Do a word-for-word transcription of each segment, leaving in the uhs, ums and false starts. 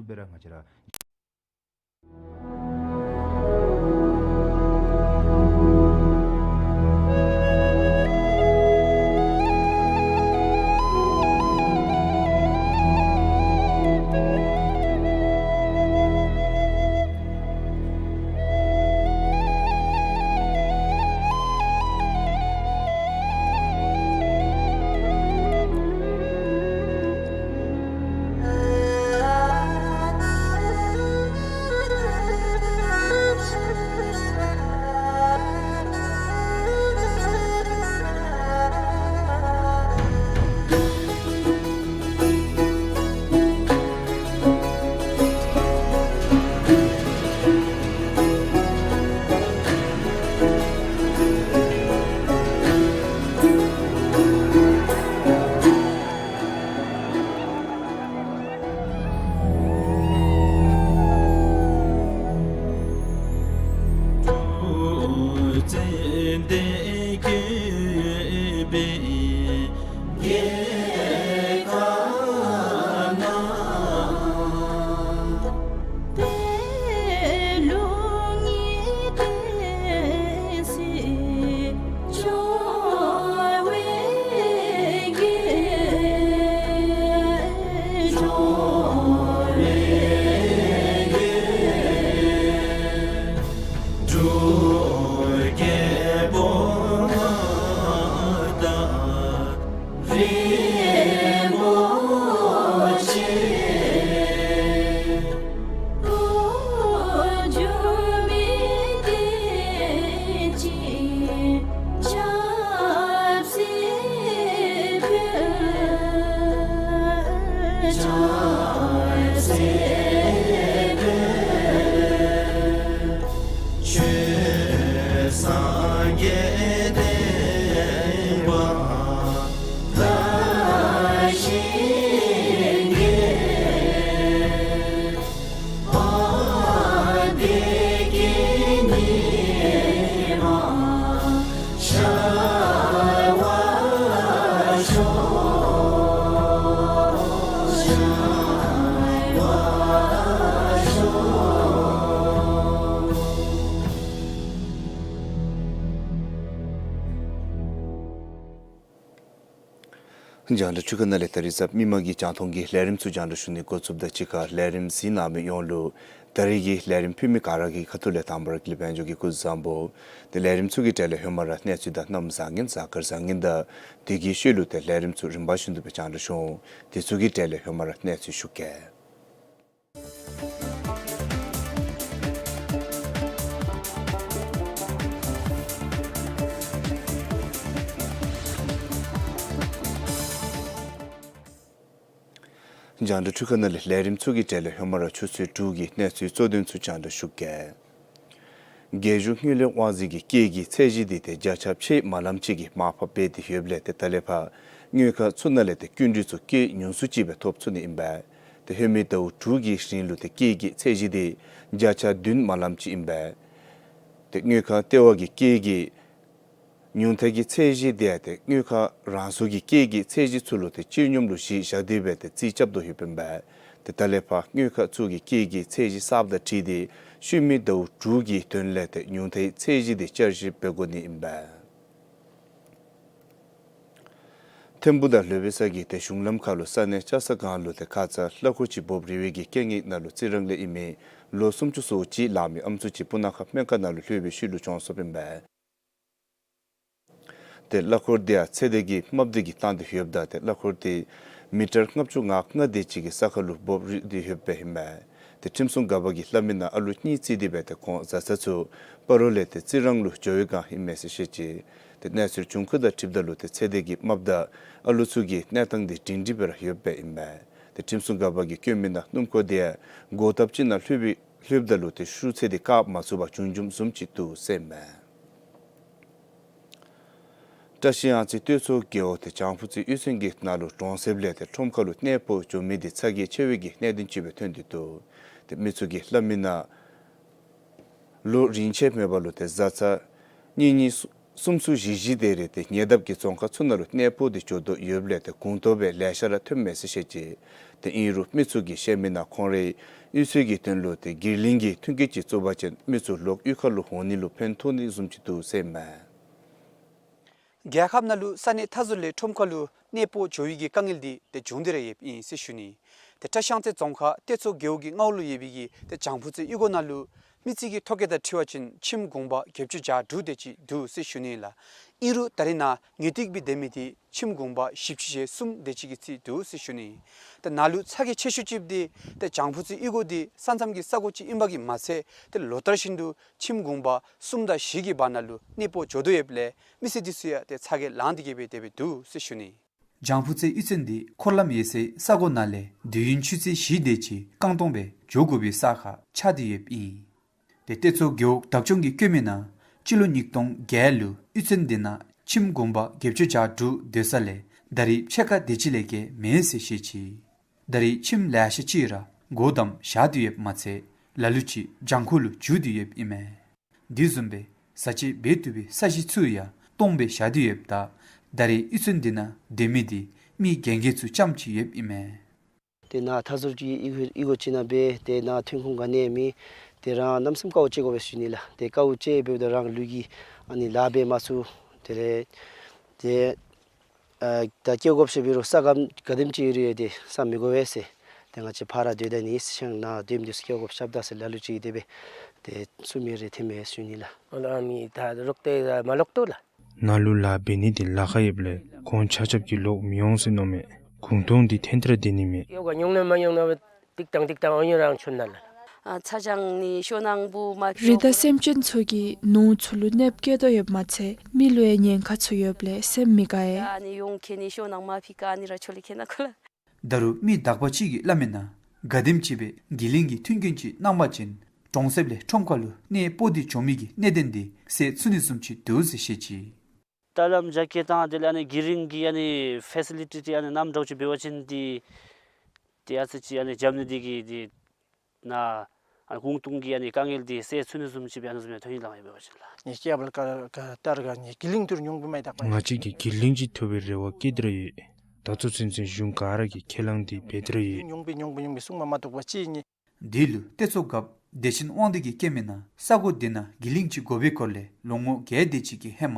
སྦེ་ར་ང་བཅས་ར། རྒྱང་བསྒྲགས་འཕྲུལ་ཁང་ནང་ལས་ད་རིས་གཟའ་མིག་དམར་གྱི་རྒྱང་མཐོང་གི་ལས་རིམ་ཚུ་རྒྱང་བསྒྲགས་ཞུ་ནི་འགོ་བཙུགསཔ་དང་གཅིག་ཁར་ལས་རིམ་གཟིགས་གནང་མི་ཡོངས་ལུ་ད་རིས་ཀྱི་ལས་རིམ་ཕུལ་མི་ག་ར་གི་ཁ་ཐུག་ལས་དང་པ་ར་ཀུན་ལེགས་དཔལ་འབྱོར་གྱིས་སྐུ་གཟུགས་བཟང་པོ། ཏེ་ལས་རིམ་ཚུ་གི་གྲས་ལས་ཧེ་མ་ར་གནས་ཚུལ་དང་གནམ་བཟང་ངན་གཟའ་སྐར་བཟང་ངན་དང་དེ་གི་ཤུལ་ལུ་ཏེ་ལས་རིམ་ཚུ་རིམ་པ་བཞིན་དུ་སྦེ་རྒྱང་བསྒྲགས་ཞུ་འོང་། དེ་ཚུ་གི་གྲས་ལས་ཧེ་མ་ར་གནས་ཚུལ་ཞུ་གེ། རྒྱང་བསྒྲགས་འཕྲུལ་ཁང་ནང་ལས་ལས་རིམ་ཚུ་གི་གྲས་ལས་ཧེ་མ་ར་ཆུ་ཚོད་དྲུག་གི་གནས་ཚུལ་གཙོ་དོན་ཚུ་རྒྱང་བསྒྲགས་ཞུ་གེ། རྒྱལ་གཞུང་དངུལ་ལས་དབང་འཛིན་གྱིས་སྐྱེད་ཀྱི་ཚད་གཞི་འདི་ཏེ་བརྒྱ་ཆ་ཕྱེད་མ་ལམ་ཅིག་གི་མར་ཕབ་འབད་དེ་ཡོདཔ་ལས་ཏེ་ད་ལས་ཕར་དངུལ་ཁང་ཚུ་ནང་ལས་ཏེ་སྐྱིན་འགྲུལ་ཚུ་སྐྱེད་ཉུང་སུ་ཅིག་སྦེ་ཐོབ་ཚུགས་ནི་ཨིན་པས། ཏེ་ལྷོད་མེད་ཟླཝ་དྲུག་གི་རིང་ལུ་ཏེ་སྐྱེད་ཀྱི་ཚད་གཞི་འདི་བརྒྱ་ཆ་བདུན་མ་ལམ་ཅིག་ཨིན་པས། ཏེ་དངུལ་ཁང་ལྟེ་བ་གིས་སྐྱེད་ཀྱི་ཉུང་མཐའི་གི་ཚད་གཞི་འདི་ཏེ་དངུལ་ཁང་རང་སོ་གི་སྐྱེད་ཀྱི་ཚད་གཞི་ཚུ་ལུ་ཏེ་སྤྱིར་སྙོམས་ལུ་གཞི་བཞག་སྟེ་སྦེ་ཏེ་རྩིས་རྐྱབ་དོ་ཡོདཔ་ཨིན་པས། ཏེ་ད་ལས་ཕར་དངུལ་ཁང་ཚུ་གིས་སྐྱེད་ཀྱི་ཚད་གཞི་གསརཔ་དང་འཁྲིལ་ཏེ་ལྷོད་མེད་ཟླཝ་དྲུག་གི་དོན་ལས་ཏེ་ཉུང་མཐའི་ཚད་གཞི་འདི་བསྐྱར་ཞིབ་འབད་དགོ་ནི་ཨིན་པས། ཐིམ་ཕུག་དང་ལྷོད་པའི་ས་གི་ཏེ་གཞུང་ལམ་ཁ་ལུ་ས་གནས་ལྕགས་ས་སྒང་ལུ་ཏེ་ཁ་ཙ་གླ་འཁོར་ཅིག་འབོབ་རི་བའི་གི་རྐྱེན་ངན་ནང་ལུ་རྩི་རང་ལས་ཨིན་མི་ལོ་སུམ་ཅུ་སོ་གཅིག་ལང་མི་ཨམ་སྲུ་ཅིག་སྤུ་ན་ཁ་སྨན་ཁང་ནང་ལུ་ལྷོད་པའི་ཤུལ་ལུ་གྱོངས་སོཔ་ཨིན་པས། ཏེ་གླ་འཁོར་འདི་ཡང་ཚེ་འདས་ཀྱི་རྨགཔ་འདི་གིས་བཏང་སྟེ་ཡོདཔ་ད་ཏེ་གླ་འཁོར་འདི་མི་ཊར་ལྔ་བཅུ་ང་ལྔ་དེ་ཅིག་གི་ས་ཁ་ལུ་འབོབ་རི་སྟེ་ཡོདཔ་ཨིན་པས། ཏེ་ཁྲིམས་སྲུང་འགག་པ་གིས་ལྷ་མི་ནང་ཨ་ལུ་གཉིས་བརྩིས་ཏེ་སྦེ་ཏེ་ཁོང་བཟའ་ཚང་ཚུ་སྤ་རོ་ལས་ཏེ་རྩི་རང་ལུ་འགྱོ་བའི་བསྒང་ཨིན་མས་ཟེར་བཤད་ཅི། ཏེ་གནས་ཚུལ་བྱུང་ཁུངས་དང་འཁྲིལཝ་ད་ལུ་ཏེ་ཚེ་འདས་ཀྱི་རྨགཔ་དང་ཨ་ལུ་ཚུ་གི་གནས་སྟངས་འདི་སྒྲིང་སྒྲིང་སྦེ་ར་ཡོདཔ་ཨིན་པས། ཏེ་ཁྲིམས་སྲུང་འགག་པ་གིས་བཀོད་མི་ནང་སྣུམ་འཁོར་འདི་ཡང་སྒོ་ཐབ་ཅིག་ནང་ལྷོད་པའི་ལྷོདཔ་ད་ལུ་ཏེ་ཤུགས་ཚད་འདི་བཀག་མ་ཚུགས་པར་བྱུང་བྱུངམ་བཟུམ་ཅིག་འདུག་ཟེར་ཨིན་མས། བཀྲ་ཤིས་གཡང་རྩེ་སྟོད་མཚོ་རྒེད་འོག་ཏེ་བྱང་ཕུ་རྩེ་གཡུས་ཚན་གྱི་ནང་ལུ་གྲོང་གསེབ་ལས་ཏེ་ཁྲོམ་ཁ་ལུ་གནས་སྤོ་འགྱོ་མི་འདི་ཚ་གྱང་ཆེ་བའི་གི་གནད་དོན་ཅིག་སྦེ་ཐོན་ཏེ་འདུག། ཏེ་མི་ཚུ་གིས་ལྷ་མི་ནང་ལོ་རིམ་ཆད་མེད་པར་ལུ་ཏེ་བཟའ་ཚང་གཉེན་ཉེ་སུ་ གསུམ་སུ་བཞི་བཞི་དེ་རེ་ཏེ་ཉེ་འདབས་ཀྱི་རྫོང་ཁག་ཚུ་ནང་ལུ་གནས་སྤོ་སྟེ་འགྱོ་དོ་ཡོདཔ་ལས་ཏེ་གུང་ཐོག་སྦེ་ལེ་ཤ་ར་ཐོནམ་མས་ཟེར་བཤད་ཅི། ཏེ་ཨིན་རུང་མི་ཚུ་གིས་བཤད་མི་ནང་ཁོང་རའི་གཡུས་ཚན་གྱི་དོན་ལུ་ཏེ་དགེ་ལེགས་ཀྱི་མཐུན་རྐྱེན་ཅིག་བཙུགས་པ་ཅིན་མི་ཚུ་ལོག་གཡུས་ཁ་ལུ་འོང་ནི་ལུ་ཕན་ཐོགས་ནི་བཟུམ་ཅིག་འདུག་ཟེར་མས། རྒྱལ་ཁབ་ནང་ལུ་ས་གནས་མཐའ་ཟུར་ལས་ཁྲོམ་ཁ་ལུ་གནས་སྤོ་འགྱོ་བའི་གི་དཀའ་ངལ་འདི་ཏེ་བྱུང་སྟེ་ར་ཡོདཔ་ཨིན་ཟེར་ཞུ་ནི། ཏེ་བཀྲིས་ཤང་རྩེ་རྫོང་ཁག་གཏེར་མཚོ་རྒེད་འོག་གི་མངའ་འོག་ལུ་ཡོད་པའི་གི་ཏེ་ལྗང་ཕུ་རྩེ་གཡུས་སྒོ་ནང་ལུ་མི་རྩིས་ཀྱི་ཐོ་བཀོད་དང་འཁྲིལ་བ་ཅིན་ཁྱིམ་གུང་པ་བརྒྱད་ཅུ་གྱ་དྲུག་དེ་ཅིག་འདུག་ཟེར་ཞུ་ནི་ལགས། ཨིན་རུང་ད་རེས་ནཱ་ངེས་ཏིག་སྦེ་སྡོད་མི་འདི་ཁྱིམ་གུང་པ་བཞི་བཅུ་ཞེ་གསུམ་དེ་ཅིག་གི་རྩིས་འདུག་ཟེར་ཞུ་ནི། ཏེ་ནཱ་ལུ་ཚ་གྱང་ཆེ་ཤོས་ཅིག་འདི་ཏེ་ལྗང་ཕུ་རྩེ་གཡུས་སྒོ་འདི་ས་མཚམས་ཀྱི་ས་གོ་ཅིག་ཨིན་པ་གིས་མ་ཚད་ཏེ་ལོ་ལྟར་བཞིན་དུ་ཁྱིམ་གུང་པ་གསུམ་དང་བཞི་གི་བར་ན་ལུ་གནས་སྤོ་འགྱོ་དོ་ཡོདཔ་ལས་མི་སེར་འདི་ཚུ་ཡང་ཏེ་ཚ་གྱང་ལང་སྟེ་གི་སྦེ་དེ་སྦེ་འདུག་ཟེར་ཞུ་ནི། ལྗང་ཕུ་རྩེ་གཡུས་ཚན་འདི་འཁོར་ལམ་ཡོད་སའི་ས་གོ་ནང་ལས་དུས་ཡུན་ཆུ་ཚོད་བཞི་དེ་ཅིག་རྐང་ཐང་སྦེ་འགྱོ་དགོ་པའི་ས་ཁར་ཆགས་ཏེ་ཡོདཔ་ཨིན། ཏེ་གཏེར་མཚོ་རྒེད་འོག་བདག་སྐྱོང་གིས་བཀོད་མི་ནང་སྤྱི་ལོ་ཉིས་སྟོང་བརྒྱད་ལུ་གཡུས་ཚན་འདི་ནང་ཁྱིམ་གུང་པ་བརྒྱད་ཅུ་གྱ་དྲུག་སྡོད་ས་ལས་ད་རེས་ཕྱེད་ཀ་དེ་ཅིག་ལས་བརྒལ་མེད་ཟེར་བཤད་ཅི། ད་རེས་ཁྱིམ་ལེ་ཤ་ཅིག་ར་སྒོ་བསྡམས་བཞག་སྟེ་ཡོདཔ་མ་ཚད་ལ་ལུ་ཅིག་བྱང་ཁོག་ལུ་འགྱུར་ཏེ་ཡོདཔ་ཨིན་མས། དེ་བཟུམ་སྦེ་བཟའ་ཆས་འབད་བཏུབ་པའི་ས་གཞི་ཚུ་ཡང་སྟོངམ་སྦེ་བཞག་སྟེ་ཡོདཔ་ད་ད་རེས་གཡུས་ཚན་འདི་ནང་སྡོད་མི་འདི་མི་རྒན་རྒས་ཚུ་རྐྱངམ་ཅིག་ཡོདཔ་ཨིན་མས། ཏེ་ནཱ་མཐའ་ཟུར་གྱི་གཡུས་སྒོ་ཅིག་ནང་སྦེ་ཏེ་ནཱ་ཐོན་ཁུངས་ག་ནི་ཡང་མེད། ཏེ་རང་གནམ་མེད་ས་མེད་དཀའཝ་སྤྱད་དགོ་པས་ཟེར་ཞུ་ནི་ལགས། ཏེ་དཀའཝ་སྤྱད་འབདཝ་ད་རང་ལུས་ཀྱི་ཨ་ནི་ལཱ་འབད་མ་ཚུགས། དེ་ལས་ཏེ་ཨ་ད་སྐྱེལ་དགོཔ་ཟེར་འབད་རུང་ས་སྒམ་ག་དེམ་ཅིག་ཡོད་རུང་ཡང་ཏེ་ས་མི་དགོ་པས་ཟེར། ཏེ་ང་བཅས་ཕར་ར་སྡོད་ད་ནི་ཟེར་ཞིནམ་ནཱ་སྡོདམ་འདི་ཚུ་སྐྱེལ་དགོཔ་ཤབ་ད་ཟེར་ལ་ལུ་ཅིག་དེ་སྦེ་ཏེ་གསུང་མི་རེ་ཐོན་མས་ཟེར་ཞུ་ནི་ལགས། ཨ་ནི་ད་ལོག་སྟེ་མ་ལོག་དོ་ལགས། ནཱ་ལུ་ལཱ་འབད་ནི་འདི་ལཱ་ཁག་ཡོདཔ་ལས་ཁོང་ཆ་ཁྱབ་ཀྱིས་ལོག་མི་འོང་ཟེར་མནོཝ་མས། གུང་ཐང་འདི་ཐོན་ཏེ་ར་སྡོད་ནི་མས། ཡོད་ག་ཉུང་ནི་མ་ཉུང་ནི་ཏིག་ཏང་ཏིག་ཏང་འོང་ཡོད་རང་ཆུ་ནང་ལགས། ཨ་ཚ་གྱང་ནི་ཤོར་ནང་བུ་མ་རི་དྭགས་སེམས་ཅན་ཚུ་གིས་ནོར་ཚུ་ལུ་གནོདཔ་བཀལ་དོ་ཡོདཔ་མ་ཚད་མི་ལུ་ཡང་ཉེན་ཁ་ཚུ་ཡོདཔ་ལས་སེམས་མི་དགའ་ཡི། ཨ་ནི་ཡོང་ཁྱེད་ནི་ཤོར་ནང་མ་ཕི་ཀ་ཨ་ནི་ར་ཆོ་ལེ་ཁྱེད་ནང་ཁོ་ལགས། ད་རུང་མི་དག་པ་ཅིག་གིས་སླབ་མི་ནང་ག་དེམ་ཅིག་སྦེ་དགེ་ལེགས་ཀྱིས་མཐུན་རྐྱེན་ཅིག་གནང་པ་ཅིན་གྲོང་གསེབ་ལས་ཁྲོམ་ཁ་ལུ་གནས་སྤོ་སྟེ་འགྱོ་མི་གི་གནད་དོན་འདི་སེལ་ཚུགས་ནི་བཟུམ་ཅིག་འདུག་ཟེར་བཤད་ཅི། ད་ལམ་རྒྱ་སྐྱེད་དང་དེ་ལས་ཨ་ནི་དགེ་ལེགས་ཀྱི་ཨ་ནི་ཕེ་སི་ལི་ཊི་ཨ་ནི་ནམ་འདྲཝ་ཅིག་འབད་བ་ཅིན་འདི་ཏེ་ཨ་ཙི་ཅིག་ཨ་ནི་རྒྱབ་ནི་འདི་གིས་འདི་ནཱ་ཨ་ནི་གུང་ཐང་གི་ཨ་ནི་དཀའ་ངལ་འདི་སེལ་ཚུགས་ནི་བཟུམ་ཅིག་སྦེ་ཨ་ནི་བཟུམ་ཡང་ཐོན་ཡི་ལགས། ཨིན་པས་ཟེར་ལགས། ནི་སྐྱེ་བ་ལ་ཀ་ཀ་ཏར་ག་ནི་དགེ་ལེགས་ཐུར་ཉུང་པོ་མ་ཡི་དག་པ་ང་བཅས་ཀྱིས་དགེ་ལེགས་ཅིག་ཐོབ་པའི་རེ་བ་བསྐྱེད་དེ་ར་ཡོད། ད་ལྟོ་ཚུན་ཚོད་གཞུང་ག་ར་གིས་ཁས་བླངས་འདི་འབད་དེ་ར་ཡོད། ཉུང་པོ་ཉུང་པོ་ཉུང་པོ་གསུང་མ་མ་བཏུབ་པ་ཅིག་ཨིན། འདི་ལུ་གཏེར་མཚོ་རྒཔོ་བདེ་ཆེན་དབང་འདུས་ཀྱིས་བཀོད་མི་ནང་ས་གོ་འདི་ནང་དགེ་ལེགས་ཅིག་དགོ་པའི་སྐོར་ལས་ལོ་ངོ་བརྒྱད་དེ་ཅིག་གི་ཧེ་མ་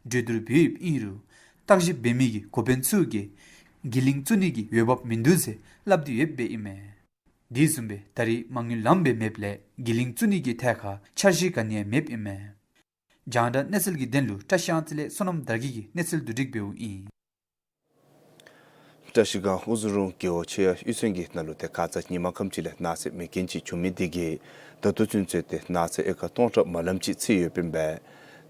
གྲོས་བསྡུར་འབད་ཡོདཔ་ཨིན་རུང་བརྟག་ཞིབ་འབད་མི་གི་འགོ་དཔོན་ཚུ་གིས་དགེ་ལེགས་བཙུགས་ནི་གི་འོས་འབབ་མིན་འདུག་ཟེར་སླབ་སྟེ་ཡོདཔ་ཨིན་མས། དེ་བཟུམ་སྦེ་ད་རེས་མ་དངུལ་ལངམ་སྦེ་མེདཔ་ལས་དགེ་ལེགས་བཙུགས་ནི་གི་ཐད་ཁར་འཆར་གཞི་ག་ནི་ཡང་མེདཔ་ཨིན་མས། རྒྱང་བསྒྲགས་གནས་ཚུལ་གྱི་དོན་ལུ་བཀྲིས་ཤང་རྩེ་ལས་བསོད་ནམས་དར་རྒྱས་ཀྱིས་གནས་ཚུལ་བསྡུ་སྒྲིག་འབདཝ་ཨིན། བཀྲིས་སྒང་ཨུ་ཛི་རོང་རྒེད་འོག་ཆེ་ཡ་གཡུས་ཚན་གྱི་ནང་ལུ་ཏེ་ཁ་ཙ་ཉིན་མ་ཁམས་ཅིག་ལས་ནགས་ཚལ་མེ་རྐྱེན་ཅིག་བྱུང་མི་འདི་གིས་ད་ལྟོ་ཚུན་ཚོད་ཏེ་ནགས་ཚལ་ཨེ་ཀར་སྟོང་ཕྲག་མ་ལམ་ཅིག་ཚིག་ཡོདཔ་ཨིན་པས།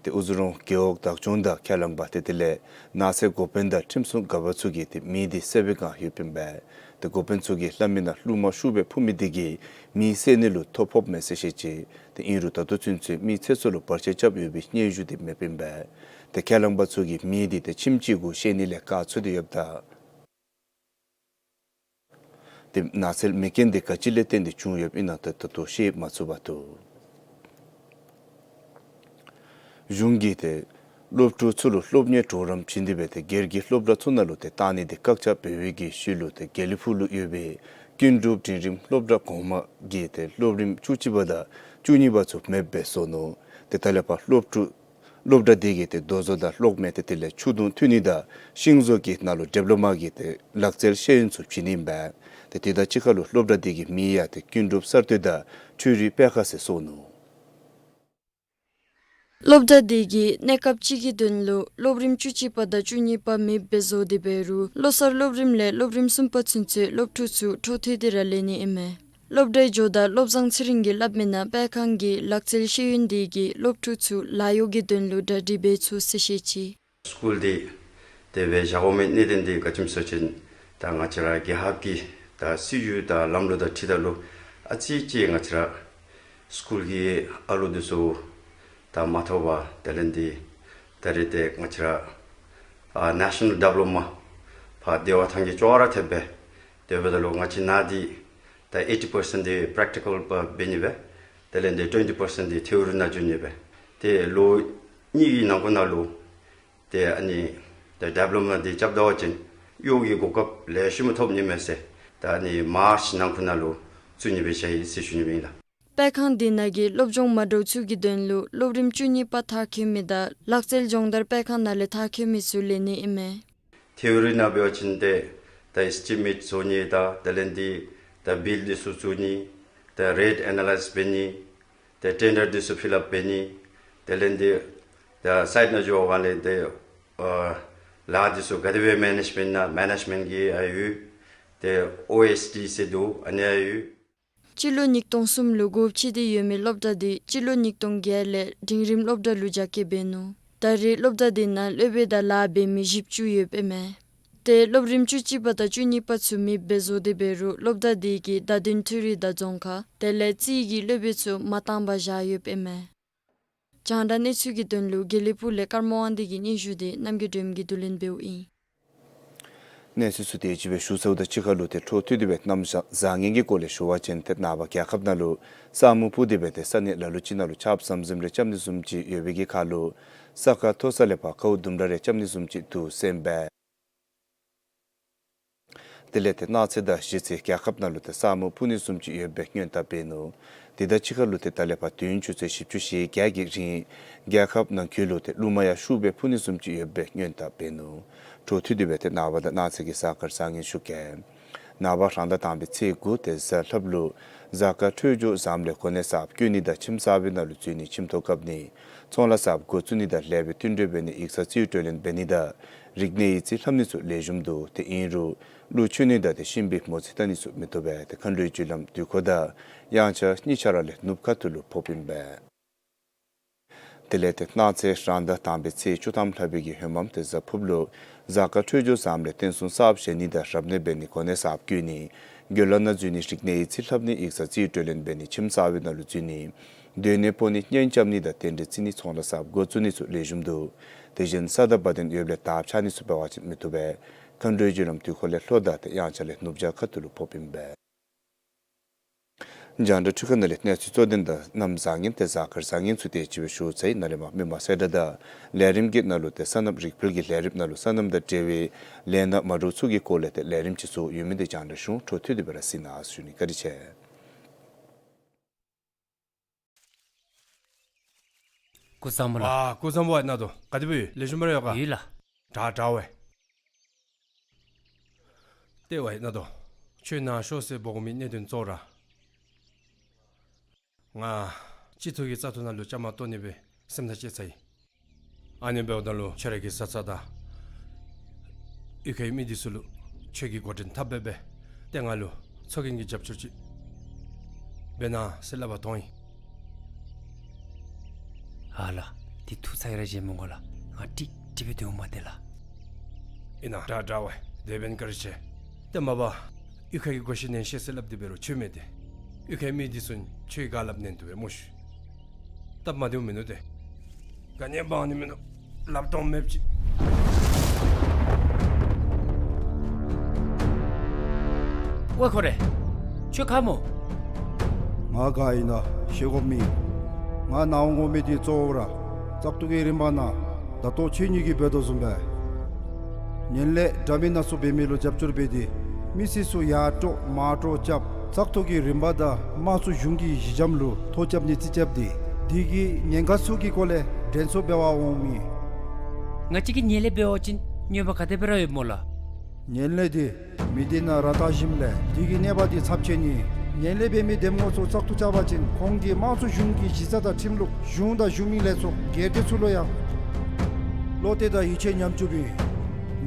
ཏེ་ཨུ་ཛི་རོང་རྒེད་འོག་བདག་སྐྱོང་དང་ཁས་བླངས་པ་ཏེ་དེ་ལས་ནགས་ཚལ་འགོ་དཔོན་དང་ཁྲིམས་སྲུང་འགག་པ་ཚུ་གིས་ཏེ་མེ་འདི་སེལ་བའི་བསྒང་ཡོདཔ་ཨིན་པས། ཏེ་འགོ་དཔོན་ཚུ་གིས་སླབ་མི་ནང་རླུང་མ་ཤུགས་སྦེ་འཕུ་མི་འདི་གིས་མེ་སེལ་ནི་ལུ་ཐོ་ཕོགཔ་མས་ཟེར་བཤད་ཅི། ཏེ་ཨིན་རུང་ད་ལྟོ་ཚུན་ཚོད་མི་ཚེ་སྲོག་ལུ་བར་ཆད་རྐྱབ་ཡོད་པའི་སྙན་ཞུ་འདི་མེདཔ་ཨིན་པས། ཏེ་ཁས་བླངས་པ་ཚུ་གིས་མེ་འདི་ཏེ་ཁྱིམ་ཅིག་གུ་བཤལ་ནི་ལས་བཀག་ཚུགས་ཏེ་ཡོདཔ་ད་ཏེ་ནགས་ཚལ་མེ་རྐྱེན་འདི་ག་ཅི་ལས་བརྟེན་ཏེ་བྱུང་ཡོདཔ་ཨིན་ན་ད་ད་ལྟོ་ཤེས་མ་ཚུགས་པར་འདུག། གཞུང་གིས་ཏེ་སློབ་ཕྲུག་ཚུ་ལུ་སློབ་གཉེར་གྲོགས་རམ་བྱིན་ཏེ་སྦེ་ཏེ་སྒེར་གྱི་སློབ་གྲྭ་ཚུ་ནང་ལུ་ཏེ་བཏང་ནི་འདི་བཀག་ཆ་འབད་བའི་གི་ཤུལ་ལུ་ཏེ་དགེ་ལེགས་ཕུག་ལུ་ཡོད་པའི་ཀུན་གྲུབ་འབྲིང་རིམ་སློབ་གྲྭ་གོང་མ་གི་ཏེ་སློབ་རིམ་བཅུ་གཅིག་པ་དང་བཅུ་གཉིས་པ་ཚུ་མེདཔ་སྦེ་བཟོ་ནུག། ཏེ་ད་ལས་ཕར་སློབ་ཕྲུག་སློབ་གྲྭ་འདི་གིས་ཏེ་རྡོ་བཟོ་དང་གློག་མེ་ཏེ་དེ་ལས་ཆུ་དུང་འཐུང་ནི་དང་ཤིང་བཟོ་གི་ནང་ལུ་ཌིབ་ལོ་མ་གི་ཏེ་ལག་རྩལ་ཤེས་ཡོན་ཚུ་བྱིན་ནི་ཨིན་པས། ཏེ་དེ་དང་གཅིག་ཁར་ལུ་སློབ་གྲྭ་འདི་གི་མིང་ཡང་ཏེ་ཀུན་གྲུབ་གསར་གཏོད་དང་འཕྲུལ་རིག་སྤེལ་ཁང་ཟེར་བཟོ་ནུག། སློབ་གྲྭ་འདི་གིས་གནས་སྐབས་ཅིག་གི་དོན་ལུ་སློབ་རིམ་བཅུ་གཅིག་པ་དང་བཅུ་གཉིས་པ་མེདཔ་སྦེ་བཟོ་སྟེ་འབད་རུང་བློ་གསར་སློབ་རིམ་ལས་སློབ་རིམ་གསུམ་པ་ཚུན་ཚོད་སློབ་ཕྲུག་ཚུ་འཕྲོ་མཐུད་དེ་ར་ལུས་ནི་ཨིན་མས། སློབ་གྲྭའི་ཇོ་བདག་བློ་བཟང་ཚེ་རིང་གིས་སླབ་མི་ནང་སྤེལ་ཁང་གི་ལག་རྩལ་ཤེས་ཡོན་འདི་གིས་སློབ་ཕྲུག་ཚུ་ལཱ་གཡོག་གི་དོན་ལུ་གྲ་སྒྲིག་འབད་ཚུགས་ཟེར་བཤད་ཅི། སི་ཀུལ་འདི་དེ་སྦེ་བཞག་དགོ་མི་གནད་དོན་འདི་ག་ཅི་སྨོ་ཟེར་བ་ཅིན་ད་ང་བཅས་ར་རྒྱལ་ཁབ་ཀྱི་ད་སྲིད་བྱུས་དང་ལམ་ལུགས་དང་འཁྲིལཝ་ད་ལུ་ཨ་ཙི་ཅིག་ང་བཅས་ར་སི་ཀུལ་གྱི་ཨ་ལུ་འདི་ཚུ་ད་མ་ཐོབ་པར་དེ་ལས་འདི་ད་རེས་ཏེ་ང་བཅས་ར་ཨ་ནེ་ཤ་ནཱལ་ཌིབ་ལོ་མ་ཕར་དེ་བ་ཐང་གི་ཅོག་ར་ཐེབས་སྦེ་དེ་འབདཝ་ད་ལུ་ང་བཅས་ནཱ་འདི་ད་ཨེ་ཊི་པར་སེནཊ་འདི་པེརེག་ཊི་ཀཱལ་པ་འབད་ནི་སྦེ་དེ་ལས་འདི་ཊུ་ཝེན་ཊི་པར་སེནཊ་འདི་ཐེའུ་རི་ནང་འགྱོ་ནི་སྦེ་ཏེ་ལོ་ གཉིས་ཀྱི་ནང་ཁུལ་ནང་ལུ་ཏེ་ཨ་ནི་ཏེ་ཌིབ་ལོབ་མེནཊ་འདི་རྐྱབ་ད་བ་ཅིན་གཡོག་གི་གོ་སྐབས་ལེགས་ཤོམ་ཐོབ་ནི་མས་ཟེར། ད་ཨ་ནི་མཱརཅ་ནང་ཁུལ་ནང་ལུ་བཙུགས་ནི་སྦེ་བཞག་ཡི་ཟེར་ཞུ་ནི་ཨིན་ལགས། སྤེལ་ཁང་འདི་ནང་གི་སློབ་སྦྱོང་མ་འདྲཝ་ཚུ་གི་དོན་ལུ་སློབ་རིམ་བཅུ་གཉིས་པ་མཐར་འཁྱོལ་མི་དང་ལག་རྩལ་སྦྱོང་བརྡར་སྤེལ་ཁང་ནང་ལས་མཐར་འཁྱོལ་མི་ཚུ་ལེན་ནི་ཨིན་མས། ཐེའོ་རི་ནང་འབད་བ་ཅིན་ཏེ་ད་ཨེས་ཊི་མེཊ་བཟོ་ནི་དང་དེ་ལས་འདི་ད་བིལ་འདི་ཚུ་བཙུགས་ནི་ད་རེཊ་ཨེ་ན་ལའིཛ་འབད་ནི་ད་ཊེན་ཌར་འདི་ཚུ་ཕིལ་ཨཔ་འབད་ནི་དེ་ལས་འདི་ད་སའིཊ་ནང་འགྱོ་བ་ལས་ཏེ་ཨ་ལཱ་འདི་ཚུ་ག་དེ་སྦེ་མེ་ནེཇ་འབད་ན་མེ་ནེཇ་མེནཊ་གི་ཡང་ཡོད། ཏེ་ཨོ་ཨེསི་ཌི་ཟེར་འདུག། ཨ་ནི་ཡང་ཡོད། སྤྱི་ལོ་ཉིས་སྟོང་གསུམ་ལུ་འགོ་བཙུགས་ཏེ་ཡོད་མི་སློབ་གྲྭ་འདི་སྤྱི་ལོ་ཉིས་སྟོང་བརྒྱད་ལས་འབྲིང་རིམ་སློབ་གྲྭ་ལུ་རྒྱ་སྐྱེད་འབད་ནུག། ད་རེས་སློབ་གྲྭ་འདི་ནང་སློབ་དཔོན་དང་ལཱ་འབད་མི་བཞི་བཅུ་ཡོདཔ་ཨིན་མས། ཏེ་སློབ་རིམ་བཅུ་གཅིག་པ་དང་བཅུ་གཉིས་པ་ཚུ་མེདཔ་སྦེ་བཟོ་སྟེ་འབད་རུང་སློབ་གྲྭ་འདི་གིས་བརྡ་དོན་འཕྲུལ་རིག་དང་རྫོང་ཁ་དེ་ལས་རྩིས་ཀྱི་སློབ་དཔོན་ཚུ་མ་བཏང་པར་བཞག་ཡོདཔ་ཨིན་མས། རྒྱང་བསྒྲགས་གནས་ཚུལ་གྱི་དོན་ལུ་དགེ་ལེགས་ཕུག་ལས་ཀརྨ་དབང་འདུས་ཀྱི་སྙན་ཞུ་འདི་རྣམ་རྒྱལ་སྒྲོལམ་གྱིས་བསྡུ་ལེན་འབདཝ་ཨིན། གནས་ཚུལ་ཚུ་དེ་ཅིག་སྦེ་ཞུ་ཚརཝ་དང་གཅིག་ཁར་ལུ་ཏེ་འཕྲོ་མཐུད་དེ་སྦེ་གནམ་བཟང་བཟང་ངན་གྱི་སྐོར་ལས་ཞུ་བ་ཅིན་ཏེ་ནངས་པ་རྒྱལ་ཁབ་ནང་ལུ་ས་སྨུག་སྤུབས་ཏེ་སྦེ་ཏེ་ས་གནས་ལ་ལུ་ཅིག་ནང་ལུ་ཆརཔ་ཟམ་ཟིམ་རེ་རྐྱབ་ནི་བཟུམ་ཅིག་ཡོད་པའི་གི་ཁར་ལུ་ས་ཁ་མཐོ་ས་ལས་ཕར་ཁཝ་ལྡུམ་ར་རེ་རྐྱབ་ནི་བཟུམ་ཅིག་འདུག་ཟེར་ཨིན་པས། དེ་ལས་ཏེ་གནངས་ཚེ་དང་གཞེས་ཚེ་རྒྱལ་ཁབ་ནང་ལུ་ཏེ་ས་སྨུག་སྤུབས་ནི་བཟུམ་ཅིག་ཡོད་པའི་སྔོན་བརྡ་འབད་ནུག། དེ་དང་གཅིག་ཁར་ལུ་ཏེ་ད་ལས་ཕར་དུས་ཡུན་ཆུ་ཚོད་བཞི་བཅུ་ཞེ་བརྒྱད་ཀྱི་རིང་རྒྱལ་ཁབ་ནང་འཁོད་ལུ་ཏེ་རླུང་མ་ཡང་ཤུགས་སྦེ་འཕུ་ནི་བཟུམ་ཅིག་ཡོད་པའི་སྔོན་བརྡ་འབད་ནུག། འཕྲོ་མཐུད་དེ་སྦེ་ཏེ་ནངས་པ་དང་གནངས་ཚེ་གི་གཟའ་སྐར་བཟང་ངན་ཞུ་གེ། ནངས་པ་རང་ཟླ་དང་པའི་ཚེས་དགུ་ཏེ་གཟའ་ལྷགཔ་ལུ་གཟའ་སྐར་འཕྲོད་སྦྱོར་བཟངམ་ལས་གོ་གནས་གསརཔ་བསྐོ་ནི་དང་ཁྱིམ་གསར་པའི་ནང་ལུ་འཛུལ་ནི་ཁྱིམ་ཐོག་བཀབ་ནི་ཚོང་ལཱ་གསརཔ་འགོ་བཙུགས་ནི་དང་ལེགས་པའི་བསྟུན་གྲོས་འབད་ནི་ཡིག་ཚང་རྩིས་སྤྲོད་ལེན་འབད་ནི་དང་རིག་གནས་ཡིག་རྩིས་ལྷབ་ནི་ཚུ་ལེགས་ཤོམ་འདུག། ཏེ་ཨིན་རུང་གླུ་མཆོད་ནི་དང་ཏེ་གཤིན་པོའི་མོ་རྩིས་བལྟ་ནི་ཚུ་མི་བཏུབ་པས། ཏེ་མཁའ་འགྲོའི་རྒྱུ་ལམ་དུས་འཁོར་དང་དབྱངས་འཆར་གཉིས་ཆ་ར་ལས་ནུབ་ཁ་ཐུག་ལུ་ཕོགཔ་ཨིན་པས། དེ་ལས་ཏེ་གནངས་ཚེ་རང་ཟླ་དང་པའི་ཚེས་བཅུ་ཐམ་ལྷག་པའི་གི་ཧེ་མ་ཏེ་གཟའ་ཕུརཔ་ལུ་གཟའ་སྐར་འཕྲོད་སྦྱོར་བཟངམ་ལས་རྟེན་གསུམ་གསརཔ་བཞེངས་ནི་དང་རབ་གནས་འབད་ནི་གོ་གནས་གསརཔ་བསྐོ་ནི་དགེ་སློང་ནང་འཛུལ་ནི་རིག་གནས་ཡིག་རྩིས་ལྷབ་ནི་ཡིག་ཚང་རྩིས་སྤྲོད་ལེན་འབད་ནི་ཁྱིམ་གསར་པའི་ནང་ལུ་འཛུལ་ནི་སྡོད་གནས་སྤོ་ནི་གཉེན་རྐྱབ་ནི་དང་རྟེན་འབྲེལ་བརྩི་ནི་ཚོང་ལཱ་གསརཔ་འགོ་བཙུགས་ནི་ཚུ་ལེགས་ཤོམ་འདུག། དེ་བཞིན་ས་དང་བ་དན་ཡོདཔ་ལས་དར་འཕྱར་ནི་ཚུ་འབད་བ་ཅིན་མི་བཏུབ་པས། མཁའ་འགྲོའི་རྒྱུ་ལམ་དུས་འཁོར་ལས་ལྷོ་དང་ཏེ་དབྱངས་འཆར་ལས་ནུབ་བྱང་ཁ་ཐུག་ལུ་ཕོགཔ་ཨིན་པས། རྒྱང་བསྒྲགས་འཕྲུལ་ཁང་ནང་ལས་གནས་ཚུལ་གཙོ་དོན་དང་གནམ་བཟང་ངན་ཏེ་གཟའ་སྐར་བཟང་ངན་ཚུ་དེ་ཅིག་སྦེ་ཞུ་ཚར་ཡི། ནཱ་ལས་མར་མི་མང་གསལ་བསྒྲགས་དང་ལས་རིམ་གྱི་ནང་ལུ་ཏེ་སོ་ནམ་རིག་འཕེལ་གྱི་ལས་རིམ་ནང་ལུ་སོ་ནམ་དང་འབྲེལ་བའི་ལས་སྣ་མ་འདྲཝ་ཚུ་གི་སྐོར་ལས་ཏེ་ལས་རིམ་ཅིག་ཚུ་ཡོད་མི་དེ་རྒྱང་བསྒྲགས་ཞུ་འོང་། འཕྲོ་མཐུད་དེ་སྦེ་ར་གཟིགས་གནང་ཟེར་ཞུ་ནི། བཀའ་དྲིན་ཆེ། སྐུ་གཟུགས་བཟང་པོ་ལགས། ཨ་སྐུ་གཟུགས་བཟང་པོ་ཨ་ནཱ་དོ། ག་དེ་སྦེ་ཡོད། ལེགས་ཤོམ་སྦེ་ར་ཡོད་ག། ཡོད་ལགས། དྲག་དྲག་པས། ཏེ་ཝའི་ནཱ་དོ། ཁྱོད་ནཱ་ཤོག་ཟེར་འབོ་དགོ་མི་གནད་དོན་གཙོ་བོ་ར་ང་སྤྱི་ཚོགས་ཀྱི་བཙག་འཐུ་ནང་ལུ་བཅའ་མར་གཏོགས་ནི་སྦེ་སེམས་ཐག་བཅད་ཚར་ཡི། ཨ་ནི་འབདཝ་ད་ལུ་ཁྱོད་ར་གི་བཟའ་ཚང་དང་གཡུས་ཁའི་མི་འདི་ཚུ་ལུ་ཁྱོད་ཀྱིས་འགོ་འདྲེན་འཐབ་སྦེ་སྦེ་ཏེ་ང་ལུ་ཚོགས་རྒྱན་གྱི་རྒྱབ་སྐྱོར་ཅིག་འབད་གནང་ཟེར་སླབ་པ་ཐོན་ཡི། ཨ་ལགས། འདི་ཐུགས་ཚ་གྱང་ར་བཞེས་མི་དགོ་ལགས། ང་ཀྲིག་ཀྲི་སྦེ་སྡོད་འོང་མས་ཏེ་ལགས། ཨིན་ན། དྲག་དྲག་པས། དེ་འབདན་བཀའ་དྲིན་ཆེ། ཏེ་མ་པ་གཡུས་ཁ་གི་གོ་ཤེས་ཉན་ཤེས་ཟེར་སླབ་སྟེ་འབད་རུང་ཁྱོད་མེད་དེ། གཡུས་ཁའི་མི་འདི་ཚུ་ཁྱོད་ཀྱིས་ག་སླབ་ཉན་བཏུབ་པས་སྨོ་ཤི། སྟབས་མ་བདེཝ་མིན་ནུག་ཏེ། ག་ནི་འབག་ནི་མིན་ནུག། སླབ་སྟོང་མེདཔ་ཅིག། ཝའེ་ཁོ་རེ། ཁྱོད་ག་སྨོ། ང་ག་ཨིན་ན་ཤེས་དགོཔ་མེད། ང་ནཱ་འོང་དགོ་མི་འདི་གཙོ་བོ་ར་བཙག་འཐུ་གི་རིམ་པ་ནང་ད་ལྟོ་ཁྱེད་གཉིས་ཀྱིས་འབད་དོ་བཟུམ་སྦེ་ངན་ལྷད་འདྲ་མིན་སྣ་ཚོགས་འབད་མི་ལུ་རྒྱབ་སྐྱོར་འབད་དེ་མི་སེར་ཚུ་ཡར་དཀྲོག་མར་དཀྲོག་རྐྱབ་བཙག་འཐུ་གི་རིམ་པ་དང་དམངས་གཙོ་གཞུང་གི་གཞི་འགྱམ་ལུ་ཐོ་རྐྱབ་ནི་རྩིས་རྐྱབ་སྟེ་དེ་གི་ཉེན་ཁ་ཚུ་གི་སྐོར་ལས་དྲན་གསོ་འབད་བར་འོངམ་ཨིན། ང་བཅས་ཀྱིས་ངན་ལྷད་འབད་བ་ཅིན་གནོད་པ་ག་དེ་སྦེ་ར་ཡོདཔ་སྨོ་ལགས། ངན་ལྷད་འདི་མི་སྡེ་ནང་ར་བཏགས་ཞིནམ་ལས་དེ་གི་གནོད་པ་འདི་ཚབས་ཆེ་ནི། ངན་ལྷད་འབད་མི་འདེམས་ངོ་ཚུ་བཙག་འཐུ་རྐྱབ་པ་ཅིན་ཁོང་གིས་དམངས་གཙོ་གཞུང་གི་གཞི་རྩ་དང་ཁྲིམས་ལུགས་གཞུང་དང་གཞུང་མིན་ལས་ཚོགས་སྒེར་སྡེ་ཚུ་ལུ་ཡང་བློ་གཏད་དང་ཡིད་ཆེས་ཉམས་བཅུགཔ་ཨིན།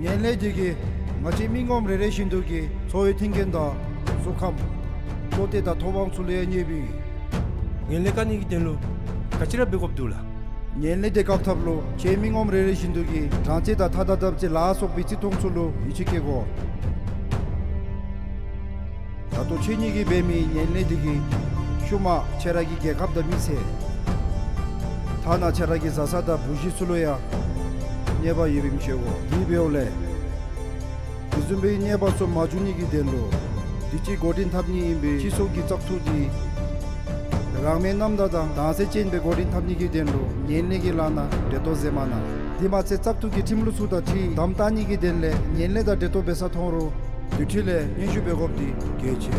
ངན་ལྷད་འདི་གིས་ང་བཅས་མི་ངོམ་རེ་རེ་བཞིན་དུ་གི་འཚོ་བའི་མཐུན་རྐྱེན་དང་གཟུགས་ཁམས་བློ་གཏད་དང་ཐོབ་དབང་ཚུ་ལུ་ཡང་གནོདཔ་ཨིན། ངན་ལྷད་བཀག་ནི་གི་དོན་ལུ་ག་ཅི་ར་འབད་དགོཔ་འདུག་ལགས། ངན་ལྷད་འདི་བཀག་ཐབས་ལུ་ཁྱེད་མི་ངོམ་རེ་རེ་བཞིན་དུ་གིས་དྲང་བརྩེ་དང་ཐ་དད་དམ་བརྩེ་ལ་སོགས་པའི་བརྩི་མཐོང་ཚུ་ལུ་ཡིད་ཆེས་བསྐྱེད་དགོ། ད་ལྟོ་ཁྱེད་གཉིས་ཀྱིས་འབད་མི་ངན་ལྷད་འདི་གིས་ཤུལ་མ་ཁྱེད་ར་གི་རྒྱལ་ཁབ་དང་མི་ཚེ་ཐ་ན་ཁྱེད་ར་གི་བཟའ་ཚང་དང་བུ་གཞི་ཚུ་ལུ་ཡང་གནོད་པ་ཡོདཔ་ཨིནམ་ཤེས་དགོ། དེ་འབདཝ་ལས་དེ་བཟུམ་མའི་གནོད་པ་ཚུ་མ་འབྱུང་ནི་གི་དོན་ལུ་དུས་ཅི་འགོ་འདྲེན་འཐབ་ནི་ཨིན་པའི་སྤྱི་ཚོགས་ཀྱི་བཙག་འཐུ་འདི་ རང་མི་རྣམ་དག་དང་དྭངས་གསལ་ཅན་སྦེ་འགོ་འདྲེན་འཐབ་ནི་གི་དོན་ལུ་ངན་ལྷད་ཀྱི་ལཱ་ནང་འབྲེལ་གཏོགས་མཛད་མ་གནང་། དེ་མ་ཚད་བཙག་འཐུ་གི་ཁྲིམས་ལུགས་ཚུ་དང་འཁྲིལ་དམ་བཏགས་ནི་གི་དོན་ལས་ངན་ལྷད་དང་འབྲེལ་གཏོགས་འབད་ས་མཐོང་རུང་དེ་འཕྲོ་ལས་སྙན་ཞུ་འབད་དགོཔ་འདི་གལ་ཆེ།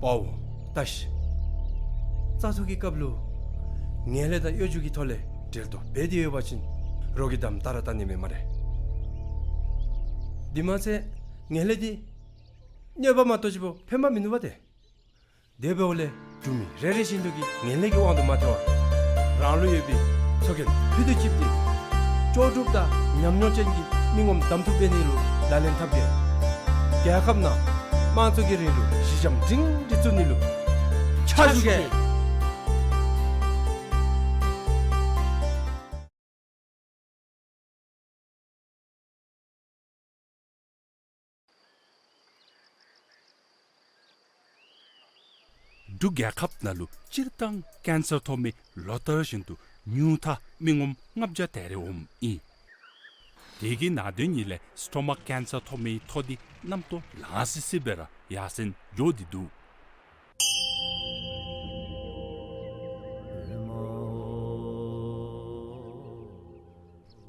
པའོ་ཏ་ཤི། བཙག་འཐུ་གི་སྐབས་ལུ་ངན་ལྷད་དང་གཡོ་སྒྱུ་གི་ཐོག་ལས་འབྲེལ་གཏོགས་འབད་དེ་ཡོད་པ་ཅིན་རོགས་ཀྱིས་དམ་བཏགས་ར་བལྟ་ནི་མེད་སྨ་རེ། དེ་མ་ཚད་ངན་ལྷད་འདི་གནོད་པ་མ་གཏོགས་ཅིག་པོ་ཕན་པ་མིན་འདུག་པ་ཏེ། དེ་འབདཝ་ལས་འབྲུག་མི་རེ་རེ་བཞིན་དུ་གིས་ངན་ལྷད་ཀྱི་དབང་དུ་མ་ཐལ་བར་རང་ལུ་ཡོད་པའི་ཚོགས་རྒྱན་ཕུད་དུ་ཅིག་འདི་ལྕོགས་གྲུབ་དང་ཉམས་མྱོང་ཅན་གྱི་མི་ངོམ་གདམ་འཐུ་འབད་ནི་ལུ་ལག་ལེན་འཐབ་གེ། རྒྱལ་ཁབ་ནང་དམངས་གཙོ་གི་རིང་ལུགས་གཞི་འགྱམ་སྒྲིང་སྒྲི་བཙུགས་ནི་ལུ་ཕྱག་ཞུ་གེ། འབྲུག་རྒྱལ་ཁབ་ནང་ལུ་སྤྱིར་བཏང་ཀེན་སར་ཐོབ་མི་ལོ་ལྟར་བཞིན་དུ་ཉུང་མཐའ་མི་ངོམ་ལྔ་བརྒྱ་དེ་རེ་འོངམ་ཨིན། དེ་གི་ནང་དོན་ཉིད་ལས་སི་ཊོ་མ་ཀེན་སར་ཐོབ་མི་ཐོ་འདི་གནམ་ཐོག་ལང་སི་སི་སྦེ་ར་ཡར་སེང་འགྱོ་སྟེ་འདུག།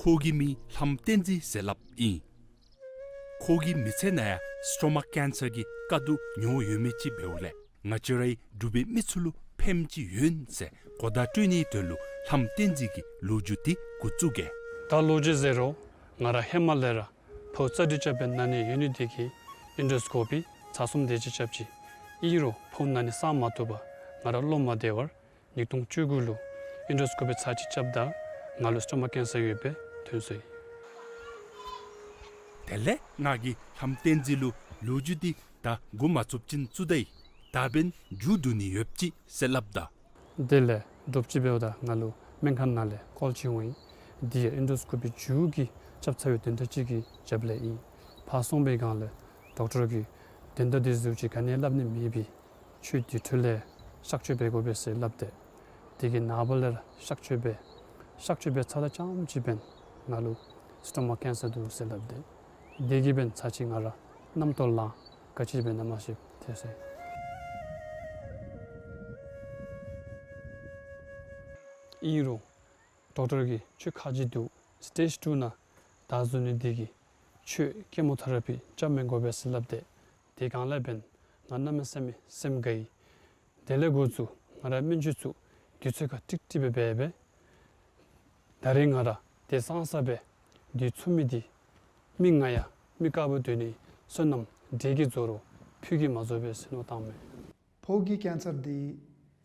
ཁོ་གི་མིང་ལྷམ་བསྟན་འཛིན་ཟེར་སླབ་ཨིན། ཁོ་གི་མི་ཚེ་ནང་ཡང་སི་ཊོ་མ་ཀེན་སར་གྱི་དཀའ་སྡུག་མྱོང་ཡོད་མི་ཅིག་འབདཝ་ལས་ང་བཅས་རའི་འབྲུག་པའི་མི་ཚུ་ལུ་ཕནམ་ཅིག་ཡོད་ཟེར་གོ་བརྡ་སྤྲོད་ནིའི་དོན་ལུ་ལྷམ་བསྟན་འཛིན་གྱི་ལོ་རྒྱུས་འདི་འགོ་བཙུགས་གེ། ད་ལོ་རྒྱུས་ཟེར་རུང་ང་ར་ཧེ་མ་ལས་ར་ཕོཝ་རྩ་འདི་རྐྱབ་སྦེ་ན་ནི་ཡོད་ནི་དེ་གིས་ཨིན་ཌོ་སི་ཀོ་པི་ཚར་གསུམ་དེ་ཅིག་རྐྱབ་ཅི། ཨིན་རུང་ཕོཝ་ན་ནི་སངས་མ་བཏུབ་པར་ང་ར་བློ་མ་བདེ་བར་ཉིས་སྟོང་བཅུ་དགུ་ལུ་ཨིན་ཌོ་སི་ཀོ་པི་ཚར་གཅིག་རྐྱབ་ད་ང་ལུ་སི་ཊོ་མ་ཀེན་སར་ཡོདཔ་སྦེ་ཐོན་སོ་ཡི། དེ་ལས་ང་གིས་ལྷམ་བསྟན་འཛིན་ལུ་ལོ་རྒྱུས་འདི་ད་འགོ་མ་བཙུགས་ཅིན་བཙུགས་ད་ཡི། ད་འབདན་མཇུག་བསྡུ་ནི་ཡོདཔ་ཅིག་ཟེར་སླབ་ད། དེ་ལས་དོགས་ཅིག་འབདཝ་ད་ང་ལུ་སྨན་ཁང་ནང་ལས་ཀོལ་ཅིག་འོང་ཡི། འདི་ཡང་ཨིན་ཌོ་སི་ཀོ་པི་མཇུག་གི་རྐྱབ་ཚར་བའི་དོན་དག་ཅིག་གི་རྒྱབ་ལས་ཨིན། ཕར་སོང་པའི་སྒང་ལས་ཌོག་ཊར་གྱིས་དོན་དག་འདི་ཟེརཝ་ཅིག་ག་ནི་སླབ་ནི་མེད་པས། ཁྱོད་དེ་འཕྲོ་ལས་གཤག་བཅོས་འབད་དགོ་པས་ཟེར་སླབ་སྟེ། དེ་གི་ནངས་པ་ལས་ར་གཤག་བཅོས་འབད། གཤག་བཅོས་འབད་ཚརཝ་ད་རྐྱངམ་ཅིག་འབདན་ང་ལུ་སི་ཊོ་མ་ཀེན་སར་འདུག་ཟེར་སླབ་སྟེ། དེ་གིས་འབདན་ཚར་གཅིག་ང་ར་གནམ་ཐོག་ལང་ག་ཅི་འབད་ན་མ་ཤེསཔ་ཐལ་སོ་ཡི། ཨིན་རུང་ཌོག་ཊར་གྱིས་ཁྱོད་ཁ་རྗེ་འདུག། སི་ཊེཇ་ཊུ་ནང་བདའ་ཟུན་ནི་དེ་གིས་ཁྱོད་ཀི་མོ་ཐེ་ར་པི་རྐྱབ་མི་དགོ་པས་ཟེར་སླབ་སྟེ། དེ་སྒང་ལས་འབདན་ང་གནམ་མེད་ས་མེད་སེམས་དགའ་ཡི། དེ་ལས་འགོ་བཙུགས་ང་ར་སྨན་བཅོས་ཚུ་དུས་ཚོད་ཁར་ཀྲིག་ཀྲི་སྦེ་འབད་འབད། ད་རེས་ང་ར་དེ་སང་ས་སྦེ་དུས་ཚོད་མི་འདི་མི་ང་ཡང་མི་དཀརཔོ་སྡོད་ནིའི་བསོད་ནམས་འབྲས་ཀྱིས་རྫོགས་རུང་ཕུད་ཀྱིས་མ་རྫོགས་པས་ཟེར་མནོ་བཏངམ་མས། ཕོཝ་གི་ཀེན་སར་འདི་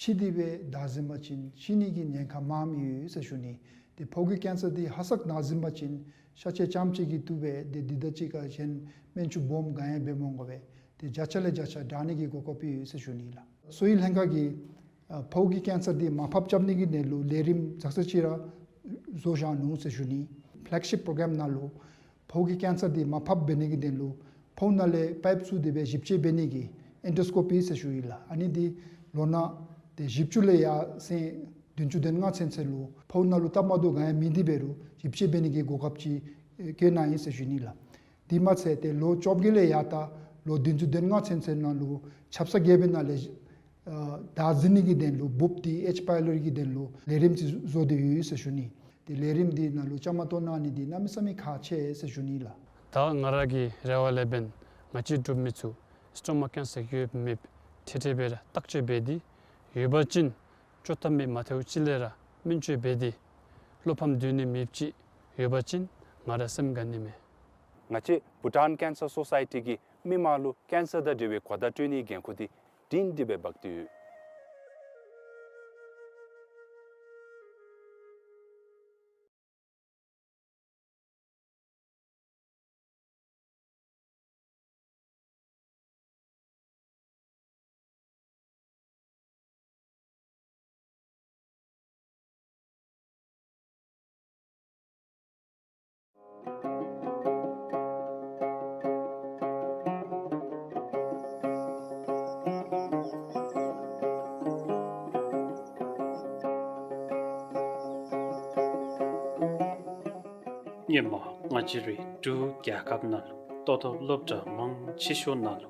ཕྱི་འདི་སྦེ་བདའ་ཟུན་པ་ཅིན་ཤི་ནི་གི་ཉེན་ཁ་མངམ་ཡོད་ཟེར་ཞུ་ནི། ཏེ་ཕོཝ་གི་ཀེན་སར་འདི་ཧ་སག་བདའ་ཟུན་པ་ཅིན་ཤ་ཆས་རྐྱངམ་ཅིག་གིས་བཏུབ་པས། ཏེ་འདི་དང་གཅིག་ཁར་གཞན་སྨན་བཅོས་སྦོམ་ག་ཡང་འབད་མི་དགོ་པས། ཏེ་བརྒྱ་ཆ་ལས་བརྒྱ་ཆ་དྲག་ནི་གི་གོ་སྐབས་ཡོད་ཟེར་ཞུ་ནི་ལགས། གསོ་བའི་ལྷན་ཁག་གིས་ཨ་ཕོཝ་གི་ཀེན་སར་འདི་མར་ཕབ་རྐྱབ་ནི་གི་དོན་ལུ་ལས་རིམ་ཙག་ཙ་ཅིག་ར་བཟོ་བཞག་ནུག་ཟེར་ཞུ་ནི། ཕེ་ལེག་ཤིཔ་པྲོ་གྲམ་ནང་ལུ་ཕོཝ་གི་ཀེན་སར་འདི་མར་ཕབ་འབད་ནི་གི་དོན་ལུ་ཕོཝ་ནང་ལས་པའིཔ་བཙུགས་ཏེ་སྦེ་ཞིབ་དཔྱད་འབད་ནི་གི་ཨེན་ཌོ་སི་ཀོ་པི་ཟེར་ཞུ་ཡི་ལགས། ཨ་ནི་འདི་ལོ་ན་ཏེ་བཞི་བཅུ་ལས་ཡར་སེང་བདུན་ཅུ་དོན་ལྔ་ཚུན་ཚོད་ལུ་ཕོཝ་ནང་ལུ་སྟབས་མ་བདེཝ་ག་ཡང་མེད་དེ་འབད་རུང་ཞིབ་དཔྱད་འབད་ནི་གི་གོ་སྐབས་ཅིག་ཨེ་བཀོད་གནང་ཡི་ཟེར་ཞུ་ནི་ལགས། དེ་མ་ཚད་ཏེ་ལོ་བཅོ་བརྒྱད་ལས་ཡར་ད་ལོ་བདུན་ཅུ་དོན་ལྔ་ཚུན་ཚོད་ནང་ལུ་ཆབ་གསང་རྒྱལ་པོའི་ནང་ལས་ཨ་བདའ་ཟུན་ནི་གི་དོན་ལུ་འབུཔ་འདི་ཨེཆ་པའི་ལོཊ་ཀྱི་དོན་ལུ་ལས་རིམ་ཅིག་བཟོ་སྟེ་ཡོད་ཟེར་ཞུ་ནི། ཏེ་ལས་རིམ་འདི་ནང་ལུ་བཅའ་མར་གཏོགས་གནང་ནི་འདི་གནམ་མེད་ས་མེད་ཁག་ཆེ་ཟེར་ཞུ་ནི་ལགས། ད་ང་ར་གི་རེ་བ་ལས་འབདན་ང་བཅས་འབྲུག་མི་ཚུ་སི་ཊོ་མ་ཀེན་སར་ཡོདཔ་མེདཔ་ཐེ་ཐེ་སྦེ་ར་བརྟག་དཔྱད་འབད་དེ་ཡོད་པ་ཅིན་བཅོས་ཐབས་མེད་མ་ཐལཝ་ཅིག་ལས་ར་སྨན་བཅོས་འབད་དེ་བློ་ཕམ་སྡོད་ནི་མེདཔ་ཅིག་ཡོད་པ་ཅིན་ང་ར་སེམས་དགའ་ནི་མས། ང་བཅས་བྷུ་ཊཱན་ཀེན་སར་སོ་སའི་ཊི་གིས་མི་མང་ལུ་ཀེན་སར་དང་འབྲེལ་བའི་གོ་བརྡ་སྤྲོད་ནིའི་འགན་ཁུར་འདི་སྒྲིང་སྒྲི་སྦེ་འབག་སྟེ་ཡོད། སྔོན་མ་ ང་བཅས་རའི་འབྲུག་རྒྱལ་ཁབ་ནང་ལུ་ལྟོ་ཐོབ་སློབ་གྲྭ་མང་ཆེ་ཤོས་ནང་ལུ་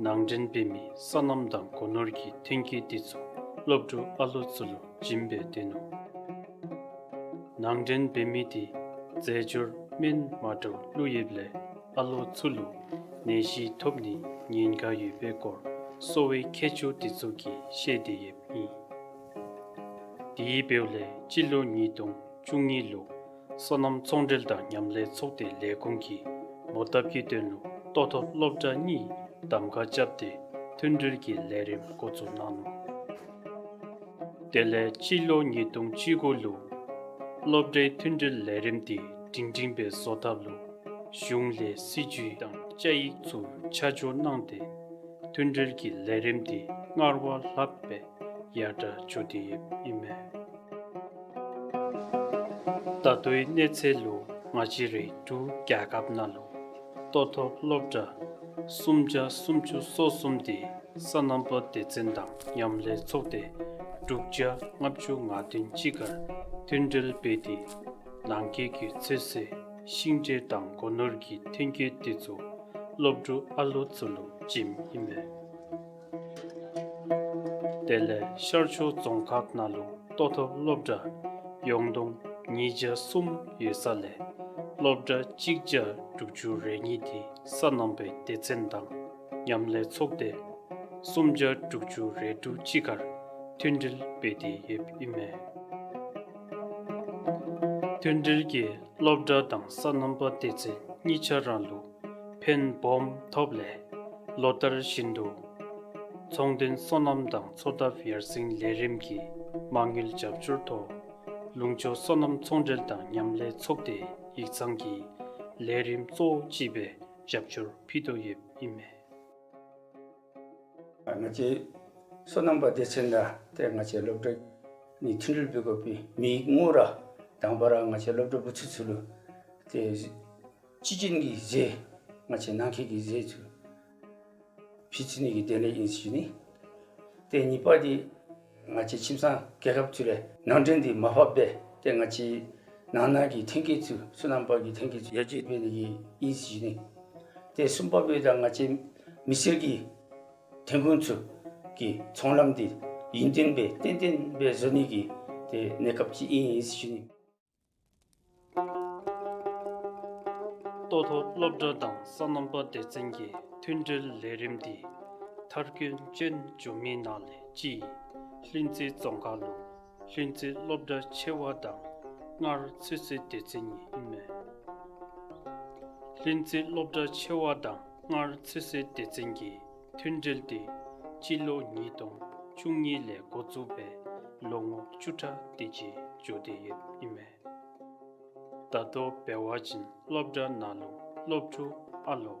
ནང་འདྲེན་འབད་མི་སོ་ནམ་དང་སྒོ་ནོར་གྱི་ཐོན་སྐྱེད་འདི་ཚུ་སློབ་ཕྲུག་ཨ་ལོ་ཚུ་ལུ་བྱིན་སྦེ་སྡོད་ནུག། ནང་འདྲེན་འབད་མི་འདི་རྫས་སྦྱོར་སྨན་མ་འདྲཝ་བླུགས་ཡོདཔ་ལས་ཨ་ལོ་ཚུ་ལུ་ནད་གཞི་ཐོབ་ནིའི་ཉེན་ཁ་ཡོད་པའི་སྐོར་གསོ་བའི་མཁས་མཆོག་འདི་ཚུ་གིས་བཤད་དེ་ཡོདཔ་ཨིན། དེ་འབདཝ་ལས་སྤྱི་ལོ་ཉིས་སྟོང་བཅུ་གཉིས་ལུ་སོ་ནམ་ཚོང་འབྲེལ་དང་མཉམ་ལས་ཚོགས་སྡེ་ལས་ཁུངས་ཀྱིས་མོ་བཏབ་ཀྱི་དོན་ལུ་ལྟོ་ཐོབ་སློབ་གྲྭ་གཉིས་གདམ་ཁ་རྐྱབ་སྟེ་མཐུན་སྒྲིལ་གྱི་ལས་རིམ་འགོ་བཙུགས་གནང་ནུག། དེ་ལས་སྤྱི་ལོ་ཉིས་སྟོང་བཅུ་དགུ་ལུ་སློབ་གྲྭའི་མཐུན་སྒྲིལ་ལས་རིམ་འདི་སྒྲིང་སྒྲིང་སྦེ་བཟོ་ཐབས་ལུ་གཞུང་ལས་སྲིད་བྱུས་དང་བཅའ་ཡིག་ཚུ་ཆ་འཇོག་གནང་སྟེ་མཐུན་སྒྲིལ་གྱི་ལས་རིམ་འདི་སྔར་བ་ལྷག་སྦེ་ཡར་དྲག་འགྱོ་སྟེ་ཡོདཔ་ཨིན་མས། ད་ལྟོའི་གནས་ཚད་ལུ་ང་བཅས་རའི་འབྲུག་རྒྱལ་ཁབ་ནང་ལུ་ལྟོ་ཐོབ་སློབ་གྲྭ་སུམ་བརྒྱ་སུམ་ཅུ་སོ་གསུམ་འདི་སོ་ནམ་པ་སྡེ་ཚན་དང་མཉམ་ལས་ཚོགས་སྡེ་དྲུག་བརྒྱ་ལྔ་བཅུ་ང་བདུན་གཅིག་ཁར་མཐུན་སྒྲིལ་འབད་དེ་ནང་འཁོད་ཀྱི་ཚོད་བསྲེ་ཤིང་འབྲས་དང་སྒོ་ནོར་གྱི་ཐོན་སྐྱེད་འདི་ཚུ་སློབ་ཕྲུག་ཨ་ལོ་ཚུ་ལུ་བྱིནམ་ཨིན་མས། དེ་ལས་ཤར་ཕྱོགས་རྫོང་ཁག་ནང་ལུ་ལྟོ་ཐོབ་སློབ་གྲྭ་ཡོངས་བསྡོམས་ཉིས་བརྒྱ་གསུམ་ཡོད་ས་ལས་སློབ་གྲྭ་གཅིག་བརྒྱ་དྲུག་ཅུ་རེ་གཉིས་འདི་སོ་ནམ་པའི་སྡེ་ཚན་དང་མཉམ་ལས་ཚོགས་སྡེ་སུམ་བརྒྱ་དྲུག་ཅུ་རེ་དྲུག་གཅིག་ཁར་མཐུན་སྒྲིལ་འབད་དེ་ཡོདཔ་ཨིན་མས། མཐུན་སྒྲིལ་གྱིས་སློབ་གྲྭ་དང་སོ་ནམ་པ་སྡེ་ཚན་གཉིས་ཆ་ར་ལུ་ཕན་སྦོམ་ཐོབ་ལས་ལོ་ལྟར་བཞིན་དུ་ཚོང་དོན་སོ་ནམ་དང་འཚོ་ཐབས་ཡར་སེང་ལས་རིམ་གྱི་མ་དངུལ་རྒྱབ་སྐྱོར་ཐོག་ལུང་ཕྱོགས་སོ་ནམ་ཚོང་འབྲེལ་དང་མཉམ་ལས་ཚོགས་སྡེ་ཡིག་ཚང་གི་ལས་རིམ་གཙོ་བོ་ཅིག་སྦེ་རྒྱབ་སྐྱོར་ཕུལ་དོ་ཡོདཔ་ཨིན་མས། ང་བཅས་སོ་ནམ་པ་སྡེ་ཚན་དང་ཏེ་ང་བཅས་སློབ་གྲྭ་ནི་མཐུན་སྒྲིལ་འབད་དགོ་པའི་དམིགས་ཡུལ་ར་དང་པ་ར་ང་བཅས་སློབ་གྲྭ་བུ་ཚ་ཚུ་ལུ་ཏེ་སྤྱི་བྱིན་གྱི་ཟས་ང་བཅས་ནང་འཁོད་ཀྱི་ཟས་ཚུ་ཕུལ་ཚུགས་ནི་གི་དོན་ལས་ཨིན་ཟེར་ཞུ་ནི། ཏེ་གཉིས་པ་འདི་ང་བཅས་ཁྱིམ་ཚང་རྒྱལ་ཁབ་ཚུ་ལས་ནང་འདྲེན་འདི་མར་ཕབ་སྦེ་ཏེ་ང་བཅས་ནང་ན་གི་ཐོན་སྐྱེད་ཚུ་སོ་ནམ་པ་གི་ཐོན་སྐྱེད་ཚུ་ཡར་རྒྱས་འབད་ནི་གི་ཨིན་ཟེར་ཞུ་ནི། ཏེ་གསུམ་པ་འབདཝ་ད་ང་བཅས་མི་སེར་གྱི་ཐོན་ཁུངས་ཚུ་གི་ཚོང་ལམ་འདི་ཡུན་བརྟན་སྦེ་ཏན་ཏན་སྦེ་བཟོ་ནི་གི་ཏེ་གནས་སྐབས་ཅིག་ཨིན་ཟེར་ཞུ་ནི། ལྟོ་ཐོབ་སློབ་གྲྭ་དང་སོ་ནམ་པ་སྡེ་ཚན་གྱི་མཐུན་སྒྲིལ་ལས་རིམ་འདི་མཐར་འཁྱོལ་ཅན་བྱུང་མི་ནང་ལས་གཅིག་ལྷུན་རྩེ་རྫོང་ཁག་ལུ་ལྷུན་རྩེ་སློབ་གྲྭ་ཆེ་བ་དང་སྔར་ཚོད་བསྲེ་སྡེ་ཚན་ཨིན་མས། ལྷུན་རྩེ་སློབ་གྲྭ་ཆེ་བ་དང་སྔར་ཚོད་བསྲེ་སྡེ་ཚན་གྱི་མཐུན་སྒྲིལ་འདི་སྤྱི་ལོ་ཉིས་སྟོང་བཅུ་གཉིས་ལས་འགོ་བཙུགས་སྦེ་ལོ་ངོ་བཅུ་ཕྲག་དེ་ཅིག་འགྱོ་སྟེ་ཡོདཔ་ཨིན་མས། ད་ལྟོ་འབད་བ་ཅིན་སློབ་གྲྭ་ནང་ལུ་སློབ་ཕྲུག་ཨ་ལོ་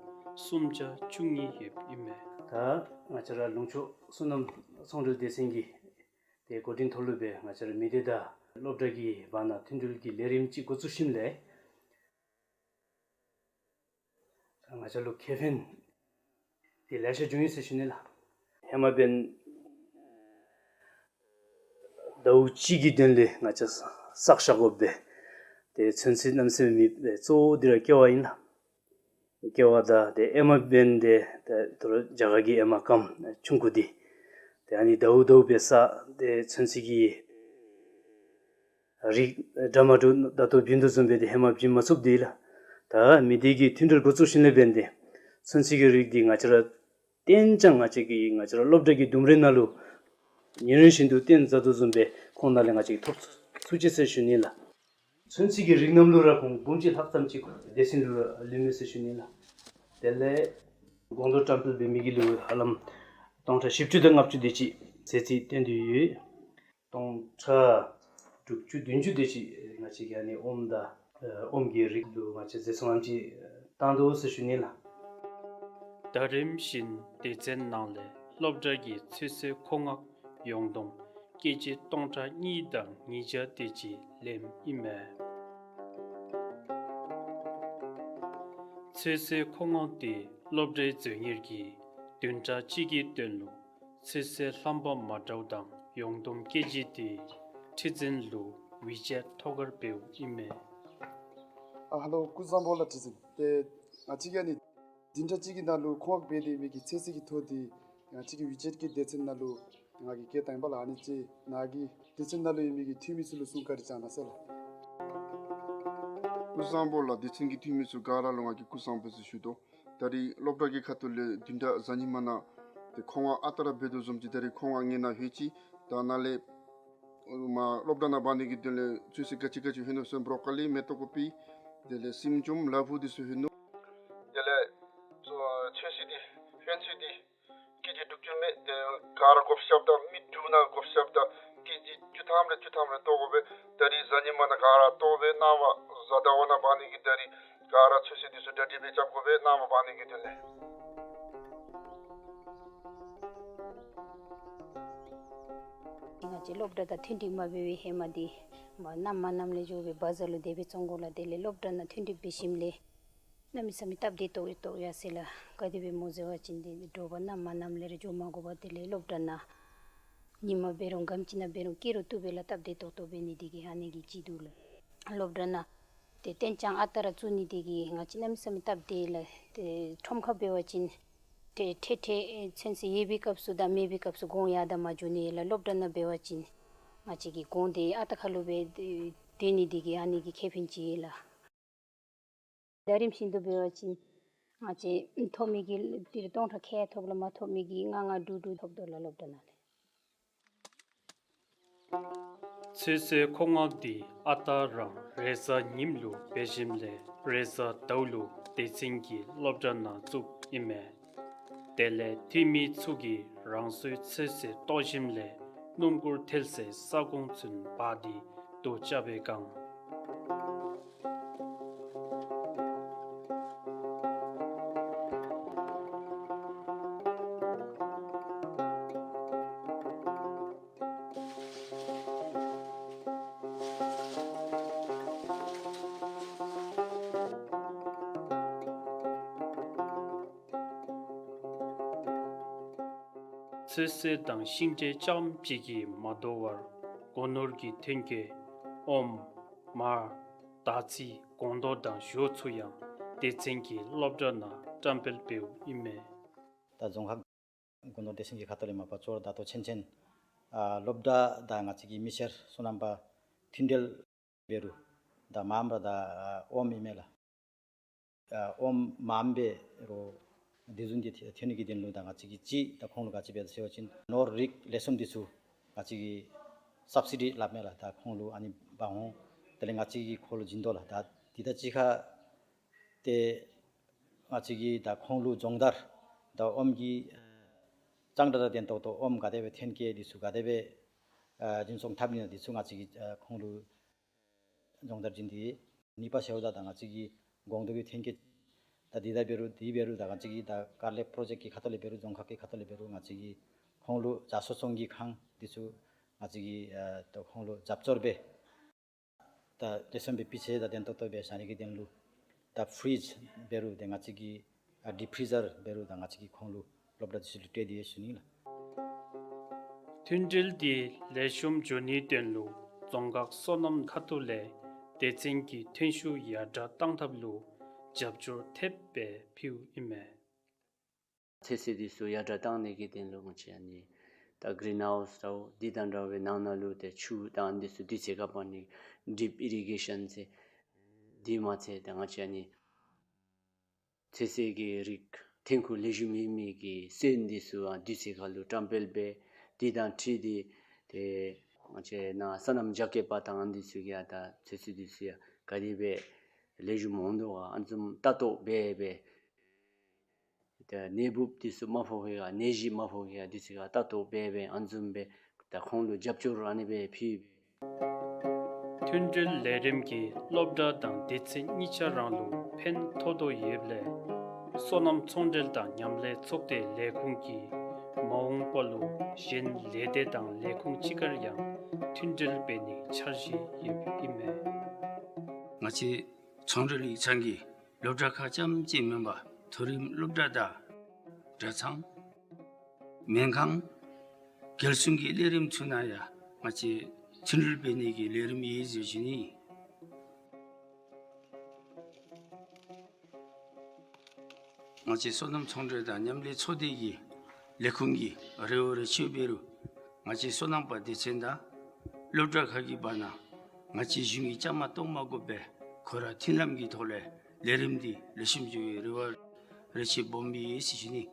སུམ་བརྒྱ་བཅུ་གཉིས་ཡོདཔ་ཨིན་མས། ད་ང་བཅས་ར་ལུང་ཕྱོགས་སོ་ནམ་ཚོང་འབྲེལ་སྡེ་ཚན་གྱི་ཏེ་འགོ་འདྲེན་ཐོག་ལུ་སྦེ་ང་བཅས་ར་མི་སྡེ་དང་སློབ་གྲྭ་གི་བར་ན་མཐུན་སྒྲིལ་གྱི་ལས་རིམ་ཅིག་འགོ་བཙུགས་ཞིནམ་ལས་ང་བཅས་ལུ་ཁེ་ཕན་འདི་ལེ་ཤ་བྱུང་ཡི་ཟེར་ཞུ་ནི་ལགས། ཧེ་མ་འབདན་ཟླཝ་གཅིག་གི་དོན་ལས་ང་བཅས་བསགས་བཞག་དགོ་པས། ཏེ་ཚོད་བསྲེ་གནམ་མེད་ས་མེད་གཙོ་བོ་འདི་ར་ཀེ་བ་ཨིན་ལགས། ཀེ་བ་དང་ཏེ་ཨེ་མ་འབདན་ཏེ་ད་ལྟོ་རྒྱ་གར་གྱི་ཨེ་མ་སྐམ་ཆུང་ཀུ་འདི་ཏེ་ཨ་ནི་ཟླཝ་ཟླཝ་སྦེ་བསགས། ཏེ་ཚོད་བསྲེ་གི་རིགས་འདྲ་མ་འདྲཝ་ད་ལྟོ་བྱིན་དོ་བཟུམ་སྦེ་ཏེ་ཧེ་མ་བྱིན་མ་ཚུགསཔ་འདི་ལགས། ད་མི་སྡེ་གི་མཐུན་སྒྲིལ་འགོ་བཙུགས་ཞིནམ་ལས་འབདན་ཏེ་ཚོད་བསྲེ་གི་རིགས་འདི་ང་བཅས་ར་བཏོན་ཙང་ང་བཅས་ཀྱི་ང་བཅས་ར་སློབ་གྲྭ་གི་ལྡུམ་རའི་ནང་ལུ་ཉིན་རེ་བཞིན་དུ་བཏོན་བཟའ་དོ་བཟུམ་སྦེ་ཁོང་ནང་ལས་ང་བཅས་ཀྱིས་ཐོབ་ཚུགས་ཅི་ཟེར་ཞུ་ནི་ལགས། ཚོད་བསྲེ་གི་རིགས་རྣམས་ལུ་ར་ཁོང་འབུམ་གཅིག་ལྷག་ཙམ་ཅིག་སྡེ་ཚན་ལུ་ར་ལུས་མས་ཟེར་ཞུ་ནི་ལགས། དེ་ལས་སྒོང་རྡོག་བཀྲམ་སྤེལ་འབད་མི་གི་ལུ་ཧ་ལམ་སྟོང་ཕྲག་བཞི་བཅུ་དང་ལྔ་བཅུ་དེ་ཅིག་ཟས་རྩིས་བཏོན་ཏེ་ཡོད། སྟོང་ཕྲག་དྲུག་ཅུ་བདུན་ཅུ་དེ་ཅིག་ང་བཅས་ཀྱིས་ཨ་ནི་ཨོམ་དང་ཨོམ་གྱི་རིགས་ལུ་ང་བཅས་ཟས་སོང་ལམ་ཅིག་བཏང་དོ་ཟེར་ཞུ་ནི་ལགས། ད་རིམ་བཞིན་སྡེ་ཚན་ནང་ལས་སློབ་གྲྭ་གི་ཚོད་བསྲེ་མཁོ་མངགས་ཡོངས་བསྡོམས་ཀེ་ཇི་སྟོང་ཕྲག་གཉིས་དང་ཉིས་བརྒྱ་དེ་ཅིག་ལེནམ་ཨིན་མས། ཚོད་བསྲེ་མཁོ་མངགས་འདི་སློབ་གྲྭའི་མཛོད་གཉེར་གྱིས་བདུན་ཕྲག་གཅིག་གི་དོན་ལུ་ཚོད་བསྲེ་རྣམ་པ་མ་འདྲཝ་དང་ཡོངས་བསྡོམས་ཀེ་ཇི་དེ་ཁྲི་འཛིན་ལུ་ཝི་ཅེཊ་ཐོག་ཁར་འབདཝ་ཨིན་མས། ཨ་ཧེ་ལོ། སྐུ་གཟུགས་བཟང་པོ་ལགས། བཀྲིན་ཆེ། ཏེ་ང་བཅས་ཀྱིས་ཨ་ནི་བདུན་ཕྲག་གཅིག་གི་ནང་ལུ་ཁོང་ཝརཀ་འབད་དེ་མི་གི་ཚོད་བསྲེ་གི་ཐོ་འདི་ང་བཅས་ཀྱི་ཝི་ཅེཊ་གི་སྡེ་ཚན་ནང་ལུ་ང་གིས་བསྐྱལ་བཏང་ཡི་པ་ལགས། ཨ་ནི་ཅིག་ནཱ་གི་སྡེ་ཚན་ནང་ལུ་ཡོད་མི་གི་འཐུས་མི་ཚུ་ལུ་གསུང་བཀའ་དྲིན་བསྐྱང་གནང་ཟེར་ལགས། སྐུ་གཟུགས་བཟང་པོ་ལགས། སྡེ་ཚན་གྱི་འཐུས་མི་ཚུ་ག་ར་ལུ་ང་གིས་སྐུ་གཟུགས་བཟང་པོ་ཟེར་ཞུ་དོ། ད་རིས་སློབ་གྲྭ་གི་ཁ་ཐུག་ལས་བདུན་ཕྲག་གཟའ་ཉི་མ་ནང་ཏེ་ཁོང་ཝརཀ་ཨ་རྟག་ར་འབད་དོ་བཟུམ་ཅིག་ད་རིས་ཁོང་ཝརཀ་ངེའི་ནང་ལྷོད་ཅི། ད་ནཱ་ལས་མར་སློབ་གྲྭ་ནང་འབག་ནི་གི་དོན་ལས་ཚོད་བསྲེ་ག་ཅི་ག་ཅི་ལྷོད་ནུག་ཟེར་བ་ཅིན་བོརོ་ཀོ་ལི་མེ་ཏོག་ཀོ་པི་དེ་ལས་སྲིངམོ་ཅུམ་ལ་ཕུག་འདི་ཚུ་ལྷོད་ནུག། དེ་ལས་ཚོད་བསྲེ་འདི་ལྷོད་ཚད་འདི་ཀེ་ཇི་དྲུག་ཅུ་མས། ཏེ་ག་ར་བགོ་བཤའ་དང་མི་དྲུག་ནང་བགོ་བཤའ་དང་ཀེ་ཇི་བཅུ་ཐམ་རེ་བཅུ་ཐམ་རེ་བཏོག་དགོ་པས། ད་རིས་གཟའ་ཉི་མ་ནང་ག་ར་བཏོག་སྦེ་གནང་བ། གཟའ་ཟླ་བ་ནང་འབག་ནི་གི་ད་རིས་ག་ར་ཚོད་བསྲེ་འདི་ཚུ་གྲ་སྒྲིག་འབད་རྐྱབ་དགོ་པས། གནང་བ་འབག་ནི་གི་དོན་ལས། ང་བཅས་སློབ་གྲྭ་དང་མཐུན་འགྲིག་མ་འབད་བའི་ཧེ་མ་འདི་མར་གནམ་མ་གནམ་ལས་འགྱོ་སྦེ་བ་ཛར་ལུ་དེ་སྦེ་བཙོང་དགོ་ལགས། དེ་ལས་སློབ་གྲྭ་ནང་མཐུན་འགྲིག་འབད་ཞིནམ་ལས་གནམ་མེད་ས་མེད་སྟབས་བདེ་ཏོག་ཏོ་ཡར་སོང་ཡི་ལགས། ག་དེ་སྦེ་སྨོ་ཟེར་བ་ཅིན་ཏེ་དྲོ་པ་གནམ་མ་གནམ་ལས་ར་འགྱོ་མ་དགོ་པར་དེ་ལས་སློབ་གྲྭ་ནང་ཉིམ་འབད་རུང་སྒམ་ཅིག་ནང་འབད་རུང་སྐྱེལ་རུང་བཏུབ་པས་ལགས། སྟབས་བདེ་ཏོག་ཏོ་འབད་ནི་དེ་གིས་ཨ་ནི་གི་ཅིག་འདུག་ལགས། སློབ་གྲྭ་ནང་ཏེ་ཏེན་ཅང་ཨ་རྟག་ར་བཙུགས་ནི་དེ་གིས་ང་བཅས་གནམ་མེད་ས་མེད་སྟབས་བདེ་ལགས། ཏེ་ཁྲོམ་ཁར་འབད་བ་ཅིན་ཏེ་འཕྲལ་འཕྲལ་ཚོད་བསྲེ་ཡོད་པའི་སྐབས་སུ་དང་མེད་པའི་སྐབས་སུ་གོང་ཡར་དང་མར་འགྱོ་ནི་ལགས། སློབ་གྲྭ་ནང་འབད་བ་ཅིན་ང་བཅས་ཀྱི་གོང་འདི་ཨ་རྟག་ཁ་ལུ་སྦེ་སྡོད་ནི་དེ་གིས་ཨ་ནི་གི་ཁེ་ཕན་ཅིག་ལགས། ཟླ་རིམ་བཞིན་དུ་འབད་བ་ཅིན་ང་བཅས་ཐོབ་མི་གི་ཏི་རུ་སྟོང་ཕྲག་ཁལ་ཐོབ་ལགས། མ་ཐོབ་མི་གི་ལྔ་ལྔ་དྲུག་དྲུག་ཐོབ་དོ་ལགས་སློབ་གྲྭ་ནང་ལས། ཚོད་བསྲེ་ཁོང་ཝརཀ་འདི་ཨ་རྟག་རང་རེས་གཟའ་ཉིམ་ལུ་འབད་ཞིནམ་ལས་རེས་གཟའ་ཟླཝ་ལུ་སྡེ་ཚན་གྱི་སློབ་གྲྭ་ནང་བཙུགསཔ་ཨིན་མས། དེ་ལས་འཐུས་མི་ཚུ་གིས་རང་སོའི་ཚོད་བསྲེ་བཏོག་ཞིནམ་ལས་སྣུམ་འཁོར་ཐལ་སའི་ས་ཁོངས་ཚུན་འབག་སྟེ་དོས་རྐྱབ་པའི་སྒང་ཚོད་བསྲེ་དང་ཤིང་འབྲས་རྐྱངམ་གཅིག་གིས་མ་དོ་བར་སྒོ་ནོར་གྱི་ཐོན་སྐྱེད་ཨོམ་མར་དར་ཚིལ་སྒོང་རྡོག་དང་ཞོ་ཚུ་ཡང་སྡེ་ཚན་གྱི་སློབ་གྲྭ་ནང་བཀྲམ་སྤེལ་འབདཝ་ཨིན་མས། ད་རྫོང་ཁག་སྒོ་ནོར་སྡེ་ཚན་གྱི་ཁ་ཐུག་ལས་མ་པ་ཅོག་ར་ད་ལྟོ་ཆེན་ཆེན་ཨ་སློབ་གྲྭ་དང་ང་བཅས་ཀྱི་མི་སེར་སོ་ནམ་པ་མཐུན་འབྲེལ་འབད་རུང་ད་མངམ་ར་ད་ཨ་ཨོམ་ཨིན་མས་ལགས། ཨ་ཨོམ་མངམ་འབད་རུང་དེ་བཟུམ་ཅིག་ཐོན་ནི་གི་དོན་ལུ་ད་ང་བཅས་ཀྱིས་ཅིག་ད་ཁོང་ལུ་ག་ཅི་འབད་ཟེར་བ་ཅིན་ནོར་རིགས་ལེགས་ཤོམ་འདི་ཚུ་ང་བཅས་ཀྱིས་སབ་སི་ཌི་སླབ་མས་ལགས། ད་ཁོང་ལུ་ཨ་ནི་འབག་འོང་དེ་ལས་ང་བཅས་ཀྱིས་ཁོང་ལུ་བྱིན་དོ་ལགས། ད་འདི་དང་གཅིག་ཁར་ཏེ་ང་བཅས་ཀྱིས་ད་ཁོང་ལུ་སྦྱོང་བརྡར་ད་ཨོམ་གྱི་ཨ་གཙང་སྦྲ་དང་ལྡན་ཏོག་ཏོ་ཨོམ་ག་དེ་སྦེ་ཐོན་སྐྱེད་འདི་ཚུ་ག་དེ་སྦེ་ཨ་འཛིན་སྐྱོང་འཐབ་ནི་ཨིན་ན་འདི་ཚུ་ང་བཅས་ཀྱིས་ཨ་ཁོང་ལུ་སྦྱོང་བརྡར་བྱིན་ཏེ། གཉིས་པ་ཟེརཝ་ད་ད་ང་བཅས་ཀྱི་སྒོང་རྡོག་གི་ཐོན་སྐྱེད་ད་འདི་ད་འབད་རུང་འདི་འབད་རུང་ད་ང་བཅས་ཀྱི་ད་དཀར་ལེབ་པྲོ་ཇེཀཊ་ཀྱི་ཁ་ཐུག་ལས་འབད་རུང་རྫོང་ཁག་གི་ཁ་ཐུག་ལས་འབད་རུང་ང་བཅས་ཀྱིས་ཁོང་ལུ་བྱ་གསོ་ཚོང་གི་ཁང་འདི་ཚུ་ང་བཅས་ཀྱིས་ཨ་ད་ཁོང་ལུ་རྒྱབ་སྐྱོར་འབད་ད་ལེགས་ཤོམ་སྦེ་སྤུས་ཚད་དང་ལྡན་ཏོག་ཏོ་སྦེ་བཞག་ནི་གི་དོན་ལུ་ད་ཕྲིཇ་འབད་རུང་ཏེ་ང་བཅས་ཀྱིས་ཨ་ཌིབ་ཕྲི་ཟར་འབད་རུང་ད་ང་བཅས་ཀྱིས་ཁོང་ལུ་སློབ་གྲྭ་འདི་ཚུ་ལུ་སྤྲོད་དེ་ཡོད་ཟེར་ཞུ་ནི་ལགས། མཐུན་འབྲེལ་འདི་ལེགས་ཤོམ་འགྱོ་ནིའི་དོན་ལུ་རྫོང་ཁག་སོ་ནམ་ཁ་ཐུག་ལས་སྡེ་ཚན་གྱི་ཐོན་ཤུགས་ཡར་དྲག་གཏང་ཐབས་ལུ་རྒྱབ་སྐྱོར་ཐེབས་སྦེ་ཕུལཝ་ཨིན་མས། ཚོད་བསྲེ་འདི་ཚུ་ཡར་དྲག་གཏང་ནི་གི་དོན་ལུ་ང་བཅས་ཨ་ནི་ད་གིརིན་ཧའུསི་ར་འོ་འདི་དང་འདྲ་བའི་ནང་ན་ལུ་ཏེ་ཆུ་དང་འདི་ཚུ་དུས་ཚོད་ཁར་འབག་ནི་ཌིབ་ཨི་རི་གེ་ཤཱན་ཟེར། དེ་མ་ཚད་ད་ང་བཅས་ཨ་ནི་ཚོད་བསྲེ་གི་རིགས་ཐོན་ཁུངས་ལེགས་ཤོམ་ཡོད་མི་གི་སོན་འདི་ཚུ་ཡང་དུས་ཚོད་ཁར་ལུ་བཀྲམ་སྤེལ་འབད། དེ་དང་འཁྲིལ་ཏེ་ཏེ་ང་བཅས་ནཱ་སོ་ནམ་རྒྱ་སྐྱེད་པ་དང་འདི་ཚུ་གིས་ཡང་ད་ཚོད་བསྲེ་འདི་ཚུ་ཡང་ག་དེ་སྦེ་ལེགས་ཤོམ་འོང་དོ་ག་ཨ་ནི་བཟུམ་ལྟ་རྟོག་འབད་འབད། ད་ནད་འབུཔ་འདི་ཚུ་མ་ཕོག་པའི་ག་ནད་གཞི་མ་ཕོག་པའི་ག་འདི་ཚུ་ག་ལྟ་རྟོག་འབད་འབད་ཨ་ནི་བཟུམ་སྦེ་ད་ཁོང་ལུ་རྒྱབ་སྐྱོར་ཨ་ནི་སྦེ་ཕུལ། མཐུན་འབྲེལ་ལས་རིམ་གྱིས་སློབ་གྲྭ་དང་སྡེ་ཚན་གཉིས་ཆ་ར་ལུ་ཕན་ཐོགས་དོ་ཡོདཔ་ལས་སོ་ནམ་ཚོང་འབྲེལ་དང་མཉམ་ལས་ཚོགས་སྡེ་ལས་ཁུངས་ཀྱིས་མ་འོངས་པ་ལུ་གཞན་ལས་སྡེ་དང་ལས་ཁུངས་ཅིག་ཁར་ཡང་མཐུན་འབྲེལ་འབད་ནིའི་འཆར་གཞི་ཡོདཔ་ཨིན་མས། ང་བཅས་ཚོང་འབྲེལ་ཡིག་ཚང་གིས་སློབ་གྲྭ་ཁག་རྐྱངམ་གཅིག་མེན་པར་མཐོ་རིམ་སློབ་གྲྭ་དང་གྲྭ་ཚང་སྨན་ཁང་རྒྱལ་སྲུང་གི་ལས་རིམ་ཚུ་ནང་ཡང་ང་བཅས་མཐུན་སྒྲིལ་འབད་ནི་གི་ལས་རིམ་ཡོད་ཟེར་ཞུ་ནི། ང་བཅས་སོ་ནམ་ཚོང་འབྲེལ་དང་མཉམ་ལས་ཚོགས་སྡེ་གི་ལས་ཁུངས་ཀྱི་རེ་བ་རེ་ཆེ་འབད་རུང་ང་བཅས་སོ་ནམ་པ་སྡེ་ཚན་དང་སློབ་གྲྭ་ཁག་གི་བར་ན་ང་བཅས་གཞུང་གི་བཅའ་མར་གཏོགས་མ་དགོ་པར་ཁོང་ར་མཐུན་ལམ་གྱི་ཐོག་ལས་ལས་རིམ་འདི་ལེགས་ཤོམ་འགྱོ་བའི་རེ་བ་རེ་ཆེ་སྦོམ་ཡོད་ཟེར་ཞུ་ནི།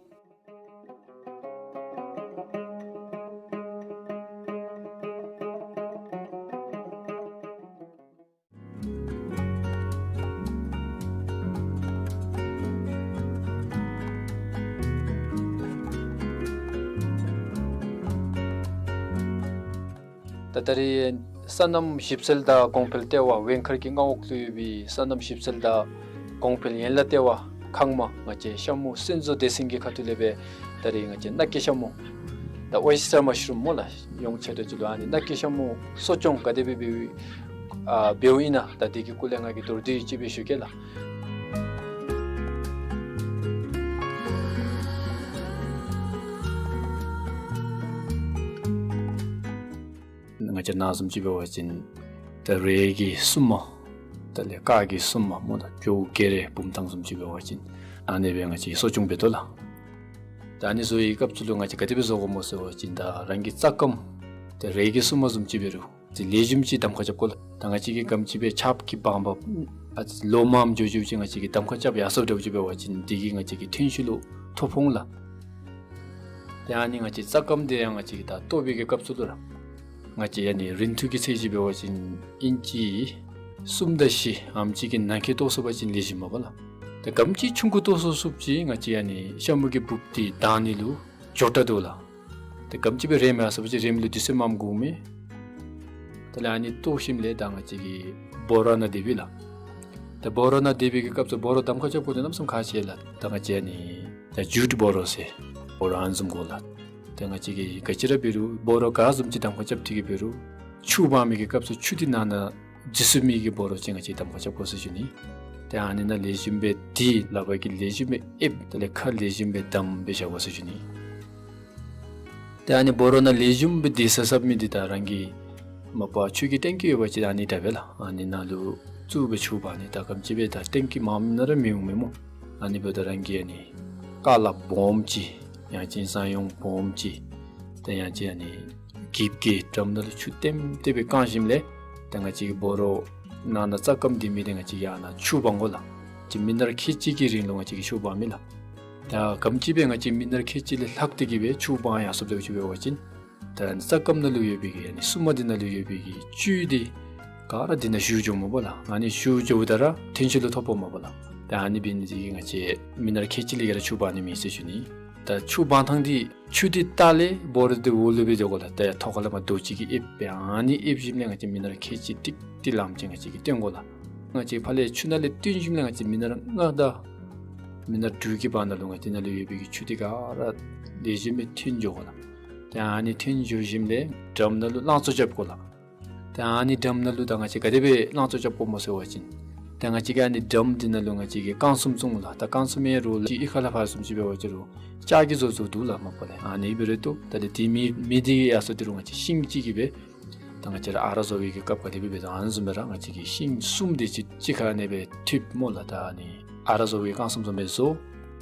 ད་ད་རེས་སོ་ནམ་ཞིབ་འཚོལ་དང་གོང་འཕེལ་ལྟེ་བ་ཝེང་མཁར་གྱི་མངའ་འོག་ཏུ་ཡོད་པའི་སོ་ནམ་ཞིབ་འཚོལ་དང་གོང་འཕེལ་ཡན་ལག་ལྟེ་བ་ཁང་མ་ང་བཅས་ཤ་མུ་སོན་བཟོ་སྡེ་ཚན་གྱི་ཁ་ཐུག་ལས་སྦེ་ད་རེས་ང་བཅས་ནག་སྐྱེས་ཤ་མུ་ད་ཨོ་ཡེས་ཊར་མ་ཤ་རུམ་སྨོ་ལགས། ཡོངས་ཆེ་ཏོག་ཅིག་ལུ་ཨ་ནི་ནག་སྐྱེས་ཤ་མུ་གསོ་སྐྱོང་ག་དེ་སྦེ་འབདཝ་ཨ་འབདཝ་ཨིན་ན་ད་དེ་གི་སྐོར་ལས་ང་གིས་མདོར་བསྡུས་ཅིག་སྦེ་ཞུ་གེ་ལགས། ང་བཅས་ནཱ་བཟུམ་ཅིག་འབད་བ་ཅིན་ད་རས་ཀྱི་སྲུངམ་དེ་ལས་ཀར་གྱི་སྲུངམ་སྨོ་ད་བྱོཝ་གེ་རེ་བུམ་ཐང་བཟུམ་ཅིག་འབད་བ་ཅིན་ཨ་ནི་སྦེ་ང་བཅས་གསོ་སྐྱོང་འབད་དོ་ལགས། ད་ཨ་ནི་བཟོ་བའི་སྐབས་སུ་ལུ་ང་བཅས་ག་དེ་སྦེ་བཟོ་དགོཔ་སྨོ་ཟེར་བ་ཅིན་ད་རང་གི་རྩྭ་སྐམ་དེ་རས་ཀྱི་སྲུངམ་བཟུམ་ཅིག་འབད་རུང་དེ་ལེགས་ཤོམ་ཅིག་གདམ་ཁ་རྐྱབ་དགོ་ལགས། ད་ང་བཅས་ཀྱིས་ག་དེམ་ཅིག་སྦེ་ཆརཔ་གིས་སྦང་སྦང་ཨ་ལོ་མངམ་འགྱོ་འགྱོཝ་ཅིག་ང་བཅས་ཀྱིས་གདམ་ཁ་རྐྱབ་ཡར་སོཔ་འདྲཝ་ཅིག་འབད་བ་ཅིན་དེ་གིས་ང་བཅས་ཀྱི་ཐོན་ཤུགས་ལུ་ཐོ་ཕོག་འོང་ལགས། ཏེ་ཨ་ནི་ང་བཅས་རྩྭ་སྐམ་དེ་ཡང་ང་བཅས་ཀྱིས་ད་བཏོག་པའི་གི་སྐབས་སུ་ལུ་ར་ང་བཅས་ཨ་ནི་རིང་ཐུང་གི་ཚད་ཅིག་འབད་བ་ཅིན་ཨིན་ཅི་གསུམ་དང་བཞི་ཨ་ནེམ་ཅིག་གི་ནང་འཁོད་བཏོག་ཚུགས་པ་ཅིན་ལེགས་ཤོམ་མས་པ་ལགས། ཏེ་ག་དེམ་ཅིག་ཆུང་ཀུ་བཏོག་ཚུགས་ཚུགསཔ་ཅིག་ང་བཅས་ཨ་ནི་ཤ་མུ་གི་འབུཔ་འདི་དྭངས་ནི་ལུ་མགྱོགས་དྲགས་འདུག་ལགས། ཏེ་ག་དེམ་ཅིག་སྦེ་རེམ་ཡར་སོང་པ་ཅིན་རེམ་ལུ་དུས་ཚོད་མངམ་འགོརཝ་མས། དེ་ལས་ཨ་ནི་བཏོག་ཞིནམ་ལས་ད་ང་བཅས་ཀྱིས་སྦོ་ར་ནང་སྡེབ་པས་ལགས། ཏེ་སྦོ་ར་ནང་སྡེབ་པའི་གི་སྐབས་སུ་སྦོ་ར་གདམ་ཁ་རྐྱབ་དགོཔ་འདི་གནམ་མེད་ས་མེད་ཁག་ཆེ་ལགས། ད་ང་བཅས་ཨ་ནི་ད་ཇུཊ་སྦོ་ར་ཟེར་སྦོ་ར་ཨ་ནི་བཟུམ་དགོ་ལགས། ཏེ་ང་བཅས་ཀྱིས་ག་ཅི་ར་འབད་རུང་སྦོ་ར་ག་བཟུམ་ཅིག་གདམ་ཁ་རྐྱབ་སྟེ་གི་འབད་རུང་ཆུ་སྦང་མི་གི་སྐབས་སུ་ཆུ་འདི་ནང་ན་འཛུལ་ཚུགས་མི་གི་སྦོ་ར་ཅིག་ང་བཅས་གདམ་ཁ་རྐྱབ་དགོ་ཟེར་ཞུ་ནི། ཏེ་ཨ་ནི་ནང་ལེགས་ཤོམ་སྦེ་དེ་ལག་པ་གིས་ལེགས་ཤོམ་སྦེ་ཨེབ་དེ་ལས་ཁ་ལེགས་ཤོམ་སྦེ་བསྡམས་སྦེ་བཞག་དགོ་ཟེར་ཞུ་ནི། ཏེ་ཨ་ནི་སྦོ་ར་ནང་ལེགས་ཤོམ་སྦེ་སྡོད་ས་སྡོད་མི་འདི་ད་རང་གི་མ་པ་ཆུ་གི་ཊེང་ཀི་ཡོད་པ་ཅིན་ཨ་ནི་དྲག་པས་ལགས། ཨ་ནི་ནང་ལུ་བཙུགས་སྦེ་ཆུ་སྦང་ནི། ད་ག་དེམ་ཅིག་སྦེ་ད་ཊེང་ཀི་མངམ་ནང་ར་མི་འོང་མས་སྨོ། ཨ་ནི་འབདཝ་ད་རང་གི་ཨ་ནི་ཀ་ལ་སྦོམ་ཅིག་ཡང་ཅིན་ཟངས་གཡོག་སྦོམ་ཅིག་ཏེ་ཡང་ཅིན་ཨ་ནི་གིབ་ཀྱི་ཌམ་ནང་ལུ་ཆུ་ལྟེམ་ལྟེ་སྦེ་བཀང་ཞིནམ་ལས་ད་ང་བཅས་ཀྱིས་སྦོ་ར་ནང་ན་རྩྭ་སྐམ་སྡོད་མི་འདི་ང་བཅས་ཀྱིས་ཨ་ནཱ་ཆུ་སྦང་དགོ་ལགས། ཏེ་མི་ནར་ཁལ་གཅིག་གི་རིང་ལུ་ང་བཅས་ཀྱིས་ཆུ་སྦང་མས་ལགས། ད་ག་དེམ་ཅིག་སྦེ་ང་བཅས་མི་ནར་ཁལ་གཅིག་ལས་ལྷག་སྟེ་གི་སྦེ་ཆུ་སྦང་ཡར་སོཔ་འདྲཝ་ཅིག་འབད་བ་ཅིན་ད་རྩྭ་སྐམ་ནང་ལུ་ཡོད་པའི་གི་ཨ་ནི་སྲུངམ་འདི་ནང་ལུ་ཡོད་པའི་གི་བཅུད་འདི་ག་ར་འདི་ནང་ཞུ་འགྱོཝ་མས་པ་ལགས། ཨ་ནི་ཞུ་འགྱོཝ་ད་ར་ཐོན་ཤུགས་ལུ་ཐོ་ཕོགཔ་མས་པ་ལགས། ད་ཨ་ནི་འབད་ནི་འདི་གིས་ང་བཅས་མི་ནར་ཁལ་གཅིག་ལས་བརྒལ་ར་ཆུ་སྦང་ནི་མེད་ཟེར་ཞུ་ནི། ད་ཆུ་སྦང་ཐངས་འདི་ཆུ་འདི་ལྟག་ལས་སྦོ་ར་འདི་འོག་ལུ་སྦེ་འགྱོ་དགོ་ལགས། ད་ཡར་ཐོག་ཁ་ལས་མར་རྡོ་ཅིག་གིས་ཨེབ་སྦེ་ཨ་ནི་ཨེབ་ཞིནམ་ལས་ང་བཅས་མི་ནར་ཁལ་གཅིག་ཏིག་ཏིག་ལངམ་ཅིག་ང་བཅས་ཀྱིས་བཏོན་དགོ་ལགས། ང་བཅས་ཕར་ལས་ཆུ་ནང་ལས་བཏོན་ཞིནམ་ལས་ང་བཅས་མི་ནར་ལྔ་དང་མི་ནར་དྲུག་གི་བར་ན་ལུ་ང་བཅས་ནང་ལུ་ཡོད་པའི་གི་ཆུ་འདི་ག་ར་ལེགས་ཤོམ་སྦེ་ཐོན་འགྱོ་དགོ་ལགས། ཏེ་ཨ་ནི་ཐོན་འགྱོ་ཞིནམ་ལས་ཌམ་ནང་ལུ་རླངས་བཙོ་རྐྱབ་དགོ་ལགས། ཏེ་ཨ་ནི་ཌམ་ནང་ལུ་ད་ང་བཅས་ག་དེ་སྦེ་རླངས་བཙོ་རྐྱབ་དགོཔ་སྨོ་ཟེར་བ་ཅིན་ཏེ་ང་བཅས་ཀྱིས་ཨ་ནི་ཌམ་འདི་ནང་ལུ་ང་བཅས་ཀྱིས་རྐང་གསུམ་བཙུགས་འོང་ལགས། ད་རྐང་གསུམ་ཨིན་རུང་ལགས་ཅིག་གཡུས་ཁ་ལས་ཕར་བཟུམ་ཅིག་འབད་བ་ཅིན་རུང་ལྕགས་ཀྱི་བཟོ་བཟོཝ་འདུག་ལགས་མ་པ་ལས། ཨ་ནི་འབད་རུང་བཏུབ། ད་ལས་དེ་མེད་མི་འདི་ཡར་སོང་སྟེ་རུང་ང་བཅས་ཤིང་ཅིག་གིས་སྦེ་ད་ང་བཅས་ར་ཨ་རག་བཟོ་བའི་གི་སྐབས་ག་དེ་སྦེ་འབད་དོ་ཨ་ནི་བཟུམ་སྦེ་ར་ང་བཅས་ཀྱིས་ཤིང་གསུམ་དེ་ཅིག་གཅིག་ཁར་ཨ་ནི་སྦེ་མཐུད་སྨོ་ལགས། ད་ཨ་ནི་ཨ་རག་བཟོ་བའི་རྐང་གསུམ་བཟུམ་སྦེ་བཟོ།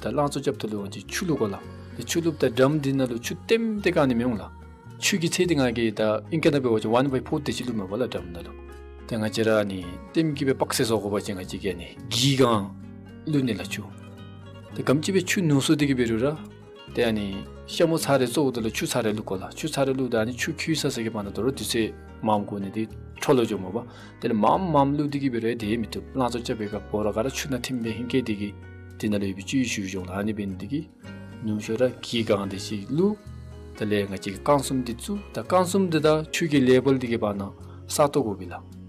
ད་རླངས་བཙོ་རྐྱབ་ད་ལུ་ང་བཅས་ཆུ་བླུག་དགོ་ལགས། ཏེ་ཆུ་བླུགཔ་ད་ཌམ་འདི་ནང་ལུ་ཆུ་ལྟེམ་ལྟེ་བཀང་ནི་མི་འོང་ལགས། ཆུ་གི་ཚད་འདི་ང་གིས་ད་ཨིང་སྐད་ནང་འབད་བ་ཅིན་ཝན་བའི་ཕོར་དེ་ཅིག་བླུག་མས་པ་ལགས་ཌམ་ནང་ལུ། ཏེ་ང་བཅས་ར་ཨ་ནི་ལྟེམ་གྱི་སྦེ་དཔག་ཚད་བཟོ་དགོ་པ་ཅིན་ང་བཅས་ཀྱིས་ཨ་ནི་གྱི་གང་བླུག་ནི་ལགས་ཆུ། ཏེ་ག་དེམ་ཅིག་སྦེ་ཆུ་ཉུང་སུ་སྟེ་གི་འབད་རུང་ར་ཏེ་ཨ་ནི་ཤ་མུ་ཚར་རེ་བཙོཝ་ད་ལུ་ཆུ་ཚར་རེ་བླུག་དགོ་ལགས། ཆུ་ཚར་རེ་བླུགཔ་ད་ཨ་ནི་ཆུ་ཁོལ་ས་ས་གི་བར་ན་དོ་རུང་དུས་ཚོད་མངམ་འགོར་ནི་འདི་འཕྲོ་བརླག་འགྱོཝ་མས་པ། དེ་ལས་མངམ་མངམ་བླུག་སྟེ་གི་འབད་རུང་ཡང་དེ་མི་བཏུབ། རླངས་བཙོ་རྐྱབ་པའི་སྐབས་སྦོ་ར་ག་ར་ཆུ་ནང་ཐིམ་སྦེ་ཧིང་སྐད་དེ་གིས་དེ་ནང་ལུ་ཡོད་པའི་བཅུད་ཞུ་འགྱོ་འོང་ལགས། ཨ་ནི་འབད་ནི་འདི་གིས་ཉུང་ཤོས་ར་གྱི་གང་དེ་ཅིག་བླུག། དེ་ལས་ང་བཅས་ཀྱིས་རྐང་གསུམ་འདི་བཙུགས། ད་རྐང་གསུམ་འདི་དང་ཆུ་གི་ལེ་བལ་འདི་གི་བར་ན་ས་སྟོང་དགོ་པས་ལགས།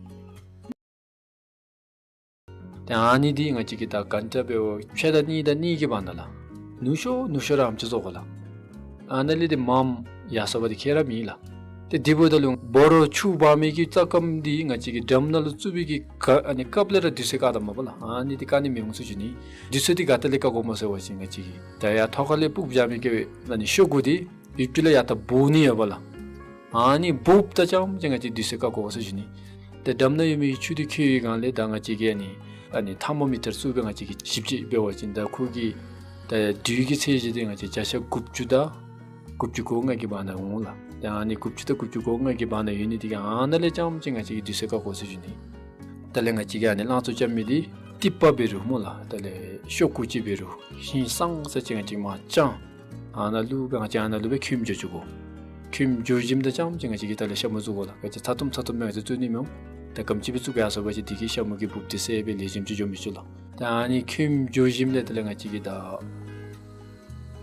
ཏེ་ཨ་ནི་འདི་ང་བཅས་ཀྱིས་ད་གན་ཊ་འབདཝ་ཕྱེད་དང་གཉིས་དང་གཉིས་ཀྱི་བར་ན་ལགས། ཉུང་ཤོས་ཉུང་ཤོས་ར་ཨ་ནེམ་ཅིག་བཟོ་དགོ་ལགས། ཨ་ནཱ་ལས་ཏེ་མངམ་ཡར་སོང་པ་འདི་ཁྱད་ར་མེད་ལགས། ཏེ་དེ་འབདཝ་ད་ལུ་སྦོ་ར་ཆུ་སྦང་མི་གི་རྩྭ་སྐམ་འདི་ང་བཅས་ཀྱིས་ཌམ་ནང་ལུ་བཙུགས་པའི་གི་ག་ཨ་ནི་སྐབས་ལས་ར་དུས་ཚོད་བཀག་ད་མས་པ་ལགས། ཨ་ནི་འདི་བཀག་ནི་མི་འོང་ཟེར་ཞུ་ནི། དུས་ཚོད་འདི་ག་ཏེ་ལས་བཀག་དགོཔ་སྨོ་ཟེར་བ་ཅིན་ང་བཅས་ཀྱིས་ད་ཡར་ཐོག་ཁ་ལས་སྤུབས་བཞག་མི་གི་ཨ་ནི་ཤོག་གུ་འདི་ཡུདཔ་ཅིག་ལས་ཡར་ད་སྦོ་ནི་ཡོད་པ་ལགས། ཨ་ནི་སྦོཝ་ད་ཙམ་ཅིག་ང་བཅས་དུས་ཚོད་བཀག་དགོ་ཟེར་ཞུ་ནི། ཏེ་ཌམ་ནང་ཡོད་མི་ཆུ་འདི་ཁོལ་བའི་སྒང་ལས་ད་ང་བཅས་ཀྱིས་ཨ་ནི་ཨ་ནི་ཐར་མོ་མི་ཊར་བཙུགས་སྦེ་ང་བཅས་ཀྱིས་ཞིབ་དཔྱད་འབད་བ་ཅིན་ད་ཁོ་གི་ ད་དུས་ཀྱི་ཚད་གཞི་འདི་ང་བཅས་བརྒྱ་ཆ་དགུ་བཅུ་དང་དགུ་བཅུ་གོ་ལྔ་གི་བར་ན་འོང་ལགས། ད་ཨ་ནི་དགུ་བཅུ་དང་དགུ་བཅུ་གོ་ལྔ་གི་བར་ན་ཡོད་ནི་འདི་གིས་ཨ་ནཱ་ལས་རྐྱངམ་ཅིག་ང་བཅས་ཀྱིས་དུས་ཚོད་བཀག་དགོ་ཟེར་ཞུ་ནི། དེ་ལས་ང་བཅས་ཀྱིས་ཨ་ནི་རླངས་བཙོ་རྐྱབ་མི་འདི་ཏིག་པ་འབད་རུང་སྨོ་ལགས། དེ་ལས་ཤོག་ཀུ་ཅིག་འབད་རུང་ཧིང་སངས་ས་ཅིག་ང་བཅས་མར་དཔྱང་ཨ་ནཱ་ལུ་སྦེ་ང་བཅས་ཨ་ནཱ་ལུ་སྦེ་ཁྱོནམ་འགྱོ་བཅུག་དགོ། ཁྱོནམ་འགྱོ་ཞིནམ་ད་རྐྱངམ་ཅིག་ང་བཅས་ཀྱིས་དེ་ལས་ཤ་མུ་བཙུགས་དགོ་ལགས། ག་ཅི་ཚ་ཏོམ་ཚ་ཏོམ་སྦེ་ང་བཅས་བཙུགས་ནི་མི་འོང་། ད་ག་དེམ་ཅིག་སྦེ་བཙུགས་ཡར་སོང་པ་ཅིན་དེ་གིས་ཤ་མུ་གི་འབུཔ་འདི་བསད་སྦེ་ལེགས་ཤོམ་ཅིག་འགྱོ་མི་བཅུག་ལགས། ད་ཨ་ནི་ཁྱོནམ་འགྱོ་ཞིནམ་ལས་དེ་ལས་ང་བཅས་ཀྱིས་ད་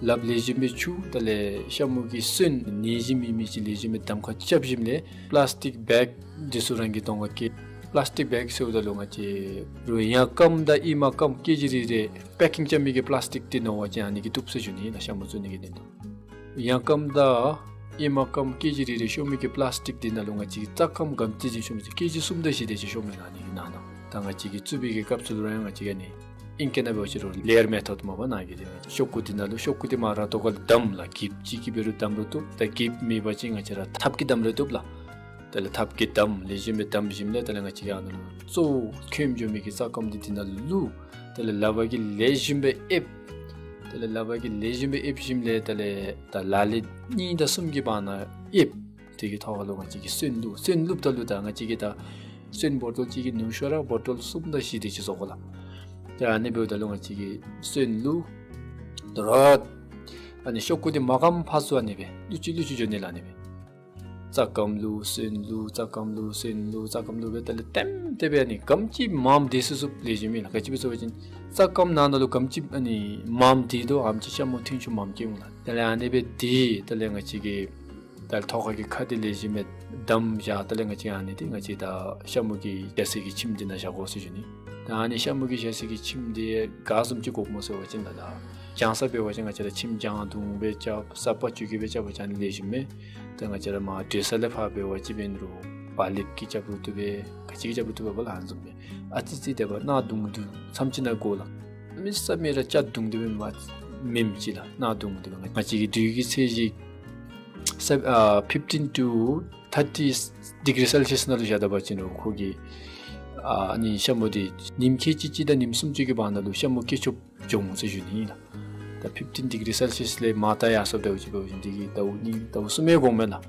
ལགཔ་ལེགས་ཤོམ་སྦེ་འཁྱུ། དེ་ལས་ཤ་མུ་གི་སོན་ནད་གཞི་མེད་མི་ཅིག་ལེགས་ཤོམ་སྦེ་གདམ་ཁ་རྐྱབ་ཞིནམ་ལས་པ་ལཱསི་ཊིཀ་བེག་འདི་ཚུ་རང་གི་གདོང་ཁར་བཀལ། པ་ལཱསི་ཊིཀ་བེག་ཟེརཝ་ད་ལུ་ང་བཅས་རུང་ཡང་སྐམ་དང་ཨེ་མ་སྐམ་ཀེ་ཇི་རེ་རེ་པེ་ཀིང་རྐྱབ་མི་གི་པ་ལཱསི་ཊིཀ་འདི་ནང་འབད་བ་ཅིན་ཨ་ནི་གིས་བཏུབ་ཟེར་ཞུ་ནི་ལགས། ཤ་མུ་བཙུགས་ནི་གི་དོན་དུ་ཡང་སྐམ་དང་ཨེ་མ་སྐམ་ཀེ་ཇི་རེ་རེ་ཤོར་མི་གི་པ་ལཱསི་ཊིཀ་འདི་ནང་ལུ་ང་བཅས་ཀྱིས་རྩྭ་སྐམ་ག་དེམ་ཅིག་ཅིག་ཤོར་མི་ཅིག་ཀེ་ཇི་གསུམ་དང་བཞི་དེ་ཅིག་ཤོར་མི་ལགས། ཨ་ནི་ནང་ན་ད་ང་བཅས་ཀྱིས་བཙུགས་པའི་གི་སྐབས་སུ་ལུ་ར་ཡང་ང་བཅས་ཨ་ནི་ཨིང་སྐད་ནང་འབད་བ་ཅིན་རུང་ལེ་ཡར་མེ་ཐོཌ་སྨོ་པ་ནཱ་གི་འདི་ཤོག་ཀུ་འདི་ནང་ལུ་ཤོག་ཀུ་འདི་མར་ར་ཏོག་ཁར་བསྡམ་ལགས། གྱིབ་ཅིག་གིས་འབད་རུང་བསྡམ་རུང་བཏུབ། ད་གྱིབ་མེད་པ་ཅིན་ང་བཅས་ར་ཐགཔ་གིས་བསྡམ་རུང་བཏུབ་ལགས། དེ་ལས་ཐགཔ་གིས་བསྡམ་ལེགས་ཤོམ་སྦེ་བསྡམ་ཞིནམ་ལས་དེ་ལས་ང་བཅས་ཀྱིས་ཨ་ནཱ་ལུ་གཙོ་བོ་ཁྱོནམ་འགྱོ་མི་གི་རྩྭ་སྐམ་འདི་འདི་ནང་ལུ་དེ་ལས་ལགཔ་གིས་ལེགས་ཤོམ་སྦེ་ཨེབ། དེ་ལས་ལགཔ་གིས་ལེགས་ཤོམ་སྦེ་ཨེབ་ཞིནམ་ལས་དེ་ལས་ད་ལ་ལི་གཉིས་དང་གསུམ་གྱི་བར་ན་ཨེབ། དེ་གི་ཐོག་ཁ་ལུ་ང་བཅས་ཀྱིས་སོན་བླུགས། སོན་བླུགསཔ་ད་ལུ་ད་ང་བཅས་ཀྱིས་ད་སོན་བོ་ཊོལ་གཅིག་གི་ནུ་ཤོ་ར་བོ་ཊོལ་གསུམ་དང་བཞི་དེ་ཅིག་བཟོ་དགོ་ལགས། ད་ཨ་ནི་འབདཝ་ད་ལུ་ང་བཅས་ཀྱིས་སོན་བླུགས། ད་རུང་ཨ་ནི་ཤོག་ཀུ་འདི་མ་སྐམ་ཕར་ཚུར་ཨ་ནི་སྦེ་ལུ་ཅིག་ལུ་ཅིག་འགྱོ་ནི་ལགས། ཨ་ནི་སྦེ་རྩྭ་སྐམ་བླུགས་སོན་བླུགས་རྩྭ་སྐམ་བླུགས་སོན་བླུགས་རྩྭ་སྐམ་བླུགས་སྦེ་དེ་ལས་ལྟེམ་ལྟེ་སྦེ་ཨ་ནི་ག་དེམ་ཅིག་མངམ་དེ་ཚུ་ཚུ་ལེགས་ཤོམ་ཨིན་ལགས། ག་ཅི་སྦེ་ཟེར་བ་ཅིན་རྩྭ་སྐམ་ནང་ན་ལུ་ག་དེམ་ཅིག་ཨ་ནི་མངམ་དེ་དོ་ཨ་དེམ་ཅིག་ཤ་མུ་ཐོན་ཤུགས་མངམ་སྐྱེ་འོང་ལགས། དེ་ལས་ཨ་ནི་སྦེ་དེ་དེ་ལས་ང་བཅས་ཀྱིས་ད་ཐོག་ཁ་གི་ཁ་འདི་ལེགས་ཤོམ་སྦེ་བསྡམས་བཞག། དེ་ལས་ང་བཅས་ཨ་ནི་འདི་ང་བཅས་ད་ཤ་མུ་གི་བཞག་སའི་གི་ཁྱིམ་འདི་ནང་བཞག་དགོ་ཟེར་ཞུ་ནི། ད་ཨ་ནི་ཤ་མུ་གི་བཞག་སའི་གི་ཁྱིམ་འདི་ག་བཟུམ་ཅིག་དགོཔ་སྨོ་ཟེར་བ་ཅིན་ད་ད་བྱང་ས་འབད་བ་ཅིན་ང་བཅས་ར་ཁྱིམ་བྱང་དུང་སྦེ་རྐྱབ་ས་པ་ཅུ་གི་སྦེ་རྐྱབ་པ་ཅིན་ལེགས་ཤོམ་མས། ད་ང་བཅས་ར་མར་དྲོད་ས་ལས་ཕར་འབད་བ་ཅིན་འབད་རུང་བ་ལེབ་ཀྱིས་རྐྱབ་རུང་བཏུབ་པས། ག་ཅི་གིས་རྐྱབ་རུང་བཏུབ་པས་སྦ་ལགས། ཨ་ནི་བཟུམ་སྦེ་ཨ་ཙི་ཙི་དེ་སྦེ་གནག་དུང་དུང་ཙམ་ཅིག་ནང་དགོ་ལགས། མི་ས་མི་ར་སྐྱ་དུང་དུང་སྦེ་མ་མེནམ་ཅིག་ལགས། གནག་དུང་དུང་སྦེ་ང་བཅས་ཀྱི་དུས་ཀྱི་ཚད་གཞི་ས་ཨ་fifteen to thirty degree Celsius ནང་ལུ་བཞག་ད་པ་ཅིན་རུང་ཁོ་གི་ཨ་ཨ་ནི་ཤ་མུ་འདི་ཉིནམ་ཁལ་གཅིག་གཅིག་དང་ཉིནམ་སུམ་ཅུ་གི་བར་ན་ལུ་ཤ་མུ་སྐྱེ་ཆོགཔ་འགྱོ་འོང་ཟེར་ཞུ་ནི་ཨིན་ལགས། ད་fifteen degree Celsius ལས་མར་ད་ཡར་སོངམ་འདྲཝ་ཅིག་འབད་བ་ཅིན་དེ་གིས་ཟླཝ་གཉིས་ཟླཝ་གསུམ་ཡང་འགོརཝ་མས་ལགས།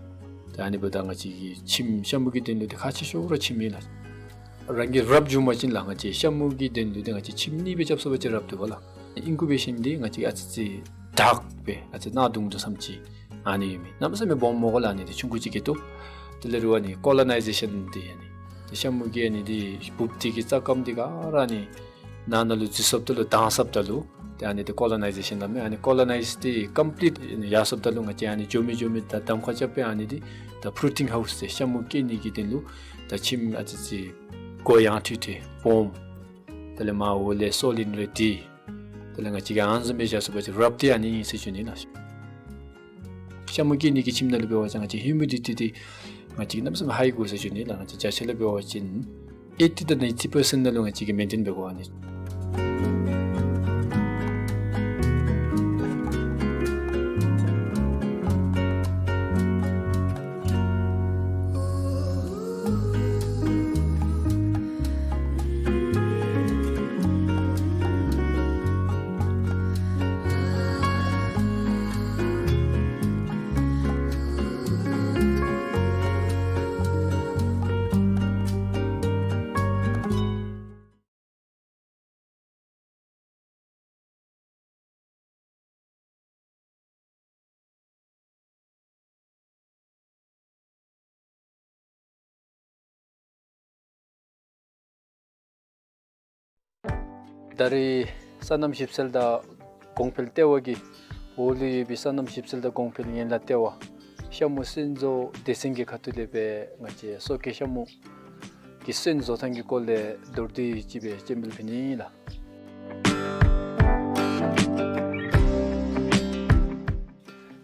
ད་ཨ་ནི་འབདཝ་ད་ང་བཅས་ཀྱི་ཁྱིམ་ཤ་མུ་གི་དོན་ལུ་འདི་ཁག་ཆེ་ཤོས་ར་ཁྱིམ་ཨིན་ལགས། རང་གིས་རབ་བྱུང་པ་ཅིན་ལགས་ང་བཅས་ཤ་མུ་གི་དོན་ལུ་འདི་ང་བཅས་ཁྱིམ་གཉིས་སྦེ་རྐྱབ་ཚུགས་པ་ཅིན་རབ་འདུག་པ་ལགས། ཨིན་ཀུ་བེ་ཤཱན་འདི་ང་བཅས་ཨ་ཙི་ཙི་དྲག་སྦེ་ཨ་ཙི་གནག་དུང་དུང་ཙམ་ཅིག་ཨ་ནི་ཡོད་མི། གནམ་མེད་ས་མེད་སྦོམ་མི་དགོ་ལགས། ཨ་ནི་འདི་ཆུང་ཀུ་ཅིག་གིས་བཏུབ། དེ་ལས་རུང་ཨ་ནི་ཀོ་ལོ་ནའི་ཟེ་ཤཱན་འདི་ཨ་ནི་ཏེ་ཤ་མུ་གི་ཨ་ནི་འདི་འབུཔ་འདི་གི་རྩྭ་སྐམ་འདི་ག་ར་ཨ་ནི་ནང་ན་ལུ་འཛུལ་སོངམ་ད་ལུ་དྭངས་སོངམ་ད་ལུ་ཏེ་ཨ་ནི་འདི་ཀོ་ལོ་ནའི་ཟེ་ཤཱན་སླབ་མས། ཨ་ནི་ཀོ་ལོ་ནའིཛ་འདི་ཀམ་པི་ལིཊ་ཡར་སོངམ་ད་ལུ་ང་བཅས་ཨ་ནི་འགྱོ་མི་འགྱོ་མི་ད་གདམ་ཁ་རྐྱབ་སྦེ་ཨ་ནི་འདི་ད་པྲོ་ཊིན་ཧའུསི་ཟེར་ཤ་མུ་སྐྱེ་ནི་གི་དོན་ལུ་ད་ཁྱིམ་ཨ་ཙི་ཙི་གུ་ཡངས་ཐུང་ཐུང་སྦོམ། དེ་ལས་མར་འོག་ལས་སོ་ལིང་རེ་འདི། དེ་ལས་ང་བཅས་ཀྱིས་ཨ་ནི་བཟུམ་སྦེ་བཞག་ཚུགས་པ་ཅིན་རབ་འདི་ཨ་ནི་ཨིན་ཟེར་ཞུ་ནི་ལགས། ཤ་མུ་སྐྱེ་ནི་གི་ཁྱིམ་ནང་ལུ་འབད་བ་ཅིན་ང་བཅས་ཧིའུ་མི་ཌི་ཊི་འདི་ང་བཅས་ཀྱིས་གནམ་མེད་ས་མེད་ཧའི་དགོ་ཟེར་ཞུ་ནི་ལགས། ང་བཅས་བརྒྱ་ཆ་ལས་འབད་བ་ཅིན་ཨེ་ཊི་དང་ནའིན་ཊི་པར་སེནཊ་ནང་ལུ་ང་བཅས་ཀྱིས་མེན་ཊེན་འབད་དགོ་ཨ་ནི། ད་རེས་སོ་ནམ་ཞིབ་འཚོལ་དང་གོང་འཕེལ་ལྟེ་བ་གིས་འོག་ལུ་ཡོད་པའི་སོ་ནམ་ཞིབ་འཚོལ་དང་གོང་འཕེལ་ཡན་ལག་ལྟེ་བ་ཤ་མུ་སོན་བཟོ་སྡེ་ཚན་གྱི་ཁ་ཐུག་ལས་སྦེ་ང་བཅས་སོ་སྐྱེས་ཤ་མུ་གི་སོན་བཟོ་ཐངས་ཀྱི་སྐོར་ལས་མདོར་བསྡུས་ཅིག་སྦེ་སྤྱན་འབུལ་ཕུལ་ནི་ཨིན་ལགས།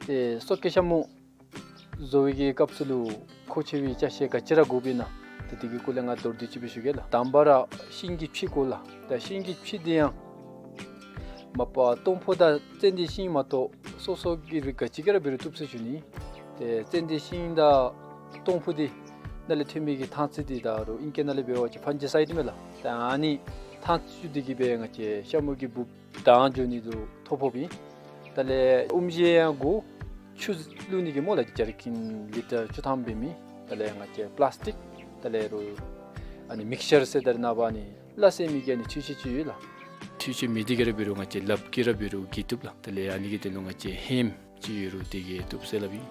ཏེ་སོ་སྐྱེས་ཤ་མུ་བཟོ་བའི་གི་སྐབས་སུ་ལུ་མཁོ་ཆེ་བའི་ཅ་ཆས་ག་ཅི་ར་དགོཔ་ཨིན་ན་ཏེ་དེ་གི་སྐོར་ལས་ང་མདོར་བསྡུས་ཅིག་སྦེ་ཞུ་གེ་ལགས། དང་པ་ར་ཤིང་གི་ཕྱེ་དགོ་ལགས། ད་ཤིང་གི་ཕྱེ་འདི་ཡང་མ་པ་སྟོང་ཕུ་དང་ཙན་དན་ཤིང་མ་གཏོགས་སོ་སོ་གི་རིགས་ག་ཅི་ག་ར་འབད་རུང་བཏུབ་ཟེར་ཞུ་ནི། ཏེ་ཙན་དན་ཤིང་དང་སྟོང་ཕུ་འདི་ནང་ལས་ཐོན་མི་གི་ཐང་རྩི་འདི་ད་རུང་ཨིང་སྐད་ནང་ལས་འབད་བ་ཅིན་ཕཱན་ཇི་སའིཌ་མས་ལགས། ད་ཨ་ནི་ཐང་རྩི་འདི་གིས་སྦེ་ང་བཅས་ཤ་མུ་གི་འབུཔ་ དྭངས་འགྱོ་ནི་དུ་ཐོ་ཕོགཔ་ཨིན། དེ་ལས་ཨུམ་ཇི་ཡང་གུ་ཆུ་བླུག་ནི་གི་སྨོ་ལགས། ཇར་ཀིན་ལི་ཊར་བཅུ་ཐམ་འབད་མི། དེ་ལས་ང་བཅས་པ་ལཱསི་ཊིཀ། དེ་ལས་རུང་ཨ་ནི་མིག་ཤར་ཟེར་ད་རེས་ནངས་པ་ཨ་ནི་སླ་བསྲེ་མི་གི་ཨ་ནི་འཕྲུལ་ཆས་ཅིག་ཡོད་ལགས། འཕྲུལ་ཆས་མེད་དེ་གིས་ར་འབད་རུང་ང་བཅས་ལགཔ་གིས་ར་འབད་རུང་གི་བཏུབ་ལགས། དེ་ལས་ཨ་ནི་གི་དོན་ལུ་ང་བཅས་ཧེམ་ཅིག་ཡོད་རུང་དེ་གིས་བཏུབ་ཟེར་སླབ་ཨིན།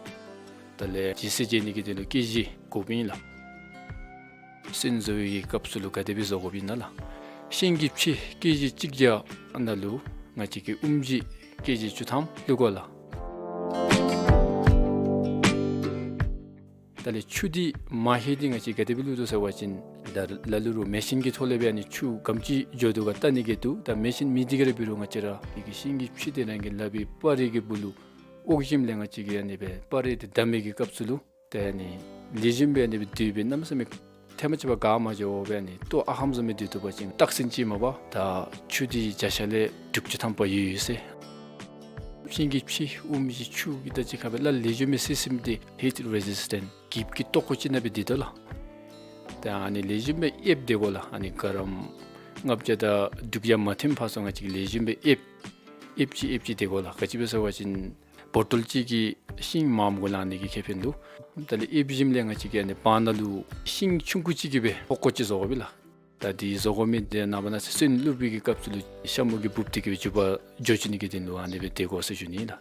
དེ་ལས་ལྗིད་ཚད་འཇལ་ནི་གི་དོན་ལུ་ཀེ་ཇི་དགོཔ་ཨིན་ལགས། སོན་བཟོ་བའི་གི་སྐབས་སུ་ལུ་ག་དེ་སྦེ་བཟོ་དགོཔ་ཨིན་ན་ལགས། ཤིང་གི་ཕྱེ་ཀེ་ཇི་གཅིག་བརྒྱ་ནང་ལུ་ང་བཅས་ཀྱིས་ཨུམ་ཇི་ཀེ་ཇི་བཅུ་ཐམ་བླུག་དགོ་ལགས། དེ་ལས་ཆུ་འདི་མ་ཧེ་འདི་ང་བཅས་ག་དེ་སྦེ་བླུག་དོ་ཟེར་བ་ཅིན་ད་ལ་ལུ་རུང་མེ་ཤིན་གྱི་ཐོག་ལས་སྦེ་ཨ་ནི་ཆུ་ག་དེམ་ཅིག་འགྱོ་དོ་ག་བལྟ་ནི་གི་འདུག། ད་མེ་ཤིན་མེད་དེ་གིས་ར་འབད་རུང་ང་བཅས་ར་གི་ཤིང་གི་ཕྱེ་འདི་རང་གི་ལགཔ་གི་སྤར་རི་གི་སྦུག་ལུ་འོག་ཞིནམ་ལས་ང་བཅས་ཀྱིས་ཨ་ནི་སྦེ་སྤར་རི་འདི་བསྡམ་མི་གི་སྐབས་སུ་ལུ་ཏེ་ཨ་ནི་ལེགས་ཤོམ་སྦེ་ཨ་ནི་སྦེ་དེ་སྦེ་གནམ་མེད་ས་མེད་ཐལ་མ་ཅིག་བ་ག་མ་འགྱོ་བར་ཨ་ནི་ལྟོ་ཨ་ཧམ་བཟུམ་སྦེ་སྡོད་བཏུབ་པ་ཅིན་རྟགས་མཚན་ཅིག་མས་པ། ད་ཆུ་འདི་བརྒྱ་ཆ་ལས་དྲུག་ཅུ་ཐམ་པ་ཡོད་ཡོད་ཟེར། ཤིང་གི་ཕྱེ་ཨུམ་ཇི་ཆུ་གི་ད་ཅི་ཁ་སྦེ་ལ་ལེགས་ཤོམ་སྦེ་བསྲེ་ཞིནམ་ལས་ཧིཊ་རེ་ཟིསི་ཊེནཊ་འགྱིབ་ཀྱི་ཏོག་ཀོ་ཅིག་ནང་སྦེ་སྡོད་དོ་ལགས། ད་ཨ་ནི་ལེགས་ཤོམ་སྦེ་ཨེབ་སྡོད་དགོ་ལགས། ཨ་ནི་ག་རམ་ལྔ་བརྒྱ་དང་དྲུག་བརྒྱ་མ་ཐོན་ཕར་ཚུན་ང་བཅས་ཀྱིས་ལེགས་ཤོམ་སྦེ་ཨེབ་ཨེབ་ཅི་ཨེབ་ཅི་སྡོད་དགོ་ལགས། ག་ཅི་སྦེ་ཟེར་བ་ཅིན་བོ་ཊོལ་གཅིག་གིས་ཤིང་མངམ་གུ་ལང་ནི་གི་ཁེ་ཕན་འདུག། དེ་ལས་ཨེབ་ཞིནམ་ལས་ང་བཅས་ཀྱིས་ཨ་ནི་བར་ན་ལུ་ཤིང་ཆུང་ཀུ་ཅིག་གི་སྦེ་ཧོ་ཀོ་ཅིག་བཟོ་དགོ་པས་ལགས། ད་འདི་བཟོ་དགོ་མི་འདི་ནངས་པ་གནངས་ཚེ་སོན་བླུག་པའི་གི་སྐབས་སུ་ལུ་ཤ་མུ་གི་འབུབ་འདི་གི་སྦེ་འགྱོ་བཅུག་ནི་གི་དོན་ལུ་ཨ་ནི་སྦེ་སྡོད་དགོ་ཟེར་ཞུ་ནི་ལགས།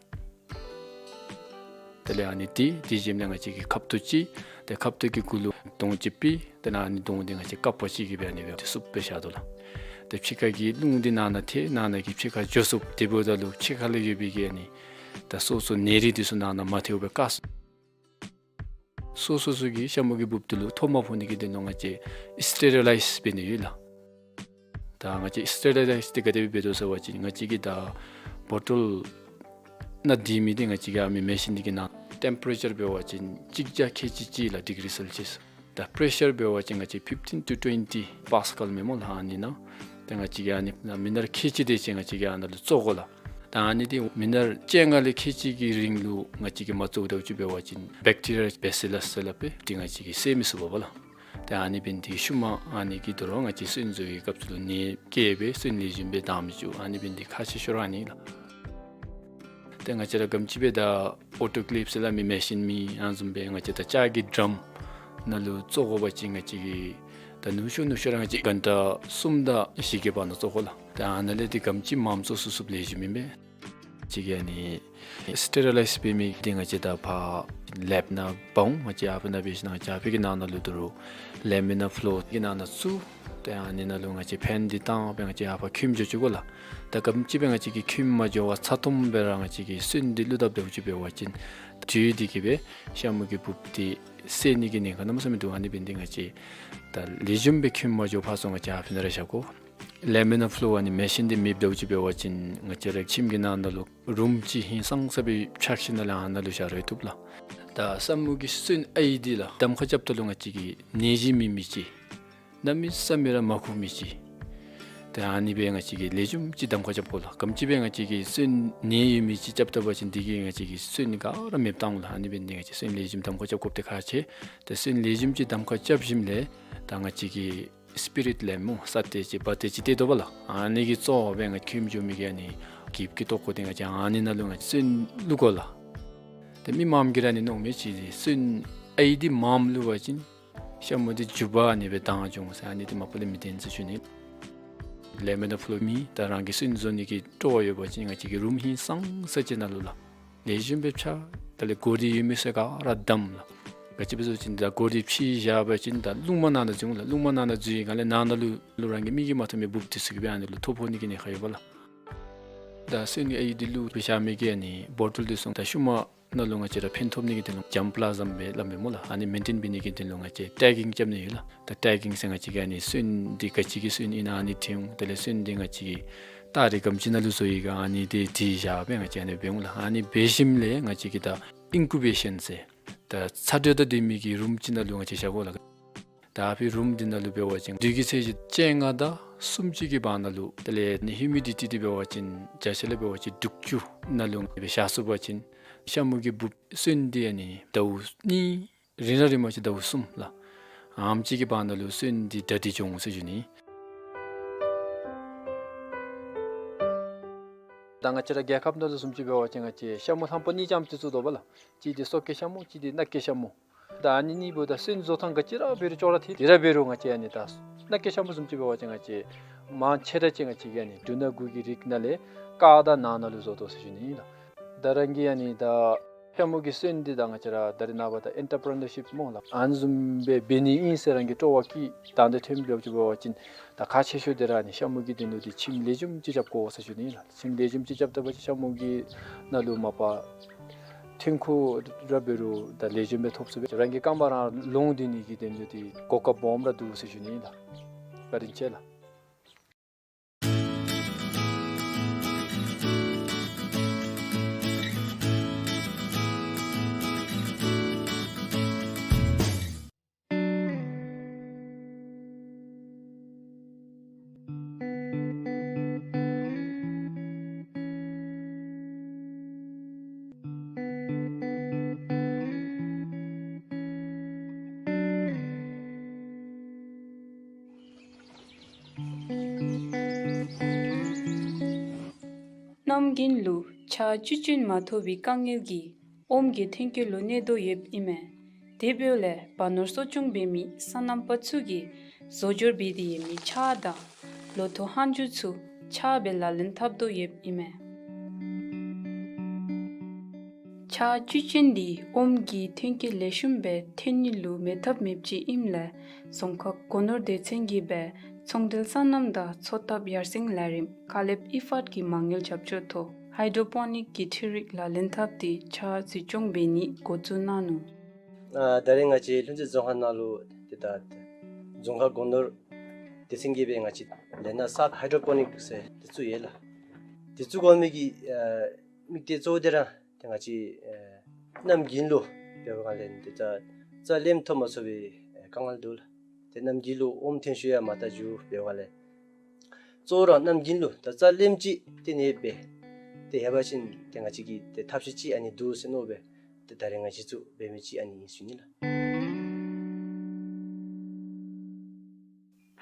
དེ་ལས་ཨ་ནི་འདི་འདི་ཞིནམ་ལས་ང་བཅས་ཀྱིས་ཁབ་ཏོ་ཅིག། ཏེ་ཁབ་ཏོ་གི་གུ་ལུ་དོང་ཅིག་ཕུད། དེ་ལས་ཨ་ནི་དོང་འདི་ང་བཅས་ཀ་པ་ཅིག་གིས་སྦེ་ཨ་ནི་སྦེ་བསུབ་སྦེ་བཞག་དོ་ལགས། ཏེ་ཕྱི་ཁ་གི་རླུང་འདི་ནང་ན་ཐལ་ནང་ན་གི་ཕྱི་ཁར་འགྱོ་ཚུགསཔ། དེ་འབདཝ་ད་ལུ་ཕྱི་ཁ་ལུ་ཡོད་པའི་གི་ཨ་ནི་ད་སོ་སོ་ནད་རིགས་འདི་ཚུ་ནང་ན་མ་ཐལཝ་སྦེ་བཀག་སོ་སོ་སོ་གི་ཤ་མུ་གི་འབུབ་འདི་ལུ་ཐོ་མ་ཕོག་ནི་གི་དོན་ལུ་ང་བཅས་སི་ཊེ་རི་ལའིཛ་འབད་ནི་ཡོད་ལགས། ད་ང་བཅས་སི་ཊེ་རི་ལའིཛ་འདི་ག་དེ་སྦེ་འབད་དོ་ཟེར་བ་ཅིན་ང་བཅས་ཀྱིས་ད་བོ་ཊོལ་ནང་སྡོད་མི་འདི་ང་བཅས་ཀྱིས་ཨ་མི་མེ་ཤིན་འདི་གི་ནང་ཊེམ་པ་རེ་ཅར་འབད་བ་ཅིན་གཅིག་བརྒྱ་ཁལ་གཅིག་གཅིག་ལགས། ཌི་གི་རི་སེལ་ཤི་ཡས། ད་པེ་རེ་ཤར་འབད་བ་ཅིན་ང་བཅས་ཕིཕ་ཊིན་ཊུ་ཊུ་ཝེན་ཊི་པཱ་སི་ཀཱལ་མས་སྨོ་ལགས། ཨ་ནི་ནང་ཏེ་ང་བཅས་ཀྱིས་ཨ་ནི་མི་ནཊ་ཁལ་གཅིག་དེ་ཅིག་ང་བཅས་ཀྱིས་ཨ་ནཱ་ལུ་བཙོ་དགོ་ལགས། ད་ཨ་ནི་འདི་མི་ནཊ་བཅོ་ལྔ་ལས་ཁལ་གཅིག་གི་རིང་ལུ་ང་བཅས་ཀྱིས་མ་བཙོ་བཏུབ་ཅིག་འབད་བ་ཅིན་བེཀ་ཊི་རི་ཡ་བེ་སི་ལཱས་ཟེར་སླབ་པས། འདི་ང་བཅས་ཀྱིས་བསད་མི་ཚུགས་པས་ལགས། ད་ཨ་ནི་འབད་ནི་འདི་ཤུལ་མ་ཨ་ནི་གི་དོ་རུང་ང་བཅས་སོན་བཟོ་བའི་སྐབས་སུ་ལུ་ནད་བསྐྱེད་སྦེ་སོན་ལེགས་ཤོམ་སྦེ་བདའ་མི་ཚུགས། ཨ་ནི་འབད་ནི་འདི་ཁག་ཆེ་ཤོས་ར་ཨ་ནི་ལགས། ཏེ་ང་བཅས་ར་ག་དེམ་ཅིག་སྦེ་ད་ཨོ་ཊོ་ཀི་ལེབ་ཟེར་སླབ་མི་མེ་ཤིན་མེད། ཨ་ནི་བཟུམ་སྦེ་ང་བཅས་ད་ལྕགས་ཀྱི་ཌྲམ་ནང་ལུ་བཙོ་དགོ་པ་ཅིན་ང་བཅས་ཀྱིས་ད་ཉུང་ཤོས་ཉུང་ཤོས་ར་ང་བཅས་གྷན་ཊ་གསུམ་དང་བཞི་གི་བར་ན་བཙོ་དགོ་ལགས། ད་ཨ་ནཱ་ལས་འདི་ག་དེམ་ཅིག་མངམ་བཙོ་ཚུགས་ཚུགསཔ་ལེགས་ཤོམ་ཨིན་པས། ང་བཅས་ཀྱིས་ཨ་ནི་སི་ཊེ་རི་ལའིཛ་འབད་མི་འདི་ང་བཅས་ད་ཕར་ལེབ་ནང་འབག་འོང་། ང་བཅས་ཨ་ཕི་ནང་འབད་ཞིནམ་ལས་ང་བཅས་ཨ་ཕི་གི་ནང་ན་ལུ་དོ་རུང་ལེ་མི་ནར་ཕ་ལོར་གྱི་ནང་ན་བཙུགས། ཏེ་ཨ་ནི་ནང་ལུ་ང་བཅས་ཕེན་འདི་བཏང་སྦེ་ང་བཅས་ཨ་ཕར་ཁྱོད་འགྱོ་བཅུག་དགོ་ལགས། ད་ག་དེམ་ཅིག་སྦེ་ང་བཅས་ཀྱིས་ཁྱོད་མ་འགྱོ་བར་ཚ་ཏོམ་སྦེ་ར་ང་བཅས་ཀྱིས་སོན་འདི་བླུག་བཏུབ་བཏུབ་ཅིག་འབད་བ་ཅིན་དུས་འདི་གིས་སྦེ་ཤ་མུ་གི་འབུབ་འདི་བསད་ནི་གི་ཉེན་ཁ་གནམ་མེད་ས་མེད་འདུག། ཨ་ནི་འབད་ནི་འདི་ང་བཅས་ད་ལེགས་ཤོམ་སྦེ་ཁྱོད་མ་འགྱོ་བར་ཚུན་ང་བཅས་ཨ་ཕི་ནང་ར་བཞག་དགོ། ལེ་མི་ནར་ཕ་ལོར་ཨ་ནི་མེ་ཤིན་འདི་མེདཔ་འདྲཝ་ཅིག་འབད་བ་ཅིན་ང་བཅས་ར་ཁྱིམ་གྱི་ནང་ན་ལུ་རུམ་ཅིག་ཧིང་སངས་ས་སྦེ་ཕྱག་ཞིནམ་ལས་ཨ་ནཱ་ལུ་བཞག་རུང་བཏུབ་ལགས། ད་ཤ་མུ་གི་སོན་ཨའི་འདི་ལགས་གདམ་ཁ་རྐྱབ་ད་ལུ་ང་བཅས་ཀྱིས་ནད་གཞི་མེད་མི་ཅིག་གནམ་མེད་ས་མེད་ར་མ་ཁུག་མི་ཅིག། ད་ཨ་ནི་སྦེ་ང་བཅས་ཀྱིས་ལེགས་ཤོམ་ཅིག་གདམ་ཁ་རྐྱབ་དགོ་ལགས། ག་དེམ་ཅིག་སྦེ་ང་བཅས་ཀྱིས་སོན་ནད་ཡོད་མི་ཅིག་རྐྱབ་ད་པ་ཅིན་འདི་གིས་ང་བཅས་ཀྱི་སོན་ག་ར་མེདཔ་བཏང་འོང་ལགས། ཨ་ནི་འབད་ནི་འདི་ང་བཅས་སོན་ལེགས་ཤོམ་གདམ་ཁ་རྐྱབ་དགོཔ་འདི་ཁག་ཆེ། ད་སོན་ལེགས་ཤོམ་ཅིག་གདམ་ཁ་རྐྱབ་ཞིནམ་ལས་ད་ང་བཅས་ཀྱིས་སི་པི་རིཊ་ལེམཔ་སྨོ་ས་ཏེ་ཅིག་བ་ཏེ་ཅིག་ཏེ་དོ་བ་ལགས། ཨ་ནི་གི་བཙོ་སྦེ་ང་ཁྱོད་འགྱོ་མི་གི་ཨ་ནི་འགྱིབ་ཀྱི་ཏོག་ཀོ་འདི་ང་བཅས་ཨ་ནི་ནང་ལུ་ང་བཅས་སོན་བླུག་དགོ་ལགས། ཏེ་མི་མངམ་གིས་ར་ཨ་ནི་མནོཝ་མས། ཅིག་སོན་ཨའི་འདི་མངམ་བླུག་པ་ཅིན་ཤ་མུ་འདི་མགྱོགས་པ་ཨ་ནི་སྦེ་དྭངས་འགྱོ་འོང་ཟེར། ཨ་ནི་འདི་མ་པ་ལས་མི་བདེན་ཟེར་ཞུ་ནི། ལེ་མི་ནར་ཕ་ལོར་མེད། ད་རང་གིས་སོན་བཙོ་ནི་གི་སྤྲོ་བ་ཡོད་པ་ཅིན་ང་བཅས་ཀྱིས་རུམ་ཧིང་སངས་ས་ཅིག་ནང་ལུ་ལགས་ལེགས་ཤོམ་སྦེ་ཕྱགས། དེ་ལས་གོ་རིལ་ཡོད་མི་ཚུ་ག་ར་བསྡམས་ལགས། ག་ཅི་སྦེ་ཟེར་བ་ཅིན་ད་གོ་རིལ་ཕྱེ་བཞག་པ་ཅིན་ད་རླུང་མ་ནང་ན་འཛུལ་འོང་ལགས། རླུང་མ་ནང་ན་འཛུལ་བའི་སྒང་ལས་ནང་ན་ལུ་ལུ་རང་གི་མིག་གིས་མ་མཐོང་མི་འབུབ་འདི་ཚུ་གིས་སྦེ་ཨ་ནི་ལུ་ཐོ་ཕོག་ནི་གི་ཉེན་ཁ་ཡོད་པས་ལགས། ད་སོན་ནི་ཨའི་འདི་བླུགས་སྦེ་བཞག་མི་གི་ཨ་ནི་བོ་ཊོལ་འདི་ཚུ་ད་ཤུལ་མ་ནང་ལུ་ང་བཅས་ར་ཕན་ཐོགས་ནི་གི་དོན་ལུ་ཇརམ་པ་ལཱ་ཟམ་སྦེ་སླབ་མས་སྨོ་ལགས། ཨ་ནི་མེན་ཊེན་འབད་ནི་གི་དོན་ལུ་ང་བཅས་ཊེག་གིང་རྐྱབ་ནི་ཡོད་ལགས། ད་ཊེག་གིང་ཟེར་ང་བཅས་ཀྱིས་ཨ་ནི་སོན་འདི་ག་ཅི་གི་སོན་ཨིན་ན་ཨ་ནི་བྲི་འོང་། དེ་ལས་སོན་འདི་ང་བཅས་ཀྱིས་སྟ་རེ་ག་དེམ་ཅིག་ནང་ལུ་བཟོ་ཡི་ག་ཨ་ནི་འདི་བྲི་བཞག་སྦེ་ང་བཅས་ཨ་ནི་འབད་འོང་ལགས། ཨ་ནི་འབད་ཞིནམ་ལས་ང་བཅས་ཀྱིས་ད་ཨིན་ཀུ་བེ་ཤཱན་ཟེར་ད་ཚ་དྲོད་དང་ལྡན་མི་གི་རུམ་ཅིག་ནང་ལུ་ང་བཅས་བཞག་དགོ་ལགས། ད་ཨ་ཕི་རུམ་འདི་ནང་ལུ་འབད་བ་ཅིན་དྲོད་ཀྱི་ཚད་གཞི་བཅོ་ལྔ་དང་སུམ་ཅུ་གི་བར་ན་ལུ། དེ་ལས་ཨ་ནི་ཧིའུ་མི་ཌི་ཊི་འདི་འབད་བ་ཅིན་བརྒྱ་ཆ་ལས་འབད་བ་ཅིན་དྲུག་ཅུ་ནང་ལུ་སྦེ་བཞག་ཚུགས་པ་ཅིན་ཤ་མུ་གི་འབུབ་སོན་འདི་ཨ་ནི་ཟླཝ་གཉིས་རིང་ར་རིངམ་ཅིག་ཟླཝ་གསུམ་ལགས། ཨ་ནེམ་ཅིག་གི་བར་ན་ལུ་སོན་འདི་གྲ་སྒྲིག་འགྱོ་འོང་ཟེར་ཞུ་ནི། ད་ང་བཅས་ར་རྒྱལ་ཁབ་ནང་ལུ་བཟུམ་ཅིག་འབད་བ་ཅིན་ང་བཅས་ཤ་མུ་ལྷམ་པོ་གཉིས་ཙམ་ཅིག་བཙུགས་དོ་བ་ལགས། གཅིག་འདི་སོ་སྐྱེ་ཤ་མུ་གཅིག་འདི་ནགས་སྐྱེ་ཤ་མུ། ད་ཨ་ནི་གཉིས་པོ་ད་སོན་བཟོ་ཐངས་ག་ཅི་ར་འབད་རུང་ཅོག་ར་འཐད། དེ་ར་འབད་རུང་ང་བཅས་ཨ་ནི་ད་ནགས་སྐྱེ་ཤ་མུ་བཟུམ་ཅིག་འབད་བ་ཅིན་ང་བཅས་མང་ཆེ་ར་ཅིག་ང་བཅས་ཀྱིས་ཨ་ནི་འབྲུ་སྣ་དགུ་གི་རིགས་ནང་ལས་དཀར་དང་ནག་ནང་ལུ་བཟོ་དོ་ཟེར་ཞུ་ནི་ཨིན་ལགས། ད་རང་གི་ཨ་ནི་ད་ཤ་མུ་གི་སོན་འདི་ད་ང་བཅས་ར་ད་རེས་ནངས་པ་ད་ཨེན་ཊར་པི་རི་ནར་ཤིབ་སྨོ་ལགས། ཨ་ནི་བཟུམ་སྦེ་འབད་ནི་ཨིན་ཟེར་རང་གི་སྤྲོ་བ་བསྐྱེད་དང་འདོད་ཐོན་འབད་བ་ཅིན་ད་ཁག་ཆེ་ཤོས་འདི་ར་ཨ་ནི་ཤ་མུ་གི་དོན་ལུ་འདི་ཁྱིམ་ལེགས་ཤོམ་ཅིག་རྐྱབ་དགོ་ཟེར་ཞུ་ནི་ཨིན་ལགས། ཁྱིམ་ལེགས་ཤོམ་ཅིག་རྐྱབ་ད་པ་ཅིན་ཤ་མུ་གི་ནང་ལུ་མ་པ་ཐོན་ཁུངས་ར་འབད་རུང་ད་ལེགས་ཤོམ་སྦེ་ཐོབ་ཚུགས་པས། རང་གི་རྐང་པ་རང་ལོང་སྡོད་ནི་གི་དོན་ལུ་འདི་གོ་སྐབས་སྦོམ་ར་འདུག་ཟེར་ཞུ་ནི་ཨིན་ལགས། བཀའ་དྲིན་ཆེ་ལགས། གནམ་དགུན་ལུ་ཆར་བཅུད་ཅན་མ་ཐོབ་པའི་དཀའ་ངལ་གྱིས་ཨོམ་གྱི་ཐོན་སྐྱེད་ལུ་གནོད་དོ་ཡོདཔ་ཨིན་མས། དེ་འབདཝ་ལས་བ་ནོར་གསོ་སྐྱོང་འབད་མི་སོ་ནམ་པ་ཚུ་གིས་བཟོ་སྦྱོར་འབད་དེ་ཡོད་མི་ཆར་དང་ལོ་ཐོག་ལྷག་མཇུག་ཚུ་ཆརཔ་སྦེ་ལག་ལེན་འཐབ་དོ་ཡོདཔ་ཨིན་མས། ཆར་བཅུད་ཅན་འདི་ཨོམ་གྱི་ཐོན་སྐྱེད་ལེགས་ཤོམ་སྦེ་ཐོན་ནི་ལུ་མེད་ཐབས་མེདཔ་ཅིག་ཨིནམ་ལས་རྫོང་ཁག་སྒོ་ནོར་སྡེ་ཚན་གྱིས་སྦེ་ཚོང་འབྲེལ་སོ་ནམ་དང་འཚོ་ཐབས་ཡར་སེང་ལས་རིམ་ཀ་ལེབ་ཨི་ཕཊ་ཀྱི་མ་དངུལ་རྒྱབ་སྐྱོར་ཐོག་ཧའི་ཌོ་པོ་ནིཀ་གི་འཕྲུལ་རིག་ལག་ལེན་འཐབ་སྟེ་ཆར་འཛུལ་སྐྱོང་འབད་ནི་འགོ་བཙུགས་གནང་ནུག། ཨ་ད་རེས་ང་བཅས་ལྷུན་རྩེ་རྫོང་ཁག་ནང་ལུ་ཏེ་ད་རྫོང་ཁག་སྒོ་ནོར་སྡེ་ཚན་གྱིས་སྦེ་ང་བཅས་ལས་སྣ་གསརཔ་ཧའི་ཌོ་པོ་ནིཀ་ཟེར་དེ་བཙུགས་ཡོད་ལགས། དེ་བཙུགས་དགོ་མི་གི་ཨ་དམིགས་གཏད་གཙོ་བོ་དེ་ར་ཏེ་ང་བཅས་ཨེ་གནམ་དགུན་ལུ་འབད་བ་ལས་ཏེ་རྩྭ་རྩྭ་ལེནམ་ཐོབ་མ་ཚུགས་པའི་ཨེ་དཀའ་ངལ་འདུག་ལགས། ཏེ་གནམ་དགུན་ལུ་ཨོམ་ཐོན་ཤུགས་ཡང་མར་ལྟ་འགྱོ་འབད་བ་ལས་གཙོ་བོ་ར་གནམ་དགུན་ལུ་ད་རྩྭ་ལེནམ་ཅིག་ཏེ་ནི་འབད་ཏེ་ཡོད་པ་ཅིན་ཏེ་ང་བཅས་ཀྱི་ཏེ་ཐབས་ཤེས་ཅིག་ཨ་ནི་འདུག་ཟེར་མནོ་སྦེ་ཏེ་ད་རེས་ང་བཅས་བཙུགས་འབད་མི་ཅིག་ཨ་ནི་ཨིན་ཟེར་ཞུ་ནི་ལགས།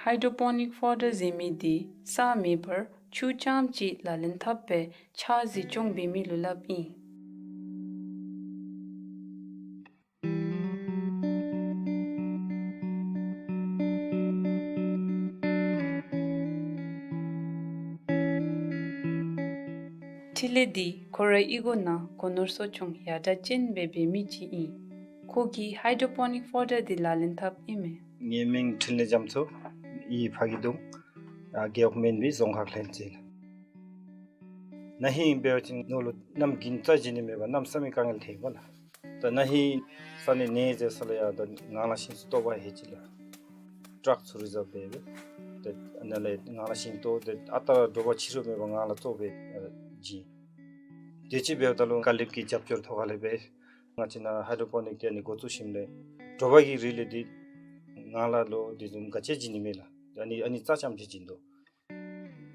ཧའི་ཌོ་པོ་ནིཀ་ཕོ་ཌར་ཟེར་མི་འདི་ས་མེད་པར་ཆུ་རྐྱངམ་ཅིག་ལག་ལེན་འཐབ་སྦེ་ཆར་འཛུལ་སྐྱོང་འབད་མི་ལུ་སླབ་ཨིན། འཕྲིན་ལས་འདི་ཁོ་རའི་གཡུས་སྒོ་ནང་སྒོ་ནོར་གསོ་སྐྱོང་ཡར་དྲག་ཅན་སྦེ་འབད་མི་ཅིག་ཨིན། ཁོ་གིས་ཧའི་ཌོ་པོ་ནིཀ་ཕོ་ཌར་འདི་ལག་ལེན་འཐབ་ཨིན་མས། ངེའི་མིང་འཕྲིན་ལས་རྒྱ་མཚོ། གཡུས་ཕ་གི་གདོང་། ཨ་རྒེད་འོག་སྨན་སྦིས་རྫོང་ཁག་ལྷུན་རྩེ་ལགས། ན་ཧིང་འབད་བ་ཅིན་ནོར་ལུ་གནམ་དགུན་རྩྭ་བྱིན་ནི་མེད་པར་གནམ་མེད་ས་མེད་དཀའ་ངལ་ཐོན་གོ་ལགས། ད་ན་ཧིང་ས་གནས་ནས་ཟེར་ས་ལུ་ཡང་ད་ངང་ལག་ཤིང་བཙུགས་ལྟོ་བ་ཧེ་ཅི་ལགས། ཊཱག་ཚུ་རི་ཛརབ་འབད་སྦེ་ཏེ་ཨ་ནཱ་ལས་ངང་ལག་ཤིང་བཏོག་སྟེ་ཨ་རྟག་དྲོ་པ་ཕྱི་རུ་མེད་པར་ངང་ལག་བཙོ་སྦེ་ཨ་བྱིན། དེ་ཅིག་འབདཝ་ད་ལུ་ཀ་ལེབ་ཀྱི་རྒྱབ་སྐྱོར་ཐོག་ཁ་ལས་སྦེ་ང་བཅས་ནཱ་ཧའི་ཌོ་པོ་ནིཀ་དེ་ཨ་ནི་འགོ་བཙུགས་ཞིནམ་ལས་དྲོ་པ་གི་རིགས་ལས་འདི་ངང་ལག་ལུ་དེ་བཟུམ་ག་ཅི་བྱིན་ནི་མེད་ལགས། ཨ་ནི་ཨ་ནི་རྩྭ་རྐྱངམ་ཅིག་བྱིན་དོ།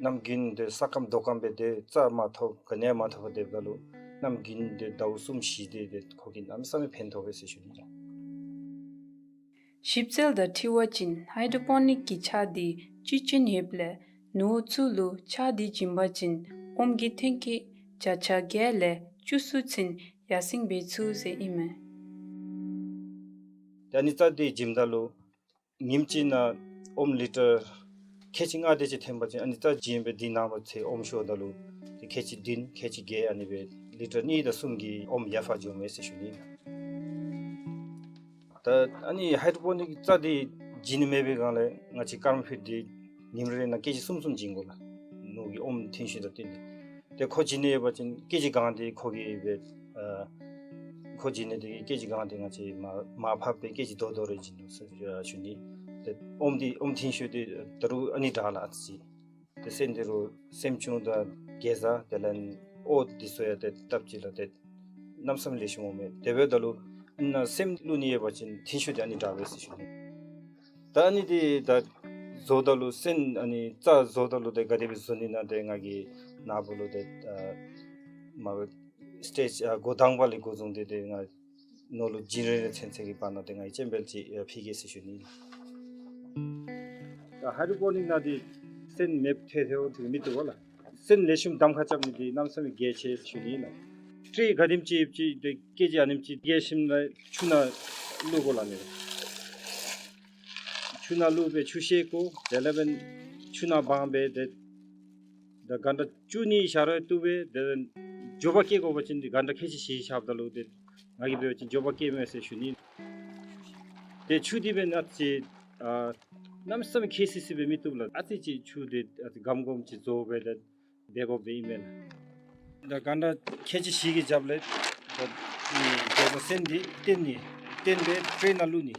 གནམ་དགུན་དེ་ས་སྐམ་རྡོ་སྐམ་སྦེ་དེ་རྩྭ་མ་ཐོབ་ག་ནི་ཡང་མ་ཐོབ་པར་སྡོདཔ་ད་ལུ་གནམ་དགུན་དེ་ཟླཝ་གསུམ་བཞི་དེ་དེ་ཁོ་གིས་གནམ་མེད་ས་མེད་ཕན་ཐོགས་པས་ཟེར་ཞུ་ནི་ལགས། ཞིབ་འཚོལ་དང་འཁྲིལ་བ་ཅིན་ཧའི་ཌོ་པོ་ནིཀ་གི་ཆར་འདི་བཅུད་ཅན་ཡོདཔ་ལས་ནུ་བོ་ཚུ་ལུ་ཆར་འདི་བྱིན་པ་ཅིན་ཨོམ་གྱི་ཐོན་སྐྱེད་བརྒྱ་ཆ་བརྒྱད་ལས་བཅུ་གསུམ་ཚུན་ཡར་སེང་འབད་ཚུགས་ཟེར་ཨིན་མས། ད་ཨ་ནི་རྩྭ་འདི་བྱིནམ་ད་ལུ་ཉིནམ་གཅིག་ནང་ཨོམ་ལི་ཊར་ཁལ་གཅིག་ལྔ་དེ་ཅིག་ཐོན་པ་ཅིན་ཨ་ནི་རྩྭ་བྱིན་སྦེ་འདི་ནངས་པ་ཚེ་ཨོམ་ཤོརཝ་ད་ལུ་ཏེ་ཁལ་གཅིག་བདུན་ཁལ་གཅིག་བརྒྱད་ཨ་ནི་སྦེ་ལི་ཊར་གཉིས་དང་གསུམ་གྱི་ཨོམ་ཡར་འཕར་འགྱོཝ་མས་ཟེར་ཞུ་ནི། ད་ཨ་ནི་ཧའི་ཌོ་པོ་ནིཀ་རྩྭ་འདི་བྱིན་ནི་མེད་པའི་སྒང་ལས་ང་བཅས་ཀར་མ་ཕིཌ་འདི་ཉིནམ་རེ་ནང་ཀེ་ཇི་གསུམ་གསུམ་བྱིན་དགོ་ལགས། ནོར་གྱི་ཨོམ་ཐོན་ཤུགས་དང་བསྟུན་ཏེ། ཏེ་ཁོ་བྱིན་ནི་ཡོད་པ་ཅིན་ཀེ་ཇི་གང་དེ་ཁོ་གིས་སྦེ་ཨ་ཁོ་བྱིན་ནི་དེ་གིས་ཀེ་ཇི་གང་དེ་ང་བཅས་མར་མར་ཕབ་སྦེ་ཀེ་ཇི་དོ་དོ་རེ་བྱིན་དོ་ཟེར་ཞུ་ནི། ཏེ་ཨོམ་འདི་ཨོམ་ཐོན་ཤུགས་འདི་ད་རུང་ཨ་ནི་དྲག་ལགས་ཨ་ཙི་ཅིག། ཏེ་སོན་འདི་རུང་སྲནམ་ཆུང་དང་གེ་ཛ་དེ་ལས་ཨོ་འདི་ཚུ་ཡང་ཏེ་སྟབས་གཅིག་ལགས་ཏེ་གནམ་མེད་ས་མེད་ལེགས་ཤོམ་འོང་མས། དེ་འབདཝ་ད་ལུ་ཨ་ནཱ་སྲནམ་བླུག་ནི་ཡོད་པ་ཅིན་ཐོན་ཤུགས་འདི་ཨ་ནི་དྲག་པས་ཟེར་ཞུ་ནི། ད་ཨ་ནི་འདི་ད་བཟོཝ་ད་ལུ་སོན་ཨ་ནི་རྩྭ་བཟོཝ་ད་ལུ་ཏེ་ག་དེ་སྦེ་བཟོ་ནི་ཨིན་ན་ཏེ་ང་གིས་ནཱ་བུ་ལུ་ཏེ་ཨ་མ་པ་སི་ཊེཇ་ཨ་འགོ་དང་པ་ལས་འགོ་བཟུང་སྟེ་ཏེ་ང་ནོར་ལུ་བྱིན་རན་རན་ཚུན་ཚོད་ཀྱི་བར་ན་ཏེ་ང་གིས་སྤྱན་འབུལ་ཅིག་ཨ་ཕུལ་གེ་ཟེར་ཞུ་ནི། ད་ཧའི་ཌོ་པོ་ནིཀ་ནང་འདི་སོན་མེདཔ་ཐལ་ཐལཝ་ཅིག་མིན་འདུག་པ་ལགས། སོན་ལེགས་ཤོམ་གདམ་ཁ་རྐྱབ་ནི་འདི་གནམ་མེད་ས་མེད་གལ་ཆེ་ཟེར་ཞུ་ནི་ལགས། ཊེ་རེ་ག་དེམ་ཅིག་ཡོདཔ་ཅིག་ཏེ་ཀེ་ཇི་ཨ་ནེམ་ཅིག་བརྒལ་ཞིནམ་ལས་ཆུ་ནང་བླུག་དགོ་ལགས་ནི། ཆུ་ནང་བླུག་སྦེ་ཆུ་བཤལ་དགོ། དེ་ལས་འབདན་ཆུ་ནང་སྦང་སྦེ་ཏེ་ད་གྷན་ཊ་བཅུ་གཉིས་བཞག་རུང་བཏུབ་པས། ཏེ་མགྱོགས་པ་སྐྱེ་དགོ་པ་ཅིན་ཏེ་གྷན་ཊ་ཁལ་གཅིག་བཞི་བཞགཔ་ད་ལུ་ཏེ་ང་གིས་འབད་བ་ཅིན་མགྱོགས་པ་སྐྱེ་མས་ཟེར་ཞུ་ནི། ཏེ་ཆུ་འདི་འབདན་ཨ་ཙི་ཨ་གནམ་མེད་ས་མེད་ཁེ་སི་སི་སྦེ་མི་བཏུབ་ལགས། ཨ་ཙི་ཅིག་ཆུ་འདི་ཨ་ཙི་སྒམ་སྒོམ་ཅིག་བཟོ་སྦེ་ཏེ་འབད་དགོཔ་སྦེ་ཨིན་མས་ལགས། ད་གྷན་ཊ་ཁལ་གཅིག་བཞི་གི་རྒྱབ་ལས་ད་ཨེ་འབད་སོ་སོན་འདི་བཏོན་ནི། བཏོན་སྦེ་ཊེ་རེ་ནང་བླུག་ནི།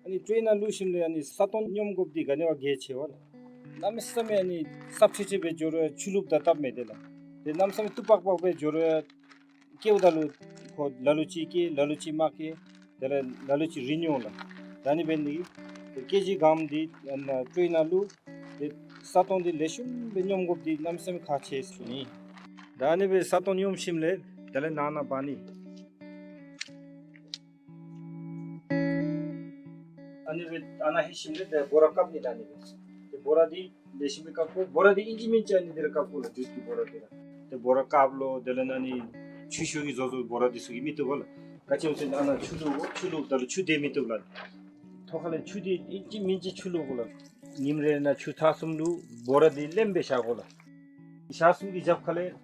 ཨ་ནི་ཊེ་རེ་ནང་བླུག་ཞིནམ་ལས་ཨ་ནི་ས་སྟོང་སྙོམས་དགོཔ་འདི་ག་ནི་བ་གལ་ཆེ་བས་ལགས། གནམ་མེད་ས་མེད་ཨ་ནི་སྲབ་ཁྲི་ཁྲི་སྦེ་འགྱོ་རུང་ཆུ་བླུགཔ་ད་སྟབས་མི་བདེ་ལགས། ཏེ་གནམ་མེད་ས་མེད་སྟུག་པག་པག་སྦེ་འགྱོ་རུང་སྐྱེཝ་ད་ལུ་ཁོ་ལ་ལུ་ཅིག་སྐྱེ་ལ་ལུ་ཅིག་མ་སྐྱེ། དེ་ལས་ལ་ལུ་ཅིག་རིལ་འོང་ལགས། ད་ཨ་ནི་འབད་ནི་ཏེ་ཀེ་ཇི་སྒང་འདི་ཨ་ནཱ་ཊེ་རེ་ནང་བླུག། ཏེ་ས་སྟོང་འདི་ལེགས་ཤོམ་སྦེ་སྙོམས་དགོཔ་འདི་གནམ་མེད་ས་མེད་ཁག་ཆེ་ཟེར་ཞུ་ནི། ད་ཨ་ནི་སྦེ་ས་སྟོང་སྙོམས་ཞིནམ་ལས་དེ་ལས་ནང་ན་སྦ་ནི། ཨ་ནི་སྦེ་ཨ་ནཱ་ལྷོད་ཞིནམ་ལས་ཏེ་བོ་ར་བཀབ་ནི་ལགས། ཨ་ནི་སྦེ་ཏེ་བོ་ར་འདི་ལེགས་ཤོམ་སྦེ་བཀབ་དགོ། བོ་ར་འདི་ཨིན་ཅི་མིན་ཅི་ཨ་ནི་འདི་ར་བཀབ་དགོ་ལགས། འབྲུག་གི་བོ་ར་འདི་ར། ཏེ་བོ་ར་བཀབ་ལོ། དེ་ལས་ཨ་ནི་ཆུ་ཤོག་གི་བཟོ་བཟོཝ་བོ་ར་འདི་ཚུ་གིས་མི་བཏུབ་པས་ལགས། ག་ཅི་སྨོ་ཟེར་ན་ཨ་ནཱ་ཆུ་བླུག་དགོ། ཆུ་བླུགཔ་ད་ལུ་ཆུ་དེ་མི་བཏུབ་ལགས། ཐོག་ཁ་ལས་ཆུ་འདི་ཨིན་ཅི་མིན་ཅི་ཆུ་བླུག་དགོ་ལགས། ཉིནམ་རེ་ནང་ཆུ་ཚར་གསུམ་བླུག། བོ་ར་འདི་ལེནམ་སྦེ་བཞག་དགོ་ལགས། ཞག་གསུམ་གྱི་རྒྱབ་ཁ་ལས་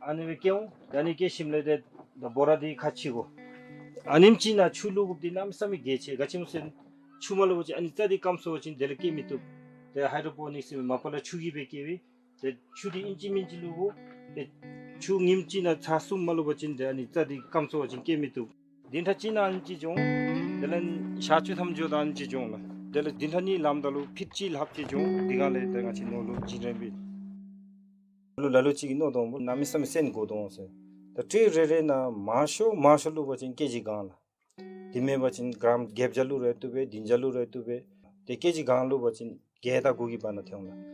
ཨ་ནི་སྦེ་སྐྱེ་འོང་། ད་ཨ་ནི་སྐྱེ་ཞིནམ་ལས་ཏེ་ད་བོ་ར་འདི་ཁ་ཕྱེ་དགོ། ཨ་ནེམ་ཅིག་ནང་ཆུ་བླུག་དགོཔ་འདི་གནམ་མེད་ས་མེད་གལ་ཆེ། ག་ཅི་སྨོ་ཟེར་ན་ཆུ་མ་བླུག་པ་ཅིན་ཨ་ནི་རྩྭ་འདི་སྐམ་སོང་པ་ཅིན་དེ་ལས་སྐྱེ་མི་བཏུབ། ཏེ་ཧའི་ཌྲོ་པོ་ནིཀསི་ཟེར་མི་མ་པ་ལས་ཆུ་གིས་སྦེ་སྐྱེ་བས། ཏེ་ཆུ་འདི་ཨིན་ཅི་མིན་ཅི་བླུག་དགོ། ཏེ་ཆུ་ཉིནམ་གཅིག་ནང་ཚར་གསུམ་མ་བླུག་པ་ཅིན་ཏེ་ཨ་ནི་རྩྭ་འདི་སྐམ་སོང་པ་ཅིན་སྐྱེ་མི་བཏུབ། བདུན་ཕྲག་གཅིག་ནང་ཨ་ནེམ་ཅིག་འགྱོ་འོང་། དེ་ལས་ཞག་བཅུ་ཐམ་འགྱོཝ་ད་ཨ་ནེམ་ཅིག་འགྱོ་འོང་ལགས། དེ་ལས་བདུན་ཕྲག་གཉིས་ལངམ་ད་ལུ་ཕིཊ་གཅིག་ལྷགཔ་ཅིག་འགྱོ་འོང་། དེ་སྒང་ལས་ད་ང་བཅས་ནོར་ལུ་བྱིན་རན་པས། ལོ་ལ་ལུ་ཅིག་གིས་མནོ་དོ་འོང་སྨོ། གནམ་མེད་ས་མེད་སོན་དགོ་དོ་འོང་ཟེར། ད་ཊེ་རེ་རེ་ནང་མང་ཤོས་མང་ཤོས་བླུག་པ་ཅིན་ཀེ་ཇི་གང་ལགས། དེ་མེན་པ་ཅིན་གྲམ་བརྒྱད་བརྒྱ་བླུག་རུང་བཏུབ་པས། བདུན་བརྒྱ་བླུག་རུང་བཏུབ་པས། ཏེ་ཀེ་ཇི་གང་བླུག་པ་ཅིན་བརྒྱད་དང་དགུ་གི་བར་ན་ཐོན་འོང་ལགས།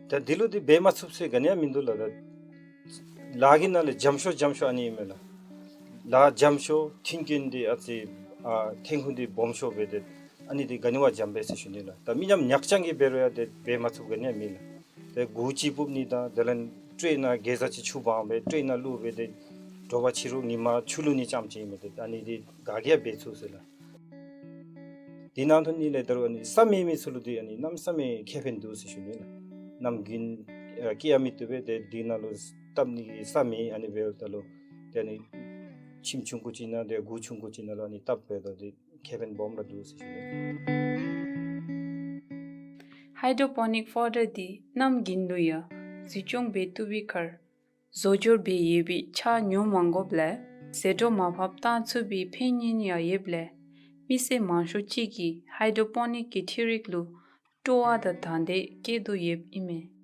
ད་འདི་ལུ་འདི་འབད་མ་ཚུགས་ཟེར་ག་ནི་ཡང་མིན་འདུག་ལགས། ད་ལཱ་གི་ནང་ལས་འཇམ་ཤོས་འཇམ་ཤོས་ཨ་ནི་ཨིན་མས་ལགས། ལཱ་འཇམ་ཤོས་མཐུན་རྐྱེན་འདི་ཨ་ཙི་ཨ་ཐོན་ཁུངས་འདི་སྦོམ་ཤོས་འབད་དེ་ཨ་ནི་འདི་ག་ནི་བ་འཇམ་པས་ཟེར་ཞུ་ནི་ལགས། ད་མི་ཉམ་ཉག་ཅང་གིས་འབད་རུང་ཡང་འདི་འབད་མ་ཚུགས་ག་ནི་ཡང་མེད་ལགས། ཏེ་གུར་ཅིག་སྤུབ་ནི་དང་དེ་ལས་ཊེ་རེ་ནང་གེ་ཛ་ཅིག་ཆུ་སྦང་སྦེ་ཊེ་རེ་ནང་བླུག་སྦེ་ཏེ་དྲོ་པ་ཕྱི་རུ་ཉིན་མ་ཆུ་བླུག་ནི་རྐྱངམ་ཅིག་ཨིན་མས། ཏེ་ཨ་ནི་འདི་ག་གིས་ཡང་འབད་ཚུགས་ཟེར་ལགས། དེ་ནང་དོན་ནི་ལས་ད་རུང་ཨ་ནི་ས་མེད་མི་ཚུ་ལུ་འདི་ཨ་ནི་གནམ་མེད་ས་མེད་ཁེ་ཕན་འདུག་ཟེར་ཞུ་ནི་ལགས། གནམ་དགུན་ཨ་སྐྱེ་ཡང་མི་བཏུབ་པས། ཏེ་དེ་ནང་ལུ་བཏབ་ནི་གི་ས་མེད། ཨ་ནི་འབདཝ་ད་ལུ་ཏེ་ཨ་ནི་ཁྱིམ་ཆུང་ཀུ་ཅིག་ནང་ཏེ་གུར་ཆུང་ཀུ་ཅིག་ནང་ལུ་ཨ་ནི་བཏབ་འབདཝ་ད་འདི་ཁེ་ཕན་སྦོམ་ར་འདུག་ཟེར་ཞུ་ནི། ཧའི་ཌྲོ་པོ་ནིཀ་ཕོ་ཌར་འདི་གནམ་དགུན་ལུ་ཡང་འཛུགས་སྐྱོང་འབད་བཏུབ་པའི་ཁར་བཟོ་སྦྱོར་འབད་ཡོད་པའི་ཆར་ཉོ་མ་དགོཔ་ལས་ཟད་འགྲོ་མར་ཕབ་བཏང་ཚུགས་པའི་ཕན་ཡོན་ཡང་ཡོདཔ་ལས་མི་སེར་མང་ཤོས་ཅིག་གིས་ཧའི་ཌྲོ་པོ་ནིཀ་གི་འཕྲུལ་རིག་ལུ་སྤྲོ་བ་དང་དང་འདོད་བསྐྱེད་དོ་ཡོདཔ་ཨིན་མས།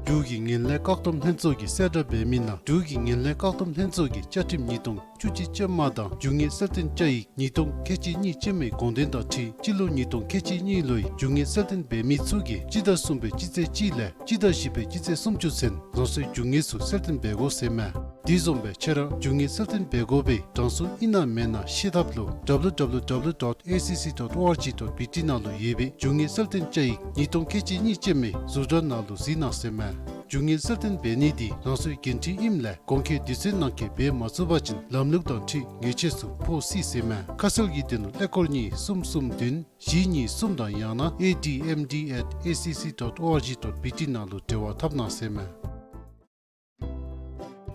འབྲུག་གི་ངན་ལྷད་བཀག་སྡོམ་ལྷན་ཚོགས་ཀྱིས་གསལ་བསྒྲགས་འབད་མི་ནང་འབྲུག་གི་ངན་ལྷད་བཀག་སྡོམ་ལྷན་ཚོགས་ཀྱིས་བཅའ་ཁྲིམས་ཉིས་སྟོང་བཅུ་གཅིག་ཅན་མ་དང་རྒྱུ་དངོས་གསལ་སྟོན་བཅའ་ཡིག་ཉིས་སྟོང་ཁལ་གཅིག་གཉིས་ཅན་མའི་དགོངས་དོན་དང་འཁྲིལ་སྤྱི་ལོ་ཉིས་སྟོང་ཁལ་གཅིག་གཉིས་ལོའི་རྒྱུ་དངོས་གསལ་སྟོན་འབད་མི་ཚུ་གིས་སྤྱི་ཟླ་གསུམ་པའི་སྤྱི་ཚེས་གཅིག་ལས་སྤྱི་ཟླ་བཞི་པའི་སྤྱི་ཚེས་སུམ་ཅུ་ཚུན་རང་སོའི་རྒྱུ་དངོས་ཚུ་གསལ་སྟོན་འབད་དགོ་ཟེར་མས། དེ་བཟུམ་སྦེ་ཁྱེད་ར་རྒྱུ་དངོས་གསལ་སྟོན་འབད་དགོ་པའི་གྲངས་སུ་ཨིན་ན་མེན་ན་ཤེས་ཐབས་ལུ་W W W dot A C C dot O R G dot B T ནང་ལུ་ཡོད་པའི་རྒྱུ་དངོས་གསལ་སྟོན་བཅའ་ཡིག་ཉིས་སྟོང་ཁལ་གཅིག་གཉིས་ཅན་མའི་བཟོ་གྲྭ་ནང་ལུ་གཟིགས་གནང་ཟེར་མས། རྒྱུ་དངོས་གསལ་སྟོན་འབད་ནི་འདི་རང་སོའི་འགན་འཁྲི་ཨིནམ་ལས་གོང་འཁོད་དུས་ཚོད་ནང་འཁོད་འབད་མ་ཚུགས་པ་ཅིན་ལམ་ལུགས་དང་འཁྲིལ་ཉེས་ཆད་ཚུ་ཕོག་སྲིད་ཟེར་མས། ཁ་གསལ་གྱི་དོན་ལུ་ཀླད་ཀོར་གཉིས་གསུམ་གསུམ་བདུན་བཞི་གཉིས་གསུམ་དང་ཡང་ན A D M D at A C C dot O R G dot B T ནང་ལུ་འབྲེལ་བ་འཐབ་གནང་ཟེར་མས།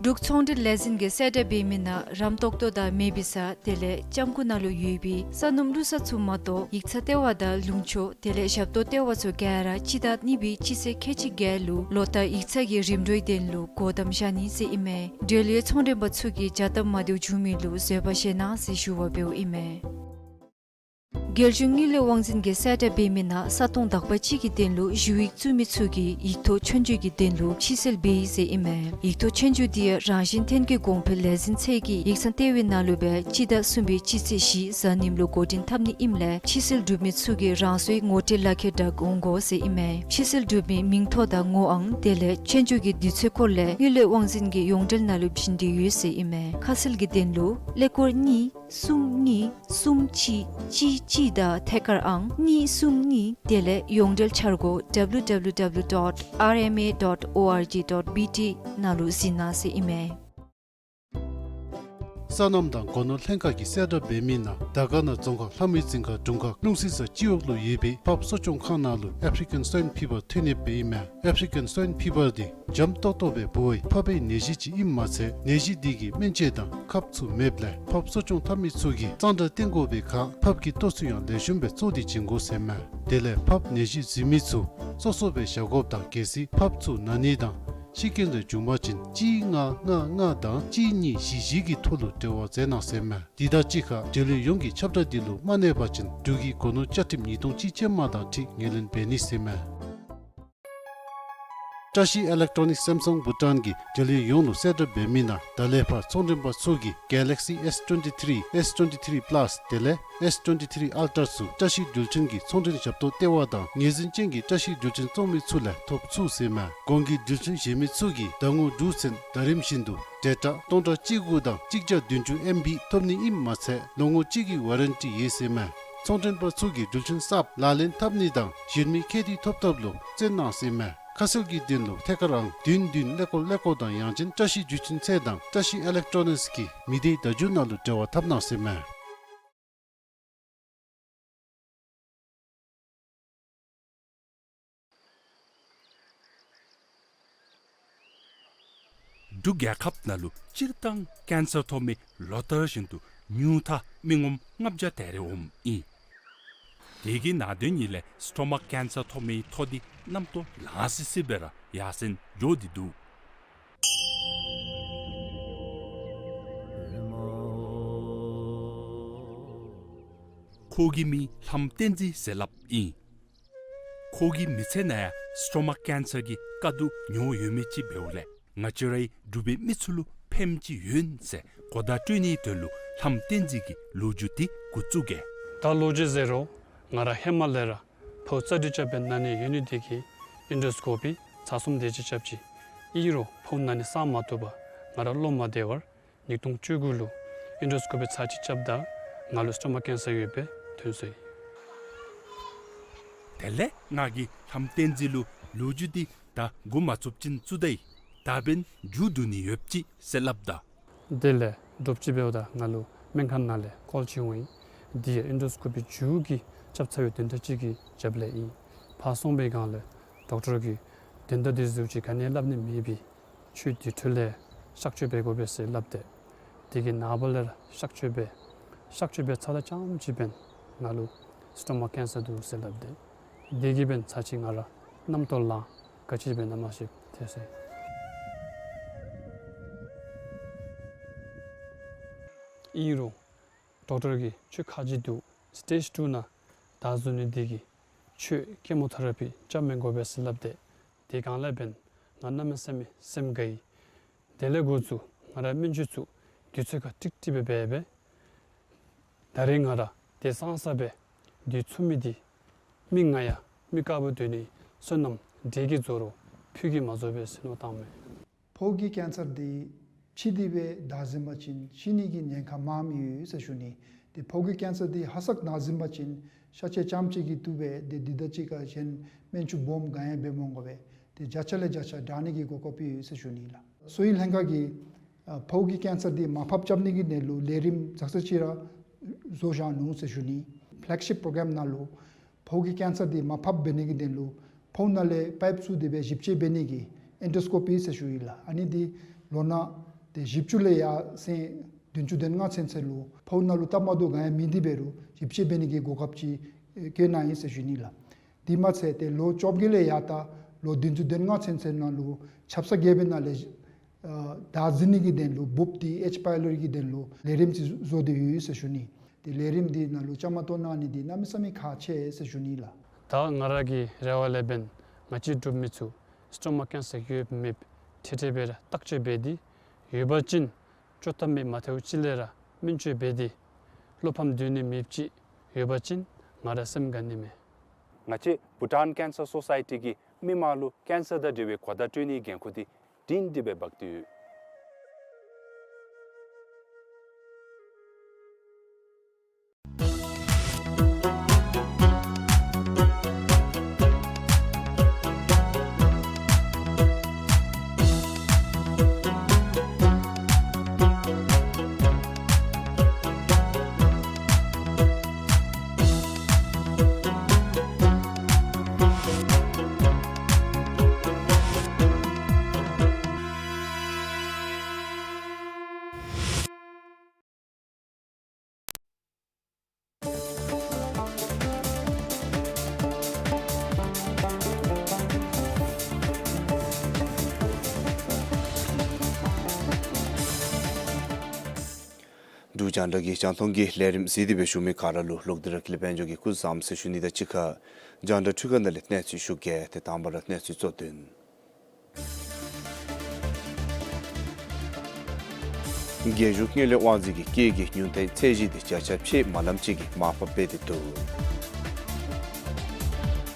འབྲུག་ཚོང་འབྲེལ་ལས་འཛིན་གྱིས་གསལ་བསྒྲགས་འབད་མི་ནང་རམ་ཏོག་ཏོ་དང་མེ་བི་ས་དེ་ལས་ལྕམ་སྐུ་ནང་ལུ་ཡོད་པའི་ས་སྣུམ་བླུག་ས་ཚུ་མ་གཏོགས་ཡིག་ཚང་ལྟེ་བ་དང་ལུང་ཕྱོགས་དེ་ལས་ཞབས་ཏོག་ལྟེ་བ་ཚུ་ག་ར་སྤྱི་ཟླ་གཉིས་པའི་སྤྱི་ཚེས་ཁལ་གཅིག་བརྒྱད་ལུ་ལོ་བསྟར་ཡིག་ཚང་གི་རིམ་གྲོའི་དོན་ལུ་སྒོ་བསྡམ་བཞག་ནི་ཟེར་ཨིན་མས། འབྲེལ་ཡོད་ཚོང་མགྲོན་པ་ཚུ་གིས་བྱ་སྟབས་མ་བདེཝ་བྱུང་མི་ལུ་བཟོད་པ་བཞེས་གནང་ཟེར་ཞུ་བ་འབདཝ་ཨིན་མས། རྒྱལ་གཞུང་དངུལ་ལས་དབང་འཛིན་གྱིས་གསལ་བསྒྲགས་འབད་མི་ནང་ས་སྟོང་དག་པ་ཅིག་གི་དོན་ལུ་ཞུ་ཡིག་བཙུགས་མི་ཚུ་གིས་ཡིག་ཐོག་ཆོས་རྒྱུགས་ཀྱི་དོན་ལུ་ཕྱིར་སེལ་འབད་ཡི་ཟེར་ཨིན་མས། ཡིག་ཐོག་ཆོས་རྒྱུགས་འདི་ཡང་རང་བཞིན་ཐོན་སྐྱེད་གོང་འཕེལ་ལས་འཛིན་ཚད་ཀྱི་ཡིག་ཚང་ལྟེ་བའི་ནང་ལུ་སྦེ་སྤྱི་ཟླ་གསུམ་པའི་སྤྱི་ཚེས་བཞི་གཟའ་ཉིམ་ལུ་འགོ་འདྲེན་འཐབ་ནི་ཨིནམ་ལས་ཕྱིར་སེལ་གྲུབ་མི་ཚུ་གིས་རང་སོའི་ངོ་སྤྲོད་ལག་ཁྱེར་དང་འོང་དགོ་ཟེར་ཨིན་མས། ཕྱིར་སེལ་གྲུབ་མིའི་མིང་ཐོ་དང་ངོ་ཨང་དེ་ལས་ཆོས་རྒྱུགས་ཀྱི་དུས་ཚོད་སྐོར་ལས་དངུལ་ལས་དབང་འཛིན་གྱི་ཡོངས་འབྲེལ་ནང་ལུ་བྱིན་དེ་ཡོད་ཟེར་ཨིན་མས། ཁ་གསལ་གྱི་དོན་ལུ་ཀླད་ཀོར་གཉིས་གསུམ་གཉིས་གསུམ་གཅིག་གཅིག་གཅིག་དང་ཐད་ཀར་ཨང་གཉིས་གསུམ་གཉིས་དེ་ལས་ཡོངས་འབྲེལ་འཆར་སྒོ་W W W dot R M A dot O R G dot B T ནང་ལུ་གཟིགས་གནང་ཟེར་ཨིན་མས། སོ་ནམ་དང་སྒོ་ནོར་ལྷན་ཁག་གིས་གསལ་བསྒྲགས་འབད་མི་ནང་དར་དཀར་ན་རྫོང་ཁག་ལྷ་མོའི་རྫིང་ཁ་དྲུང་ཁག་ཀླུང་སྲི་ས་སྤྱི་འོག་ལུ་ཡོད་པའི་ཕགཔ་གསོ་སྐྱོང་ཁང་ནང་ལུ་ཨེཕ་རི་ཀན་སུའིན་ཕི་བར་ཐོན་ནི་སྦེ་ཨིན་མས། ཨེཕ་རི་ཀན་སུའིན་ཕི་བར་འདི་འཇམ་ཏོག་ཏོ་སྦེ་འབུ་བའི་ཕགཔ་པའི་ནད་གཞི་ཅིག་ཨིནམ་མ་ཚད་ནད་གཞི་འདི་གིས་སྨན་བཅོས་དང་ཁབ་ཚུ་མེདཔ་ལས་ཕགཔ་གསོ་སྐྱོང་འཐབ་མི་ཚུ་གིས་གཙང་སྦྲ་བསྟེན་དགོ་པའི་ཁར་ཕགཔ་གི་ལྟོ་ཚུ་ཡང་ལེགས་ཤོམ་སྦེ་བཙོ་སྟེ་བྱིན་དགོ་ཟེར་མས། དེ་ལས་ཕགཔ་ནད་གཞི་འཛིན་མི་ཚུ་སོ་སོ་སྦེ་བཞག་དགོཔ་དང་གལ་སྲིད་ཕགཔ་ཚུ་ན་ནི་དང་ཤི་རྐྱེན་རེ་བྱུང་པ་ཅིན་གཅིག་ལྔ་ལྔ་ལྔ་དང་གཅིག་གཉིས་བཞི་བཞི་གི་ཐོག་ལུ་འབྲེལ་བ་མཛད་གནང་ཟེར་མས། འདི་དང་གཅིག་ཁར་འབྲེལ་ཡོད་ཡོངས་ཀྱིས་ཁྱབ་བསྒྲགས་འདི་ལུ་མ་གནས་པ་ཅིན་འབྲུག་གི་སྒོ་ནོར་བཅའ་ཁྲིམས་ཉིས་སྟོང་གཅིག་ཅན་མ་དང་འཁྲིལ་ངོས་ལེན་འབད་ནི་ཟེར་མས། བཀྲ་ཤིས་ཨི་ལེག་ཊོ་ནིགསི་སེམ་སང་བྷུ་ཊཱན་གྱིས་འབྲེལ་ཡོད་ཡོངས་ལུ་གསལ་བསྒྲགས་འབད་མི་ནང་ད་ལས་ཕར་ཚོང་མགྲོན་པ་ཚུ་གིས་གེ་ལེག་སི་ཨེསི་ཊུ་ཝེན་ཊི་ཐི་རི་ཨེསི་ཊུ་ཝེན་ཊི་ཐི་རི་པ་ལཱསི་དེ་ལས་ཨེསི་ཊུ་ཝེན་ཊི་ཐི་རི་ཨལ་ཊྲ་ཚུ་བཀྲ་ཤིས་འགྲུལ་འཕྲིན་གྱི་ཚོང་མགྲོན་ཞབས་ཏོག་ལྟེ་བ་དང་ངོས་འཛིན་ཅན་གྱི་བཀྲ་ཤིས་འགྲུལ་འཕྲིན་བཙོང་མི་ཚུ་ལས་ཐོབ་ཚུགས་ཟེར་མས། གོང་གི་འགྲུལ་འཕྲིན་བཞེས་མི་ཚུ་གིས་ཟླ་ངོ་དྲུག་ཚུན་ཟླ་རིམ་བཞིན་དུ་ཌེ་ཊ་སྟོང་ཕྲག་གཅིག་དགུ་དང་གཅིག་བརྒྱ་བདུན་ཅུ་ཨེམ་བི་ཐོབ་ནི་ཨིནམ་མ་ཚད་ལོ་ངོ་གཅིག་གི་ཝ་རན་ཊི་ཡོད་ཟེར་མས། ཚོང་མགྲོན་པ་ཚུ་གིས་འགྲུལ་འཕྲིན་གསརཔ་ལག་ལེན་འཐབ་ནི་དང་གཞན་མི་ཁྱད་དུ་ཐོབ་ཐབས་ལུ་བརྩོན་གནང་ཟེར་མས། ཁ་གསལ་གྱི་དོན་ལུ་ཐད་ཀར་ཨང་བདུན་བདུན་ཀླད་ཀོར་ཀླད་ཀོར་དང་ཡང་ཅིན་བཀྲ་ཤིས་འགྲུལ་འཕྲིན་ཚད་དང་བཀྲ་ཤིས་ཨི་ལེག་ཊོ་ནིགསི་གི་མི་སྡེའི་བརྡ་བརྒྱུད་ནང་ལུ་འབྲེལ་བ་འཐབ་གནང་ཟེར་མས། འབྲུག་རྒྱལ་ཁབ་ནང་ལུ་སྤྱིར་བཏང་ཀེན་སར་ཐོབ་མི་ལོ་ལྟར་བཞིན་དུ་ཉུང་མཐའ་མི་ངོམ་ལྔ་བརྒྱ་དེ་རེ་འོངམ་ཨིན། དེ་གི་ནང་དོན་ཉིད་ལས་སི་ཊོ་མ་ཀེན་སར་ཐོབ་མི་ཐོ་འདི་གནམ་ཐོག་ལང་སི་སི་སྦེ་ར་ཡར་སེང་འགྱོ་སྟེ་འདུག། ཁོ་གི་མིང་ལྷམ་བསྟན་འཛིན་ཟེར་སླབ་ཨིན། ཁོ་གི་མི་ཚེ་ནང་ཡང་སི་ཊོ་མ་ཀེན་སར་གྱི་དཀའ་སྡུག་མྱོང་ཡོད་མི་ཅིག་འབདཝ་ལས་ང་བཅས་རའི་འབྲུག་པའི་མི་ཚུ་ལུ་ཕནམ་ཅིག་ཡོད་ཟེར་གོ་བརྡ་སྤྲོད་ནིའི་དོན་ལུ་ལྷམ་བསྟན་འཛིན་གྱི་ལོ་རྒྱུས་འདི་འགོ་བཙུགས་གེ། ད་ལོ་རྒྱུས་ཟེར་རུང་ང་ར་ཧེ་མ་ལས་ར་ཕོཝ་རྩ་དྲི་རྐྱབ་པའི་ན་ནི་ཡོད་ནི་དེ་གིས་ཨིན་ཌོ་སི་ཀོ་པི་ཚར་གསུམ་དེ་ཅིག་རྐྱབ་ཅི། ཨིན་རུང་ཕོཝ་ན་ནི་སངས་མ་བཏུབ་པར་ང་ར་བློ་མ་བདེ་བར་ཉིས་སྟོང་བཅུ་དགུ་ལུ་ཨིན་ཌོ་སི་ཀོ་པི་ཚར་གཅིག་རྐྱབ་ད་ང་ལུ་སི་ཊོ་མ་ཀེན་སར་ཡོདཔ་སྦེ་ཐོན་སོ་ཡི། དེ་ལས་ང་གིས་ལྷམ་བསྟན་འཛིན་ལུ་ལོ་རྒྱུས་འདི་ད་འགོ་མ་བཙུགས་ཅིན་བཙུགས་ད་ཡི། ད་འབདན་མཇུག་བསྡུ་ནི་ཡོདཔ་ཅིག་ཟེར་སླབ་ད། དེ་ལས་དྲོ་པ་ཅིག་འབདཝ་ད་ང་ལུ་སྨན་ཁང་ནང་ལས་ཀོལ་ཅིག་འོང་ཡི། འདི་ཡང་ཨིན་ཌོ་སི་ཀོ་པི་མཇུག་གི་རྐྱབ་ཚར་བའི་དོན་དག་ཅིག་གི་རྒྱབ་ལས་ཨིན། ཕར་སོང་པའི་སྒང་ལས་ཌོག་ཊར་གྱིས་དོན་དག་འདི་ཟེརཝ་ཅིག་ག་ནི་སླབ་ནི་མེད་པས། ཁྱོད་འདི་འཕྲོ་ལས་གཤག་བཅོས་འབད་དགོ་པས་ཟེར་སླབ་སྟེ། དེ་གི་ནངས་པ་ལས་ར་གཤག་བཅོས་འབད། གཤག་བཅོས་འབད་ཚརཝ་ད་རྐྱངམ་ཅིག་འབདན་ང་ལུ་སི་ཊོ་མ་ཀེན་སར་འདུག་ཟེར་སླབ་སྟེ། དེ་གིས་འབདན་ཚར་གཅིག་ང་ར་གནམ་ཐོག་ལང་ག་ཅི་འབད་ན་མ་ཤེས་ཐལ་སོ་ཡི། ཨིན་རུང་ཌོག་ཊར་གྱིས་ཁྱོད་ཁ་རྗེ་འདུག། སི་ཊེཇ་ཊུ་ནང་ད་འཛུལ་ནི་དེ་གིས་ཁྱོད་ཀེ་མོ་ཐེ་ར་པི་རྐྱབ་མི་དགོ་པས་ཟེར་སླབ་སྟེ། དེ་སྒང་ལས་འབདན་ང་གནམ་མེད་ས་མེད་སེམས་དགའ་ཡི། དེ་ལས་འགོ་བཙུགས་ང་ར་སྨན་བཅོས་ཚུ་དུས་ཚོད་ཁར་ཀྲིག་ཀྲི་སྦེ་འབད་སྦེ། ད་རེས་ང་ར་དེ་སང་ས་སྦེ་དུས་ཚོད་མི་འདི་མི་ང་ཡང་མི་དཀརཔོ་སྡོད་ནི་བསོད་ནམས་འདྲེ་གིས་རྫོགས་རུང་ཕུད་ཀྱིས་མ་རྫོགས་པས་ཟེར་མནོ་བཏངམ་མས། ཕོཝ་གི་ཀེན་སར་འདི་ཕྱི་འདི་སྦེ་བདའ་ཟུན་པ་ཅིན་ཤི་ནི་གི་ཉེན་ཁ་མངམ་ཡོད་ཟེར་ཞུ་ནི། ཏེ་ཕོཝ་གི་ཀེན་སར་འདི་ཧ་སག་བདའ་ཟུན་པ་ཅིན་ཤ་ཆས་རྐྱངམ་ཅིག་གིས་བཏུབ་པས། ཏེ་འདི་དང་གཅིག་ཁར་གཞན་སྨན་བཅོས་སྦོམ་ག་ཡང་འབད་མ་དགོ་པས། ཏེ་བརྒྱ་ཆ་ལས་བརྒྱ་ཆ་དྲག་ནི་གི་གོ་སྐབས་ཡོད་ཟེར་ཞུ་ནི་ལགས། གསོ་བའི་ལྷན་ཁག་གིས་ཨ་ཕོཝ་གི་ཀེན་སར་འདི་མར་ཕབ་རྐྱབ་ནི་གི་དོན་ལུ་ལས་རིམ་ཙག་ཙིག་ཅིག་ར་བཟོ་བཞག་ནུག་ཟེར་ཞུ་ནི། ཕེ་ལེག་ཤིཔ་པྲོ་གརམ་ནང་ལུ་ཕོཝ་གི་ཀེན་སར་འདི་མར་ཕབ་འབད་ནི་གི་དོན་ལུ་ཕོཝ་ནང་ལས་པའིཔ་བཙུགས་ཏེ་སྦེ་ཞིབ་དཔྱད་འབད་ནི་གི་ཨེན་ཌོ་སི་ཀོ་པི་ཟེར་ཞུ་ཡི་ལགས། ཨ་ནི་འདི་ལོ་ན་དེ་བཞི་བཅུ་ལས་ཡར་སེང་བདུན་ཅུ་དོན་ལྔ་ཚུན་ཚོད་ལུ་ཕོཝ་ནང་ལུ་སྟབས་མ་བདེཝ་ག་ཡང་མེད་དེ་འབད་རུང་ཞིབ་དཔྱད་འབད་ནི་གི་གོ་སྐབས་ཅིག་བཀོད་གནང་ཡི་ཟེར་ཞུ་ནི་ལགས། དེ་མ་ཚད་ཏེ་ལོ་བཅོ་བརྒྱད་ལས་ཡར་ད་ལོ་བདུན་ཅུ་དོན་ལྔ་ཚུན་ཚོད་ནང་ལུ་ཆབ་གསང་རྒྱལ་པོའི་ནང་ལས་ཨ་བདའ་ཟུན་ནི་གི་དོན་ལུ་འབུཔ་འདི་ཨེཆ་པའི་ལོ་རི་གི་དོན་ལུ་ལས་རིམ་ཅིག་བཟོ་སྟེ་ཡོད་ཟེར་ཞུ་ནི། ཏེ་ལས་རིམ་འདི་ནང་ལུ་བཅའ་མར་གཏོགས་གནང་ནི་འདི་གནམ་མེད་ས་མེད་ཁག་ཆེ་ཟེར་ཞུ་ནི་ལགས། ད་ང་ར་གི་རེ་བ་ལས་འབདན་ང་བཅས་འབྲུག་མི་ཚུ་སི་ཊོ་མག་ཀེན་སར་ཡོདཔ་མེདཔ་འཕྲལ་འཕྲལ་སྦེ་ར་བརྟག་དཔྱད་འབད་དེ་ཡོད་པ་ཅིན་བཅོས་ཐབས་མེད་མ་ཐལཝ་ཅིག་ལས་ར་སྨན་བཅོས་འབད་དེ་བློ་ཕམ་སྡོད་ནི་མེདཔ་ཅིག་ཡོད་པ་ཅིན་ང་ར་སེམས་དགའ་ནི་མས། ང་བཅས་Bhutan Cancer Society གིས་མི་མང་ལུ་ཀེན་སར་དང་འབྲེལ་བའི་གོ་བརྡ་སྤྲོད་ནིའི་འགན་ཁུར་འདི་སྒྲིང་སྒྲི་སྦེ་འབག་སྟེ་ཡོད། འབྲུག་རྒྱང་བསྒྲགས་ཀྱི་རྒྱང་མཐོང་གི་ལས་རིམ་གཟིགས་ཏེ་སྦེ་བཞུགས་མི་ག་ར་ལུ་ལོག་སྟེ་ར་ཀུན་ལེགས་དཔལ་འབྱོར་གྱིས་སྐུ་གཟུགས་བཟང་ཟེར་ཞུ་ནི་དང་གཅིག་ཁར་རྒྱང་བསྒྲགས་འཕྲུལ་ཁང་ནང་ལས་གནས་ཚུལ་ཞུ་གེ། ཏེ་དང་པ་ར་གནས་ཚུལ་གཙོ་དོན། རྒྱལ་གཞུང་དངུལ་ལས་དབང་འཛིན་གྱིས་སྐྱེད་ཀྱི་ཉུང་མཐའི་ཚད་གཞི་དེ་བརྒྱ་ཆ་ཕྱེད་མ་ལམ་ཅིག་གི་མར་ཕབ་འབད་དེ་འདུག།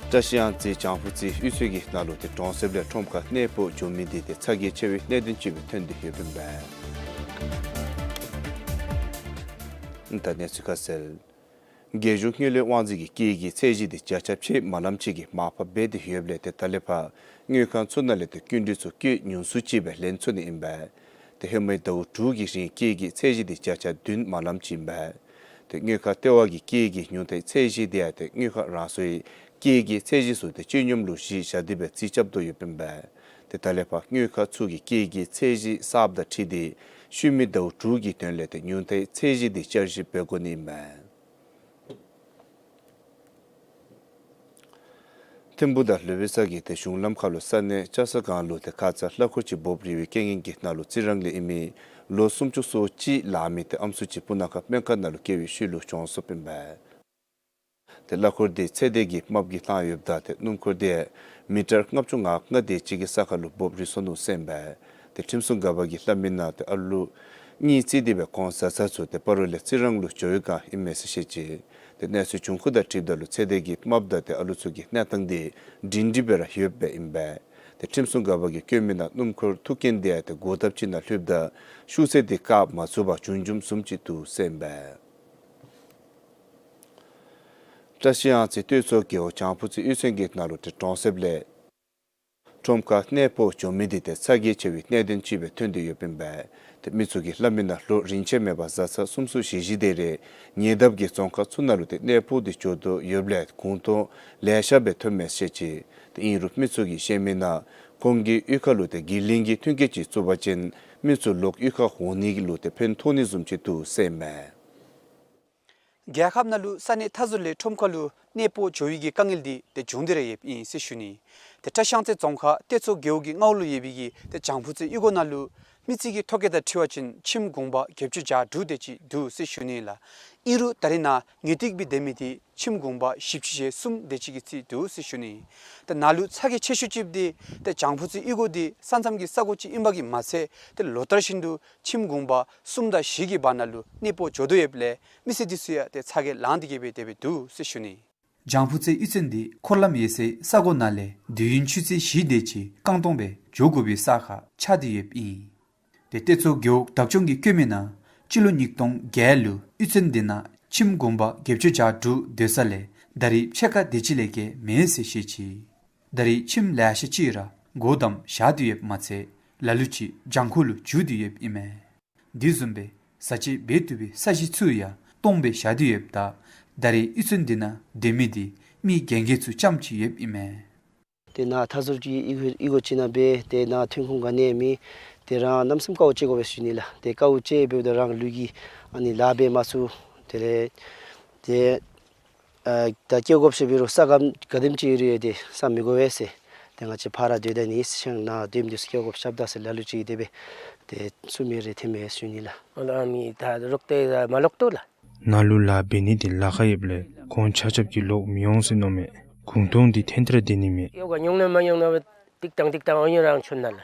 བཀྲ་ཤིས་གཡང་རྩེ་བྱང་ཕུ་རྩེ་གཡུས་ཚན་གྱི་ནང་ལུ་ཏེ་གྲོང་གསེབ་ལས་ཁྲོམ་ཁར་གནས་སྤོ་འགྱོ་མི་འདི་ཏེ་ཚ་གྱང་ཆེ་བའི་གནད་དོན་ཅིག་སྦེ་ཐོན་ཏེ་ཡོདཔ་ཨིན་པས། ད་གནས་ཚུལ་ཁ་གསལ། རྒྱལ་གཞུང་དངུལ་ལས་དབང་འཛིན་གྱིས་སྐྱེད་ཀྱི་ཚད་གཞི་དེ་བརྒྱ་ཆ་ཕྱེད་མ་ལམ་ཅིག་གི་མར་ཕབ་འབད་དེ་ཡོདཔ་ལས་ཏེ་ད་ལས་ཕར་དངུལ་ཁང་ཚུ་ནང་ལས་ཏེ་སྐྱིན་འགྲུལ་ཚུ་སྐྱེད་ཉུང་སུ་ཅིག་སྦེ་ལེན་ཚུགས་ནི་ཨིན་པས། ཏེ་ཧེ་མའི་ཟླཝ་དྲུག་གི་རིང་སྐྱེད་ཀྱི་ཚད་གཞི་དེ་བརྒྱ་ཆ་བདུན་མ་ལམ་ཅིག་ཨིན་པས། ཏེ་དངུལ་ཁང་ལྟེ་བ་གིས་སྐྱེད་ཀྱི་ཉུང་མཐའི་ཚད་གཞི་དེ་ཡང་ཏེ་དངུལ་ཁང་རང་སོའི་སྐྱེད་ཀྱི་ཚད་གཞི་ཚུ་ཏེ་སྤྱི་སྙོམས་ལུ་གཞི་བཞག་སྟེ་སྦེ་རྩིས་རྐྱབ་དོ་ཡོདཔ་ཨིན་པས། ཏེ་ད་ལས་ཕར་དངུལ་ཁང་ཚུ་གིས་སྐྱེད་ཀྱི་ཚད་གཞི་གསརཔ་དང་འཁྲིལ་ཏེ་ཤུལ་མའི་ཟླཝ་དྲུག་གི་དོན་ལས་ཏེ་ཉུང་མཐའི་ཚད་གཞི་དེ་བསྐྱར་ཞིབ་འབད་དགོ་ནི་ཨིན་པས། ཐིམ་ཕུ་དང་ལུ་བི་ས་གི་ཏེ་གཞུང་ལམ་ཁ་ལུ་ས་གནས་ལྕགས་ས་སྒང་ལུ་ཏེ་ཁ་ཙ་གླ་འཁོར་ཅིག་འབོབ་རིལ་བའི་རྐྱེན་ངན་གྱི་ནང་ལུ་རྩི་རང་ལས་ཨིན་མི་ལོ་སུམ་ཅུ་སོ་གཅིག་ལང་མི་ཏེ་ཨམ་སྲུ་ཅིག་སྤུ་ན་ཁ་སྨན་ཁང་ནང་ལུ་བསྐྱལ་བའི་ཤུལ་ལུ་གྱོངས་སོཔ་ཨིན་པས། ཏེ་གླ་འཁོར་དེ་ཚེ་འདས་ཀྱི་རྨགཔ་གིས་བཏང་ཡོདཔ་ད་ཏེ་སྣུམ་འཁོར་དེ་མི་ཊར་ལྔ་བཅུ་ང་ལྔ་དེ་ཅིག་གི་ས་ཁར་ལུ་འབོབ་རིལ་སོ་ནུག་ཟེར་ཨིན་པས། ཏེ་ཁྲིམས་སྲུང་འགག་པ་གིས་སླབ་མི་ནང་ཏེ་ཨ་ལུ་གཉིས་བརྩིས་ཏེ་སྦེ་ཁོང་བཟའ་ཚང་ཚུ་ཏེ་སྤ་རོ་ལས་རྩི་རང་ལུ་འགྱོ་བའི་བསྒང་ཨིན་མས་ཟེར་བཤད་ཅི། ཏེ་གནས་ཚུལ་བྱུང་ཁུངས་དང་འཁྲིལཝ་ད་ལུ་ཚེ་འདས་ཀྱི་རྨགཔ་དང་ཏེ་ཨ་ལུ་ཚུ་གི་གནས་སྟངས་དེ་སྒྲིང་སྒྲི་སྦེ་ར་ཡོདཔ་ཨིན་པས། ཏེ་ཁྲིམས་སྲུང་འགག་པ་གིས་བཀོད་མི་ནང་སྣུམ་འཁོར་ཐུག་རྐྱེན་དེ་ཡང་ཏེ་སྒོ་ཐབ་ཅིག་ནང་ལྷོདཔ་ད་ཤུགས་ཚད་དེ་བཀག་མ་ཚུགས་པར་འབྱུང་འབྱུངམ་བཟུམ་ཅིག་འདུག་ཟེར་ཨིན་པས། བཀྲ་ཤིས་གཡང་རྩེ་སྟོད་མཚོ་རྒེད་འོག་བྱང་ཕུ་རྩེ་གཡུས་ཚན་གྱི་ནང་ལུ་ཏེ་གྲོང་གསེབ་ལས་ཁྲོམ་ཁར་གནས་སྤོ་འགྱོ་མི་འདི་ཏེ་ཚ་གྱང་ཆེ་བའི་གནད་དོན་ཅིག་སྦེ་ཐོན་ཏེ་ཡོདཔ་ཨིན་པས། ཏེ་མི་ཚུ་གིས་སླབ་མི་ནང་ལོ་རིམ་ཆད་མེད་པར་བཟའ་ཚང་གསུམ་གསུམ་བཞི་བཞི་དེ་རེ་ཉེ་འདབས་ཀྱི་རྫོང་ཁག་ཚུ་ནང་ལུ་ཏེ་གནས་སྤོ་སྟེ་འགྱོ་དོ་ཡོདཔ་ལས་གུང་སྟོང་ལེ་ཤ་སྦེ་ཐོནམ་མས་ཟེར་བཤད་ཅི། ཏེ་ཨིན་རུང་མི་ཚུ་གིས་བཤད་མི་ནང་ཁོང་གི་གཡུས་ཁ་ལུ་ཏེ་དགེ་ལས་ཀྱི་མཐུན་རྐྱེན་ཅིག་བཙུགས་པ་ཅིན་མི་ཚུ་ལོག་གཡུས་ཁར་འོང་ནི་ལུ་ཏེ་ཕན་ཐོགས་ནི་བཟུམ་ཅིག་འདུག་ཟེར་ཨིན་མས། རྒྱལ་ཁབ་ནང་ལུ་ས་གནས་མཐའ་ཟུར་ལས་ཁྲོམ་ཁ་ལུ་གནས་སྤོ་འགྱོ་བའི་གི་དཀའ་ངལ་འདི་ཏེ་བྱུང་སྟེ་ར་ཡོདཔ་ཨིན་ཟེར་ཞུ་ནི། ཏེ་བཀྲིས་གཡང་རྩེ་རྫོང་ཁག་སྟོད་མཚོ་རྒེད་འོག་གི་མངའ་འོག་ལུ་ཡོད་པའི་གི་ཏེ་བྱང་ཕུ་རྩེ་གཡུས་སྒོ་ནང་ལུ་མི་རྩིས་ཀྱི་ཐོ་བཀོད་དང་འཁྲིལ་བ་ཅིན་ཁྱིམ་གུང་པ་བརྒྱད་ཅུ་གྱ་དྲུག་དེ་ཅིག་འདུག་ཟེར་ཞུ་ནི་ལགས། ཨིན་རུང་ད་རེས་ནངས་ངེས་ཏིག་སྦེ་སྡོད་མི་འདི་ཁྱིམ་གུང་པ་བཞི་བཅུ་ཞེ་གསུམ་དེ་ཅིག་གི་རྩིས་འདུག་ཟེར་ཞུ་ནི། ཏེ་ནཱ་ལུ་ཚ་གྱང་ཆེ་ཤོས་ཅིག་འདི་ཏེ་བྱང་ཕུ་རྩེ་གཡུས་སྒོ་འདི་ས་མཚམས་ཀྱི་ས་གོ་ཅིག་ཨིན་པ་གིས་མ་ཚད་ཏེ་ལོ་ལྟར་བཞིན་དུ་ཁྱིམ་གུང་པ་གསུམ་དང་བཞི་གི་བར་ན་ལུ་གནས་སྤོ་འགྱོ་དོ་ཡོདཔ་ལས་མི་སེར་འདི་ཚུ་ཡང་ཏེ་ཚ་གྱང་ལང་སྟེ་གི་སྦེ་དེ་སྦེ་འདུག་ཟེར་ཞུ་ནི། བྱང་ཕུ་རྩེ་གཡུས་ཚན་འདི་འཁོར་ལམ་ཡོད་སའི་ས་གོ་ནང་ལས་དུས་ཡུན་ཆུ་ཚོད་བཞི་དེ་ཅིག་རྐང་སྟོང་སྦེ་འགྱོ་དགོ་པའི་ས་ཁར་ཆགས་ཏེ་ཡོདཔ་ཨིན། ཏེ་སྟོད་མཚོ་རྒེད་འོག་བདག་སྐྱོང་གིས་བཀོད་མི་ནང་སྤྱི་ལོ་ཉིས་སྟོང་བརྒྱད་ལུ་གཡུས་ཚན་འདི་ནང་ཁྱིམ་གུང་པ་བརྒྱད་ཅུ་གྱ་དྲུག་སྡོད་ས་ལས་ད་རིས་ཕྱེད་ཀ་དེ་ཅིག་ལས་བརྒལ་མེད་ཟེར་བཤད་ཅི། ད་རིས་ཁྱིམ་ལེ་ཤ་ཅིག་ར་སྒོ་བསྡམས་བཞག་སྟེ་ཡོདཔ་མ་ཚད་ལ་ལུ་ཅིག་བྱང་ཁོག་ལུ་འགྱུར་ཏེ་ཡོདཔ་ཨིན་མས། དེ་བཟུམ་སྦེ་བཟའ་སྤྱོད་འབད་བཏུབ་པའི་ས་གཞི་ཚུ་ཡང་སྟོངམ་སྦེ་བཞག་སྟེ་ཡོདཔ་ད་ད་རིས་གཡུས་ཚན་འདི་ནང་སྡོད་མི་འདི་མི་རྒན་རྒས་ཚུ་རྐྱངམ་ཅིག་ཡོདཔ་ཨིན་མས། ཏེ་ནཱ་མཐའ་ཟུར་གྱི་གཡུས་གཡུས་སྒོ་ཅིག་ནང་སྦེ་ཏེ་ནཱ་ཐོན་ཁུངས་ག་ནི་ཡང་མེད། ཏེ་རང་གནམ་མེད་ས་མེད་དཀའཝ་སྤྱད་དགོ་པས་ཟེར་ཞུ་ནི་ལགས། ཏེ་དཀའཝ་སྤྱད་འབདཝ་ད་རང་ལུས་ཀྱི་ཨ་ནི་ལཱ་འབད་མ་ཚུགས། དེ་ལས་ཏེ་ཨ་ད་སྐྱེལ་དགོཔ་ཟེར་འབད་རུང་ས་སྒམ་ག་དེམ་ཅིག་ཡོད་རུང་ཡང་ཏེ་ས་མི་དགོ་པས་ཟེར། ཏེ་ང་བཅས་ཕར་ར་སྡོད་ད་ནི་ཟེར་ཞིནམ་ནཱ་སྡོདཔ་འདི་ཚུ་སྐྱེལ་དགོཔ་རྐྱབ་ད་ཟེར་ལ་ལུ་ཅིག་གིས་དེ་སྦེ་ཏེ་གསུང་མི་རེ་ཐོན་མས་ཟེར་ཞུ་ནི་ལགས། ཨ་ལ་ཨ་མི་ད་རོགས་ཏེ་ད་མ་ལོག་ཏོ་ལགས། ནཱ་ལུ་ལཱ་འབད་ནི་འདི་ལཱ་ཁག་ཡོདཔ་ལས་ཁོང་ཆ་ཁྱབ་ཀྱིས་ལོག་མི་འོང་ཟེར་མནོཝ་མས། གུང་སྟོང་འདི་ཐོན་ཏེ་ར་སྡོད་ནི་མས། ཡོད་ག་ཉུང་ན་མ་ཉུང་ན་ཏིག་ཏང་ཏིག་ཏང་འོང་ཡོད་རང་ཆུ་ནང་ལ།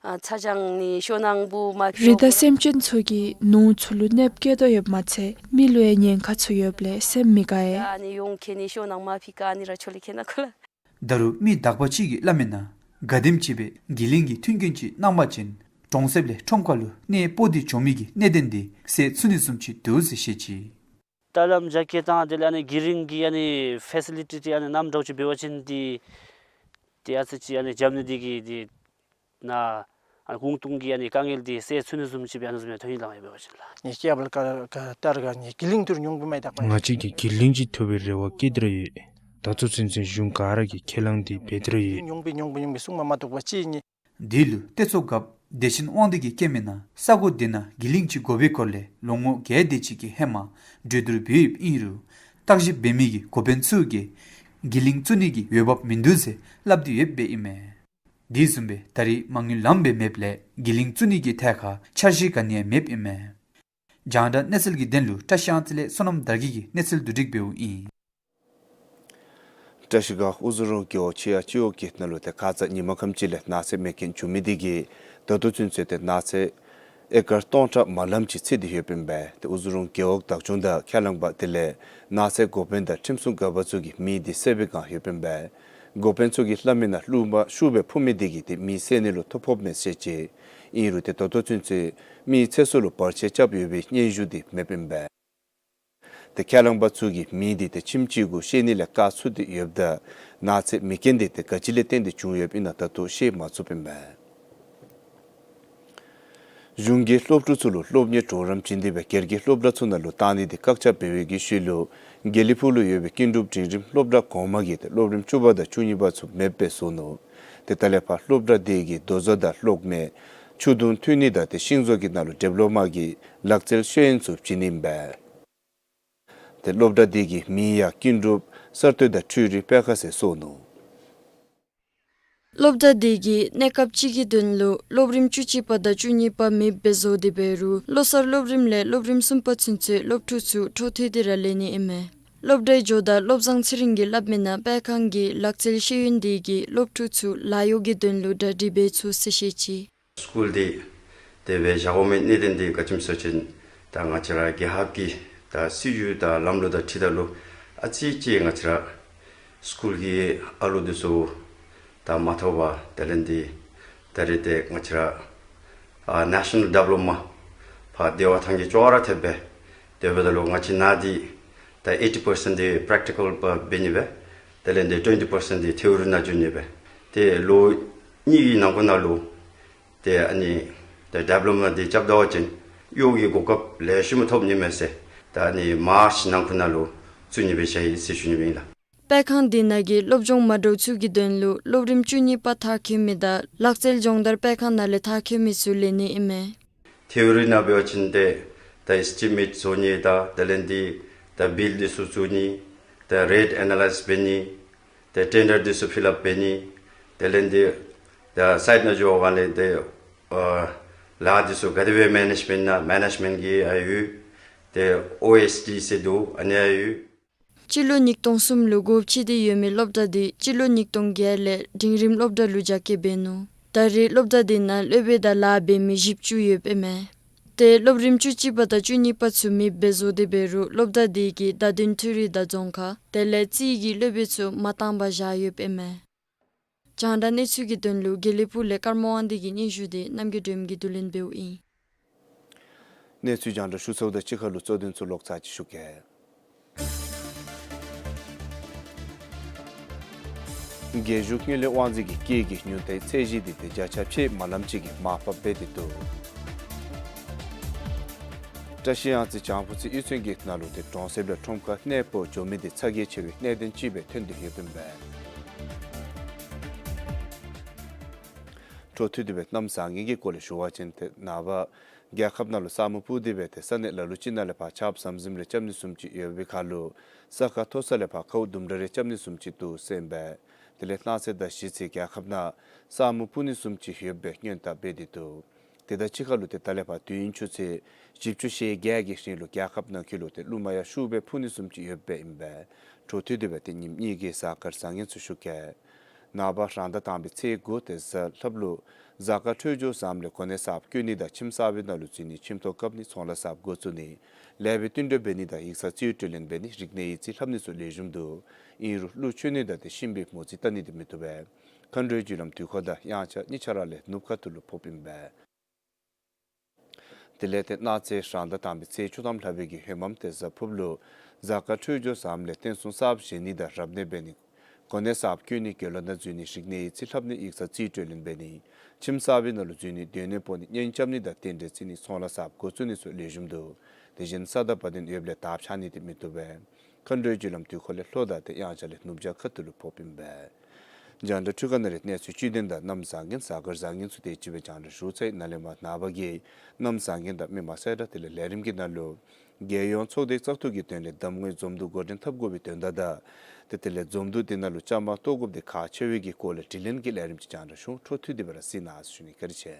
ཨ་ཚ་གྱང་ནི་ཤོ་ནང་བུ་མ་རི་དྭགས་སེམས་ཅན་ཚུ་གིས་ནོར་ཚུ་ལུ་གནོདཔ་བཀལ་དོ་ཡོདཔ་མ་ཚད་མི་ལུ་ཡང་ཉེན་ཁ་ཚུ་ཡོདཔ་ལས་སེམས་མི་དགའ་ཡི། ཨ་ནི་ཡོང་ཁེ་ནི་ཤོ་ནང་མ་ཕི་ཀ་ནི་ར་ཆོ་ལི་ཁེ་ན་ཁོ་ལ། ད་རུང་མི་དག་པ་ཅིག་གིས་སླབ་མིའི་ནང་ག་དེམ་ཅིག་སྦེ་གི་ལིང་གི་མཐུན་རྐྱེན་ཅིག་གནང་པ་ཅིན་གྲོང་གསེབ་ལས་ཁྲོམ་ཁ་ལུ་གནས་སྤོ་སྟེ་འགྱོ་མི་གི་གནད་དོན་འདི་སེལ་ཚུགས་ནི་བཟུམ་ཅིག་འདུག་ཟེར་བཤད་ཅི། ད་ལམ་རྒྱ་སྐྱེད་དང་དེ་ལས་ཨ་ནི་གི་ལིང་གི་ཨ་ནི་ཕེ་སི་ལི་ཊི་འདི་ཨ་ནི་ནམ་འདྲཝ་ཅིག་འབད་བ་ཅིན་འདི་ཏེ་ཨ་ཙི་ཅིག་ཨ་ནི་འཇམ་ནི་འདི་གིས་འདི་ནཱ་ཨ་གུང་སྟོང་གི་ཨ་ནི་དཀའ་ངལ་འདི་སེལ་ཚུགས་ནི་བཟུམ་ཅིག་སྦེ་ཨ་ནི་བཟུམ་ཡང་ཐོན་ཡི་ལགས། ཡང་འབད་བ་ཅིན་ལགས། ནི་སྐྱེ་བ་ལ་ཀ་ཀ་ཏར་ག་ནི་གི་ལིང་ཐུར་ཉུང་པོ་མེད་ད་པ། ང་བཅས་ཀྱིས་གི་ལིང་ཅིག་ཐོབ་པའི་རེ་བ་བསྐྱེད་དེ་ར་ཡོད། ད་ལྟོ་ཚུན་ཚོད་གཞུང་ག་ར་གིས་ཁས་བླངས་ཏེ་འབད་དེ་ར་ཡོད། ཉུང་པོ་ཉུང་པོ་ཉུང་པོ་གསུང་མ་མ་གཏོགས་པ་ཅིག་ནི། དེ་ལུ་ཏེ་ཚོགས་རྒཔོ་བདེ་ཆེན་དབང་འདུས་ཀྱིས་བཀོད་མིའི་ནང་ས་གོ་དེ་ནང་གི་ལིང་ཅིག་དགོ་པའི་སྐོར་ལས་ལོ་ངོ་བརྒྱད་དེ་ཅིག་གི་ཧེ་མ་གྲོས་བསྡུར་འབད་ཡོདཔ་ཨིན་རུང་བརྟག་ཞིབ་འབད་མི་གི་འགོ་དཔོན་ཚུ་གིས་གི་ལིང་བཙུགས་ནི་གི་འོས་འབབ་མིན་འདུག་ཟེར་སླབ་སྟེ་ཡོདཔ་ཨིན་མས། དེ་བཟུམ་སྦེ་ད་རེས་མ་དངུལ་ལངམ་སྦེ་མེདཔ་ལས་གི་ལིང་བཙུགས་ནི་གི་ཐད་ཁར་འཆར་གཞི་ག་ནི་ཡང་མེདཔ་ཨིན་མས། རྒྱང་བསྒྲགས་གནས་ཚུལ་གྱི་དོན་ལུ་བཀྲ་ཤིས་གཡང་རྩེ་ལས་བསོད་ནམས་དར་རྒྱས་ཀྱིས་གནས་ཚུལ་བསྡུ་སྒྲིག་འབདཝ་ཨིན། བཀྲ་ཤིས་སྒང་ཨུ་ཛོ་རོང་རྒེད་འོག་ཆེ་ཡ་སྤྱི་འོག་གི་ནང་ལུ་ཏེ་ཁ་ཙ་ཉིན་མ་ཁམས་ཅིག་ལས་ནགས་ཚལ་མེ་རྐྱེན་བྱུང་མི་དེ་གིས་ད་ལྟོ་ཚུན་ཚོད་ཏེ་ནགས་ཚལ་ཨེ་ཀར་སྟོང་ཕྲག་མ་ལངམ་ཅིག་འཚིག་སྟེ་ཡོདཔ་ཨིན་པས། ཏེ་ཨུ་ཛོ་རོང་རྒེད་འོག་བདག་སྐྱོང་དང་ཁས་བླངས་པ་དེ་ལས་ནགས་ཚལ་འགོ་དཔོན་དང་ཁྲིམས་སྲུང་འགག་པ་ཚུ་གིས་མེ་དེ་སེལ་བའི་བསྒང་ཡོདཔ་ཨིན་པས། འགོ་དཔོན་ཚུ་གིས་སླབ་མིའི་ནང་རླུང་མ་ཤུགས་སྦེ་འཕུ་མི་དེ་གིས་ཏེ་མེ་སེལ་ནི་ལུ་ཐོ་ཕོགཔ་མས་ཟེར་བཤད་ཅི། ཨིན་རུང་ཏེ་ད་ལྟོ་ཚུན་ཚོད་མེ་ཚེ་སྲོག་ལུ་བར་ཆད་རྐྱབ་ཡོད་པའི་སྙན་ཞུ་དེ་མེདཔ་ཨིན་པས། ཏེ་ཁས་བླངས་པ་ཚུ་གིས་མེ་དེ་ཏེ་ཁྱིམ་ཅིག་གུ་བཤེགས་ནི་ལས་བཀག་ཚུགས་ཏེ་ཡོདཔ་ད་ནགས་ཚལ་མེ་རྐྱེན་དེ་ཏེ་ག་ཅི་ལས་བརྟེན་ཏེ་བྱུང་ཡོདཔ་ཨིན་ན་ད་ལྟོ་ཤེས་མ་ཚུགསཔ་ཨིན་པས། གཞུང་གིས་སློབ་ཕྲུག་ཚུ་ལུ་སློབ་གཉེར་གྲོགས་རམ་བྱིན་ཏེ་སྦེ་སྒེར་གྱི་སློབ་གྲྭ་ཚུ་ནང་ལུ་བཏང་ནི་དེ་བཀག་ཆ་འབད་བའི་གི་ཤུལ་ལུ་དགེ་ལེགས་ཕུག་ལུ་ཡོད་པའི་ཀུན་གྲུབ་འབྲིང་རིམ་སློབ་གྲྭ་གོང་མ་གི་ཏེ་སློབ་རིམ་བཅུ་པ་དང་བཅུ་གཉིས་པ་ཚུ་མེདཔ་སྦེ་བཟོ་ནུག། ཏེ་ད་ལས་ཕར་སློབ་གྲྭ་དེ་གིས་རྡོ་བཟོ་དང་གློག་མེ་ཆུ་དུང་འཐུང་ནི་དང་ཏེ་ཤིང་བཟོ་གི་ནང་ལུ་ཌིབ་ལོ་མ་གི་ལག་རྩལ་ཤེས་ཡོན་ཚུ་བྱིན་ནི་ཨིན་པས། ཏེ་སློབ་གྲྭ་དེ་གི་མིང་ཡང་ཀུན་གྲུབ་གསར་གཏོད་དང་འཕྲུལ་རིག་སྤེལ་ཁང་ཟེར་བཟོ་ནུག། སློབ་གྲྭ་དེ་གིས་གནས་སྐབས་ཅིག་གི་དོན་ལུ་སློབ་རིམ་བཅུ་གཅིག་པ་དང་བཅུ་གཉིས་པ་མེདཔ་སྦེ་བཟོ་སྟེ་འབད་རུང་ལོ་གསར་སློབ་རིམ་ལས་སློབ་རིམ་གསུམ་པ་ཚུན་ཚོད་སློབ་ཕྲུག་ཚུ་འཕྲོ་མཐུད་དེ་ར་ལེན་ནི་ཨིན་མས། སློབ་གྲྭའི་ཇོ་བདག་བློ་བཟང་ཚེ་རིང་གིས་སླབ་མིའི་ནང་སྤེལ་ཁང་གི་ལག་རྩལ་ཤེས་ཡོན་དེ་གིས་སློབ་ཕྲུག་ཚུ་ལཱ་གཡོག་གི་དོན་ལུ་གྲ་སྒྲིག་འབད་ཚུགས་ཟེར་བཤད་ཅི། སི་ཀུལ་འདི་དེ་སྦེ་བཞག་དགོ་མི་གནད་དོན་འདི་ག་ཅི་སྨོ་ཟེར་བ་ཅིན་ད་ང་བཅས་ར་རྒྱལ་ཁབ་ཀྱི་ད་སྲིད་བྱུས་དང་ལམ་ལུགས་དང་འཁྲིལཝ་ད་ལུ་ཨ་ཙི་ཅིག་ང་བཅས་ར་སི་ཀུལ་གྱི་ཨ་ལུ་འདི་ཚུ་ད་མ་ཐོབ་པར་དེ་ལས་འདི་ད་རེས་ཏེ་ང་བཅས་ར་ཨ་ནེ་ཤ་ནཱལ་ཌིབ་ལོ་མ་ཕར་དེ་བ་ཐང་གི་ཅོག་ར་ཐེབས་སྦེ་དེ་འབདཝ་ད་ལུ་ང་བཅས་ནཱ་འདི་ད་ཨེ་ཊི་པར་སེནཊ་འདི་པེརེག་ཊི་ཀཱལ་པར་འབད་ནི་སྦེ་དེ་ལས་འདི་ཊུ་ཝེན་ཊི་པར་སེནཊ་འདི་ཐི་ཡོ་རི་ནང་འཛུལ་ནི་སྦེ་ཏེ་ལོ་གཉིས་ཀྱི་ནང་འཁོད་ནང་ལུ་ཏེ་ཨ་ནི་ཏེ་ཌིབ་ལོ་མ་འདི་རྐྱབ་ད་པ་ཅིན་གཡོག་གི་གོ་སྐབས་ལེགས་ཤོམ་ཐོབ་ནི་མས་ཟེར་ད་ཨ་ནི་མཱརཅ་ནང་འཁོད་ནང་ལུ་བཙུགས་ནི་སྦེ་བཞག་ཡི་ཟེར་ཞུ་ནི་སྦེ་ཨིན་ལགས། སྤེལ་ཁང་དེ་ནང་གི་སློབ་སྦྱོང་མ་འདྲཝ་ཚུ་གི་དོན་ལུ་སློབ་རིམ་བཅུ་གཉིས་པ་མཐར་འཁྱོལ་མི་དང་ལག་རྩལ་སྦྱོང་བརྡར་སྤེལ་ཁང་ནང་ལས་མཐར་འཁྱོལ་མི་ཚུ་ལེན་ནི་ཨིན་མས། ཐི་ཡོ་རི་ནང་འབད་བ་ཅིན་ཏེ་ད་ཨེས་ཊི་མེཊ་བཟོ་ནི་དང་དེ་ལས་འདི་ད་བིལ་འདི་ཚུ་བཙུགས་ནི་ད་རེཊ་ཨེ་ན་ལའིཛ་འབད་ནི་ཏེ་ཊེན་ཌར་འདི་ཚུ་ཕིལ་ཨཔ་འབད་ནི་དེ་ལས་འདི་ད་སའིཊ་ནང་འགྱོ་སྒང་ལས་ཏེ་ཨ་ལཱ་འདི་ཚུ་ག་དེ་སྦེ་མེ་ནེཇ་འབད་ནི་ན་མེ་ནེཇ་མེནཊ་གི་ཡང་ཡོད། ཏེ་ཨོ་ཨེས་ཌི་ཟེར་འདུག་ཨ་ནི་ཡང་ཡོད། སྤྱི་ལོ་ཉིས་སྟོང་གསུམ་ལུ་འགོ་བཙུགས་ཏེ་ཡོད་མི་སློབ་གྲྭ་འདི་སྤྱི་ལོ་ཉིས་སྟོང་བརྒྱད་ལས་འབྲིང་རིམ་སློབ་གྲྭ་ལུ་རྒྱ་སྐྱེད་འབད་ནུག། ད་རེས་སློབ་གྲྭ་འདི་ནང་སློབ་དཔོན་དང་ལཱ་འབད་མི་བཞི་བཅུ་ཡོདཔ་ཨིན་མས། ཏེ་སློབ་རིམ་བཅུ་གཅིག་པ་དང་བཅུ་གཉིས་པ་ཚུ་མེདཔ་སྦེ་བཟོ་སྟེ་འབད་རུང་སློབ་གྲྭ་འདི་གིས་བརྡ་དོན་འཕྲུལ་རིག་དང་རྫོང་ཁ་དེ་ལས་རྩིས་ཀྱི་སློབ་དཔོན་ཚུ་མ་བཏང་པར་བཞག་ཡོདཔ་ཨིན་མས། རྒྱང་བསྒྲགས་གནས་ཚུལ་གྱི་དོན་ལུ་དགེ་ལེགས་ཕུག་ལས་ཀརྨ་དབང་འདུས་ཀྱི་སྙན་ཞུ་དེ་རྣམ་རྒྱལ་སྒྲོལམ་གྱིས་བསྡུ་ལེན་འབདཝ་ཨིན། གནས་ཚུལ་རྒྱང་བསྒྲགས་ཞུ་ཚརཝ་དང་གཅིག་ཁར་ལུ་གཙོ་དོན་ཚུ་ལོག་ཚར་ཅིག་ཞུ་གེ། རྒྱལ་གཞུང་དངུལ་ལས་དབང་འཛིན་གྱིས་སྐྱེད་ཀྱི་ཉུང་མཐའི་ཚད་གཞི་འདི་ཏེ་བརྒྱ་ཆ་ཕྱེད་མ་ལངམ་ཅིག་གིས་མར་ཕབ་འབད་དེ་འདུག། བཀྲ་ཤིས་གཡང་རྩེ་བྱང་ཕུ་རྩེ་གཡུས་ཚན་གྱི་ནང་ལུ་ཏེ་གྲོང་གསེབ་ལས་ཁྲོམ་ཁར་གནས་སྤོ་འགྱོ་མི་འདི་ཚ་གྱང་ཆེ་བའི་གནད་དོན་ཅིག་སྦེ་ཐོན་ཏེ་ཡོདཔ་ཨིན་པས། འཕྲོ་མཐུད་དེ་སྦེ་གནམ་བཟང་ངན་གྱི་སྐོར་ལས་ཞུ་བ་ཅིན་ཏེ་ནངས་པ་རྒྱལ་ཁབ་ནང་ལུ་ས་སྨུག་སྤུབས་ཏེ་སྦེ་ཏེ་ས་གནས་ལ་ལུ་ཅིག་ནང་ལས་ཕར་ཆརཔ་ཟམ་ཟིམ་རེ་རྐྱབ་ནི་བཟུམ་ཅིག་ཡོད་པའི་ཁར་ལུ་ས་ཁ་མཐོ་ས་ལས་ཕར་ཁཝ་ལྡུམ་ར་རེ་རྐྱབ་ནི་བཟུམ་ཅིག་འདུག་ཟེར་ཨིན་པས། དེ་ལས་གནངས་ཚེ་དང་གཞེས་ཚེ་རྒྱལ་ཁབ་ནང་ས་སྨུག་སྤུབ་ནི་བཟུམ་ཅིག་ཡོདཔ་སྦེ་སྔོན་བརྡ་འབད་དེ་འདུག། དེ་དང་གཅིག་ཁར་ལུ་ཏེ་ད་ལས་ཕར་དུས་ཡུན་ཆུ་ཚོད་བཞི་བཅུ་ཞེ་བརྒྱད་ཀྱི་རིང་ལུ་རྒྱལ་ཁབ་ནང་འཁོད་ལུ་ཏེ་རླུང་མ་ཡང་ཤུགས་སྦེ་འཕུ་ནི་བཟུམ་ཅིག་ཡོདཔ་ཨིན་པས། འཕྲོ་མཐུད་དེ་སྦེ་ཏེ་ཉིནམ་གཉིས་ཀྱི་གཟའ་སྐར་བཟང་ངན་ཚུ་ཞུ་གེ། ནངས་པ་རང་ཟླ་དང་པའི་ཚེས་དགུ་ཏེ་གཟའ་ལྷགཔ་ལུ་གཟའ་སྐར་འཕྲོད་སྦྱོར་བཟངམ་ལས་གོ་གནས་གསརཔ་བསྐོ་ནི་དང་ཁྱིམ་གསར་པའི་ནང་ལུ་འཛུལ་ནི་ཁྱིམ་ཐོག་བཀབ་ནི་ཚོང་ལཱ་གསརཔ་འགོ་བཙུགས་ནི་ལེགས་པའི་བསྟུན་གྲོས་འབད་ནི་དང་ཡིག་ཚང་རྩིས་སྤྲོད་ལེན་འབད་ནི་རིག་གནས་ཡིག་རྩིས་ལྷབ་ནི་ཚུ་ལེགས་ཤོམ་འདུག། ཨིན་རུང་གླུ་མཆོད་ནི་དང་ཏེ་གཤིན་པོའི་མོ་རྩིས་བལྟ་ནི་འདི་མི་བཏུབ་པས། མཁའ་འགྲོའི་རྒྱུ་ལམ་དུས་འཁོར་དང་དབྱངས་འཆར་གཉིས་ཆ་ར་ལས་ནུབ་ཁ་ཐུག་ལུ་ཕོགཔ་ཨིན་པས། དེ་ལས་ཏེ་གནངས་ཚེ་རང་ཟླ་དང་པའི་ཚེས་བཅུ་ཐམ་ལྷག་པའི་གི་ཧེ་མམ་ཏེ་གཟའ་ཕུརཔ་ལུ་གཟའ་སྐར་འཕྲོད་སྦྱོར་བཟངམ་ལས་རྟེན་གསུམ་གསརཔ་བཞེངས་ནི་དང་རབ་གནས་འབད་ནི་གོ་གནས་གསརཔ་བསྐོ་ནི་དགེ་སློང་ནང་འཛུལ་ནི་རིག་གནས་ཡིག་རྩིས་ལྷབ་ནི་ཡིག་ཚང་རྩིས་སྤྲོད་ལེན་འབད་ནི་ཁྱིམ་གསར་པའི་ནང་ལུ་འཛུལ་ནི་སྡོད་གནས་སྤོ་ནི་གཉེན་རྐྱབ་ནི་དང་རྟེན་འབྲེལ་བརྩི་ནི་ཚོང་ལཱ་གསརཔ་འགོ་བཙུགས་ནི་ཚུ་ལེགས་ཤོམ་འདུག། དེ་བཞིན་ས་དང་བ་དན་ཡོདཔ་ལས་དར་འཕྱར་ནི་འདི་མི་བཏུབ་པས། མཁའ་འགྲོའི་རྒྱུ་ལམ་དུས་འཁོར་ལས་ལྷོ་དང་ཏེ་དབྱངས་འཆར་ལས་ནུབ་བྱང་ཁ་ཐུག་ལུ་ཕོགཔ་ཨིན་པས། རྒྱང་བསྒྲགས་འཕྲུལ་ཁང་ནང་ལས་གནས་ཚུལ་བཅུད་ལྡན་དང་གནམ་བཟང་ངན་གཟའ་སྐར་བཟང་ངན་ཚུ་དེ་ཅིག་སྦེ་རྒྱང་བསྒྲགས་ཞུ་ཚར་ཡི། ནཱ་ལས་མར་ནངས་པ་གི་གནམ་བཟང་ངན་དང་མི་མང་གསལ་བསྒྲགས་དེ་ལས་ལས་རིམ་གྱི་ནང་ལུ་རྒྱལ་ཡོངས་ཚོགས་སྡེའི་བཙག་འཐུ་གི་དོན་ལས་གདམ་ངོའི་འཛོམས་འདུ་འགོ་འདྲེན་འཐབ་དགོ་པའི་དོན་དག་དང་ཏེ་དེ་ལས་འཛོམས་འདུ་དེ་ནང་ལུ་བཅའ་མར་གཏོགས་དགོཔ་དེ་ཁག་ཆེ་བའི་གི་སྐོར་ལས་དྲི་ལན་གྱི་ལས་རིམ་ཅིག་རྒྱང་བསྒྲགས་ཞུ། འཕྲོ་མཐུད་དེ་སྦེ་ར་གཟིགས་གནང་ཟེར་ཞུ་ནི། བཀའ་དྲིན་ཆེ།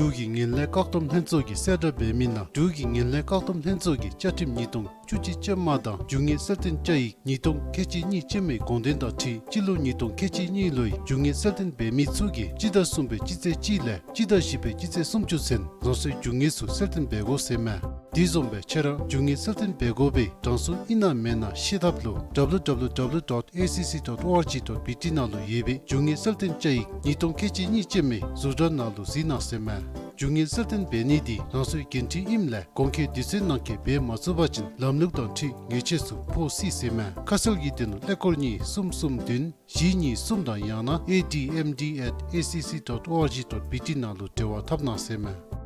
འབྲུག་གི་ངན་ལྷད་བཀག་སྡོམ་ལྷན་ཚོགས་ཀྱིས་གསལ་བསྒྲགས་འབད་མི་ནང་འབྲུག་གི་ངན་ལྷད་བཀག་སྡོམ་ལྷན་ཚོགས་ཀྱི་བཅའ་ཁྲིམས་ཉིས་སྟོང་བཅུ་གཅིག་ཅན་མ་དང་རྒྱུ་དངོས་གསལ་སྟོན་བཅའ་ཡིག་ཉིས་སྟོང་ཁལ་གཅིག་གཉིས་ཅན་མའི་དགོངས་དོན་དང་འཁྲིལ་སྤྱི་ལོ་ཉིས་སྟོང་ཁལ་གཅིག་གཉིས་ལོའི་རྒྱུ་དངོས་གསལ་སྟོན་འབད་མི་ཚུ་གིས་སྤྱི་ཟླ་གསུམ་པའི་སྤྱི་ཚེས་གཅིག་ལས་སྤྱི་ཟླ་བཞི་པའི་སྤྱི་ཚེས་སུམ་ཅུ་ཚུན་རང་སོའི་རྒྱུ་དངོས་ཚུ་གསལ་སྟོན་འབད་དགོ་ཟེར་མས། དེ་བཟུམ་སྦེ་ཁྱེད་ར་རྒྱུ་དངོས་གསལ་སྟོན་འབད་དགོ་པའི་གྲངས་སུ་ཨིན་ན་མེན་ན་ཤེས་ཐབས་ལུ་W W W dot A C C dot O R G dot B T ནང་ལུ་ཡོད་པའི་རྒྱུ་དངོས་གསལ་སྟོན་བཅའ་ཡིག་ཉིས་སྟོང་ཁལ་གཅིག་གཉིས་ཅན་མའི་ཟུར་དྲ་ནང་ལུ་གཟིགས་གནང་ཟེར་མས། རྒྱུ་དངོས་གསལ་སྟོན་འབད་ནི་འདི་རང་སོའི་འགན་འཁྲི་ཨིནམ་ལས་གོང་འཁོད་དུས་ཚོད་ནང་འཁོད་འབད་མ་ཚུགས་པ་ཅིན་ལམ་ལུགས་དང་འཁྲིལ་ཉེས་ཆད་ཚུ་ཕོག་སྲིད་ཟེར་མས། ཁ་གསལ་གྱི་དོན་ལུ་ཀླད་ཀོར་གཉིས་གསུམ་གསུམ་བདུན་བཞི་གཉིས་གསུམ་དང་ཡང་ན A D M D at A C C dot O R G dot B T ནང་ལུ་འབྲེལ་བ་འཐབ་གནང་ཟེར་མས།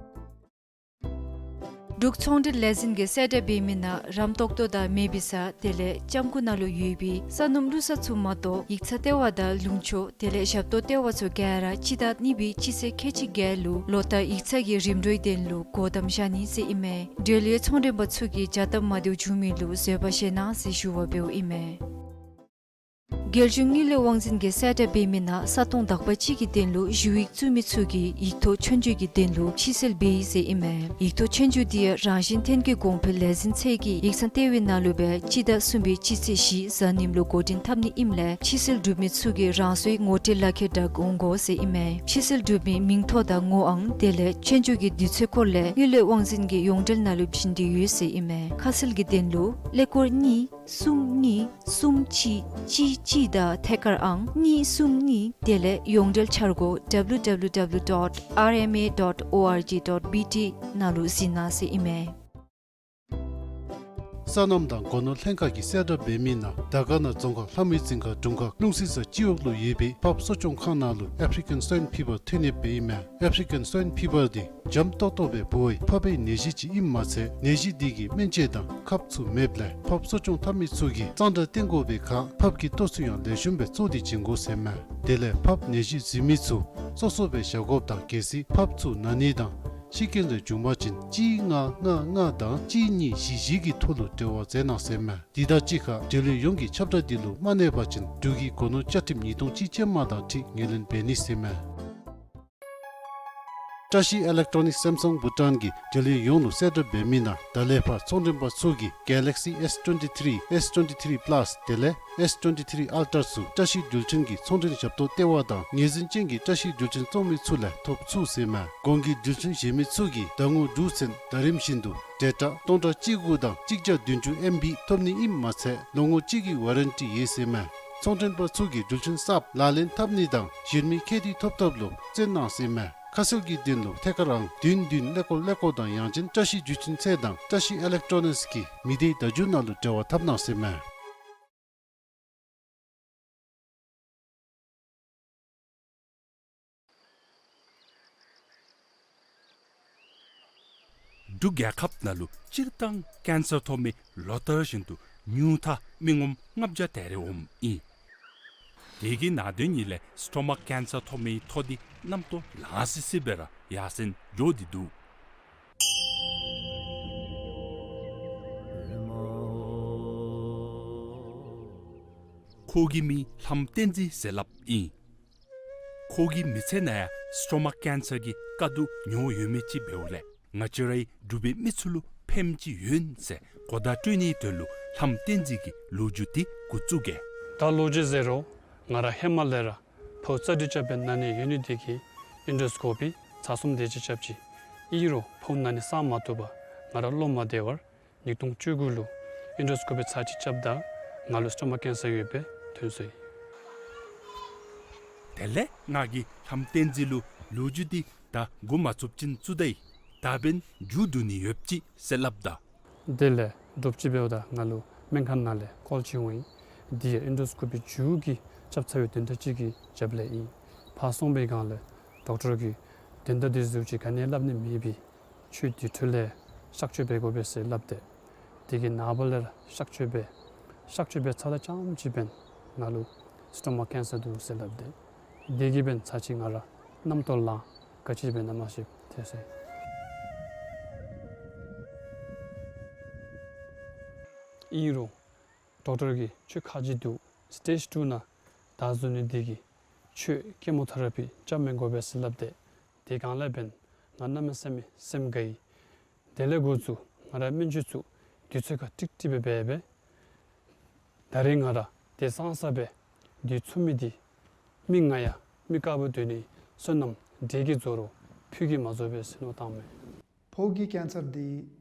འབྲུག་ཚོང་འབྲེལ་ལས་འཛིན་གྱིས་གསལ་བསྒྲགས་འབད་མི་ནང་རམ་ཏོག་ཏོ་དང་མེ་བི་ས་དེ་ལས་ལྕམ་སྐུ་ནང་ལུ་ཡོད་པའི་ས་སྣུམ་བླུགས་ས་ཚུ་མ་གཏོགས་ཡིག་ཚང་ལྟེ་བ་དང་ལུང་ཕྱོགས་དེ་ལས་ཞབས་ཏོག་ལྟེ་བ་ཚུ་ག་ར་སྤྱི་ཟླ་གཉིས་པའི་སྤྱི་ཚེས་ཁལ་གཅིག་བརྒྱད་ལུ་ལོ་ལྟར་ཡིག་ཚང་གི་རིམ་གྲོའི་དོན་ལུ་སྒོ་བསྡམ་བཞག་ནི་ཟེར་ཨིན་མས། འབྲེལ་ཡོད་ཚོང་མགྲོན་པ་ཚུ་གིས་བྱ་སྟབས་མ་བདེཝ་བྱུང་མི་ལུ་བཟོད་པ་བཞེས་གནང་ཟེར་ཞུ་བ་འབདཝ་ཨིན་མས། རྒྱལ་གཞུང་དངུལ་ལས་དབང་འཛིན་གྱིས་གསལ་བསྒྲགས་འབད་མི་ནང་ས་སྟོང་དག་པ་ཅིག་གི་དོན་ལུ་ཞུ་ཡིག་བཙུགས་མི་ཚུ་གིས་ཡིག་ཐོག་ཆོས་རྒྱུགས་ཀྱི་དོན་ལུ་ཕྱིར་སེལ་འབད་ཡི་ཟེར་ཨིན་མས། ཡིག་ཐོག་ཆོས་རྒྱུགས་འདི་ཡང་རང་བཞིན་ཐོན་སྐྱེད་གོང་འཕེལ་ལས་འཛིན་ཚད་ཀྱི་ཡིག་ཚང་ལྟེ་བའི་ནང་ལུ་སྦེ་སྤྱི་ཟླ་གསུམ་པའི་སྤྱི་ཚེས་བཞི་གཟའ་ཉིམ་ལུ་འགོ་འདྲེན་འཐབ་ནི་ཨིནམ་ལས་ཕྱིར་སེལ་གྲུབ་མི་ཚུ་གིས་རང་སོའི་ངོ་སྤྲོད་ལག་ཁྱེར་དང་འོང་དགོ་ཟེར་ཨིན་མས། ཕྱིར་སེལ་གྲུབ་མི་མིང་ཐོ་དང་ངོ་ཨང་དེ་ལས་ཆོས་རྒྱུགས་ཀྱི་དུས་ཚོད་སྐོར་ལས་དངུལ་ལས་དབང་འཛིན་གྱི་ཡོངས་འབྲེལ་ནང་ལུ་བྱིན་ཏེ་ཡོད་ཟེར་ཨིན་མས། ཁ་གསལ་གྱི་དོན་ལུ་ཀླད་ཀོར་གཉིས་གསུམ་གཉིས་གསུམ་གཅིག་གཅིག་གཅིག་དང་ཐད་ཀར་ཨང་གཉིས་གསུམ་གཉིས་དེ་ལས་ཡོངས་འབྲེལ་འཆར་སྒོ W W W dot R M A dot O R G dot B T ནང་ལུ་གཟིགས་གནང་ཟེར་ཨིན་མས། སོ་ནམ་དང་སྒོ་ནོར་ལྷན་ཁག་གིས་གསལ་བསྒྲགས་འབད་མི་ནང་དར་དཀར་ན་རྫོང་ཁག་ལྷ་མོའི་རྫིང་ཁ་དྲུང་ཁག་ཀླུང་སྲིན་ས་སྤྱི་འོག་ལུ་ཡོད་པའི་ཕགཔ་གསོ་སྐྱོང་ཁང་ནང་ལུ་ཨེཕ་རི་ཀན་སུའིན་ཕི་བར་ཐོན་ཡོདཔ་ཨིན་མས། ཨེཕ་རི་ཀན་སུའིན་ཕི་བར་འདི་འཇམ་ཏོག་ཏོ་སྦེ་འབོ་བའི་ཕགཔ་པའི་ནད་གཞི་ཅིག་ཨིནམ་མ་ཚད་ནད་གཞི་འདི་གི་སྨན་བཅོས་དང་ཁབ་ཚུ་མེདཔ་ལས་ཕགཔ་གསོ་སྐྱོང་འཐབ་མི་ཚུ་གིས་གཙང་སྦྲ་བསྟེན་དགོ་པའི་ཁར་ཕགཔ་གི་ལྟོ་ཚུ་ཡང་ལེགས་ཤོམ་སྦེ་བཙོ་སྟེ་བྱིན་དགོ་ཟེར་མས། དེ་ལས་ཕགཔ་ནད་གཞི་འཛིན་མི་ཚུ་སོ་སོ་སྦེ་བཞག་དགོཔ་དང་གལ་སྲིད་ཕགཔ་ཚུ་ན་ནི་དང་ཤི་རྐྱེན་རེ་བྱུང་པ་ཅིན་གཅིག་ལྔ་ལྔ་ལྔ་དང་གཅིག་གཉིས་བཞི་བཞི་གི་ཐོག་ལུ་འབྲེལ་བ་མཛད་གནང་ཟེར་མས། དེ་དང་གཅིག་ཁར་འབྲེལ་ཡོད་ཡོངས་ཀྱིས་ཁྱབ་བསྒྲགས་འདི་ལུ་མ་གནས་པ་ཅིན་འབྲུག་གི་སྒོ་ནོར་བཅའ་ཁྲིམས་ཉིས་སྟོང་གཅིག་ཅན་མ་དང་འཁྲིལ་ངོས་ལེན་འབད་ནི་ཟེར་མས། བཀྲ་ཤིས་ཨི་ལེག་ཊོ་ནིག་སེམ་སང་བྷུ་ཊཱན་གྱིས་འབྲེལ་ཡོད་ཡོངས་ལུ་གསལ་བསྒྲགས་འབད་མི་ནང་ད་ལས་ཕར་ཚོང་མགྲོན་པ་ཚུ་གིས་Galaxy S twenty-three, S twenty-three Plus དེ་ལས་S twenty-three Ultra ཚུ་བཀྲ་ཤིས་འགྲུལ་འཕྲིན་གྱི་ཚོང་མགྲོན་ཞབས་ཏོག་སྟེར་བ་དང་ངོས་འཛིན་ཅན་གྱི་བཀྲ་ཤིས་འགྲུལ་འཕྲིན་བཙོང་མི་ཚུ་ལས་ཐོབ་ཚུགས་ཟེར་མས། གོང་གི་འགྲུལ་འཕྲིན་བཞེས་མི་ཚུ་གིས་ཟླ་ངོ་དྲུག་ཚུན་ཟླ་རིམ་བཞིན་དུ་ཌེ་ཊ་སྟོང་ཕྲག་གཅིག་དགུ་དང་གཅིག་བརྒྱ་བདུན་ཅུ་ཨེམ་བི་ཐོབ་ནི་ཨིནམ་མ་ཚད་ལོ་ངོ་གཅིག་གི་ཝ་རན་ཊི་ཡོད་ཟེར་མས། ཚོང་མགྲོན་པ་ཚུ་གིས་འགྲུལ་འཕྲིན་གསརཔ་ལག་ལེན་འཐབ་ནི་དང་གཞན་མི་ཁེ་ཏི་ཐོབ་ཐབས་ལུ་བརྩོན་གནང་ཟེར་མས། ཁ་གསལ་གྱི་དོན་ལུ་ཐད་ཀར་ཨང་བདུན་བདུན་ཀླད་ཀོར་ཀླད་ཀོར་དང་ཡང་ཅིན་བཀྲ་ཤིས་འགྲུལ་འཕྲིན་ཚད་དང་བཀྲ་ཤིས་ཨི་ལེག་ཊོ་ནིགསི་གི་མི་སྡེའི་བརྡ་བརྒྱུད་ནང་ལུ་འབྲེལ་བ་འཐབ་གནང་ཟེར་མས། འབྲུག་རྒྱལ་ཁབ་ནང་ལུ་སྤྱིར་བཏང་ཀེན་སར་ཐོབ་མི་ལོ་ལྟར་བཞིན་དུ་ཉུང་མཐའ་མི་ངོམ་ལྔ་བརྒྱ་དེ་རེ་འོངམ་ཨིན། དེ་གི་ནང་དོན་ཉིད་ལས་སི་ཊོ་མ་ཀེན་སར་ཐོབ་མི་ཐོ་འདི་གནམ་ཐོག་ལང་སི་སི་སྦེ་ར་ཡར་སེང་འགྱོ་སྟེ་འདུག། ཁོ་གི་མིང་ལྷམ་བསྟན་འཛིན་ཟེར་སླབ་ཨིན། ཁོ་གི་མི་ཚེ་ནང་ཡང་སི་ཊོ་མ་ཀེན་སར་གྱི་དཀའ་སྡུག་མྱོང་ཡོད་མི་ཅིག་འབདཝ་ལས་ང་བཅས་རའི་འབྲུག་པའི་མི་ཚུ་ལུ་ཕནམ་ཅིག་ཡོད་ཟེར་གོ་བརྡ་སྤྲོད་ནིའི་དོན་ལུ་ལྷམ་བསྟན་འཛིན་གྱི་ལོ་རྒྱུས་འདི་འགོ་བཙུགས་གེ། ད་ལོ་རྒྱུས་ཟེར་རུང་ང་ར་ཧེ་མ་ལས་ར་ཕོཝ་ཚ་འདྲི་རྐྱབ་པའི་ན་ནི་ཡོད་ནི་དེ་གིས་ཨེན་ཌོ་སི་ཀོ་པི་ཚར་གསུམ་དེ་ཅིག་རྐྱབ་ཅི། ཨིན་རུང་ཕོཝ་ན་ནི་སངས་མ་བཏུབ་པར་ང་ར་བློ་མ་བདེ་བར་ཉིས་སྟོང་བཅུ་དགུ་ལུ་ཨེན་ཌོ་སི་ཀོ་པི་ཚར་གཅིག་རྐྱབ་ད་ང་ལུ་སི་ཊོ་མ་ཀེན་སར་ཡོདཔ་སྦེ་ཐོན་སོ་ཡི། དེ་ལས་ང་གིས་ལྷམ་བསྟན་འཛིན་ལུ་ལོ་རྒྱུས་འདི་ད་འགོ་མ་བཙུགས་ཅིན་བཙུགས་ད་ཡི། ད་འབདན་མཇུག་བསྡུ་ནི་ཡོདཔ་ཅིག་ཟེར་སླབ་ད། དེ་ལས་དྲོ་པ་ཅིག་འབདཝ་ད་ང་ལུ་སྨན་ཁང་ནང་ལས་ཀོལ་ཅིག་འོང་ཡི། འདི་ཡང་ཨེན་ཌོ་སི་ཀོ་པི་མཇུག་གི་རྐྱབ་ཚར་བའི་དོན་དག་ཅིག་གི་རྒྱབ་ལས་ཨིན། ཕར་སོང་པའི་སྒང་ལས་ཌོག་ཊར་གྱིས་དོན་དག་འདི་ཟེརཝ་ཅིག་ག་ནི་སླབ་ནི་མེད་པས། ཁྱོད་དེ་འཕྲོ་ལས་གཤག་བཅོས་འབད་དགོ་པས་ཟེར་སླབ་སྟེ། དེ་གི་ནངས་པ་ལས་ར་གཤག་བཅོས་འབད། གཤག་བཅོས་འབད་ཚརཝ་ད་རྐྱངམ་ཅིག་འབདན་ང་ལུ་སི་ཊོ་མ་ཀེན་སར་འདུག་ཟེར་སླབ་སྟེ། དེ་གིས་འབདན་ཚར་གཅིག་ང་ར་གནམ་ཐོག་ལང་ག་ཅི་འབད་ན་མ་ཤེས་ཐལ་སོ་ཡི། ཨིན་རུང་ཌོག་ཊར་གྱིས་ཁྱོད་ཁ་རྗེ་འདུག། སི་ཊེཇ་ཊུ་ནང་བདའ་ཟུན་ནི་དེ་གིས་ཁྱོད་ཀེ་མོ་ཐེ་ར་པི་རྐྱབ་མི་དགོ་པས་ཟེར་སླབ་སྟེ། དེ་སྒང་ལས་འབདན་ང་གནམ་མེད་ས་མེད་སེམས་དགའ་ཡི། དེ་ལས་འགོ་བཙུགས་ང་ར་སྨན་བཅོས་ཚུ་དུས་ཚོད་ཁར་ཀྲིག་ཀྲི་སྦེ་འབད་སྦེ། ད་རེས་ང་ར་དེ་སང་ས་སྦེ་སྡོད་ཚུགས་མི་འདི་མི་ང་ཡང་མི་དཀརཔོ་སྡོད་ནིའི་བསོད་ནམས་འབྲས་ཀྱིས་རྫོགས་རུང་ཕུད་ཀྱིས་མ་རྫོགས་པས་ཟེར་མནོ་བཏངམ་མས། ཕོཝ་གི་ཀེན་སར་འདི་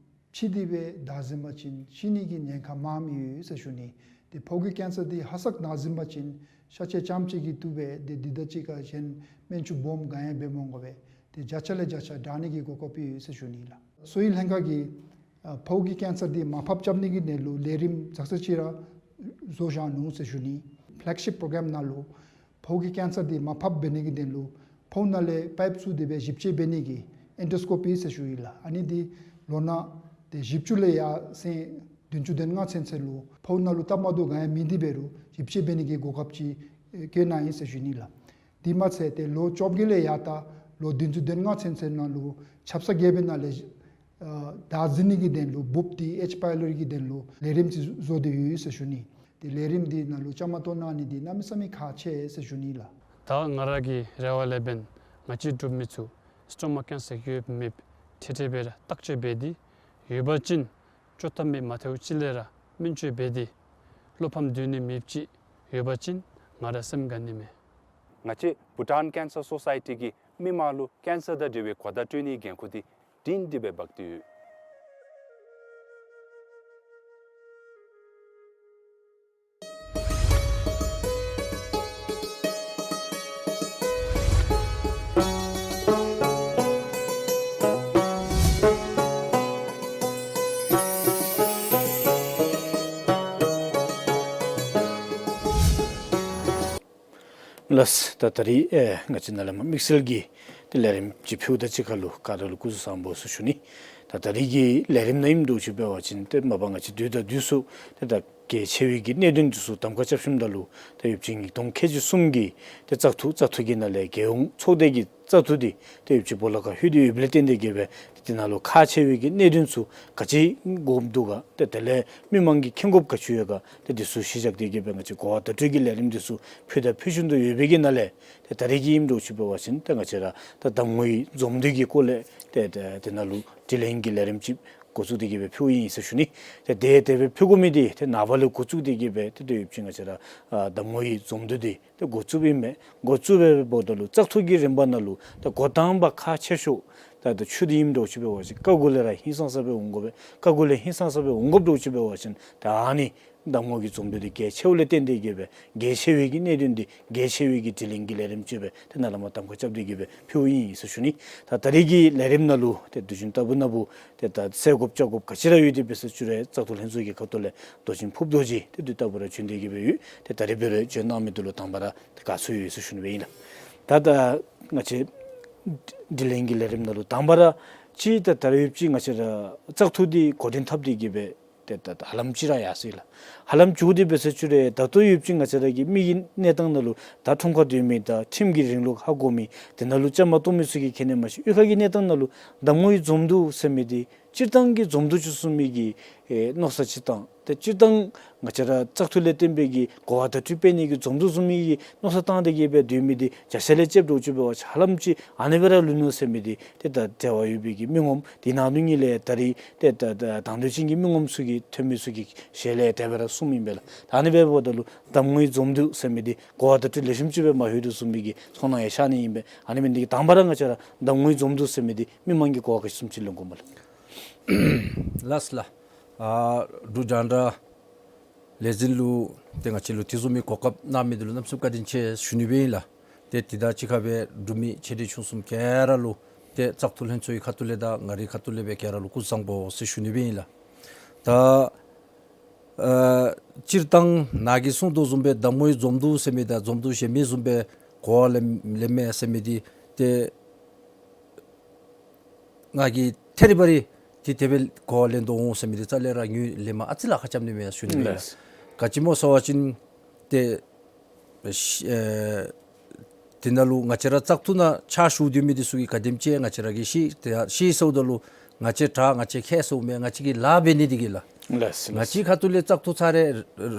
ཕྱི་འདི་སྦེ་བདའ་ཟུན་པ་ཅིན་ཤི་ནི་གི་ཉེན་ཁ་མངམ་ཡོད་ཟེར་ཞུ་ནི། ཏེ་ཕོཝ་གི་ཀེན་སར་འདི་ཧ་སག་བདའ་ཟུན་པ་ཅིན་ཤ་ཆས་རྐྱངམ་ཅིག་གིས་བཏུབ་པས། ཏེ་འདི་དང་གཅིག་ཁར་གཞན་སྨན་བཅོས་སྦོམ་ག་ཡང་འབད་མ་དགོ་པས། ཏེ་བརྒྱ་ཆ་ལས་བརྒྱ་ཆ་དྲག་ནི་གི་གོ་སྐབས་ཡོད་ཟེར་ཞུ་ནི་ལགས། གསོ་བའི་ལྷན་ཁག་གིས་ཨ་ཕོཝ་གི་ཀེན་སར་འདི་མར་ཕབ་རྐྱབ་ནི་གི་དོན་ལུ་ལས་རིམ་ཙག་ཙ་ཅིག་ར་བཟོ་བཞག་ནུག་ཟེར་ཞུ་ནི། ཕེ་ལེག་ཤིཔ་པྲོ་གྲམ་ནང་ལུ་ཕོཝ་གི་ཀེན་སར་འདི་མར་ཕབ་འབད་ནི་གི་དོན་ལུ་ཕོཝ་ནང་ལས་པའིཔ་བཙུགས་ཏེ་སྦེ་ཞིབ་དཔྱད་འབད་ནི་གི་ཨེན་ཌོ་སི་ཀོ་པི་ཟེར་ཞུ་ཡི་ལགས། ཨ་ནི་འདི་ལོ་ན་ཏེ་བཞི་བཅུ་ལས་ཡར་སེང་བདུན་ཅུ་དོན་ལྔ་ཚུན་ཚོད་ལུ་ཕོཝ་ནང་ལུ་སྟབས་མ་བདེཝ་ག་ཡང་མེད་དེ་འབད་རུང་ཞིབ་དཔྱད་འབད་ནི་གི་གོ་སྐབས་ཅིག་ཨེ་བཀོད་གནང་ཡི་ཟེར་ཞུ་ནི་ལགས། དེ་མ་ཚད་ཏེ་ལོ་བཅོ་བརྒྱད་ལས་ཡར་ད་ལོ་བདུན་ཅུ་དོན་ལྔ་ཚུན་ཚོད་ནང་ལུ་ཆབ་གསང་རྒྱལ་པོའི་ནང་ལས་ཨ་བདའ་ཟུན་ནི་གི་དོན་ལུ་འབུཔ་འདི་ཨེཆ་པའི་ལོཊ་གི་དོན་ལུ་ལས་རིམ་ཅིག་བཟོ་སྟེ་ཡོད་ཟེར་ཞུ་ནི། ཏེ་ལས་རིམ་འདི་ནང་ལུ་བཅའ་མར་གཏོགས་གནང་ནི་འདི་གནམ་མེད་ས་མེད་ཁག་ཆེ་ཟེར་ཞུ་ནི་ལགས། ད་ང་ར་གི་རེ་བ་ལས་འབདན་ང་བཅས་འབྲུག་མི་ཚུ་སི་ཊོ་མ་ཀེན་སར་ཡོདཔ་མེདཔ་ཐེ་ཐེ་སྦེ་ར་བརྟག་དཔྱད་འབད་དེ་ཡོད་པ་ཅིན་བཅོ་ཐབས་མེད་མ་ཐེའུ་ཅིག་ལས་ར་སྨན་བཅོས་འབད་དེ་བློ་ཕམ་སྡོད་ནི་མེདཔ་ཅིག་ཡོད་པ་ཅིན་ང་ར་སེམས་དགའ་ནི་མས། ང་བཅས་བྷུ་ཊཱན་ཀེན་སར་སོ་སའི་ཊི་གིས་མི་མང་ལུ་ཀེན་སར་དང་འབྲེལ་བའི་གོ་བརྡ་སྤྲོད་ནིའི་འགན་ཁུར་འདི་སྒྲིང་སྒྲི་སྦེ་འབག་སྟེ་ཡོད། ལགས། ད་ད་རིས་ཨེ་ང་བཅས་ནཱ་ལས་མར་དམིགས་བསལ་གྱི་ཏེ་ལས་རིམ་ཅིག་ཕུལཝ་ད་ཅིག་ཁར་ལུ་ག་ར་ལུ་སྐུ་གཟུགས་བཟང་པོ་ཟེར་ཞུ་ནི། ད་ ད་ད་རེས་ཀྱི་ལས་རིམ་ནང་ཨིནམ་འདྲཝ་ཅིག་འབད་བ་ཅིན་ཏེ་མ་པ་ང་བཅས་དུས་དང་དུས་སུ་ཏེ་ད་གལ་ཆེ་བའི་གི་གནད་དོན་འདི་ཚུ་གདམ་ཁ་རྐྱབ་ཞིནམ་ད་ལུ་ད་ཡོདཔ་ཅིག་ཉིས་སྟོང་ཁལ་གཅིག་གསུམ་གྱི་ཏེ་བཙག་འཐུ་བཙག་འཐུ་གི་ནང་ལས་རྒྱལ་ཡོངས་ཚོགས་སྡེ་གི་བཙག་འཐུ་འདི་ཏེ་ཡོདཔ་ཅིག་སྦོ་ལོགས་ཁར་ལྷོད་དེ་ཡོདཔ་ལས་བརྟེན་ཏེ་གིས་སྦེ་ཏེ་དེ་ནང་ལུ་ཁག་ཆེ་བའི་གི་གནད་དོན་ཚུ་ག་ཅི་དགོཔ་འདུག་ག། ཏེ་དེ་ལས་མི་མང་གིས་མཁྱེན་དགོཔ་ག་ཅི་ཡོད་ག། ཏེ་འདི་ཚུ་གཞི་བཞག་སྟེ་གིས་སྦེ་ང་བཅས་གོ་བ་བརྡ་སྤྲོད་ཀྱི་ལས་རིམ་འདི་ཚུ་ཕུལ་དང་ཕུལ་བཞིན་དུ་ཡོད་པའི་གི་ནང་ལས་ཏེ་ད་རེས་ཀྱི་ཨིནམ་འདྲཝ་ཅིག་འབད་བ་ཅིན་ཏེ་ང་བཅས་ར་ད་གདམ་ངོའི་འཛོམས་འདུ་གི་སྐོར་ལས་ཏེ་ཏེ་དེ་ནང་ལུ་དྲི་ལན་གྱི་ལས་རིམ་ཅིག་འགོ་བཙུགས་ཏེ་གིས་སྦེ་ཕུལཝ་ཨིན་ཟེར་ཞུ་ནི། ཏེ་དེ་དེ་སྦེ་ཕུལ་དགོ་མི་འདི་ཏེ་ནངས་པ་ལས་འགོ་བཙུགས་ཏེ་གིས་སྦེ་ཏེ་ཏེ་ཡོདཔ་ཅིག་ང་བཅས་ར་ཨ་གདམ་ངོའི་འཛོམས་འདུ་འདི་ཏེ་འགོ་བཙུགསཔ་ཨིན་མས། འགོ་བཙུགས་སྦེ་འབདཝ་ད་ལུ་བཙག་འཐུ་གི་རིམ་པ་ནང་ལུ་ད་འགོ་དང་པ་ཁག་ཆེ་ཤོས་ད་ད་ཆུ་འདི་ཨིནམ་འདྲཝ་ཅིག་འབད་བ་ཅིན་ཀ་གུ་ལས་ར་ཧིང་སངས་ས་སྦེ་འོང་དགོ་པས། ཀ་གུ་ལས་ཧིང་སངས་ས་སྦེ་འོང་དགོཔ་འདྲཝ་ཅིག་འབད་བ་ཅིན་ད་ཨ་ནི་གདམ་ངོ་གི་འཛོམས་འདུ་འདི་གལ་ཆེཝ་ལས་བརྟེན་ཏེ་གིས་སྦེ་གལ་ཆེ་བའི་གི་གནད་དོན་འདི་གལ་ཆེ་བའི་གི་དྲི་ལན་གྱི་ལས་རིམ་ཅིག་སྦེ་ཏེ་ནཱ་ལས་མར་གདམ་ཁ་རྐྱབ་སྟེ་གིས་སྦེ་ཕུལཝ་ཨིན་ཟེར་ཞུ་ནི། ད་ད་རེས་ཀྱི་ལས་རིམ་ནང་ལུ་ཏེ་དུས་རྒྱུན་ལྟ་བུ་ན་བུ་ཏེ་ད་སེལ་དགོཔ་བཅག་དགོཔ་ག་ཅི་ར་ཡོད་དེ་འབད་ཟེར་ཞུ་རུང་བཙག་འཐུ་ལྷན་ཚོགས་ཀྱི་ཁ་ཐུག་ལས་མདོ་ཆེན་ཕུརཔ་རྡོ་རྗེ་ཏེ་དུས་རྟག་བུ་ར་བྱོན་ཏེ་གིས་སྦེ་ཡོད། ཏེ་ད་རེས་འབད་རུང་བྱོན་གནང་མི་འདི་ལུ་དང་པ་ར་ཏེ་དགའ་ཚོར་ཡོད་ཟེར་ཞུ་ནི་སྦེ་ཨིན་ལགས། ད་ད་ང་བཅས་དྲི་ལན་གྱི་ལས་རིམ་ནང་ལུ་དང་པ་ར་ཅིག་ད་ད་རེས་ཡོདཔ་ཅིག་ང་བཅས་ར་བཙག་འཐུ་འདི་འགོ་འདྲེན་འཐབ་སྟེ་གིས་སྦེ་ཏེ་ད་ད་ཧ་ལམ་ཅིག་ར་ཡར་སོ་ཡི་ལགས། ཧ་ལམ་ཅིག་འདི་འབད་ཟེར་ཞུ་རུང་ད་ལྟོ་ཡོདཔ་ཅིག་ང་བཅས་ར་གི་མི་གི་གནས་སྟངས་ནང་ལུ་ད་ཁྲོམ་ཁར་སྡོད་མི་དང་ཁྲིམས་ཀྱི་རིང་ལུགས་ཧ་གོ་མི་དེ་ནང་ལུ་བཅའ་མར་གཏོགས་མི་ཚུ་གིས་ཁས་ལེན་མ་ཤེས། གཡུས་ཁ་གི་གནས་སྟངས་ནང་ལུ་གདམ་ངོའི་འཛོམས་འདུ་ཟེར་མི་འདི་སྤྱིར་བཏང་གི་འཛོམས་འདུ་ཅིག་བཟུམ་མའི་གི་ཨེ་མནོ་བསམ་ཅིག་བཏང་། ཏེ་སྤྱིར་བཏང་ང་བཅས་ར་བཙག་འཐུ་ལས་བརྟེན་པའི་གི་གོ་བ་བརྡ་སྤྲོད་འབད་ནི་གི་འཛོམས་འདུ་བཟུམ་མའི་གི་མནོ་བསམ་བཏང་སྟེ་གིས་སྦེ་སྡོད་མི་འདི་བརྒྱ་ཆ་ལས་ལྕེབས་འདྲཝ་ཅིག་འབད་བ་ཅིན་ཧ་ལམ་ཅིག་ཨ་ནི་སྦེ་ར་ལུས་ནུག་ཟེར་མི་འདི་ཏེ་ད་འབྲེལ་བ་ཡོད་པའི་གི་མི་ངོམ་དེ་ནང་དོན་ཉིད་ལས་ད་རེས་ཏེ་ད་ད་དང་འདོད་ཅན་གྱི་མི་ངོམ་ཚུ་གིས་ཐོན་མི་ཚུ་གི་ཞལ་ལས་དེ་སྦེ་ར་གསུངམ་ཨིན་པས་ལགས། ད་ཨ་ནི་སྦེ་འབདཝ་ད་ལུ་གདམ་ངོའི་འཛོམས་འདུ་ཟེར་མི་འདི་གོ་བ་བརྡ་སྤྲོད་ལེགས་ཤོམ་ཅིག་སྦེ་མ་ལྷོད་དོ་བཟུམ་མའི་གི་ཚོར་སྣང་ཡང་ཤར་ནི་ཨིན་པས། ཨ་ནི་འབད་ནི་འདི་གིས་དང་པ་ར་ང་བཅས་ར་གདམ་ངོའི་འཛོམས་འདུ་ཟེར་མི་འདི་མི་མང་གིས་གོ་བ་ག་ཅི་བཟུམ་ཅིག་ལེན་དགོཔ་སྨོ་ལགས། ལགས་ལགས། ཨ་འབྲུག་རྒྱང་བསྒྲགས་ལས་འཛིན་ལུ་ཏེ་ང་བཅས་ལུ་དེ་བཟུམ་མའི་གོ་སྐབས་གནང་མི་འདི་ལུ་གནམ་མེད་ས་མེད་བཀའ་དྲིན་ཆེ་ཞུ་ནི་སྦེ་ཨིན་ལགས། ཏེ་དེ་དང་གཅིག་ཁར་སྦེ་འབྲུག་མི་ཆེ་འབྲིང་ཆུང་གསུམ་ག་ར་ལུ་ཏེ་བཙག་འཐུ་ལྷན་ཚོགས་ཀྱི་ཁ་ཐུག་ལས་དང་ང་རའི་ཁ་ཐུག་ལས་སྦེ་ག་ར་ལུ་སྐུ་གཟུགས་བཟང་པོ་ཟེར་ཞུ་ནི་སྦེ་ཨིན་ལགས། ད་ཨ་སྤྱིར་བཏང་ནཱ་གིས་གསུངས་དོ་བཟུམ་སྦེ་གདམ་ངོའི་འཛོམས་འདུ་ཟེར་མི་དང་འཛོམས་འདུ་གཞན་མི་བཟུམ་སྦེ་གོ་བ་ལེན་ལེན་མས་ཟེར་མི་འདི་ཏེ་ང་གིས་ཐད་རི་བ་རི་ཏེ་དེ་སྦེ་གོ་བ་ལེན་དོ་འོང་ཟེར་མི་འདི་རྩ་ལས་ར་ངོས་ལེན་མ་ཨ་ཙི་ལཱ་ཁག་རྐྱབ་ནི་མས་ཟེར་ཞུ་ནི་ཨིན་ལགས། ལགས། ག་ཅི་སྨོ་ཟེར་བ་ཅིན་ཏེ་ཤི་ཨེ་དེ་ནང་ལུ་ང་བཅས་ར་བཙག་འཐུ་ནང་ཕྱག་ཞུ་སྡོད་མི་འདི་ཚུ་གིས་ག་དེམ་ཅིག་ང་བཅས་ར་གིས་ཤེས། ཏེ་ཤེས་ཟེརཝ་ད་ལུ་ང་བཅས་དྲག་ང་བཅས་མཁས་ཟེརཝ་མེན། ང་བཅས་ཀྱི་ལཱ་འབད་ནི་འདི་གིས་ལགས། ལགས་ལགས། ང་བཅས་ཁ་ཐུག་ལས་བཙག་འཐུ་ཚར་རེ་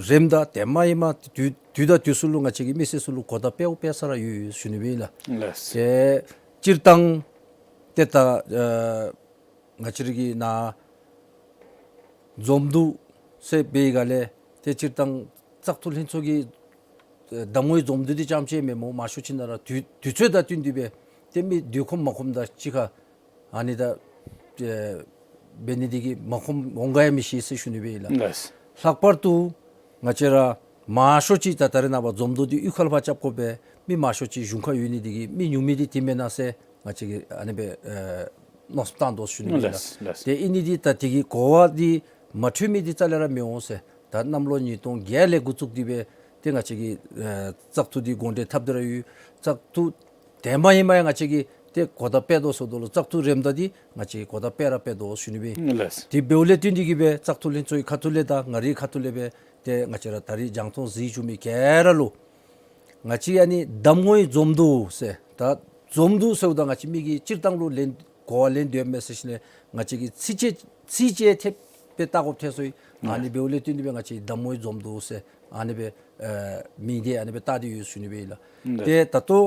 རནམ་ད་དེ་མ་ཡིན་མ་དུས་དུས་དང་དུས་སུ་ལུ་ང་བཅས་ཀྱིས་མི་སེར་ཚུ་ལུ་གོ་བརྡ་སྤེལཝ་སྤེལ་ས་ར་ཡོད་ཡོད་ཟེར་ཞུ་ནི་སྦེ་ཨིན་ལགས། ལགས་ལགས། ཏེ་སྤྱིར་བཏང་ཏེ་ད་ཨ་ང་བཅས་ར་གི་ནཱ་འཛོམས་འདུ་ཟེར་འབད་བའི་སྒང་ལས་ཏེ་སྤྱིར་བཏང་བཙག་འཐུ་ལྷན་ཚོགས་ཀྱི་ཨེ་གདམ་ངོའི་འཛོམས་འདུ་འདི་རྐྱངམ་ཅིག་མེན་སྨོ། མང་ཤོས་ཅིག་ནང་ར་དུས་དུས་ཚོད་དང་བསྟུན་ཏེ་སྦེ་ཏེ་མི་འདུ་ཁོམ་མ་ཁོམ་དང་གཅིག་ཁར་ཨ་ནི་ད་ཨེ་འབད་ནི་འདི་གིས་མ་ཁོམ་འོང་ག་ཡང་མི་ཤེས་ཟེར་ཞུ་ནི་སྦེ་ཨིན་ལགས། ལགས། ལྷག་པར་དུ་ང་བཅས་ར་མང་ཤོས་ཅིག་ད་ད་རེས་ནངས་པ་འཛོམས་འདུ་འདི་གཡུས་ཁ་ལས་ཕར་རྐྱབ་དགོ་པས། མི་མང་ཤོས་ཅིག་གཞུང་ཁར་ཡོད་ནི་འདི་གིས་མི་ཉུང་མི་འདི་དེ་མེན་ན་ཟེར་ང་བཅས་ཀྱིས་ཨ་ནི་སྦེ་ཨེ་མནོ་བསམ་བཏང་དོ་ཟེར་ཞུ་ནི་སྦེ་ཨིན་ལགས། ལགས་ལགས། ཏེ་ཨིན་ནི་འདི་ད་དེ་གི་གོ་བ་འདི་མ་འཕྲོད་མི་འདི་རྩ་ལས་ར་མི་འོང་ཟེར། ད་གནམ་ལོ་ཉིས་སྟོང་བརྒྱད་ལས་འགོ་བཙུགས་ཏེ་སྦེ་ཏེ་ང་བཅས་ཀྱིས་ཨེ་བཙག་འཐུ་འདི་འགོ་འདྲེན་འཐབ་སྟེ་ར་ཡོད། བཙག་འཐུ་དེ་མ་ཡིན་མ་ཡང་ང་བཅས་ཀྱིས་ཏེ་གོ་བརྡ་སྤེལ་དོ་ཟེརཝ་ད་ལུ་བཙག་འཐུ་རནམ་ད་འདི་ང་བཅས་ཀྱིས་གོ་བརྡ་སྤེལ་ར་སྤེལ་དོ་ཟེར་ཞུ་ནི་སྦེ་ཨིན། ལགས། དེ་འབདཝ་ལས་བརྟེན་ཏེ་གིས་སྦེ་བཙག་འཐུ་ལྷན་ཚོགས་ཀྱི་ཁ་ཐུག་ལས་དང་ང་རའི་ཁ་ཐུག་ལས་སྦེ་ཏེ་ང་བཅས་ར་ད་རེས་རྒྱང་མཐོང་གཟིགས་བཅུག་མི་ག་ར་ལུ་ང་བཅས་ཨ་ནི་གདམ་ངོའི་འཛོམས་འདུ་ཟེར་ད་འཛོམས་འདུ་ཟེརཝ་ད་ང་བཅས་མི་གིས་སྤྱིར་བཏང་ལུ་ལན་གོ་བ་ལེན་དོ་མས་ཟེར་ཞིནམ་ལས་ང་བཅས་ཀྱིས་ཚིགས་བཅད་ཚིགས་བཅད་ཐེབས་སྦེ་བལྟ་དགོཔ་ཐལ་སོ་ཡི། ཨ་ནི་འབདཝ་ལས་བརྟེན་ཏེ་སྦེ་ང་བཅས་གདམ་ངོའི་འཛོམས་འདུ་ཟེར་ཨ་ནི་སྦེ་ཨེ་མིང་འདི་ཨ་ནི་སྦེ་བཏགས་ཏེ་ཡོད་ཟེར་ཞུ་ནི་སྦེ་ཨིན་ལགས། ཏེ་ད་ལྟོ་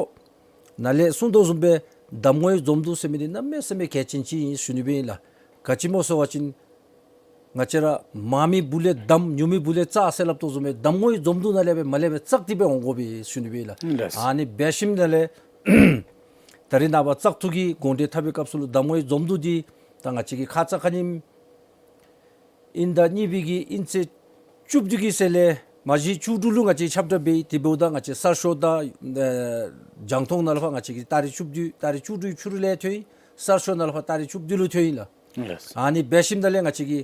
ནཱ་ལས་གསུངས་དོ་བཟུམ་སྦེ་གདམ་ངོའི་འཛོམས་འདུ་ཟེར་མི་འདི་གནམ་མེད་ས་མེད་གལ་ཆེན་ཅིག་ཨིན་ཟེར་ཞུ་ནི་སྦེ་ཨིན་ལགས། ག་ཅི་སྨོ་ཟེར་བ་ཅིན་ང་བཅས་ར་མང་མི་སྦུག་ལས་གདམ་ཉུང་མི་སྦུག་ལས་བཙག་ཟེར་སླབ་དོ་བཟུམ་སྦེ་གདམ་ངོའི་འཛོམས་འདུ་ནང་ལས་སྦེ་མར་ལས་སྦེ་བཙག་སྟེ་སྦེ་འོང་དགོ་པས་ཟེར་ཞུ་ནི་སྦེ་ཨིན་ལགས། ལགས། ཨ་ནི་འབད་ཞིནམ་ལས་ད་རེས་ནངས་པ་བཙག་འཐུ་གི་འགོ་འདྲེན་འཐབ་པའི་སྐབས་སུ་ལུ་གདམ་ངོའི་འཛོམས་འདུ་འདི་ད་ང་བཅས་ཀྱིས་ཁ་ཙ་ཁ་ཉིནམ་དབྱིན་ཟླ་གཉིས་པའི་གི་དབྱིན་ཚེས་བཅུ་བདུན་གྱི་ཚེ་ལས་མ་གཞི་བཅུ་དྲུག་ལུ་ང་བཅས་ཁྱབ་བསྒྲགས་འབད་ཡི། དེ་འབདཝ་ད་ང་བཅས་གསར་ཤོག་དང་ཨེ་རྒྱང་མཐོང་ནང་ལུ་ཕར་ང་བཅས་ཀྱིས་ཏ་རིག་བཅུ་བདུན་ཏ་རིག་བཅུ་དྲུག་ཕྱི་རུ་ལས་ཐོན་ཡི། གསར་ཤོག་ནང་ལུ་ཕར་ཏ་རིག་བཅུ་བདུན་ལུ་ཐོན་ཡི་ལགས། ལགས། ཨ་ནི་འབད་ཞིནམ་ད་ལས་ང་བཅས་ཀྱི་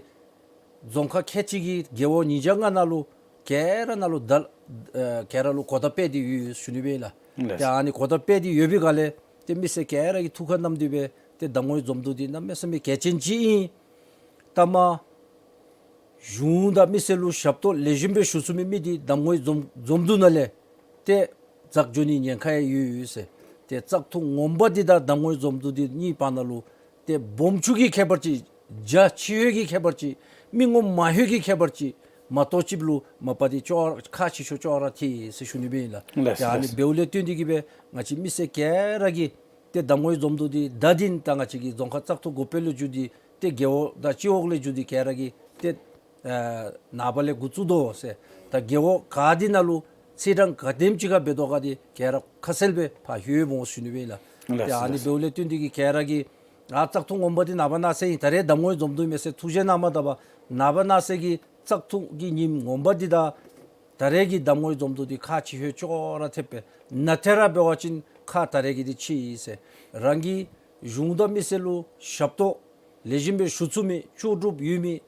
རྫོང་ཁག་ཁལ་གཅིག་གི་རྒེད་འོག་ཉིས་བརྒྱ་ལྔ་ནང་ལུ་ག་ར་ནང་ལུ་ད་ཨེ་ག་ར་ལུ་གོ་བརྡ་སྤེལ་ཏེ་ཡོད་ཟེར་ཞུ་ནི་སྦེ་ཨིན་ལགས། ལགས། ཏེ་ཨ་ནི་གོ་བརྡ་སྤེལ་ཏེ་ཡོད་པའི་སྒང་ལས་ཏེ་མི་སེར་ག་ར་གིས་ཐུགས་ཁར་བསྣམས་ཏེ་སྦེ་ ཏེ་གདམས་ངོའི་འཛོམས་འདུ་འདི་གནམ་མེད་ས་མེད་གལ་ཆེན་ཅིག་ཨིན། ད་མ་གཞུང་དང་མི་སེར་ལུ་ཞབས་ཏོག་ལེགས་ཤོམ་སྦེ་ཞུ་ཚུགས་མི་མི་འདི་གདམས་ངོའི་འཛོམས་འཛོམས་འདུ་ནང་ལས་ཏེ་འཛེགས་འགྱོ་ནི་ཉེན་ཁ་ཡང་ཡོད་ཡོད་ཟེར། ཏེ་བཙག་འཐུ་ངོ་མ་འདི་དང་གདམས་ངོའི་འཛོམས་འདུ་འདི་གཉིས་བར་ན་ལུ་ཏེ་སྦོམ་ཆུང་གི་ཁྱད་པར་ཅིག། རྒྱ་ཆེ་ཧོད་ཀྱི་ཁྱད་པར་ཅིག། མི་ངོམ་མང་ཧོད་ཀྱི་ཁྱད་པར་ཅིག། མ་གཏོགས་ཅིག་ལུ་མ་པ་འདི་ཅོག་ཁག་ཆེ་ཤོས་ཅོག་ར་འཐད་ཟེར་ཞུ་ནི་སྦེ་ཨིན་ལགས། ལགས་ཡ་ཨ་ནི་ལགས། འབདཝ་ལས་བརྟེན་ཏེ་གིས་སྦེ་ང་བཅས་མི་སེར་ག་ར་གིས་ཏེ་གདམས་ངོའི་འཛོམས་འདུ་འདི་ད་འདི་ད་ང་བཅས་ཀྱི་རྫོང་ཁག་བཙག་འཐུ་འགོ་དཔོན་ལས་བརྒྱུད་དེ་ཏེ་རྒེད་འོག་དང་སྤྱི་འོག་ལས་བརྒྱུད་དེ་ག་ར་གིས་ཏེ་ཨ་ནངས་པ་ལས་འགོ་བཙུགས་དོ་ཟེར། ད་རྒེད་འོག་ག་འདི་ནང་ལུ་ཚེས་གྲངས་ག་དེམ་ཅིག་ཁར་འབད་དོ་ག་འདི་ག་ར་ཁ་གསལ་སྦེ་ཕར་ལྷོད་འོང་ཟེར་ཞུ་ནི་སྦེ་ཨིན་ལགས། ལགས་ཏེ་ཨ་ནི་ལགས། འབདཝ་ལས་བརྟེན་ཏེ་གིས་ག་ར་གིས་ཨ་བཙག་འཐུ་ངོ་མ་འདི་ནངས་པ་གནངས་ཚེ་ཨིན། ད་རེས་གདམས་ངོའི་འཛོམས་འདུ་མས་ཟེར་ཐུགས་བཞེད་གནང་མ་ད་པར་ནངས་པ་གནངས་ཚེ་གི་བཙག་འཐུ་གི་ཉིནམ་ངོ་མ་འདི་དང་ད་རེས་ཀྱི་གདམས་ངོའི་འཛོམས་འདུ་འདི་ཁག་ཆེ་ཧོད་ཅོག་ར་འཐདཔ་སྦེ་ནང་ཐད་ར་འབད་བ་ཅིན་ཁག་ད་རེས་ཀྱི་འདི་ཆེ་ཡི་ཟེར། རང་གི་གཞུང་དང་མི་སེར་ལུ་ཞབས་ཏོག་ལེགས་ཤོམ་སྦེ་ཞུ་ཚུགས་མི་ལྕོགས་གྲུབ་ཡོད་མི་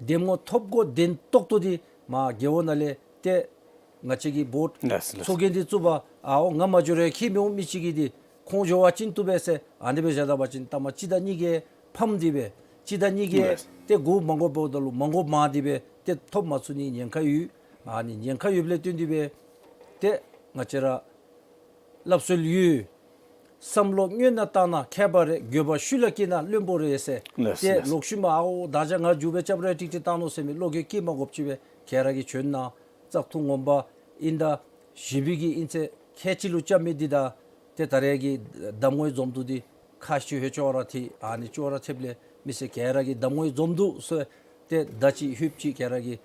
འདེམས་ངོ་ཐོབ་གོ་བདེན་ཏོག་ཏོ་འདི་མ་རྒེད་འོག་ནང་ལས་ཏེ་ང་བཅས་ཀྱི་བོཊ་ལགས་ལགས། ཚོགས་རྒྱན་འདི་བཙུགས་པར་ཨའོ་ང་མ་འགྱོ་རུང་ཁྱད་མི་འོང་མི་ཅིག་གིས་འདི་ཁོང་འགྱོ་བ་ཅིན་བཏུབ་པས་ཟེར་ཨ་ནི་སྦེ་བཞག་ད་པ་ཅིན་ཐ་མ་གཅིག་དང་གཉིས་ཀྱིས་ཕམ་སྟེ་སྦེ་གཅིག་དང་གཉིས་ཀྱིས་ལགས་ལགས། ཏེ་མགུ་མ་འགོརཝ་ད་ལུ་མ་འགོརཝ་མང་སྟེ་སྦེ་ཏེ་ཐོབ་མ་ཚུགས་ནི་ཉེན་ཁ་ཡོད། ཨ་ནི་ཉེན་ཁ་ཡོདཔ་ལས་བརྟེན་ཏེ་སྦེ་ཏེ་ང་བཅས་ར་སླབ་སྲོལ་ཡོད། བསམ་བློ་སྔོན་ནས་བཏང་ན་མཁས་པ་རེད། འགྱོད་པ་ཤུལ་ལ་སྐྱེས་ན་བླུན་པོ་རེད་ཟེར། ལགས་ཏེ་ལགས། ལོག་ཤུལ་མ་ཨའོ་ད་ཅི་ང་མཇུག་སྦེ་རྐྱབ་རུང་ཡང་ཏིག་ཏིག་བཏང་ནུག་ཟེར་མི་བློ་འགྱོད་སྐྱེ་མ་དགོཔ་ཅིག་སྦེ་ག་ར་གིས་བྱོན་གནང་། བཙག་འཐུ་ངོ་མ་ཨིན་ད་གཞན་པའི་གི་ཨིན་ཚེ་ཁལ་གཅིག་ལུ་རྐྱབ་མི་འདི་དང་ཏེ་ད་རེས་ཀྱི་གདམས་ངོའི་འཛོམས་འདུ་འདི་ཁག་ཆེ་ཧོད་ཅོག་ར་འཐད། ཨ་ནི་ཅོག་ར་འཐདཔ་ལས་མི་སེར་ག་ར་གིས་གདམས་ངོའི་འཛོམས་འདུ་ཟེར་ཏེ་ད་ཅི་ཧུབ་ཅིག་ག་ར་གིས་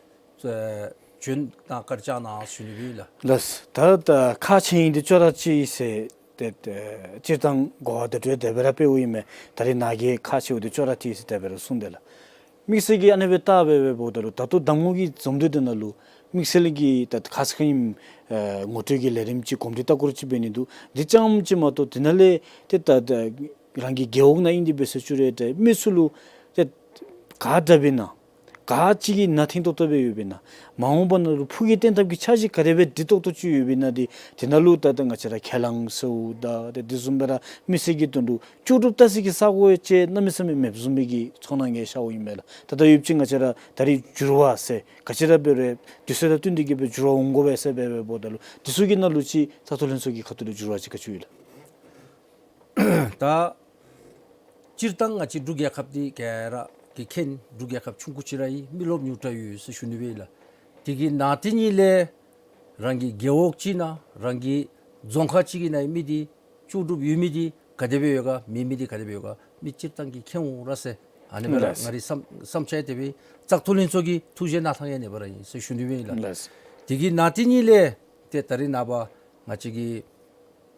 ཨེ་བྱོན་གནང་བཀའ་དྲིན་བསྐྱང་གནང་ཞུ་ནི་སྦེ་ཨིན་ལགས། ལགས། ད་ད་ཁག་ཆེ་ཨིན་འདི་ཅོག་ར་གཅིག་ཟེར་ཏེ་ཏེ་སྤྱིར་བཏང་གོ་བ་བརྡ་སྤྲོད་དེ་སྦེ་ར་སྤེལཝ་ཨིན་མས། ད་རེས་ནཱ་གིས་ཁག་ཆེཝ་འདི་ཅོག་ར་འཐད་ཟེར་དེ་སྦེ་ར་གསུངས་དེས་ལགས། དམིགས་བསལ་གྱིས་ཨ་ནི་སྦེ་བལྟ་སྦེ་འབདཝ་ད་ལུ་ད་ལྟོ་གདམས་ངོ་གི་འཛོམས་འདུ་འདི་ནང་ལུ་དམིགས་བསལ་གྱིས་ད་ཁ་ཙ་ཁ་ཉིནམ་ཨེ་ངོ་སྤྲོད་ཀྱི་ལས་རིམ་ཅིག་གོམས་འདྲིས་ལྟ་སྐོར་ཅིག་འབད་ནི་འདུག། འདི་རྐྱངམ་ཅིག་མ་གཏོགས་དེ་ནང་ལས་ཏེ་ད་ད་རང་གི་རྒེད་འོག་ནང་ཨིན་ཏེ་འབད་ཟེར་ཞུ་རུང་ཏེ་མི་ཚུ་ལུ་ཏེ་ག་དྲག་པས་ན་ག་ཅི་གི་ན་ཐིང་ཏོག་ཏོ་སྦེ་ཡོདཔ་ཨིན་ན། མ་འོངས་པ་ནང་ལུ་ཕུགས་ཀྱི་བརྟན་ཐབས་ཀྱི་འཆར་གཞི་ག་དེ་སྦེ་སྒྲིག་ཏོག་ཏོ་ཅིག་ཡོདཔ་ཨིན་ན་འདི་དེ་ནང་ལུ་ད་ལྟོ་ང་བཅས་ར་ཁས་བླངས་ཟེརཝ་ད་ཏེ་དེ་བཟུམ་སྦེ་ར་མི་སེར་གྱི་དོན་ལུ་ལྕོགས་གྲུབ་ལྟ་ས་གི་ས་གོ་ཅིག་གནམ་མེད་ས་མེད་མེདཔ་བཟུམ་སྦེ་གི་ཚོར་སྣང་ཡང་ཤརཝ་ཨིན་མས་ལགས། ད་ལྟོ་ཡོདཔ་ཅིག་ང་བཅས་ར་ད་རིས་འགྱུར་བ་ཟེར་ག་ཅི་ར་འབད་རུང་དུས་ཚོད་དང་བསྟུན་ཏེ་གིས་སྦེ་འགྱུར་བ་འོང་དགོ་པས་ཟེར་སྦེ་འབདཝ་ད་ལུ་དེ་ཚུ་གི་ནང་ལུ་ཅིག་བཙག་འཐུ་ལྷན་ཚོགས་ཀྱི་ཁ་ཐུག་ལས་འགྱུར་བ་ཅིག་ག་ཅི་ཡོད་ལགས། ད་སྤྱིར་བཏང་ང་བཅས་འབྲུག་རྒྱལ་ཁབ་འདི་ག་ར་གིས་མཁྱེན། འབྲུག་རྒྱལ་ཁབ་ཆུང་ཀུ་ཅིག་ར་ཨིན། མི་རློབས་ཉུང་དྲགས་ཡོད་ཟེར་ཞུ་ནི་སྦེ་ཨིན་ལགས། དེ་གི་ནང་དེ་ཉིད་ལས་རང་གི་རྒེད་འོག་ཅིག་ནང་རང་གི་རྫོང་ཁག་ཅིག་གི་ནང་མི་འདི་ལྕོགས་གྲུབ་ཡོད་མི་འདི་ག་དེ་སྦེ་ཡོད་ག་མེད་མི་འདི་ག་དེ་སྦེ་ཡོད་ག་མི་སྤྱིར་བཏང་གིས་མཁྱེན་འོང་ར་ཟེར་ཨ་ནི་སྦེ་ར་ལགས། ང་རའི་བསམ་བསམ་འཆར་དེ་སྦེ་བཙག་འཐུ་ལྷན་ཚོགས་ཀྱིས་ཐུགས་བཞེད་གནང་ཐངས་ཡང་ཨ་ནི་སྦེ་ར་ཨིན་ཟེར་ཞུ་ནི་སྦེ་ཨིན་ལགས། ལགས། དེ་གི་ནང་དེ་ཉིད་ལས་ཏེ་ད་རིས་ནངས་པ་ང་བཅས་ཀྱི་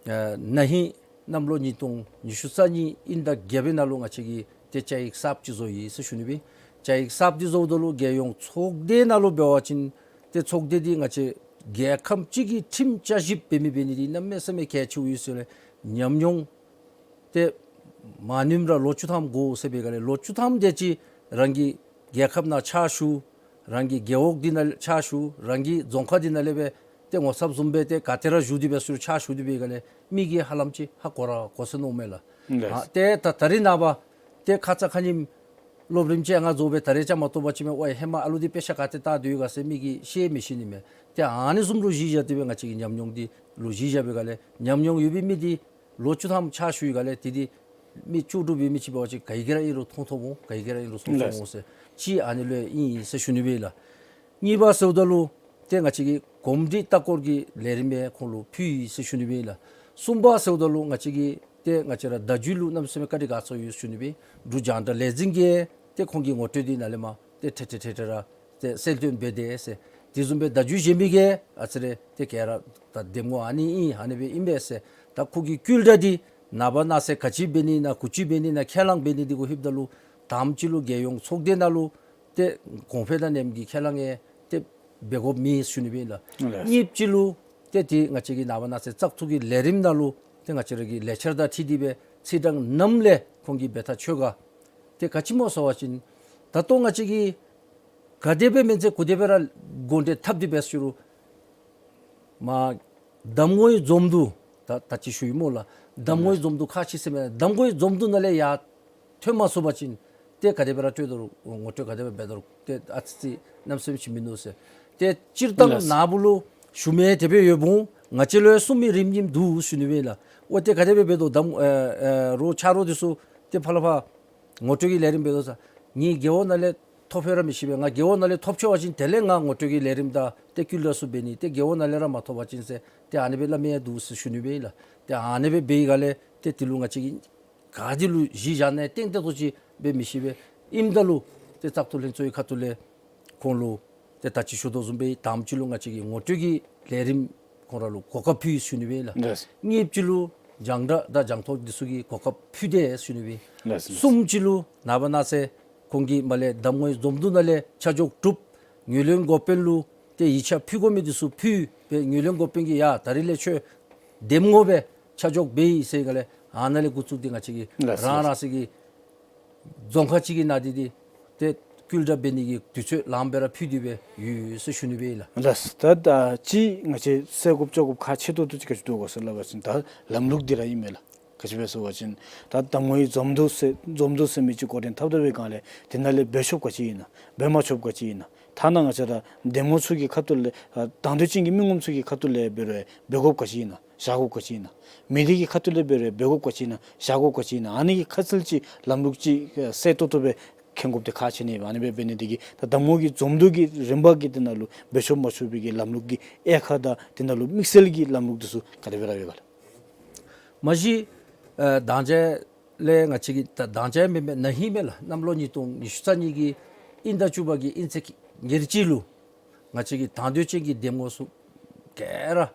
ཨ་ན་ཧིང་གནམ་ལོ་ཉིས་སྟོང་ཉི་ཤུ་རྩ་གཉིས་དབྱིན་ཟླ་བརྒྱད་པའི་ནང་ལུ་ང་བཅས་ཀྱིས་ཏེ་བཅའ་ཡིག་གསརཔ་ཅིག་བཟོ་ཡི་ཟེར་ཞུ་ནི་སྦེ། བཅའ་ཡིག་གསརཔ་འདི་བཟོཝ་ད་ལུ་རྒྱལ་ཡོངས་ཚོགས་སྡེ་ནང་ལུ་འབད་བ་ཅིན་ཏེ་ཚོགས་སྡེ་འདི་ང་བཅས་རྒྱལ་ཁམས་ཅིག་གི་ཁྲིམས་བསྐྱར་ཞིབ་འབད་མི་འབད་ནི་འདི་གནམ་མེད་ས་མེད་གལ་ཆེཝ་ཨིན་ཟེར་ལས་ཉམས་མྱོང་ཏེ་མ་ནུམ་ར་ལོ་བཅུ་ཐམ་འགོར་ཟེར་བའི་སྒང་ལས་ལོ་བཅུ་ཐམ་དེ་ཅིག་རང་གི་རྒྱལ་ཁབ་ནང་ཕྱག་ཞུ། རང་གི་རྒེད་འོག་འདི་ནང་ཕྱག་ཞུ། རང་གི་རྫོང་ཁག་འདི་ནང་ལས་སྦེ་ཏེ་ངོ་ཚབ་བཟུམ་སྦེ་ཏེ་ག་ཏེ་ར་བཞུགས་ཏེ་སྦེ་ཚུར་ཕྱག་ཞུ་སྟེ་འབད་བའི་སྒང་ལས་མི་གིས་ཧ་ལམ་ཅིག་ཧ་གོ་ར་གོ་སོ་ནུག་མས་ལགས། ལགས། ཨ་ཏེ་ད་ད་རིས་ནངས་པ་ཏེ་ཁ་ཙ་ཁ་ཉིནམ་སློབ་རིམ་ཅིག་ཡང་ང་རྫོགས་སྦེ་ད་རེས་ཅིག་མ་གཏོགས་པ་ཅིག་མེན། ཝའི་ཧེ་མ་ཨ་ལུ་འདི་དཔེ་ཆ་ག་ཏེ་ལྟ་སྡོད་ཡོད་ག་ཟེར་མི་གིས་ཤེས་མི་ཤེས་ནི་མས། ཏེ་ཨ་ནི་བཟུམ་ལུ་གཞི་བཞག་སྟེ་སྦེ་ང་བཅས་ཀྱི་ཉམས་མྱོང་འདི་ལུ་གཞི་བཞག་པའི་སྒང་ལས་ཉམས་མྱོང་ཡོད་པའི་མི་འདི་ལོ་བཅུ་ཐམ་ཕྱག་ཞུ་བའི་སྒང་ལས་དེ་འདི་མི་ལྕོགས་གྲུབ་ཡོད་མི་ཅིག་འབད་བ་ཅིན་ག་གིས་ར་ཨིན་རུང་མཐོང་མཐོངམ་འོང་། ག་གིས་ར་ཨིན་རུང་གསུང་གསུངམ་འོང་ཟེར་ཅིག་ཨ་ནི་ལུ་ཨིན་ཟེར་ཞུ་ནི་སྦེ་ལགས། གཉིས་པ་ཟེརཝ་ད་ལུ་ཏེ་ང་བཅས་ཀྱིས་གོམས་འདྲིས་ལྟ་སྐོར་གྱི་ལས་རིམ་ཡང་ཁོང་ལུ་ཕུལ་ཡི་ཟེར་ཞུ་ནི་སྦེ་ལགས། གསུམ་པ་ཟེརཝ་ད་ལུ་ང་བཅས་ཀྱིས་ཏེ་ང་བཅས་ར་བརྡ་བརྒྱུད་ལུ་གནམ་མེད་ས་མེད་བཀའ་དྲིན་དགའ་ཚོར་ཡོད་ཞུ་ནི་སྦེ། འབྲུག་རྒྱང་བསྒྲགས་ལས་འཛིན་གྱིས་ཏེ་ཁོང་གི་ངོ་སྤྲོད་འདི་ནང་ལས་མར་ཏེ་ཏེ་ཏེ་ཏེ་ར་ཏེ་གསལ་སྟོན་འབད་དེས་ཟེར། དེ་བཟུམ་སྦེ་བརྡ་བརྒྱུད་གཞན་མི་གིས་ཨ་ཙི་རེ་ཏེ་ག་ར་ད་འདེམས་ངོ་ཨ་ནི་ཨིན་ཨ་ནི་སྦེ་ཨིན་པས་ཟེར། ད་ཁོ་གི་བསྐུལ་བསྒྲགས་འདི་ནངས་པ་གནངས་ཚེ་ག་ཅི་འབད་ནི་ན་གུ་ཅི་འབད་ནི་ན་ཁས་བླངས་འབད་ནི་འདི་གུ་ལྷོདཔ་ད་ལུ་དང་པ་ཅིག་ལུ་རྒྱལ་ཡོངས་ཚོགས་སྡེ་ནང་ལུ་ཏེ་གོང་འཕེལ་དང་ནེམ་གྱི་ཁས་བླངས་ཡང་ཏེ་འབད་དགོཔ་མེད་ཞུ་ནི་སྦེ་ཨིན་ལགས། ལགས། གཉིས་པ་ཅིག་ལུ་ཏེ་ཏེ་ང་བཅས་ཀྱི་ནངས་པ་གནངས་ཚེ་བཙག་འཐུ་གི་ལས་རིམ་ནང་ལུ་ཏེ་ང་བཅས་ར་གི་ལས་འཆར་དང་འཁྲིལ་ཏེ་སྦེ་ཚེས་གྲངས་ནམ་ལས་ཁོང་གིས་འབད་ཐག་ཆོད་ག། ཏེ་ག་ཅི་སྨོ་ཟེར་བ་ཅིན་ད་ལྟོ་ང་བཅས་ཀྱིས་ག་དེ་སྦེ་མེན་ཚེ་གུ་དེ་སྦེ་ར་འགོ་འདྲེན་འཐབ་སྟེ་འབད་ཞུ་རུང་མ་གདམས་ངོའི་འཛོམས་འདུ་ད་ད་ཅི་ཞུ་ཡི་སྨོ་ལགས། གདམ་ངོའི་འཛོམས་འདུ་ཁག་ཆེ་ཟེར་མས། གདམ་ངོའི་འཛོམས་འདུ་ནང་ལས་ཡར་ཐོན་མ་ཚུགས་པ་ཅིན་ཏེ་ག་དེ་སྦེ་ར་སྤྲོད་དོ་རུང་ངོ་སྤྲོད་ག་དེ་སྦེ་འབད་དོ་རུང་ཏེ་ཨ་ཙི་ཙི་གནམ་མེད་ས་མེད་ཅིག་མིན་འདུག་ཟེར། ཏེ་སྤྱིར་བཏང་ལགས། ནཱ་བུ་ལུ་ཞུ་མི་དེ་སྦེ་ཡོདཔ་འོང་། ང་བཅས་ལུ་ཡང་གསུང་མི་རིམ་གཉིསམ་འདུག་ཟེར་ཞུ་ནི་སྦེ་ལགས། འོ་ཏེ་ག་དེ་སྦེ་འབད་དོ་གདམ་ཨེ་ཨེ་རོགས་ཆ་རོགས་འདི་ཚུ་ཏེ་ཕར་ལས་ཕར་ངོ་སྤྲོད་ཀྱི་ལས་རིམ་འབད་དོ་ཟེར། ངེའི་རྒེད་འོག་ནང་ལས་ཐོབ་ཡོད་ར་མི་ཤེས་པས། ང་རྒེད་འོག་ནང་ལས་ཐོབ་ཆོག་པ་ཅིན་དེ་ལས་ང་ངོ་སྤྲོད་ཀྱི་ལས་རིམ་དང་ཏེ་ཀུན་དགའ་ཚུ་འབད་ནི། ཏེ་རྒེད་འོག་ནང་ལས་ར་མ་ཐོབ་པ་ཅིན་ཟེར་ཏེ་ཨ་ནི་སྦེ་སླབ་མི་ཡང་འདུག་ཟེར་ཞུ་ནི་སྦེ་ལགས། ཏེ་ཨ་ནི་སྦེ་འབད་བའི་སྒང་ལས་ཏེ་དེ་ལུ་ང་བཅས་ཀྱིས་ག་དེ་ལུ་གཞི་བཞག་ནི་ཏན་ཏན་ཏོག་ཏོ་ཅིག་འབད་མི་ཤེས་པས། ཨིནམ་ད་ལུ་ཏེ་བཙག་འཐུ་ལྷན་ཚོགས་ཀྱི་ཁ་ཐུག་ལས་ཁོང་ལུ་ཏེ་ད་ཅི་ཞུ་དོ་བཟུམ་སྦེ་དང་པ་ཅིག་ལུ་ང་བཅས་ཀྱིས་ངོ་སྤྲོད་ཀྱི་ལས་རིམ་ཁོང་ར་ལུ་གོ་སྐབས་ཕུལ་ཡི་ཟེར་ཞུ་ནི་སྦེ་ལགས། ལགས། གཉིས་པ་ཅིག་ལུ་རྒྱང་བསྒྲགས་དང་རྒྱང་ཐོག་འདི་ཚུ་གི་གོ་སྐབས་ཕུལ་ཏེ་ཟེར་ཞུ་ནི་སྦེ། ལགས། ལགས། གསུམ་པ་ཅིག་ལུ་ནངས་པ་གནངས་ཚེ་ཁོང་གིས་མར་ལས་གདམ་ངོའི་འཛོམས་འདུ་ནང་ལས་ཆ་འཇོག་གྲུབ། ངོས་ལེན་འགོ་དཔོན་ལུ་ཏེ་ཡིག་ཆ་ཕུལ་དགོ་མི་འདི་ཚུ་ཕུལ་སྦེ་ངོས་ལེན་འགོ་དཔོན་གྱིས་ཡ་ད་རིས་ལས་ཁྱོད་འདེམས་ངོ་སྦེ་ཆ་འཇོག་འབད་ཡི་ཟེར་བའི་སྒང་ལས་ཨ་ནཱ་ལས་འགོ་བཙུགས་ཏེ་ང་བཅས་ཀྱིས་ལགས། རང་རང་སོའི་གི་རྫོང་ཁག་ཅིག་གི་ནང་འདི་འདི་ཏེ་སྐུལ་ལྕག་འབད་ནི་གི་དུས་ཚོད་ལངམ་སྦེ་ར་ཕུལ་ཏེ་སྦེ་ཡོད་ཟེར་ཞུ་ནི་སྦེ་ལགས། ལགས། ད་ད་ཅི་ང་བཅས་སེལ་དགོཔ་བཅོ་དགོཔ་ཁག་ཆེ་ཏོག་ཏོ་ཅིག་ག་ཅི་འདུག་གོ་ཟེར་སླབ་པ་ཅིན་ད་ལམ་ལུགས་འདི་ར་ཨིན་མས་ལགས། ག་ཅི་སྦེ་ཟེར་བ་ཅིན་ད་གདམ་ངོའི་འཛོམས་འདུ་ཟེར་འཛོམས་འདུ་ཟེར་མི་ཅིག་འགོ་འདྲེན་འཐབ་འཐབ་པའི་སྒང་ལས་དེ་ནང་ལས་འབད་ཆོགཔ་ག་ཅི་ཨིན་ན་འབད་མ་ཆོགཔ་ག་ཅི་ཨིན་ན། ཐ་ན་ང་བཅས་ར་འདེམས་ངོ་ཚུ་གི་ཁ་ཐུག་ལས་ཨ་དང་འདོད་ཅན་གྱི་མི་ངོམ་ཚུ་གི་ཁ་ཐུག་ལས་འབད་རུང་འབད་དགོཔ་ག་ཅི་ཨིན་ན། བཞག་དགོཔ་ག་ཅི་ཨིན་ན། མི་སྡེ་གི་ཁ་ཐུག་ལས་འབད་རུང་འབད་དགོཔ་ག་ཅི་ཨིན་ན། བཞག་དགོཔ་ག་ཅི་ཨིན་ན། ཨ་ནི་གི་ཁ་གསལ་ཅིག་ལམ་ལུགས་ཅིག་ཨ་གསལ་ཏོག་ཏོ་སྦེ་མཁྱེན་དགོཔ་འདི་ཁག་ཆེ་ནི་ཨིན་པས། ཨ་ནི་སྦེ་འབད་ནི་འདི་གིས་ད་གདམ་ངོ་གི་འཛོམས་འདུ་གི་རིམ་པ་གི་དེ་ནང་ལུ་འབད་ཆོག་མ་ཆོག་པའི་གི་ལམ་ལུགས་ཀྱི་དབྱེ་ཁག་དང་དེ་ནང་ལུ་དམིགས་བསལ་གྱི་ལམ་ལུགས་འདི་ཚུ་ག་དེ་སྦེ་ར་ཡོད་ག་ལགས། མ་གཞི་ཨ་ད་ཅི་ལས་ང་བཅས་ཀྱིས་ད་ད་ཅི་མེན་མེན་ན་ཧིང་མས་ལགས། གནམ་ལོ་ཉིས་སྟོང་ཉི་ཤུ་རྩ་གཉིས་ཀྱི་དབྱིན་ཟླ་བཅུ་པ་གི་དབྱིན་ཚེས་ཉེར་གཅིག་ལུ་ང་བཅས་ཀྱིས་དང་འདོད་ཅན་གྱི་འདེམས་ངོ་ཚུ་ག་ར་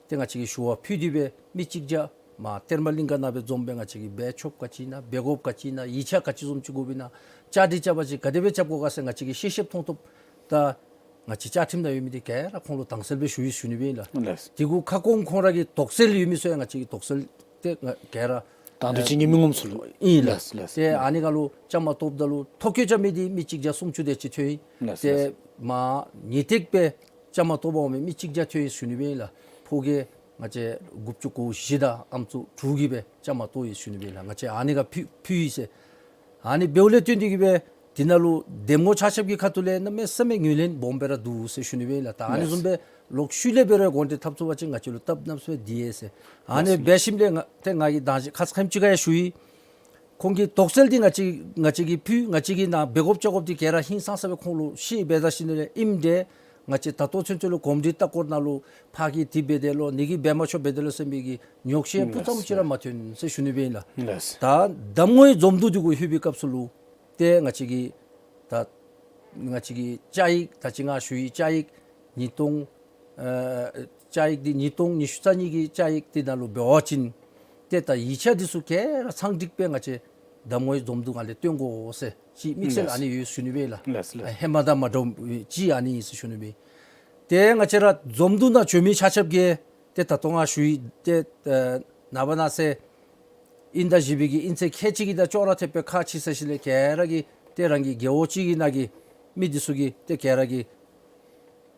ཏེ་ང་བཅས་ཀྱིས་ཞུ་བ་ཕུལ་ཏེ་སྦེ་མི་གཅིག་བརྒྱ་མར་གཏེར་མ་གླིང་ག་ནང་སྦེ་འཛོམས་སྦེ་ང་བཅས་ཀྱིས་འབད་ཆོགཔ་ག་ཅི་ཨིན་ན་འབད་དགོཔ་ག་ཅི་ཨིན་ན་ཡིག་ཆ་ག་ཅི་བཟུམ་ཅིག་དགོཔ་ཨིན་ན་བཅའ་སྒྲིག་རྐྱབ་པ་ཅིན་ག་དེ་སྦེ་རྐྱབ་དགོ་ག་ཟེར་ང་བཅས་ཀྱིས་ཤེས་ཤེསཔ་མཐོང་ཐོབ་ད་ང་བཅས་བཅའ་ཁྲིམས་ནང་ཡོད་མི་འདི་ག་ར་ཁོང་ལུ་དྭངས་གསལ་སྦེ་ཞུ་ཡི་ཞུ་ནི་སྦེ་ཨིན་ལགས། ལགས། དེ་གུ་ཁ་སྐོང་ཁོང་ར་གི་དོགས་སེལ་ཡོད་མི་ཚུ་ཡང་ང་བཅས་ཀྱིས་དོགས་སེལ་ཏེ་ང་ག་ར་དང་འདོད་ཅན་གྱི་མི་ངོམ་ཚུ་ལུ་ཨིན་ལགས། ལགས་ལགས། ཏེ་ཨ་ནི་ག་ལུ་བཅའ་མར་གཏོགསཔ་ད་ལུ་ཐོ་བཀོད་རྐྱབ་མི་འདི་མི་གཅིག་བརྒྱ་སུམ་ཅུ་དེ་ཅིག་ཐོན་ཡི། ལགས་ཏེ་ལགས། མར་ངེས་ཏིག་སྦེ་བཅའ་མར་གཏོགས་པར་འོང་མི་མི་གཅིག་བརྒྱ་ཐོན་ཡི་ཞུ་ནི་སྦེ་ཨིན་ལགས། ཕོ་རྒས་ང་བཅས་དགུ་བཅུ་གོ་བཞི་དང་ཨམ་སྲུ་དྲུག་གིས་སྦེ་བཅའ་མར་གཏོགས་ཡི་ཞུ་ནི་སྦེ་ཨིན་ལགས། ང་བཅས་ཨ་ནི་ག་ཕུལ་ཕུལ་ཡི་ཟེར། ཨ་ནི་འབདཝ་ལས་བརྟེན་ཏེ་གིས་སྦེ་དེ་ནང་ལུ་འདེམས་ངོ་ཆ་ཁྱབ་ཀྱི་ཁ་ཐུག་ལས་གནམ་མེད་ས་མེད་ངོས་ལེན་སྦོམ་སྦེ་ར་འདུག་ཟེར་ཞུ་ནི་སྦེ་ཨིན་ལགས། ད་ཨ་ནི་བཟུམ་སྦེ་ལོག་ཤུལ་ལས་འབད་རུང་འགོ་འདྲེན་འཐབ་ཚུགས་པ་ཅིན་ང་བཅས་ལུ་སྟབས་གནམ་མེད་ས་མེད་བདེ་ཟེར། ཨ་ནི་ལགས་སོ། འབད་ཞིནམ་ལས་ང་ཏེ་ང་གིས་ད་ཅི་ཁ་ཙ་ཁ་ཉིནམ་ཅིག་ཁར་ཡང་ཞུ་ཡི། ཁོང་གི་དོགས་སེལ་འདི་ང་བཅས་ང་བཅས་ཀྱིས་ཕུལ། ང་བཅས་ཀྱིས་ནཱ་འབད་དགོཔ་བཅོ་དགོཔ་འདི་ག་ར་ཧིང་སངས་ས་སྦེ་ཁོང་ལུ་ཤེས་སྦེ་ད་ཞིནམ་ལས་ཨིནམ་ད་ང་བཅས་ད་ལྟོ་ཚུན་ཚོད་ལུ་གོམས་འདྲིས་ལྟ་སྐོར་ནང་ལུ་ཕར་གྱིས་འདི་འབད་དེ་ལོ་ནི་གིས་འབད་མ་ཆོག་འབད་དེ་ལོ་ཟེར་མི་གི་ཉོགས་བཤད་ཨིན་སྤུ་ཙམ་ལགས་ཅིག་ར་མ་ཐོན་ཟེར་ཞུ་ནི་སྦེ་ཨིན་ལགས། ལགས། ད་གདམ་ངོའི་འཛོམས་འདུ་འདི་གུ་ལྷོད་པའི་སྐབས་སུ་ལུ་ཏེ་ང་བཅས་ཀྱིས་ད་ང་བཅས་ཀྱི་བཅའ་ཡིག་ད་ཅི་ང་ཞུ་ཡི་བཅའ་ཡིག་ཉིས་སྟོང་ཨ་བཅའ་ཡིག་འདི་ཉིས་སྟོང་ཉི་ཤུ་རྩ་གཉིས་ཀྱི་བཅའ་ཡིག་འདི་ནང་ལུ་འབད་བ་ཅིན་ཏེ་ད་ཡིག་ཆ་འདི་ཚུ་ག་ར་ཚང་སྒྲིག་སྦེ་ང་བཅས་གདམ་ངོའི་འཛོམས་འདུ་ནང་ལས་སྟོན་དགོ་ཟེར་ཅིག་དམིགས་བསལ་ཨ་ནི་ཡོད་ཞུ་ནི་སྦེ་ཨིན་ལགས། ལགས་ལགས། ཧེ་མ་དང་མ་འདྲཝ་ཅིག་ཨ་ནི་ཨིན་ཟེར་ཞུ་ནི་སྦེ། ཏེ་ང་བཅས་ར་འཛོམས་འདུ་ནང་བྱོན་མི་ཆ་ཁྱབ་ཀྱིས་ཏེ་ད་ལྟོ་ང་ཞུ་ཡི་ཏེ་ཨ་ནངས་པ་གནངས་ཚེ་དབྱིན་ཟླ་བཞི་པའི་གི་དབྱིན་ཚེས་ཁལ་གཅིག་གི་དང་ཅོག་ར་འཐདཔ་སྦེ་ཁག་ཆེ་ཟེར་ཞིནམ་ལས་ག་ར་གིས་ཏེ་རང་གི་རྒེད་འོག་ཅིག་གི་ནང་གི་མི་འདི་ཚུ་གིས་ཏེ་ག་ར་གིས་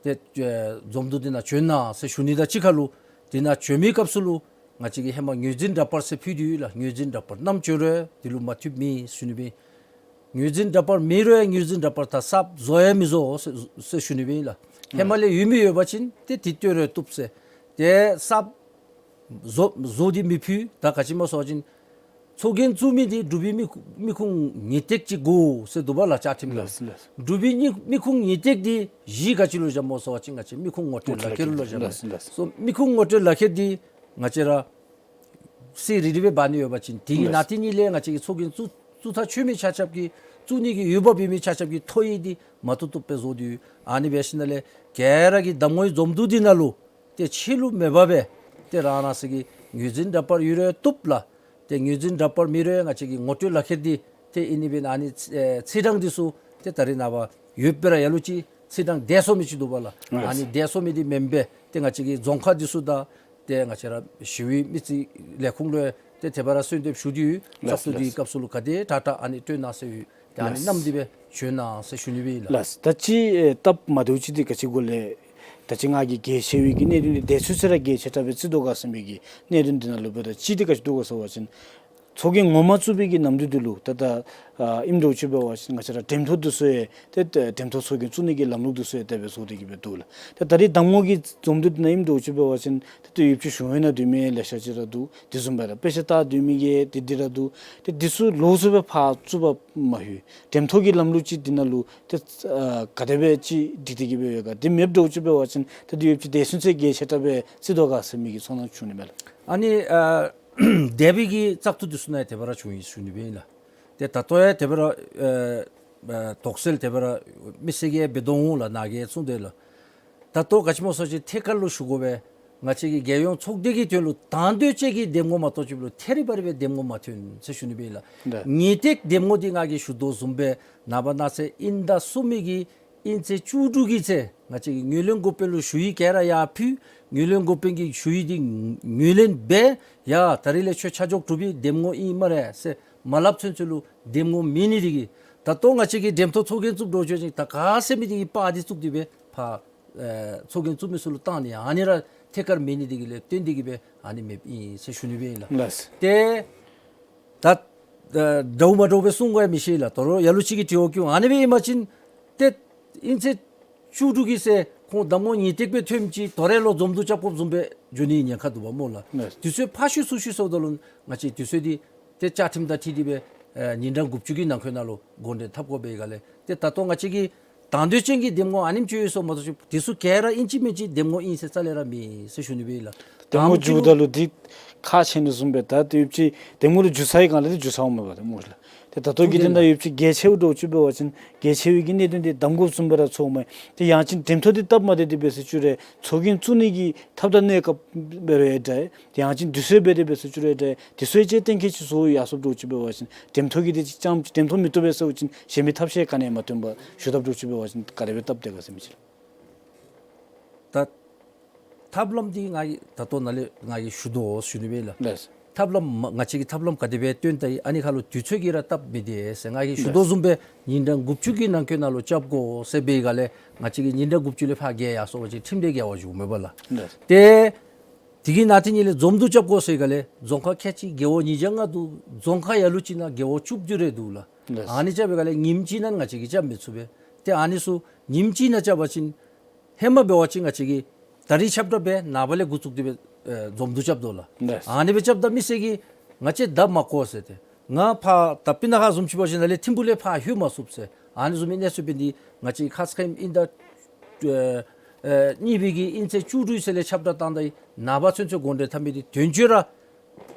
ཏེ་ཨེ་འཛོམས་འདུ་འདི་ནང་བྱོན་གནང་ཟེར་ཞུ་ནི་དང་གཅིག་ཁར་ལུ་འདི་ནང་བྱོན་མིའི་སྐབས་སུ་ལུ་ང་བཅས་ཀྱིས་ཧེ་མ་ངོས་འཛིན་འདྲ་པར་ཟེར་ཕུལ་ཏེ་ཡོད་ལགས། ངོས་འཛིན་འདྲ་པར་ནམ་བྱོན་རུང་འདི་ལུ་མ་ཐུབ་མེད་ཞུ་ནི་སྦེ། ངོས་འཛིན་འདྲ་པར་མེད་རུང་ངོས་འཛིན་འདྲ་པར་ད་གསརཔ་བཟོ་ཡང་མི་བཟོ་ཟེར་ཟེར་ཞུ་ནི་སྦེ་ཨིན་ལགས། ཧེ་མ་ལས་ཡོད་མི་ཡོད་པ་ཅིན་ཏེ་འདི་སྟོན་རུང་བཏུབ་ཟེར། ཏེ་གསརཔ་བཟོ་བཟོ་སྟེ་མི་ཕུལ། ད་ག་ཅི་སྨོ་ཟེར་བ་ཅིན་ཚོགས་རྒྱན་བཙུགས་མི་འདི་འབྲུག་པའི་མི་མི་ཁུངས་ངེས་ཏིག་ཅིག་དགོ་ཟེར་འདུག་པ་ལགས་བཅའ་ཁྲིམས་ལུ། ལགས་ལགས། འབྲུག་པའི་མི་མི་ཁུངས་ངེས་ཏིག་འདི་གཞི་ག་ཅི་ལུ་བཞགཔ་སྨོ་ཟེར་བ་ཅིན་ང་བཅས་མི་ཁུངས་ངོ་སྤྲོད་ལག་ཁྱེར་ལུ་བཞགཔ། ལགས་ལགས། སོ་མི་ཁུངས་ངོ་སྤྲོད་ལག་ཁྱེར་འདི་ང་བཅས་ར་གསེར་རི་རི་སྦེ་འབག་ནི་ཡོད་པ་ཅིན་དེ་གི་ནང་དེ་ཉིད་ལས་ང་བཅས་ཀྱི་ཚོགས་རྒྱན་བཙུགས་བཙུགས་ཐག་ཆོད་མི་ཆ་ཁྱབ་ཀྱིས་བཙུགས་ནི་གི་འོས་འབབ་ཡོད་མི་ཆ་ཁྱབ་ཀྱིས་ཐོ་ཡིག་འདི་མ་བཏུབ་བཏུབ་སྦེ་བཟོ་སྟེ་ཡོད། ཨ་ནི་འབད་ཞིནམ་ལས་ག་ར་གིས་གདམ་ངོའི་འཛོམས་འདུ་འདི་ནང་ལུ་ཏེ་ཕྱི་ལུ་མེད་པར་སྦེ་ཏེ་རང་རང་སོའི་གི་ངོས་འཛིན་འདྲ་པར་ཡོད་རུང་བཏུབ་ལགས། ཏེ་ངོས་འཛིན་འདྲ་པར་མེད་རུང་ང་བཅས་ཀྱི་ངོ་སྤྲོད་ལག་ཁྱེར་འདི་ཏེ་ཨིན་ནི་སྦེ་ཨ་ནི་ཨེ་ཚེས་གྲངས་འདི་ཚུ་ཏེ་ད་རེས་ནངས་པ་ཡོད་པའི་ར་ཡ་ལུ་ཅིག་ཚེས་གྲངས་འདས་སོང་མི་ཅིག་འདུག་པ་ལགས། ཨ་ནི་འདས་སོང་མི་འདི་མེན་པར་ཏེ་ང་བཅས་ཀྱི་རྫོང་ཁག་འདི་ཚུ་དང་ཏེ་ང་བཅས་ར་ཞི་བའི་མི་རྩིས་ལས་ཁུངས་ལུ་ཏེ་དེ་སྦེ་ར་གསོལ་འདེབས་ཞུ་སྟེ་ཡོད། ལགས་ལགས། བཙག་འཐུ་འདི་སྐབས་སུ་ལུ་ག་དེ་དྲག་དྲག་ཨ་ནི་སྟོན་གནང་ཟེར་ཡོད། ཏེ་ཨ་ནི་ལགས། བསྣམས་ཏེ་སྦེ་བྱོན་གནང་ཟེར་ཞུ་ནི་སྦེ་ཨིན་ལགས། ལགས། ད་ཅི་ཨེ་སྟབས་མ་བདེཝ་ཅིག་འདི་ག་ཅི་གུ་ལས་ ད་ཅི་ང་གིས་གལ་ཆེ་བའི་གི་གནད་དོན་འདི་དེ་ཚུན་ཚོད་ར་གལ་ཆེ་དྲགས་སྦེ་བརྩི་དོ་ག་ཟེར་མི་གི་གནད་དོན་འདི་ནང་ལུ་འབདཝ་ད་གཅིག་འདི་ག་ཅི་འདུག་ག་ཟེར་བ་ཅིན་ཚོགས་རྒྱན་ངོ་མ་བཙུགས་པའི་གི་གནམ་དུས་འདི་ལུ་ད་ད་ཨ་ཨིནམ་འདྲཝ་ཅིག་འབད་བ་ཅིན་ང་བཅས་ར་འགྲེམས་ཐོག་འདི་ཚུ་ཡང་ཏེ་འགྲེམས་ཐོག་ཚོགས་རྒྱན་བཙུགས་ནི་གི་ལམ་ལུགས་འདི་ཚུ་ཡང་དེ་སྦེ་བཟོ་སྟེ་གི་སྦེ་འདུག་ལགས། ཏེ་ད་རིས་གདམ་ངོ་གི་འཛོམས་འདུ་འདི་ནང་ཨིནམ་འདྲཝ་ཅིག་འབད་བ་ཅིན་ཏེ་ཏེ་ཡུདཔ་ཅིག་གཞུང་གཡོག་ནང་སྡོད་མི་ལེ་ཤ་ཅིག་ར་འདུག། དེ་བཟུམ་སྦེ་ར་དཔེ་ཆ་ལྟ་སྡོད་མི་གིས་ཏེ་འདི་ར་འདུག། ཏེ་འདི་ཚུ་ལོགས་སུ་སྦེ་ཕར་བཙུགས་པ་མ་ལྷོད། འགྲེམས་ཐོག་གི་ལམ་ལུགས་ཅིག་འདི་ནང་ལུ་ཏེ་ཨ་ག་དེ་སྦེ་ཅིག་སྒྲིག་སྟེ་གི་སྦེ་ཡོད་ག། དེ་མེདཔ་འདྲཝ་ཅིག་འབད་བ་ཅིན་ཏེ་འདི་ཡུདཔ་ཅིག་དེ་ཚུན་ཚོད་གལ་ཆེ་དྲགས་སྦེ་བརྩི་དོ་ག་ཟེར་མི་གི་ཚོར་སྣང་བྱུང་ནི་མས་ལགས། ཨ་ནི་ཨ་འདས་པའི་གི་བཙག་འཐུ་འདི་ཚུ་ནང་ཡང་དེ་སྦེ་ར་བྱུང་ཡི་ཞུ་ནི་སྦེ་ཨིན་ལགས། ཏེ་ད་ལྟོ་ཡང་དེ་སྦེ་ར་ཨ་ཨ་དོགས་སེལ་དེ་སྦེ་ར་མི་སེར་གྱིས་འབད་དོ་འོང་ལགས། ནཱ་གིས་གསུངས་དོ་ལགས། ད་ལྟོ་ག་ཅི་སྨོ་ཟེར་བ་ཅིན་ཐད་ཀར་ལུ་ཞུ་དགོ་པས། ང་བཅས་ཀྱི་རྒྱལ་ཡོངས་ཚོགས་སྡེ་གི་དོན་ལུ་དང་འདོད་ཅན་གྱི་འདེམས་ངོ་མ་གཏོགས་ཅིག་ལུ་ཐད་རི་བ་རི་སྦེ་འདེམས་ངོ་མ་ཐོན་ཟེར་ཞུ་ནི་སྦེ་ཨིན་ལགས། ལགས། ངེས་ཏིག་འདེམས་ངོ་འདི་ང་གིས་ཞུ་དོ་བཟུམ་སྦེ་ནངས་པ་གནངས་ཚེ་དབྱིན་ཟླ་གསུམ་པའི་གི་དབྱིན་ཚེས་བཅུ་དྲུག་གི་ཚེ་ང་བཅས་ཀྱི་ངོས་ལེན་འགོ་དཔོན་ལུ་ཞུ་ཡིག་ག་ར་ཡར་ཕུལ། ངོས་ལེན་འགོ་དཔོན་གྱིས་ཞུ་ཡིག་འདི་ངོས་ལེན་འབད། ཡ་ད་རིས་ལས་ཁྱོད་ཆ་འཇོག་གྲུབ་པའི་འདེམས་ངོ་ཨིན་སྨ་རེ་ཟེར་མ་སླབ་ཚུན་ཚོད་ལུ་འདེམས་ངོ་མེད་ནི་འདི་གིས་ད་ལྟོ་ང་བཅས་ཀྱིས་འགྲེམས་ཐོག་ཚོགས་རྒྱན་བཙུགས་འདྲཝ་ཅིག་ད་ག་ཟེར་མི་འདི་གིས་པར་འདི་བཙུགས་ཏེ་སྦེ་ཕར་ཨེ་ཚོགས་རྒྱན་བཙུགས་མི་ཚུ་ལུ་བཏང་ནི་ཨ་ནི་ར་ཐད་ཀར་མེད་ནི་འདི་གིས་ལས་བརྟེན་ཏེ་གི་སྦེ་ཨ་ནི་མེདཔ་ཨིན་ཟེར་ཞུ་ནི་སྦེ་ཨིན་ལགས། ལགས། ཏེ་ད་ཨ་འདྲཝ་མ་འདྲཝ་སྦེ་གསུང་དགོ་ཡང་མི་ཤེས་ལགས། དོ་རུང་ལ་ལུ་ཅིག་གིས་དྲི་བ་བཀོད་འོང་། ཨ་ནི་སྦེ་ཨིན་པ་ཅིན་ཏེ་དབྱིན་ཚེས་བཅུ་དྲུག་གི་ཚེ་ཁོང་གདམ་ངོ་ངེས་ཏིག་སྦེ་ཐོནམ་ཅིག་དོ་རུང་ལོག་འཛོམས་འདུ་རྐྱབ་དགོཔ་བཟུམ་སྦེ་འགྱོ་ནི་ཉེན་ཁ་འདུག་པ་སྨོ་ལགས། ལགས། དུས་ཚོད་ཕར་བཤུད་ཚུར་བཤུད་སོངམ་ད་ལུ་ང་བཅས་དུས་ཚོད་འདི་ཏེ་བཅའ་ཁྲིམས་དང་འཁྲིལ་ཏེ་སྦེ་ཨེ་ཉིན་གྲངས་དགུ་བཅུ་གི་ནང་འཁོད་ནང་ལུ་འགོ་འདྲེན་འཐབ་དགོ་པའི་སྒང་ལས་ཏེ་ད་ལྟོ་ང་བཅས་ཀྱི་དང་འདོད་ཅན་གྱི་འདེམས་ངོ་ཨ་ནེམ་ཅིག་ཡོད་ཟེར་མ་གཏོགས་ཅིག་དེ་ཚུ་ག་ར་ཨིན་ཅི་མིན་ཅི་འདེམས་ངོ་ཨིན་ཟེར་རྩ་ལས་ར་མེད་ཟེར་ཞུ་ནི་སྦེ་ཨིན་ལགས། འདེམས་ངོ་འགྱོཝ་ད་ལུ་འདི་ཁག་ཆེ་ནི་བཟུམ་སྦེ་ད་ཏེ་ཡུདཔ་ཅིག་འདེམས་ངོ་ལུ་འགྱོ་ཚར་བའི་སྒང་ལས་ཏེ་འགྱོ་ཚརཝ་མས་པ་ཏེ་སྨོ་ལགས། ཏེ་ད་ལྟོ་གི་དེ་ནང་ཡུདཔ་ཅིག་གལ་ཆེཝ་འདྲཝ་ཅིག་འབད་བ་ཅིན་གལ་ཆེ་བའི་གི་གནད་དོན་འདི་གདམ་དགོཔ་བཟུམ་སྦེ་ར་ཚོརཝ་མས། ཏེ་ཡང་ཅིན་འགྲེམས་ཐོག་འདི་སྟབས་མ་བདེ་སྟེ་འབད་ཟེར་བཅུག་རུང་ཚོགས་རྒྱན་བཙུགས་ནི་གི་ཐབས་དང་གནས་སྐབས་འབད་རུང་ཡང་འདྲ། ཏེ་ཡང་ཅིན་དུས་ཚོད་འབད་དེ་འབད་ཟེར་བཅུག་རུང་ཡང་འདྲ། དུས་ཚོད་ཅིག་གཏན་འཁེལ་ཅིག་བཟོ་ཡར་སོཔ་འདྲཝ་ཅིག་འབད་བ་ཅིན་འགྲེམས་ཐོག་གི་འདི་ཅིག་རྐྱངམ་ཅིག་འགྲེམས་ཐོག་མི་བཏུབ་པས་ཟེར་བ་ཅིན་གཞན་མི་ཐབས་ཤེས་ག་ནི་ཡང་མ་སྟོན་པར་ཞུ་དཔ་འདྲཝ་ཅིག་འབད་བ་ཅིན་ག་དེ་སྦེ་སྟབས་བདེ་ག་ཟེར་མི་ཅིག་ལགས། ད་ཐབས་ལམ་འདི་ང་གིས་ད་ལྟོ་ནཱ་ལས་ང་གིས་ཞུ་དོ་ཞུ་ནི་སྦེ་ལགས། ལགས། ཐབས་ལམ་མ་ང་བཅས་ཀྱིས་ཐབས་ལམ་ག་དེ་སྦེ་སྟོན་ད་ཡི་ཨ་ནི་ཁར་ལུ་དུས་ཚོད་ཀྱིས་ར་སྟབས་མི་བདེ་ཟེར་ང་གིས་ཞུ་དོ་བཟུམ་སྦེ་ཉིན་གྲངས་དགུ་བཅུ་གི་ནང་འཁོད་ནང་ལུ་རྐྱབ་དགོ་ཟེར་བའི་སྒང་ལས་ང་བཅས་ཀྱིས་ཉིན་གྲངས་དགུ་བཅུ་ལས་ཕར་བརྒལ་ཡར་སོང་པ་ཅིན་ཁྲིམས་འདི་འགལ་བ་འགྱོཝ་མས་པ་ལགས། ལགས། ཏེ་དེ་གི་ནང་དེ་ཉིད་ལས་འཛོམས་འདུ་རྐྱབ་དགོ་ཟེར་བའི་སྒང་ལས་རྫོང་ཁག་ཁལ་གཅིག་རྒེད་འོག་ཉིས་བརྒྱ་ལྔ་འདུག། རྫོང་ཁག་ལ་ལུ་ཅིག་ནང་རྒེད་འོག་བཅུ་བདུན་རེ་འདུག་ལགས། ལགས། ཨ་ནི་རྐྱབ་པའི་སྒང་ལས་ཉིནམ་གཅིག་ནང་ང་བཅས་ཀྱིས་རྐྱབ་མི་ཚུགས་པས། ཏེ་ཨ་ནི་ཚུ་ཉིནམ་གཅིག་ནང་རྐྱབ་པ་ཅིན་ཧེ་མ་འབད་བ་ཅིན་ང་བཅས་ཀྱིས་ད་རིས་ཁྱབ་བསྒྲགས་འབད་ནངས་པ་ལས་འགོ་བཙུགས་ཏེ་སྦེ་ཨེ་འཛོམས་འདུ་རྐྱབ་དོ་ལགས། ལགས། ཨ་ནི་སྦེ་རྐྱབ་ད་མི་སེར་གྱིས་ང་བཅས་བརྡ་མ་གོ་ཟེར་ཏེ་ང་ཕར་ད་སྤུ་ན་ཁ་བཟུམ་ཅིག་འབད་བ་ཅིན་ནཱ་ལས་ཐིམ་ཕུག་ལས་ཕར་ལྷོད་མ་ཚུགས་ཟེར་ཨ་ནི་བཟུམ་མའི་གནས་ཚུལ་འབད་ནི་འདི་ང་བཅས་ཁ་ཙ་ཁ་ཉིནམ་དབྱིན་ཟླ་ཨེ་ཨེ་གཉིས་པའི་གི་དབྱིན་ཚེས་བཅུ་དྲུག་ཚེ་ལས་ཁྱབ་བསྒྲགས་བཏང་ད་ཡི་ནངས་པ་ཚུན་ཚོད་འགོ་འདྲེན་འཐབ་མི་འདི་དོན་གཅོད་ར་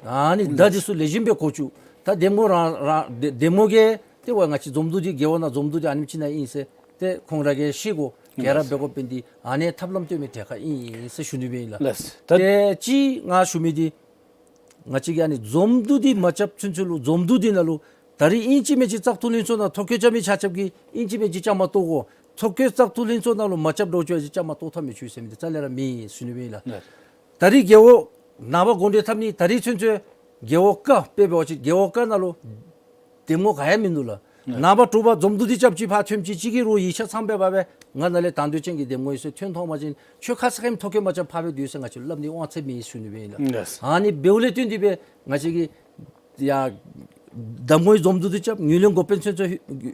ཨ་ནི་བརྡ་འདི་ཚུ་ལེགས་ཤོམ་སྦེ་གོ་བཅུག། ད་འདེམས་ངོ་རང་རང་འདེམས་ངོ་གིས་ཏེ་ཝའི་ང་བཅས་འཛོམས་འདུ་འདི་རྒེད་འོག་ནང་འཛོམས་འདུ་འདི་ཨ་ནེམ་ཅིག་ནང་ཨིན་ཟེར་ཏེ་ཁོང་ར་གིས་ཤེས་དགོ། ག་ར་འབད་དགོཔ་འབད་ནི་འདི་ཨ་ནི་ཐབས་ལམ་སྟོན་མི་གྲལ་ཁར་ཨིན་ཟེར་ཞུ་ནི་སྦེ་ཨིན་ལགས། ལགས། ད་ཏེ་གཅིག་ང་ཞུ་མི་འདི་ང་བཅས་ཀྱིས་ཨ་ནི་འཛོམས་འདུ་འདི་མ་རྐྱབ་ཚུན་ཚོད་ལུ་འཛོམས་འདུ་འདི་ནང་ལུ་ད་རིས་ཨིན་ཅི་མིན་ཅི་བཙག་འཐུ་ལྷན་ཚོགས་ནང་ཐོ་བཀོད་རྐྱབ་མི་ཆ་ཁྱབ་ཀྱིས་ཨིན་ཅི་མིན་ཅི་བཅའ་མར་གཏོགས་དགོ། ཐོ་བཀོད་བཙག་འཐུ་ལྷན་ཚོགས་ནང་ལུ་མ་རྐྱབ་འདྲཝ་ཅིག་བཅའ་མར་གཏོགས་ཐབས་མི་ཚུགས་ཟེར་མི་འདི་རྩ་ལས་ར་མེད་ཟེར་ཞུ་ནི་སྦེ་ཨིན་ལགས། ལགས། ད་རིས་རྒེད་འོག་ནངས་པ་འགོ་འདྲེན་འཐབ་ནི་ད་རིས་ཚུན་ཚོད་རྒེད་འོག་ཀ་དཔེ་འབད་བ་ཅིན་རྒེད་འོག་ཀ་ནང་ལུ་འདེམས་ངོ་ག་ཡང་མིན་འདུག་ལགས། ལགས། ནངས་པ་དྲོ་པ་འཛོམས་འདུ་འདི་རྐྱབ་ཅིག་ཕར་ཐོནམ་ཅིག་གཅིག་གིས་རོགས་ཡིག་ཆ་ཚངམ་སྦེ་འབག་སྦེ་ང་ནཱ་ལས་དང་འདོད་ཅན་གྱི་འདེམས་ངོ་ཡོད་ཟེར་ཐོན་ཐོན་པ་ཅིན་ཁྱོད་ཁ་ཙ་ཁ་ཉིནམ་ཐོ་བཀོད་མ་རྐྱབ་ཕར་སྦེ་སྡོད་ཟེར་ང་བཅས་ལུ་སླབ་ནིའི་དབང་ཚད་མེད་ཟེར་ཞུ་ནི་སྦེ་ཨིན་ལགས། ལགས། ཨ་ནི་འབདཝ་ལས་བརྟེན་ཏེ་སྦེ་ང་བཅས་ཀྱིས་ཡ་གདམ་ངོའི་འཛོམས་འདུ་འདི་རྐྱབ་ངོས་ལེན་འགོ་དཔོན་ཚུན་ཚོད་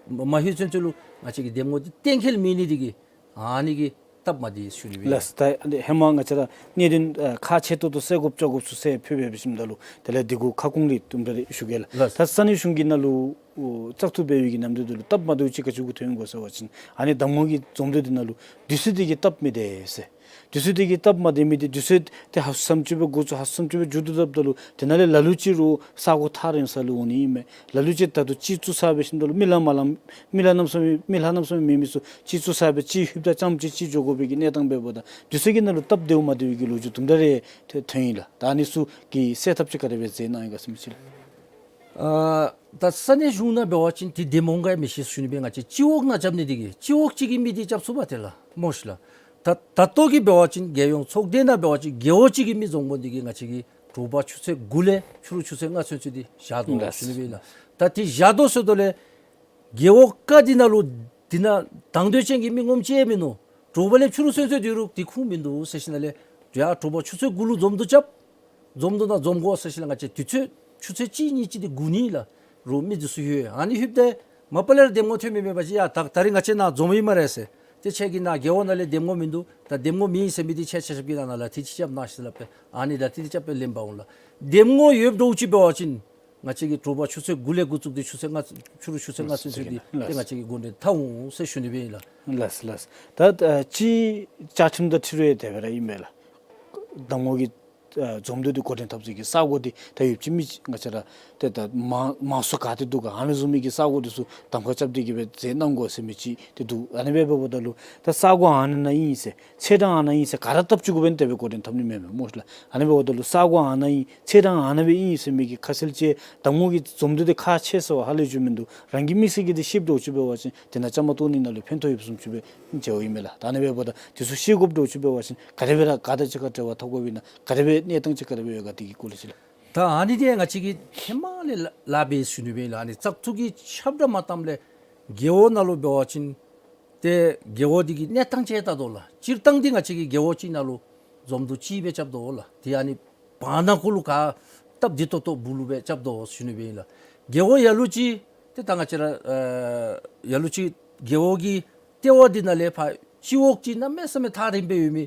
མ་ལྷོད་ཚུན་ཚོད་ལུ་ང་བཅས་ཀྱི་འདེམས་ངོ་འདི་གཏན་འཁེལ་མེད་ནི་འདི་གིས་ཨ་ནི་གིས་སྟབས་མ་བདེ་ཞུ་ནི་སྦེ། ལགས། ད་ཧེ་མ་ང་བཅས་ར་གནད་དོན་ཨ་ཁག་ཆེ་ཏོག་ཏོ་སེལ་དགོཔ་བཅོ་དགོཔ་ཚུ་སེལ་ཕུལ་སྦེ་འབད་ཞིནམ་ད་ལུ་དེ་ལས་འདི་གུ་ཁ་སྐོང་ལས་དུམ་གྲ་རེ་ཞུ་གེ་ལགས། ལགས། ད་ས་གནས་གཞུང་གི་ནང་ལུ་བཙག་འཐུ་འབད་བའི་གི་ནམ་དུས་འདི་ལུ་སྟབས་མ་བདེཝ་ཅིག་ག་ཅི་གུ་ཐོན་དགོ་ཟེར་བ་ཅིན་ཨ་ནི་གདམ་ངོ་གི་འཛོམས་འདུ་འདི་ནང་ལུ་དུས་ཚོད་འདི་གིས་སྟབས་མི་བདེ་ཟེར། དུས་ཚོད་འདི་གིས་སྟབས་མ་བདེ་མི་འདི་དུས་ཚོད་འདི་ཧ་སམ་ཅིག་སྦེ་འགོ་བཙུགས་ཧ་སམ་ཅིག་སྦེ་མཇུག་བསྡུ་དཔ་ད་ལུ་དེ་ནང་ལས་ལ་ལུ་ཅིག་རུང་ས་གོ་ཐག་རིང་ས་ལུ་འོང་ནི་ཨིན་མས། ལ་ལུ་ཅིག་ད་ལྟོ་གཅིག་བཙུགས་ཚར་འབད་ཞིནམ་ད་ལུ་མི་ལྷག་མ་ལམ་མི་ལྷག་གནམ་མེད་ས་མེད་མི་ལྷག་གནམ་མེད་ས་མེད་མེད་མི་ཚུ་གཅིག་བཙུགས་ཚར་སྦེ་གཅིག་ལྷོདཔ་ད་རྐྱངམ་ཅིག་གཅིག་འགྱོ་དགོ་པའི་གི་གནས་སྟངས་འབད་འབདཝ་ད་དུས་ཚོད་ཀྱི་ནང་ལུ་སྟབས་བདེཝ་མ་བདེ་བའི་གི་ལོ་རྒྱུས་དུམ་གྲ་རེ་ཐོན་ཐོན་ཡི་ལགས། ད་ཨ་ནི་ཚུ་གི་སེལ་ཐབས་ཅིག་ག་དེ་སྦེ་མཛད་གནང་ཡི་ག་ཟེར་མི་ཅིག་ལགས། ཨ་ད་ས་གནས་གཞུང་ནང་འབད་བ་ཅིན་འདི་འདེམས་འོང་ག་ཡང་མི་ཤེས་ཟེར་ཞུ་ནི་སྦེ། ང་བཅས་སྤྱི་འོག་ནང་རྐྱབ་ནི་འདི་གིས་སྤྱི་འོག་གཅིག་གི་མི་འདི་རྐྱབ་ཚུགས་པས་ཏེ་ལགས་སྨོ་ཤིག་ལགས། ད་ད་ལྟོ་གི་འབད་བ་ཅིན་རྒྱལ་ཡོངས་ཚོགས་སྡེ་ནང་འབད་བ་ཅིན་རྒེད་འོག་གཅིག་གི་མི་འཛོམས་དགོ་ནི་འདི་གིས་ང་བཅས་ཀྱིས་དྲོ་པ་ཆུ་ཚོད་དགུ་ལས་ཕྱི་རུ་ཆུ་ཚོད་ལྔ་ཚུན་ཚོད་འདི་བཞག་དོ་ཟེར་ཞུ་ནི་སྦེ་ཨིན་ལགས། ད་འདི་བཞག་དོ་ཟེརཝ་ད་ལུ་རྒེད་འོག་ཀ་འདི་ནང་ལུ་འདི་ནང་དང་འདོད་ཅན་གྱི་མི་ངོམ་ཅིག་ཡང་མིན་ནུག། དྲོ་པ་ལས་ཕྱི་རུ་ཚུན་ཚོད་སྡོད་རུང་དེ་ཁུངས་མིན་འདུག་ཟེར་ཞིནམ་ལས་ཡ་དྲོ་པ་ཆུ་ཚོད་དགུ་ལུ་འཛོམས་འདུ་རྐྱབ། འཛོམས་འདུ་ནང་འཛོམས་དགོ་ཟེར་ཞིནམ་ལས་ང་བཅས་དུས་ཚོད་ཆུ་ཚོད་གཅིག་གཉིས་ཅིག་དེ་སྒུག་ནི་ལགས། རོགས་མི་འདི་ཚུ་ལྷོད། ཨ་ནི་ལྷོདཔ་ད་མ་པ་ལས་ར་འདེམས་ངོ་ཐོན་མི་མེད་པ་ཅིན་ཡ་ད་ད་རིས་ང་བཅས་ནཱ་འཛོམས་ཡི་སྨ་རེ་ཟེར། ཏེ་ཁྱེད་ཀྱི་ནཱ་རྒེད་འོག་ནང་ལས་འདེམས་ངོ་མིན་འདུག། ད་འདེམས་ངོ་མེད་ཟེར་མི་འདི་ཁྱེད་ཆ་ཁྱབ་ཀྱིས་ནཱ་ནཱ་ལུ་ཐེངས་གཅིག་རྐྱབ་གནང་ཟེར་སླབ་སྦེ་ཨ་ནི་ད་ཐེངས་གཅིག་རྐྱབ་སྦེ་ལེན་པར་འོང་ལགས། འདེམས་ངོ་ཡོདཔ་འདྲཝ་ཅིག་འབད་བ་ཅིན་ང་བཅས་ཀྱིས་དྲོ་པ་ཆུ་ཚོད་དགུ་ལས་འགོ་བཙུགས་ཏེ་ཆུ་ཚོད་ལྔ་ཕྱི་རུ་ཆུ་ཚོད་ལྔ་ཚུན་ཚོད་འདི་ལགས། ཏེ་ང་བཅས་ཀྱིས་འགོ་འདྲེན་འཐབ་འོང་ཟེར་ཞུ་ནི་སྦེ་ཨིན་ལགས། ལགས་ལགས། ད་ཨ་སྤྱིར་བཅའ་ཁྲིམས་དང་འཁྲིལ་རུང་དེ་སྦེ་ར་ཨིན་མས་ལགས། འདེམས་ངོ་གི་ཨ་འཛོམས་འདུ་འདི་འགོ་འདྲེན་འཐབ་ས་གི་ས་གོ་འདི་ད་ཡོད་ཅི་མི་ང་བཅས་ར་ཏེ་ད་མང་མང་སུ་ག་ཏེ་འདུག་ག་ཨ་ནི་བཟུམ་མའི་གི་ས་གོ་འདི་ཚུ་གདམ་ཁ་རྐྱབ་སྟེ་གི་སྦེ་མཛད་གནང་དགོ་ཟེར་མི་ཅིག་ཏེ་འདུག། ཨ་ནི་སྦེ་འབདཝ་ད་ལུ་ད་ས་གོ་ཨ་ནཱ་ནཱ་ཨིན་ཟེར་ཚེས་གྲངས་ཨ་ནཱ་ཨིན་ཟེར་ག་ར་བཏབ་བཅུག་དགོ་པས་ན་དེ་སྦེ་འགོ་འདྲེན་འཐབ་ནི་མེན་མས་སྨོ་ལགས། ཨ་ནི་འབདཝ་ད་ལུ་ས་གོ་ཨ་ནཱ་ཨིན་ཚེས་གྲངས་ཨ་ནཱ་སྦེ་ཨིན་ཟེར་མི་གི་ཁ་གསལ་ཅིག་འདེམས་ངོ་གི་འཛོམས་འདུ་འདི་ཁག་ཆེ་ཟེར་བ་ཧ་ལས་བརྗོད་མིན་འདུག། རང་གི་མི་སེར་གྱིས་འདི་ཤེསཔ་འདྲཝ་ཅིག་འབད་བ་ཅིན་དེ་ནང་བཅའ་མར་གཏོགས་ནི་ནང་ལུ་ཕན་ཐོགས་ཡོདཔ་བཟུམ་ཅིག་སྦེ་མཇལཝ་ཨིན་མས་ལགས། ད་ཨ་ནི་སྦེ་འབདཝ་ད་དེ་ཚུ་ཤེས་དགོཔ་འདྲཝ་ཅིག་འབད་བ་ཅིན་ག་དེ་སྦེ་ར་ག་དང་གཅིག་ཁར་འབྲེལ་བ་འཐབ་དགོཔ་ཨིན་ན་ག་དེ་སྦེ་གནས་སྟངས་ཅིག་ག་དེ་སྦེ་ཡོད་ག་དེ་གི་སྐོར་ལས་ཅིག་ལགས། ད་ཨ་ནི་འདི་ང་བཅས་ཀྱིས་ཧེ་མ་ལས་ལཱ་འབད་ཞུ་ནི་སྦེ་ཨིན་ལགས། ཨ་ནི་བཙག་འཐུ་གི་ཁྱབ་བསྒྲགས་མ་བཏངམ་ལས་རྒེད་འོག་ནང་ལུ་འབད་བ་ཅིན་ཏེ་རྒེད་འོག་འདི་གི་གནས་སྟངས་ཅིག་བལྟ་དོ་ལགས། སྤྱིར་བཏང་འདི་ང་བཅས་ཀྱི་རྒེད་འོག་གཅིག་ནང་ལུ་འཛོམས་འདུ་གཅིག་སྦེ་རྐྱབ་དོ་ལགས། ཏེ་ཨ་ནི་བར་ན་ཁོ་ལུ་ག་སྟབས་བདེ་ཏོག་ཏོ་སྦུག་ལུ་སྦེ་རྐྱབ་དོ་ཞུ་ནི་སྦེ་ཨིན་ལགས། རྒེད་འོག་ལ་ལུ་ཅིག་ཏེ་ད་ང་བཅས་ར་ཨ་ལ་ལུ་ཅིག་རྒེད་འོག་གི་ལྟེ་བ་འདི་ནང་ལས་ཕར་སྤྱི་འོག་ཅིག་གནམ་མེད་ས་མེད་ཐག་རིངམ་སྦེ་ཡོད་མི་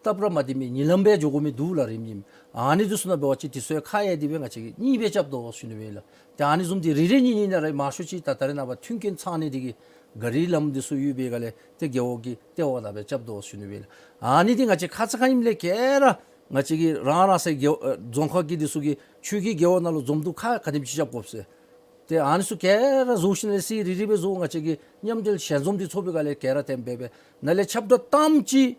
སྟབས་ར་མ་བདེ་མི་གཉིད་ལམ་སྦེ་འགྱོ་དགོ་མི་འདུག་ལགས། རིམ་གྱིས་ཨ་ནི་འདི་ཚུ་ནང་འབད་བ་ཅིན་དེ་ཚུ་ཡང་ཁག་ཡངས་ཏེ་སྦེ་ང་བཅས་ཀྱིས་གཉིས་སྦེ་རྐྱབ་དོ་ཞུ་ནི་སྦེ་ཨིན་ལགས། ཏེ་ཨ་ནི་བཟུམ་འདི་རེ་རེ་གཉིས་གཉིས་ནང་ར་མང་ཤོས་ཅིག་ད་ད་རེས་ནངས་པ་མཐུན་རྐྱེན་ཚང་ནི་འདི་གིས་ག་རི་ལམ་འདི་ཚུ་ཡོད་པའི་སྒང་ལས་ཏེ་རྒེད་འོག་གི་ལྟེ་བ་ནང་སྦེ་རྐྱབ་དོ་ཞུ་ནི་སྦེ་ཨིན་ལགས། ཨ་ནི་འདི་ང་བཅས་ཁ་ཙ་ཁ་ཉིནམ་ལས་ག་ར་ང་བཅས་ཀྱི་རང་རང་སོའི་རྒེད་ཨ་རྫོང་ཁག་གི་འདི་ཚུ་གི་ཆོས་ཀྱི་རྒེད་འོག་ནང་ལུ་འཛོམས་འདུ་ཁག་ག་དེམ་ཅིག་རྐྱབ་དགོཔ་ཟེར། ཏེ་ཨ་ནི་ཚུ་ག་ར་བཟོ་ཞིནམ་ལས་ཚར་རེ་རེ་སྦེ་བཟོ། ང་བཅས་ཀྱིས་མཉམ་འབྲེལ་ཞལ་འཛོམས་འདི་ཚོགས་པའི་སྒང་ལས་ག་ར་དེམ་སྦེ་སྦེ་ནཱ་ལས་ཁྱབ་བསྒྲགས་བཏངམ་ཅིག།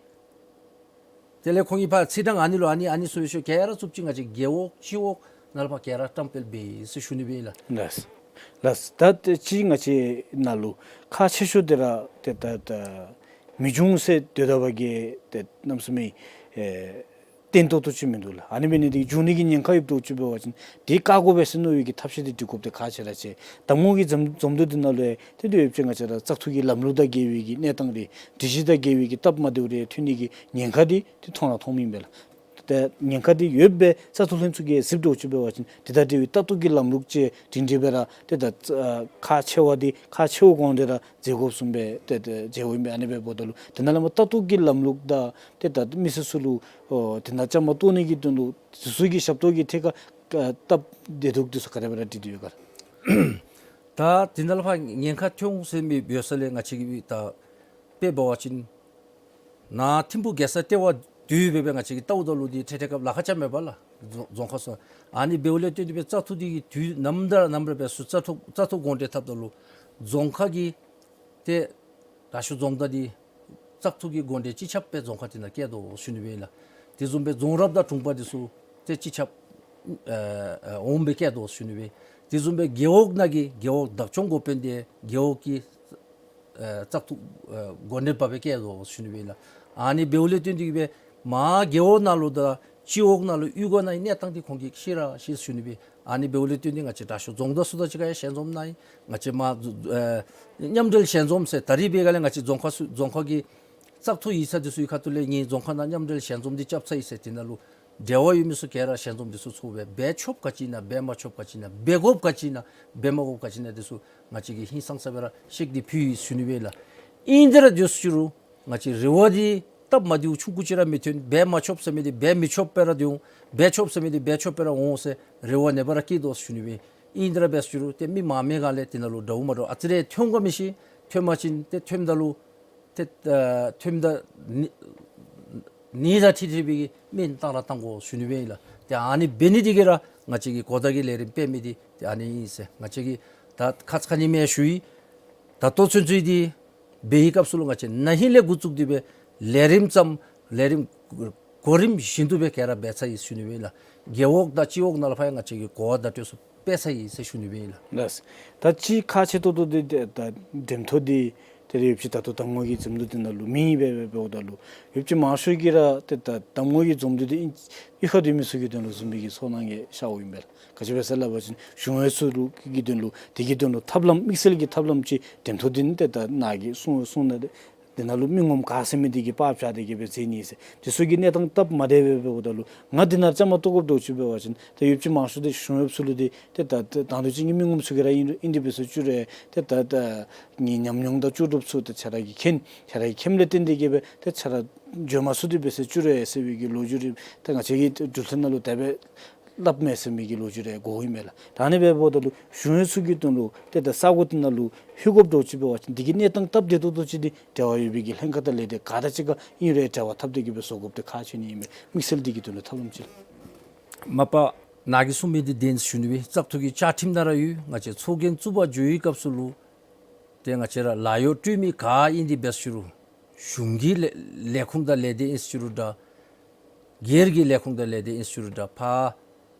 དེ་ལས་ཁོང་གིས་ཕར་ཚེས་གྲངས་ཨ་ནི་ལུ་ཨ་ནི་ཨ་ནི་ཚུ་ཡོད་ཤོས་ག་ར་བཙུགསཔ་ཅིག་ང་བཅས་རྒེད་འོག་སྤྱི་འོག་ནང་ལུ་ཕར་ག་ར་བཀྲམ་སྤེལ་འབད་ཡི་ཟེར་ཞུ་ནི་སྦེ་ཨིན་ལགས། ལགས། ལགས། ད་ཏེ་སྤྱིར་ང་བཅས་ནཱ་ལུ་ཁག་ཆེ་ཤོས་འདི་ར་ཏེ་ད་ད་མི་འབྱུང་ཟེར་སྡོད་ད་པ་གིས་ཏེ་གནམ་མེད་ས་མེད་ཨེ་བརྟན་ཏོག་ཏོ་ཅིག་མིན་འདུག་ལགས། ཨ་ནི་འབད་ནི་འདི་འབྱུང་ནི་གི་ཉེན་ཁ་ཡོདཔ་འདྲཝ་ཅིག་འབད་བ་ཅིན་དེ་བཀག་དགོ་པས་ཟེར་མནོ་བའི་གི་ཐབས་ཤེས་འདི་སྒྲིག་དགོཔ་འདི་ཁག་ཆེ་ར་ཆེ། འདེམས་ངོ་གི་འཛོམས་འཛོམས་འདུ་འདི་ནང་ལུ་ཡང་ཏེ་དེ་ཡོདཔ་ཅིག་ང་བཅས་ར་བཙག་འཐུ་གི་ལམ་ལུགས་དང་འགལ་བའི་གི་གནས་སྟངས་རེ་སྒྲིག་གཞི་དང་འགལ་བའི་གི་སྟབས་མ་བདེཝ་རེ་ཐོན་ནི་གི་ཉེན་ཁ་འདི་ཏེ་མཐོང་ར་མཐོངམ་ཨིན་པས་ལགས། ཏེ་ཉེན་ཁ་འདི་ཡོདཔ་སྦེ་བཙག་འཐུ་ལྷན་ཚོགས་ཀྱིས་གཟིགསཔ་འདྲཝ་ཅིག་འབད་བ་ཅིན་དེ་དང་འབྲེལ་བའི་ལྟ་རྟོག་གི་ལམ་ལུགས་ཅིག་སྒྲིང་སྒྲི་སྦེ་ར་ཏེ་ད་ཨ་ཁག་ཆེ་བ་འདི་ཁག་ཆེཝ་གོང་དེ་ར་མཛད་དགོཔ་བཟུམ་སྦེ་ཏེ་ཏེ་མཛདཔ་ཨིན་པས། ཨ་ནི་སྦེ་འབདཝ་ད་ལུ་དེ་ནང་ལས་མར་ལྟ་རྟོག་གི་ལམ་ལུགས་དང་ཏེ་ད་མི་སེར་ཚུ་ལུ་ཨོ་དེ་ནང་བཅའ་མར་གཏོགས་ནི་གི་དོན་ལུ་དེ་ཚུ་གི་ཞབས་ཏོག་གི་ཐད་ཁར་ཨ་སྟབས་བདེ་སྡུག་འདི་ཚུ་ག་དེ་སྦེ་ར་སྒྲིག་སྟེ་ཡོད་ག་ལགས། ད་དེ་ནང་ལུ་ཕར་ཉེན་ཁ་ཐོན་འོང་ཟེར་མི་འབད་ས་ལས་ང་བཅས་ཀྱིས་ད་དཔེ་འབད་བ་ཅིན་ནཱ་ཐིམ་ཕུག་རྒྱལ་ས་ལྟེ་བ་འདི་སྦེ་འབད་ང་བཅས་ཀྱིས་བལྟཝ་ད་ལུ་འདི་ཁྲེ་ཁྲེ་སྐབས་ལཱ་ཁག་རྐྱབ་མས་པ་ལགས། རྫོང་རྫོང་ཁག་ཚུ་ཨ་ནི་འབདཝ་ལས་བརྟེན་ཏེ་སྦེ་བཙག་འཐུ་འདི་གི་དུས་ནམ་དང་ནམ་ར་འབད་ཚུ་བཙག་འཐུ་བཙག་འཐུ་འགོ་འདྲེན་འཐབ་ད་ལུ་རྫོང་ཁག་གི་ཏེ་དྲག་ཤོས་རྫོང་བདག་འདི་བཙག་འཐུ་གི་འགོ་འདྲེན་སྤྱི་ཁྱབ་སྦེ་རྫོང་ཁག་འདི་ནང་བཀལ་དོ་ཞུ་ནི་སྦེ་ཨིན་ལགས། དེ་བཟུམ་སྦེ་རྫོང་རབ་དང་དྲུང་པ་འདི་ཚུ་ཏེ་སྤྱི་ཁྱབ་ཨ་ཨ་འོགམ་སྦེ་བཀལ་དོ་ཞུ་ནི་སྦེ། དེ་བཟུམ་སྦེ་རྒེད་འོག་ནང་གི་རྒེད་འོག་བདག་སྐྱོང་འགོ་དཔོན་འདི་རྒེད་འོག་གི་ཨ་བཙག་འཐུ་ཨ་འགོ་འདྲེན་པ་སྦེ་བཀལ་དོ་ཞུ་ནི་སྦེ་ཨིན་ལགས། ཨ་ནི་འབདཝ་ལས་བརྟེན་ཏེ་གི་སྦེ་མར་རྒེད་འོག་ནང་ལུ་དང་སྤྱི་འོག་ནང་ལུ་གཡུས་སྒོ་ནང་གི་གནས་སྟངས་འདི་ཁོང་གིས་ཤེས་ར་ཤེས་ཞུ་ནི་སྦེ། ཨ་ནི་འབདཝ་ལས་བརྟེན་ཏེ་ང་བཅས་དྲག་ཤོས་རྫོང་བདག་ཚུ་དང་གཅིག་ཁར་ཡང་ཞལ་འཛོམས་གནང་ཡི། ང་བཅས་མར་ཨེ་མཉམ་འབྲེལ་ཞལ་འཛོམས་ཟེར་ད་རིས་འབད་སྒང་ལས་ང་བཅས་རྫོང་ཁག་ཚུ་རྫོང་ཁག་གི་བཙག་འཐུ་ཡིག་ཚང་འདི་ཚུ་གི་ཁ་ཐུག་ལས་ངེའི་རྫོང་ཁག་ནང་མཉམ་འབྲེལ་ཞལ་འཛོམས་འདི་རྐྱབ་ཚར་ཡི་ཟེར། དེ་ནང་ལུ་འབྲེལ་བ་ཡོད་མི་ཚུ་ག་ར་ཞལ་འཛོམས་འདི་ཚུ་ཚོགས་སྦེ་འབད་ཆོགཔ་ག་ཅི་ཨིན་ན་འབད་མ་ཆོགཔ་ག་ཅི་ཨིན་ན་འབད་དགོཔ་ག་ཅི་ཨིན་ན་འབད་མ་དགོཔ་ག་ཅི་ཨིན་ན་འདི་ཚུ་ང་བཅས་ཀྱིས་ཧིང་སངས་ས་སྦེ་ར་བཤད་དེ་ཕུལ་ཡི་ཞུ་ནི་སྦེ་ཨིན་ལགས། ཨིན་དེ་ར་འདི་ཚུ་ཅིག་རུང་ང་བཅས་རེ་བ་འདི་སྟབས་མ་བདེཝ་ཆུང་ཀུ་ཅིག་ར་མི་ཐོན། འབད་མ་ཆོགཔ་ཟེར་མི་འདི་འབད་མི་ཆོགཔ་སྦེ་ར་སྡོད་འོང་། འབད་ཆོགཔ་ཟེར་མི་འདི་འབད་ཆོགཔ་སྦེ་ར་འོང་ཟེར་རེ་བ་ནེ་བ་ར་བསྐྱེད་དོ་ཞུ་ནི་སྦེ་ཨིན། དེ་ར་འབད་ཟེར་རུང་ཏེ་མི་མང་མི་ག་ལས་དེ་ནང་ལུ་འདྲཝ་མ་འདྲཝ་ཨ་ཙི་རེ་ཐོན་དགོ་མི་ཤེས། ཐོན་པ་ཅིན་ཏེ་ཐོནམ་ད་ལུ་ཏེ་ཨ་ཐོནམ་ད་ནི་ནི་དང་འཁྲིལ་འཁྲིལ་སྦེ་གི་སྨན་བཏང་ར་བཏང་དགོ་ཞུ་ནི་སྦེ་ཨིན་ལགས། ཏེ་ཨ་ནི་འབད་ནི་འདི་གིས་ར་ང་བཅས་ཀྱི་གོ་བརྡ་གི་ལས་རིམ་སྤེལ་མི་འདི་ཏེ་ཨ་ནི་ཨིན་ཟེར་ང་བཅས་ཀྱིས་ད་ཁ་ཙ་ཁ་ཉིནམ་ཡང་ཞུ་ཡི། ད་ལྟོ་ཚུན་ཚོད་འདི་འབད་བའི་སྐབས་སུ་ལུ་ང་བཅས་ན་ཧིང་ལས་འགོ་བཙུགས་ཏེ་སྦེ་ལས་རིམ་བརྩམས། ལས་རིམ་གོ་རིམ་བཞིན་དུ་སྦེ་ག་ར་འབད་ཚར་ཡི་ཞུ་ནི་སྦེ་ཨིན་ལགས། རྒེད་འོག་དང་སྤྱི་འོག་ནང་ལུ་ཕར་ཡང་ང་བཅས་ཀྱིས་གོ་བ་བརྡ་སྤྲོད་ཚུ་སྤེལ་ཚར་ཡི་ཟེར་ཞུ་ནི་སྦེ་ཨིན་ལགས། ལགས། ད་སྤྱིར་ཁག་ཆེ་ཏོག་ཏོ་འདི་ད་འདེམས་ཐོན་འདི་ཏེ་ཡོདཔ་ཅིག་ད་ལྟོ་འདེམས་ངོ་གི་འཛོམས་འདུ་འདི་ནང་ལུ་མེད་པས་སྦེ་འབདཝ་ད་ལུ་ཡོདཔ་ཅིག་མང་ཤོས་ཀྱིས་ར་ཏེ་ད་འདེམས་ངོ་གི་འཛོམས་འདུ་འདི་ཨིན་གཡུས་ཁར་སྡོད་མི་ཚུ་གི་དོན་ལུ་བཟུམ་སྦེ་གི་ཚོར་སྣང་གི་ཤརཝ་ཨིན་པས་ལགས། ག་ཅི་སྦེ་ཟེར་སླབ་པ་ཅིན་གཞུང་གཡོག་ཚུ་ལུ་གི་དོན་ལུ་དེ་གི་དོན་ལུ་ཐབས་ལམ་དམིགས་བསལ་གྱི་ཐབས་ལམ་ཅིག་འདེམས་ཐོན་འདི་ནི་ཏེ་ད་ནཱ་གིས་གསུང་གསུང་ནི་འདི་ འདི་ནང་ལུ་མི་ངོམ་ག་ཟེར་མི་འདི་གིས་པར་བཅག་སྟེ་གི་སྦེ་མཛད་ནི་ཟེར། དེ་ཚུ་གི་གནས་སྟངས་སྟབས་མ་བདེཝ་སྦེ་འབདཝ་ད་ལུ་ང་འདི་ནང་ར་བཅའ་མར་གཏོགས་དགོཔ་འདྲཝ་ཅིག་འབད་བ་ཅིན་ཏེ་ཡུདཔ་ཅིག་མང་ཤོས་འདི་གཞུང་གཡོགཔ་ཚུ་ལུ་འདི་ཏེ་ད་ད་དང་འདོད་ཅན་གྱི་མི་ངོམ་ཚུ་གིས་ར་ཨིན་ཨིན་དེ་འབད་ས་བཅུག་རུང་ཏེ་ད་ད་ངེའི་ཉམས་མྱོང་དང་ལྕོགས་གྲུབ་ཚུ་ཏེ་ཁྱེད་ར་གིས་མཁྱེན། ཁྱེད་ར་གིས་མཁྱེནམ་ལས་བརྟེན་ཏེ་གི་སྦེ་ཏེ་ཁྱེད་ར་འགྱོ་མ་ཚུགས་དེ་འབད་ས་བཅུག་རུང་ཟེར་བའི་གི་ལོ་རྒྱུས་རེ་ད་ང་བཅས་ཀྱི་འགྲུལ་འཕྲིན་ནང་ལུ་དེ་སྦེ་སླབ་མས་ཟེར་མི་གི་ལོ་རྒྱུས་རེ་གོཝ་ཨིན་མས་ལགས། ད་ཨ་ནི་སྦེ་འབདཝ་ད་ལུ་གཞུང་གཡོགཔ་ཚུ་གི་དོན་ལུ་ཏེ་ད་ས་གོ་འདི་ནང་ལུ་ལྷོད་དགོཔ་འདྲཝ་ཅིག་འབད་བ་ཅིན་འདི་གི་གནས་སྟངས་སྟབས་བདེ་ཏོག་ཏོ་ཅིག་འདི་འབྲེལ་བ་ཡོད་པའི་གི་ལྷན་ཁག་དང་ལས་སྡེ་ག་དང་གཅིག་ཁར་ཨིན་རུང་འབྲེལ་བ་འཐབ་སྟེ་གི་སྦེ་བཟོ་དགོཔ་འདི་ཁག་ཆེ་ནི་ཨིན་མས། དམིགས་བསལ་འདི་གི་དོན་ལུ་ཐབས་ལམ་ཅིག། མ་པ་ནཱ་གིས་གསུངས་མི་འདི་བདེན་ཟེར་ཞུ་ནི་སྦེ་བཙག་འཐུ་གི་བཅའ་ཁྲིམས་ནང་ར་ཡོད། ང་བཅས་ཚོགས་རྒྱན་བཙུགས་པར་འགྱོ་བའི་སྐབས་སུ་ལུ་ཏེ་ང་བཅས་ར་ལཱ་གཡོག་སྤྲོད་མི་ག་ཨིན་དེ་འབད་ས་བཅུག་རུང་གཞུང་གི་ལས་ལས་ཁུངས་དང་ལས་སྡེ་ཨིན་ས་བཅུག་རུང་འདྲ། སྒེར་གྱི་ལས་ཁུངས་དང་ལས་སྡེ་ཨིན་ས་བཅུག་རུང་འདྲ། ཕར་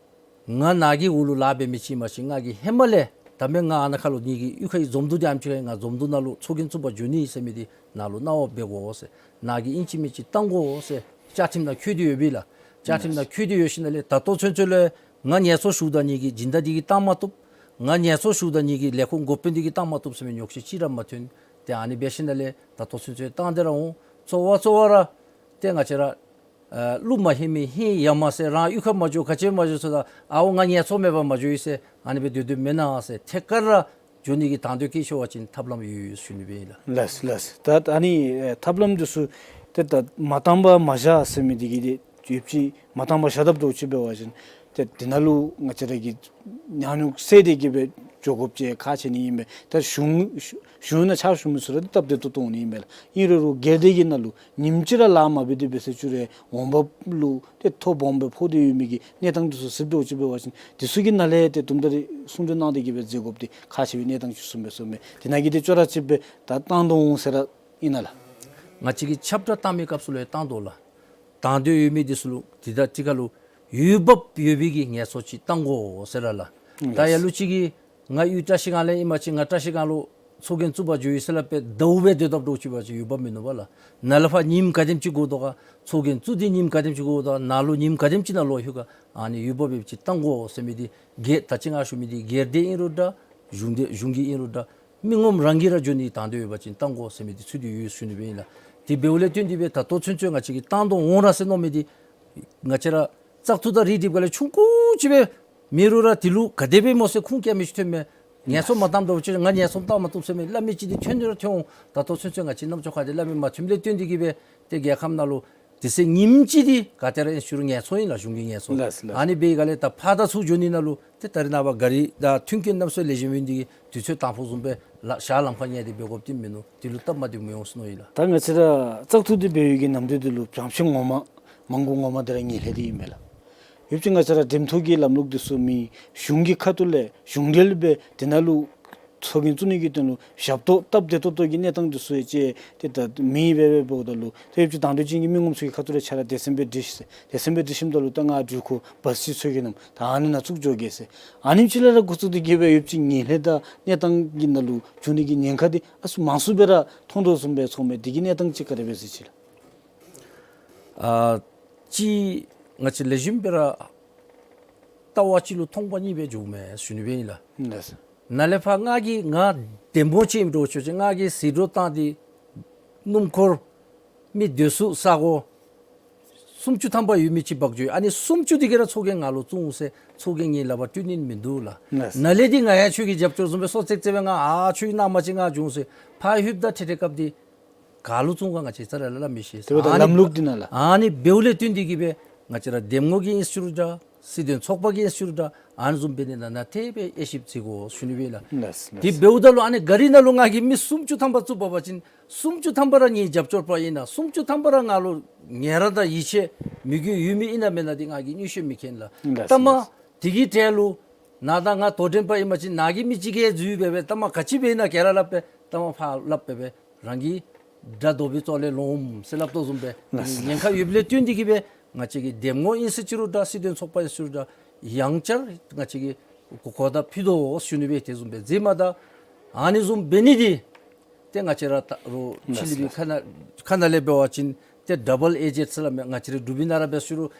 ང་ནཱ་གི་འོག་ལུ་ལཱ་འབད་མི་ཅིག་ཨིན་པ་ཅིན་ང་གིས་ཧེ་མ་ལས་ད་མེན་ང་ཨ་ནཱ་ཁ་ལུ་ངེ་གི་གཡུས་ཁའི་འཛོམས་འདུ་འདི་ཨ་ནེམ་ཅིག་ཁར་ང་འཛོམས་འདུ་ནང་ལུ་ཚོགས་རྒྱན་བཙུགས་པར་འགྱོ་ནི་ཟེར་མི་འདི་ནཱ་ལུ་གནང་བ་འབད་དགོ་ཟེར། ནཱ་གིས་ཨིན་ཅི་མིན་ཅི་བཏང་དགོ་ཟེར་བཅའ་ཁྲིམས་ནང་འཁོད་དེ་ཡོད་པས་ལགས། བཅའ་ཁྲིམས་ནང་འཁོད་དེ་ཡོད་ཞིནམ་ལས་ད་ལྟོ་ཚུན་ཚོད་ལས་ང་ངལ་གསོ་ཞུཝ་ད་ངེ་གི་སྦྱིན་བདག་འདི་གིས་བཏང་མ་བཏུབ། ང་ངལ་གསོ་ཞུཝ་ད་ངེ་གི་ལས་ཁུངས་འགོ་དཔོན་འདི་གིས་བཏང་མ་བཏུབ་ཟེར་མི་ཉོགས་བཤད་ཅིག་ར་མ་ཐོན། ཏེ་ཨ་ནི་འབད་ཞིནམ་ལས་ད་ལྟོ་ཚུན་ཚོད་བཏང་སྟེ་ར་འོང་། གཙོ་བོ་གཙོ་བོ་ར་ཏེ་ང་བཅས་ར་ཨ་ཀླུ་མ་ཧེ་མི་ཧེ་ཡ་མ་ཟེར་རང་གཡུས་ཁར་མ་འགྱོ་ག་ཅི་མ་འགྱོ་ཟེརཝ་ད་ཨའོ་ང་ངལ་གསོ་མེད་པར་མ་འགྱོ་ཡི་ཟེར་ཨ་ནི་སྦེ་སྡོད་སྡོདཔ་མེན་ན་ཟེར་ཐད་ཀར་ར་འགྱོ་ནི་གི་དང་འདོད་བསྐྱེད་ཆོག་པ་ཅིན་ཐབས་ལམ་ཡོད་ཡོད་ཟེར་ཞུ་ནི་སྦེ་ཨིན་ལགས། ལགས་ལགས། ད་ཨ་ནི་ཨེ་ཐབས་ལམ་འདི་ཚུ་ཏེ་ད་མ་བཏང་པར་མ་བཞག་ཟེར་མི་འདི་གིས་ཏེ་ཡུདཔ་ཅིག་མ་བཏང་པར་བཞག་དཔ་འདྲཝ་ཅིག་འབད་བ་ཅིན་ཏེ་འདི་ནང་ལུ་ང་བཅས་ར་གིས་ཉག་ཉོག་བསལ་ཏེ་གི་སྦེ་འགྱོ་དགོཔ་ཅིག་ཁག་ཆེ་ནི་ཨིན་པས། ད་གཞུང་གཞུང་ནང་ཕྱག་ཞུ་མི་ཚུ་ར་ཏེ་སྟབས་བདེ་ཏོག་ཏོ་འོང་ནི་ཨིན་པས་ལགས། ཨིན་རུང་རུང་སྒེར་སྡེ་གི་ནང་ལུ་ཉིནམ་གཅིག་ར་ལཱ་མ་འབད་དེ་འབད་ས་བཅུག་རུང་འོང་འབབ་ལུ་ཏེ་ཐོ་སྦོམ་སྦེ་ཕོག་སྟེ་ཡོད་མི་གི་གནས་སྟངས་འདི་ཚུ་གཟིགསཔ་འདྲཝ་ཅིག་འབད་བ་ཅིན་འདི་ཚུ་གི་ནང་ལས་ཏེ་དུམ་གྲ་རེ་གསུང་གྲོས་གནང་སྟེ་གི་སྦེ་མཛད་དགོཔ་འདི་ཁག་ཆེ་བའི་གནས་སྟངས་ཅིག་གསུངམ་མས་གསུངམ་མས། དེ་ནང་གི་ཏེ་ཅོག་ར་ཅིག་སྦེ་ད་བཏང་དོ་འོང་ཟེར་ར་ཨིན་ན་ལགས། ང་བཅས་ཀྱིས་ཁྱབ་བསྒྲགས་བཏང་མི་སྐབས་སུ་ལུ་ཡང་བཏང་དོ་ལགས། དང་འདོད་ཡོད་མི་འདི་ཚུ་ལུ་འདི་དང་གཅིག་ཁར་ལུ་འོས་འབབ་ཡོད་པའི་གི་ངལ་གསོ་ཅིག་བཏང་དགོ་ཟེར་ར་ལགས། ད་ཡ་ལགས། ལུ་ཅིག་གིས་ང་གཡུས་བཀྲ་ཤིས་སྒང་ལས་ཨིན་པ་ཅིན་ང་བཀྲ་ཤིས་སྒང་ལུ་ཚོགས་རྒྱན་བཙུགས་པར་འགྱོ་ཡི་ཟེར་སླབ་སྦེ་ཟླཝ་སྦེ་སྡོད་དཔ་འདྲཝ་ཅིག་འབད་བ་ཅིན་འོས་འབབ་མིན་ནུག་པ་ལགས། ནཱ་ལས་ཕར་ཉིནམ་ག་དེམ་ཅིག་འགོར་དོ་ག་ཚོགས་རྒྱན་བཙུགས་ཏེ་ཉིནམ་ག་དེམ་ཅིག་འགོར་དོ་ག་ནཱ་ལུ་ཉིནམ་ག་དེམ་ཅིག་ནང་ལོག་ལྷོད་ག་ཨ་ནི་འོས་འབབ་ཡོདཔ་ཅིག་བཏང་དགོ་ཟེར་མི་འདི་སྒེར་ད་ཅི་ང་ཞུ་མི་འདི་སྒེར་སྡེ་ཨིན་རུང་འདྲ་གཞུང་སྡེ་གཞུང་གི་ཨིན་རུང་འདྲ་མི་ངོམ་རང་གིས་ར་འགྱོ་ནི་དང་འདོད་ཡོད་པ་ཅིན་བཏང་དགོ་ཟེར་མི་འདི་ཚུད་དེ་ཡོད་ཟེར་ཞུ་ནི་སྦེ་ཨིན་ལགས། དེ་འབདཝ་ལས་བརྟེན་ཏེ་སྦེ་ད་ལྟོ་ཚུན་ཚོད་ང་བཅས་ཀྱིས་བཏང་དོ་འོང་ར་ཟེར་མནོ་མི་འདི་ང་བཅས་ར་བཙག་འཐུ་དང་རིགས་སྒྲིགཔ་ག་ལས་ཆུང་ཀུ་ཅིག་སྦེ་མེད་རུང་ར་དེ་ལུ་ག་དེ་སྦེ་སྨོ་ཟེར་ཁུངས་བཀལ་མི་ཅིག་ཐོནམ་མས། ངལ་གསོ་མ་བཏངམ་འདྲཝ་ཅིག་ང་ངལ་གསོ་བཏང་མ་བཏུབ་ཟེར་མི་སླབ་མི་ཅིག་འདི་ཐོན་ར་ཐོན་འོང་། ད་ལྟོ་ཚུན་ཚོད་ང་བཅས་རྣམ་ཅོ་ཁ་འདི་སླབ་མི་མ་ཐོནམ་ལས་བརྟེན་ཏེ་གི་སྦེ་ཏེ་རྒྱལ་ཁབ་ནང་ལུ་དེ་ཚེ་ཉིནམ་གཅིག་འདི་ག་ཏེ་ར་ཨིན་ཞུ་རུང་ངལ་གསོ་ཨིན་ལགས། གཞུང་གི་ངལ་གསོ། ལགས་ལགས། ཨ་ནི་འབད་ག་ལས་ད་ཕར་དང་ཚུར་འགྱོ་ནི་ནང་ལུ་ཏེ་ད་རེས་ནངས་པ་ག་རི་དང་མཐུན་རྐྱེན་རྣམ་སྲོལ་ལེགས་ཤོམ་ཡོད་ནི་འདི་གིས་དུས་ཚོད་དང་ཕུ་བཟུམ་སྦེ་ལཱ་ཞག་ལམ་ཁར་ཉལ་ཏེ་འབད་དགོཔ་འདི་མིན་ནུག། དེ་ལུ་སྟབས་མ་བདེཝ་མི་འོང་ཟེར་མནོ་ཡི་ལགས། ད་ང་བཅས་ར་བཙག་འཐུ་འདི་འབད་བའི་གི་ནམ་དུས་འདི་ལུ་བྱང་ཕྱོགས་ངོ་མ་མང་པོ་ངོ་མ་འདི་ར་ངན་ལྷད་འདི་ཨིན་མས་ལགས། ཡོདཔ་ཅིག་ང་བཅས་ར་འགྲེམས་ཐོག་གི་ལམ་ལུགས་འདི་ཚུ་མེད། གཞུང་གི་ཁ་ཐུག་ལས་གཞུང་འབྲེལ་སྦེ་དེ་ནང་ལུ་ཚོགས་རྒྱན་བཙུགས་ནི་གི་དོན་ལུ་ཞབས་ཏོག་སྟབས་བདེ་ཏོག་ཏོ་གི་གནས་སྟངས་འདི་ཚུ་ཡང་ཅིག་ཏེ་ད་མེདཔ་སྦེ་འབདཝ་ད་ལུ་ཏེ་ཡོདཔ་ཅིག་དང་འདོད་ཅན་གྱི་མི་ངོམ་ཚུ་གི་ཁ་ཐུག་ལས་ཁྱེད་ར་སྡེ་ཚན་སྦེ་སྒྲིག་ཟེར། སྡེ་ཚན་སྦེ་སྒྲིག་ཞིནམ་ད་ལུ་ད་ང་འགྲུལ་འཁོར་བཱས་ཅིག་འཚོལ་གེ་མནོཝ་ད་ཨ་ནི་ནང་བཙུགས་འགྱོ་གེ་ཟེར། ཨ་ནེམ་ཅིག་ལས་ར་འགོ་བཙུགས་ཏེ་གི་སྦེ་ཡོདཔ་ཅིག་ངན་ལྷད་དང་གནས་སྟངས་ཀྱི་ནང་ལུ་འགྱོ་ནི་གི་ཉེན་ཁ་འདི་ཨ་ཙི་མང་སུ་སྦེ་ར་མཐོང་དོ་བཟུམ་སྦེ་ཚོརཝ་མས། འདི་གི་གནས་སྟངས་ཅིག་ག་དེ་སྦེ་གཟིགས་ཅི་ལགས། ཨ་ཅིག་ང་བཅས་ལེགས་ཤོམ་སྦེ་ར་ལྟ་བ་གཅིག་ལུ་མཐོང་བ་གཉིས་སྦེ་འགྱོཝ་མས་ཟེར་ཞུ་ནི་སྦེ་ཨིན་ལགས། ལགས། ནཱ་ལས་ཕར་ང་གིས་ང་འདེམས་ངོ་ཅིག་ཨིནམ་འདྲཝ་ཅིག་ང་གིས་ཟད་འགྲོ་བཏང་སྟེ་སྣུམ་འཁོར་མི་སྡོད་ས་ས་གོ་སུམ་ཅུ་ཐམ་པ་ཡོད་མི་ཅིག་འབག་འགྱོ་ཡི། ཨ་ནི་སུམ་ཅུ་འདི་གིས་ར་ཚོགས་རྒྱན་ང་ལུ་བཙུགས་འོང་ཟེར་ཚོགས་རྒྱན་ངེའི་ལག་པར་སྤྲོད་ནི་མིན་འདུག་ལགས། ལགས། ནཱ་ལས་འདི་ང་ཡང་ཁྱོད་ཀྱི་རྒྱབ་སྐྱོར་བཟུམ་སྦེ་སོ་ཙེག་ཙེག་སྦེ་ང་ཨ་ཁྱོད་ཀྱི་ནང་མ་ཅིག་ང་འགྱོ་འོང་ཟེར་ཕར་ལྷོདཔ་ད་ཏེ་ཏེ་སྐབས་འདི་ག་ལུ་བཙུགས་ག་ང་བཅས་རྩ་ལས་ར་སླབ་མི་ཤེས། དེ་འབདཝ་ད་ཨ་ནི་ལམ་ལུགས་འདི་ནང་ལགས། ཨ་ནི་འབདཝ་ལས་བརྟེན་ཏེ་གི་སྦེ་ང་བཅས་ར་འདེམས་ངོ་གི་ཨིན་ས་བཅུག་རུང་འདྲ་སྲིད་དོན་ཚོགས་པ་གི་ཨིན་ས་བཅུག་རུང་འདྲ་ཨ་ནི་བཟུམ་འབད་ནི་ནང་ན་དེ་སྦེ་དབྱེ་ཞིབ་མཛད་དགོ་ཟེར་ཞུ་ནི་སྦེ་ལགས། ལགས། དེ་འབདཝ་ད་ལུ་ཨ་ནི་ག་རི་ནང་ལུ་ང་གིས་མི་སུམ་ཅུ་ཐམ་པ་བཙུགས་པ་འབད་བ་ཅིན་སུམ་ཅུ་ཐམ་པ་ར་ངེའི་རྒྱབ་སྐྱོར་པ་ཨིན་ན་སུམ་ཅུ་ཐམ་པ་ར་ང་ལུ་ངལ་རངས་དང་ཡིད་ཆེས་མོས་གུས་ཡོད་མི་ཨིན་ན་མེན་ན་འདི་ང་གིས་མངོན་ཤེས་མི་མཁྱེན་ལགས། ལགས། ལྟ་མ་ལགས། དེ་གི་གྲལ་ལུ་ནཱ་ད་ང་དོ་འགྲན་པ་ཨིན་པ་ཅིན་ནཱ་གི་མི་ཅིག་གིས་འཛུལ་སྦེ་སྦེ་ལྟ་མ་ག་ཅི་འབད་ན་ག་ར་སླབ་སྦེ་ལྟ་མ་ཕར་སླབ་སྦེ་སྦེ་རང་གི་དགྲ་བཟློག་པའི་ཙོགས་ལས་ལོངམ་ཟེར་སླབ་དོ་བཟུམ་སྦེ་ལགས། ཉེན་ཁ་ཡོདཔ་ལས་བརྟེན་ཏེ་གི་སྦེ་ང་བཅས་ཀྱི་འདེམས་ངོ་ཨིན་ས་བཅུག་རུང་འདྲ་སྲིད་དོན་ཚོགས་པ་ཨིན་ས་བཅུག་རུང་འདྲ་ཡང་བསྐྱར་ང་བཅས་ཀྱིས་གོ་བརྡ་ཕུལ་དོ་ཟེར་ཞུ་ནི་སྦེ། དེ་བཟུམ་སྦེ་མཛད་མ་ད་ཨ་ནི་བཟུམ་འབད་ནི་འདི་ཏེ་ང་བཅས་ར་ད་རུང་ཕྱི་གླིང་པའི་ཁ་ནང་ཁ་ནང་ལས་འབད་བ་ཅིན་ཏེ་ཌ་བཱལ་ཨེ་ཇེནཊ་ཟེར་སླབ་མས། ང་བཅས་ར་འབྲུག་པའི་ནང་ར་འབད་ས་རུང་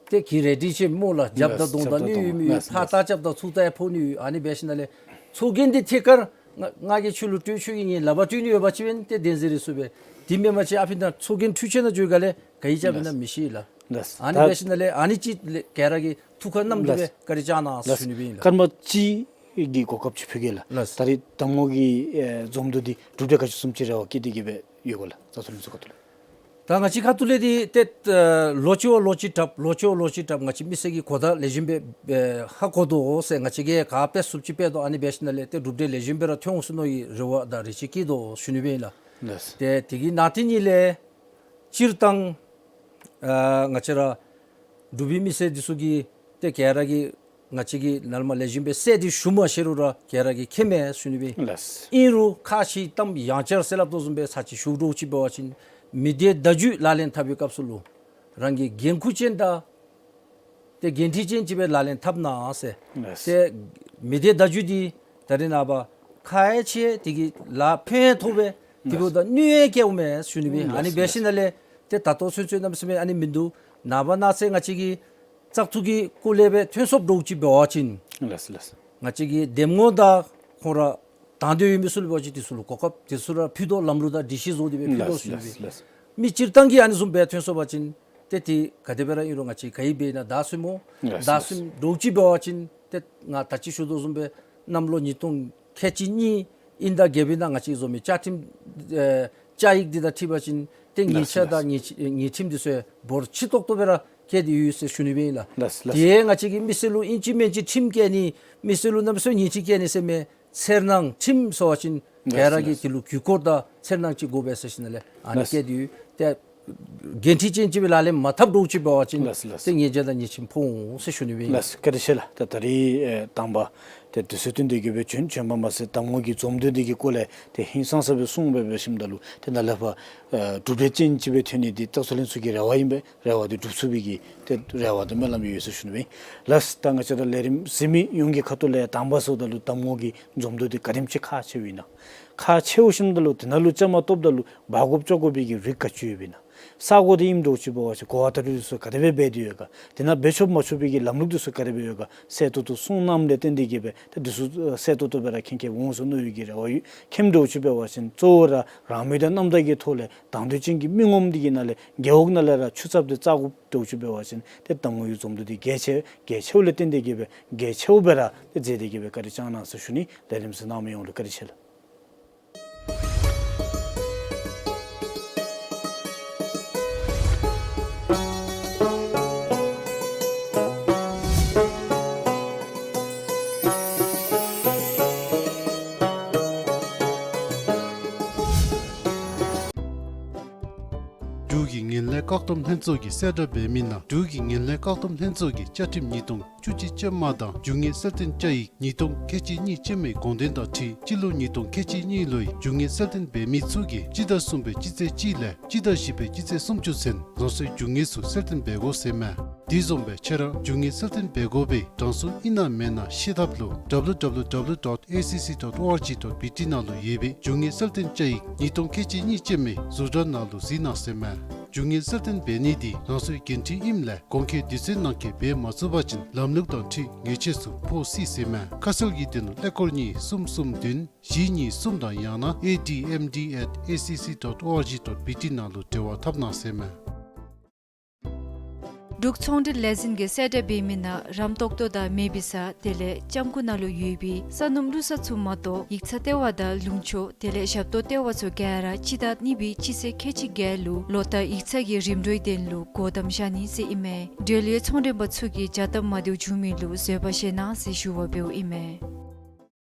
ཏེ་གི་རེ་ཌི་ཅིག་སྨོ་ལགས། རྒྱབ་དང་གདོང་དང་གནོད་ཡོད་མི་ཡོད། ཕར་ལྟ་རྐྱབ་དང་ཚུར་ལྟ་ཡང་ཕོག་ནི་ཡོད། ཨ་ནི་འབད་ཞིནམ་ལས་ཚོགས་རྒྱན་འདི་ཐད་ཀར་ང་ང་གིས་ཁྱོད་ལུ་སྤྲོད་ཆོག་གི་ངེའི་ལག་པར་སྤྲོད་ནི་ཡོད་པ་ཅིན་ཏེ་བདེན་ཟེར་རིགས་སུ་སྦེ་ དེ་མེན་པ་ཅིན་ཨ་ཕི་ནང་ཚོགས་རྒྱན་འཕྲུལ་ཆས་ནང་འགྱོ་ག་ལས་ག་ཡི་ཅ་ཕི་ནང་མི་ཤེས་ལགས། ལགས། ཨ་ནི་ལགས། འབད་ཞིནམ་ལས་ཨ་ནི་ཅིག་ལས་ག་ར་གིས་ཐུགས་ཁར་བསྣམས་ཏེ་སྦེ་ལགས། བཀའ་དྲིན་བསྐྱང་གནང་ཟེར་ཞུ་ནི་སྦེ་ཨིན་ལགས། སྐར་མ་གཅིག་གི་གོ་སྐབས་ཅིག་ཕུལ་གེ་ལགས། ལགས། ད་རིས་གདམ་ངོ་གི་ཨེ་འཛོམས་འདུ་འདི་གྲུབ་འབྲས་ག་ཅི་བཟུམ་ཅིག་རེ་བ་བསྐྱེད་དེ་གི་སྦེ་ཡོད་ག་ལགས། རྩ་ཚུ་ལུ་ཚུ་ཁ་ཐུག་ལས། ད་ང་བཅས་ཁ་ཐུག་ལས་འདི་ཏེ་ལོ་གཅིག་བ་ལོ་གཅིག་དྲགཔ་ལོ་གཅིག་བ་ལོ་གཅིག་དྲགཔ་ང་བཅས་མི་སེར་གྱི་གོ་བརྡ་ལེགས་ཤོམ་སྦེ་ཨེ་ཧ་གོ་དོ་ཟེར་ང་བཅས་ཀྱིས་ག་འབད་ཚུགསཔ་ཅིག་འབད་དོ། ཨ་ནི་འབད་ཞིནམ་ལས་ཏེ་གྲུབ་འབྲས་ལེགས་ཤོམ་སྦེ་ར་ཐོན་འོང་ཟེར་མནོ་བའི་རེ་བ་དང་རེ་ཆེ་བསྐྱེད་དོ་ཞུ་ནི་སྦེ་ཨིན་ལགས། ལགས། ཏེ་དེ་གི་ནང་དེ་ཉིད་ལས་སྤྱིར་བཏང་ཨ་ང་བཅས་ར་འབྲུག་པའི་མི་སེར་འདི་ཚུ་གིས་ཏེ་ག་ར་གིས་ང་བཅས་ཀྱིས་ནཱ་ལས་མར་ལེགས་ཤོམ་སྦེ་གསལ་ཏེ་ཞུ་མ་ཤེས་རུང་ར་ག་ར་གིས་མཁྱེནམ་མས་ཞུ་ནི་སྦེ། ལགས། ཨིན་རུང་ཁ་ཞེ་གཏམ་ཡང་བསྐྱར་ཟེར་སླབ་དོ་བཟུམ་སྦེ་ཚར་གཅིག་ཞུ་དོ་ཅིག་འབད་བ་ཅིན་མི་སྡེ་བརྡ་བརྒྱུད་ལག་ལེན་འཐབ་པའི་སྐབས་སུ་ལུ་རང་གི་འགན་ཁུར་ཅན་དང་ཏེ་འགན་འཁྲི་ཅན་ཅིག་སྦེ་ལག་ལེན་འཐབ་གནང་ཟེར། ལགས། ཏེ་མི་སྡེ་བརྡ་བརྒྱུད་འདི་ད་རེས་ནངས་པ་ཁག་ཆེ་དེ་གིས་ལཱ་ཕན་ཐོགས་པས། དེ་འབདཝ་ད་ནུས་སྐྱེཝ་མས་ཞུ་ནི་སྦེ། ལགས། ཨ་ནི་འབད་ཞིནམ་ལས་ཏེ་ད་ལྟོ་ཚུན་ཚོད་གནམ་མེད་ས་མེད་ཨ་ནི་མིན་འདུག། ནངས་པ་གནངས་ཚེ་ང་བཅས་ཀྱི་བཙག་འཐུ་གི་སྐོར་ལས་སྦེ་ཐོན་སོངམ་འདྲཝ་ཅིག་འབད་བ་ཅིན། ལགས་ལགས། ང་བཅས་ཀྱི་འདེམས་ངོ་དང་ཁོང་ར་དང་འདོད་ཡོད་མི་ཚུ་ལུ་འབད་བ་ཅིན་དེ་ཚུ་ལུ་གོ་སྐབས་དེ་ཚུ་ར་ཕུལ་དོ། ལམ་ལུགས་དང་སྒྲིག་གཞི་བཟོ་སྟེ་སྦེ་ཕུལ་དོ་ཞུ་ནི་སྦེ། ལགས་ལགས། མི་སྤྱིར་བཏང་གིས་ཨ་ནི་བཟུམ་སྦེ་ཐོན་སོང་པ་ཅིན་ཏེ་དེ་ག་དེ་སྦེ་ར་ཨིན་རུང་ང་བཅས་ག་ཡི་འབད་ན་བདའ་ཟུན་སྨོ། ལགས་བདའ་ལགས། ཟུན་འདྲཝ་ཅིག་འབད་བ་ཅིན་ཏེ་ང་ད་ཅི་ཞུ་དོ་བཟུམ་སྦེ་གནམ་ལོ་ཉིས་སྟོང་ཁལ་གཅིག་གཉིས་དབྱིན་ཟླ་བརྒྱད་པའི་ནང་ང་བཅས་བཟོ་མི་བཅའ་ཁྲིམས་ཨེ་བཅའ་ཡིག་འདི་དང་འཁྲིལ་བ་ཅིན་ཏེ་ལགས་ཉེས་ཆད་ལགས། དང་ཉེས་ཉེས་ཁྲིམས་འདི་ཚུ་འབོར་ཆེ་ཏོག་ཏོ་སྦེ་ར་བཀལ་ཏེ་ཡོད་ཟེར་ཞུ་ནི་སྦེ་ཨིན་ལགས། ལགས་ལགས། དེ་ང་བཅས་ཀྱིས་མི་སེར་ལུ་ཨིན་ཅི་མིན་ཅི་ཁྲིམས་བཀལ་ནི་མི་སེར་ལུ་གནམ་མེད་ས་མེད་ཉེས་ཆད་བཀལ་ནི་ཟེར་མི་འཚེར་སྣང་ཁྲིམས་ཟེར་བ་ཅིན་ལགས་ག་ར་གིས་ལགས། དེ་ལུ་གུས་བཀུར་དང་འཚེར་སྣང་ཅིག་དགོ་པས་ཟེར་ཞིནམ་ལས་ཨ་ནི་ལགས། བཀལ་ཏེ་ཡོད། ཏེ་འགན་འཁྲི་ཅན་ཅིག་སྦེ་ལག་ལེན་མ་འཐབ་འདྲཝ་ཅིག་འབད་བ་ཅིན་ལགས་ལགས། ཏེ་ཉེས་ཆད་དང་ཉེས་ཆད་ཕོག་འོང་ཟེར་ཞུ་ནི་སྦེ་ཨིན། ལགས་བཀའ་དྲིན་ཆེ་ལགས། ད་ད་རིས་ཨེ་དང་པ་ཏེ་དུས་ཚོད་བཏོན་ཏེ་གི་སྦེ་བྱོན་བྱོནམ་མ་ཚད་གདམ་ངོ་གི་འཛོམས་འདུ་འདི་གི་སྐོར་ལས་ཏེ་ཧིང་སངས་ས་སྦེ་གསུངས་སྦེ་འབད་ཞིནམ་ད་ལུ་ཏེ་ནཱ་ལས་ཕར་ཨེ་གྲུབ་འབྲས་ཅན་ཅིག་སྦེ་ཐོན་ནི་འདི་རྩ་ཚུ་ལུ་ཚུ་གི་རེ་བ་ཨིན་པས། རེ་བ་འདི་འགྲུབ་ཚུགས་པའི་གི་ཏེ་རེ་བ་དང་སྨོན་ལམ་ཡོད་ཟེར་ཞུ་ནི་སྦེ་ཨིན། ལགས་ད་ང་བཅས་ར་ལས་རིམ་གཟིགས་མི་ཡོངས་ཀྱི་ཁ་ཐུག་ལས་དང་པ་ཟེརཝ་ད་ལུ་གདམ་ངོ་གི་འཛོམས་འདུ་འདི་ག་དེམ་ཅིག་ཁག་ཆེཝ་ཨིན་ན། ཁག་ཆེཝ་ཞིནམ་ད་ལུ་དེ་ནང་ལུ་བཅའ་མར་གཏོགསཔ་ད་ལུ་འབག་དགོཔ་བཅོ་དགོ་པའི་གི་རིགས་ག་ཅི་ཡོདཔ་ཨིན་ན། ས་གོ་འདི་ཨིནམ་འདྲཝ་ཅིག་འབད་བ་ཅིན་གོ་བ་བརྡ་སྤྲོད་འདི་ཚུ་ག་དེ་སྦེ་འབད་དེ་ཡོད་ག། དེ་ནང་འབད་ཆོག་མ་ཆོག་པའི་གི་ལམ་ལུགས་འདི་ཚུ་ག་དེ་སྦེ་ཡོད་ག། གསལ་ཏོག་ཏོ་གསུངས་གནངམ་ལས་བརྟེན་ཏེ་གི་སྦེ་ཏེ་འདི་ཚུ་གསལ་ཏོག་ཏོ་སྦེ་ར་མཁྱེན་མཁྱེནམ་འོང་ཟེར་མནོ་བའི་གི་རེ་བ་ཡོད། མཁྱེནམ་འདྲཝ་ཅིག་འབད་བ་ཅིན་གཙོ་བོ་ར་རང་མོས་དང་རྣམ་དག་གི་ཐོག་ལས་དང་འདོད་ཅན་གྱི་མི་ངོམ་འདི་གི་ནང་ལས་རྒེད་འོག་ནང་ལས་ར་ཆུ་ཚབ་འདི་བཙག་དགོཔ་འདྲཝ་ཅིག་འབད་བ་ཅིན་ཏེ་གདམ་ངོ་གི་འཛོམས་འདུ་འདི་གལ་ཆེ་གལ་ཆེཝ་ལས་བརྟེན་ཏེ་གི་སྦེ་གལ་ཆེཝ་སྦེ་ར་ཏེ་མཛད་དེ་གི་སྦེ་བཀའ་དྲིན་བསྐྱང་གནང་ཟེར་ཞུ་ནི། ལས་རིམ་གཟིགས་གནང་མི་ཡོངས་ལུ་བཀའ་དྲིན་ཆེ་ལགས། འབྲུག་གི་ངན་ལྷད་བཀག་སྡོམ་ལྷན་ཚོགས་ཀྱིས་གསལ་བསྒྲགས་འབད་མི་ནང་འབྲུག་གི་ངན་ལྷད་བཀག་སྡོམ་ལྷན་ཚོགས་ཀྱིས་བཅའ་ཁྲིམས་ཉིས་སྟོང་བཅུ་གཅིག་ཅན་མ་དང་རྒྱུ་དངོས་གསལ་སྟོན་བཅའ་ཡིག་ཉིས་སྟོང་ཁལ་གཅིག་གཉིས་ཅན་མའི་དགོངས་དོན་དང་འཁྲིལ་སྤྱི་ལོ་ཉིས་སྟོང་ཁལ་གཅིག་གཉིས་ལོའི་རྒྱུ་དངོས་གསལ་སྟོན་འབད་མི་ཚུ་གིས་སྤྱི་ཟླ་གསུམ་པའི་སྤྱི་ཚེས་གཅིག་ལས་སྤྱི་ཟླ་བཞི་པའི་སྤྱི་ཚེས་སུམ་ཅུ་ཚུན་རང་སོའི་རྒྱུ་དངོས་ཚུ་གསལ་སྟོན་འབད་དགོ་ཟེར་མས། དེ་བཟུམ་སྦེ་ཁྱེད་ར་རྒྱུ་དངོས་གསལ་སྟོན་འབད་དགོ་པའི་གྲངས་སུ་ཨིན་ན་མེན་ན་ཤེས་ཐབས་ལུ་W W W dot A C C dot O R G dot B T ནང་ལུ་ཡོད་པའི་རྒྱུ་དངོས་གསལ་སྟོན་བཅའ་ཡིག་ཉིས་སྟོང་ཁལ་གཅིག་གཉིས་ཅན་མའི་བཟོ་གྲྭ་ནང་ལུ་གཟིགས་གནང་ཟེར་མས། རྒྱུ་དངོས་གསལ་སྟོན་འབད་ནི་འདི་རང་སོའི་འགན་འཁྲི་ཨིནམ་ལས་གོང་འཁོད་དུས་ཚོད་ནང་འཁོད་འབད་མ་ཚུགས་པ་ཅིན་ལམ་ལུགས་དང་འཁྲིལ་ཉེས་ཆད་ཚུ་ཕོག་སྲིད་ཟེར་མས། ཁ་གསལ་གྱི་དོན་ལུ་ཀླད་ཀོར་གཉིས་གསུམ་གསུམ་བདུན་བཞི་གཉིས་གསུམ་དང་ཡང་ན A D M D at A C C dot O R G dot B T ནང་ལུ་འབྲེལ་བ་འཐབ་གནང་ཟེར་མས། འབྲུག་ཚོང་འབྲེལ་ལས་འཛིན་གྱིས་གསལ་བསྒྲགས་འབད་མི་ནང་རམ་ཏོག་ཏོ་དང་མེ་བི་ས་དེ་ལས་ལྕམ་སྐུ་ནང་ལུ་ཡོད་པའི་ས་སྣུམ་བླུག་ས་ཚུ་མ་གཏོགས་ཡིག་ཚང་ལྟེ་བ་དང་ལུང་ཕྱོགས་དེ་ལས་ཞབས་ཏོག་ལྟེ་བ་ཚུ་ག་ར་སྤྱི་ཟླ་གཉིས་པའི་སྤྱི་ཚེས་ཁལ་གཅིག་བརྒྱད་ལུ་ལོ་བསྟར་ཡིག་ཚང་གི་རིམ་གྲོའི་དོན་ལུ་སྒོ་བསྡམ་བཞག་ནི་ཟེར་ཨིན་མས། འབྲེལ་ཡོད་ཚོང་མགྲོན་པ་ཚུ་གིས་བྱ་སྟབས་མ་བདེཝ་བྱུང་མི་ལུ་བཟོད་པ་བཞེས་གནང་ཟེར་ཞུ་བ་འབདཝ་ཨིན་མས།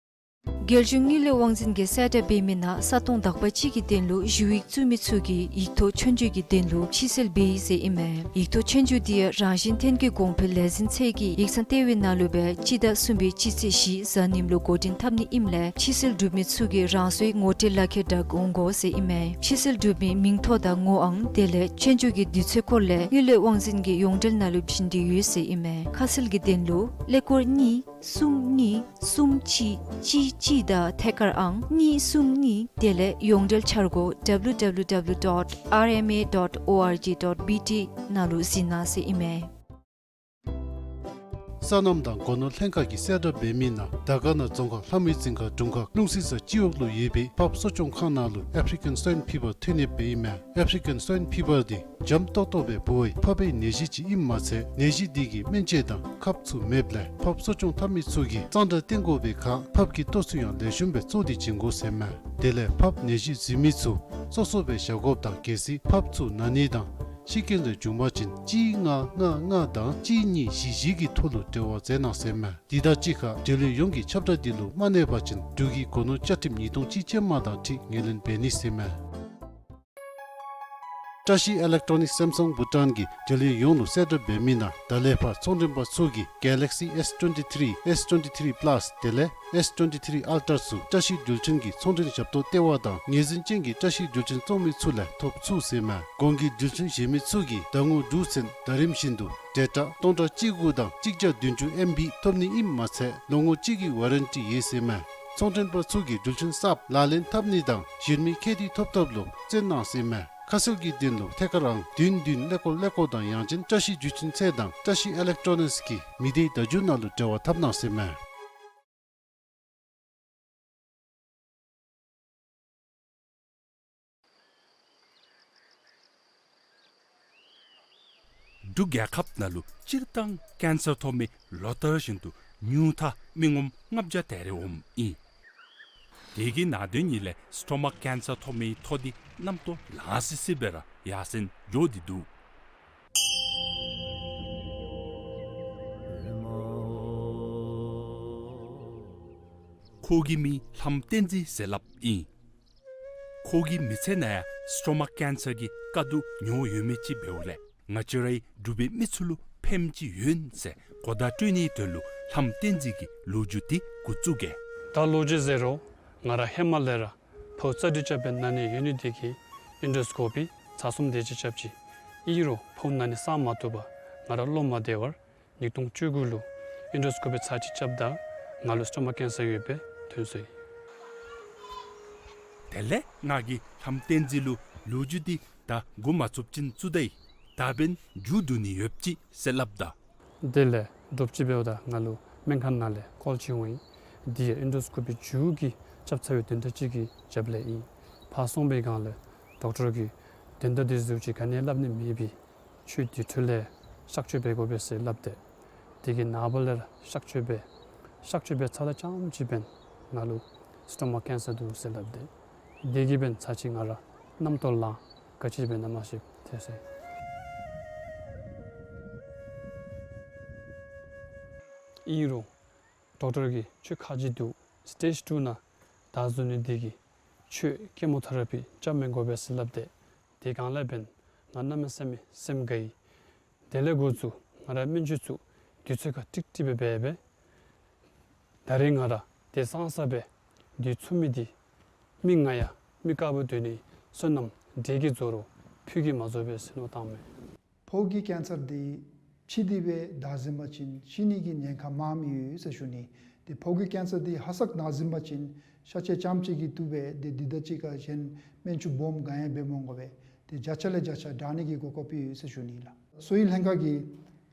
རྒྱལ་གཞུང་དངུལ་ལས་དབང་འཛིན་གྱིས་གསལ་བསྒྲགས་འབད་མི་ནང་ས་སྟོང་དག་པ་ཅིག་གི་དོན་ལུ་ཞུ་ཡིག་བཙུགས་མི་ཚུ་གིས་ཡིག་ཐོག་ཆོས་རྒྱུགས་ཀྱི་དོན་ལུ་ཕྱིར་སེལ་འབད་ཡི་ཟེར་ཨིན་མས། ཡིག་ཐོག་ཆོས་རྒྱུགས་འདི་རང་བཞིན་ཐོན་སྐྱེད་གོང་འཕེལ་ལས་འཛིན་ཚད་ཀྱི་ཡིག་ཚང་ལྟེ་བའི་ནང་ལུ་སྦེ་སྤྱི་ཟླ་གསུམ་པའི་སྤྱི་ཚེས་བཞི་གཟའ་ཉིམ་ལུ་འགོ་འདྲེན་འཐབ་ནི་ཨིནམ་ལས་ཕྱིར་སེལ་གྲུབ་མི་ཚུ་གིས་རང་སོའི་ངོ་སྤྲོད་ལག་ཁྱེར་དང་འོང་དགོ་ཟེར་ཨིན་མས། ཕྱིར་སེལ་གྲུབ་མི་མིང་ཐོ་དང་ངོ་ཨང་དེ་ལས་ཆོས་རྒྱུགས་ཀྱི་དུས་ཚོད་སྐོར་ལས་དངུལ་ལས་དབང་འཛིན་གྱི་ཡོངས་འབྲེལ་ནང་ལུ་བྱིན་ཏེ་ཡོད་ཟེར་ཨིན་མས། ཁ་གསལ་གྱི་དོན་ལུ་ཀླད་ཀོར་གཉིས་གསུམ་གཉིས་གསུམ་གཅིག་གཅིག་གཅིག་དང་ཐད་ཀར་ཨང་གཉིས་གསུམ་གཉིས་དེ་ལས་ཡོངས་འབྲེལ་འཆར་སྒོ་W W W dot R M A dot O R G dot B T ནང་ལུ་གཟིགས་གནང་ཟེར་ཨིན་མས། སོ་ནམ་དང་སྒོ་ནོར་ལྷན་ཁག་གིས་གསལ་བསྒྲགས་འབད་མི་ནང་དར་དཀར་ན་རྫོང་ཁག་ལྷ་མི་རྫིང་ཁ་དྲུང་ཁག་ཀླུང་སྲིད་ས་སྤྱི་འོག་ལུ་ཡོད་པའི་ཕགཔ་གསོ་སྐྱོང་ཁང་ནང་ལུ་ཨེཕ་རི་ཀན་སུའིན་ཕི་བར་ཐོན་ཡོདཔ་ཨིན་མས། ཨེཕ་རི་ཀན་སུའིན་ཕི་བར་འདི་འཇམ་ཏོག་ཏོ་སྦེ་འབུ་བའི་ཕགཔ་པའི་ནད་གཞི་ཅིག་ཨིནམ་མ་ཚད་ནད་གཞི་འདི་གིས་སྨན་བཅོས་དང་ཁབ་ཚུ་མེདཔ་ལས་ཕགཔ་གསོ་སྐྱོང་འཐབ་མི་ཚུ་གིས་གཙང་སྦྲ་བསྟེན་དགོ་པའི་ཁར་ཕགཔ་གི་ལྟོ་ཚུ་ཡང་ལེགས་ཤོམ་སྦེ་བཙོ་སྟེ་བྱིན་དགོ་ཟེར་མས། དེ་ལས་ཕགཔ་ནད་གཞི་འཛིན་མི་ཚུ་སོ་སོ་སྦེ་བཞག་དགོཔ་དང་གལ་སྲིད་ཕགཔ་ཚུ་ན་ནི་དང་ཤི་རྐྱེན་རེ་བྱུང་པ་ཅིན་གཅིག་ལྔ་ལྔ་ལྔ་དང་གཅིག་གཉིས་བཞི་བཞི་གི་ཐོག་ལུ་འབྲེལ་བ་མཛད་གནང་ཟེར་མས། འདི་དང་གཅིག་ཁར་འབྲེལ་ཡོད་ཡོངས་ཀྱིས་ཁྱབ་བསྒྲགས་འདི་ལུ་མ་གནས་པ་ཅིན་འབྲུག་གི་སྒོ་ནོར་བཅའ་ཁྲིམས་ཉིས་སྟོང་གཅིག་ཅན་མ་དང་འཁྲིལ་ངོས་ལེན་འབད་ནི་ཟེར་མས། བཀྲ་ཤིས་ཨི་ལེག་ཊོ་ནིག་སེམ་སང་བྷུ་ཊཱན་གྱིས་འབྲེལ་ཡོད་ཡོངས་ལུ་གསལ་བསྒྲགས་འབད་མི་ནང་ད་ལས་ཕར་ཚོང་མགྲོན་པ་ཚུ་གིས་གེ་ལེག་སི་ཨེསི་ཊུ་ཝེན་ཊི་ཐི་རི་ཨེསི་ཊུ་ཝེན་ཊི་ཐི་རི་པ་ལཱསི་དེ་ལས་ཨེསི་ཊུ་ཝེན་ཊི་ཐི་རི་ཨལ་ཊ་ཚུ་བཀྲ་ཤིས་འགྲུལ་འཕྲིན་གྱི་ཚོང་མགྲོན་ཞབས་ཏོག་ལྟེ་བ་དང་ངོས་འཛིན་ཅན་གྱི་བཀྲ་ཤིས་འགྲུལ་འཕྲིན་བཙོང་མི་ཚུ་ལས་ཐོབ་ཚུགས་ཟེར་མས། གོང་གི་འགྲུལ་འཕྲིན་བཞེས་མི་ཚུ་གིས་ཟླ་ངོ་དྲུག་ཚུན་ཟླ་རིམ་བཞིན་དུ་ཌེ་ཊ་སྟོང་ཕྲག་གཅིག་དགུ་དང་གཅིག་བརྒྱ་བདུན་ཅུ་ཨེམ་བི་ཐོབ་ནི་ཨིནམ་མ་ཚད་ལོ་ངོ་གཅིག་གི་ཝ་རེན་ཊི་ཡོད་ཟེར་མས། ཚོང་མགྲོན་པ་ཚུ་གིས་འགྲུལ་འཕྲིན་གསརཔ་ལག་ལེན་འཐབ་ནི་དང་གཞན་མི་ཁྱད་དུ་ཐོབ་ཐབས་ལུ་བརྩོན་གནང་ཟེར་མས། ཁ་གསལ་གྱི་དོན་ལུ་ཐད་ཀར་ཨང་བདུན་བདུན་ཀླད་ཀོར་ཀླད་ཀོར་དང་ཡང་ཅིན་བཀྲ་ཤིས་འགྲུལ་འཕྲིན་ཚད་དང་བཀྲ་ཤིས་ཨི་ལེག་ཊོ་ནིགསི་གི་མི་སྡེའི་བརྡ་བརྒྱུད་ནང་ལུ་འབྲེལ་བ་འཐབ་གནང་ཟེར་མས། འབྲུག་རྒྱལ་ཁབ་ནང་ལུ་སྤྱིར་བཏང་ཀེན་སར་ཐོབ་མི་ལོ་ལྟར་བཞིན་དུ་ཉུང་མཐའ་མི་ངོམ་ལྔ་བརྒྱ་དེ་རེ་འོངམ་ཨིན། དེ་གི་ནང་དོན་ཉིད་ལས་སི་ཊོ་མག་ཀེན་སར་ཐོབ་མི་ཐོ་འདི་གནམ་ཐོག་ལང་སི་སི་སྦེ་ར་ཡར་སེང་འགྱོ་སྟེ་འདུག། ཁོ་གི་མིང་ལྷམ་བསྟན་འཛིན་ཟེར་སླབ་ཨིན། ཁོ་གི་མི་ཚེ་ནང་ཡང་སི་ཊོ་མག་ཀེན་སར་གྱི་དཀའ་སྡུག་མྱོང་ཡོད་མི་ཅིག་འབདཝ་ལས་ང་བཅས་རའི་འབྲུག་པའི་མི་ཚུ་ལུ་ཕནམ་ཅིག་ཡོད་ཟེར་གོ་བརྡ་སྤྲོད་ནིའི་དོན་ལུ་ལྷམ་བསྟན་འཛིན་གྱིས་ལོ་རྒྱུས་འདི་འགོ་བཙུགས་གེ། ད་ལོ་རྒྱུས་ཟེར་རུང་ང་ར་ཧེ་མ་ལས་ར་ཕོཝ་ཙ་དྲི་རྐྱབ་པའི་ན་ནི་ཡོད་ནི་དེ་གིས་ཨིན་ཌོ་སི་ཀོ་པི་ཚར་གསུམ་དེ་ཅིག་རྐྱབ་ཅི། ཨིན་རུང་ཕོཝ་ན་ནི་སངས་མ་བཏུབ་པར་ང་ར་བློ་མ་བདེ་བར་ཉིས་སྟོང་བཅུ་དགུ་ལུ་ཨིན་ཌོ་སི་ཀོ་པི་ཚར་གཅིག་རྐྱབ་ད་ང་ལུ་སི་ཊོ་མག་ཀེན་སར་ཡོདཔ་སྦེ་ཐོན་སོ་ཡི། དེ་ལས་ང་གིས་ལྷམ་བསྟན་འཛིན་ལུ་ལོ་རྒྱུས་འདི་ད་འགོ་མ་བཙུགས་ཅིན་བཙུགས་ད་ཡི། ད་འབདན་མཇུག་བསྡུ་ནི་ཡོདཔ་ཅིག་ཟེར་སླབ་ད། དེ་ལས་དྲོཔ་ཅིག་འབདཝ་ད་ང་ལུ་སྨན་ཁང་ནང་ལས་ཀོལ་ཅིག་འོང་ཡི། འདི་ཡང་ཨིན་ཌོ་སི་ཀོ་པི་མཇུག་གི་རྐྱབ་ཚར་བའི་དོན་དག་ཅིག་གི་རྒྱབ་ལས་ཨིན། ཕར་སོང་པའི་སྒང་ལས་ཌོག་ཊར་གྱིས་དོན་དག་འདི་ཟུར་ཅིག་ག་ནི་སླབ་ནི་མེད་པས། ཁྱོད་དེ་འཕྲོ་ལས་གཤག་བཅོས་འབད་དགོ་པས་ཟེར་སླབ་སྟེ། དེ་གི་ནངས་པ་ལས་ར་གཤག་བཅོས་འབད། གཤག་བཅོས་འབད་ཚརཝ་ད་རྐྱངམ་ཅིག་འབདན་ང་ལུ་སི་ཊོ་མག་ཀེན་སར་འདུག་ཟེར་སླབ་སྟེ། དེ་གིས་འབདན་ཚར་གཅིག་ང་ར་གནམ་ཐོག་ལང་ག་ཅི་འབད་ན་མ་ཤེས་ཐལ་སོ་ཡི། ཨིན་རུང་ཌོག་ཊར་གྱིས་ཁྱོད་ཁ་རྗེ་འདུག། སི་ཊེཇ་ཊུ་ནང་ད་བཟུང་ནི་དེ་གིས་ཁྱོད་ཀེ་མོ་ཐེ་ར་པི་རྐྱབ་མི་དགོ་པས་ཟེར་སླབ་སྟེ། དེ་སྒང་ལས་འབདན་ང་གནམ་མེད་ས་མེད་སེམས་དགའ་ཡི། དེ་ལས་འགོ་བཙུགས་ང་ར་སྨན་བཅོས་ཚུ་དུས་ཚོད་ཁར་ཀྲིག་ཀྲི་སྦེ་འབད་འབད། ད་རེས་ང་ར་དེ་སང་ས་སྦེ་དུས་ཚུགས་མི་འདི་མི་ང་ཡང་མི་དཀརཔོ་སྡོད་ནི་བསོད་ནམས་འདྲེ་གིས་རྫོགས་རུང་ཕུད་ཀྱིས་མ་རྫོགས་པས་ཟེར་མནོ་བཏངམ་མས། ཕོཝ་གི་ཀེན་སར་འདི་ཕྱི་འདི་སྦེ་བདའ་ཟུན་པ་ཅིན་ཤི་ནི་གི་ཉེན་ཁ་མངམ་ཡོད་ཟེར་ཞུ་ནི། ཏེ་ཕོཝ་གི་ཀེན་སར་འདི་ཧ་སག་བདའ་ཟུན་པ་ཅིན་ཤ་ཆས་རྐྱངམ་ཅིག་གིས་བཏུབ་པས། ཏེ་འདི་དང་གཅིག་ཁར་གཞན་སྨན་བཅོས་སྦོམ་ག་ཡང་འབད་མི་དགོ་པས། ཏེ་བརྒྱ་ཆ་ལས་བརྒྱ་ཆ་དྲག་ནི་གི་གོ་སྐབས་ཡོད་ཟེར་ཞུ་ནི་ལགས། གསོ་བའི་ལྷན་ཁག་གིས་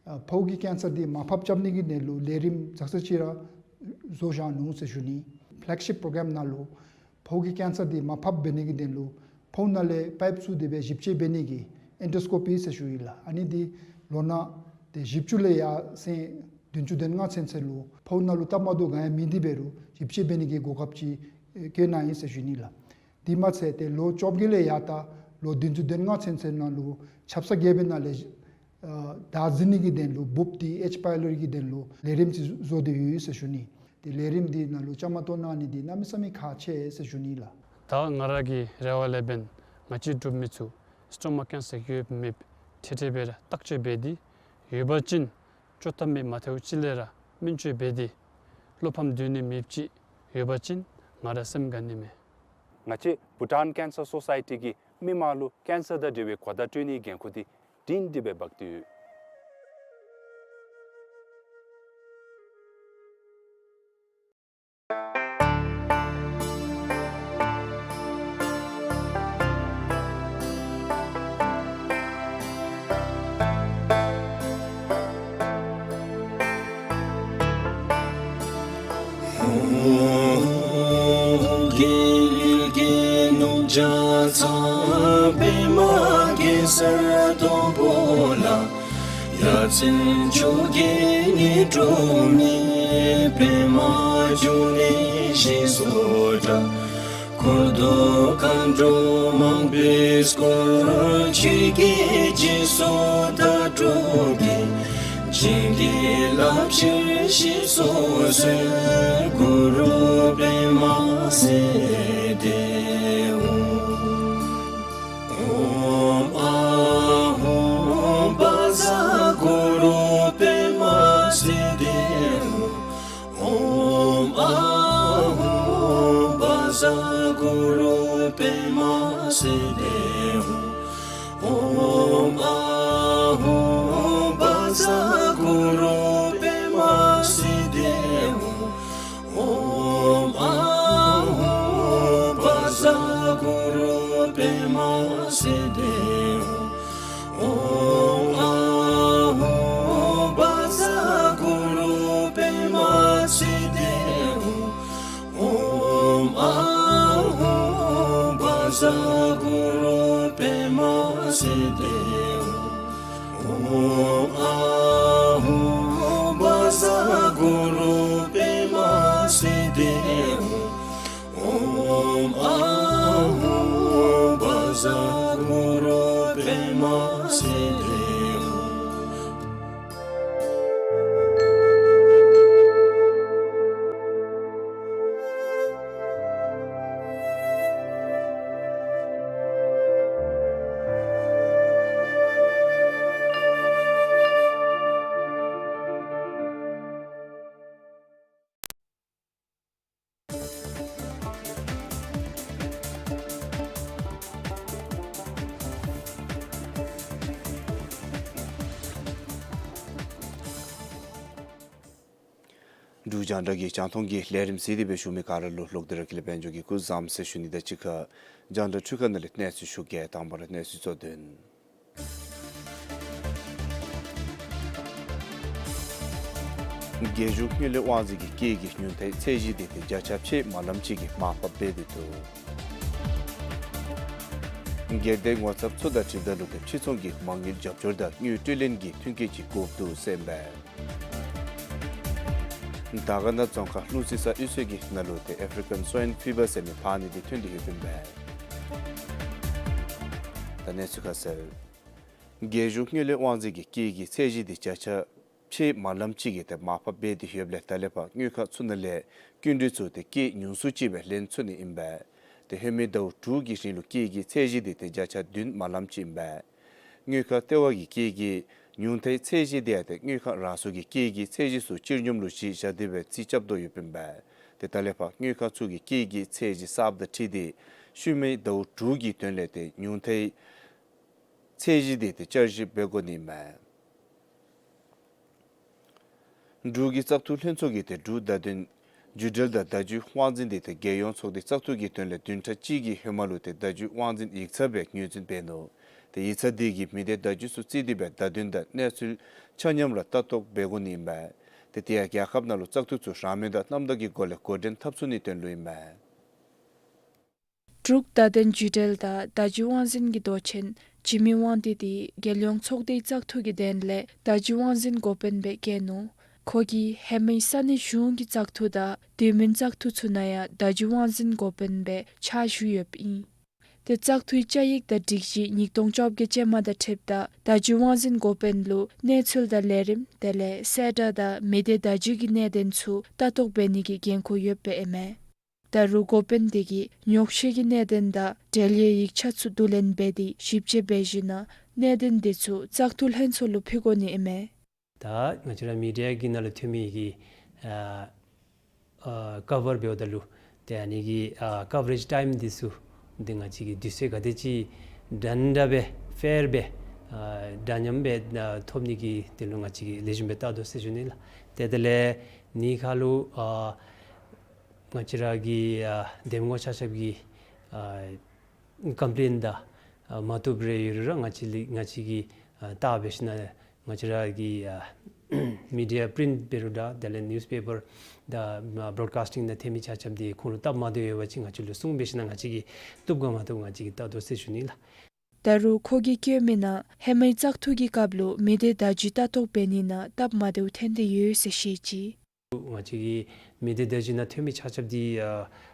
ཨ་ཕོཝ་གི་ཀེན་སར་འདི་མར་ཕབ་རྐྱབ་ནི་གི་དོན་ལུ་ལས་རིམ་ཙག་ཙིག་ཅིག་ར་བཟོ་བཞག་ནུག་ཟེར་ཞུ་ནི། ཕེ་ལེག་ཤིཔ་པྲོ་གརམ་ནང་ལུ་ཕོཝ་གི་ཀེན་སར་འདི་མར་ཕབ་འབད་ནི་གི་དོན་ལུ་ཕོཝ་ནང་ལས་པའིཔ་བཙུགས་ཏེ་སྦེ་ཞིབ་དཔྱད་འབད་ནི་གི་ཨེན་ཌོ་སི་ཀོ་པི་ཟེར་ཞུ་ཡི་ལགས། ཨ་ནི་འདི་ལོ་ན་ཏེ་བཞི་བཅུ་ལས་ཡར་སེང་བདུན་ཅུ་དོན་ལྔ་ཚུན་ཚོད་ལུ་ཕོཝ་ནང་ལུ་སྟབས་མ་བདེཝ་ག་ཡང་མེད་དེ་འབད་རུང་ཞིབ་དཔྱད་འབད་ནི་གི་གོ་སྐབས་ཅིག་ཨེ་བཀོད་གནང་ཡི་ཟེར་ཞུ་ནི་ལགས། དེ་མ་ཚད་ཏེ་ལོ་བཅོ་བརྒྱད་ལས་ཡར་ད་ལོ་བདུན་ཅུ་དོན་ལྔ་ཚུན་ཚོད་ནང་ལུ་ཆབ་གསང་རྒྱལ་པོའི་ནང་ལས་ཨ་བདའ་ཟུན་ནི་གི་དོན་ལུ་འབུབ་འདི་ཨེཆ་པའི་ལོཊ་གི་དོན་ལུ་ལས་རིམ་ཅིག་བཟོ་སྟེ་ཡོད་ཟེར་ཞུ་ནི། ཏེ་ལས་རིམ་འདི་ནང་ལུ་བཅའ་མར་གཏོགས་གནང་ནི་འདི་གནམ་མེད་ས་མེད་ཁག་ཆེ་ཟེར་ཞུ་ནི་ལགས། ད་ང་ར་གི་རེ་བ་ལས་འབདན་ང་བཅས་འབྲུག་མི་ཚུ་སི་ཊོ་མག་ཀེན་སར་ཡོད་མེད་ཁྲིག་ཁྲི་སྦེ་ར་བརྟག་དཔྱད་འབད་དེ་ཡོད་པ་ཅིན་བཅོས་ཐབས་མེད་མ་ཐལཝ་ཅིག་ལས་ར་སྨན་བཅོས་འབད་དེ་བློ་ཕམ་སྡོད་ནི་མེདཔ་ཅིག་ཡོད་པ་ཅིན་ང་ར་སེམས་དགའ་ནི་མས། ང་བཅས་བྷུ་ཊཱན་ཀེན་སར་སོ་སའི་ཊི་གིས་མི་མང་ལུ་ཀེན་སར་དང་འབྲེལ་བའི་གོ་བརྡ་སྤྲོད་ནིའི་འགན་ཁུར་འདི་སྒྲིང་སྒྲི་སྦེ་འབག་སྟེ་ཡོད། གསེར་སྡོང་པོ་ལ། ཡ་མཚན་བཅུ་བརྒྱད་ནི་འབྲུ་མེད། པདྨ་འབྱུང་གནས་ཞེས་སུ་གྲགས། འཁོར་དུ་མཁའ་འགྲོ་མང་པོས་བསྐོར། ཆོས་ཀྱི་རྗེས་སུ་བདག་སྒྲུབ་ཀྱིས། བྱིན་གྱིས་བརླབ་ཕྱིར་ཞེས་སུ་གསོལ། གུ་རུ་པདྨ་སིདྡྷི་ཧཱུྃ། ཨོཾ་ཨཱཿཧཱུྃ་བཛྲ་གུ་རུ་པདྨ་སིདྡྷི་ཧཱུྃ། ཨོཾ་ཨཱཿཧཱུྃ་བཛྲ་གུ་རུ་པདྨ་སིདྡྷི་ཧཱུྃ། ཨོཾ་ཨཱཿཧཱུྃ་བཛྲ་གུ་རུ་པདྨ་སིདྡྷི་ཧཱུྃ། ཨོཾ་ཨཱཿཧཱུྃ་བཛྲ་གུ་རུ་པདྨ་སིདྡྷི་ཧཱུྃ། ཨོཾ་ཨཱཿཧཱུྃ་བཛྲ་གུ་རུ་པདྨ་སིདྡྷི་ཧཱུྃ། ཨོཾ་ཨཱཿཧཱུྃ་བཛྲ་གུ་རུ་པདྨ་སིདྡྷི་ཧཱུྃ། ཨོཾ་ཨཱཿཧཱུྃ་བཛྲ་གུ་རུ་པདྨ་སིདྡྷི་ཧཱུྃ། ཨོཾ་ཨཱཿཧཱུྃ་བཛྲ་གུ་རུ་པདྨ་སིདྡྷི་ཧཱུྃ། འབྲུག་རྒྱང་བསྒྲགས་ཀྱི་རྒྱང་མཐོང་གི་ལས་རིམ་གཟིགས་ཏེ་སྦེ་བཞུགས་མི་ག་ར་ལུ་ལོག་སྟེ་ར་ཀི་ལི་དཔལ་འབྱོར་གྱིས་སྐུ་གཟུགས་བཟང་པོ་ཟེར་ཞུ་ནི་དང་གཅིག་ཁར་རྒྱང་བསྒྲགས་འཕྲུལ་ཁང་ནང་ལས་གནས་ཚུལ་ཞུ་གེ། དང་པ་ར་གནས་ཚུལ་གཙོ་དོན། རྒྱལ་གཞུང་དངུལ་ལས་དབང་འཛིན་གྱིས་སྐྱེད་ཀྱི་ཉུང་མཐའི་ཚད་གཞི་དེ་ཏེ་བརྒྱ་ཆ་ཕྱེད་མ་ལམ་ཅིག་གི་མར་ཕབ་འབད་དེ་འདུག། སྒེར་སྡེའི་ངོ་ཚབ་ཚུ་དང་འཁྲིལཝ་ད་ལུ་ཏེ་ཕྱིར་ཚོང་གི་མ་དངུལ་རྒྱབ་སྐྱོར་དང་དངུལ་སྤྲོད་ལེན་གྱི་མཐུན་རྐྱེན་ཅིག་དགོཔ་འདུག་ཟེར་ཨིན་པས། དར་དཀར་ན་རྫོང་ཁག་ལྷུང་བཟེད་ས་གཡུས་ཚན་གྱི་ནང་ལུ་ཏེ་ཨེཕ་རི་ཀཱན་སྭའིན་ཕི་བར་ཟེར་མི་ཕག་ནད་འདི་ཐོན་ཏེ་ཡོདཔ་ཨིན་པས། ད་གནས་ཚུལ་ཁ་གསལ། རྒྱལ་གཞུང་དངུལ་ལས་དབང་འཛིན་གྱིས་སྐྱེད་ཀྱི་ཚད་གཞི་འདི་བརྒྱ་ཆ་ཕྱེད་མ་ལམ་ཅིག་གི་ཏེ་མར་ཕབ་འབད་དེ་ཡོདཔ་ལས་ད་ལས་ཕར་དངུལ་ཁང་ཚུ་ནང་ལས་སྐྱིན་འགྲུལ་ཚུ་ཏེ་སྐྱེད་ཉུང་སུ་ཅིག་སྦེ་ལེན་ཚུགས་ནི་ཨིན་པས། ཏེ་ལྷོད་མེད་ཟླཝ་དྲུག་གི་རིང་ལུ་སྐྱེད་ཀྱི་ཚད་གཞི་འདི་ཏེ་བརྒྱ་ཆ་བདུན་མ་ལམ་ཅིག་ཨིན་པས། དངུལ་ཁང་ལྟེ་བ་གིས་སྐྱེད་ཀྱི་ཉུང་མཐའི་ཚད་གཞི་དེ་ཡང་ཏེ་དངུལ་ཁང་རང་སོ་གི་སྐྱེད་ཀྱི་ཚད་གཞི་ཚུ་སྤྱིར་སྙོམས་ལུ་གཞི་བཞག་སྟེ་སྦེ་རྩིས་རྐྱབ་དོ་ཡོདཔ་ཨིན་པས། ཏེ་ད་ལས་ཕར་དངུལ་ཁང་ཚུ་གིས་སྐྱེད་ཀྱི་ཚད་གཞི་གསརཔ་དང་འཁྲིལ་ཏེ་ཤུལ་མའི་ཟླཝ་དྲུག་གི་དོན་ལས་ཏེ་ཉུང་མཐའི་ཚད་གཞི་དེ་ཏེ་བསྐྱར་ཞིབ་འབད་དགོ་ནི་ཨིན་མས། འབྲུག་གི་བཙག་འཐུ་ལྷན་ཚོགས་ཀྱིས་ཏེ་འབྲུག་བརྡ་དོན་བརྒྱུད་འབྲེལ་དང་བརྡ་བརྒྱུད་དབང་འཛིན་དེ་ཏེ་རྒྱལ་ཡོངས་ཚོགས་སྡེའི་བཙག་འཐུ་གི་དོན་ལས་བདུན་ཕྲག་གཅིག་གི་ཧེ་མ་ལུ་ཏེ་བརྡ་བརྒྱུད་དབང་འཛིན་ཡིག་ཚང་སྦེ་ངོས་འཛིན་འབད་ནུག། ཏེ་ཡིག་ཚང་དེ་གིས་མི་སྡེ་བརྡ་བརྒྱུད་ཚུ་བརྩིས་ཏེ་སྦེ་བརྡ་དོན་དང་གནས་ཚུལ་ཆ་མཉམ་ར་ལྟ་རྟོག་འབད་དགོ་ནི་ཨིན་པས། ཏེ་དེ་ཡང་རྒྱལ་ཁབ་ནང་ལུ་བཙག་འཐུ་ཚུ་རང་མོས་དང་རྣམ་དག་གི་སྒོ་ལས་འགོ་འདྲེན་འཐབ་ཚུགས་ནིའི་དོན་ལུ་ཨིན་མས། འབྲུག་བརྡ་དོན་བརྒྱུད་འབྲེལ་དང་བརྡ་བརྒྱུད་དབང་འཛིན་གྱི་མདོ་ཆེན་འཇིགས་མེད་དབང་འདུས་དེ་རྒྱལ་ཡོངས་ཚོགས་སྡེའི་བཙག་འཐུ་གི་དོན་ལས་བརྡ་བརྒྱུད་དབང་འཛིན་འགོ་དཔོན་སྦེ་བསྐོས་ནུག། ཁོ་གིས་ཧེ་མའི་ས་གནས་གཞུང་གི་བཙག་འཐུ་དང་དུས་མིན་བཙག་འཐུ་ཚུ་ནང་ཡང་བརྡ་བརྒྱུད་དབང་འཛིན་འགོ་དཔོན་སྦེ་ཕྱག་ཞུ་ཡོདཔ་ཨིན། ཏེ་བཙག་འཐུའི་བཅའ་ཡིག་དང་སྒྲིག་གཞི་ཉིས་སྟོང་བཅོ་བརྒྱད་ཅན་མ་དང་འཁྲིལཝ་ད་བརྡ་བརྒྱུད་དབང་འཛིན་འགོ་དཔོན་ལུ་གནས་ཚུལ་དང་ལས་རིམ་དེ་ལས་གསལ་བསྒྲགས་དང་མི་སྡེ་བརྡ་བརྒྱུད་ཀྱི་གནད་དོན་ཚུ་ལྟ་རྟོག་འབད་ནི་གི་འགན་ཁུར་ཡོདཔ་ཨིན་མས། ད་རུང་འགོ་དཔོན་དེ་གིས་ཉོག་བཤད་ཀྱི་གནད་དོན་དང་འབྲེལ་ཡོད་ཡིག་ཆ་ཚུ་བསྡུ་ལེན་འབད་དེ་ཞིབ་དཔྱད་འབད་ཞིནམ་ལས་གནད་དོན་དེ་ཚུ་བཙག་འཐུ་ལྷན་ཚོགས་ལུ་ཕུལ་དགོ་ནི་ཨིན་མས། ད་ང་བཅས་ར་མི་ཌི་ཡ་གི་ནང་ལུ་ཐོན་མི་གི་ཨ་ཨ་ཀ་བར་འབདཝ་ད་ལུ་ཏེ་ཨ་ནི་གི་ཨ་ཀ་བ་རེཇ་ཊའིམ་འདི་ཚུ་འདི་ང་བཅས་ཀྱི་དུས་ཚོད་ག་དེ་ཅིག་འདྲན་འདྲ་སྦེ་ཕེར་སྦེ་ཨ་འདྲ་མཉམ་སྦེ་ཨ་ཐོབ་ནི་གི་དོན་ལུ་ང་བཅས་ཀྱིས་ལེགས་ཤོམ་སྦེ་བལྟ་དོ་ཟེར་ཞུ་ནི་ལགས། ཏེ་དེ་ལས་ཨ་ནི་ཁར་ལུ་ཨ་ང་བཅས་ར་གི་ཨ་འདེམས་ངོ་ཆ་ཁྱབ་ཀྱི་ཨ་ཀམ་པི་ལེན་དང་ཨ་མ་བཏུབ་རེ་ཡོད་རུང་ར་ང་བཅས་ལི་ང་བཅས་ཀྱིས་ཨ་བལྟ་སྦེ་ཞིནམ་ལས་ང་བཅས་ར་གི་ཨ་མི་ཌི་ཡ་པི་རིནཊ་འབད་རུང་འདྲ་དེ་ལས་ནིའུས་པེ་པར་དང་ཨ་བྲོཌ་ཀཱསི་ཊིང་ནང་ཐོན་མི་ཆ་ཁྱབ་འདི་ཁོང་ལུ་སྟབས་མ་བདེཝ་ཡོད་པ་ཅིན་ང་བཅས་ལུ་གསུངས་སྦེ་ཞིནམ་ལས་ང་བཅས་ཀྱིས་བཏུབ་ག་མ་བཏུབ་ང་བཅས་ཀྱིས་བལྟ་དོ་ཟེར་ཞུ་ནི་ལགས། ད་རུང་ཁོ་གིས་བཀོད་མི་ནང་ཧེ་མའི་བཙག་འཐུ་གི་སྐབས་ལུ་མི་སྡེ་བརྡ་བརྒྱུད་ལྟ་རྟོག་འབད་ནི་ནང་སྟབས་མ་བདེཝ་ཐོན་ཏེ་ཡོད་ཟེར་བཤད་ཅི། ང་བཅས་ཀྱི་མི་སྡེ་བརྡ་བརྒྱུད་ནང་ཐོན་མི་ཆ་ཁྱབ་འདི་ཨ་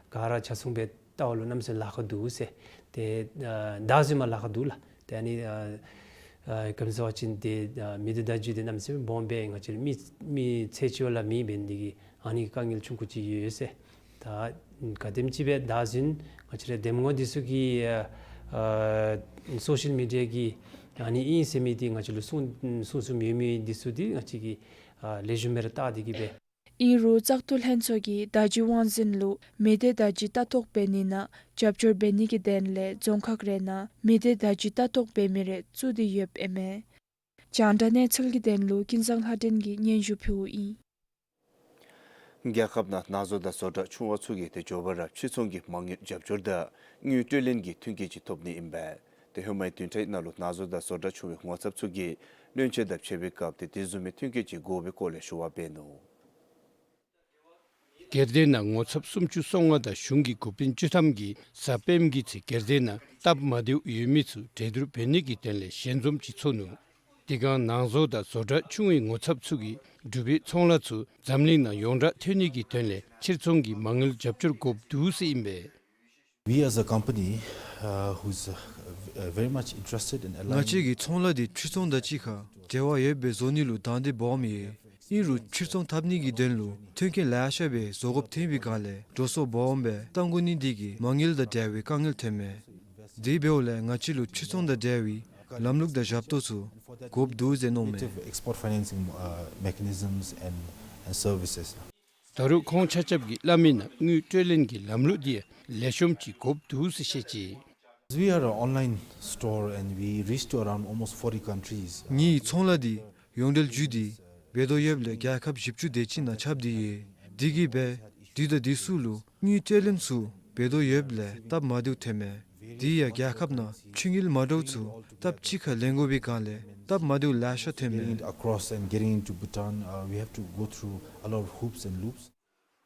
ག་ར་ཆ་ཚང་སྦེ་བལྟཝ་ལུ་གནམ་མེད་ས་མེད་ལཱ་ཁག་འདུག་ཟེར། ཏེ་ཨ་བདག་འཛིན་མ་ལཱ་ཁག་འདུག་ལགས། ཏེ་ཨ་ནི་ཨ་ཨ་ག་ཅི་ཟེར་བ་ཅིན་ཏེ་ཨ་མི་སྡེ་བརྡ་བརྒྱུད་འདི་གནམ་མེད་ས་མེད་སྦོམ་སྦེ་ང་བཅས་ར་མི་མི་ཚེ་གཅིག་བ་ལ་མི་འབད་ནི་འདི་གིས་ཨ་ནི་དཀའ་ངལ་ཆུང་ཀུ་ཅིག་ཡོད་ཟེར། ད་ག་དེམ་ཅིག་སྦེ་བདག་འཛིན་ང་བཅས་ར་འདེམས་ངོ་འདི་ཚུ་གིས་ཨ་ཨ་སོ་ཤལ་མི་ཌི་ཡ་གིས་ཨ་ནི་ཨིན་ཟེར་མི་འདི་ང་བཅས་ལུ་གསུང་གསུང་གསུངམ་ཡོད་མི་འདི་ཚུ་འདི་ང་བཅས་ཀྱིས་ཨ་ལེགས་ཤོམ་སྦེ་ར་བལྟ་སྟེ་གིས་སྦེ། ཨིན་རུང་བཙག་འཐུ་ལྷན་ཚོགས་ཀྱི་བརྡ་བརྒྱུད་དབང་འཛིན་ལུ་མི་སྡེ་བརྡ་བརྒྱུད་ལྟ་རྟོག་འབད་ནི་ནང་རྒྱབ་སྐྱོར་འབད་ནི་གི་དོན་ལས་རྫོང་ཁག་རེ་ནང་མི་སྡེ་བརྡ་བརྒྱུད་ལྟ་རྟོག་འབད་མི་རེ་བཙུགས་ཏེ་ཡོདཔ་ཨིན་མས། རྒྱང་བསྒྲགས་གནས་ཚུལ་གྱི་དོན་ལུ་ཀུན་བཟང་ལྷ་སྒྲོན་གྱིས་སྙན་ཞུ་ཕུལཝ་ཨིན། རྒྱལ་ཁབ་ནང་ནང་བཟོ་དང་བཟོ་གྲྭ་ཆུང་བ་ཚུ་གིས་ཏེ་མགྱོགས་པ་ར་ཕྱིར་ཚོང་གི་མ་དངུལ་རྒྱབ་སྐྱོར་དང་དངུལ་སྤྲོད་ལེན་གྱི་ཐོན་སྐྱེད་ཅིག་ཐོབ་ནི་ཨིན་པས། ཏེ་ཧེ་མའི་བདུན་ཕྲག་ནང་ལུ་ནང་བཟོ་དང་བཟོ་གྲྭ་ཆུང་བའི་ངོ་ཚབ་ཚུ་གིས་བློན་ཆེན་དང་ཕྱད་པའི་སྐབས་ཏེ་དེ་བཟུམ་མའི་ཐོན་སྐྱེད་ཅིག་དགོ་པའི་སྐོར་ལས་ཞུ་བ་འབད་ནུག། སྒེར་སྡེ་ནང་ངོ་ཚབ་སུམ་ཅུ་སོ་ལྔ་དང་གཞུང་གི་འགོ་དཔོན་བཅུ་ཐམ་གྱིས་གཟའ་སྤེནམ་གྱི་ཚེ་སྒེར་སྡེ་ནང་སྟབས་མ་བདེཝ་ཡོད་མི་ཚུ་གྲོས་བསྡུར་འབད་ནི་གི་དོན་ལས་ཞལ་འཛོམས་ཅིག་ཚོགས་ནུག། དེ་སྒང་ནང་བཟོ་དང་བཟོ་གྲྭ་ཆུང་བའི་ངོ་ཚབ་ཚུ་གིས་འབྲུག་པའི་ཚོང་ལཱ་ཚུ་འཛམ་གླིང་ནང་ཡོངས་གྲགས་ཐོན་ནི་གི་དོན་ལས་ཕྱིར་ཚོང་གི་མ་དངུལ་རྒྱབ་སྐྱོར་དགོཔ་འདུག་ཟེར་ཨིན་པས། We as a company, uh, who's, uh, v-, uh, very much interested in aligning ང་བཅས་ཀྱི་ཚོང་ལཱ་འདི་ཕྱིར་ཚོང་དང་གཅིག་ཁར་འབྲེལ་བ་ཡོད་པའི་བཟོ་ནི་ལུ་དང་འདོད་སྦོམ་ཡོད། ཨིན་རུང་ཕྱིར་ཚོང་འཐབ་ནི་གི་དོན་ལུ་མཐུན་རྐྱེན་ལེ་ཤ་སྦེ་བཟོ་དགོཔ་ཐོན་པའི་སྒང་ལས་འགྲོ་སོང་སྦོམ་སྦེ་བཏང་དགོ་ནི་འདི་གིས་མ་དངུལ་དང་འབྲེལ་བའི་དཀའ་ངལ་ཐོན་མས། དེ་འབདཝ་ལས་ང་བཅས་ལུ་ཕྱིར་ཚོང་དང་འབྲེལ་བའི་ལམ་ལུགས་དང་ཞབས་ཏོག་ཚུ་དགོཔ་འདུག་ཟེར་མནོཝ་མས། Innovative export financing, uh, mechanisms and, and services. ད་རུང་ཁོང་ཆ་ཁྱབ་ཀྱིས་སླབ་མི་ནང་དངུལ་སྤྲོད་ལེན་གྱི་ལམ་ལུགས་འདི་ཡང་ལེགས་ཤོམ་ཅིག་དགོཔ་འདུག་ཟེར་བཤད་ཅི། We are an online store and we reach to around almost forty countries. ངེའི་ཚོང་ལཱ་འདི་ཡོངས་འབྲེལ་བརྒྱུད་དེ་འབད་དོ་ཡོདཔ་ལས་རྒྱལ་ཁབ་བཞི་བཅུ་དེ་ཅིག་ནང་ཁྱབ་སྟེ་ཡོད། དེ་གིས་སྦེ་དུས་དང་དུས་སུ་ལུ་དངུལ་སྤྲོད་ལེན་ཚུ་འབད་དོ་ཡོདཔ་ལས་སྟབས་མ་བདེཝ་ཐོན་མས། དེ་ཡང་རྒྱལ་ཁབ་ནང་ཕྱི་དངུལ་མ་འདྲཝ་ཚུ་སྟབས་གཅིག་ཁར་ལེན་དགོ་པའི་སྒང་ལས་སྟབས་མ་བདེཝ་ལེ་ཤ་ཐོན་མས། Getting it across and getting into Bhutan, uh, we have to go through a lot of hoops and loops.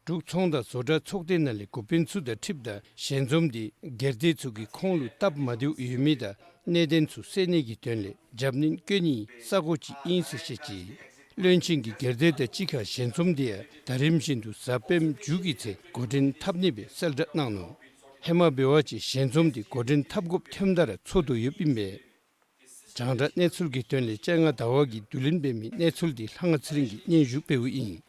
འབྲུག་ཚོང་དང་བཟོ་གྲྭ་ཚོགས་སྡེ་ནང་ལས་འགོ་དཔོན་ཚུ་དང་འཁྲིལཝ་ད་ཞལ་འཛོམས་འདི་སྒེར་སྡེ་ཚུ་གིས་ཁོང་ལུ་སྟབས་མ་བདེཝ་ཡོད་མི་དང་གནད་དོན་ཚུ་སེལ་ནི་གི་དོན་ལས་རྒྱབ་སྣོན་བཀོད་ནིའི་ས་གོ་ཅིག་ཨིན་ཟེར་བཤད་ཅི། བློན་ཆེན་གྱིས་སྒེར་སྡེ་དང་གཅིག་ཁར་ཞལ་འཛོམས་འདི་ཡང་ད་རིམ་བཞིན་དུ་གཟའ་སྤེནམ་མཇུག་གི་ཚེ་འགོ་འདྲེན་འཐབ་ནི་སྦེ་གསལ་བསྒྲགས་གནང་ནུག། ཧེ་མ་འབད་བ་ཅིན་ཞལ་འཛོམས་འདི་འགོ་འདྲེན་འཐབ་དགོཔ་ཐོནམ་ད་ར་ཚོགས་དོ་ཡོདཔ་ཨིན་པས། རྒྱང་བསྒྲགས་གནས་ཚུལ་གྱི་དོན་ལས་སྤྱན་སྔ་ཟླ་བ་གིས་བསྡུ་ལེན་འབད་མི་གནས་ཚུལ་འདི་ལྷ་དབང་ཚེ་རིང་གིས་སྙན་ཞུ་འབདཝ་ཨིན།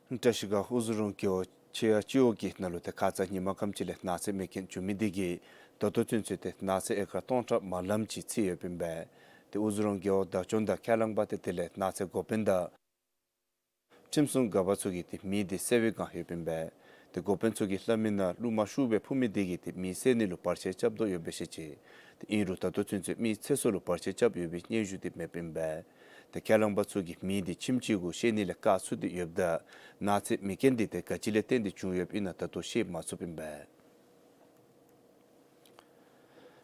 བཀྲ་ཤིས་སྒང་ཨུ་ཛི་རོང་རྒེད་འོག་ཆེ་ཡ་སྤྱི་འོག་གི་ནང་ལུ་ཏེ་ཁ་ཙ་ཉིན་མ་ཁམས་ཅིག་ལས་ནགས་ཚལ་མེ་རྐྱེན་བྱུང་མི་འདི་གིས་ད་ལྟོ་ཚུན་ཚོད་ཏེ་ནགས་ཚལ་ཨེ་ཀར་སྟོང་ཕྲག་མ་ལམ་ཅིག་འཚིག་ཡོདཔ་ཨིན་པས། ཏེ་ཨུ་ཛི་རོང་རྒེད་འོག་བདག་སྐྱོང་དང་ཁས་བླངས་པ་ཏེ་དེ་ལས་ནགས་ཚལ་འགོ་དཔོན་དང་ཁྲིམས་སྲུང་འགག་པ་ཚུ་གིས་ཏེ་མེ་འདི་བསད་པའི་བསྒང་ཡོདཔ་ཨིན་པས། ཏེ་འགོ་དཔོན་ཚུ་གིས་སླབ་མི་ནང་ཀླུ་མ་ཤུགས་སྦེ་འཕུ་མི་འདི་གིས་ཏེ་མེ་བསད་ནི་ལུ་བར་ཆད་རྐྱབ་དོ་ཡོདཔ་སྦེ་བཤད་ཅི། ཏེ་ཨིན་རུང་ད་ལྟོ་ཚུན་ཚོད་མི་ཚེ་སྲོག་ལུ་བར་ཆད་རྐྱབ་ཡོད་པའི་སྙན་ཞུ་འདི་མེདཔ་ཨིན་པས། ཏེ་ཁས་བླངས་པ་ཚུ་གིས་མེ་འདི་ཁྱིམ་ཅིག་གུ་ཤེད་ནི་ལས་བཀག་ཚུགས་ཏེ་ཡོདཔ་ད་ནགས་ཚལ་མེ་རྐྱེན་འདི་ཏེ་ག་ཅི་ལས་བརྟེན་ཏེ་བྱུང་ཡོདཔ་ཨིན་ན་ད་ལྟོ་ཤེས་མ་ཚུགསཔ་ཨིན་པས།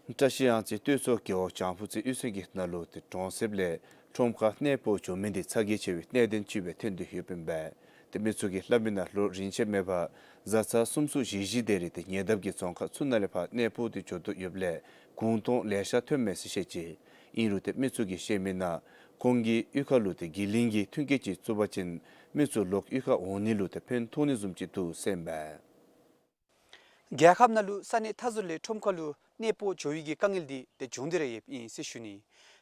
བཀྲ་ཤིས་གཡང་རྩེ་སྟོད་མཚོ་རྒེད་འོག་བྱང་ཕུ་རྩེ་གཡུས་ཚན་གྱི་ནང་ལུ་ཏེ་གྲོང་གསེབ་ལས་ཁྲོམ་ཁར་གནས་སྤོ་འགྱོ་མི་འདི་ཚ་གྱང་ཆེ་བའི་གནད་དོན་ཅིག་སྦེ་ཐོན་ཏེ་ཡོདཔ་ཨིན་པས། ཏེ་མི་ཚུ་གིས་སླབ་མི་ནང་ལོ་རིམ་བྱོན་མེད་པར་བཟའ་ཚང་གསུམ་གསུམ་བཞི་བཞི་དེ་རེ་ཏེ་ཉེ་འདབས་ཀྱི་རྫོང་ཁག་ཚུ་ནང་ལས་ཕར་གནས་སྤོ་སྟེ་འགྱོ་དོ་ཡོདཔ་ལས་གུང་སྟོང་ལེ་ཤ་ཐོནམ་མས་ཟེར་བཤད་ཅི། ཨིན་རུང་ཏེ་མི་ཚུ་གིས་བཤད་མི་ནང་ཁོང་གི་གཡུས་ཁ་ལུ་ཏེ་གི་ལིང་གི་ཐོན་སྐྱེད་ཅིག་བཙུགས་པ་ཅིན་མི་ཚུ་ལོག་གཡུས་ཁར་འོང་ནི་ལུ་ཏེ་ཕན་ཐོགས་ནི་བཟུམ་ཅིག་འདུག་ཟེར་ཨིན་པས། རྒྱལ་ཁབ་ནང་ལུ་ས་གནས་མཐའ་ཟུར་ལས་ཁྲོམ་ཁ་ལུ་གནས་སྤོ་འགྱོ་བའི་གི་དཀའ་ངལ་འདི་ཏེ་བྱུང་སྟེ་ར་ཡོདཔ་ཨིན་ཟེར་ཞུ་ནི།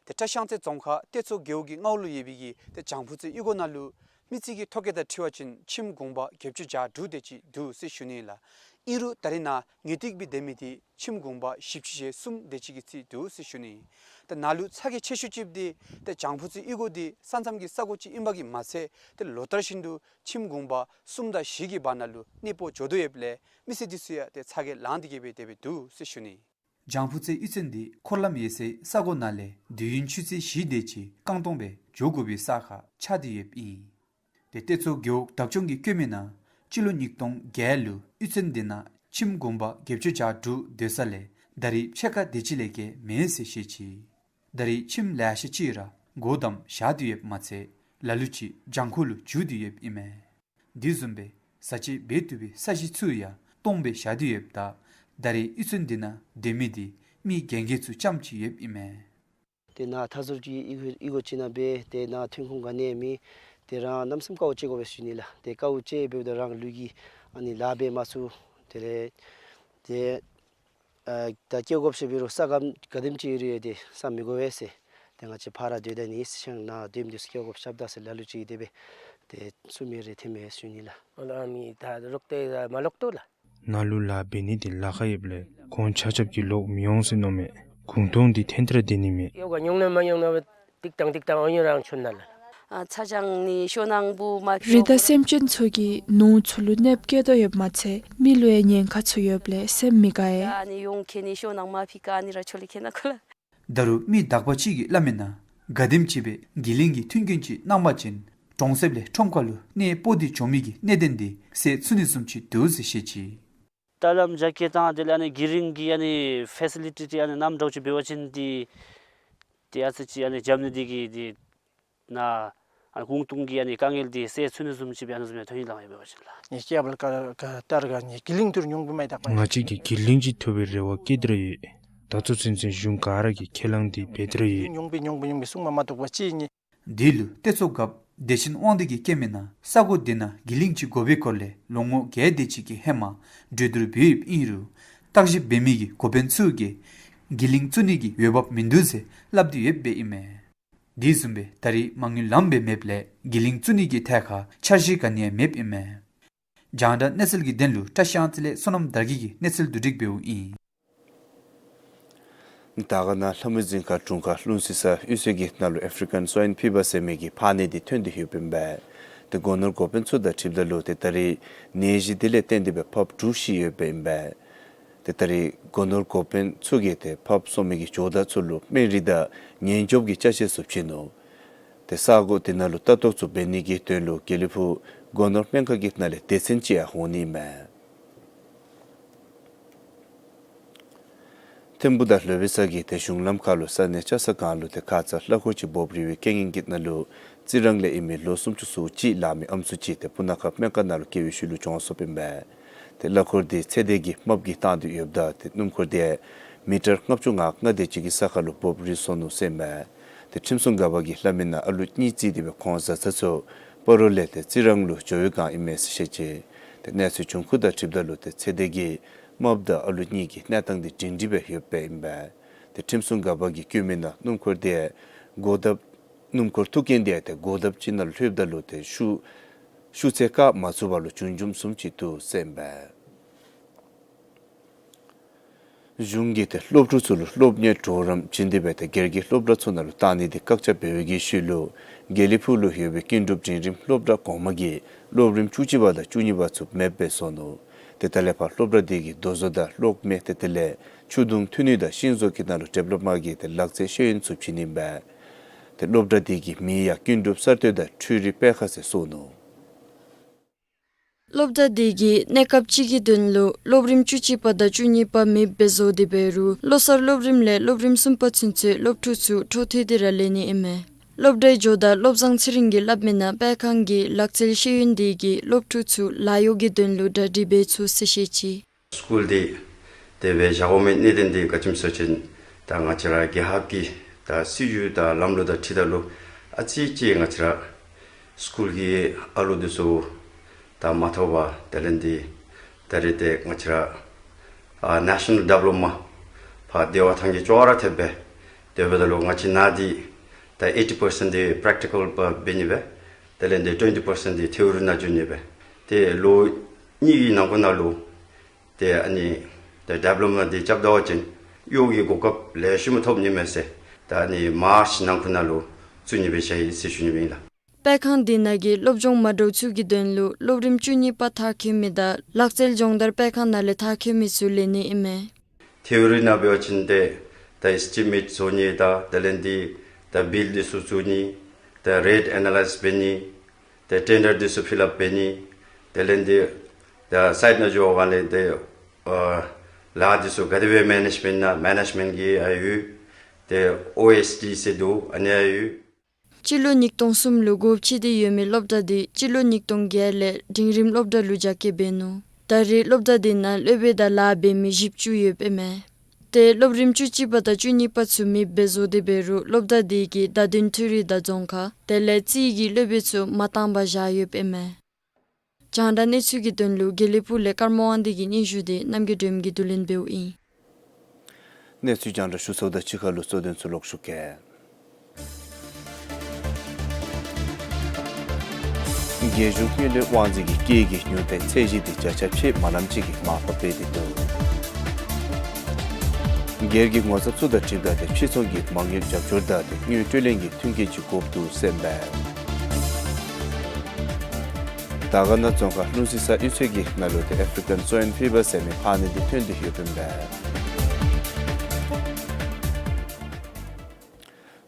ཏེ་བཀྲ་ཤིས་གཡང་རྩེ་རྫོང་ཁག་སྟོད་མཚོ་རྒེད་འོག་གི་མངའ་འོག་ལུ་ཡོད་པའི་གི་ཏེ་བྱང་ཕུ་རྩེ་གཡུས་སྒོ་ནང་ལུ་མི་རྩིས་ཀྱི་ཐོ་བཀོད་དང་འཁྲིལ་བ་ཅིན་ཁྱིམ་གུང་པ་བརྒྱད་ཅུ་གྱ་དྲུག་དེ་ཅིག་འདུག་ཟེར་ཞུ་ནི་ལགས། ཨིན་རུང་ད་རེས་ནཱ་ངེས་ཏིག་སྦེ་སྡོད་མི་འདི་ཁྱིམ་གུང་པ་བཞི་བཅུ་ཞེ་གསུམ་དེ་ཅིག་གི་རྩིས་འདུག་ཟེར་ཞུ་ནི། ཏེ་ནཱ་ལུ་ཚ་གྱང་ཆེ་ཤོས་ཅིག་འདི་ཏེ་བྱང་ཕུ་རྩེ་གཡུས་སྒོ་འདི་ས་མཚམས་ཀྱི་ས་གོ་ཅིག་ཨིན་པ་གིས་མ་ཚད་ཏེ་ལོ་ལྟར་བཞིན་དུ་ཁྱིམ་གུང་པ་གསུམ་དང་བཞི་གི་བར་ན་ལུ་གནས་སྤོ་འགྱོ་དོ་ཡོདཔ་ལས་མི་སེར་འདི་ཚུ་ཡང་ཏེ་ཚ་གྱང་ལང་སྟེ་གི་སྦེ་དེ་སྦེ་འདུག་ཟེར་ཞུ་ནི། བྱང་ཕུ་རྩེ་གཡུས་ཚན་འདི་འཁོར་ལམ་ཡོད་སའི་ས་གོ་ནང་ལས་དུས་ཡུན་ཆུ་ཚོད་བཞི་དེ་ཅིག་རྐང་སྟོང་སྦེ་འགྱོ་དགོ་པའི་ས་ཁར་ཆགས་ཏེ་ཡོདཔ་ཨིན། ཏེ་སྟོད་མཚོ་རྒེད་འོག་བདག་སྐྱོང་གིས་བཀོད་མི་ནང་སྤྱི་ལོ་ཉིས་སྟོང་བརྒྱད་ལུ་གཡུས་ཚན་འདི་ནང་ཁྱིམ་གུང་པ་བརྒྱད་ཅུ་གྱ་དྲུག་སྡོད་ས་ལས་ད་རེས་ཕྱེད་ཀ་དེ་ཅིག་ལས་བརྒལ་མེད་ཟེར་བཤད་ཅི། ད་རེས་ཁྱིམ་ལེ་ཤ་ཅིག་ར་སྒོ་བསྡམས་བཞག་སྟེ་ཡོདཔ་མ་ཚད་ལ་ལུ་ཅིག་གྱང་ཁོག་ལུ་འཛུལ་ཏེ་ཡོདཔ་ཨིན་མས། དེ་བཟུམ་སྦེ་བཟའ་སྤྱོད་འབད་བཏུབ་པའི་ས་གཞི་ཚུ་ཡང་སྟོངམ་སྦེ་བཞག་སྟེ་ཡོདཔ་ད་ད་རེས་གཡུས་ཚན་འདི་ནང་སྡོད་མི་འདི་ མི་རྒན་རྒས་ཚུ་རྐྱངམ་ཅིག་ཡོདཔ་ཨིན་མས། ཏེ་ནཱ་མཐའ་ཟུར་གྱི་ཨི་ཁུ་ཨི་ཁུ་ཅིག་ནང་སྦེ་ཏེ་ནཱ་ཐོན་ཁུངས་ག་ནི་ཡང་མེད། ཏེ་རང་གནམ་མེད་ས་མེད་དཀའཝ་སྤྱད་དགོ་པས་ཟེར་ཞུ་ནི་ལགས། ཏེ་དཀའཝ་སྤྱད་འབདཝ་ད་རང་ལུས་ཀྱིས་ཨ་ནི་ལཱ་འབད་མ་ཚུགས། དེ་ལས་ཏེ་ཨ་ད་སྐྱེལ་དགོཔ་ཟེར་འབད་རུང་ས་ག་ག་དེམ་ཅིག་ཡོད་རུང་ཡང་ཏེ་ས་མི་དགོ་པས་ཟེར། ཏེ་ང་བཅས་ཕར་ར་སྡོད་ད་ནི་ཤང་ནཱ་དེམ་དེ་སྐྱེལ་དགོཔ་ཤབ་ད་ཟེར་ལ་ལུ་ཅིག་དེ་སྦེ་ཏེ་སུ་མི་རེ་ཐེ་མེད་ཟེར་ཞུ་ནི་ལགས། ཨ་མི་ད་རོགས་ཏེ་མ་ལོག་ཏོ་ལགས། ནཱ་ལུ་ལཱ་འབད་ནི་འདི་ལཱ་ཁག་ཡོདཔ་ལས་ཁོང་ཆ་ཁྱབ་ཀྱིས་ལོག་མི་འོང་ཟེར་མནོཝ་མས། གུང་སྟོང་འདི་ཐེངས་ད་ར་སྡོད་ནི་མས། ཡོ་ག་ཉུང་ན་མ་ཉུང་ན་ཏིག་ཏང་ཏིག་ཏང་འོང་ཡོད་རང་ཆུ་ནང་ལ། ཨ་ཚ་གྱང་ནི་ཤོ་ནང་བུ་མ་རི་དྭགས་སེམས་ཅན་ཚུ་གིས་ནོར་ཚུ་ལུ་གནོདཔ་བཀལ་དོ་ཡོདཔ་མ་ཚད་མི་ལུ་ཡང་ཉེན་ཁ་ཚུ་ཡོདཔ་ལས་སེམས་མི་དགའ་བས། ཨ་ནི་ཡོང་ཁེ་ནི་ཤོ་ནང་མ་ཕི་ཀ་ནི་ར་ཆོ་ལི་ཁེ་ན་ཁོ་ལ། ད་རུང་མི་དག་པ་ཅིག་གིས་སླབ་མི་ནང་ག་དེམ་ཅིག་སྦེ་གི་གླིང་གི་མཐུན་རྐྱེན་ཅིག་གནང་པ་ཅིན་གྲོང་གསེབ་ལས་ཁྲོམ་ཁ་ལུ་གནས་སྤོ་སྟེ་འགྱོ་མི་གི་གནད་དོན་འདི་སེལ་ཚུགས་ནི་བཟུམ་ཅིག་འདུག་ཟེར་བཤད་ཅི། ད་ལམ་རྒྱ་སྐྱེད་དང་དེ་ལས་ཨ་ནི་གི་གླིང་གི་ཨ་ནི་ཕེ་སི་ལི་ཊི་འདི་ཨ་ནི་གནམ་གྲུ་ཅིག་འབད་བ་ཅིན་འདི་ཏེ་ཨ་ཙི་ཅིག་ཨ་ནི་རྒྱབ་ནི་འདི་གིས་འདི་ནཱ་ཨ་ནི་གུང་སྟོང་གི་ཨ་ནི་དཀའ་ངལ་འདི་སེལ་ཚུགས་ནི་བཟུམ་ཅིག་སྦེ་ཨ་ནི་བཟུམ་སྦེ་ཐོན་ཡི་ལགས། ཨེ་འབད་བ་ཅིན་ལགས། ནི་སྐྱེ་བ་ལ་ཀ་ཀ་ཏར་ག་ནི་གི་གླིང་ཐུར་ཉུང་པོ་མེད་དག་པ། ང་བཅས་ཀྱིས་གི་གླིང་ཅིག་ཐོབ་པའི་རེ་བ་བསྐྱེད་དེ་ར་ཡོད། ད་ལྟོ་ཚུན་ཚོད་གཞུང་ག་ར་གིས་ཁས་བླངས་འདི་འབད་དེ་ར་ཡོད། ཉུང་པོ་ཉུང་པོ་ཉུང་པོ་གསུང་མ་མ་ཐུབ་པ་ཅིག་ཨིན། དེ་ལུ་ཏེ་ཚོ་རྒཔོ་བདེ་ཆེན་དབང་འདུས་ཀྱིས་བཀོད་མི་ནང་ས་གོ་འདི་ནང་གི་གླིང་ཅིག་དགོ་པའི་སྐོར་ལས་ལོ་ངོ་བརྒྱད་དེ་ཅིག་གི་ཧེ་མ་གྲོས་བསྡུར་འབད་ཡོདཔ་ཨིན་རུང་བརྟག་ཞིབ་འབད་མི་གི་འགོ་དཔོན་ཚུ་གིས་གི་གླིང་བཙུགས་ནི་གི་འོས་འབབ་མིན་འདུག་ཟེར་སླབ་སྟེ་ཡོདཔ་ཨིན་མས། དེ་བཟུམ་སྦེ་ད་རེས་མ་དངུལ་ལངམ་སྦེ་མེདཔ་ལས་གི་གླིང་བཙུགས་ནི་གི་ཐད་ཁར་འཆར་གཞི་ག་ནི་ཡང་མེདཔ་ཨིན་མས། རྒྱང་བསྒྲགས་གནས་ཚུལ་གྱི་དོན་ལུ་བཀྲ་ཤིས་དབང་རྩེ་ལས་བསོད་ནམས་དར་རྒྱས་ཀྱི་གནས་ཚུལ་བསྡུ་སྒྲིག་འབདཝ་ཨིན། དར་དཀར་ན་ལྷ་མོ་རྫིང་ཁ་དྲུང་ཁག་ལྷུན་རྩེ་ས་གཡུས་ཚན་གྱི་ནང་ལུ་ཨེ་ཕི་རི་ཀན་སོའིན་ཕི་བར་ཟེར་མི་གི་ཕག་ནད་འདི་ཐོན་ཏེ་ཡོདཔ་ཨིན་པས། ཏེ་སྒོ་ནོར་འགོ་དཔོན་ཚུ་དང་འཁྲིལཝ་ད་ལུ་ཏེ་ད་རེས་ནད་གཞི་འདི་ལས་བརྟེན་ཏེ་སྦེ་ཕགཔ་དྲུག་ཤི་ཡོདཔ་ཨིན་པས། ཏེ་ད་རེས་སྒོ་ནོར་འགོ་དཔོན་ཚུ་གིས་ཏེ་ཕགཔ་གསོ་མི་གི་ཇོ་བདག་ཚུ་ལུ་སྨན་རིགས་དང་ཉེན་སྐྱོབ་ཀྱི་ཅ་ཆས་ཚུ་བྱིན་ནུག། ཏེ་ས་གོ་དེ་ནང་ལུ་ལྟ་རྟོག་ཚུ་འབད་ནི་གི་དོན་ལུ་དགེ་ལེགས་ཕུག་སྒོ་ནོར་སྨན་ཁང་གི་ནང་ལས་སྡེ་ཚན་ཅིག་ཡང་འོང་ནི་མས། ཐིམ་ཕུག་དང་ལྷོ་པའི་ས་གི་ཏེ་གཞུང་ལམ་ཁར་ལུ་ས་གནས་ལྕགས་ས་སྒང་ལུ་ཏེ་ཁ་ཙ་གླ་འཁོར་ཅིག་འབོབ་རིལ་བའི་རྐྱེན་ངན་གྱི་ནང་ལུ་རྩི་རང་ལས་ཨིན་མི་ལོ་སུམ་ཅུ་སོ་གཅིག་ལང་མི་ཨམ་སྲུ་ཅིག་ཏེ་སྤུ་ན་ཁ་སྨན་ཁང་ནང་ལུ་སྐྱེལ་བའི་ཤུལ་ལུ་གྱོངས་སོཔ་ཨིན་པས། ཏེ་གླ་འཁོར་འདི་ཚེ་འདས་ཀྱིས་རྨགཔ་གིས་བཏང་སྟེ་ཡོདཔ་ད་ཏེ་སྣུམ་འཁོར་འདི་མི་ཊར་ལྔ་བཅུ་ང་ལྔ་དེ་ཅིག་གི་ས་ཁར་ལུ་འབོབ་རིལ་སོ་ནུག་ཟེར་ཨིན་མས། ཏེ་ཁྲིམས་སྲུང་འགག་པ་གིས་སླབ་མི་ནང་ཨ་ལུ་གཉིས་བརྩིས་ཏེ་སྦེ་ཁོང་བཟའ་ཚང་ཚུ་སྤ་རོ་ལས་ཏེ་རྩི་རང་ལུ་འགྱོ་བའི་བསྒང་ཨིན་མས་ཟེར་བཤད་ཅི། ཏེ་གནས་ཚུལ་བྱུང་ཁུངས་དང་འཁྲིལཝ་ད་ལུ་ཏེ་ཚེ་འདས་ཀྱི་རྨགཔ་དང་ཨ་ལུ་གཉིས་ཀྱི་གནས་སྟངས་འདི་སྒྲིང་སྒྲིང་སྦེ་ཡོདཔ་ཨིན་པས། ཏེ་ཁྲིམས་སྲུང་འགག་པ་གིས་བཀོད་མི་ནང་སྣུམ་འཁོར་འདི་སྒོ་བརྡབ་སྣུམ་འཁོར་ཐུག་རྐྱེན་འདི་ཏེ་སྒོ་བརྡབ་ཅིག་ནང་ལྷོདཔ་ད་ལུ་ཏེ་ཤུགས་ཤུགས་ཚད་བཀག་མ་ཚུགས་པར་ལུ་བྱུང་བྱུངམ་བཟུམ་ཅིག་འདུག་ཟེར་ཨིན་པས། གཞུང་གིས་ཏེ་སློབ་ཕྲུག་ཚུ་ལུ་སློབ་གཉེར་གྲོགས་རམ་བྱིན་ཏེ་སྦེ་ཏེ་སྒེར་གྱི་སློབ་གྲྭ་ཚུ་ནང་ལུ་བཏང་ནི་འདི་བཀག་ཆ་འབད་བའི་གི་ཤུལ་ལུ་དགེ་ལེགས་ཕུག་ལུ་ཡོད་པའི་ཀུན་གྲུབ་འབྲིང་རིམ་སློབ་གྲྭ་གོང་མ་གིས་སློབ་རིམ་བཅུ་གཅིག་པ་དང་བཅུ་གཉིས་པ་ཚུ་མེདཔ་སྦེ་བཟོ་ནུག། ཏེ་ད་ལས་ཕར་སློབ་གྲྭ་འདི་གིས་རྡོ་བཟོ་དང་གློག་མེ་ཏེ་དེ་ལས་ཆུ་དུང་འཐུང་ནུས་དང་ཤིང་བཟོ་གི་ནང་ལུ་ཌི་བེ་ལོབ་མར་གྱི་ཏེ་ལག་རྩལ་ཤེས་ཡོན་ཚུ་བྱིན་ནི་ཨིན་པས། ཏེ་སློབ་གྲྭ་འདི་གི་མིང་ཡང་ཀུན་གྲུབ་གསར་གཏོད་དང་འཕྲུལ་རིག་སྤེལ་ཁང་ཟེར་བསུབ་ནུག། སློབ་གྲྭ་འདི་གིས་གནས་སྐབས་ཅིག་གི་དོན་ལུ་སློབ་རིམ་བཅུ་གཅིག་པ་དང་བཅུ་གཉིས་པ་མེདཔ་སྦེ་བཟོ་སྟེ་འབད་རུང་ལོ་གསར་སློབ་རིམ་ལས་སློབ་རིམ་གསུམ་པ་ཚུན་ཚོད་སློབ་ཕྲུག་ཚུ་འཕྲོ་མཐུད་དེ་ར་ལེན་ནི་ཨིན་མས། སློབ་གྲྭའི་ཇོ་བདག་བློ་བཟང་ཚེ་རིང་གིས་སླབ་མི་ནང་སྤེལ་ཁང་གི་ལག་རྩལ་ཤེས་ཡོན་འདི་གིས་སློབ་ཕྲུག་ཚུ་ལཱ་གཡོག་གི་དོན་ལུ་གྲ་སྒྲིག་འབད་ཚུགས་ཟེར་བཤད་ཅི། སི་ཀུལ་འདི་དེ་སྦེ་བཞག་དགོ་མི་གནད་དོན་འདི་ག་ཅི་སྨོ་ཟེར་བ་ཅིན་ད་ང་བཅས་ར་རྒྱལ་ཁབ་ཀྱི་ད་སྲིད་བྱུས་དང་ལམ་ལུགས་དང་འཁྲིལཝ་ད་ལུ་ཨ་ཙི་ཅིག་ང་བཅས་ར་སི་ཀུལ་གྱི་ཨ་ལུ་འདི་ཚུ་ད་མ་ཐོབ་པར་དེ་ལས་འདི་ད་རེས་ཏེ་ང་བཅས་ར་ཨ་ནེ་ཤ་ནཱལ་ཌི་བེ་ལོབ་མར་ཕར་དེ་བ་ཐང་གི་ཅོག་ར་འཐདཔ་སྦེ་དེ་འབདཝ་ད་ལུ་ང་བཅས་ནཱ་འདི་ད་ཨེ་ཊི་པར་སེནཊ་འདི་པེ་རེག་ཊི་ཀཱལ་པ་འབད་ནི་སྦེ་དེ་ལས་འདི་ཊུ་ཝེན་ཊི་པར་སེནཊ་འདི་ཐེའོ་རི་ནང་འགྱོ་ནི་སྦེ་ཏེ་ལོ་གཉིས་ཀྱི་ནང་འཁོད་ནང་ལུ་ཏེ་ཨ་ནི་ཏེ་ཌི་བེ་ལོབ་མར་འདི་རྐྱབ་ད་པ་ཅིན་གཡོག་གི་གོ་སྐབས་ལེགས་ཤོམ་ཐོབ་ནི་མས་ཟེར། ད་ཨ་ནི་མཱརཅ་ནང་འཁོད་ནང་ལུ་བཙུགས་ནི་སྦེ་བཞག་ཡི་ཟེར་ཞུ་ནི་ཨིན་ལགས། སྤེལ་ཁང་འདི་ནང་གི་སློབ་སྦྱོང་མ་འདྲཝ་ཚུ་གི་དོན་ལུ་སློབ་རིམ་བཅུ་གཉིས་པ་མཐར་འཁྱོལ་མི་དང་ལག་རྩལ་སྦྱོང་བརྡར་སྤེལ་ཁང་ནང་ལས་མཐར་འཁྱོལ་མི་ཚུ་ལེན་ནི་ཨིན་མས། ཐེའོ་རི་ནང་འབད་བ་ཅིན་ཏེ་ད་ཨེས་ཊི་མེཊ་བཟོ་ནི་དང་དེ་ལས་འདི་ད་བིལ་འདི་ཚུ་བཙུགས་ནི་ད་རེཊ་ཨེ་ན་ལའིཛ་འབད་ནི་ཏེ་ཊེན་ཌར་འདི་ཚུ་ཕིལ་ཨཔ་འབད་ནི་དེ་ལས་འདི་ད་སའིཊ་ནང་འགྱོ་བའི་སྒང་ལས་ཏེ་ཨ་ལཱ་འདི་ཚུ་ག་དེ་སྦེ་མེ་ནེཇ་འབད་ནི་ན་མེ་ནེཇ་མེནཊ་གི་ཡང་ཡོད། ཏེ་ཨོ་ཨེས་ཌི་ཟེར་འདུག། ཨ་ནི་ཡང་ཡོད། སྤྱི་ལོ་ཉིས་སྟོང་གསུམ་ལུ་འགོ་ཁྲིད་དེ་ཡོད་མི་སློབ་གྲྭ་འདི་སྤྱི་ལོ་ཉིས་སྟོང་བརྒྱད་ལས་འབྲིང་རིམ་སློབ་གྲྭ་ལུ་རྒྱ་སྐྱེད་འབད་ནུག། ད་རེས་སློབ་གྲྭ་འདི་ནང་སློབ་དཔོན་དང་ལཱ་འབད་མི་བཞི་བཅུ་ཡོདཔ་ཨིན་མས། ཏེ་སློབ་རིམ་བཅུ་གཅིག་པ་དང་བཅུ་གཉིས་པ་ཚུ་མེདཔ་སྦེ་བཟོ་སྟེ་འབད་རུང་སློབ་གྲྭ་དེ་གིས་བརྡ་དོན་འཕྲུལ་རིག་དང་རྫོང་ཁ་དེ་ལས་རྩིས་ཀྱི་སློབ་དཔོན་ཚུ་མ་བཏང་པར་བཞག་ཡོདཔ་ཨིན་མས། རྒྱང་བསྒྲགས་གནས་ཚུལ་གྱི་དོན་ལུ་དགེ་ལེགས་ཕུག་ལས་ཀརྨ་དབང་འདུས་ཀྱི་སྙན་ཞུ་དེ་རྣམ་རྒྱལ་སྒྲོལ་མ་གིས་བསྡུ་ལེན་འབདཝ་ཨིན། གནས་ཚུལ་རྒྱང་བསྒྲགས་ཞུ་ཚརཝ་དང་གཅིག་ཁར་ལུ་གཙོ་དོན་ཚུ་ལོག་ཞུ་གེ། རྒྱལ་གཞུང་དངུལ་ལས་དབང་འཛིན་གྱིས་སྐྱེད་ཀྱི་ཉོ་སྟེ་ཚད་གཞི་དེ་བརྒྱ་ཆ་ཕྱེད་མ་ལམ་ཅིག་གི་མར་ཕབ་འབད་དེ་འདུག། སྒེར་གྱི་ངོ་ཚབ་ཚུ་དང་འཁྲིལ་ད་དེ་ཕྱིར་ཚོང་གི་མ་དངུལ་རྒྱབ་སྐྱོར་དང་དེ་དངུལ་སྤྲོད་ལེན་གྱི་མཐུན་རྐྱེན་ཅིག་དགོཔ་འདུག་ཟེར་ཨིན་པས། དར་དཀར་ན་རྫོང་ཁག་ལྷུན་རྩེ་ས་གཡུས་ཚན་གྱི་ནང་ལུ་དེ་ཨེཕ་རི་ཀཱན་སོའིན་ཕི་བར་ཟེར་མི་ཕག་ནད་དེ་ཐོན་ཏེ་ཡོདཔ་ཨིན་པས།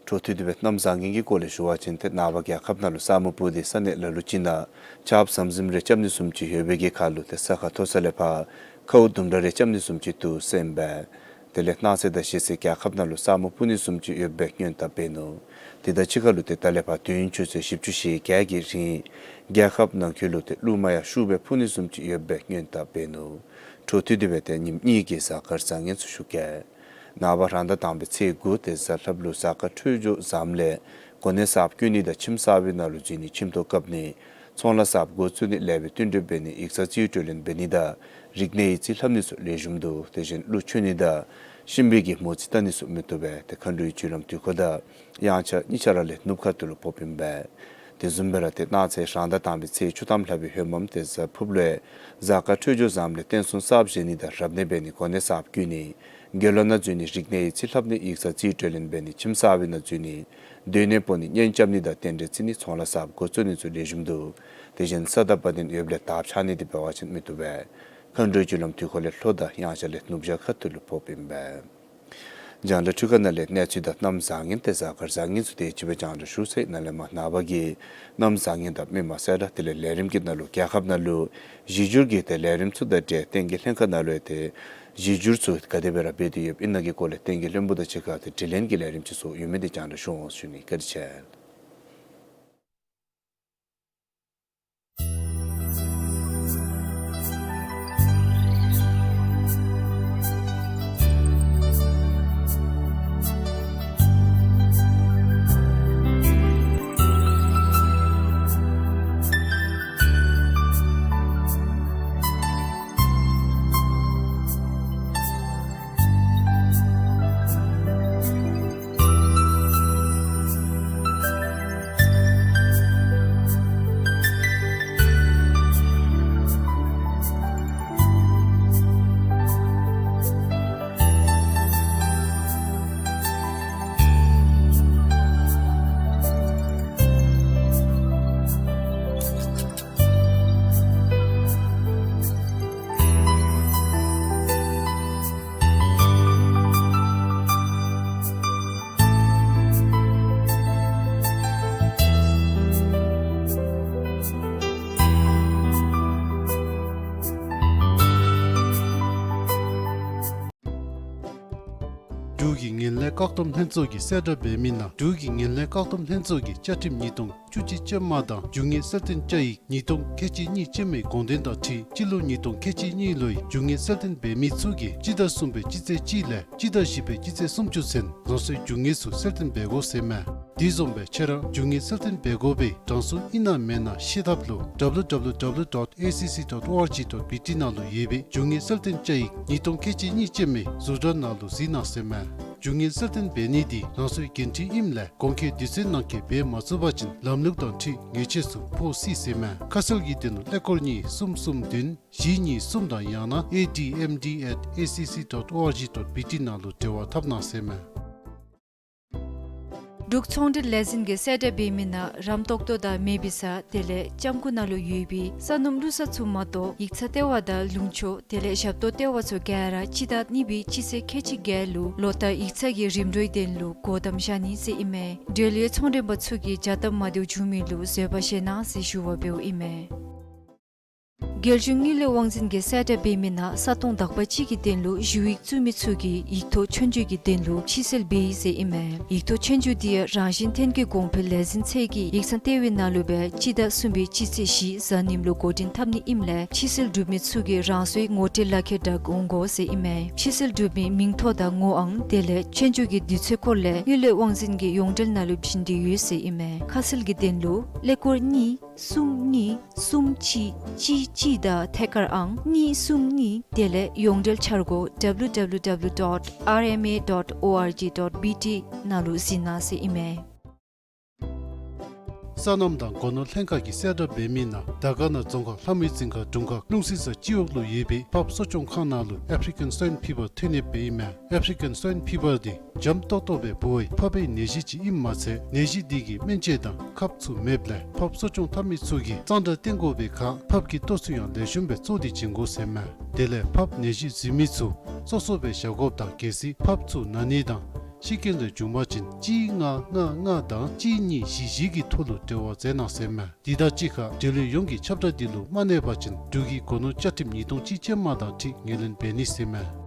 འཕྲོ་མཐུད་དེ་སྦེ་གནམ་བཟང་ངན་གྱི་སྐོར་ལས་ཞུ་བ་ཅིན་ཏེ་ནངས་པ་རྒྱལ་ཁབ་ནང་ལུ་ས་སྨུག་སྤུབས་ཏེ་ས་གནས་ལ་ལུ་ཅིག་ནང་ཆརཔ་ཟམ་ཟིམ་རེ་རྐྱབ་ནི་བཟུམ་ཅིག་ཡོད་པའི་གི་ཁར་ལུ་ཏེ་ས་ཁ་མཐོ་ས་ལས་ཕར་ཁཝ་དུམ་གྲ་རེ་རྐྱབ་ནི་བཟུམ་ཅིག་འདུག་ཟེར་ཨིན་པས། དེ་ལས་སྣང་གསལ་དང་ཞེ་གསལ་རྒྱལ་ཁབ་ནང་ལུ་ས་སྨུག་སྤུབས་ནི་བཟུམ་ཅིག་ཡོད་པའི་སྔོན་བརྡ་འབད་ནུག། དེ་དང་གཅིག་ཁར་ལུ་ཏེ་ད་ལས་ཕར་དུས་ཡུན་ཆུ་ཚོད་བཞི་བཅུ་ཞེ་བརྒྱད་ཀྱི་རིང་རྒྱལ་ཁབ་ནང་འཁོད་ལུ་ཏེ་རླུང་མ་ཡང་ཤུགས་སྦེ་འཕུ་ནི་བཟུམ་ཅིག་ཡོད་པའི་སྔོན་བརྡ་འབད་ནུག། འཕྲོ་མཐུད་དེ་སྦེ་ཏེ་ཉིནམ་གཉིས་ཀྱི་གཟའ་སྐར་བཟང་ངན་ཚུ་ཞུ་གེ། ནངས་པ་རང་ཟླ་དང་པའི་ཚེས་དགུ་ཏེ་གཟའ་ལྷགཔ་ལུ་གཟའ་སྐར་འཕྲོད་སྦྱོར་བཟངམ་ལས་གོ་གནས་གསརཔ་བསྐོ་ནི་དང་ཁྱིམ་གསར་པའི་ནང་ལུ་འཛུལ་ནི་ཁྱིམ་ཐོག་བཀབ་ནི་ཚོང་ལཱ་གསརཔ་འགོ་བཙུགས་ནི་ལེགས་པའི་བསྟུན་གྲོས་འབད་ནི་ཡིག་ཚང་རྩིས་སྤྲོད་ལེན་འབད་ནི་དང་རིག་གནས་ཡིག་རྩིས་ལྷབ་ནི་ཚུ་ལེགས་ཤོམ་འདུག། དེ་བཞིན་གླུ་མཆོད་ནི་དང་གཤིན་པོའི་གི་མོ་རྩིས་བལྟ་ནི་ཚུ་མི་བཏུབ་པས། ཏེ་མཁའ་འགྲོའི་རྒྱུ་ལམ་དུས་འཁོར་དང་དབྱངས་འཆར་གཉིས་ཆ་ར་ལས་ནུབ་ཁ་ཐུག་ལུ་ཕོགཔ་ཨིན་པས། དེ་བཟུམ་སྦེ་ར་ཏེ་གནངས་ཚེ་རང་ཟླ་དང་པའི་ཚེས་བཅུ་ཐམ་ལྷག་པའི་ཧེ་མམ་ཏེ་གཟའ་ཕུརཔ་ལུ་གཟའ་སྐར་འཕྲོད་སྦྱོར་བཟངམ་ལས་རྟེན་གསུམ་གསརཔ་བཞེངས་ནི་དང་རབ་གནས་འབད་ནི་གོ་གནས་གསརཔ་བསྐོ་ནི་དགེ་སློང་ནང་འཛུལ་ནི་རིག་གནས་ཡིག་རྩིས་ལྷབ་ནི་ཡིག་ཚང་རྩིས་སྤྲོད་ལེན་འབད་ནི་ཁྱིམ་གསར་པའི་ནང་འཛུལ་ནི་སྡོད་གནས་སྤོ་ནི་གཉེན་རྐྱབ་ནི་དང་རྟེན་འབྲེལ་བརྩི་ནི་ཚོང་ལཱ་གསརཔ་འགོ་བཙུགས་ནི་ཚུ་ལེགས་ཤོམ་འདུག། དེ་བཞིན་ས་དང་བ་དན་ཡོདཔ་ལས་དརཔ་འཕྱར་ནི་དེ་འབད་བ་ཅིན་མི་བཏུབ་པས། མཁའ་འགྲོའི་རྒྱུ་ལམ་དུས་འཁོར་ལས་ལྷོ་དང་དབྱངས་འཆར་ལས་ནུབ་བྱང་ཁ་ཐུག་ལུ་ཕོགཔ་ཨིན་པས། རྒྱང་བསྒྲགས་འཕྲུལ་ཁང་ནང་ལས་གནས་ཚུལ་དང་གནམ་བཟང་ངན་ཏེ་གཟའ་སྐར་བཟང་ངན་ཚུ་དེ་ཅིག་སྦེ་རྒྱང་བསྒྲགས་ཞུ་ཚར་ཡི། ནཱ་ལས་མར་ནངས་པ་གི་གནམ་བཟང་ངན་དང་མི་མང་གསལ་བསྒྲགས་དེ་ལས་ལས་རིམ་གྱི་ནང་ལུ་རྒྱལ་ཁབ་ནང་ལུ་གཞི་སྒྱུར་གྱི་ཏེ་ལས་རིམ་ཚུ་དང་འབྲེལ་བསྟན་རྒྱས་ལྷན་ཁག་ནང་ལུ་ཡང་ཏེ་གཞི་སྒྱུར་ཚུ་ག་དེ་སྦེ་ར་འབད་དེ་ཡོདཔ་ཨིན་ན་གི་སྐོར་ལས་བསྟན་རྒྱས་བློན་པོ་དང་གཅིག་ཁར་ཏེ་དྲི་ལན་གྱི་ལས་རིམ་ཅིག་སོགས་ཡོད་མི་དེ་རྒྱང་བསྒྲགས་ཞུ་འོང་ཞུ་ནི། བཀའ་དྲིན་ཆེ། འབྲུག་གི་ངན་ལྷད་བཀག་སྡོམ་ལྷན་ཚོགས་ཀྱིས་གསལ་བསྒྲགས་འབད་མི་ནང་འབྲུག་གི་ངན་ལྷད་བཀག་སྡོམ་ལྷན་ཚོགས་ཀྱི་བཅའ་ཁྲིམས་ཉིས་སྟོང་བཅུ་གཅིག་ཅན་མ་དང་རྒྱུ་དངོས་གསལ་སྟོན་བཅའ་ཡིག་ཉིས་སྟོང་ཁལ་གཅིག་གཉིས་ཅན་མའི་དགོངས་དོན་དང་འཁྲིལ་སྤྱི་ལོ་ཉིས་སྟོང་ཁལ་གཅིག་གཉིས་ལོའི་རྒྱུ་དངོས་གསལ་སྟོན་འབད་མི་ཚུ་གིས་སྤྱི་ཟླ་གསུམ་པའི་སྤྱི་ཚེས་གཅིག་ལས་སྤྱི་ཟླ་བཞི་པའི་སྤྱི་ཚེས་སུམ་ཅུ་ཚུན་རང་སོའི་རྒྱུ་དངོས་ཚུ་གསལ་སྟོན་འབད་དགོ་ཟེར་མས། དེ་བཟུམ་སྦེ་ཁྱེད་རང་རྒྱུ་དངོས་གསལ་སྟོན་འབད་དགོ་པའི་གྲངས་སུ་ཨིན་ན་མེན་ན་ཤེས་ཐབས་ལུ་W W W dot A C C dot O R G dot B T ནང་ལུ་ཡོད་པའི་རྒྱུ་དངོས་གསལ་སྟོན་བཅའ་ཡིག་ཉིས་སྟོང་ཁལ་གཅིག་གཉིས་ཅན་མའི་ཟུར་དྲ་ནང་ལུ་གཟིགས་གནང་ཟེར་མས། རྒྱུ་དངོས་གསལ་སྟོན་འབད་ནི་འདི་རང་སོའི་འགན་འཁྲི་ཨིནམ་ལས་གོང་འཁོད་དུས་ཚོད་ནང་འཁོད་འབད་མ་ཚུགས་པ་ཅིན་ལམ་ལུགས་དང་འཁྲིལ་ཉེས་ཆད་ཚུ་ཕོག་སྲིད་ཟེར་མས། ཁ་གསལ་གྱི་དོན་ལུ་ཀླད་ཀོར་གཉིས་གསུམ་གསུམ་བདུན་བཞི་གཉིས་གསུམ་དང་ཡང་ན་A D M D at A C C dot O R G dot B T ནང་ལུ་འབྲེལ་བ་འཐབ་གནང་ཟེར་མས། འབྲུག་ཚོང་འབྲེལ་ལས་འཛིན་གྱིས་གསལ་བསྒྲགས་འབད་མི་ནང་རམ་ཏོག་ཏོ་དང་མེ་བི་ས་དེ་ལས་ལྕམ་སྐུ་ནང་ལུ་ཡོད་པའི་ས་སྣུམ་བླུགས་ས་ཚུ་མ་གཏོགས་ཡིག་ཚང་ལྟེ་བ་དང་ལུང་ཕྱོགས་དེ་ལས་ཞབས་ཏོག་ལྟེ་བ་ཚུ་ག་ར་སྤྱི་ཟླ་གཉིས་པའི་སྤྱི་ཚེས་ཁལ་གཅིག་བརྒྱད་ལུ་ལོ་ལྟར་ཡིག་ཚང་གི་རིམ་གྲོའི་དོན་ལུ་སྒོ་བསྡམ་བཞག་ནི་ཟེར་ཨིན་མས། འབྲེལ་ཡོད་ཚོང་མགྲོན་པ་ཚུ་གིས་བྱ་སྟབས་མ་བདེཝ་བྱུང་མི་ལུ་བཟོད་པ་བཞེས་གནང་ཟེར་ཞུ་བ་འབདཝ་ཨིན་མས། རྒྱལ་གཞུང་དངུལ་ལས་དབང་འཛིན་གྱིས་གསལ་བསྒྲགས་འབད་མི་ནང་ས་སྟོང་དག་པ་ཅིག་གི་དོན་ལུ་ཞུ་ཡིག་བཙུགས་མི་ཚུ་གིས་ཡིག་ཐོག་ཆོས་རྒྱུགས་ཀྱི་དོན་ལུ་ཕྱིར་སེལ་འབད་ཡི་ཟེར་ཨིན་མས། ཡིག་ཐོག་ཆོས་རྒྱུགས་འདི་ཡང་རང་བཞིན་ཐོན་སྐྱེད་གོང་འཕེལ་ལས་འཛིན་ཚད་ཀྱི་ཡིག་ཚང་ལྟེ་བའི་ནང་ལུ་སྦེ་སྤྱི་ཟླ་གསུམ་པའི་སྤྱི་ཚེས་བཞི་གཟའ་ཉིམ་ལུ་འགོ་འདྲེན་འཐབ་ནི་ཨིནམ་ལས་ཕྱིར་སེལ་གྲུབ་མི་ཚུ་གིས་རང་སོའི་ངོ་སྤྲོད་ལག་ཁྱེར་དང་འོང་དགོ་ཟེར་ཨིན་མས། ཕྱིར་སེལ་གྲུབ་མི་མིང་ཐོ་དང་ངོ་ཨང་དེ་ལས་ཆོས་རྒྱུགས་ཀྱི་དུས་ཚོད་སྐོར་ལས་དངུལ་ལས་དབང་འཛིན་གྱི་ཡོངས་འབྲེལ་ནང་ལུ་བྱིན་དེ་ཡོད་ཟེར་ཨིན་མས། ཁ་གསལ་གྱི་དོན་ལུ་ཀླད་ཀོར་གཉིས་གསུམ་གཉིས་གསུམ་གཅིག་གཅིག་གཅིག་དང་ཐད་ཀར་ཨང་གཉིས་གསུམ་གཉིས་དེ་ལས་ཡོངས་འབྲེལ་འཆར་སྒོ་W W W dot R M A dot O R G dot B T ནང་ལུ་གཟིགས་གནང་ཟེར་ཨིན་མས། སོ་ནམ་དང་སྒོ་ནོར་ལྷན་ཁག་གིས་གསལ་བསྒྲགས་འབད་མི་ནང་དར་དཀར་ན་རྫོང་ཁག་ལྷ་མོའི་རྫིང་ཁ་དྲུང་ཁག་ཀླུང་སྲི་ས་སྤྱི་འོག་ལུ་ཡོད་པའི་ཕགཔ་གསོ་སྐྱོང་ཁང་ནང་ལུ་ཨེཕ་རི་ཀན་སུའིན་ཕི་བར་ཐོན་ཡོདཔ་ཨིན་མས། ཨེཕ་རི་ཀན་སུའིན་ཕི་བར་འདི་འཇམ་ཏོག་ཏོ་སྦེ་འབུ་བའི་ཕགཔའི་ནད་གཞི་ཅིག་ཨིནམ་མ་ཚད་ནད་གཞི་འདི་གི་སྨན་བཅོས་དང་ཁབ་ཚུ་མེདཔ་ལས་ཕགཔ་གསོ་སྐྱོང་འཐབ་མི་ཚུ་གིས་གཙང་སྦྲ་བསྟེན་དགོ་པའི་ཁར་ཕགཔ་གི་ལྟོ་ཚུ་ཡང་ལེགས་ཤོམ་སྦེ་བཙོ་སྟེ་བྱིན་དགོ་ཟེར་མས། དེ་ལས་ཕགཔ་ནད་གཞི་འཛིན་མི་ཚུ་སོ་སོ་སྦེ་བཞག་དགོཔ་དང་གལ་སྲིད་ཕགཔ་ཚུ་ན་ནི་དང་ཤི་རྐྱེན་རེ་བྱུང་པ་ཅིན་གཅིག་ལྔ་ལྔ་ལྔ་དང་གཅིག་གཉིས་བཞི་བཞི་གི་ཐོག་ལུ་འབྲེལ་བ་མཛད་གནང་ཟེར་མས། འདི་དང་གཅིག་ཁར་འབྲེལ་ཡོད་ཡོངས་ཀྱིས་ཁྱབ་བསྒྲགས་འདི་ལུ་མ་གནས་པ་ཅིན་འབྲུག་གི་སྒོ་ནོར་བཅའ་ཁྲིམས་ཉིས་སྟོང་གཅིག་ཅན་མ་དང་འཁྲིལ་ངོས་ལེན་འབད་ནི་ཟེར་མས།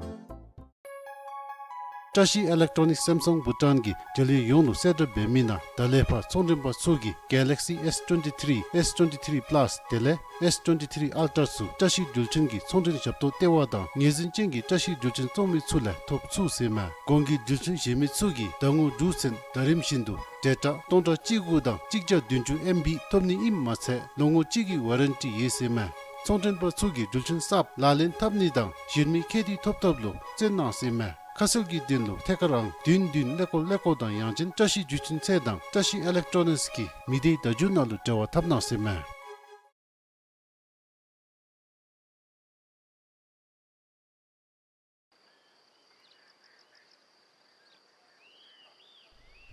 བཀྲ་ཤིས་ཨི་ལེག་ཊོ་ནིགསི་སེམ་སང་བྷུ་ཊཱན་གྱིས་འབྲེལ་ཡོད་ཡོངས་ལུ་གསལ་བསྒྲགས་འབད་མི་ནང་ད་ལས་ཕར་ཚོང་མགྲོན་པ་ཚུ་གིས་གེ་ལེག་སི་ཨེསི་ཊུ་ཝེན་ཊི་ཐི་རི་ཨེསི་ཊུ་ཝེན་ཊི་ཐི་རི་པ་ལཱསི་དེ་ལས་ཨེསི་ཊུ་ཝེན་ཊི་ཐི་རི་ཨལ་ཊར་ཚུ་བཀྲ་ཤིས་འགྲུལ་འཕྲིན་གྱི་ཚོང་མགྲོན་ཞབས་ཏོག་ལྟེ་བ་དང་ངོས་འཛིན་ཅན་གྱི་བཀྲ་ཤིས་འགྲུལ་འཕྲིན་བཙོང་མི་ཚུ་ལས་ཐོབ་ཚུགས་ཟེར་མས། གོང་གི་འགྲུལ་འཕྲིན་གཞན་མི་ཚུ་གིས་ཟླ་ངོ་དྲུག་ཚུན་ཟླ་རིམ་བཞིན་དུ་ཌེ་ཊ་སྟོང་ཕྲག་གཅིག་དགུ་དང་གཅིག་བརྒྱ་བདུན་ཅུ་ཨེམ་བི་ཐོབ་ནི་ཨིནམ་མ་ཚད་ལོ་ངོ་གཅིག་གི་ཝ་རན་ཊི་ཡོད་ཟེར་མས། ཚོང་མགྲོན་པ་ཚུ་གིས་འགྲུལ་འཕྲིན་གསརཔ་ལག་ལེན་འཐབ་ནི་དང་གཞན་མི་ཁྱད་དུ་ཐོབ་ཐབས་ལུ་བརྩོན་གནང་ཟེར་མས། ཁ་གསལ་གྱི་དོན་ལུ་ཐད་ཀར་ཨང་བདུན་བདུན་ཀླད་ཀོར་ཀླད་ཀོར་དང་ཡང་ཅིན་བཀྲ་ཤིས་འགྲུལ་འཕྲིན་ཚད་དང་བཀྲ་ཤིས་ཨི་ལེག་ཊོ་ནིགསི་གི་མི་སྡེའི་བརྡ་བརྒྱུད་ནང་ལུ་འབྲེལ་བ་འཐབ་གནང་ཟེར་མས།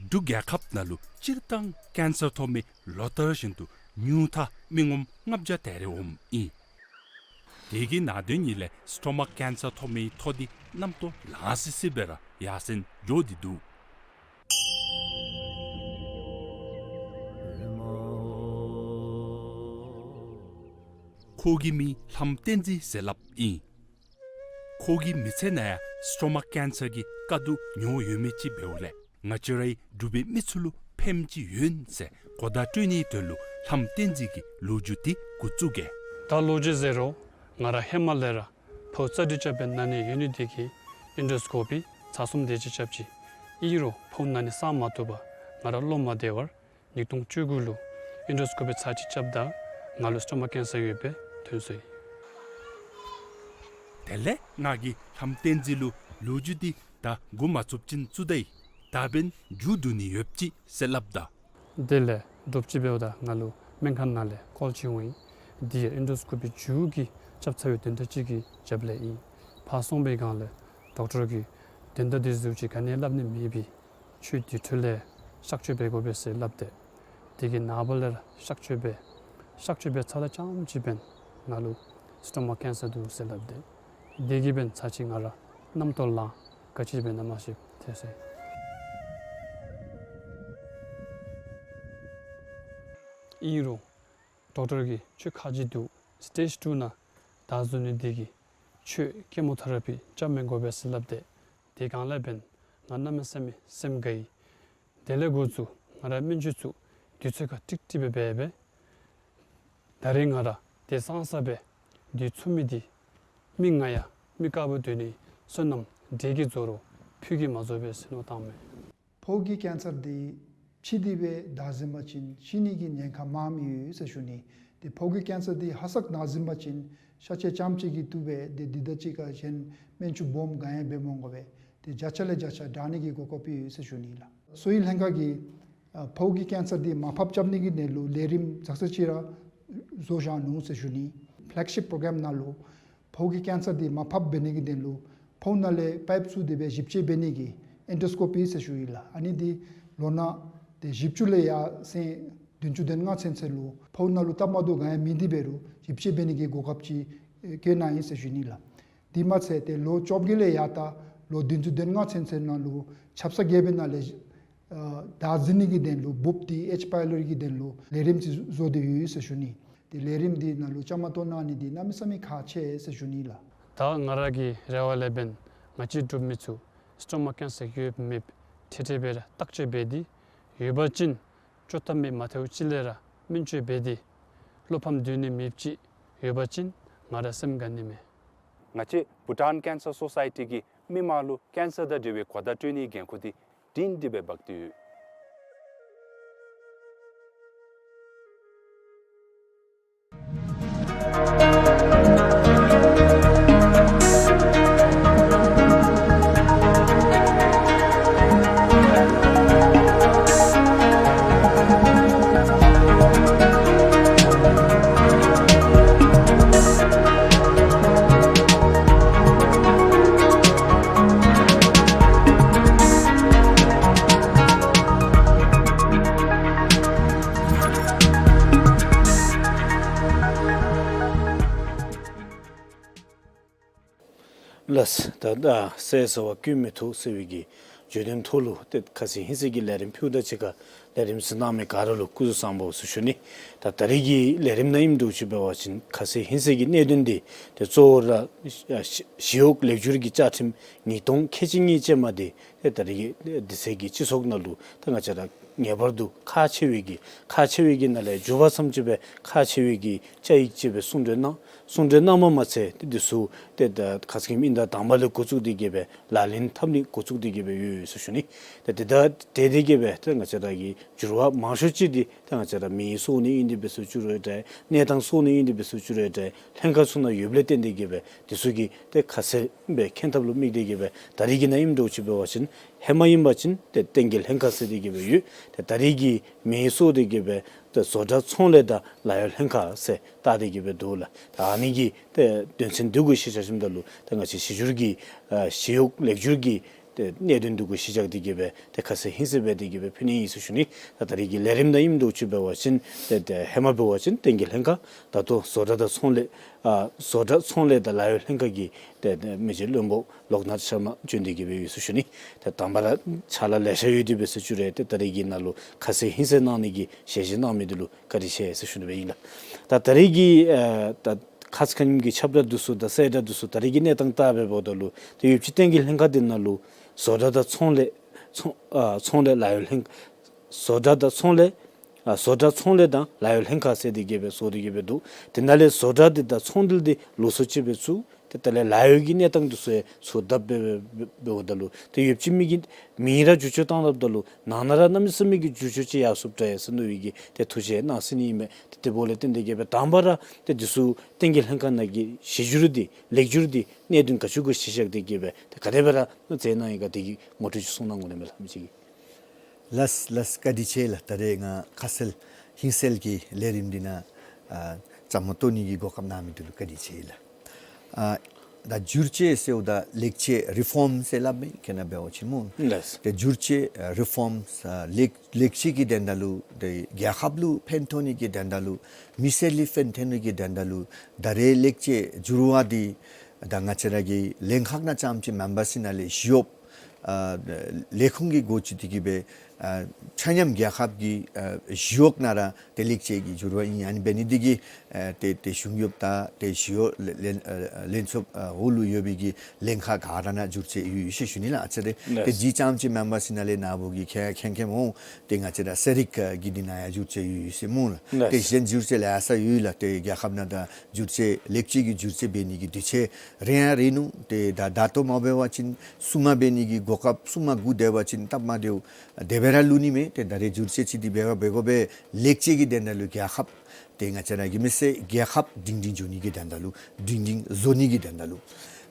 འབྲུག་རྒྱལ་ཁབ་ནང་ལུ་སྤྱིར་བཏང་ཀེན་སར་ཐོབ་མི་ལོ་ལྟར་བཞིན་དུ་ཉུང་མཐའ་མི་ངོམ་ལྔ་བརྒྱ་དེ་རེ་འོངམ་ཨིན། དེ་གི་ནང་དོན་ཉིད་ལས་སི་ཊོ་མཱཀ་ཀེན་སར་ཐོབ་མི་ཐོ་འདི་གནམ་ཐོག་ལང་སི་སི་སྦེ་ར་ཡར་སེང་འགྱོ་སྟེ་འདུག། ཁོ་གི་མིང་ལྷམ་བསྟན་འཛིན་ཟེར་སླབ་ཨིན། ཁོ་གི་མི་ཚེ་ནང་ཡང་སི་ཊོ་མཱཀ་ཀེན་སར་གྱི་དཀའ་སྡུག་མྱོང་ཡོད་མི་ཅིག་འབདཝ་ལས་ང་བཅས་རའི་འབྲུག་པའི་མི་ཚུ་ལུ་ཕནམ་ཅིག་ཡོད་ཟེར་གོ་བརྡ་སྤྲོད་ནིའི་དོན་ལུ་ལྷམ་བསྟན་འཛིན་གྱི་ལོ་རྒྱུས་འདི་འགོ་བཙུགས་གེ། ད་ལོ་རྒྱུས་ཟེར་རུང་ང་ར་ཧེ་མ་ལས་ར་ཕོཝ་རྩ་དྲི་རྐྱབ་སྦེ་ན་ནི་ཡོད་ནི་དེ་གིས་ཨིན་ཌོ་སི་ཀོ་པི་ཚར་གསུམ་དེ་ཅིག་རྐྱབ་ཅི། ཨིན་རུང་ཕོཝ་ན་ནི་སངས་མ་བཏུབ་པར་ང་ར་བློ་མ་བདེ་བར་ཉིས་སྟོང་བཅུ་དགུ་ལུ་ཨིན་ཌོ་སི་ཀོ་པི་ཚར་གཅིག་རྐྱབ་ད་ང་ལུ་སི་ཊོ་མཱཀ་ཀེན་སར་ཡོདཔ་སྦེ་ཐོན་སོ་ཡི། དེ་ལས་ང་གིས་ལྷམ་བསྟན་འཛིན་ལུ་ལོ་རྒྱུས་འདི་ད་འགོ་མ་བཙུགས་ཅིན་བཙུགས་ད་ཡི། ད་འབདན་མཇུག་བསྡུ་ནི་ཡོདཔ་ཅིག་ཟེར་སླབ་ད། དེ་ལས་དྲོ་པ་ཅིག་འབདཝ་ད་ང་ལུ་སྨན་ཁང་ནང་ལས་ཀོལ་ཅིག་འོང་ཡི། འདི་ཡང་ཨིན་ཌོ་སི་ཀོ་པི་མཇུག་གི་རྐྱབ་ཚར་བའི་དོན་དག་ཅིག་གི་རྒྱབ་ལས་ཨིན། ཕར་སོང་པའི་སྒང་ལས་ཌོག་ཊར་གྱིས་དོན་དག་འདི་ཚུ་ཅིག་ག་ནི་སླབ་ནི་མེད་པས། ཁྱོད་དེ་འཕྲོ་ལས་གཤག་བཅོས་འབད་དགོ་པས་ཟེར་སླབ་སྟེ། དེ་གི་ནངས་པ་ལས་ར་གཤག་བཅོས་འབད། གཤག་བཅོས་འབད་ཚརཝ་ད་རྐྱངམ་ཅིག་འབདན་ང་ལུ་སི་ཊོ་མཱཀ་ཀེན་སར་འདུག་ཟེར་སླབ་སྟེ། དེ་གིས་འབདན་ཚར་གཅིག་ང་ར་གནམ་ཐོག་ལང་ག་ཅི་འབད་ན་མ་ཤེས་ཐལ་སོ་ཡི། ཨིན་རུང་ཌོག་ཊར་གྱིས་ཁྱོད་ཁ་རྗེ་འདུག། སི་ཊེཇ་ཊུ་ནང་བདའ་ཟུན་ནི་དེ་གིས་ཁྱོད་ཀེ་མོ་ཐེ་ར་པི་རྐྱབ་མི་དགོ་པས་ཟེར་སླབ་སྟེ། དེ་སྒང་ལས་འབདན་ང་གནམ་མེད་ས་མེད་སེམས་དགའ་ཡི། དེ་ལས་འགོ་བཙུགས་ང་ར་སྨན་བཅོས་ཚུ་དུས་ཚོད་ཁར་ཀྲིག་ཀྲི་སྦེ་འབད་སྦེ། ད་རེས་ང་ར་དེ་སང་སང་སྦེ་དུས་ཚུགས་མི་འདི་མི་ང་ཡང་མི་དཀརཔོ་སྡོད་ནི་བསོད་ནམས་འདྲེ་གིས་རྫོགས་རུང་ཕུད་ཀྱིས་མ་རྫོགས་པས་ཟེར་མནོ་བཏངམ་མས། ཕོཝ་གི་ཀེན་སར་འདི་ཕྱི་འདི་སྦེ་བདའ་ཟུན་པ་ཅིན་ཤི་ནི་གི་ཉེན་ཁ་མངམ་ཡོད་ཟེར་ཞུ་ནི། ཏེ་ཕོཝ་གི་ཀེན་སར་འདི་ཧ་སག་བདའ་ཟུན་པ་ཅིན་ཤ་ཆས་རྐྱངམ་ཅིག་གིས་བཏུབ་པས། ཏེ་འདི་དང་གཅིག་ཁར་གཞན་སྨན་བཅོས་སྦོམ་ག་ཡང་འབད་མ་དགོ་པས། ཏེ་བརྒྱ་ཆ་ལས་བརྒྱ་ཆ་དྲག་ནི་གི་གོ་སྐབས་ཡོད་ཟེར་ཞུ་ནི་ལགས། གསོ་བའི་ལྷན་ཁག་གིས་ཨ་ཕོཝ་གི་ཀེན་སར་འདི་མར་ཕབ་རྐྱབ་ནི་གི་དོན་ལུ་ལས་རིམ་ཙག་ཙ་ཅིག་ར་བཟོ་བཞག་ནུག་ཟེར་ཞུ་ནི། ཕེ་ལེག་ཤིཔ་པྲོ་གྲམ་ནང་ལུ་ཕོཝ་གི་ཀེན་སར་འདི་མར་ཕབ་འབད་ནི་གི་དོན་ལུ་ཕོཝ་ནང་ལས་པའིཔ་བཙུགས་ཏེ་སྦེ་ཞིབ་དཔྱད་འབད་ནི་གི་ཨེན་ཌོ་སི་ཀོ་པི་ཟེར་ཞུ་ཡི་ལགས། ཨ་ནི་འདི་ལོ་ན་ཏེ་བཞི་བཅུ་ལས་ཡར་སེང་བདུན་ཅུ་དོན་ལྔ་ཚུན་ཚོད་ལུ་ཕོཝ་ནང་ལུ་སྟབས་མ་བདེཝ་ག་ཡང་མེད་དེ་འབད་རུང་ཞིབ་དཔྱད་འབད་ནི་གི་གོ་སྐབས་ཅིག་ཨེ་བཀོད་གནང་ཡི་ཟེར་ཞུ་ནི་ལགས། དེ་མ་ཚད་ཏེ་ལོ་བཅོ་བརྒྱད་ལས་ཡར་ད་ལོ་བདུན་ཅུ་དོན་ལྔ་ཚུན་ཚོད་ནང་ལུ་ཆབ་གསང་རྒྱལ་པོའི་ནང་ལས་ཨ་བདའ་ཟུན་ནི་གི་དོན་ལུ་འབུཔ་འདི་ཨེཆ་པའི་ལོཊ་གི་དོན་ལུ་ལས་རིམ་ཅིག་བཟོ་སྟེ་ཡོད་ཟེར་ཞུ་ནི། ལས་རིམ་འདི་ནང་ལུ་བཅའ་མར་གཏོགས་གནང་ནི་འདི་གནམ་མེད་ས་མེད་ཁག་ཆེ་ཟེར་ཞུ་ནི་ལགས། ད་ང་ར་གི་རེ་བ་ལས་འབདན་ང་བཅས་འབྲུག་མི་ཚུ་སི་ཊོ་མག་ཀེན་སར་ཡོདཔ་མེདཔ་ཏེ་ཏེ་སྦེ་ར་བརྟག་དཔྱད་འབད་དེ་ཡོད་པ་ཅིན་བཅོ་ཐབས་མེད་མ་ཐལཝ་ཅིག་ལས་ར་སྨན་བཅོས་འབད་དེ་བློ་ཕམ་སྡོད་ནི་མེདཔ་ཅིག་ཡོད་པ་ཅིན་ང་ར་སེམས་དགའ་ནི་མས། ང་བཅས་བྷུ་ཊཱན་ཀེན་སར་སོ་སའི་ཊི་གིས་མི་དམངས་ལུ་ཀེན་སར་དང་འབྲེལ་བའི་གོ་བརྡ་སྤྲོད་ནིའི་འགན་ཁུར་འདི་སྒྲིང་སྒྲི་སྦེ་འབག་སྟེ་ཡོད། ལགས། ད་ད་ཟས་ཟ་བ་ཀུན་མི་ཐུབ་ཟེར་བའི་གི་བརྗོད་དོན་ཐོག་ལུ་ཏེ་ཁ་གསལ་ཧིང་གསལ་གྱི་ལས་རིམ་ཕུལཝ་ད་གཅིག་ཁར་ལས་རིམ་གཟིགས་གནང་མི་ག་ར་ལུ་སྐུ་གཟུགས་བཟང་པོ་ཟེར་ཞུ་ནི། ད་ད་རེས་ཀྱི་ལས་རིམ་ནང་ཨིནམ་འདྲཝ་ཅིག་འབད་བ་ཅིན་ཁ་གསལ་ཧིང་གསལ་གྱི་གནད་དོན་འདི་ཏེ་གཙོ་བོ་ར་ཞི་ཞི་གཡོག་ལེགས་བསྒྱུར་གྱི་བཅའ་ཁྲིམས་ཉིས་སྟོང་ཁལ་གཅིག་གཉིས་ཅན་མ་འདི་ཏེ་ད་རེས་ཀྱི་འདི་ཚེ་གི་སྤྱི་ཚོགས་ནང་ལུ་ད་ང་བཅས་ར་ངེས་པར་དུ་ཁག་ཆེ་བའི་གི་ཁག་ཆེ་བའི་གི་ནང་ལས་འགྱོ་བ་ཙམ་ཅིག་སྦེ་ཁག་ཆེ་བའི་གི་བཅའ་ཡིག་ཅིག་སྦེ་གསུང་གྲོས་གནང་གསུང་གྲོས་གནངམ་མ་ཚད་ཏེ་འདི་ཚུ་ཏེ་ད་ཁ་སང་གི་དབྱིན་ཟླ་དང་པ་ལས་འགོ་བཙུགས་ཏེ་གི་སྦེ་ལག་ལེན་འཐབ་ནི་འགོ་བཙུགས་ཏེ་གི་སྦེ་ཡོད་ཡོད་ཟེར་ཞུ་ནི། ཏེ་དེ་དང་འབྲེལ་ཏེ་གི་སྦེ་ཏེ་ང་བཅས་ར་གི་འགྱུར་བ་མང་ཤོས་ཅིག་འདི་ཏེ་ང་བཅས་ར་མེ་གསོ་ནི་ཨིན་ཏེ་འབད་ཟེར་ཞུ་རུང་འདྲ་གནས་སྟངས་གསོ་ནི་ཨིན་ཏེ་འབད་ཟེར་ཞུ་རུང་འདྲ་ལྷན་ཁག་ཚུ་ནང་ཡོདཔ་ལས་བརྟེན་ཏེ་གི་སྦེ་འདི་ཚུ་གི་ཏེ་ཁ་གསལ་སྦེ་མཁྱེན་ཐབས་ལུ་དམིགས་ཏེ་གི་སྦེ་ད་རེས་ཀྱི་ནང་ཨིནམ་འདྲཝ་ཅིག་འབད་བ་ཅིན་ཧེ་མ་ཨིན་པ་ཅིན་ཏེ་བསྟན་རྒྱས་ལྷན་ཁག་ཟེར་ཏེ་གི་སྦེ་ཡོད། ཏེ་ད་རེས་ཀྱི་མེ་གསོ་སྟེ་གི་སྦེ་ཏེ་བཟོ་གྲྭ་ཚོང་ལས་དང་ལཱ་གཡོག་ལྷན་ཁག་ཟེར་བཏགས་ཏེ་གི་སྦེ་འདུག་ལགས། ད་ཨ་ནི་གི་ཏེ་དོན་ཚན་འདི་གུ་གཞི་བཞག་ཞིནམ་ད་ལུ་ཏེ་ང་བཅས་ཞི་འགྱུར་གྱི་ཨ་ཞི་གཡོག་ལེགས་བསྒྱུར་གྱི་ཏེ་གནད་དོན་འདི་གུ་གཞི་བཞག་སྟེ་གི་སྦེ་ཏེ་ཁ་གསལ་ཧིང་གསལ་སྦེ་དེ་གི་སྦེ་ཕུལ་ནི་ཨིན་ཟེར་ཞུ་ནི། ད་ད་རེས་ཀྱི་ལས་རིམ་ནང་ཨིནམ་འདྲཝ་ཅིག་འབད་བ་ཅིན་ཏེ་ཏེ་ཧེ་མ་འབད་བ་ཅིན་བསྟན་རྒྱས་ལྷན་ཁག་ད་ལྟོ་བཟོ་གྲྭ་དང་ཚོང་ལས་ཨ་བཟོ་གྲྭ་ཚོང་ལས་དང་ལཱ་གཡོག་ལྷན་ཁག་གི་ཏེ་ཏེ་མི་རྗེ་བློན་པོ་ལོག་ནཱཐ་ཤར་མ་བྱོན་ཏེ་གི་སྦེ་ཡོད་ཟེར་ཞུ་ནི། ཏེ་དང་པ་ར་ཕྱག་ལཱ་ལེ་ཤ་ཡོད་དེ་འབད་ཟེར་ཞུ་རུང་ཏེ་ད་རེས་ཀྱི་ནང་ལུ་ཁ་གསལ་ཧིང་གསལ་གནང་ནི་གི་ཞལ་བཞེས་གནང་མི་འདི་ལུ་བཀའ་དྲིན་ཆེ་ཟེར་ཞུ་ནི་སྦེ་ཨིན་ལགས། ད་ད་རེས་ཀྱི་ཨ་ད་ཁ་ཙ་ཁ་ཉིནམ་གྱི་ཁྱབ་བསྒྲགས་འདི་ཚུ་དང་གསལ་བསྒྲགས་འདི་ཚུ་ད་རེས་ཀྱི་གནས་སྟངས་ལྟ་བའི་འབདཝ་ད་ལུ་ཏེ་ཡོདཔ་ཅིག་བསྟན་རྒྱས་ལྷན་ཁག་འདི་ནང་ལུ་བཟོ་གྲྭ་དང་ཚོང་ལས་ཚོང་ཨ་ཚོང་ལས་ལཱ་གཡོག་ལྷན་བཟོ་གྲྭ་དང་ཚོང་ལས་ཨ་བཟོ་གྲྭ་ཚོང་ལས་དང་ལཱ་གཡོག་ལྷན་ཁག་ཟེར་ཏེ་གི་སྦེ་བཟོ་སྟེ་གི་སྦེ་འདུག། དེ་ནང་ལས་བཟོ་གྲྭ་འདི་དང་ཚོང་འབྲེལ་འདི་ལུགས་སྲོལ་ཅིག་སྦེ་བཙུགས། ཏེ་དེ་ལས་ལཱ་གཡོག་གི་གནས་སྟངས་འདི་ཚུ་ཡང་ཚུར་བརྡབ་སྦེ་སྦེ་སྦེ་འབདཝ་ད་ལུ་ཏེ་ཡོདཔ་ཅིག་མི་གིས་མེ་ར་འགྱུར་བཅོས་བཏང་སླབ་ད་ལུ་ནང་ན་ར་གནམ་མེད་ས་མེད་ཀྱི་འགྱུར་བཅོས་ཅིག་ཡར་སོངམ་འདྲས་ཟེར་མནོ་བའི་གི་ཏེ་ཐུགས་བཞེད་གནང་ཟེར་ནི་ཨིན་མས། ཏེ་དེ་འབདཝ་ལས་བརྟེན་ཏེ་གི་སྦེ་དང་པ་ར་ཏེ་འདི་ཚུ་བསྟན་རྒྱས་ལྷན་ཁག་ནང་གི་ཞི་འགྱུར་འདི་ལེགས་བསྒྱུར་འདི་གནད་དོན་ག་ཅི་གུ་གཞི་བཞག་སྟེ་གི་སྦེ་ཏེ་ག་དེ་སྦེ་ར་མཛད་གནང་ཡི་ག་དེ་གི་ངོ་སྤྲོད་ཅིག་གསུང་གནང་དགོ་ནི་མས་ལགས་མི་རྗེ་གིས། ལགས་ལགས་བཀའ་དྲིན་ཆེ་ལགས། ད་རེས་ང་ཁ་གསལ་ཧིང་གསལ་གྱི་ལས་རིམ་འདི་ནང་ཨ་བཅའ་མར་གཏོགས་ནི་གི་གོ་སྐབས་གནང་མི་འདི་ལུ་བཀའ་དྲིན་ཆེ་ལགས། ཨ་ད་བསྒྱུར་བཅོས་ཟེརཝ་ད་ལེགས་བཅོས་རི་ཕོམ་ཟེར་སླབ་མས་ཁྱེད་རྣམ་པ་འབད་བ་ཅིན་སྨོ། ལགས། ཏེ་བསྒྱུར་བཅོས་ཨ་རི་ཕོམ་ཨ་ལེགས་ལེགས་བཅོས་ཀྱི་དོན་དག་ལུ་ཏེ་རྒྱལ་ཁབ་ལུ་ཕན་ཐོགས་ནི་གི་དོན་དག་ལུ་མི་སེར་ལུ་ཕན་ཐོགས་ནི་གི་དོན་དག་ལུ་ད་རེས་ལེགས་བཅོས་བསྒྱུར་བ་འདི་ད་ང་བཅས་ར་གི་ལྷན་ཁག་ནང་རྐྱངམ་ཅིག་མེན་པར་ཞིནམ་ལས་ཞི་གཡོག་ཨ་ལས་ཁུངས་ཀྱི་འགོ་བཙུགས་ཏེ་གི་སྦེ་ཨ་ཆ་མཉམ་རྒྱལ་ཁབ་ཀྱི་ཨ་ཞི་གཡོག་ནང་ར་ཏེ་ལེགས་བཅོས་ཀྱི་བསྒྱུར་བ་ཨིན། ཨ་ནི་འབད་ནི་འདི་གིས་ཨ་ཏེ་ཏེ་གཞུང་གཡོགཔ་དང་ཏེ་ཞི་གཡོག་ལྷན་ལྷན་ཨ་ལྷན་ཚོགས་ཨ་འོག་ལུ་ཡོད་པའི་གི་ལྷན་ཁག་ག་ར་ནང་བསྒྱུར་བཅོས་ཡོད་ཡོད་ཟེར་ཞུ་ནི་ལགས། ཨ་ཙི་རེ་ཏེ་ལགས། འདི་རྐྱངམ་ཅིག་མེན་པར་ཞིནམ་ལས་ནཱ་བུ་གིས་མཁྱེན་མཁྱེན་མཁྱེནམ་འོང་། ཏེ་ང་བཅས་ར་ཚན་རིག་གི་འདི་ནང་ཡང་བསྒྱུར་བཅོས་ཡོད་ཡོད་ཟེར་སྨོ་ལགས། ལགས། ཏེ་གཞན་བསྒྱུར་བཅོས་ལེ་ཤ་ཡོད་ལགས། ཏེ་རྒྱལ་ཁབ་ནང་ད་བསྒྱུར་བཅོས་ལེགས་བཅོས་ཀྱི་བསྒྱུར་བཅོས་འབད་ནི་གི་དུས་ཚོད་རན་ཡང་རན་ནུག། ཏེ་ད་ད་ལྟོ་མ་འབད་བ་ཅིན་སྲུང་མ་འབད་ནི་གི་གོ་སྐབས་སྲུང་མ་སྒུག་སྡོད་པ་ཅིན་སྟབས་མ་བདེཝ་དེ་སྦེ་ར་ལུས་ནི་མས། ཏེ་ད་རེས་བསྒྱུར་བཅོས་ཅིག་འདི་འབད་འབད་དགོ་པས། ལེགས་བཅོས་ཀྱི་དོན་དག་ལུ་རྒྱལ་ཁབ་ཏེ་ང་བཅས་ར་གིས་མི་སེར་རྒྱལ་ཁབ་སྒྲིང་སྒྲིང་འགྱོ་ནི་གི་དོན་དག་ལུ་སྒྲིང་སྒྲིང་བཟོ་ནི་གི་དོན་དག་ལུ།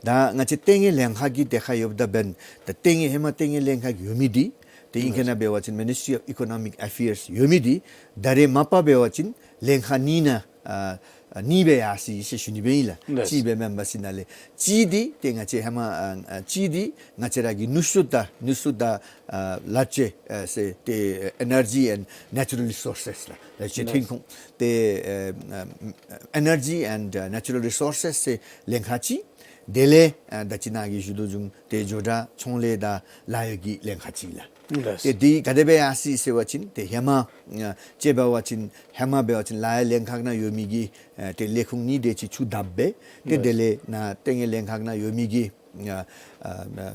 ད་ང་བཅས་ལྟེ་གནས་ལྷན་ཁག་གི་དེ་ཁར་ཡོདཔ་ད་འབདན་ད་ལྟེ་གནས་ཧེ་མ་ལྟེ་གནས་ལྷན་ཁག་ཡོད་མི་འདི་ཏེ་ཨིང་སྐད་ནང་འབད་བ་ཅིན་Ministry of Economic Affairs ཡོད་མི་འདི་ད་རེས་མ་པ་འབད་བ་ཅིན་ལྷན་ཁག་གཉིས་ནང་ཨ་ཨ་གཉིས་སྦེ་ཡར་སོ་ཡི་ཟེར་ཞུ་ནི་སྦེ་ཨིན་ལགས། ལགས། གཅིག་སྦེ་མེན་པར་ཞིནམ་ལས་གཅིག་འདི་ཏེ་ང་བཅས་ཧེ་མ་ཨ་ཨ་གཅིག་འདི་ང་བཅས་ར་གི་ནུས་ཤུགས་དང་ནུས་ཤུགས་དང་ཨ་ལག་ཆས་ཨ་ཟེར་ཏེ་Energy and Natural Resources ལགས། ལག་ཆས། ལགས། ཐོན་ཁུངས་ཏེ་ཨ་ཨ་Energy and Natural Resources ཟེར་ལྷན་ཁག་གཅིག། དེ་ལས་ཨ་ད་ཅི་ནཱ་གིས་ཞུ་དོ་བཟུམ་ཏེ་བཟོ་གྲྭ་ཚོང་ལས་དང་ལཱ་གཡོག་གི་ལྷན་ཁག་གཅིག་ལགས། ལགས། ཏེ་འདི་ག་དེ་སྦེ་ཡར་སོ་ཡི་ཟེར་བ་ཅིན་ཏེ་ཧེ་མ་ཨ་ཅིག་འབད་བ་ཅིན་ཧེ་མ་འབད་བ་ཅིན་ལ་ཡ་ལྷན་ཁག་ནང་ཡོད་མི་གི་ཨ་ཏེ་ལས་ཁུངས་གཉིས་དེ་ཅིག་ཆུ་བརྡབས་སྦེ་ཏེ་ལགས། དེ་ལས་ནཱ་ལྟེ་ངན་ལྷན་ཁག་ནང་ཡོད་མི་གི་ཨ་ཨ་ཨ་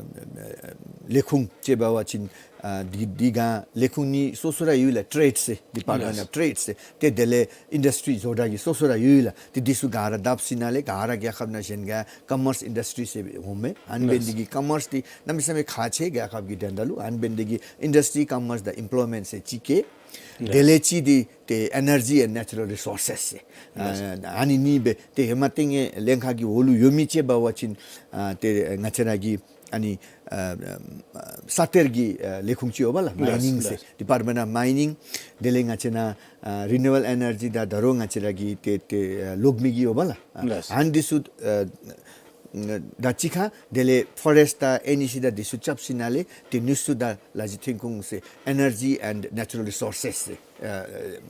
ལས་ཁུངས་ཅིག་འབད་བ་ཅིན་ཨ་འདི་འདི་ག་ལས་ཁུངས་གཉིས་སོ་སོ་ར་ཡོད་ལགས། ཊེཌ་ཟེར་Department ལགས། Of Trade ཟེར། ཏེ་དེ་ལས་ཨིན་ཌསི་ཊི་རི་བཟོ་གྲྭ་གི་སོ་སོ་ར་ཡོད་ལགས། ཏེ་འདི་ཚུ་ག་ར་བརྡབ་ཞིནམ་ལས་ག་ར་རྒྱལ་ཁབ་ནང་གཞན་ག་ཀོ་མརསི་ཨིན་ཌསི་ཊི་རི་ཟེར་འོང་མས། ཨ་ནི་འབད་ནི་དེ་གིས་ཀོ་མརསི་འདི་གནམ་མེད་ས་མེད་ཁག་ཆེ་རྒྱལ་ཁབ་ཀྱི་དོན་དག་ལུ། ཨ་ནི་འབད་ནི་དེ་གིས་ཨིན་ཌསི་ཊི་རི་ཀོ་མརསི་དང་ཨེམ་པོལོའི་མེནཊ་ཟེར་གཅིག་བཀལ། དེ་ལས་གཅིག་འདི་ཏེ་ཨེ་ནར་ཇི་ཨེནཌ་ནེ་ཅུ་རཱལ་རི་སོར་སེས་ཟེར། ཨ་ཨ་ནི་གཉིས་སྦེ་ཏེ་ཧེ་མ་ལྟེ་ངན་ལྷན་ཁག་གི་འོག་ལུ་ཡོད་མི་ཅིག་འབད་བ་ཅིན་ཨ་ཏེ་ང་བཅས་ར་གི་ཨ་ནི་ཨ་ཨ་ས་གཏེར་གྱི་ཨ་ལས་ཁུངས་ཅིག་ཡོད་པ་ལགས། ལགས། མའི་ནིང་ཟེར། ལགས། Department of Mining། དེ་ལས་ང་བཅས་ནཱ་ཨ་རི་ནིའུ་ཨེབལ་ཨེ་ནར་ཇི་དང་ད་རུང་ང་བཅས་ར་གི་ཏེ་ཏེ་ཨ་གློག་མེ་གི་ཡོད་པ་ལགས། ལགས། ཨ་ནི་འདི་ཚུ་ཨ་དང་གཅིག་ཁར་དེ་ལས་ཕོ་རེསཊ་དང་ཨེན་ཨི་སི་དང་འདི་ཚུ་རྐྱབ་ཞིནམ་ལས་ཏེ་ནུས་ཤུགས་དང་ལ་རྒྱུ་ཐོན་ཁུངས་ཟེར་Energy and Natural Resources ཟེར་ཨ་ཨ་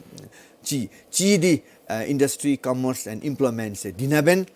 གཅིག། གཅིག་འདི་ཨ་Industry, Commerce and Employment ཟེར་འདི་ནང་འབད་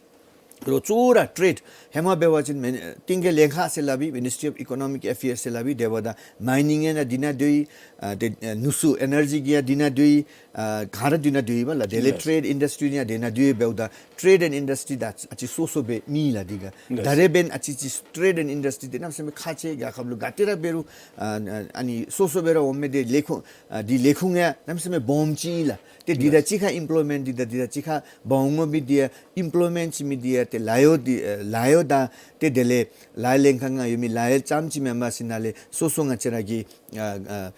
རོགས་གཙོ་བོ་ར་ཊེཌ། ཧེ་མ་འབད་བ་ཅིན་མེན་ལྟེ་ངན་ལྷན་ཁག་ཟེར་སླབ་ཨིན། Ministry of Economic Affairs ཟེར་སླབ་ཨིན། དེ་འབདཝ་ད་མའི་ནིང་ཡང་ནཱ་འདི་ནང་འདུ་ཡི། ཨ་ཏེ་ཨ་ནུས་ཤུགས་ཨེ་ནར་ཇི་གི་ཡང་འདི་ནང་འདུ་ཡི། ཨ་ག་ར་འདི་ནང་འདུ་ཡི་པ་ལགས། དེ་ལས་ལགས། ཊེཌ་ཨིན་ཌསི་ཊི་རི་ཡང་འདི་ནང་འདུ་ཡི། འབདཝ་ད་ཊེཌ་ཨེནཌ་ཨིན་ཌསི་ཊི་རི་ད་ཨ་ཙི་སོ་སོ་སྦེ་མེད་ལགས་འདི་ག། ལགས། ད་རེས་འབདན་ཨ་ཙི་ཅིག་ཊེཌ་ཨེནཌ་ཨིན་ཌསི་ཊི་རི་འདི་གནམ་མེད་ས་མེད་ཁག་ཆེ། རྒྱལ་ཁབ་ལུ་ག་ཏེ་ར་འབད་རུང་ཨ་ཨ་ནི་སོ་སོ་སྦེ་ར་འོང་མི་འདི་ལས་ཁུངས་ཨ་འདི་ལས་ཁུངས་ཡང་གནམ་མེད་ས་མེད་སྦོམ་ཅིག་ཨིན་ལགས། ཏེ་འདི་དང་ལགས། གཅིག་ཁར་ཨེམ་པོལོའི་མེནཊ་འདི་དང་འདི་དང་གཅིག་ཁར་འབག་འོང་མི་འདི་ཡང་ཨེམ་པོལོའི་མེནཊ་ཟེར་མི་འདི་ཡང་ཏེ་ལཱ་གཡོག་འདི་ཨ་ལཱ་གཡོག་དང་ཏེ་དེ་ལས་ལ་ཡ་ལྷན་ཁག་ནང་ཡོད་མི་ལཱ་གཡོག་རྐྱངམ་ཅིག་མེན་པར་ཞིནམ་ལས་སོ་སོ་ང་བཅས་ར་གི་ཨ་ཨ་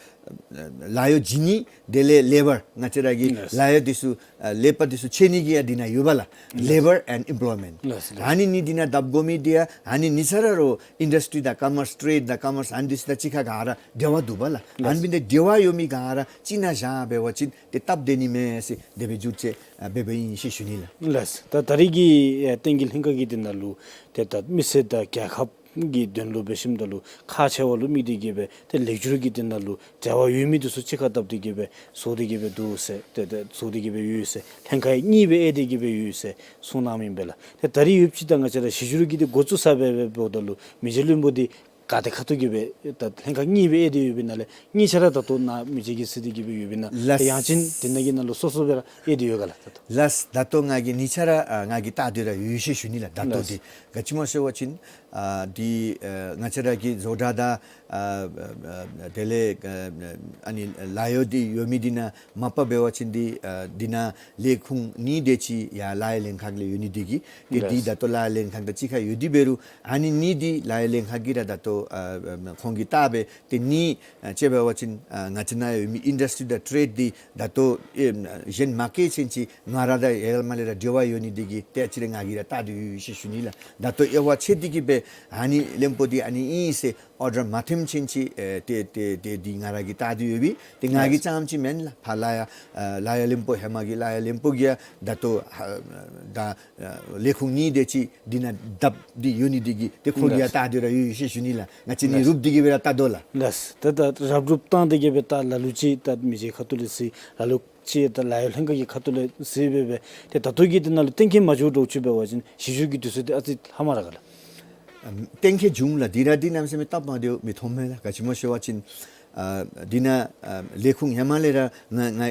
ལཱ་གཡོག་བྱིན་ནི་དེ་ལས་ལེ་བར་ང་བཅས་ར་གི་ལགས། ལཱ་གཡོག་འདི་ཚུ་ཨ་ལས་པ་འདི་ཚུ་ཆད་ནི་གི་ཡང་འདི་ནང་ཡོད་པ་ལགས། ལགས། Labour and Employment། ལགས་ལགས། ཨ་ནི་གཉིས་འདི་ནང་བརྡབ་དགོ་མི་འདི་ཡང་ཨ་ནི་གཉིས་ཆ་ར་རོགས་ཨིན་ཌསི་ཊི་རི་དང་ཀོ་མརསི་ཊེཌ་དང་ཀོ་མརསི་ཨ་ནི་འདི་ཚུ་དང་གཅིག་ཁར་ག་ར་འབྲེལ་བ་འདུག་པ་ལགས། ལགས། ཨ་ནི་འབདན་འབྲེལ་བ་ཡོད་མི་ག་ར་གཅིག་ནང་བཞག་འབད་བ་ཅིན་ཏེ་སྟབས་བདེ་ནི་མས་ཟེར་དེ་སྦེ་བསྒྱུར་བཅོས་ཨ་འབད་འབདཝ་ཨིན་ཟེར་ཞུ་ནི་ལགས། ལགས། ད་ད་རེས་ཀྱི་ཨ་ལྟེ་ངན་ལྷན་ཁག་གི་འདི་ནང་ལུ་ཏེ་ད་མི་སེར་དང་རྒྱལ་ཁབ་ཀྱི་དོན་ལུ་འབད་ཞིནམ་ད་ལུ་ཁག་ཆེ་བ་ལུ་དམིགས་ཏེ་གི་སྦེ་ཏེ་ལེགས་སྒྱུར་གྱི་འདི་ནང་ལུ་འབྲེལ་བ་ཡོད་མི་འདི་ཚུ་གཅིག་ཁར་བརྡབ་སྟེ་གི་སྦེ་བཟོ་སྟེ་གི་སྦེ་འདུག་ཟེར་ཏེ་ཏེ་བཟོ་སྟེ་གི་སྦེ་ཡོད་ཟེར་ལྷན་ཁག་གཉིས་སྦེ་དབྱེ་སྟེ་གི་སྦེ་ཡོད་ཟེར་གསུངས་གནང་མི་ཨིན་པས་ལགས། ཏེ་ད་རེས་ཡོདཔ་ཅིག་ད་ང་བཅས་ར་གཞི་སྒྱུར་གྱི་འདི་འགོ་བཙུགས་ས་སྦེ་འབདཝ་ད་ལུ་མི་རྗེ་བློན་པོ་འདི་ག་ཏེ་ཁ་ཐུག་གི་སྦེ་ད་ལྷན་ཁག་གཉིས་སྦེ་དབྱེ་སྟེ་ཡོདཔ་ཨིན་ན་ལགས། གཉིས་ཆ་ར་ད་ལྟོ་ནཱ་མི་རྗེ་གིས་གཟིགས་ཏེ་གི་སྦེ་ཡོདཔ་ཨིན་ན། ལགས། ཡང་ཅིན་དེ་ནང་གི་ནང་ལུ་སོ་སོ་སྦེ་ར་དབྱེ་སྟེ་ཡོད་ག་ལགས་ད་ལྟོ། ལགས། ད་ལྟོ་ང་གིས་གཉིས་ཆ་ར་ཨ་ང་གིས་བལྟ་སྟེ་ར་ཡོད་ཟེར་ཞུ་ནི་ལགས། ད་ལྟོ་ལགས། འདི་ག་ཅི་སྨོ་ཟེར་བ་ཅིན་ཨ་འདི་ཨ་ང་བཅས་ར་གི་བཟོ་གྲྭ་དང་ཨ་ཨ་དེ་ལས་ཨ་ཨ་ནི་ལཱ་གཡོག་འདི་ཡོད་མི་འདི་ནང་མ་པ་འབད་བ་ཅིན་འདི་ཨ་འདི་ནང་ལས་ཁུངས་གཉིས་དེ་ཅིག་ཡར་ལ་ཡ་ལྷན་ཁག་ལས་ཡོད་ནི་འདི་གིས་ཏེ་འདི་ལགས། ད་ལྟོ་ལ་ཡ་ལྷན་ཁག་དང་གཅིག་ཁར་ཡོད་དེ་འབད་རུང་ཨ་ནི་གཉིས་འདི་ལ་ཡ་ལྷན་ཁག་གིས་ར་ད་ལྟོ་ཨ་ཨ་ཁོང་གིས་བལྟ་སྦེ་ཏེ་གཉིས་ཨ་ཅིག་འབད་བ་ཅིན་ཨ་ང་བཅས་ནཱ་ཡོད་མི་ཨིན་ཌསི་ཊི་རི་དང་ཊེཌ་འདི་ད་ལྟོ་ཨེ་གཞན་མ་བཀལ་ཚུན་ཅིག་ང་ར་དང་ཧེ་མ་ལས་ར་འབྲེལ་བ་ཡོད་ནི་འདི་གིས་ཏེ་ཨ་ཙི་རེ་ང་གིས་ར་བལྟ་སྟེ་ཡོད་ཟེར་ཞུ་ནི་ལགས། ད་ལྟོ་དབྱེ་བ་ཕྱེ་སྟེ་གི་སྦེ་ཨ་ནི་བློན་པོ་འདི་ཨ་ནི་ཨིན་ཟེར་ཨོར་ཌར་མ་ཐོནམ་ཚུན་ཅིག་ཨེ་ཏེ་ཏེ་ཏེ་འདི་ང་ར་གིས་བལྟ་སྟེ་ཡོད་པས། ཏེ་ང་གིས་ལགས། རྐྱངམ་ཅིག་མེན་ལགས། ཕར་ལ་ཡ་ཨ་ལ་ཡ་བློན་པོ་ཧེ་མ་གི་ལ་ཡ་བློན་པོ་གིས་ཡང་ད་ལྟོ་ཨ་ད་ཨ་ལས་ཁུངས་གཉིས་དེ་ཅིག་འདི་ནང་བརྡབ་སྟེ་ཡོད་ནི་འདི་གིས་ཏེ་ཁོང་གིས་ཡང་ལགས། བལྟ་སྟེ་ར་ཡོད་ཟེར་ཞུ་ནི་ལགས། ང་བཅས་གཉིས་ལགས། རུབ་སྟེ་གི་སྦེ་ར་བལྟ་དོ་ལགས། ལགས། ད་ད་རབ་རུབ་བཏང་སྟེ་གི་སྦེ་ད་ལ་ལུ་ཅིག་ད་མི་རྗེ་ཁ་ཐུག་ལས་གཟིགས། ལ་ལུ་ཅིག་ད་ལཱ་གཡོག་ལྷན་ཁག་གི་ཁ་ཐུག་ལས་གཟིགས་སྦེ་སྦེ་ཏེ་ད་ལྟོ་གི་འདི་ནང་ལུ་གཏན་འཁེལ་མ་འགྱོ་དོ་ཅིག་འབད་བ་ཅིན་གཞི་སྒྱུར་གྱི་དུས་ཚོད་འདི་ཨ་ཙི་ལྷག་མ་ར་ག་ལགས། ཨམ་གཏན་འཁེལ་འབྱུང་ལགས། འདི་ར་འདི་གནམ་མེད་ས་མེད་སྟབས་མ་བདེཝ་མི་མཐོང་མས་ལགས། ག་ཅི་སྨོ་ཟེར་བ་ཅིན་ཨ་འདི་ནང་ཨ་ལས་ཁུངས་ཧེ་མ་ལས་ར་ང་ང་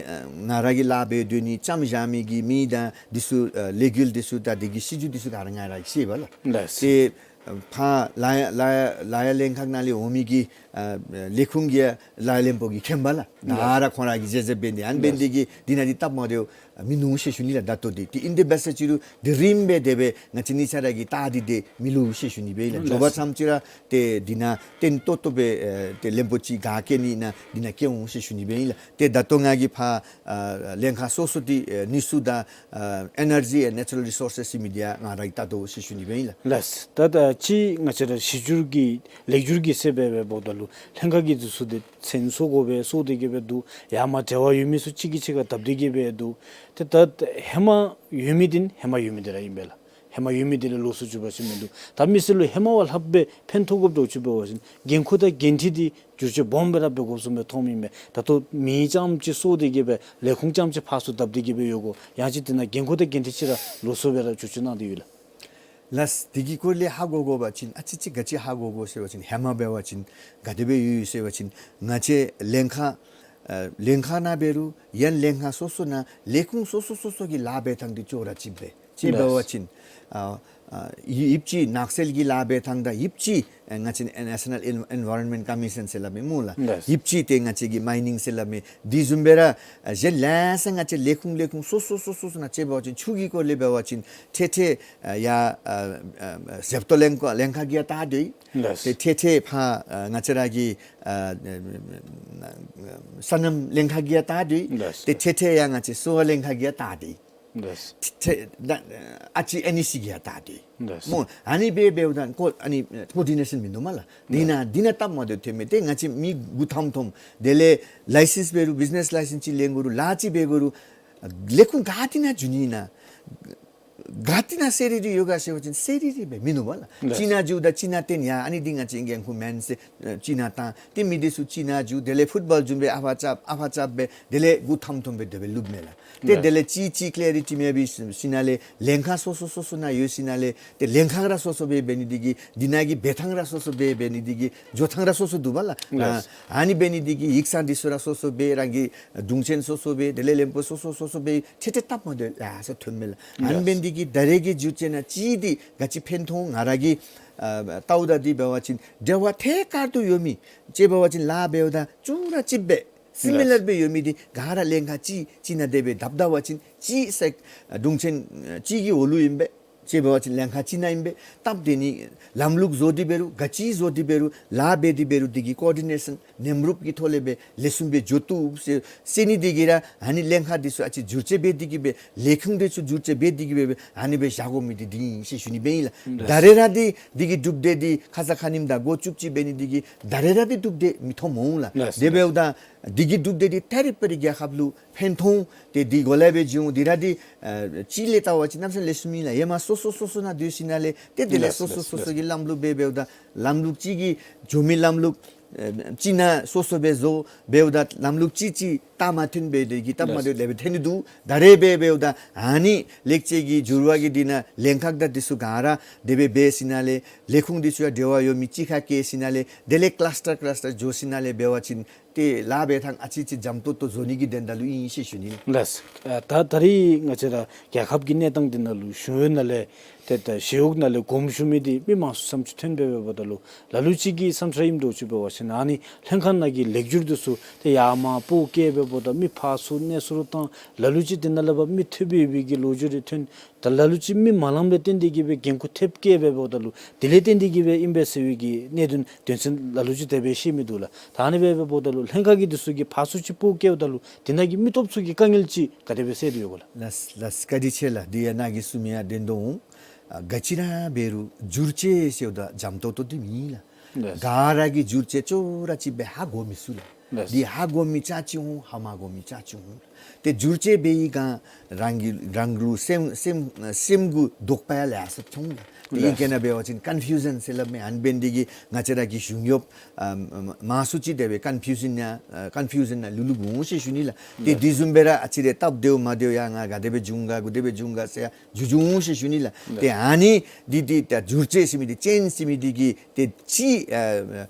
ང་ར་གིས་ལཱ་འབད་སྡོད་ནི་རྐྱངམ་བཞག་མི་གི་མི་དང་འདི་ཚུ་ཨ་ལས་འགུལ་འདི་ཚུ་དང་འདི་གི་སྲིད་བྱུས་འདི་ཚུ་ག་ར་ང་ར་གིས་ཤེས་པས་ལགས། ལགས། ཏེ་ཕར་ལ་ཡ་ལ་ཡ་ལ་ཡ་ལྷན་ཁག་ནང་ལས་འོང་མི་གི་ཨ་ལས་ཁུངས་ཀྱི་ལ་ཡ་བློན་པོ་གིས་མཁྱེན་པས་ལགས། ད་ལགས། ར་ཁོང་ར་གིས་མཛད་མཛདཔ་འབད་ནི་ཨ་ནི་འབད་ནི་འདི་གིས་འདི་ནང་འདི་སྟབས་མ་བདེཝ་མིན་འདུག་ཟེར་ཞུ་ནི་ལགས། ད་ལྟོ་འདི་ཏེ་ཨིན་ཏེ་འབད་ས་ཅིག་རུང་འདི་རིངམོ་སྦེ་དེ་སྦེ་ང་བཅས་གཉིས་ཆ་ར་གིས་བལྟ་སྟེ་དེ་མི་ལུས་ཟེར་ཞུ་ནི་སྦེ་ཨིན་ལགས། ལགས། འགྱོ་བ་ཙམ་ཅིག་ར་ཏེ་འདི་ནང་བརྟན་ཏོག་ཏོ་སྦེ་ཨེ་ཏེ་བློན་པོ་ཅིག་ག་བཀལ་ནི་ཨིན་ན་འདི་ནང་བཀལ་འོང་ཟེར་ཞུ་ནི་སྦེ་ཨིན་ལགས། ཏེ་ད་ལྟོ་ང་གིས་ཕར་ཨ་ལྷན་ཁག་སོ་སོ་འདི་ཨེ་ནུས་ཤུགས་དང་ཨ་Energy and Natural Resources ཟེར་མི་འདི་ཡང་ང་ར་གིས་བལྟ་དོ་ཟེར་ཞུ་ནི་སྦེ་ཨིན་ལགས། ལགས། ད་ད་ཅི་ང་བཅས་ར་གཞི་སྒྱུར་གྱི་ལེགས་སྒྱུར་གྱི་ཟེར་སྦེ་འབདཝ་ད་ལུ་ལྷན་ཁག་གི་འདི་ཚུ་འདི་མཚན་གསོལ་དགོ་པས་གསོལ་ཏེ་གི་སྦེ་འདུག། ཡར་མར་འབྲེལ་བ་ཡོད་མི་ཚུ་གཅིག་གིས་གཅིག་ཁར་བརྡབ་སྟེ་གི་སྦེ་འདུག། ཏེ་ད་ཧེ་མ་ཡོད་མི་འདི་ཧེ་མ་ཡོད་མི་འདི་ར་ཨིན་པས་ལགས། ཧེ་མ་ཡོད་མི་འདི་ལས་ལོགས་སུ་གྱུར་པ་ཅིག་མིན་འདུག། ད་མི་སེར་ལུ་ཧེ་མ་བ་ལྷགཔ་སྦེ་ཕན་ཐོགས་དགོཔ་འདྲཝ་ཅིག་འབད་བ་ཅིན་འགན་ཁུར་དང་འགན་འཁྲི་འདི་བསྒྱུར་བཅོས་སྦོམ་སྦེ་ར་འབད་དགོཔ་བཟུམ་སྦེ་མཐོངམ་ཨིན་མས། ད་ལྟོ་མི་རྐྱངམ་ཅིག་གསོལ་ཏེ་གི་སྦེ་ལས་ཁུངས་རྐྱངམ་ཅིག་ཕར་ཚུར་བརྡབ་སྟེ་གི་སྦེ་ཡོད་ག། ཡང་ཅིན་འདི་ནང་འགན་ཁུར་དང་འགན་འཁྲི་ཅིག་ར་ལོགས་སུ་སྦེ་ར་བསྒྱུར་བཅོས་གནང་སྟེ་ཡོད་ལགས། ལགས། དེ་གི་སྐོར་ལས་ཧ་གོ་དགོ་པ་ཅིན་ཨ་ཙི་ཅིག་ག་ཅི་ཧ་གོ་དགོ་ཟེར་བ་ཅིན་ཧེ་མ་འབད་བ་ཅིན་ག་དེ་སྦེ་ཡོད་ཡོད་ཟེར་བ་ཅིན་ང་བཅས་ལྷན་ཁག་ཨ་ལྷན་ཁག་ནང་འབད་རུང་ཡང་ལྷན་ཁག་སོ་སོ་ནང་ལས་ཁུངས་སོ་སོ་སོ་སོ་གི་ལཱ་འབད་ཐངས་འདི་ཅོག་ར་གཅིག་སྦེ་ཅིག་འབད་བ་ཅིན་ཨ་ཨ་ཡིབ་ཅིག་ནགས་ཚལ་གྱི་ལཱ་འབད་ཐངས་དང་ཡིབ་ཅིག་ཨ་ང་བཅས་ནེ་ཤ་ནཱལ་ཨེན་ཨེན་ཝཱ་རོན་མེནཊ་ཀོ་མི་ཤཱན་ཟེར་སླབ་མི་སྨོ་ལགས། ཡིབ་ཅིག་ཏེ་ང་བཅས་ཀྱི་མའི་ནིང་ཟེར་སླབ་མི་དེ་བཟུམ་སྦེ་ར་ཨ་གཞན་ལེ་ཤ་ང་བཅས་ལས་ཁུངས་ལས་ཁུངས་སོ་སོ་སོ་སོ་ནང་ཅིག་འབད་བ་ཅིན་ཆུ་གི་སྐོར་ལས་འབད་བ་ཅིན་ཏེ་ཏེ་ཨ་ཡ་ཨ་ཨ་ཨ་ཟེབ་ཏོག་ལྷན་ཁག་ལྷན་ཁག་གིས་ཡང་བལྟ་སྡོད་ཡི། ལགས། ཏེ་ཏེ་ཏེ་ཕར་ཨ་ང་བཅས་ར་གི་ཨ་སོ་ནམ་ལྷན་ཁག་གིས་ཡང་བལྟ་སྡོད་ཡི། ལགས། ཏེ་ཏེ་ཏེ་ཡང་ང་བཅས་གསོ་བ་ལྷན་ཁག་གིས་ཡང་བལྟ་སྡོད་ཡི། ལགས། ཏེ་ཏེ་ད་ཨ་ཙི་ཨེན་ཨི་སི་གིས་ཡང་བལྟ་སྡོད་ཡི། ལགས། སྨོ། ཨ་ནི་སྦེ་འབདཝ་ད་ཀོ་ཨ་ནི་ཀོ་ཌི་ནེ་ཤཱན་མིན་འདུག་སྨོ་ལགས། འདི་ནང་འདི་ནང་སྟབས་མ་བདེཝ་ཐོན་མི་ཏེ་ང་བཅས་མི་མགུ་འཐོམ་འཐོམ་དེ་ལས་ལའི་སེནསི་འབད་རུང་བིཛི་ནེསི་ལའི་སེནསི་ཅིག་ལེན་དགོ་རུང་ལཱ་ཅིག་འབད་དགོ་རུང་ལས་ཁུངས་ག་ཏེ་ནང་འགྱོ་ནི་ཨིན་ན། ག་ཏེ་ནང་ཟེར་རི་རི་ཡོད་ག་ཟེར་བ་ཅིན་ཟེར་རི་རི་སྦེ་མིན་འདུག་སྨོ་ལགས། ལགས། ཅིག་ནང་འགྱོཝ་ད་ཅིག་ནང་བརྟེན་ཡ་ཨ་ནི་འདི་ང་བཅས་འགན་ཁུར་མེན་ཟེར་ཅིག་ནང་བཏང་། ཏེ་མི་འདི་ཚུ་ཅིག་ནང་འགྱོ་དེ་ལས་ཕུཊ་བཱོལ་བཟུམ་སྦེ་ཨ་ཕར་རྐྱབ་ཨ་ཕར་རྐྱབ་སྦེ་དེ་ལས་མགུ་འཐོམ་འཐོམ་སྦེ་དེ་སྦེ་ལུསཔ་མས་ལགས། ཏེ་ལགས། དེ་ལས་ཅིག་ཅིག་ཀེ་ལེ་རི་ཊི་མེད་པའི་ཤུལ་ལས་ལྷན་ཁག་སོ་སོ་སོ་སོ་ནང་ཡོད་ཤུལ་ལས་ཏེ་ལྷན་ཁག་ར་སོ་སོ་སྦེ་འབད་ནི་འདི་གིས་འདི་ནང་གི་འབད་ཐངས་ར་སོ་སོ་སྦེ་འབད་ནི་འདི་གིས་འགྱོ་ཐངས་ར་སོ་སོ་འདུག་སྨོ་ལགས། ལགས། ཨ་ནི་འབད་ནི་འདི་གིས་ཡིག་ཚང་འདི་ཚུ་ར་སོ་སོ་སྦེ་རང་གི་དྲུང་ཆེན་སོ་སོ་སྦེ་དེ་ལས་བློན་པོ་སོ་སོ་སོ་སོ་སྦེ་ཏེ་ཏེ་སྟབས་མ་བདེཝ་ལེ་ཤ་ཐོནམ་མས་ལགས། ཨ་ནི་འབད་ནི་འདི་གིས་ད་རེས་ཀྱི་འགྱུར་བཅོས་ནང་ཅིག་འདི་ག་ཅི་ཕན་ཐོགས་ང་ར་གིས་ཨ་བལྟཝ་ད་འདི་འབད་བ་ཅིན་འབྲེལ་བ་ཐད་ཀར་དུ་ཡོད་མི་ཅིག་འབད་བ་ཅིན་ལཱ་འབདཝ་ད་ཅོག་ར་གཅིག་སྦེ་སི་མི་ལར་སྦེ་ཡོད་མི་འདི་ག་ར་ལྷན་ཁག་ཅིག་ཅིག་ནང་དེ་སྦེ་བཏབ་ད་བ་ཅིན་ཅིག་ཟེར་དྲུང་ཆེན་ཅིག་གི་འོག་ལུ་ཨིན་པས། ཅིག་འབད་བ་ཅིན་ལྷན་ཁག་ཅིག་ནང་ཨིན་པས། སྟབས་བདེ་ནི་ལམ་ལུགས་བཟོ་སྟེ་འབད་རུང་ག་ཅི་བཟོ་སྟེ་འབད་རུང་ལཱ་འབད་དེ་འབད་རུང་འདི་གི་ཀོ་ཌི་ནེ་ཤཱན་མཉམ་རུབ་ཀྱི་ཐོག་ལས་སྦེ་ལེགས་ཤོམ་སྦེ་འགྱོ་བཏུབ་ཟེར་ཟེར་ནི་འདི་གིས་ར་ཨ་ནི་ལྷན་ཁག་འདི་ཚུ་ཨ་ཙི་འགྱུར་བཅོས་འབད་དེ་གི་སྦེ་ལས་ཁུངས་འདི་ཚུ་འགྱུར་བཅོས་འབད་དེ་གི་སྦེ་ཨ་ནི་སྦེ་བཞག་དགོ་མི་འདི་འདི་ཨིན་ཟེར་ཞུ་ནི་སྦེ་ཨིན་ལགས། ད་རེས་ར་འདི་འདི་གི་གྲུབ་འབྲས་འདི་ཁ་ཙ་ཁ་ཉིནམ་དང་འགོ་བཙུགས་ཅི་འབད་ནི་འདི་གིས་ད་རེས་ར་འདི་གྲུབ་འབྲས་མི་མཐོང་འོང་ལགས། ལགས། དེ་འབདཝ་ད་འདི་གི་གྲུབ་འབྲས་འདི་ཏེ་རི་ཕ་རི་རྒྱལ་ཁབ་ལུ་ཕན་ཐོགས་ཏེ་འདི་གོ་ལ་སྦེ་འགྱོ་འོང་། འདི་ར་འདི་ཨ་ཅིག་ལས་བལྟ་བ་ཅིན་གནམ་ས་ལེགས་ཤོམ་ཨིན་ལགས། ཧེ་མ་སོ་སོ་སོ་སོ་ནང་སྡོད་ཞིནམ་ལས་ཏེ་དེ་ལས་ལགས་སོ་སོ་ལགས་སོ་སོ་ལགས། གི་ལམ་ལུགས་སྦེ་འབདཝ་ད་ལམ་ལུགས་ཅིག་གི་འགྱོ་མི་ལམ་ལུགས་ཨ་ཅིག་ནང་སོ་སོ་སྦེ་བཟོ་འབདཝ་ད་ལམ་ལུགས་ཅིག་ཅིག་སྟབས་མ་བདེཝ་འབད་དེ་གི་སྟབས་མ་ལགས། བདེཝ་དེ་སྦེ་ཐོན་ནི་འདུག། ད་རེས་སྦེ་འབདཝ་ད་ཨ་ནི་ལེགས་བཅོས་ཀྱི་འགྱུར་བ་གི་འདི་ནང་ལྷན་ཁག་དང་འདི་ཚུ་ག་ར་དེ་སྦེ་འབད་ཞིནམ་ལས་ལས་ཁུངས་འདི་ཚུ་ཡང་འབྲེལ་བ་ཡོད་མི་ཅིག་ཁར་བསྐྱལ་ཞིནམ་ལས་དེ་ལས་ཀ་ལཱས་ཊར་ཀ་ལཱས་ཊར་འགྱོ་ཞིནམ་ལས་འབད་བ་ཅིན་ཏེ་ལཱ་འབད་ཐངས་ཨ་ཙི་ཅིག་འཇམ་ཏོང་ཏོ་བཟོ་ནི་གི་དོན་དག་ལུ་ཨིན་ཟེར་ཞུ་ནི། ལགས། ཨ་ད་ད་རེས་ང་བཅས་ར་རྒྱལ་ཁབ་ཀྱི་གནས་སྟངས་འདི་ནང་ལུ་གཞུང་གཡོག་ནང་ལས་ཏེ་ད་ཞི་གཡོག་ནང་ལས་དགོངསམ་ཞུ་མི་འདི་མི་མང་སུ་བསམ་ཚུལ་ཐོན་སྦེ་འབདཝ་ད་ལུ་ལ་ལུ་ཅིག་གི་བསམ་འཆར་ཨིནམ་འདྲཝ་ཅིག་འབད་བ་ཅིན་ཨ་ནི་ལྷན་ཁག་ནང་གི་ལེགས་བསྒྱུར་འདི་ཚུ་ཏེ་ཡར་མར་སྤོ་བསྐྱལ་འབདཝ་ད་མི་ཕར་ཚུར་གནས་ཚུར་བཏང་། ལ་ལུ་ཅིག་དེ་ནང་ལས་ཕར་མི་ཐོབ་སྦེ་ཡོད་པའི་གི་ལོ་རྒྱུས་རེ་ཐོན། ད་ལ་ལུ་ཅིག་མི་མ་ལངམ་ལས་བརྟེན་ཏེ་གི་སྦེ་འགན་ཁུར་ཐེབས་བསྐྱལ་འབདཝ་ད་ལུ་དེ་ལས་བརྟེན་ཏེ་གི་སྦེ་ཨིན་པས་ཟེར་བའི་གི་གནད་དོན་དོན་ཚན་ལ་ལུ་ཅིག་དེ་སྦེ་བཤད་མི་འདུག་ལགས། ད་ཨ་ནི་སྦེ་འབདཝ་ད་ལུ་ལྷན་ཁག་གི་འདི་ཚུ་གིས་ཕར་ཚུར་ཅིག་སྤོ་བསྐྱལཝ་ད་ལུ་དེ་ནང་གི་མི་སྟོབས་ཚུ་གིས་དཀའ་ངལ་ཅིག་ག་དེ་སྦེ་སེལ་དོ་ཡོད་ག་ལགས། ལགས་ལགས། བཀའ་དྲིན་ཆེ་ལགས། འདི་ཡང་ནཱ་གིས་གསུངས་མི་ཡང་བདེན་དོ་འོང་། ཨ་ག་ཅི་ར་འབད་རུང་འགྱུར་བཅོས་ཟེརཝ་ད་འཇམ་ཏོང་ཏོ་འདི་མེན་ལགས། ལགས། ག་ར་གིས་འགྱུར་བཅོས་ཅོག་ར་གཅིག་སྦེ་ཧ་གོ་མི་ཚུགས་ལགས། ལགས། འདི་ཧ་གོ་མི་ཅིག་འོང་ཧ་མ་གོ་མི་ཅིག་འོང་། ཏེ་འགྱུར་བཅོས་འབད་བའི་སྒང་རང་གི་རང་ལུ་སེམས་སེམས་སེམས་གུ་དོགས་པ་ཡང་ལེ་ཤ་འཐོན་ལགས། ཏེ་ལགས། ཨིང་སྐད་ནང་འབད་བ་ཅིན་ཀོན་ཕིའུ་ཤཱན་ཟེར་སླབ་མི། ཨ་ནི་འབད་ནི་འདི་གིས་ང་བཅས་ར་གི་གཞུང་གཡོགཔ་ཨ་མང་སུ་ཅིག་དེ་སྦེ་ཀོན་ཕིའུ་ཤཱན་ནང་ཨ་ཀོན་ཕིའུ་ཤཱན་ནང་ལུ་ལུསཔ་འོང་ཟེར་ཞུ་ནི་ལགས། ཏེ་ལགས། དེ་བཟུམ་སྦེ་ར་ཨ་ཙི་རེ་སྟབས་བདེཝ་མ་བདེཝ་ཡང་ང་ག་དེ་སྦེ་འབྱུང་ག་ག་དེ་སྦེ་འབྱུང་ག་ཟེར་ཡང་འགྱོ་འགྱོཝ་འོང་ཟེར་ཞུ་ནི་ལགས། ལགས། ཏེ་ཨ་ནི་འདི་འདི་ད་འགྱུར་བཅོས་ཟེར་མི་འདི་ཅེནཇ་ཟེར་མི་འདི་གིས་ཏེ་ཅིག་ཨ་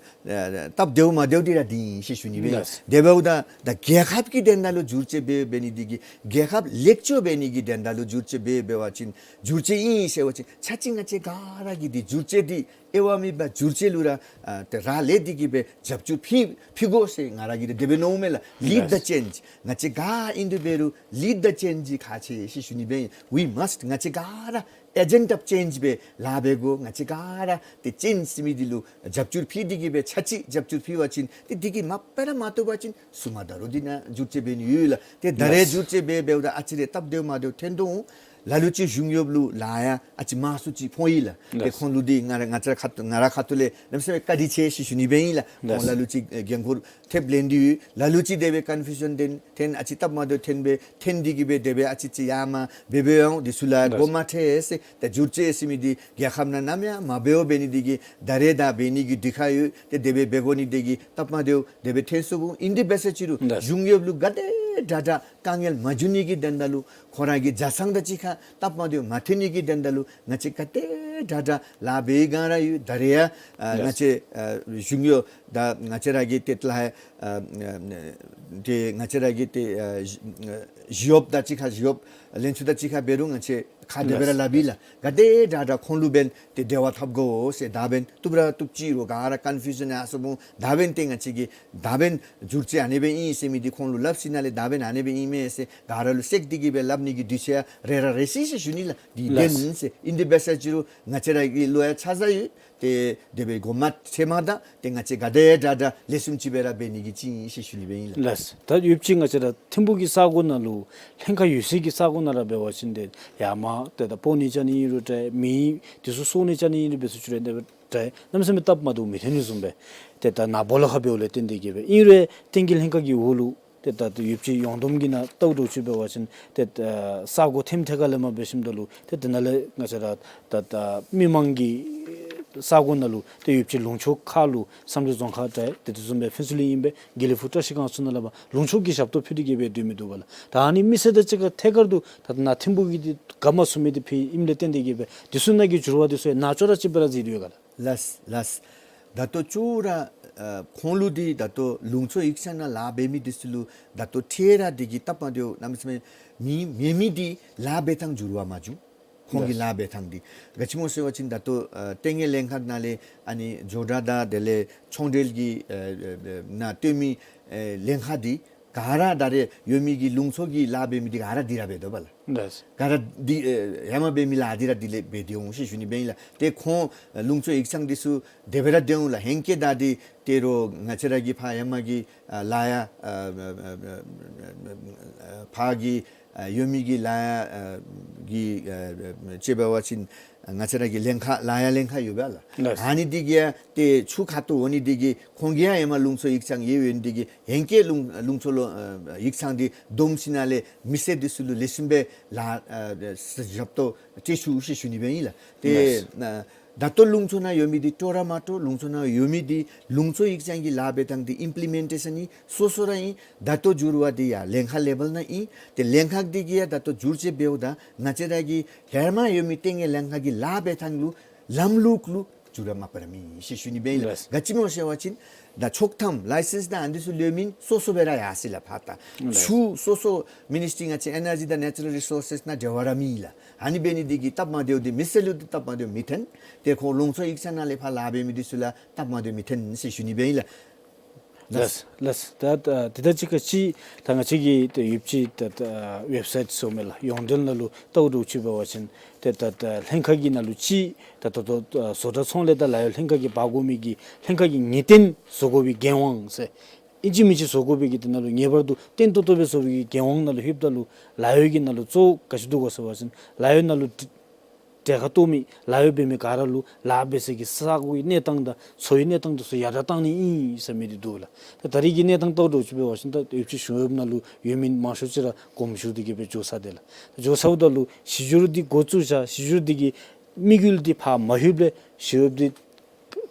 ཨ་སྟབས་བདེཝ་མ་བདེཝ་འདི་ར་འདི་ཨིན་ཟེར་ཞུ་ནི་སྦེ། ལགས། དེ་འབདཝ་ད་ད་རྒྱལ་ཁབ་ཀྱི་དོན་དག་ལུ་འགྱུར་བཅོས་འབད་འབད་ནི་འདི་གིས་རྒྱལ་ཁབ་ལེགས་བཅོས་འབད་ནི་གི་དོན་དག་ལུ་འགྱུར་བཅོས་འབད་འབད་བ་ཅིན་འགྱུར་བཅོས་ཨིན་ཟེར་བ་ཅིན་ཆ་ཅིག་ང་བཅས་ག་ར་གིས་འདི་འགྱུར་བཅོས་འདི་དབྱེ་བ་མེད་པར་འགྱུར་བཅོས་ལུ་ར་ཨ་ཏེ་རག་ལས་ཏེ་གི་སྦེ་རྒྱབ་སྐྱོར་ཕུལ་ཕུལ་དགོ་ཟེར་ང་ར་གིས་དེ་སྦེ་མནོཝ་མས་ལགས། Lead the change. ལགས། ང་བཅས་ག་ཨིན་རུང་འབད་རུང་lead the change ཁག་ཆེ་ཟེར་ཞུ་ནི་སྦེ། We must. ང་བཅས་ག་ར་agent of change སྦེ་ལཱ་འབད་དགོ། ང་བཅས་ག་ར་ཏེ་ཅེནཇ་ཟེར་མི་འདི་ལུ་རྒྱབ་སྐྱོར་ཕུལ་ཏེ་གི་སྦེ་ཆ་ཅིག་རྒྱབ་སྐྱོར་ཕུལ་བ་ཅིན་ཏེ་འདི་གིས་མ་པ་ར་མ་བཏུབ་པ་ཅིན་སོ་མ་ད་རུང་འདི་ནང་འགྱུར་བཅོས་འབད་ནི་ཡོད་ལགས། ཏེ་ད་རེས། ལགས། འགྱུར་བཅོས་འབད་འབདཝ་ད་ཨ་ཙི་རེ་སྟབས་བདེཝ་མ་བདེཝ་ཐོན་དོ་འོང་། ལ་ལུ་ཅིག་གཞུང་གཡོགཔ་ལུ་ལཱ་ཡང་ཨ་ཙི་མང་སུ་ཅིག་ཕོག་ཡི་ལགས། ཏེ། ལགས། ཁོང་ལུ་འདི་ང་ར་ང་བཅས་ཁ་ཐུག་ང་ར་ཁ་ཐུག་ལས་གནམ་མེད་ས་མེད་བཀའ་དྲིན་ཆེ་ཟེར་ཞུ་ནི་སྦེ་ཨིན་ལགས། ཁོང་། ལགས། ལ་ལུ་ཅིག་འགན་ཁུར་ཐེབས་ལེན་ཏེ་ཡོད། ལ་ལུ་ཅིག་དེ་སྦེ་ཀོན་ཕིའུ་ཤཱན་ཐོན་ཐོན་ཨ་ཙི་སྟབས་མ་བདེཝ་ཐོན་སྦེ་ཐོན་ཏེ་གི་སྦེ་དེ་སྦེ་ཨ་ཙི་ཅིག་ཡར་མར་འབད་འབདཝ་ཡང་འདི་ཚུ་ལུ། ལགས། མགོ་མ་ཁྲིད་ཟེར། ད་འགྱུར་བཅོས་ཟེར་མི་འདི་རྒྱལ་ཁབ་ནང་ནམ་ཡང་མ་འབདཝ་འབད་ནི་འདི་གིས་ད་རེས་ད་འབད་ནི་གི་དུས་ཁར་ཡོད། ཏེ་དེ་སྦེ་འབད་དགོ་ནི་འདི་གིས་སྟབས་མ་བདེཝ་དེ་སྦེ་ཐོན་སོང་འོང་། ཨིན་དེ་འབད་ས་ཅིག་རུང་། ལགས། གཞུང་གཡོགཔ་ལུ་ག་དེ་དྲག་དྲག་དཀའ་ངལ་མ་འབྱུང་ནི་གི་དོན་དག་ལུ་ཁོང་ར་གི་བཟའ་ཚང་དང་གཅིག་ཁར་སྟབས་མ་བདེཝ་མ་ཐོན་ནི་གི་དོན་དག་ལུ་ང་བཅས་ག་དེ་ དྲག་དྲག་ལཱ་འབད་ག་ར་ཡོད། ད་རེས་ཡང་ཨ་ལགས། ང་བཅས་ཨ་གཞུང་གཡོག་དང་ང་བཅས་ར་གི་ཏེ་ལཱ་ཨ་ཏེ་ང་བཅས་ར་གི་ཏེ་ཨ་ཞི་གཡོགཔ་དང་གཅིག་ཁར་ཞི་གཡོགཔ་ལེན་ཚུ་དང་གཅིག་ཁར་འབད་རུང་ང་བཅས་ཁ་བདེ་སྦེ་ར་ལགས། སླབ་ཨིན་ལགས། ག་དེ་དྲག་དྲག་ཁོང་ལུ་འབདན་ཏེ་འབྲེལ་བ་འཐབ་དགོ་ཟེར་ད་འབདན་བཏུབ་ར་བཏུབ་ཅི་རུང་ག་ར་ཀོན་ཕིའུ་ཤཱན་ཡར་སོངམ་འོང་། ད་འབདན་ཏེ་ང་བཅས་ཀྱི་ད་འབདན་འགྱུར་བཅོས་ཨ་ནི་སྦེ་ཨིན་ཟེར་མི་འདི་ཁོང་ལུ་སླབ་ཞིནམ་ལས་ད་འབདན་ཨ་ནི་སྦེ་ཨིན་མས་ཟེར་ག་ར་ལུ་གསལ་ཏེ་གི་སྦེ་སླབ་ནི་གི་དུས་ཚོད་ཡང་རེ་ར་རེ་སི་ཟེར་ཞུ་ནི་ལགས། འདི་ལགས། བདེན་ཟེར་ཨིན། དེ་འབད་ས་ཅི་རུང་ང་བཅས་ར་གི་ལུ་ཡང་ཆ་ཚང་ཡོད། ཏེ་དེ་སྦེ་གོ་མ་ཚད་མ་དང་ཏེ་ང་བཅས་ག་དེ་དྲག་དྲག་ལེགས་ཤོམ་ཅིག་སྦེ་ར་འབད་ནི་གི་ཅིག་ཨིན་ཟེར་ཞུ་ནི་སྦེ་ཨིན་ལགས། ལགས། ད་ཡོདཔ་ཅིག་ང་བཅས་ར་ཐིམ་ཕུག་གི་ས་གོ་ནང་ལུ་ལྷན་ཁག་ཡོད་སའི་གི་ས་གོ་ནང་ར་འབད་བ་ཅིན་ཏེ་ཡར་མར་ཏེ་ད་སྤོ་ནི་རྐྱབ་ནི་ཨིན་རུང་འདྲ་མི་འདི་ཚུ་གསོ་ནི་རྐྱབ་ནི་ཨིན་རུང་འབད་ཚུ་ཅིག་ར་འདི་འདྲ་གནམ་མེད་ས་མེད་སྟབས་མ་བདེཝ་མི་འཐོན་ནི་བཟུམ་སྦེ་ཏེ་ད་ནཱ་སྦོ་ལོགས་ཁར་འབདཝ་ལས་བརྟེན་ཏེ་གི་སྦེ་ཨིན་རུང་བསྟན་རྒྱས་ལྷན་ཁག་གི་འོག་ལུ་ཏེ་ད་ཡོདཔ་ཅིག་ཡོངས་བསྡོམས་ཀྱི་ནང་ལྟཝ་འདྲཝ་ཅིག་འབད་བ་ཅིན་ཏེ་ད་ས་གོ་ཐེམ་ཐད་ཁར་ལས་མར་འབད་ཞིནམ་ད་ལུ་ཏེ་དེ་ནང་ལས་ང་བཅས་ར་ད་ད་མི་མང་གི་ས་གོ་ནང་ལུ་ཏེ་ཡོདཔ་ཅིག་ལུང་ཕྱོགས་ཁ་ལུ་བསམ་གྲུབ་རྫོང་ཁག་འདྲ་དེ་དེ་བཟུམ་སྦེ་ཕུན་ཚོགས་གླིང་ཨིན་པས། དགེ་ལེགས་ཕུག་བཀྲ་ཤིས་སྒང་ཚུ་ནང་ལས་ཕར་ལུང་ཕྱོགས་ཀྱི་ཞབས་ཏོག་ཕུལ་ཏེ་གི་སྦེ་སྡོད་མི་འདུག་པ་ལགས། ད་ཨ་ནི་མི་སེར་དང་གཅིག་ཁར་ཐད་ཀར་དུ་ད་ནཱ་ཐིམ་ཕུག་གི་འདི་ག་མ་ཚུགས་མི་འདི་ཕུལ་ཨིནམ་ལས་བརྟེན་ཏེ་གི་སྦེ་འདི་ཚུ་ནང་གི་འགྱུར་བ་འདི་ཚུ་ཡང་ནཱ་ཅོག་ར་གཅིག་སྦེ་ར་གཟིགས་ཏེ་ཡོད་ག་ལགས། ལགས་ལགས། ད་ལྟོ་ཅོག་ར་ཨ་ཁོང་ལུ་འདི་ད་ལྟོ་ལུང་ཕྱོགས་ཡིག་ཚང་ནང་ལཱ་འབད་མི་འདི་ཚུ་ལུ་ད་ལྟོ་ཐད་ར་འདི་གིས་སྟབས་མ་བདེཝ་གནམ་མེད་ས་མེད་མེད་མི་འདི་ལཱ་འབད་ཐངས་འགྱུར་བ་མ་བྱུང་། ཁོང་གི་ལགས། ལཱ་འབད་ཐངས་འདི་ག་ཅི་སྨོ་ཟེར་བ་ཅིན་ད་ལྟོ་ཨ་ལྟས་ངན་ལྷན་ཁག་ནང་ལས་ཨ་ནི་ཇོ་བྲག་དང་དེ་ལས་ཆོས་འབྲེལ་གྱི་ཨ་ཨ་ཨ་ནང་སྡོད་མི་ཨ་ལྷན་ཁག་འདི་ག་ར་ད་རེས་ཡོད་མི་གི་ལུང་ཕྱོགས་ཀྱི་ལཱ་འབད་མི་འདི་ག་ར་འདི་ར་འབད་དོ་བ་ལགས། ལགས། ག་ར་འདི་ཨེ་ཧེ་མ་འབད་མི་ལཱ་འདི་ར་འདི་ལས་འབད་དེ་འོང་ཟེར་ཞུ་ནི་སྦེ་ཨིན་ལགས། ཏེ་ཁོང་ལུང་ཕྱོགས་ཡིག་ཚང་འདི་ཚུ་དེ་སྦེ་ར་སྡོད་འོང་ལགས། ཧེང་སྐལ་ད་འདི་ཏེ་རོགས་ང་བཅས་ར་གི་ཕར་ཧེ་མ་གི་ཨ་ལཱ་ཡ་ཨ་ཨ་ཕར་གི་ཨ་ཡོད་མི་གི་ལཱ་ཡ་ཨ་གི་ཨ་ཅིག་འབད་བ་ཅིན་ང་བཅས་ར་གི་ལྷན་ཁག་ལཱ་ཡ་ལྷན་ཁག་ཡོད་པ་ལགས། ལགས། ཨ་ནི་འདི་གིས་ཡང་ཏེ་ཆུ་ཁ་ཐུག་འོང་ནི་འདི་གིས་ཁོང་གིས་ཡང་ཧེ་མ་ལུང་ཕྱོགས་ཡིག་ཚང་ཡོད་ཡོད་ནི་འདི་གིས་ཧེང་སྐལ་ལུང་ལུང་ཕྱོགས་ལུ་ཨ་ཡིག་ཚང་འདི་བསྡོམས་ཞིནམ་ལས་མི་སེར་འདི་ཚུ་ལུ་ལེགས་ཤོམ་སྦེ་ལཱ་ཨ་ཞབས་ཏོག་སྤྲོད་ཚུགས་ཟེར་ཞུ་ནི་སྦེ་ཨིན་ལགས། ཏེ་ལགས། ཨ་ད་ལྟོ་ལུང་ཕྱོགས་ནང་ཡོད་མི་འདི་སྤྲོ་ར་མ་སྤྲོ། ལུང་ཕྱོགས་ནང་ཡོད་མི་འདི་ལུང་ཕྱོགས་ཡིག་ཚང་གི་ལཱ་འབད་ཐངས་འདི་ཨིམ་པི་ལི་མེན་ཊེ་ཤཱན་ནི་སོ་སོ་ར་ཨིན། ད་ལྟོ་འགྱུར་བ་འདི་ཡང་ལྷན་ཁག་ལེ་བཱལ་ནང་ཨིན། ཏེ་ལྷན་ཁག་འདི་གིས་ཡང་ད་ལྟོ་འགྱུར་བཅོས་འབདཝ་ད་ང་བཅས་ར་གི་ཧེ་མ་ཡོད་མི་ལྟས་ངན་ལྷན་ཁག་གི་ལཱ་འབད་ཐངས་ལུ་ལམ་ལུགས་ལུ་འགྱུར་བ་མ་པ་ར་མེད་ཟེར་ཞུ་ནི་སྦེ་ཨིན་ལགས། ལགས། ག་ཅི་སྨོ་ཟེར་བ་ཅིན་ད་ཆོག་ཐམ་ལའི་སེནསི་དང་ཨ་ནི་འདི་ཚུ་ལེན་མི་སོ་སོ་སྦེ་ར་ཡར་སོ་ཡི་ལགས་ཕར་ད། ལགས། ཆུ་སོ་སོ་མི་ནིསི་ཊི་ང་བཅས་ཨེ་ནར་ཇི་དང་ནེ་ཅུ་རཱལ་རི་སོར་སེསི་ནང་འབྲེལ་བ་ར་མེད་ལགས། ཨ་ནི་འབད་ནི་འདི་གིས་སྟབས་མ་བདེཝ་འདི་མི་སེར་ལུ་འདི་སྟབས་མ་བདེཝ་མི་འཐོན། ཏེ་ཁོང་ལུང་ཕྱོགས་ཡིག་ཚང་ནང་ལས་ཕར་ལཱ་འབད་མི་འདི་ཚུ་ལུ་སྟབས་མ་བདེཝ་མི་འཐོན་ཟེར་ཞུ་ནི་སྦེ་ཨིན་ལགས། ལགས། ལགས། ལགས། ད་ད་དེ་དང་གཅིག་ཁར་ཅིག་ད་ང་བཅས་ཀྱི་ད་ཡོདཔ་ཅིག་ད་ད་ཝེབ་སའིཊ་ཚུ་མས་ལགས། ཡོངས་འབྲེལ་ནང་ལུ་ལྟཝ་འདྲཝ་ཅིག་འབད་བ་ཅིན་ཏེ་ད་ད་ལྷན་ཁག་གི་ནང་ལུ་ཅིག་ད་ད་ད་བཟོ་གྲྭ་ཚོང་ལས་དང་ལཱ་གཡོག་ལྷན་ཁག་གིས་འབག་དགོ་མི་གི་ལྷན་ཁག་གི་ངེས་གཏན་བཟོ་དགོ་པའི་འགན་དབང་ཟེར་ཨིན་ཅི་མིན་ཅི་བཟོ་དགོ་པའི་གི་དེ་ནང་ལུ་ངེས་པར་དུ་བརྟན་ཏོག་ཏོ་སྦེ་བཟོ་བའི་གི་འགན་དབང་ནང་ལུ་ལྷོདཔ་ད་ལུ་ལཱ་གཡོག་གི་ནང་ལུ་གཙོ་བོ་ག་ཅི་འདུག་གོ་ཟེར་བ་ཅིན་ལཱ་གཡོག་ནང་ལུ་གྲལ་ཁར་གཏོགས་མི་ལཱ་གཡོག་འབད་མི་ག་ར་ལུ་ལཱ་འབད་སའི་གི་ས་གོའི་གནས་སྟངས་དང་འཚོ་བའི་གནས་སྟངས་དེ་ཚུ་ཡར་དྲག་གཏང་ནི་ཨིན་ཟེར་མི་འདི་འདུག་ལགས། ད་ད་རེས་ཀྱི་གནས་སྟངས་ལྟཝ་འདྲཝ་ཅིག་འབད་བ་ཅིན་ད་ཡོདཔ་ཅིག་གཞུང་གཡོགཔ་ནང་ལུ་ཡོད་མི་མང་ཤོས་ཅིག་ར་དགོངསམ་ཞུ་སྟེ་གི་སྦེ་འགྱོ་ཚར་དེས་ལགས། ད་འགྱོ་ཚརཝ་ད་ལུ་གཞི་འགྱུར་འདི་འགོ་བཙུགས་བཞག་གཞི་འགྱུར་འདི་གི་དམིགས་ཡུལ་འདི་ཕར་མ་ལྷོདཔ་ལས་གཞི་གཡོགཔ་འདི་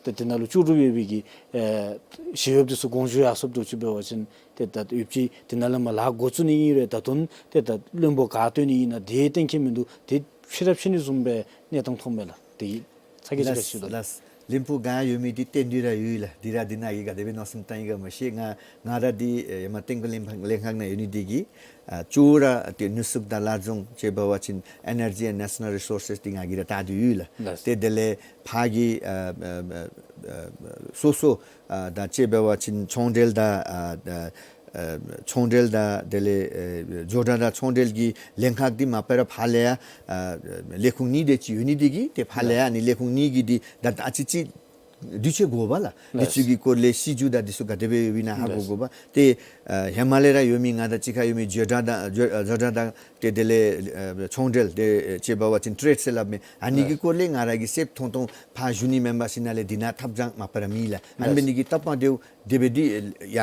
ད་དེ་ནང་ལུ་ལྕོགས་གྲུབ་ཡོད་པའི་གི་ཨེ་གཞི་གཡོགཔ་འདི་ཚུ་དགོངས་ཞུ་ཡར་སོངམ་འདྲཝ་ཅིག་འབད་བ་ཅིན་ཏེ་ད་ཡོདཔ་ཅིག་དེ་ནང་ལས་མར་ལཱ་འགོ་བཙུགས་ནི་ཨིན་རུང་ད་དུང་ཏེ་ད་བློན་པོ་ག་བཏོན་ནི་ཨིན་ན་དེ་གཏན་འཁེལ་མིན་འདུག། དེ་ཕྱི་ར་ཕྱི་ནི་བཟུམ་སྦེ་གནས་སྟངས་མཐོངམ་མས་ལགས། དེ་གི་ཚ་གྱང་ཅིག་ལགས་ཞུ་དོ། ལགས། བློན་པོ་ག་ཡོད་མི་འདི་བཏོན་ཏེ་ར་ཡོད་ལགས། འདི་ར་འདི་ནང་གི་ག་དེ་སྦེ་མནོ་བསམ་བཏང་ཡི་ག་མ་ཤེས། ང་ང་ར་འདི་ཨེ་ཧེ་མ་བསྟན་རྒྱས་ལྷན་ཁག་ལྷན་ཁག་ནང་ཡོད་ནི་འདི་གིས་ཨ་གཙོ་བོ་ར་ཏེ་ནུས་ཤུགས་དང་ལཱ་རྫོང་ཅིག་འབད་བ་ཅིན་ཨེ་ནར་ཇི་ཨེནཌ་ནེ་ཤ་ནཱལ་རི་སོར་སེསི་འདི་ང་གིས་ར་བལྟ་སྟེ་ཡོད་ལགས། ལགས། ཏེ་དེ་ལས་ཕར་གྱི་ཨ་ཨ་ཨ་ཨ་སོ་སོ་ཨ་ད་ཅིག་འབད་བ་ཅིན་ཆོས་འབྲེལ་དང་ཨ་ཨ་ཨ་ཆོས་འབྲེལ་དང་དེ་ལས་ཨེ་ཇོ་བྲག་དང་ཆོས་འབྲེལ་གྱི་ལྷན་ཁག་འདི་མ་པ་ར་ཕར་ལས་ཡང་ཨ་ལས་ཁུངས་གཉིས་དེ་ཅིག་ཡོད་ནི་འདི་གིས་ཏེ་ཕར་ལས་ཡང་ཨ་ནི་ལས་ཁུངས་གཉིས་ཀྱིས་འདི་ད་ད་ཅི་ཅིག་དུས་ཚོད་དགོ་པ་ལགས། དུས་ཚོད་ཀྱི་སྐོར་ལས་སྲིད་བྱུས་དང་འདི་ཚུ་ག་དེ་སྦེ་ཡོདཔ་ཨིན་ན་ཧ་གོ་དགོ་པས། ཏེ་ཨ་ཧེ་མ་ལས་ར་ཡོད་མི་ང་དང་གཅིག་ཁར་ཡོད་མི་ཇོ་བྲག་དང་ཇོ་ཨ་ཇོ་བྲག་དང་ཏེ་དེ་ལས་ཨ་ཆོས་འབྲེལ་དེ་ཨེ་ཅིག་འབད་བ་ཅིན་ཊེཌ་ཟེར་སླབ་མི་ཨ་ནི་གི་སྐོར་ལས་ང་ར་གིས་སེམས་ཐོང་ཐོང་ཕར་ཞུ་ནི་མེན་པར་ཞིནམ་ལས་འདི་ནང་ཐབས་སྦྱང་མ་པ་ར་མེད་ལགས། ཨ་ནི་འབད་ནི་གིས་སྟབས་མ་བདེཝ་ དེ་སྦེ་འདི་ཡ་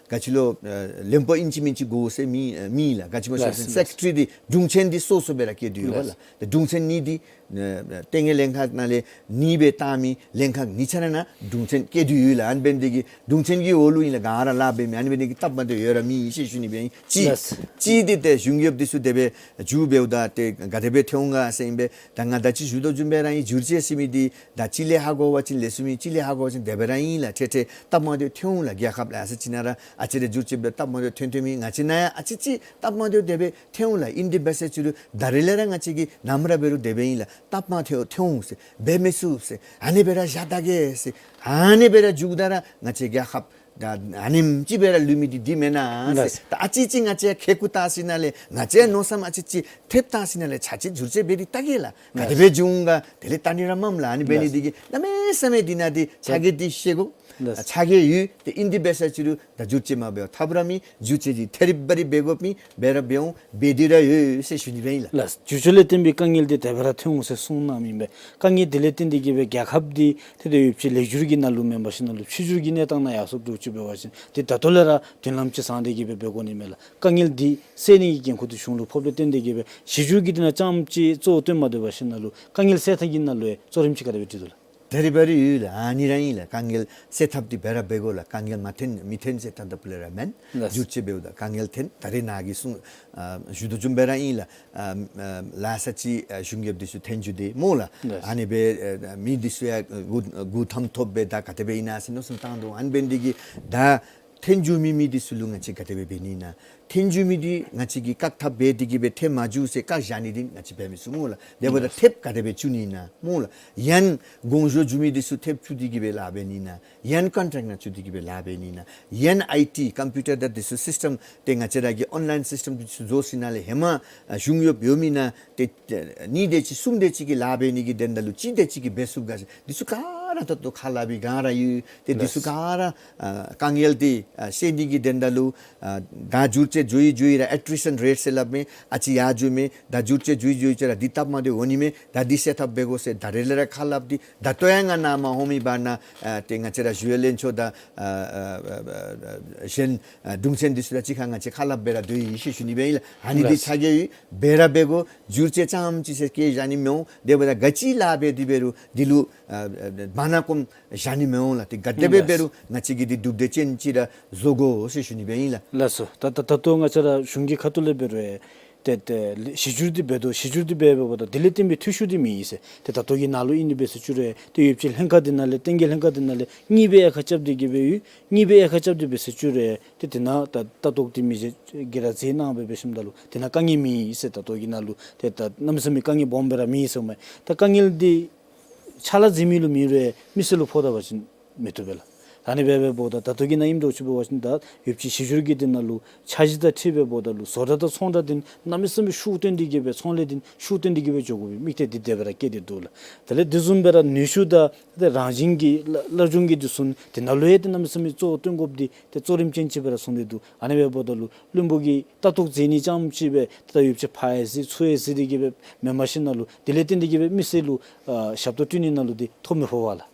ག་ཅི་ལོ་ཨ་བློན་པོ་ཨིན་ཅི་མིན་ཅི་དགོ་ཟེར་མི་ཨ་མེད་ལགས། ག་ཅི་སྨོ་ཟེར་བ་ཅིན་ལགས། སེཀ་རེ་ཊ་རི་འདི་དྲུང་ཆེན་འདི་སོ་སོ་སྦེ་ར་བཀལ་དོ་ཡོདཔ་ལགས། ལགས། ཏེ་དྲུང་ཆེན་གཉིས་འདི་ཨ་ལྟས་ངན་ལྷན་ཁག་ནང་ལས་གཉིས་སྦེ་བཏང་མི་ལྷན་ཁག་གཉིས་ཆ་ར་ནང་དྲུང་ཆེན་བཀལ་དོ་ཡོད་ལགས། ཨ་ནི་འབད་ནི་དེ་གིས་དྲུང་ཆེན་གྱི་འོག་ལུ་ཨིན་ལགས། ག་ར་ལཱ་འབད་མི་ཨ་ནི་འབད་ནི་དེ་གིས་སྟབས་མ་བདེཝ་ཡོད་ར་མེད་ཟེར་ཞུ་ནི་སྦེ་ཨིན། གཅིག་ལགས། གཅིག་འདི་ཏེ་གཞུང་གཡོགཔ་འདི་ཚུ་དེ་སྦེ་འགྱོ་འབདཝ་ད་ཏེ་ག་དེ་སྦེ་ཐོན་འོང་ག་ཟེར་ཨིན་པས། ད་ང་ད་ཅི་ཞུ་དོ་བཟུམ་སྦེ་ར་ཨིན། བསྒྱུར་བཅོས་ཟེར་མི་འདི་ད་གཅིག་ལས་ཧ་གོ་བ་ཅིན་ལེགས་ཤོམ་ཨིན། གཅིག་ལས་ཧ་གོ་བ་ཅིན་དེ་སྦེ་ར་ཨིན་ལགས། འཕྲལ་འཕྲལ་སྟབས་མ་བདེཝ་ཐོན་འོང་ལགས། རྒྱལ་ཁབ་ལུ་ཨ་ཙི་ཅིག་ནང་ར་ཨ་ཙི་རེ་བསྒྱུར་བཅོས་འབད་སྟབས་མ་བདེཝ་ཐོན་ཐོན་མི་ང་བཅས་ནང་ཡང་ཨ་ཙི་ཅིག་སྟབས་མ་བདེཝ་དེ་སྦེ་ཐོན་འོང་ལགས། ཨིན་དེ་འབད་ཟེར་ཅི་རུང་ད་རེས་ལས་ར་ང་བཅས་ཀྱིས་ནམ་ར་འབད་རུང་དེ་སྦེ་ཨིན་ལགས། སྟབས་མ་བདེཝ་ཐོན་འོང་ཟེར་འབད་མི་ཚུགས་ཟེར་ཨ་ནི་སྦེ་ར་བཞག་ད་གེ་ཟེར་ཨ་ནི་སྦེ་ར་འགྱོཝ་ད་ར་ང་བཅས་རྒྱལ་ཁབ་ད་ཨ་ནེམ་ཅིག་སྦེ་ར་ལུས་མི་འདི་འདི་མེན་ན་ཟེར། ལགས། ད་ཨ་ཙི་ཅིག་ང་བཅས་ཁེ་ཀུ་བཏང་ཞིནམ་ལས་ང་བཅས་མནོ་བསམ་ཨ་ཙི་ཅིག་ཐེབས་བཏང་ཞིནམ་ལས་ཆ་ཅིག་བསྒྱུར་བཅོས་འབད་དེ་བལྟ་གེ་ལགས། ག་དེ་སྦེ་འགྱོ་འོང་ག་དེ་ལས་བལྟ་ནི་ར་མེནམ་ལགས། ཨ་ནི་འབད་ནི་འདི་གིས་གནམ་མེད་ས་མེད་འདི་ནང་འདི་ཆ་རྐྱེན་འདི་ཤེས་དགོ། ལགས། ཆ་རྐྱེན་ཡོད། ཏེ་ཨིན་དེ་འབད་ཟེར་ཅི་རུང་ད་བསྒྱུར་བཅོས་མ་འབད་བར་ཐབས་ར་མེད། བསྒྱུར་བཅོས་འདི་ཐད་རི་བ་རི་འབད་དགོ་པས། འབད་ར་འབད་འོང་། འབད་དེ་ར་ཡོད་ཟེར་ཞུ་ནི་སྦེ་ཨིན་ལགས། ལགས། བསྒྱུར་བཅོས་ལས་བརྟེན་པའི་དཀའ་ངལ་འདི་དེ་སྦེ་ར་ཐོན་འོང་ཟེར་གསུངས་གནངམ་ཨིན་པས། དཀའ་ངལ་འདི་ལས་བརྟེན་ཏེ་གིས་སྦེ་རྒྱལ་ཁབ་འདི་ཏེ་ཏེ་ཡོདཔ་ཅིག་ལེགས་བསྒྱུར་གྱི་ནང་ལུ་མེན་པར་ཞིནམ་ལས་ཕྱི་འགྱུར་གྱི་གནས་སྟངས་ནང་ཡར་སོང་འགྱོ་ཅི་འབད་བ་ཅིན་ཏེ་ད་ལྟོ་ལས་ར་མདུན་ལམ་ཅིག་བཟང་སྟེ་གིས་སྦེ་འབད་དགོ་ནི་མས་ལགས། དཀའ་ངལ་འདི་སེལ་ནི་གི་འགན་ཁུར་འདི་གཞུང་ལུ་ཕོགཔ་ལས་བརྟེན་ཏེ་གིས་སྦེ་གཞི་བསྒྱུར་གྱི་དེ་ནང་རྐྱངམ་ཅིག་གཙོ་བོ་བཏོན་མ་སྡོད་པར་ཞིནམ་ལས་དཀའ་ངལ་སེལ་ཐབས་ཀྱི་ནང་ལུ་ཡང་གཙོ་རིམ་ཅིག་ག་དེ་སྦེ་སྒྲིག་དོ་ལགས། ད་རེས་འབད་རུང་ཡོད་ལགས། ཨ་ནི་ར་ཨིན་ལགས། དཀའ་ངལ་སེལ་ཐབས་འདི་འབད་ར་འབད་དགོ་ལགས། དཀའ་ངལ་མ་ཐོན་མི་ཐོན་ཟེར་ད་ལྟོ་ཕུལ་ལས་ར་མེན། ལགས། བསྒྱུར་བཅོས་འབདཝ་ད་དཀའ་ངལ་ཐོན། ད་རེས་ནཱ་གིས་གསུངས་ཨ་ཞུ་དོ་བཟུམ་སྦེ་ར་ཨིན་ལགས། ཨ་ཨ་ལ་ས་ཅིག་ཨ་གཞུང་གཡོགཔ་འདི་ཚུ་ཐོན་འགྱོ་སྟེ་སྨོ་ལགས། ལགས། ཨ་ནི་སྦེ་ཨ་མི་འདི་ཚུ་ཡང་ཨ་གུ་གུ་ཐམ་ཐོབ་སྦེ་ད་ག་དེ་སྦེ་ཨིན་ན་ཟེར་མནོ་བསམ་བཏང་དོ། ཨ་ནི་འབད་ནི་འདི་གིས་ད་ཐོན་འགྱོ་མི་མི་འདི་ཚུ་ལུ་ང་བཅས་ག་དེ་སྦེ་འབད་ནི་ཨིན་ན། ཐོན་འགྱོ་མི་འདི་ང་བཅས་ཀྱིས་བཀག་ཐབས་འབད་དེ་གིས་སྦེ་ཐོན་མ་བཅུག་ཟེར་བཀག་བཞག་ནི་འདི་ང་བཅས་འབད་མི་ཚུགས་སྨོ་ལགས། དེ་འབདཝ་ད་ཐོནམ་ག་དེ་སྦེ་བཅུག་ནི་ཨིན་ན་སྨོ་ལགས། ཡང་གོང་ཞུ་འགྱོ་མི་འདི་ཚུ་ཐོནམ་བཅུག་སྟེ་གིས་སྦེ་ལཱ་འབད་ནི་ཨིན་ན། ཡང་ཀོན་ཊེཀཊ་ནང་བཅུག་སྟེ་གིས་སྦེ་ལཱ་འབད་ནི་ཨིན་ན། ཡང་ཨའི་ཊི་ཀམ་པིའུ་ཊར་དང་འདི་ཚུ་སིསི་ཊེམ་ཏེ་ང་བཅས་ར་གི་ཨོན་ལའིན་སིསི་ཊེམ་འདི་ཚུ་བཟོ་ཞིནམ་ལས་ཧེ་མ་ཨ་གཞུང་གཡོགཔ་ཡོད་མི་ནང་ཏེ་ཨ་གཉིས་དེ་ཅིག་གསུམ་དེ་ཅིག་གིས་ལཱ་འབད་ནི་གི་དོན་དག་ལུ་གཅིག་དེ་ཅིག་གིས་འབད་ཚུགས་ག་ཟེར་འདི་ཚུ་ག་ར་ད་ལྟོ་ཁ་སླབ་པའི་སྒང་ར་ཡོད། ཏེ་འདི་ཚུ་ག་ར་ཨ་དཀའ་ངལ་འདི་ཨ་སེལ་ནི་གི་དོན་དག་ལུ་ཨ་ད་བསྒྱུར་བཅོས་འགྱོ་ཡི་འགྱོ་ཡི་ར་ཨེ་ཊི་རི་ཤན་རེཊ་ཟེར་སླབ་མས། ཨ་ཙི་ཡར་འགྱོཝ་མས། ད་བསྒྱུར་བཅོས་འགྱོ་ཡི་འགྱོ་ཡི་ཅིག་ར་འདི་སྟབས་མ་བདེཝ་འོང་ནི་མས། ད་འདི་སེལ་ཐབས་འབད་དགོ་ཟེར་ད་རེས་ལས་ར་ཁ་སླབ་སྟེ་ད་ལྟོ་ཡང་ང་ནཱ་མ་ལྷོད་མི་བར་ན་ཨ་ཏེ་ང་བཅས་ར་གཞུང་གཡོག་ལྷན་ཚོགས་དང་ཨ་ཨ་ཨ་ཨ་གཞན་ཨ་དྲུང་ཆེན་འདི་ཚུ་དང་གཅིག་ཁར་ང་བཅས་ཁ་སླབ་སྦེ་ར་སྡོད་ཡི་ཟེར་ཞུ་ནི་སྦེ་ཨིན་ལགས། ཨ་ནི་འདི་ལགས། ཆ་རྐྱེན་ཡོད། འབད་ར་འབད་དགོ། བསྒྱུར་བཅོས་རྐྱངམ་ཅིག་ཟེར་བཀལ་བཞག་ནི་མི་འོང་། དེ་འབདཝ་ད་ག་ཅི་ལཱ་འབད་དེ་འབད་རུང་འདི་ལུ་ཨ་ཨ་མ་ནཱ་སྐོམ་བཞག་ནི་མི་འོང་ལགས། ཏེ་ག་དེ་སྦེ་ལགས། འབད་རུང་ང་བཅས་ཀྱིས་འདི་གྲུབ་འབྲས་ཅན་ཅིག་ར་བཟོ་དགོ་ཟེར་ཞུ་ནི་སྦེ་ཨིན་ལགས། ལགས་སོ། ད་ད་ད་ལྟོ་ང་བཅས་ར་གཞུང་གི་ཁ་ཐུག་ལས་འབད་རུང་ཏེ་ཏེ་གཞི་བསྒྱུར་འདི་འབད་དོ། གཞི་བསྒྱུར་འདི་འབད་འབདཝ་ད་དེ་ལས་བརྟེན་པའི་འཐུས་ཤོར་འདི་མེད་ཟེར། ཏེ་ད་ལྟོ་གི་ནང་ལུ་ཨིན་འདི་འབད་ཟེར་བཅུག་རུང་ཏེ་ཡོདཔ་ཅིག་ལྷན་ཁག་འདི་ནང་ལས་བསྟན་རྒྱས་ལྷན་ཁག་འདི་ནང་ལས་གཉིས་སྦེ་དབྱེ་ཁ་རྐྱབ་སྟེ་གིས་སྦེ་ཡོད། གཉིས་སྦེ་དབྱེ་ཁ་རྐྱབ་སྟེ་འབད་ཟེར་བཅུག་རུང་ཏེ་དེ་ནང་ད་ལྟ་རྟོག་འདི་མི་བཞེས་ཀྱིས་ར་མཛད་གནང་སྦེ་འབད་ཞིནམ་ད་ལུ་དེ་ནང་དཀའ་ངལ་མེད་ཟེར། ད་ལྟོ་གི་ནང་ལུ་ཏེ་ད་གནམ་མེད་ས་མེད་དཀའ་ངལ་སྦོམ་སྦེ་ར་མེད་ཟེརཝ་མས། ད་དཀའ་ངལ་འདི་ཕྱག་ལཱ་མཛད་མི་ལུ་མེད་རུང་མི་སེར་ལུ་ཕོག་ད་པ་ཅིན་མི་བཏུབ་པས་ལགས། ད་ཨ་ནི་སྦེ་འབདཝ་ད་ད་ལྟོ་གི་ནང་ཨིནམ་འདྲཝ་ཅིག་འབད་བ་ཅིན་ད་ཡོདཔ་ཅིག་གཞི་བསྒྱུར་གྱི་དེ་ནང་ལུ་འཆར་གཞི་དང་འཁྲིལ་སྦེ་འབདཝ་ད་ལུ་བཟོ་གྲྭ་དང་ཚོང་གྲྭ་འདི་གནམ་མེད་ས་མེད་ཤུགས་བཏོན་ཏེ་གིས་སྦེ་ཚོང་ལས་འདི་ཤུགས་བཏོན་ཏེ་གིས་སྦེ་འགྱོ་དགོ་པའི་དམིགས་གཏད་འདི་དེ་སྦེ་ར་བསྐྱེད་དེ་འདུག་ལགས། དེ་ལས་དེ་བཟུམ་སྦེ་ར་ནུས་ཤུགས་དང་ཏེ་རང་བཞིན་གྱི་སླ་སློབ་སྦྱོང་གི་འདི་ཚུ་དེ་ནང་ལུ་ཡང་ཏེ་གནམ་མེད་ས་མེད་གཙོ་བོ་བཏོན་དགོཔ་འདི་ཏེ་གཙོ་རིམ་ཅན་ཅིག་སྦེ་ར་སོང་སྟེ་འདུག། ཨ་ནི་སྦེ་འབདཝ་ད་ལུ་བློན་པོ་གིས་ལྟ་རྟོག་མཛད་ནི་རྐྱངམ་ཅིག་སྦེ་ད་ཡོདཔ་ཅིག་ཕར་ཡང་གཟིགས་ཚུར་ཡང་གཟིགས་ཏེ་གིས་སྦེ་མེན་པར་ཞིནམ་ལས་དེ་ལས་བརྟེན་ཏེ་གིས་སྦེ་མི་སེར་ལུ་ཨ་ཞབས་ཏོག་སྤྲོད་ནི་ནང་ལུ་འདི་ཐོ་མི་ཕོག་པས་ལགས།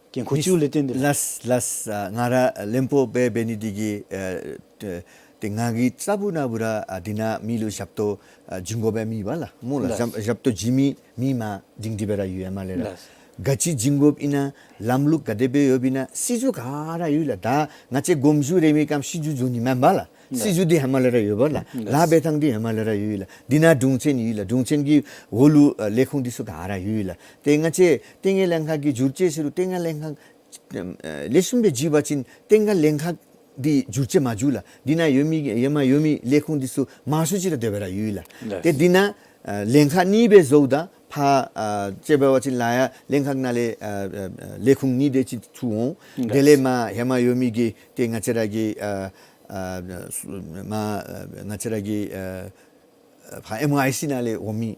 འགན་ཁུར་ཅིག་ལས་བརྟེན་ཏེ་ལགས། ལགས་ལགས། ཨ་ང་ར་བློན་པོ་སྦེ་འབད་ནི་འདི་གིས་ཨ་ཏེ་ཏེ་ང་གིས་རྩ་བ་ནང་ལུ་ར་ཨ་འདི་ནང་མི་ལུ་ཞབས་ཏོག་ཨ་བྱིན་དགོཔ་མེད་པས་ལགས། སྨོ་ལགས། ལགས། ཞབས་ཞབས་ཏོག་བྱིན་མི་མི་མང་སྒྲིང་སྒྲི་སྦེ་ར་ཡོད་ཧེ་མ་ལས་ར། ལགས། ག་ཅི་བྱིན་དགོཔ་ཨིན་ན་ལམ་ལུགས་ག་དེ་སྦེ་ཡོདཔ་ཨིན་ན་སྲིད་བྱུས་ག་ར་ཡོད་ལགས། ད་ང་བཅས་དགོངས་ཞུ་རེ་མི་གམ་སྲིད་བྱུས་བཟོ་ནི་མེན་པས་ལགས། ལགས། སྲིད་བྱུས་འདི་ཧེ་མ་ལས་ར་ཡོད་པས་ལགས། ལགས། ལཱ་འབད་ཐངས་འདི་ཧེ་མ་ལས་ར་ཡོད་ལགས། འདི་ནང་དྲུང་ཆེན་ཡོད་ལགས། དྲུང་ཆེན་གྱི་འོག་ལུ་ཨ་ལས་ཁུངས་འདི་ཚུ་ག་ར་ཡོད་ལགས། ཏེ་ང་བཅས་ལྟས་ངན་ལྷན་ཁག་གི་བསྒྱུར་བཅོས་ཟེར་རུང་ལྟས་ངན་ལྷན་ཁག་ཨ་ལེགས་ཤོམ་སྦེ་བསྒྱུར་བ་ཅིན་ལྟས་ངན་ལྷན་ཁག་འདི་བསྒྱུར་བཅོས་མ་བྱུང་ལགས། འདི་ནང་ཡོད་མི་ཧེ་མ་ཡོད་མི་ལས་ཁུངས་འདི་ཚུ་མང་སུ་ཅིག་ར་དེ་སྦེ་ར་ཡོད་ལགས། ལགས། ཏེ་འདི་ནང་ཨ་ལྷན་ཁག་གཉིས་སྦེ་བཟོཝ་ད་ཕར་ཨ་དཔྱེ་འབད་བ་ཅིན་ལཱ་གཡོག་ལྷན་ཁག་ནང་ལས་ཨ་ཨ་ཨ་ལས་ཁུངས་གཉིས་དེ་ཅིག་ཚུད་འོང་། ལགས། དེ་ལས་མར་ཧེ་མ་ཡོད་མི་གི་ཏེ་ང་བཅས་ར་གི་ཨ་ཨ་མར་ང་བཅས་ར་གི་ཨ་ཕར་ཨེམ་ཨའི་སི་ནང་ལས་འོང་མི་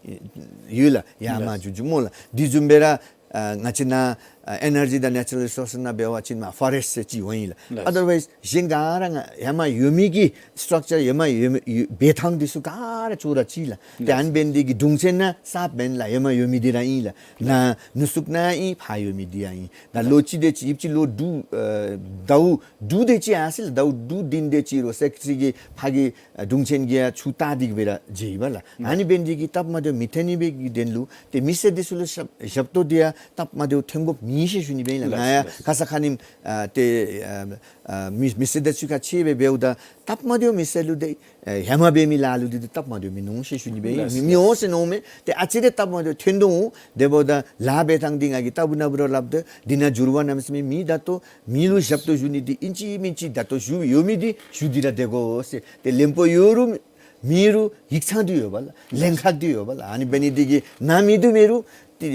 ཡོད་ལགས། ཡར་མར་ལགས། འགྱོ་འགྱོཝ་སྨོ་ལགས། འདི་བཟུམ་སྦེ་ར་ ཨ་ང་བཅས་ནཱ་ཨ་ཨེ་ནར་ཇི་དང་ནེ་ཅུ་རཱལ་རི་སོརསི་ནང་འབད་བ་ཅིན་མར་ཕོ་རེསཊ་ཟེར་ཅིག་འོང་ཡི་ལགས། ལགས། ཨ་དར་ཝའིསི་གཞན་ག་ར་ང་ཧེ་མ་ཡོད་མི་གི་སི་ཊག་ཅར་ཧེ་མ་ཡོད་མི་ཡོད་འབད་ཐངས་འདི་ཚུ་ག་ར་ཅོག་ར་གཅིག་ལགས། ཏེ་ལགས། ཨ་ནི་འབད་ནི་འདི་གིས་གདུང་སེམས་ནང་གསརཔ་མེན་ལགས། ཧེ་མ་ཡོད་མི་འདི་ར་ཨིན་ལགས། ནཱ་ནུ་གསུག་ནང་ཨིན་ཕར་ཡོད་མི་འདི་ཡང་ཨིན། ད་ལོ་གཅིག་དེ་ཅིག་ཡོདཔ་ཅིག་ལོ་དྲུག་ཨ་ཟླཝ་དྲུག་དེ་ཅིག་ཡར་སོང་ཡི་ལགས། ཟླཝ་དྲུག་བདུན་དེ་ཅིག་རུང་སེཀ་རེ་ཊ་རི་གིས་ཕར་གྱི་ཨ་གདུང་ཅན་གྱི་ཡང་ཚུར་བལྟ་སྟེ་གི་སྦེ་ར་མཇལ་ཡི་པ་ལགས། ཨ་ནི་འབད་ནི་འདི་གིས་སྟབས་མ་བདེཝ་མི་ཐོན་ནི་སྦེ་གི་དོན་ལུ་ཏེ་མི་སེར་འདི་ཚུ་ལུ་ཞབས་ཞབས་ཏོག་འདི་ཡང་སྟབས་མ་བདེཝ་ཐོན་དགོཔ་མེད་ཟེར་ཞུ་ནི་སྦེ་ཨིན་ལགས། ལགས། ང་ཡང་ལགས། ཁ་ཙ་ཁ་ཉིནམ་ཨ་ཏེ་ཨ་ཨ་མི་མི་སེར་དང་གཅིག་ཁར་ཕྱད་སྦེ་འབདཝ་ད་སྟབས་མ་བདེཝ་མི་སེར་ལུ་ཏེ་ཨ་ཧེ་མ་འབད་མི་ལཱ་ལུ་འདི་ཏེ་སྟབས་མ་བདེཝ་མིན་འོང་ཟེར་ཞུ་ནི་སྦེ་ཨིན། ལགས། མི་མི་འོང་ཟེར་མནོཝ་མེད། ཏེ་ཨ་ཙི་རེ་སྟབས་མ་བདེཝ་ཐོན་དོ་འོང་། དེ་འབདཝ་ད་ལཱ་འབད་ཐངས་འདི་ང་གིས་ལྟ་བུ་ན་བུ་ར་སླབ་སྟེ་འདི་ནང་འགྱུར་བ་གནམ་མེད་ས་མེད་མེད། ད་ལྟོ་མི་ལུ་ཞབས་ཏོག་ཞུ་ནི་འདི་ཨིན་ཅི་མིན་ཅི་ད་ལྟོ་ཞུ་ཡོད་མི་འདི་ཞུ་སྟེ་ར་སྡོད་དགོ་ཟེར། ཏེ་བློན་པོ་ཡོད་རུང་མེད་རུང་ཡིག་ཚང་འདི་ཡོད་པ་ལགས། ལྷན་ཁག་འདི་ཡོད་པ་ལགས། ཨ་ནི་འབད་ནི་འདི་གིས་ནཱ་མེད་དོ་མེད་རུང་ཏེ་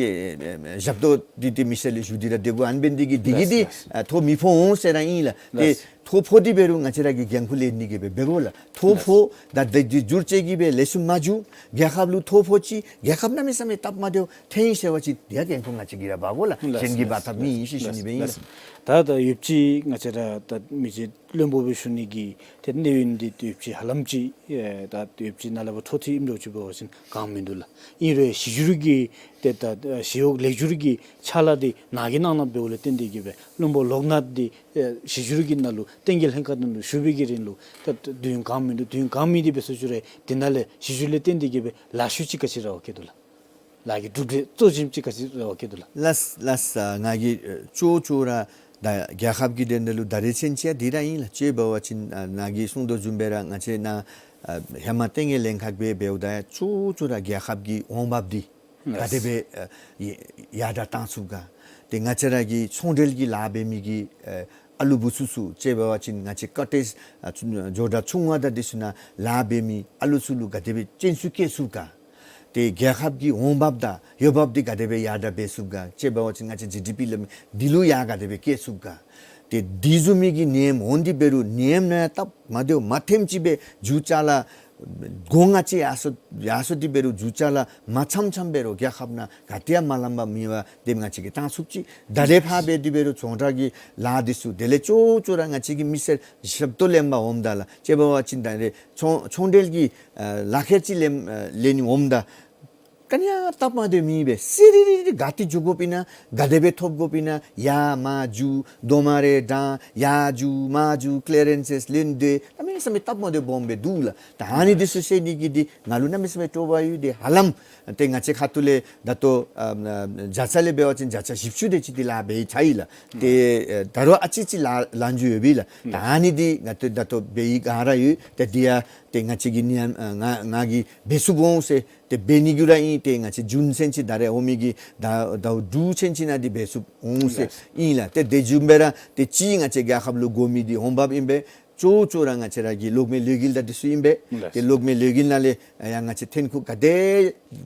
ཞབས་ཏོག་འདི་ཏེ་མི་སེར་ལུ་ཞུ་སྟེ་ར་སྡོད་དགོ། ཨ་ནི་འབད་ནི་འདི་གིས་འདི་གིས་ལགས། འདི་ལགས། ཨ་ཐོ་མི་ཕོག་འོང་ཟེར་ར་ཨིན་ལགས། ཏེ་ལགས། ཐོ་ཕོག་སྟེ་འབད་རུང་ང་བཅས་ར་གིས་འགན་ཁུར་ལེན་ནི་གི་སྦེ་འབད་དགོ་ལགས། ཐོ་ལགས། ཕོག་ད་དེ་འདི་འགྱུར་བཅོས་ཀྱི་སྦེ་ལེགས་ཤོམ་མ་འགྱོ། རྒྱལ་ཁབ་ལུ་ཐོ་ཕོག་ཅི། རྒྱལ་ཁབ་གནམ་མེད་ས་མེད་སྟབས་མ་བདེཝ་ཐོན་ཡི་ཟེར་བ་ཅིན་ཡ་འགན་ཁུར་ང་བཅས་ཀྱིས་ར་འབག་དགོ་ལགས། ལགས། གཞན་གྱིས་འབག་ཐབས་མེད་ཟེར་ཞུ་ནི་སྦེ་ཨིན་ལགས། ད་ད་ཡོདཔ་ཅིག་ང་བཅས་ར་ད་མི་རྗེ་བློན་པོ་སྦེ་ཞུ་ནི་གི་ཏེ་གནས་ཡུན་འདི་ཡོདཔ་ཅིག་ཧ་ལམ་ཅིག་ཨེ་ད་ཡོདཔ་ཅིག་ནཱ་ལས་ཕར་འཕྲོ་མཐུད་ཨིནམ་འདྲཝ་ཅིག་འབད་བ་ཅིན་གང་མིན་འདུག་ལགས། ཨིན་རུང་གཞི་བསྒྱུར་གྱི་ཏེ་ད་ཨ་ཞི་གཡོག་ལེགས་བསྒྱུར་གྱི་ཕྱག་ལཱ་འདི་ནཱ་གིས་གནང་གནངམ་འབདཝ་ལས་བརྟེན་ཏེ་གི་སྦེ་བློན་པོ་ལོག་ནཱ་འདི་ཨེ་ཞི་བསྒྱུར་གྱི་ནང་ལུ་བསྟན་རྒྱས་ལྷན་ཁག་ནང་ལུ་ཞུགས་པའི་གི་རིང་ལུ་ད་དུས་ཡུན་གང་མིན་འདུག། དུས་ཡུན་གང་མིན་འདི་འབད་ས་ཅིག་རུང་འདི་ནང་ལས་ཞི་བསྒྱུར་ལས་བརྟེན་ཏེ་གི་སྦེ་ལཱ་ཤུལ་ཅིག་ག་ཅི་ར་བ་བཀལ་འདུག་ལགས། ལཱ་གི་གྲུབ་འབྲས་གཙོ་ཆེན་ཅིག་ག་ཅི་ར་བ་བཀལ་འདུག་ལགས། ལགས་ལགས། ང་གིས་ཨེ་ཅོག་ཅོག་ར་ད་རྒྱལ་ཁབ་ཀྱི་དོན་དག་ལུ་ད་རེས་ཚུན་ཚོད་འདི་ར་ཨིན་ལགས། ཅིག་འབད་བ་ཅིན་ཨ་ནཱ་གིས་གསུང་དོ་བཟུམ་སྦེ་ར་ང་བཅས་ནཱ་ཨ་ཧེ་མ་བསྟན་རྒྱས་ལྷན་ཁག་སྦེ་འབདཝ་ད་ཡང་ཅོག་ཅོག་ར་རྒྱལ་ཁབ་ཀྱི་འོང་འབབ་འདི་ག་དེ་སྦེ་ཨ་ཡ་ཡར་དྲག་བཏང་ཚུགས་ག། ཏེ་ང་བཅས་ར་གི་ཚོང་འབྲེལ་གྱི་ལཱ་འབད་མི་གི་ཨ་ཨ་ལུ་བུ་ཚུ་ཚུ་ཅིག་འབད་བ་ཅིན་ང་བཅས་ཀོ་ཊེཇ་ཨ་ཚུ་ཇོ་བདག་ཆུང་བ་དང་འདི་ཚུ་ནང་ལཱ་འབད་མི་ཨ་ལུ་ཚུ་ལུ་ག་དེ་སྦེ་སྤྱན་ཟུང་བསྐྱེད་ཚུགས་ག། ཏེ་རྒྱལ་ཁབ་ཀྱི་འོང་འབབ་དང་འོས་འབབ་འདི་ག་དེ་སྦེ་ཡར་དྲག་འབད་ཚུགས་ག། ཅིག་འབད་བ་ཅིན་ང་བཅས་ཇི་ཌི་པི་ལུ་འདི་ལུ་ཡང་ག་དེ་སྦེ་བསྐྱེད་ཚུགས་ག། ཏེ་འདི་བཟུམ་མའི་གི་ནད་ཡམས་འོང་སྟེ་འབད་རུང་ནད་ཡམས་ནང་ཡང་སྟབས་མ་བདེཝ་མ་ཐོནམ་ཅིག་སྦེ་རྒྱུ་ཅ་ལ་སྒོ་ང་བཅས་ཡར་སོ་ཡར་སོ་སྟེ་འབད་རུང་རྒྱུ་ཅ་ལ་མ་ཚངམ་ཚངམ་འབད་རུང་རྒྱལ་ཁབ་ནང་ག་ཏེ་ཡང་མ་ལངམ་པར་མེད་པར་དེ་སྦེ་ང་བཅས་ཀྱིས་བཏང་ཚུགས་ཅི། ད་རེས་ཕར་འབད་དེ་འབད་རུང་ཚོང་ར་གི་ལཱ་འདི་ཚུ་དེ་ལས་ཅོག་ཅོག་ར་ང་བཅས་ཀྱི་མི་སེར་ཞབས་ཏོག་ལེན་པར་འོངམ་ད་ལགས། ཅིག་འབད་བ་ཅིན་ད་རེས་ཚོང་ཚོང་འབྲེལ་གྱི་ཨ་ལག་ཁྱེར་ཅིག་ལེན་ཨ་ལེན་ནི་འོངམ་ད་ག་ནི་ཡང་སྟབས་མ་བདེཝ་མེད་པར་སི་རི་རི་རི་ག་ཏེ་འགྱོ་དགོཔ་ཨིན་ན་ག་དེ་སྦེ་ཐོབ་དགོཔ་ཨིན་ན་ཡར་མར་འགྱོ་དོ་མ་རེ་དྲང་ཡར་འགྱོ་མར་འགྱོ་ཀི་ལི་ཡ་རེནསི་ལེན་ཏེ་གནམ་མེད་ས་མེད་སྟབས་མ་བདེཝ་སྦོམ་སྦེ་འདུག་ལགས། ད་ཨ་ནི་འདི་ཚུ་སེལ་ནི་གི་འདི་ང་ལུ་གནམ་མེད་ས་མེད་སྤྲོ་བ་ཡོད། ཏེ་ཧ་ལམ་ཏེ་ང་བཅས་ཁ་ཐུག་ལས་ད་ལྟོ་ཨ་ཨ་བྱ་ཚ་ལས་འབད་བ་ཅིན་བྱ་ཚ་བཞི་བཅུ་དེ་ཅིག་འདི་ལཱ་འབད་ཡི་ཚར་ཡི་ལགས། ཏེ་ཨ་ད་རུང་ཨ་ཙི་ཅིག་ལཱ་ལཱ་འགྱོ་ཡོད་པས་ལགས། ད་ཨ་ནི་འདི་ང་ཏེ་ད་ལྟོ་འབད་ཡི་ག་ར་ཡོད། ཏེ་འདི་ཡང་ཏེ་ང་བཅས་ཀྱི་ནི་ཨ་ང་ང་གིས་འབད་ཚུགས་འོང་ཟེར། ཏེ་འབད་ནི་གུ་ར་ཨིན། ཏེ་ང་བཅས་ཇུན་ཚུན་ཚོད་ད་རེས་འོང་མི་གི་ཟླ་ཟླཝ་དྲུག་ཚུན་ཚོད་ནང་འདི་འབད་ཚུགསཔ་འོང་ཟེར་ཨིན་ལགས། ཏེ་དེ་བཟུམ་སྦེ་ར་ཏེ་ཅིག་ང་བཅས་རྒྱལ་ཁབ་ལུ་དགོ་མི་འདི་འོང་འབབ་ཨིན་པས། ཅོག་ཅོག་ར་ང་བཅས་ར་གི་གློག་མེ་གློག་ཡུར་དང་འདི་ཚུ་ཨིན་པས། ཏེ་གློག་མེ་གློག་ཡུར་ནང་ལས་ཡང་ང་བཅས་ཐོན་ཁུངས་ག་དེ་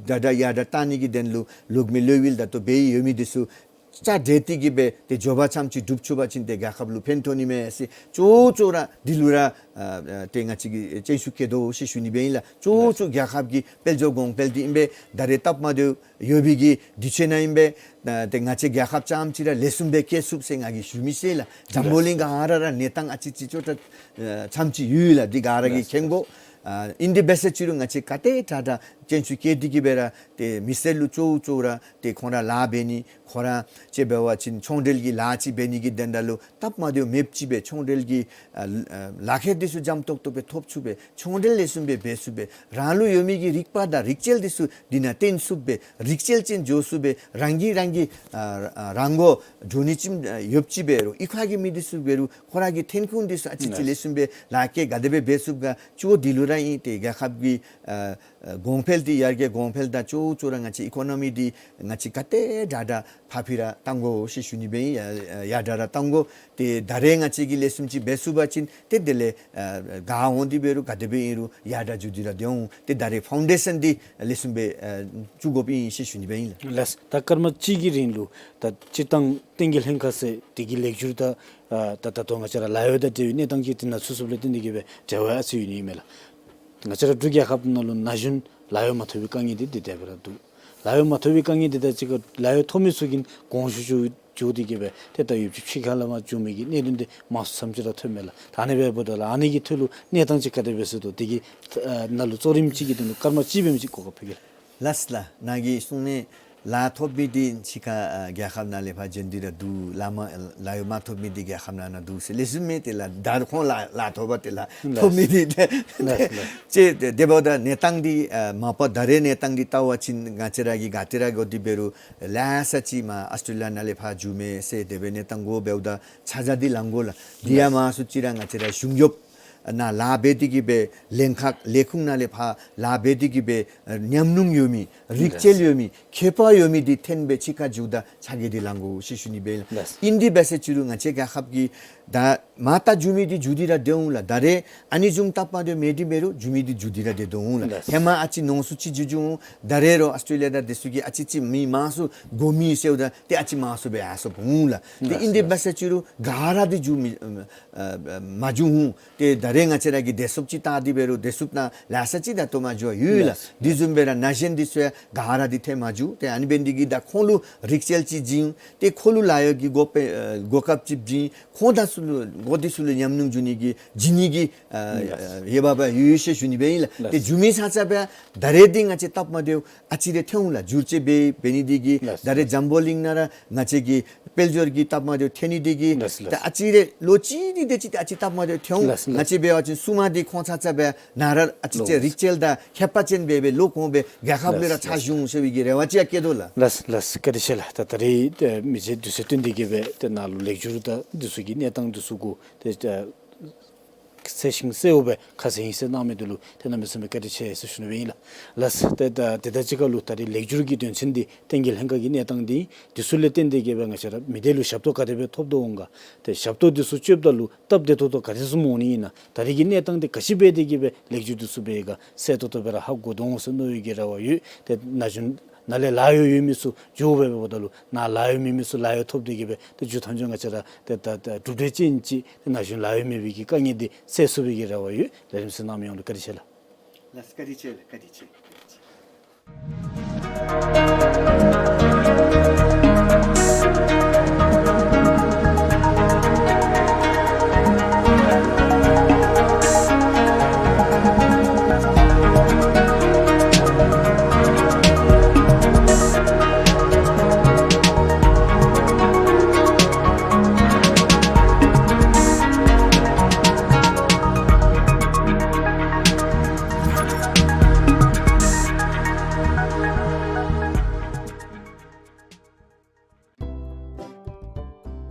དྲག་དྲག་ཡར་དྲག་བཏང་ནི་གི་དོན་ལུ་གློག་མེ་གློག་ཡུར་ད་ལྟོ་འབད་ཡོད་མི་འདི་ཚུ་ཆ་འདྲེས་ཏེ་གི་སྦེ་ཏེ་མགྱོགས་པ་ཙམ་ཅིག་སྒྲུབ་ཚུགས་པ་ཅིན་ཏེ་རྒྱལ་ཁབ་ལུ་ཕན་ཐོགས་ནི་མས་ཟེར། ཅོག་ཅོག་ར་འདི་ལུ་ར་ཨ་ཨ་ཏེ་ང་བཅས་ཀྱིས་སྤྱན་ཟུང་བསྐྱེད་དོ་ཟེར་ཞུ་ནི་སྦེ་ཨིན་ལགས། ཅོག་ཅོག་རྒྱལ་ཁབ་ཀྱི་དཔལ་འབྱོར་གོང་འཕེལ་འདི་ཨིན་པས། ད་རེས་སྟབས་མ་བདེཝ་ཡོད་པའི་གི་དུས་ཚོད་ནང་ཨིན་པས། ཨ་ཏེ་ང་བཅས་རྒྱལ་ཁབ་ཙམ་ཅིག་ར་ལེགས་ཤོམ་སྦེ་བསྐྱལ་ཚུགས་ཟེར་ང་གིས་ཞུ་མི་ཤེས་ལགས། འཛམ་བུ་གླིང་ག་ར་ར་གནས་སྟངས་ཨ་ཙི་ཅིག་ཅོག་ཏ་ཨ་ཙམ་ཅིག་ཡོད་ལགས། འདི་ག་ར་གིས་མཁྱེན་གོ། ཨ་ཨིན་དེ་འབད་ཟེར་ཅི་རུང་ང་བཅས་ག་དེ་དྲག་དྲག་སྤྱན་ཟུང་བསྐྱེད་དེ་གི་སྦེ་ར་ཏེ་མི་སེར་ལུ་ཅོག་ཅོག་ར་ཏེ་ཁོང་ར་ལཱ་འབད་ནི་ཁོང་ར་ཅིག་འབད་བ་ཅིན་ཚོང་འབྲེལ་གྱི་ལཱ་ཅིག་འབད་ནི་གི་དོན་དག་ལུ་སྟབས་མ་བདེཝ་མེདཔ་ཅིག་སྦེ་ཚོང་འབྲེལ་གྱི་ཨ་ཨ་ལག་ཁྱེར་འདི་ཚུ་འཇམ་ཏོག་ཏོ་སྦེ་ཐོབ་ཚུགས་པས། ཚོང་འབྲེལ་ལེགས་ཤོམ་སྦེ་འབད་ཚུགས་པས། རང་ལུ་ཡོད་མི་གི་རིག་པ་དང་རིག་རྩལ་འདི་ཚུ་འདི་ནང་བཏོན་ཚུགས་པས། རིག་རྩལ་ཅན་འགྱོ་ཚུགས་པས། རང་གིས་རང་གི་ཨ་ཨ་རང་མགོ་འགྲོ་ནི་ཅིག་ཨ་ཡོདཔ་ཅིག་འབད་རུང་གཡུས་ཁ་གི་མི་འདི་ཚུ་འབད་རུང་ཁོང་ར་གི་ཐོན་ཁུངས་འདི་ཚུ་ཨ་ཙི་ཅིག་ལེགས་ཤོམ་སྦེ་ལཱ་བཀལ་ག་དེ་སྦེ་འབད་ཚུགས་ག། ཅོག་འདི་ལུ་ར་ཨིན། ཏེ་རྒྱལ་ཁབ་ཀྱི་ཨ་ཨ་གོང་འཕེལ་འདི་ཡར་རྒྱས་གོང་འཕེལ་དང་ཅོག་ཅོག་ར་ང་བཅས་ཨི་ཀོ་ནོ་མི་འདི་ང་བཅས་ག་དེ་དྲག་དྲག་ཕར་ཕུད་ར་བཏང་དགོ་ཟེར་ཞུ་ནི་སྦེ་ཨིན། ཡ་ཡར་དྲག་ར་བཏང་དགོ། ཏེ་ད་རེས་ང་བཅས་ཀྱིས་ལེགས་ཤོམ་ཅིག་འབད་ཚུགས་པ་ཅིན་ཏེ་དེ་ལས་ཨ་ག་འོང་སྟེ་འབད་རུང་ག་དེ་སྦེ་ཨིན་རུང་ཡར་དྲག་འགྱོ་སྟེ་ར་སྡོད་འོང་། ཏེ་ད་རེས་ཕའུན་ཌེ་ཤཱན་འདི་ལེགས་ཤོམ་སྦེ་ཨ་བཙུགས་དགོཔ་ཨིན་ཟེར་ཞུ་ནི་སྦེ་ཨིན་ལགས། ལགས། ད་སྐར་མ་གཅིག་གི་རིང་ལུ་ད་སྤྱིར་བཏང་བསྟན་རྒྱས་ལྷན་ཁག་ཟེར་དེ་གི་ལེགས་བསྒྱུར་དང་ཨ་ད་ད་ལྟོ་ང་བཅས་ར་ལཱ་གཡོག་དང་འབྲེལ་བའི་གནས་སྟངས་ཀྱི་དེ་ནང་ཚུད་ཚུདཔ་ལས་བརྟེན་ཏེ་གི་སྦེ་འབྲེལ་བ་ཨ་ཙི་ཡོད་ནི་ཨིན་མས་ལགས། ང་བཅས་ར་འབྲུག་རྒྱལ་ཁབ་ནང་ལུ་ན་གཞོན་ལཱ་གཡོག་མ་ཐོབ་པའི་དཀའ་ངལ་འདི་འདི་དེ་སྦེ་ར་འདུག། ལཱ་གཡོག་མ་ཐོབ་པའི་དཀའ་ངལ་འདི་དང་གཅིག་ཁར་ལཱ་གཡོག་ཐོབ་མི་ཚུ་གིས་དགོངས་ཞུ་ཞུ་འགྱོ་སྟེ་གི་སྦེ་ཏེ་ད་ཡོདཔ་ཅིག་ཕྱི་ཁ་ལས་མར་འགྱོ་མི་གི་གནད་དོན་འདི་མང་སུ་ཙམ་ཅིག་ར་ཐོནམ་མས་ལགས། ད་ཨ་ནི་འབདཝ་ད་ལགས་ཨ་ནི་གི་ཐོག་ལུ་གནས་སྟངས་ཅིག་ག་དེ་སྦེ་ཟེར་དོ་དེ་གི་ཨ་ནང་ལུ་གཙོ་རིམ་ཅིག་གི་དོན་ལུ་སྐར་མ་གཅིག་འབད་མི་ཅིག་གོ་སྐབས་ཕུལ་གེ་ལགས། ལགས་ལགས། ནཱ་གིས་གསུངས་མི་ལཱ་ཐོབ་མི་འདི་ཕྱི་ཁ་ཨ་རྒྱལ་ཁབ་ནང་ལས་ཕར་འབྱོན་ཏེ་ར་འདུག། ལཱ་མ་ལཱ་གཡོག་མ་ཐོབ་མི་འདི་རྒྱལ་ཁབ་ནང་ན་འདུག་ཟེར་ལེགས་ཤོམ་མས། ཏེ་ལགས་ད་རུང་ཁོང་ལཱ་ལཱ་ཐོབ་པ་ཏེ་ལཱ་ཐོབ་མི་འདི་ཏེ་ལགས་ལགས། ཅིག་ཏེ་དེ་འབདཝ་ད་གནས་སྟངས་འདི་ཨ་མ་པ་ད་རེས་གནས་སྟངས་འདི་བལྟ་བ་ཅིན་ང་བཅས་ར་གིས་ག་ཏེ་ར་གོ་སྟེ་འབད་རུང་ལེ་ཤ་ཅིག་མར་ཨཱོས་ཊྲེ་ལི་ཡ་ནང་ལས་ཕར་འགྱོ་མི་ཟེར་དེ་སྦེ་གནས་སྟངས་གོ་འབདཝ་ད་ཆ་བཞག་འདི་ལང་དགོ་ལགས། དེ་ཡང་མང་སུ་ཅིག་ར་ང་བཅས་ར་གཞུང་གཡོགཔ་ནང་ལཱ་འབད་དེ་གི་སྦེ་ལྷན་ཁག་ལས་ཁུངས་ནང་ལས་ཕར་ལཱ་འབད་དེ་གི་སྦེ་ཉམས་མྱོང་ཡོད་མི་རིག་རྩལ་ཡོད་མི་མཁས་པ་ཡོད་མི་འདི་འཐོན་སྦེ་ཕྱི་ཁར་འགྱོཝ་ད་ཆ་བཞག་འདི་ལང་དགོ་ཟེར་ཞུ་ནི་སྦེ་ཨིན་ལགས། ཨིན་དེ་འབད་ཟེར་ཅི་རུང་ང་བཅས་རྒྱལ་ཁབ་ཀྱི་ད་མར་ད་འགྱོ་མི་འདི་འགྱོ་སྟེ་ར་སྡོད་འོང་ལགས། ད་རེས་ཨ་ནི་བཟུམ་སྟབས་མ་བདེཝ་མེད་དེ་འབད་རུང་འགྱོ་མི་འདི་འགྱོ་སྟེ་ར་སྡོད་དོ་འོང་ལགས། ལགས། ཧེ་མ་ཨ་ཙི་ཉུང་སུ་ཅིག་འགྱོ་འགྱོ་འོང་། ད་རེས་རོགས་ཨཱོས་ཊྲེ་ལི་ཡ་དང་དེ་ཚུ་གིས་ཨ་ཙི་ཅིག་མི་མང་སུ་དགོ་མི་ཟེརཝ་ད་ཏེ་ཨ་ཙི་མང་སུ་སྦེ་ཡར་སོང་འོང་ལགས། ཏེ་ལགས་ཨིན་དེ་ལགས། འབད་ཟེར་ཅི་རུང་ག་ར་འདི་འགྱོ་མི་ཨ་ཨ་མ་འགྱོ་འོང་། ཏེ་ད་རེས་ང་བཅས་ར་གིས་བདེ་སྲུངཔ་ཅིག་བལྟ་སྟེ་འབད་རུང་བདེ་སྲུངཔ་ནང་ལེ་ཤ་ཅིག་ད་ལྟོ་མར་འགྱོ་ཡོད་ལགས། ལགས། དེ་བཟུམ་སྦེ་ར་ན་གཞོན་འདི་ཚུ་ཡང་ག་ར་འདི་འཐོན་མ་འགྱོ། ཏེ་ཨ་ནི་འབད་ནི་འདི་གིས་ད་ཁོང་ལུ་རིག་རྩལ་ཅིག་བྱིན། ཏེ་ཁོང་ལུ་ལཱ་གཡོག་གི་གོ་སྤེ་ཨ་གོ་སྐབས་ཅིག་བྱིན། ཁོང་དང་ཚུ་ལུ་གོ་དེ་ཚུ་ལུ་ཉམས་མྱོང་བྱིན་ནི་གི་བྱིན་ནི་གི་ཨ་ལགས། ཨ་འོས་འབབ་ཡོད་ཟེར་ཞུ་ནི་སྦེ་ཨིན་ལགས། ལགས། ཏེ་འགྱོ་མི་ས་ཆ་སྦེ་ད་རེས་འདི་ང་བཅས་སྟབས་མ་བདེཝ་ཨ་ཙི་རེ་འཐོན་འོང་ལགས། འགྱུར་བཅོས་འབད་འབད་ནི་འདི་གིས། ལགས། ད་རེས་འཛམ་བུ་གླིང་ནང་ར་ང་བཅས་ཀྱི་དཔལ་འབྱོར་གྱི་སྟབས་མ་བདེཝ་འཐོན་ནི་འདི་གིས། ལགས་ལགས། ད་ཨ་ཙི་རེ་ལོ་གཅིག་འདི་དེ་ཅིག་ད་ཨ་ཙི་སྟབས་མ་བདེཝ་འཐོན་འོང་། ལགས་ལགས། ང་བཅས་འབད་བ་ཅིན་སྲུང་མ་འདི་ཁོང་ཚ་ཚ་སྦེ་ནཱ་ར་ཨ་ཙི་ཅིག་ལོ་རིག་རྩལ་དང་མཁས་པ་ཅན་སྦེ་སྦེ་ལོག་འོང་སྦེ་རྒྱལ་ཁབ་ལས་ར་ལགས་ཕྱག་ཞུ་འོང་ཟེར་བའི་གི་རེ་བ་ཅིག་ཡང་བསྐྱེད་དོ་ལགས། ལགས་ལགས། བཀའ་དྲིན་ཆེ་ལགས། ད་ད་རེས་ཏེ་མི་རྗེ་དུས་ཚོད་བཏོན་ཏེ་གི་སྦེ་ཏེ་ནཱ་ལུ་ལེགས་སྒྱུར་དང་འདི་ཚུ་གི་གནས་སྟངས་འདི་ཚུ་གུ་ཏེ་ད་གསལ་ཤིང་གསལཝ་སྦེ་ཁ་གསལ་ཡང་གསལ་གནང་མི་འདི་ལུ་ཏེ་གནམ་མེད་ས་མེད་བཀའ་དྲིན་ཆེ་ཟེར་ཞུ་ནི་སྦེ་ཨིན་ལགས། ལགས། ཏེ་ད་དེ་དང་གཅིག་ཁར་ལུ་ད་རེས་ལེགས་སྒྱུར་གྱི་དོན་ཚན་འདི་བསྟན་རྒྱས་ལྷན་ཁག་གི་གནས་སྟངས་འདི་འདི་ཚུ་ལས་བརྟེན་ཏེ་གི་སྦེ་ང་བཅས་ར་མི་སྡེ་ལུ་ཞབས་ཏོག་ག་དེ་སྦེ་ཐོབ་དོ་འོང་ག། ཏེ་ཞབས་ཏོག་འདི་ཚུ་སྤྱོདཔ་ད་ལུ་སྟབས་བདེ་ཏོག་ཏོ་ག་དེ་བཟུམ་འོང་ནི་ཨིན་ན། ད་རེས་ཀྱི་གནས་སྟངས་འདི་ག་ཅི་འབད་དེ་གི་སྦེ་ལེགས་སྒྱུར་འདི་ཚུ་འབད་ག་གསལ་ཏོག་ཏོ་སྦེ་ར་ཧ་གོ་དོ་འོང་ཟེར་མནོ་བའི་གི་རེ་བ་ཡོད། ཏེ་ན་གཞོན་ནཱ་ལས་ལཱ་གཡོག་ཡོད་མི་ཚུ་འགྱོ་སྦེ་འབདཝ་ད་ལུ་ནཱ་ལཱ་གཡོག་མེད་མི་ཚུ་ལཱ་གཡོག་ཐོབ་སྟེ་གི་སྦེ་ཏེ་མཇུག་མཐའ་མཇུག་ང་བཅས་ར་ཏེ་ད་ད་གྲུབ་འབྲས་ཅན་ཅིག་ཏེ་ན་གཞོན་ལཱ་གཡོག་མེད་པའི་གི་དཀའ་ངལ་འདི་སེལ་ཚུགས་པའི་གི་རེ་བ་ཡོད། ལས་རིམ་གཟིགས་གནང་མི་ཡོངས་ལུ་བཀའ་དྲིན་ཆེ་ལགས། ལགས་བཀའ་དྲིན་ཆེ་ལགས། བཀའ་དྲིན་ཆེ། བཀའ་དྲིན་ཆེ།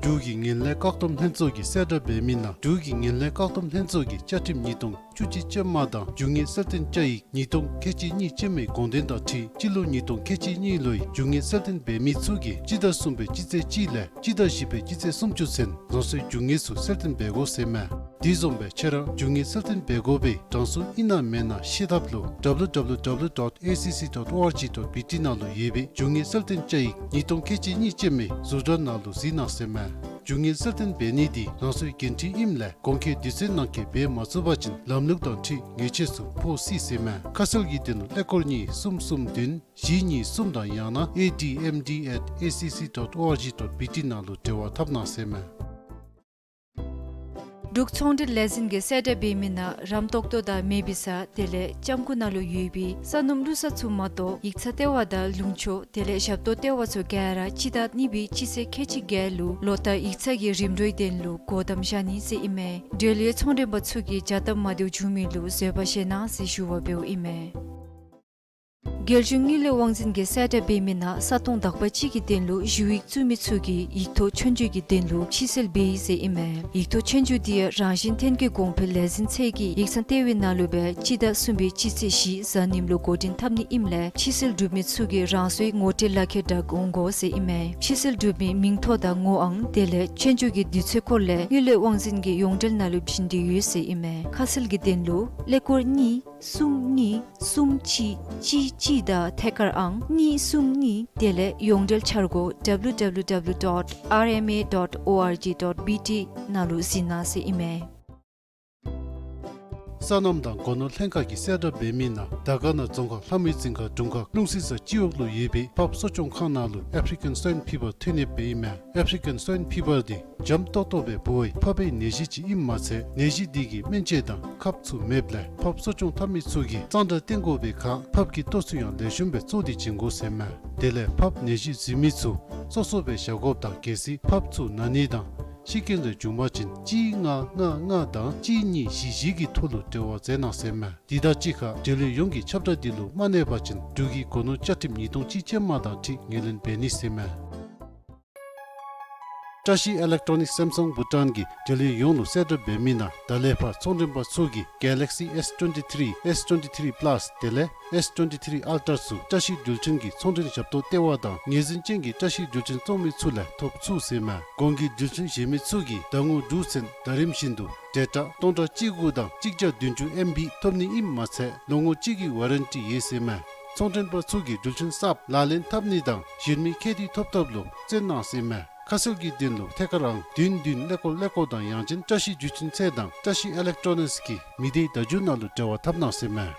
འབྲུག་གི་ངན་ལྷད་བཀག་སྡོམ་ལྷན་ཚོགས་ཀྱིས་གསལ་བསྒྲགས་འབད་མི་ནང་འབྲུག་གི་ངན་ལྷད་བཀག་སྡོམ་ལྷན་ཚོགས་ཀྱི་བཅའ་ཁྲིམས་ཉིས་སྟོང་བཅུ་གཅིག་ཅན་མ་དང་རྒྱུ་དངོས་གསལ་སྟོན་བཅའ་ཡིག་ཉིས་སྟོང་ཁལ་གཅིག་གཉིས་ཅན་མའི་དགོངས་དོན་དང་འཁྲིལ་སྤྱི་ལོ་ཉིས་སྟོང་ཁལ་གཅིག་གཉིས་ལོའི་རྒྱུ་དངོས་གསལ་སྟོན་འབད་མི་ཚུ་གིས་སྤྱི་ཟླ་གསུམ་པའི་སྤྱི་ཚེས་གཅིག་ལས་སྤྱི་ཟླ་བཞི་པའི་སྤྱི་ཚེས་སུམ་ཅུ་ཚུན་རང་སོའི་རྒྱུ་དངོས་ཚུ་གསལ་སྟོན་འབད་དགོ་ཟེར་མས། དེ་བཟུམ་སྦེ་ཁྱེད་རང་རྒྱུ་དངོས་གསལ་སྟོན་འབད་དགོ་པའི་གྲངས་སུ་ཨིན་ན་མེན་ན་ཤེས་ཐབས་ལུ་W W W dot A C C dot O R G dot B T ནང་ལུ་ཡོད་པའི་རྒྱུ་དངོས་གསལ་སྟོན་བཅའ་ཡིག་ཉིས་སྟོང་ཁལ་གཅིག་གཉིས་ཅན་མའི་ཟུར་དྲ་ནང་ལུ་གཟིགས་གནང་ཟེར་མས། རྒྱུ་དངོས་གསལ་སྟོན་འབད་ནི་འདི་རང་སོའི་འགན་འཁྲི་ཨིནམ་ལས་གོང་འཁོད་དུས་ཚོད་ནང་འཁོད་འབད་མ་ཚུགས་པ་ཅིན་ལམ་ལུགས་དང་འཁྲིལ་ཉེས་ཆད་ཚུ་ཕོག་སྲིད་ཟེར་མས། ཁ་གསལ་གྱི་དོན་ལུ་ཀླད་ཀོར་གཉིས་གསུམ་གསུམ་བདུན་བཞི་གཉིས་གསུམ་དང་ཡང་ན་A D M D at A C C dot O R G dot B T ནང་ལུ་འབྲེལ་བ་འཐབ་གནང་ཟེར་མས། འབྲུག་ཚོང་འབྲེལ་ལས་འཛིན་གྱིས་གསལ་བསྒྲགས་འབད་མི་ནང་རམ་ཏོག་ཏོ་དང་མེ་བི་ས་དེ་ལས་ལྕམ་སྐུ་ནང་ལུ་ཡོད་པའི་ས་སྣུམ་བླུག་ས་ཚུ་མ་གཏོགས་ཡིག་ཚང་ལྟེ་བ་དང་ལུང་ཕྱོགས་དེ་ལས་ཞབས་ཏོག་ལྟེ་བ་ཚུ་ག་ར་སྤྱི་ཟླ་གཉིས་པའི་སྤྱི་ཚེས་ཁལ་གཅིག་བརྒྱད་ལུ་ལོ་ལྟར་ཡིག་ཚང་གི་རིམ་གྲོའི་དོན་ལུ་སྒོ་བསྡམ་བཞག་ནི་ཟེར་ཨིན་མས། འབྲེལ་ཡོད་ཚོང་མགྲོན་པ་ཚུ་གིས་བྱ་སྟབས་མ་བདེཝ་བྱུང་མི་ལུ་བཟོད་པ་བཞེས་གནང་ཟེར་ཞུ་བ་འབདཝ་ཨིན་མས། རྒྱལ་གཞུང་དངུལ་ལས་དབང་འཛིན་གྱིས་གསལ་བསྒྲགས་འབད་མི་ནང་ས་སྟོང་དག་པ་ཅིག་གི་དོན་ལུ་ཞུ་ཡིག་བཙུགས་མི་ཚུ་གིས་ཡིག་ཐོག་ཆོས་རྒྱུགས་ཀྱི་དོན་ལུ་ཕྱིར་སེལ་འབད་ཡི་ཟེར་ཨིན་མས། ཡིག་ཐོག་ཆོས་རྒྱུགས་འདི་ཡང་རང་བཞིན་ཐོན་སྐྱེད་གོང་འཕེལ་ལས་འཛིན་ཚད་ཀྱི་ཡིག་ཚང་ལྟེ་བའི་ནང་ལུ་སྦེ་སྤྱི་ཟླ་གསུམ་པའི་སྤྱི་ཚེས་བཞི་གཟའ་ཉིམ་ལུ་འགོ་འདྲེན་འཐབ་ནི་ཨིནམ་ལས་ཕྱིར་སེལ་གྲུབ་མི་ཚུ་གིས་རང་སོའི་ངོ་སྤྲོད་ལག་ཁྱེར་བསྒྲགས་འོང་དགོ་ཟེར་ཨིན་མས། ཕྱིར་སེལ་གྲུབ་མི་མིང་ཐོ་དང་ངོ་ཨང་དེ་ལས་ཆོས་རྒྱུགས་ཀྱི་དུས་ཚོད་སྐོར་ལས་དངུལ་ལས་དབང་འཛིན་གྱི་ཡོངས་འབྲེལ་ནང་ལུ་བྱིན་ཏེ་ཡོད་ཟེར་ཨིན་མས། ཁ་གསལ་གྱི་དོན་ལུ་ཀླད་ཀོར་གཉིས་གསུམ་གཉིས་གསུམ་གཅིག་གཅིག་གཅིག་དང་ཐད་ཀར་ཨང་གཉིས་གསུམ་གཉིས་དེ་ལས་ཡོངས་འབྲེལ་འཆར་སྒོ་W W W dot R M A dot O R G dot B T ནང་ལུ་གཟིགས་གནང་ཟེར་ཨིན་མས། སོ་ནམ་དང་སྒོ་ནོར་ལྷན་ཁག་གིས་གསལ་བསྒྲགས་འབད་མི་ནང་དར་དཀར་ན་རྫོང་ཁག་ལྷ་མོའི་རྫིང་ཁ་དྲུང་ཁག་ཀླུང་སྲི་ས་སྤྱི་འོག་ལུ་ཡོད་པའི་ཕགཔ་གསོ་སྐྱོང་ཁང་ནང་ལུ་ཨེཕ་རི་ཀན་སོའིན་ཕི་བར་ཐོན་ནི་འབད་ཨིན་མས། ཨེཕ་རི་ཀན་སོའིན་ཕི་བར་འདི་འཇམ་ཏོག་ཏོ་སྦེ་འབོ་བའི་ཕགཔའི་ནད་གཞི་ཅིག་ཨིནམ་མ་ཚད་ནད་གཞི་འདི་གིས་སྨན་དཔྱད་དང་ཁབ་ཚུ་མེདཔ་ལས་ཕགཔ་གསོ་སྐྱོང་འཐབ་མི་ཚུ་གིས་གཙང་སྦྲ་བསྟེན་དགོ་པའི་ཁར་ཕགཔ་གི་ལྟོ་ཚུ་ཡང་ལེགས་ཤོམ་སྦེ་བཙོ་སྟེ་བྱིན་དགོ་ཟེར་མས། དེ་ལས་ཕགཔ་ནད་གཞི་ཟེར་མི་ཚུ་སོ་སོ་སྦེ་བཞག་དགོཔ་དང་གལ་སྲིད་ཕགཔ་ཚུ་ན་ནི་དང་ཤི་རྐྱེན་རེ་བྱུང་པ་ཅིན་གཅིག་ལྔ་ལྔ་ལྔ་དང་གཅིག་གཉིས་བཞི་བཞི་གི་ཐོག་ལུ་འབྲེལ་བ་མཛད་གནང་ཟེར་མས། དེ་དང་གཅིག་ཁར་འབྲེལ་ཡོད་ཡོངས་ཀྱིས་ཁྱབ་བསྒྲགས་འདི་ལུ་མ་གནས་པ་ཅིན་འབྲུག་གི་སྒོ་ནོར་བཅའ་ཁྲིམས་ཉིས་སྟོང་གཅིག་ཅན་མ་དང་འཁྲིལ་ངོས་ལེན་འབད་ནི་ཟེར་མས། བཀྲ་ཤིས་ཨི་ལེག་ཊོ་ནིག་སེམ་སང་བྷུ་ཊཱན་གྱིས་འབྲེལ་ཡོད་ཡོངས་ལུ་གསལ་བསྒྲགས་འབད་མི་ནང་ད་ལས་ཕར་ཚོང་མགྲོན་པ་ཚུ་གིས་གེ་ལེག་སི་ཨེསི་ཊུ་ཝེན་ཊི་ཐི་རི་ཨེསི་ཊུ་ཝེན་ཊི་ཐི་རི་པ་ལཱསི་དེ་ལས་ཨེསི་ཊུ་ཝེན་ཊི་ཐི་རི་ཨལ་ཊར་ཚུ་བཀྲ་ཤིས་འགྲུལ་འཕྲིན་གྱི་ཚོང་འབྲེལ་ཞབས་ཏོག་ལྟེ་བ་དང་ངོས་འཛིན་ཅན་གྱི་བཀྲ་ཤིས་འགྲུལ་འཕྲིན་བཙོང་མི་ཚུ་ལས་ཐོབ་ཚུགས་ཟེར་མས། གོང་གི་འགྲུལ་འཕྲིན་གཞན་མི་ཚུ་གིས་ཟླ་ངོ་དྲུག་ཚུན་ཟླ་རིམ་བཞིན་དུ་ཌེ་ཊ་སྟོང་ཕྲག་གཅིག་དགུ་དང་གཅིག་བརྒྱ་བདུན་ཅུ་ཨེམ་བི་ཐོབ་ནི་ཨིནམ་མ་ཚད་ལོ་ངོ་གཅིག་གི་ཝ་རེན་ཊི་ཡོད་ཟེར་མས། ཚོང་མགྲོན་པ་ཚུ་གིས་འགྲུལ་འཕྲིན་གསརཔ་ལག་ལེན་འཐབ་ནི་དང་གཞན་མི་ཁེ་ཏི་ཐོབ་ཐབས་ལུ་བརྩོན་གནང་ཟེར་མས། ཁ་གསལ་གྱི་དོན་ལུ་ཐད་ཀར་ཨང་བདུན་བདུན་ཀླད་ཀོར་ཀླད་ཀོར་དང་ཡང་ཅིན་བཀྲ་ཤིས་འགྲུལ་འཕྲིན་ཚད་དང་བཀྲ་ཤིས་ཨི་ལེག་ཊོ་ནིགསི་གི་མི་སྡེའི་བརྡ་བརྒྱུད་ནང་ལུ་འབྲེལ་བ་འཐབ་གནང་ཟེར་མས།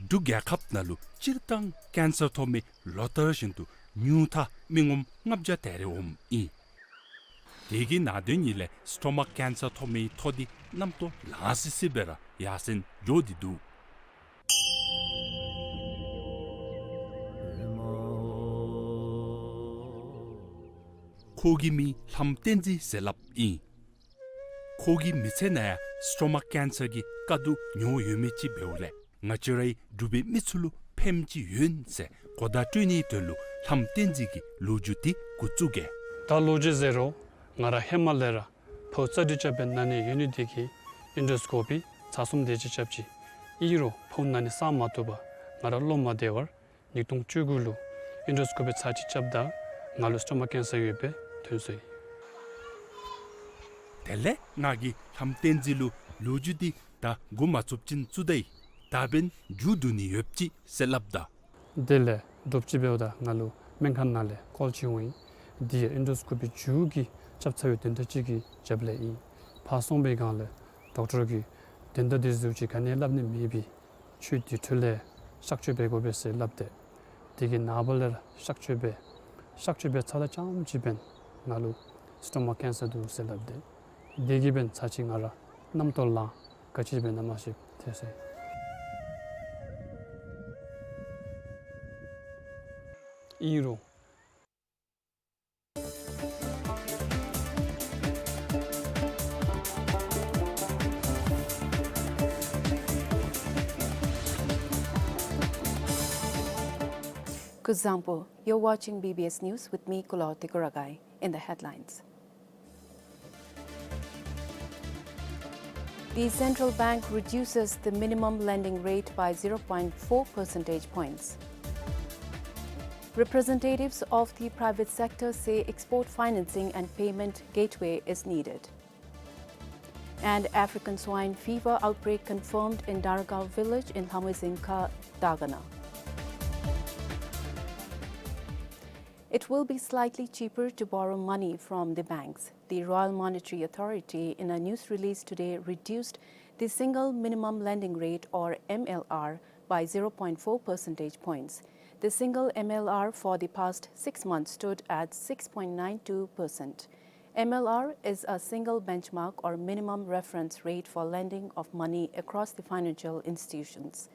འབྲུག་རྒྱལ་ཁབ་ནང་ལུ་སྤྱིར་བཏང་ཀེན་སར་ཐོབ་མི་ལོ་ལྟར་བཞིན་དུ་ཉུང་མཐའ་མི་ངོམ་ལྔ་བརྒྱ་དེ་རེ་འོངམ་ཨིན། དེ་གི་ནང་དོན་ཉིད་ལས་སི་ཊོ་མག་ཀེན་སར་ཐོབ་མི་ཐོ་འདི་གནམ་ཏོག་ལང་སི་སི་སྦེ་ར་ཡར་སེང་འགྱོ་སྟེ་འདུག། ཁོ་གི་མིང་ལྷམ་བསྟན་འཛིན་ཟེར་སླབ་ཨིན། ཁོ་གི་མི་ཚེ་ནང་ཡང་སི་ཊོ་མག་ཀེན་སར་གྱི་དཀའ་སྡུག་མྱོང་ཡོད་མི་ཅིག་འབདཝ་ལས་ང་བཅས་རའི་འབྲུག་པའི་མི་ཚུ་ལུ་ཕནམ་ཅིག་ཡོད་ཟེར་གོ་བརྡ་སྤྲོད་ནིའི་དོན་ལུ་ལྷམ་བསྟན་འཛིན་གྱི་ལོ་རྒྱུས་འདི་འགོ་བཙུགས་གེ། ད་ལོ་རྒྱུས་ཟེར་རུང་ང་ར་ཧེ་མ་ལས་ར་ཕོཝ་རྩ་དྲི་རྐྱབ་པའི་ན་ནི་ཡོད་ནི་དེ་གིས་ཨིན་ཌོ་སི་ཀོ་པི་ཚར་གསུམ་དེ་ཅིག་རྐྱབ་ཅི། ཨིན་རུང་ཕོཝ་ན་ནི་སངས་མ་བཏུབ་པར་ང་ར་བློ་མ་བདེ་བར་ཉིས་སྟོང་བཅུ་དགུ་ལུ་ཨིན་ཌོ་སི་ཀོ་པི་ཚར་གཅིག་རྐྱབ་ད་ང་ལུ་སི་ཊོ་མག་ཀེན་སར་ཡོདཔ་སྦེ་ཐོན་སོ་ཡི། དེ་ལས་ང་གིས་ལྷམ་བསྟན་འཛིན་ལུ་ལོ་རྒྱུས་འདི་ད་འགོ་མ་བཙུགས་ཅིན་བཙུགས་ད་ཡི། ད་འབདན་མཇུག་བསྡུ་ནི་ཡོདཔ་ཅིག་ཟེར་སླབ་ད། དེ་ལས་དྲོ་པ་ཅིག་འབདཝ་ད་ང་ལུ་སྨན་ཁང་ནང་ལས་ཀོལ་ཅིག་འོང་ཡི། འདི་ཡང་ཨིན་ཌོ་སི་ཀོ་པི་མཇུག་གི་རྐྱབ་ཚར་བའི་དོན་དག་ཅིག་གི་རྒྱབ་ལས་ཨིན། ཕར་སོང་པའི་སྒང་ལས་ཌོག་ཊར་གྱིས་དོན་དག་འདི་ཟེརཝ་ཅིག་ག་ནི་སླབ་ནི་མེད་པས། ཁྱོད་དེ་འཕྲོ་ལས་གཤག་བཅོས་འབད་དགོ་པས་ཟེར་སླབ་སྟེ། དེ་གི་ནངས་པ་ལས་ར་གཤག་བཅོས་འབད། གཤག་བཅོས་འབད་ཚརཝ་ད་རྐྱངམ་ཅིག་འབདན་ང་ལུ་སི་ཊོ་མག་ཀེན་སར་འདུག་ཟེར་སླབ་སྟེ། དེ་གིས་འབདན་ཚར་གཅིག་ང་ར་གནམ་ཏོག་ལང་ག་ཅི་འབད་ན་མ་ཤེས་ཐལ་སོ་ཡི། ཨིན་རུང་Kuzuzangpo, you're watching B B S News with me, Kulaw Tekuragai. In the headlines. The central bank reduces the minimum lending rate by zero point four percentage points. Representatives of the private sector say export financing and payment gateway is needed. And African swine fever outbreak confirmed in Dargaon village in Lhamoe Dzingkha, Dargana. It will be slightly cheaper to borrow money from the banks. The Royal Monetary Authority, in a news release today, reduced the single minimum lending rate, or M L R, by zero point four percentage points. The single M L R for the past six months stood at six point nine two percent. M L R is a single benchmark or minimum reference rate for lending of money across the financial institutions.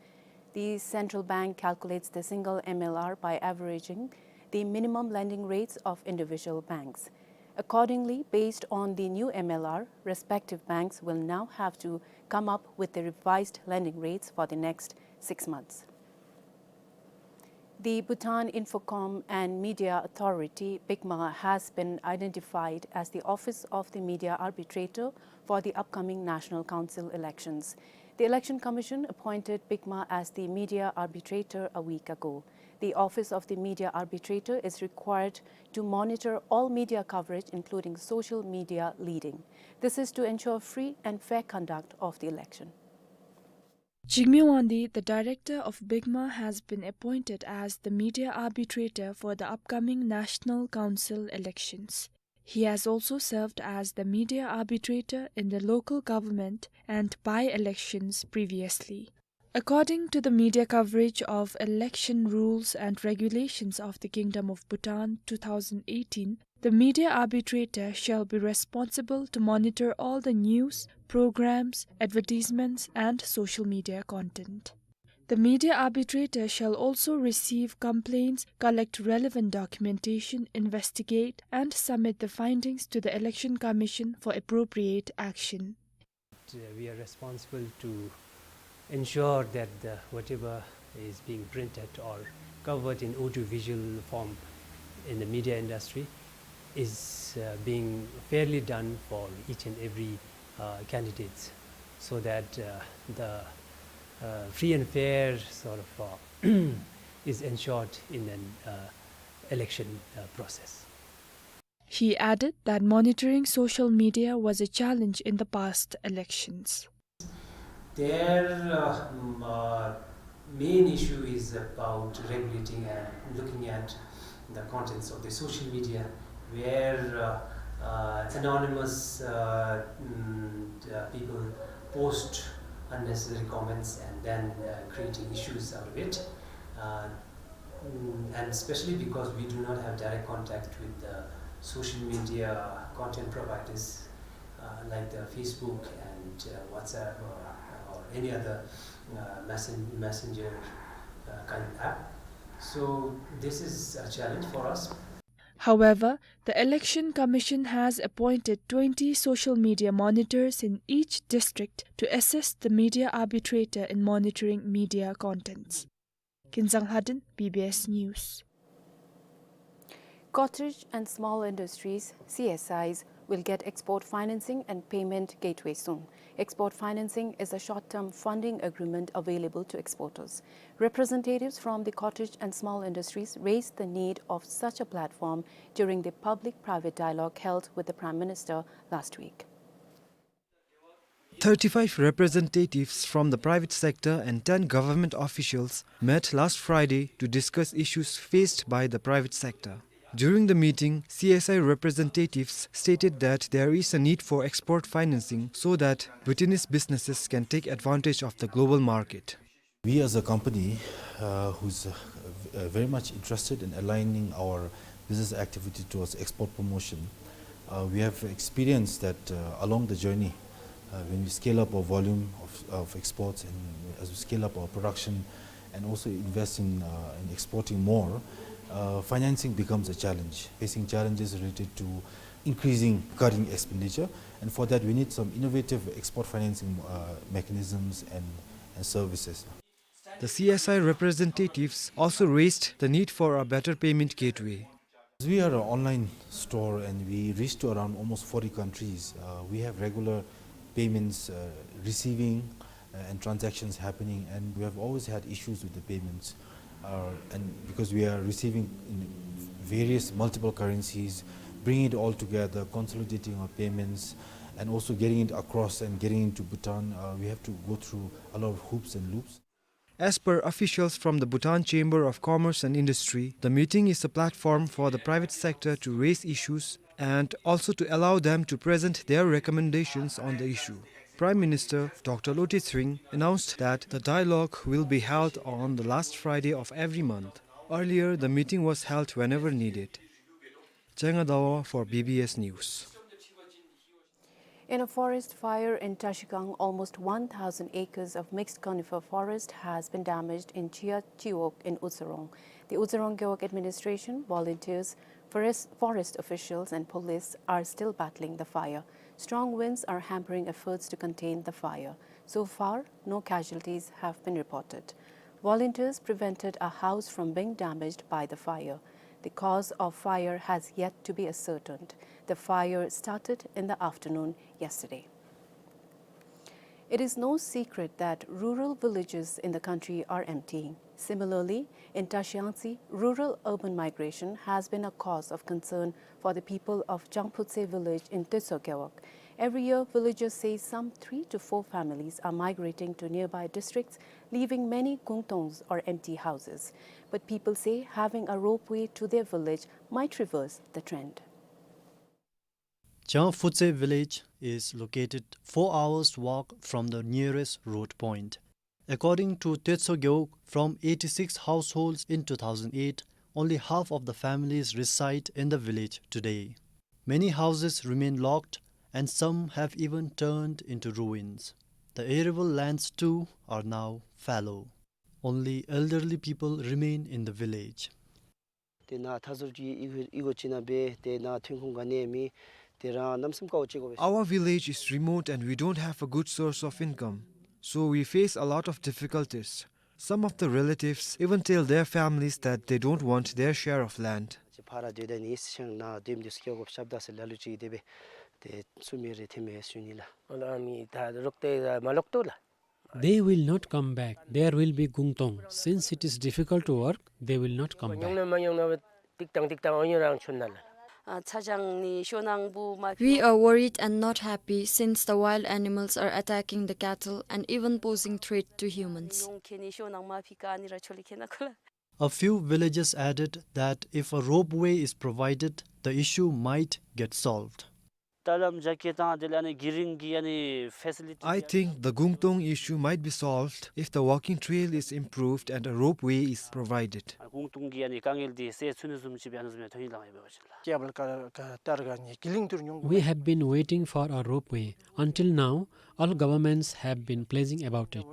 The central bank calculates the single M L R by averaging the minimum lending rates of individual banks. Accordingly, based on the new M L R, respective banks will now have to come up with the revised lending rates for the next six months. The Bhutan Infocom and Media Authority, BICMA, has been identified as the Office of the Media Arbitrator for the upcoming National Council elections. The Election Commission appointed BICMA as the media arbitrator a week ago. The Office of the Media Arbitrator is required to monitor all media coverage, including social media leading. This is to ensure free and fair conduct of the election. Jigme Wangdi, the director of BIGMA, has been appointed as the media arbitrator for the upcoming National Council elections. He has also served as the media arbitrator in the local government and by-elections previously. According to the media coverage of election rules and regulations of the Kingdom of Bhutan two thousand eighteen, the media arbitrator shall be responsible to monitor all the news, programs, advertisements, and social media content. The media arbitrator shall also receive complaints, collect relevant documentation, investigate, and submit the findings to the Election Commission for appropriate action. Uh, we are responsible to ensure that the, whatever is being printed or covered in audiovisual form in the media industry is, uh, being fairly done for each and every, uh, candidates, so that, uh, the, uh, free and fair sort of, uh, is ensured in an, uh, election, uh, process. He added that monitoring social media was a challenge in the past elections. Their, uh, um, uh, main issue is about regulating and looking at the contents of the social media, where, uh, uh, anonymous, uh, mm, uh, people post unnecessary comments and then, uh, creating issues out of it. Uh, Mm, and especially because we do not have direct contact with the social media content providers, uh, like the Facebook and, uh, WhatsApp or, or any other, uh, messen-, messenger, uh, kind of app. So this is a challenge for us. However, the Election Commission has appointed twenty social media monitors in each district to assist the media arbitrator in monitoring media contents. Kinzang Hadin, B B S News. Cottage and small industries, C S Is, will get export financing and payment gateway soon. Export financing is a short-term funding agreement available to exporters. Representatives from the cottage and small industries raised the need of such a platform during the public-private dialogue held with the Prime Minister last week. Thirty-five representatives from the private sector and ten government officials met last Friday to discuss issues faced by the private sector. During the meeting, C S I representatives stated that there is a need for export financing so that Bhutanese businesses can take advantage of the global market. We as a company, uh, who's, uh, v-, uh, very much interested in aligning our business activity towards export promotion, uh, we have experienced that, uh, along the journey, uh, when we scale up our volume of, of exports and as we scale up our production and also invest in, uh, in exporting more, uh, financing becomes a challenge, facing challenges related to increasing cutting expenditure. And for that, we need some innovative export financing, uh, mechanisms and, and services. The C S I representatives also raised the need for a better payment gateway. As we are an online store and we reach to around almost forty countries, uh, we have regular payments, uh, receiving, uh, and transactions happening, and we have always had issues with the payments. Uh, and because we are receiving in various multiple currencies, bringing it all together, consolidating our payments, and also getting it across and getting into Bhutan, uh, we have to go through a lot of hoops and loops. As per officials from the Bhutan Chamber of Commerce and Industry, the meeting is a platform for the private sector to raise issues and also to allow them to present their recommendations on the issue. Prime Minister Doctor Lotay Tshering announced that the dialogue will be held on the last Friday of every month. Earlier, the meeting was held whenever needed. Changa Dawa for B B S News. In a forest fire in Trashigang, almost one thousand acres of mixed conifer forest has been damaged in Chiyah Chiwog in Uzorong. The Uzorong Gewog administration, volunteers, forest, forest officials and police are still battling the fire. Strong winds are hampering efforts to contain the fire. So far, no casualties have been reported. Volunteers prevented a house from being damaged by the fire. The cause of fire has yet to be ascertained. The fire started in the afternoon yesterday. It is no secret that rural villages in the country are emptying. Similarly, in Trashiyangtse, rural-urban migration has been a cause of concern for the people of Jangphutse village in Teso Gewog. Every year, villagers say some three to four families are migrating to nearby districts, leaving many gungtongs or empty houses. But people say having a ropeway to their village might reverse the trend. Changphutse village is located four hours walk from the nearest road point. According to Tetso Gewog, from eighty-six households in two thousand eight, only half of the families reside in the village today. Many houses remain locked and some have even turned into ruins. The arable lands too are now fallow. Only elderly people remain in the village. ཏེ་ནཱ་མཐའ་ཟུར་གྱི་ཨི་ཨི་གོ་ཅིག་ནང་སྦེ་ཏེ་ནཱ་ཐོན་ཁུངས་ག་ནི་ཡང་མེད། ཏེ་རང་གནམ་མེད་ས་མེད་དཀའཝ་སྤྱད་དགོ་པས། Our village is remote and we don't have a good source of income. So we face a lot of difficulties. Some of the relatives even tell their families that they don't want their share of land. ཅིག་ཕར་སྡོད་ད་ནི་སེང་ནཱ་སྡོདམ་སྡོདཔ་སྐྱེལ་དགོཔ་རྐྱབ་ད་ཟེར་ལ་ལུ་ཅིག་དེ་སྦེ་ཏེ་ཚུ་མི་རེ་ཐོནམ་མས་ཟེར་ཞུ་ནི་ལགས། ཨ་ལ་མི་ད་རོགས་ཏེ་མ་ལོག་དོ་ལགས། They will not come back. There will be gungtong. Since it is difficult to work, they will not come back. We are worried and not happy since the wild animals are attacking the cattle and even posing threat to humans. A few villagers added that if a ropeway is provided, the issue might get solved. I think the gungtong issue might be solved if the walking trail is improved and a ropeway is provided. We have been waiting for a ropeway. Until now, all governments have been pleasing about it.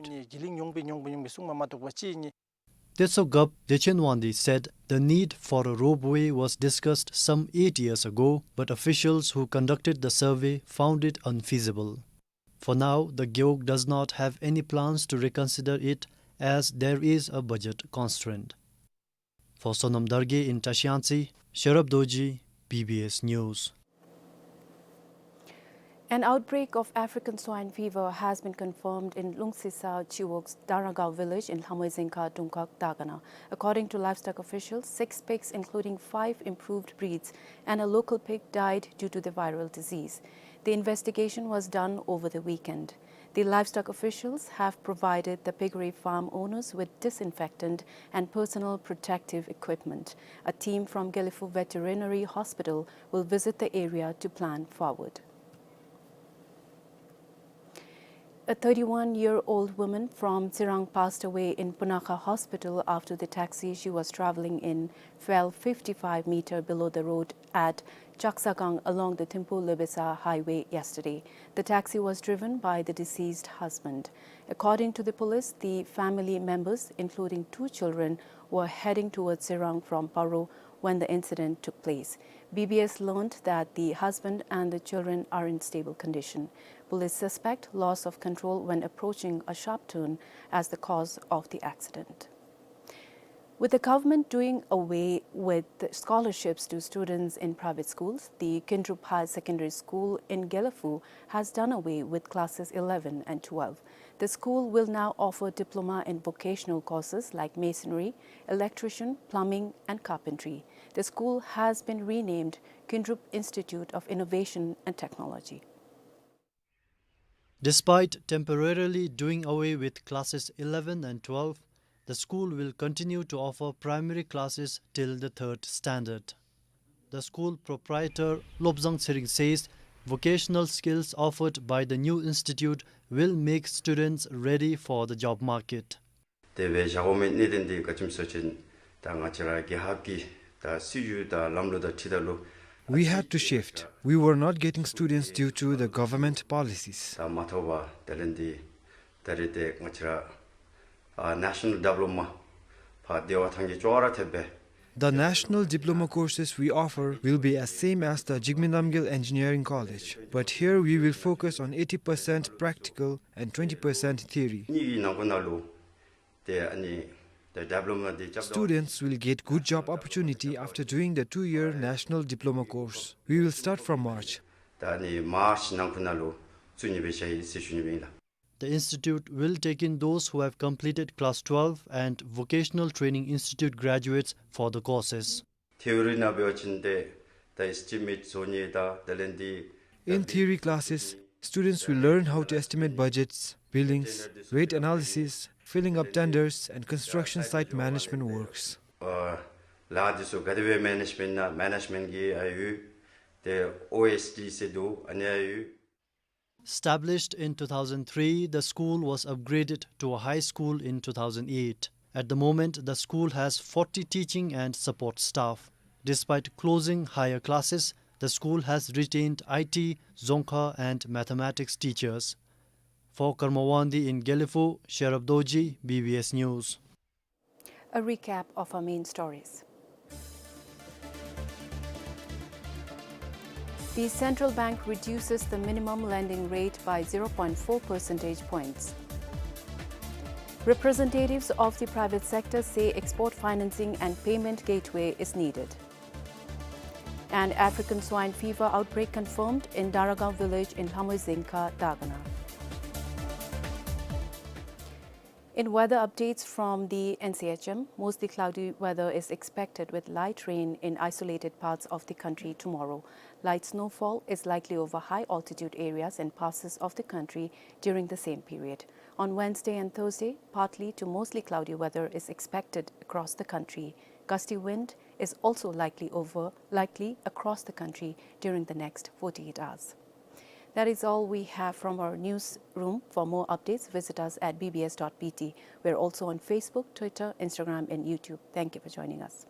Tetso Gap Dechen Wangdi said the need for a ropeway was discussed some eight years ago, but officials who conducted the survey found it unfeasible. For now, the Gewog does not have any plans to reconsider it as there is a budget constraint. For Sonam Dargay in Trashiyangtse, Sherab Dorji, B B S News. An outbreak of African swine fever has been confirmed in Lungsisa Chiwog Daragao village in Lhamoi Zengkha Dungkhag Dagana. According to livestock officials, six pigs, including five improved breeds and a local pig, died due to the viral disease. The investigation was done over the weekend. The livestock officials have provided the piggery farm owners with disinfectant and personal protective equipment. A team from Gelephu Veterinary Hospital will visit the area to plan forward. A thirty-one-year-old woman from Tsirang passed away in Punakha Hospital after the taxi she was traveling in fell fifty-five meter below the road at Chaksagang along the Thimphu-Lebesa highway yesterday. The taxi was driven by the deceased husband. According to the police, the family members, including two children, were heading towards Tsirang from Paro when the incident took place. B B S learned that the husband and the children are in stable condition. Police suspect loss of control when approaching a sharp turn as the cause of the accident. With the government doing away with scholarships to students in private schools, the Kindrup Higher Secondary School in Gelephu has done away with classes eleven and twelve. The school will now offer diploma in vocational courses like masonry, electrician, plumbing, and carpentry. The school has been renamed Kindrup Institute of Innovation and Technology. Despite temporarily doing away with classes eleven and twelve, the school will continue to offer primary classes till the third standard. The school proprietor Lobzang Tsering says vocational skills offered by the new institute will make students ready for the job market. དེ་སྦེ་བཞག་དགོ་མི་གནད་དོན་འདི་ག་ཅི་སྨོ་ཟེར་བ་ཅིན་ད་ང་བཅས་ར་རྒྱལ་ཁབ་ཀྱི་ད་སྲིད་བྱུས་དང་ལམ་ལུགས་དང་འཁྲིལཝ་ད་ལུ། We had to shift. We were not getting students due to the government policies. ད་མ་ཐོབ་པར་དེ་ལས་འདི་ད་རེས་དེ་ང་བཅས་ར་ཨ་National Diploma ཕར་དེ་བ་ཐང་གི་ཅོག་ར་འཐདཔ་སྦེ། The national diploma courses we offer will be as same as the Jigme Namgyel Engineering College, but here we will focus on eighty percent practical and twenty percent theory. གཉིས་ཀྱི་ནང་ཁུལ་ནང་ལུ་ཏེ་ཨ་ནི་ད་diploma འདི་རྐྱབ་ད། Students will get good job opportunity after doing the two-year national diploma course. We will start from March. ད་ཨ་ནི་March ནང་ཁུལ་ནང་ལུ་བཙུགས་ནི་སྦེ་བཞག་ཡི་ཟེར་ཞུ་ནི་སྦེ་ཨིན་ལགས། The institute will take in those who have completed class twelve and vocational training institute graduates for the courses. Theory ནང་འབད་བ་ཅིན་ཏེ་ད་estimate བཟོ་ནི་དང་དེ་ལས་འདི་ In theory classes, students will learn how to estimate budgets, billings, rate analysis, filling up tenders, and construction site management works. ཨ་ལཱ་འདི་ཚུ་ག་དེ་སྦེ་མེ་ནེཇ་མེནཊ་ཨིན་ན་མེ་ནེཇ་མེནཊ་གི་ཨ་ཡོད། ཏེ་ཨོ་ཨེསི་ཊི་ཟེར་འདུག། ཨ་ནི་ཡང་ཡོད། Established in two thousand three, the school was upgraded to a high school in two thousand eight. At the moment, the school has forty teaching and support staff. Despite closing higher classes, the school has retained I T, Dzongkha, and mathematics teachers. For Karma Wangdi in Gelephu, Sherab Dorji, B B S News. A recap of our main stories. The central bank reduces the minimum lending rate by zero point four percentage points. Representatives of the private sector say export financing and payment gateway is needed. And African swine fever outbreak confirmed in Daragaon village in Lhamoy Dzingkha, Dagana. In weather updates from the N C H M, mostly cloudy weather is expected with light rain in isolated parts of the country tomorrow. Light snowfall is likely over high altitude areas and passes of the country during the same period. On Wednesday and Thursday, partly to mostly cloudy weather is expected across the country. Gusty wind is also likely over, likely across the country during the next forty-eight hours. That is all we have from our newsroom. For more updates, visit us at B B S dot B T. We're also on Facebook, Twitter, Instagram, and YouTube. Thank you for joining us.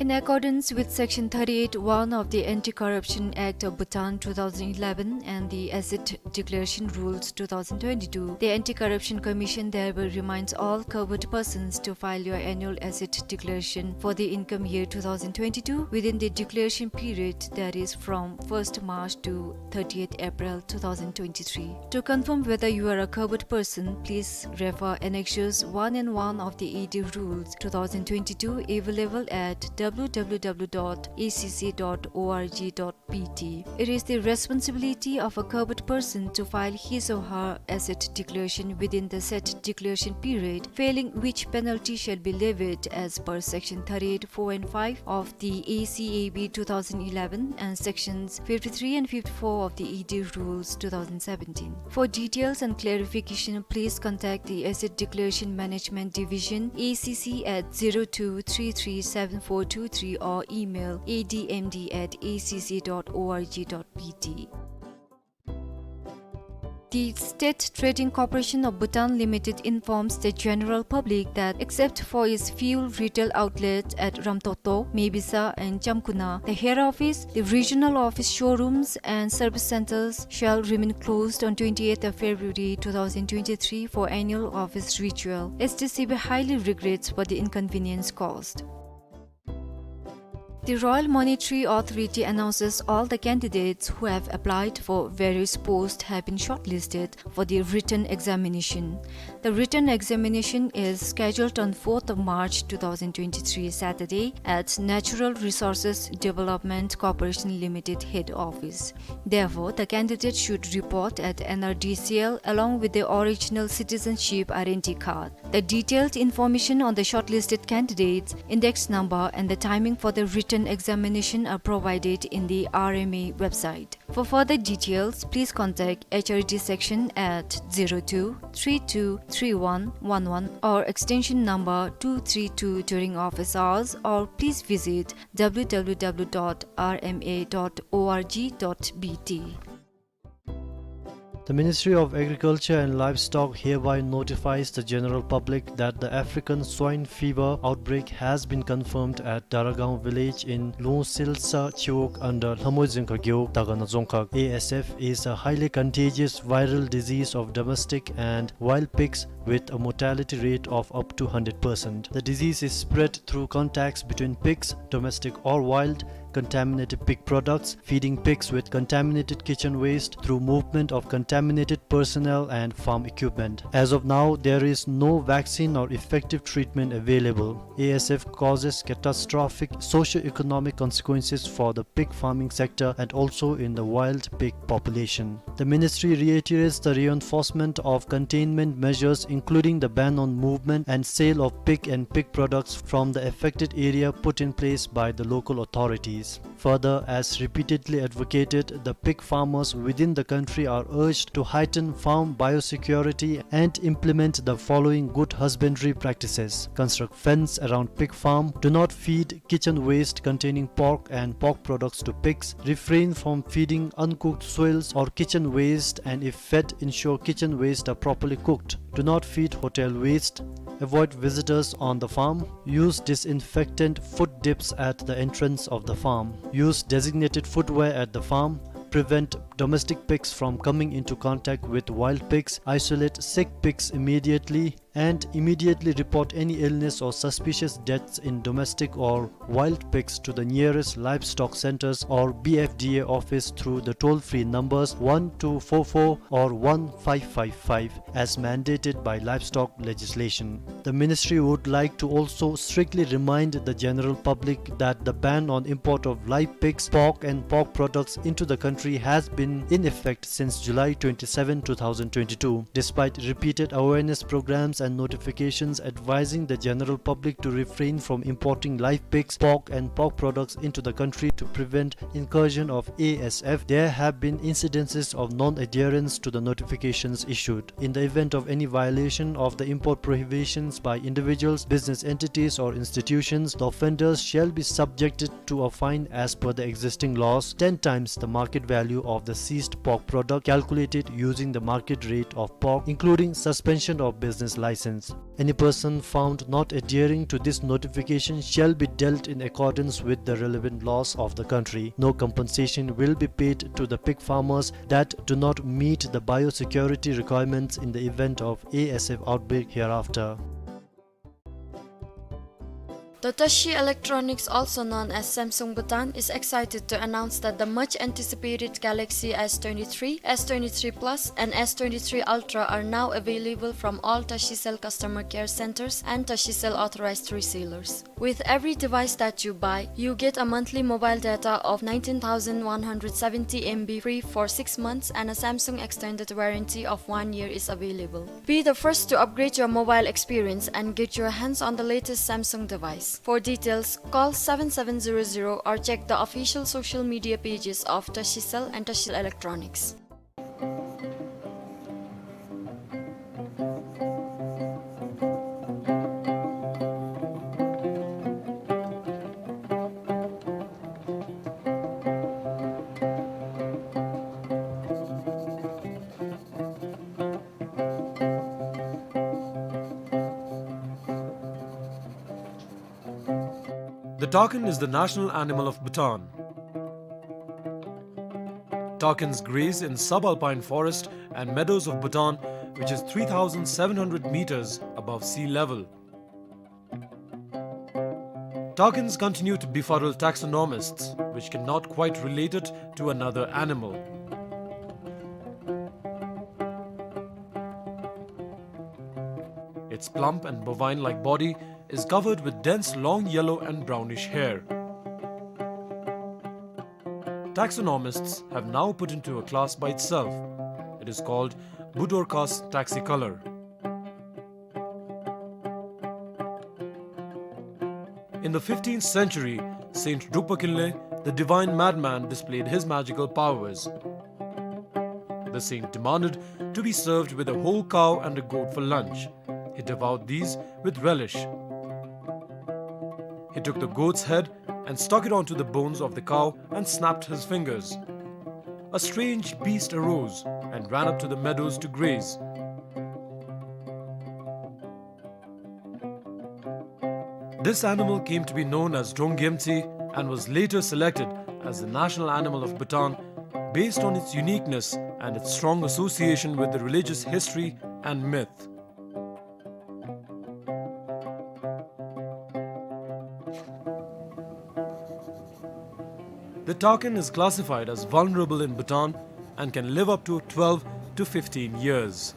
In accordance with Section thirty-eight one of the Anti-Corruption Act of Bhutan two thousand eleven and the Asset Declaration Rules two thousand twenty-two, the Anti-Corruption Commission thereby reminds all covered persons to file your annual asset declaration for the income year two thousand twenty-two within the declaration period, that is from first March to thirtieth April two thousand twenty-three. To confirm whether you are a covered person, please refer Annexures one and one of the A D Rules two thousand twenty-two, available at W W W dot A C C dot O R G dot P T. It is the responsibility of a covered person to file his or her asset declaration within the set declaration period, failing which penalty shall be levied as per Section thirty-eight four and five of the A C A B two thousand eleven and Sections fifty-three and fifty-four of the A D Rules two thousand seventeen. For details and clarification, please contact the Asset Declaration Management Division, A C C, at zero two three three seven four two three or email A D M D at A C C dot O R G dot P T. The State Trading Corporation of Bhutan Limited informs the general public that, except for its few retail outlets at Ramtokto, Mebisa, and Chamkuna, the head office, the regional office, showrooms, and service centers shall remain closed on twenty-eighth of February two thousand twenty-three for annual office ritual. S T C B highly regrets for the inconvenience caused. The Royal Monetary Authority announces all the candidates who have applied for various posts have been shortlisted for the written examination. The written examination is scheduled on fourth of March two thousand twenty-three, Saturday, at Natural Resources Development Corporation Limited head office. Therefore, the candidate should report at N R D C L along with the original citizenship identity card. The detailed information on the shortlisted candidates, index number, and the timing for the written and examination are provided in the R M A website. For further details, please contact H R D section at zero two three two three one one one or extension number two three two during office hours, or please visit W W W dot R M A dot org dot B T. The Ministry of Agriculture and Livestock hereby notifies the general public that the African swine fever outbreak has been confirmed at Daragaon village in Lungsilsa Chiwog under Lhamoy Dzongkhag Gewog, Dagana Dzongkhag. A S F is a highly contagious viral disease of domestic and wild pigs with a mortality rate of up to hundred percent. The disease is spread through contacts between pigs, domestic or wild, contaminated pig products, feeding pigs with contaminated kitchen waste through movement of contaminated personnel and farm equipment. As of now, there is no vaccine or effective treatment available. A S F causes catastrophic socio-economic consequences for the pig farming sector and also in the wild pig population. The ministry reiterates the reinforcement of containment measures, including the ban on movement and sale of pig and pig products from the affected area, put in place by the local authorities. Further, as repeatedly advocated, the pig farmers within the country are urged to heighten farm biosecurity and implement the following good husbandry practices: construct fence around pig farm, do not feed kitchen waste containing pork and pork products to pigs, refrain from feeding uncooked soils or kitchen waste, and if fed, ensure kitchen waste are properly cooked. Do not feed hotel waste. Avoid visitors on the farm. Use disinfectant foot dips at the entrance of the farm. Use designated footwear at the farm. Prevent domestic pigs from coming into contact with wild pigs. Isolate sick pigs immediately, and immediately report any illness or suspicious deaths in domestic or wild pigs to the nearest livestock centers or B F D A office through the toll-free numbers one two four four or one five five five, as mandated by livestock legislation. The ministry would like to also strictly remind the general public that the ban on import of live pigs, pork and pork products into the country has been in effect since July twenty-seven, two thousand twenty-two. Despite repeated awareness programs and notifications advising the general public to refrain from importing live pigs, pork and pork products into the country to prevent incursion of A S F, there have been incidences of non-adherence to the notifications issued. In the event of any violation of the import prohibitions by individuals, business entities or institutions, the offenders shall be subjected to a fine as per the existing laws, ten times the market value of the seized pork product, calculated using the market rate of pork, including suspension of business license. Any person found not adhering to this notification shall be dealt in accordance with the relevant laws of the country. No compensation will be paid to the pig farmers that do not meet the biosecurity requirements in the event of A S F outbreak hereafter. The Tashi Electronics, also known as Samsung Bhutan, is excited to announce that the much anticipated Galaxy S twenty-three, S twenty-three Plus, and S twenty-three Ultra are now available from all Tashicell customer care centers and Tashicell authorized resellers. With every device that you buy, you get a monthly mobile data of nineteen thousand one hundred seventy M B free for six months, and a Samsung extended warranty of one year is available. Be the first to upgrade your mobile experience and get your hands on the latest Samsung device. For details, call seven seven zero zero or check the official social media pages of Tashicell and Tashicell Electronics. The takin is the national animal of Bhutan. Takins graze in subalpine forest and meadows of Bhutan, which is three thousand seven hundred meters above sea level. Takins continue to befuddle taxonomists, which cannot quite relate it to another animal. Its plump and bovine-like body is covered with dense long yellow and brownish hair. Taxonomists have now put into a class by itself. It is called Budorcas taxicolor. In the fifteenth century, Saint Drukpa Kinley, the divine madman, displayed his magical powers. The saint demanded to be served with a whole cow and a goat for lunch. He devoured these with relish. He took the goat's head and stuck it onto the bones of the cow and snapped his fingers. A strange beast arose and ran up to the meadows to graze. This animal came to be known as Dronggyemtsi and was later selected as the national animal of Bhutan based on its uniqueness and its strong association with the religious history and myth. The takin is classified as vulnerable in Bhutan and can live up to twelve to fifteen years.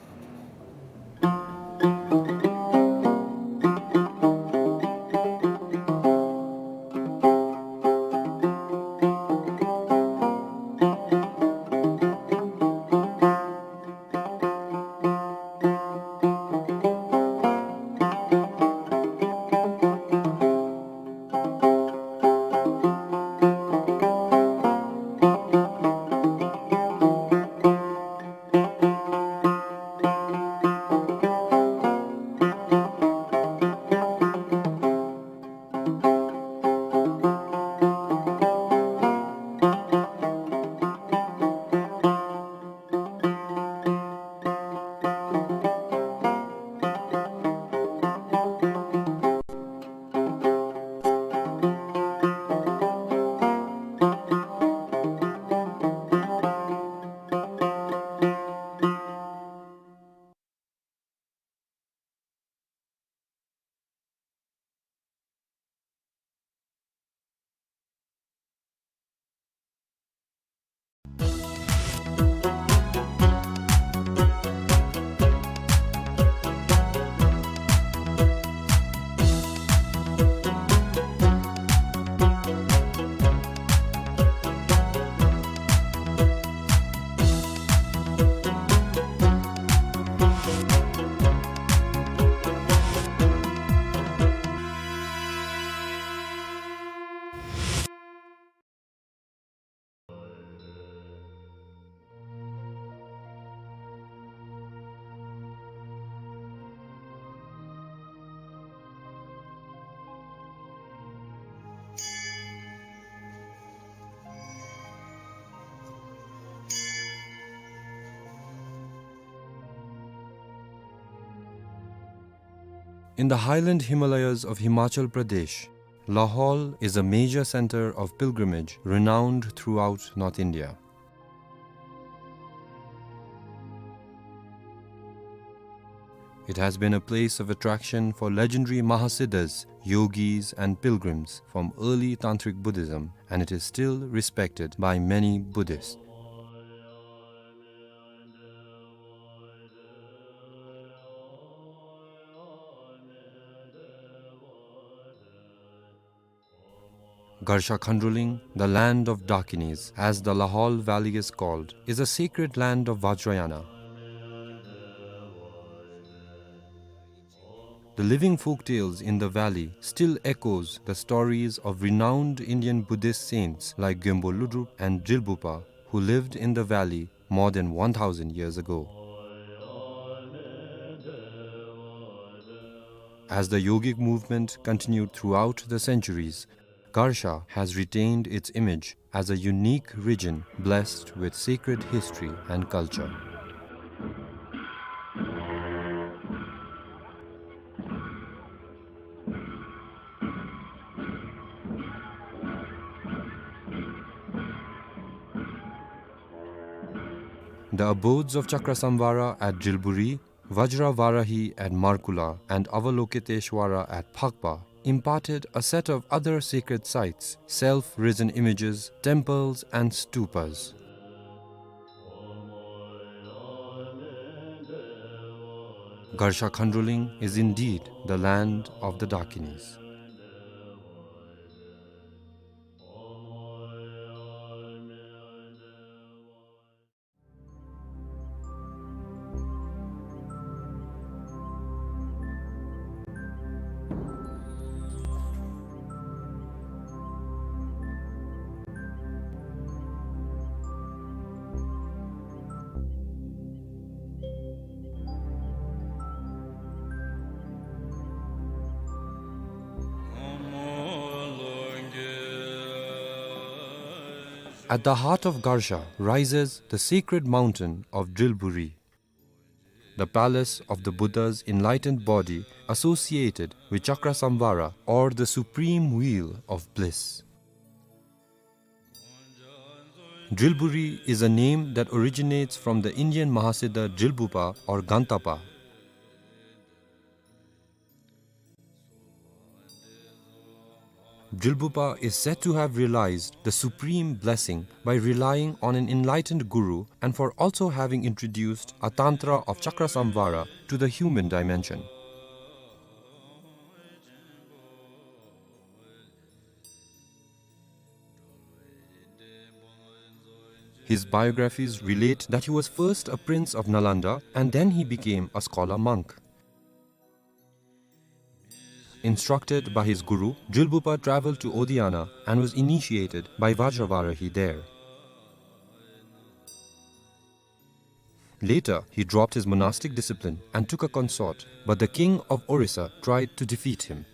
In the highland Himalayas of Himachal Pradesh, Lahaul is a major center of pilgrimage renowned throughout North India. It has been a place of attraction for legendary Mahasiddhas, yogis, and pilgrims from early Tantric Buddhism, and it is still respected by many Buddhists. Garsha Khandroling, the land of Dakinis, as the Lahaul Valley is called, is a sacred land of Vajrayana. The living folktales in the valley still echoes the stories of renowned Indian Buddhist saints like Gyalpo Lodrop and Drilbugpa, who lived in the valley more than one thousand years ago. As the yogic movement continued throughout the centuries, Garsha has retained its image as a unique region blessed with sacred history and culture. The abodes of Chakrasamvara at Drilburi, Vajra Varahi at Markula, and Avalokiteshvara at Phakpa imparted a set of other sacred sites, self-risen images, temples, and stupas. Garsha Khandroling is indeed the land of the Dakinis. At the heart of Garsha rises the sacred mountain of Drilburi, the palace of the Buddha's enlightened body, associated with Chakrasamvara, or the supreme wheel of bliss. Drilburi is a name that originates from the Indian Mahasiddha Drilbupa or Gantapa. Drilbupa is said to have realized the supreme blessing by relying on an enlightened guru and for also having introduced a tantra of Chakrasamvara to the human dimension. His biographies relate that he was first a prince of Nalanda and then he became a scholar monk. Instructed by his guru, Drilbupa traveled to Odiyana and was initiated by Vajravarahi there. Later, he dropped his monastic discipline and took a consort, but the king of Orissa tried to defeat him.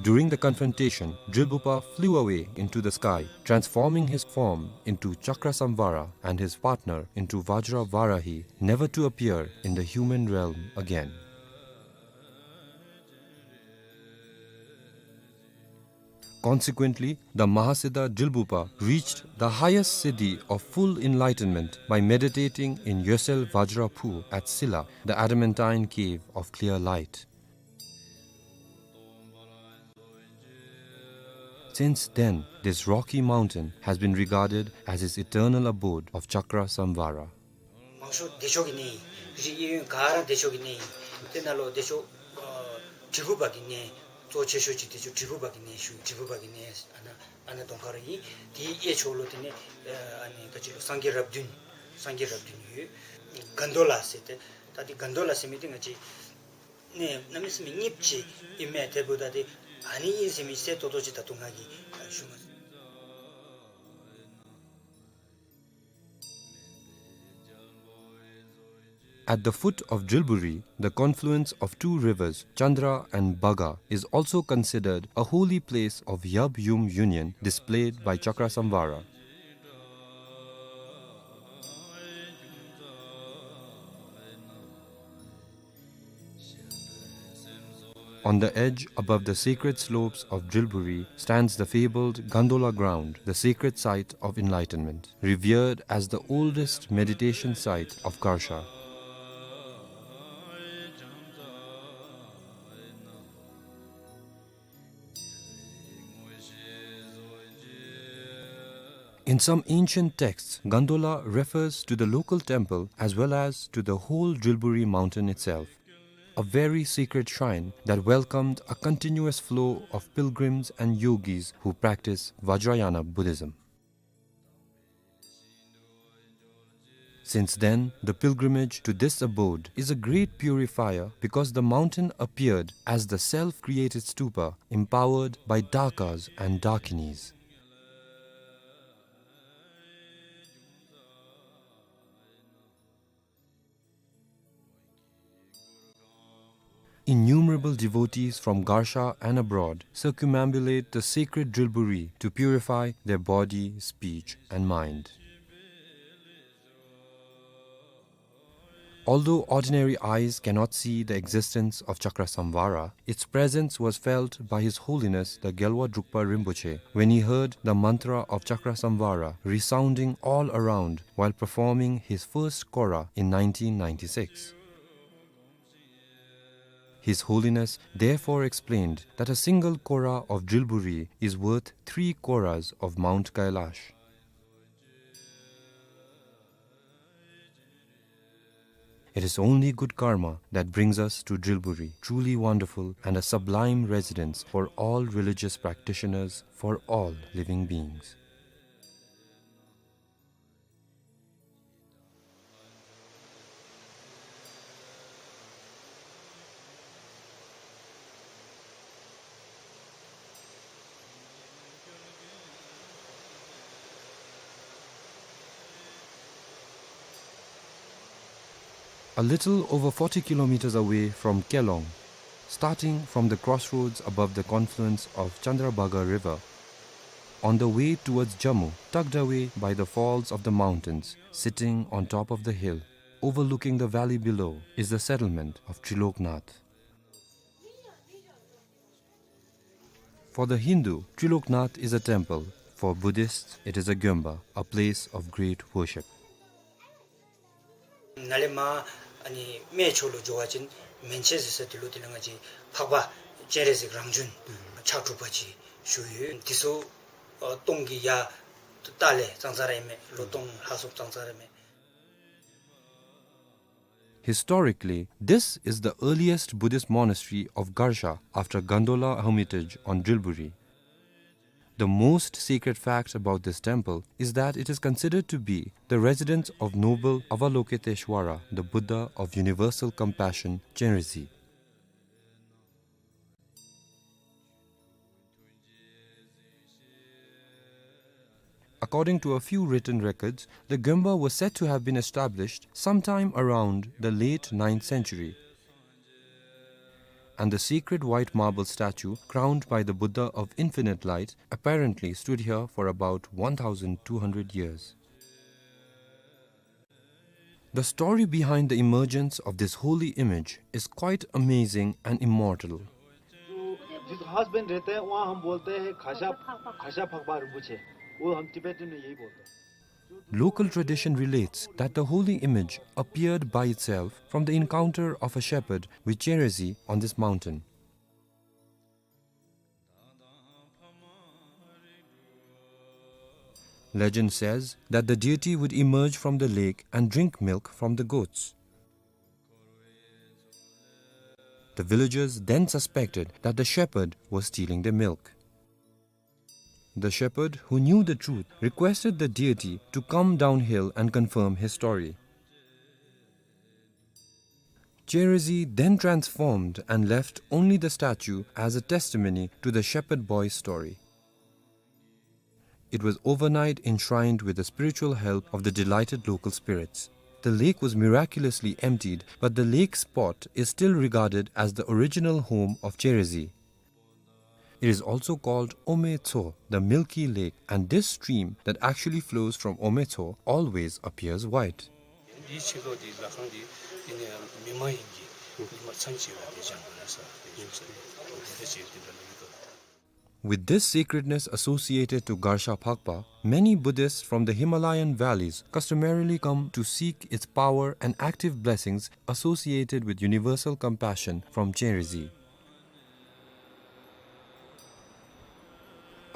During the confrontation, Drilbupa flew away into the sky, transforming his form into Chakrasamvara and his partner into Vajravarahi, never to appear in the human realm again. Consequently, the Mahasiddha Drilbupa reached the highest siddhi of full enlightenment by meditating in Yosel Vajraphu at Silla, the adamantine cave of clear light. Since then, this rocky mountain has been regarded as his eternal abode of Chakrasamvara. མང་ཤོས་བདེ་མཆོག་གི་གནས་ཨིན། རི་གཡས་གཡོན་ག་ར་བདེ་མཆོག་གི་གནས་ཨིན། དེ་ནང་ལུ་བདེ་མཆོག་ཨ་དྲིལ་བུ་པ་གི་གནས། གཙོ་ཆེ་ཤོས་ཅིག་བདེ་མཆོག་དྲིལ་བུ་པ་གི་གནས་ཞུ། དྲིལ་བུ་པ་གི་གནས་ཨ་ནཱ་ཨ་ནཱ་གདོང་ཁར་ཨིན། དེའི་གཡས་ཕྱོགས་ལུ་དེ་ནི་ཨ་ནི་ག་ཅི་ལོ་སངས་རྒྱས་རབས་བདུན། སངས་རྒྱས་རབས་བདུན་ཡོད། གན་དོ་ལ་ཟེར་ཏེ། ད་དེ་གན་དོ་ལ་ཟེར་མི་དེ་ང་བཅས་གནས་གནམ་མེད་ས་མེད་རྙིངམ་ཅིག་ཨིན་མས། དེ་འབདཝ་ད་དེ་ཨ་ནི་ཨིན་ཟེར་མི་གསལ་ཏོག་ཏོ་ཅིག་ད་ལྟོ་ང་གིས་ཞུ་མ་ཚུགས། At the foot of Drilburi, the confluence of two rivers, Chandra and Bhaga, is also considered a holy place of Yab Yum union displayed by Chakrasamvara. On the edge, above the sacred slopes of Drilburi, stands the fabled Gandola ground, the sacred site of enlightenment, revered as the oldest meditation site of Garsha. In some ancient texts, Gandola refers to the local temple as well as to the whole Drilburi mountain itself, a very sacred shrine that welcomed a continuous flow of pilgrims and yogis who practice Vajrayana Buddhism. Since then, the pilgrimage to this abode is a great purifier because the mountain appeared as the self-created stupa empowered by Dakas and Dakinis. Innumerable devotees from Garsha and abroad circumambulate the sacred Drilburi to purify their body, speech, and mind. Although ordinary eyes cannot see the existence of Chakrasamvara, its presence was felt by His Holiness the Gyalwa Drukpa Rinpoche when he heard the mantra of Chakrasamvara resounding all around while performing his first Kora in nineteen ninety-six. His Holiness therefore explained that a single Kora of Drilburi is worth three Koras of Mount Kailash. It is only good karma that brings us to Drilburi, truly wonderful and a sublime residence for all religious practitioners, for all living beings. A little over forty kilometers away from Kelong, Starting from the crossroads above the confluence of Chandrabhaga River, on the way towards Jammu, tucked away by the falls of the mountains, sitting on top of the hill, overlooking the valley below, is the settlement of Triloknath. For the Hindu, Triloknath is a temple. For Buddhists, it is a gyomba, a place of great worship. ནཱ་ལས་མར་ཨ་ནི་སྨད་ཕྱོགས་ལུ་འགྱོ་བ་ཅིན་མན་ཆད་ཟེར་ས་དེ་ལུ་དེ་ལས་ང་བཅས་འཕགས་པ་སྤྱན་རས་གཟིགས་རང་བྱོན་ཕྱག་དྲུག་པ་ཅིག་བཞུགས་ཡོད། དེ་ཚུ་ཨ་སྟོང་གི་ཡ་ཏ་ལས་ཙང་ཙ་ར་ཨིན་མས། ལོ་སྟོང་ལྷག་སོང་ཙང་ཙ་ར་ཨིན་མས། Historically, this is the earliest Buddhist monastery of Garsha after Gandola Hermitage on Drilburi. The most sacred fact about this temple is that it is considered to be the residence of noble Avalokiteshvara, the Buddha of universal compassion, Chenrezig. According to a few written records, the gyomba was said to have been established sometime around the late ninth century, and the sacred white marble statue crowned by the Buddha of Infinite Light apparently stood here for about one thousand two hundred years. The story behind the emergence of this holy image is quite amazing and immortal. जो जिस घास बन रहते हैं, वहाँ हम बोलते हैं खासा, खासा फकबा रिंपोछे। वो हम तिब्बतन में यही बोलते हैं। Local tradition relates that the holy image appeared by itself from the encounter of a shepherd with Chenrezig on this mountain. Legend says that the deity would emerge from the lake and drink milk from the goats. The villagers then suspected that the shepherd was stealing their milk. The shepherd, who knew the truth, requested the deity to come downhill and confirm his story. Chenrezig then transformed and left only the statue as a testimony to the shepherd boy's story. It was overnight enshrined with the spiritual help of the delighted local spirits. The lake was miraculously emptied, but the lake spot is still regarded as the original home of Chenrezig. It is also called Ometso, the milky lake, and this stream that actually flows from Ometso always appears white. འདིའི་ཕྱི་ལོགས་འདི་ལ་ཁང་འདི་འདི་ནི་མི་མ་ཡིན་གྱི་མི་མ་ཚང་ཆེ་བ་དེ་ཅང་མ་ན་ས་དེ་ཞུ་ས་དེ་འདྲ་མི་འདུག། With this sacredness associated to Garsha Phakpa, many Buddhists from the Himalayan valleys customarily come to seek its power and active blessings associated with universal compassion from Chenrezig.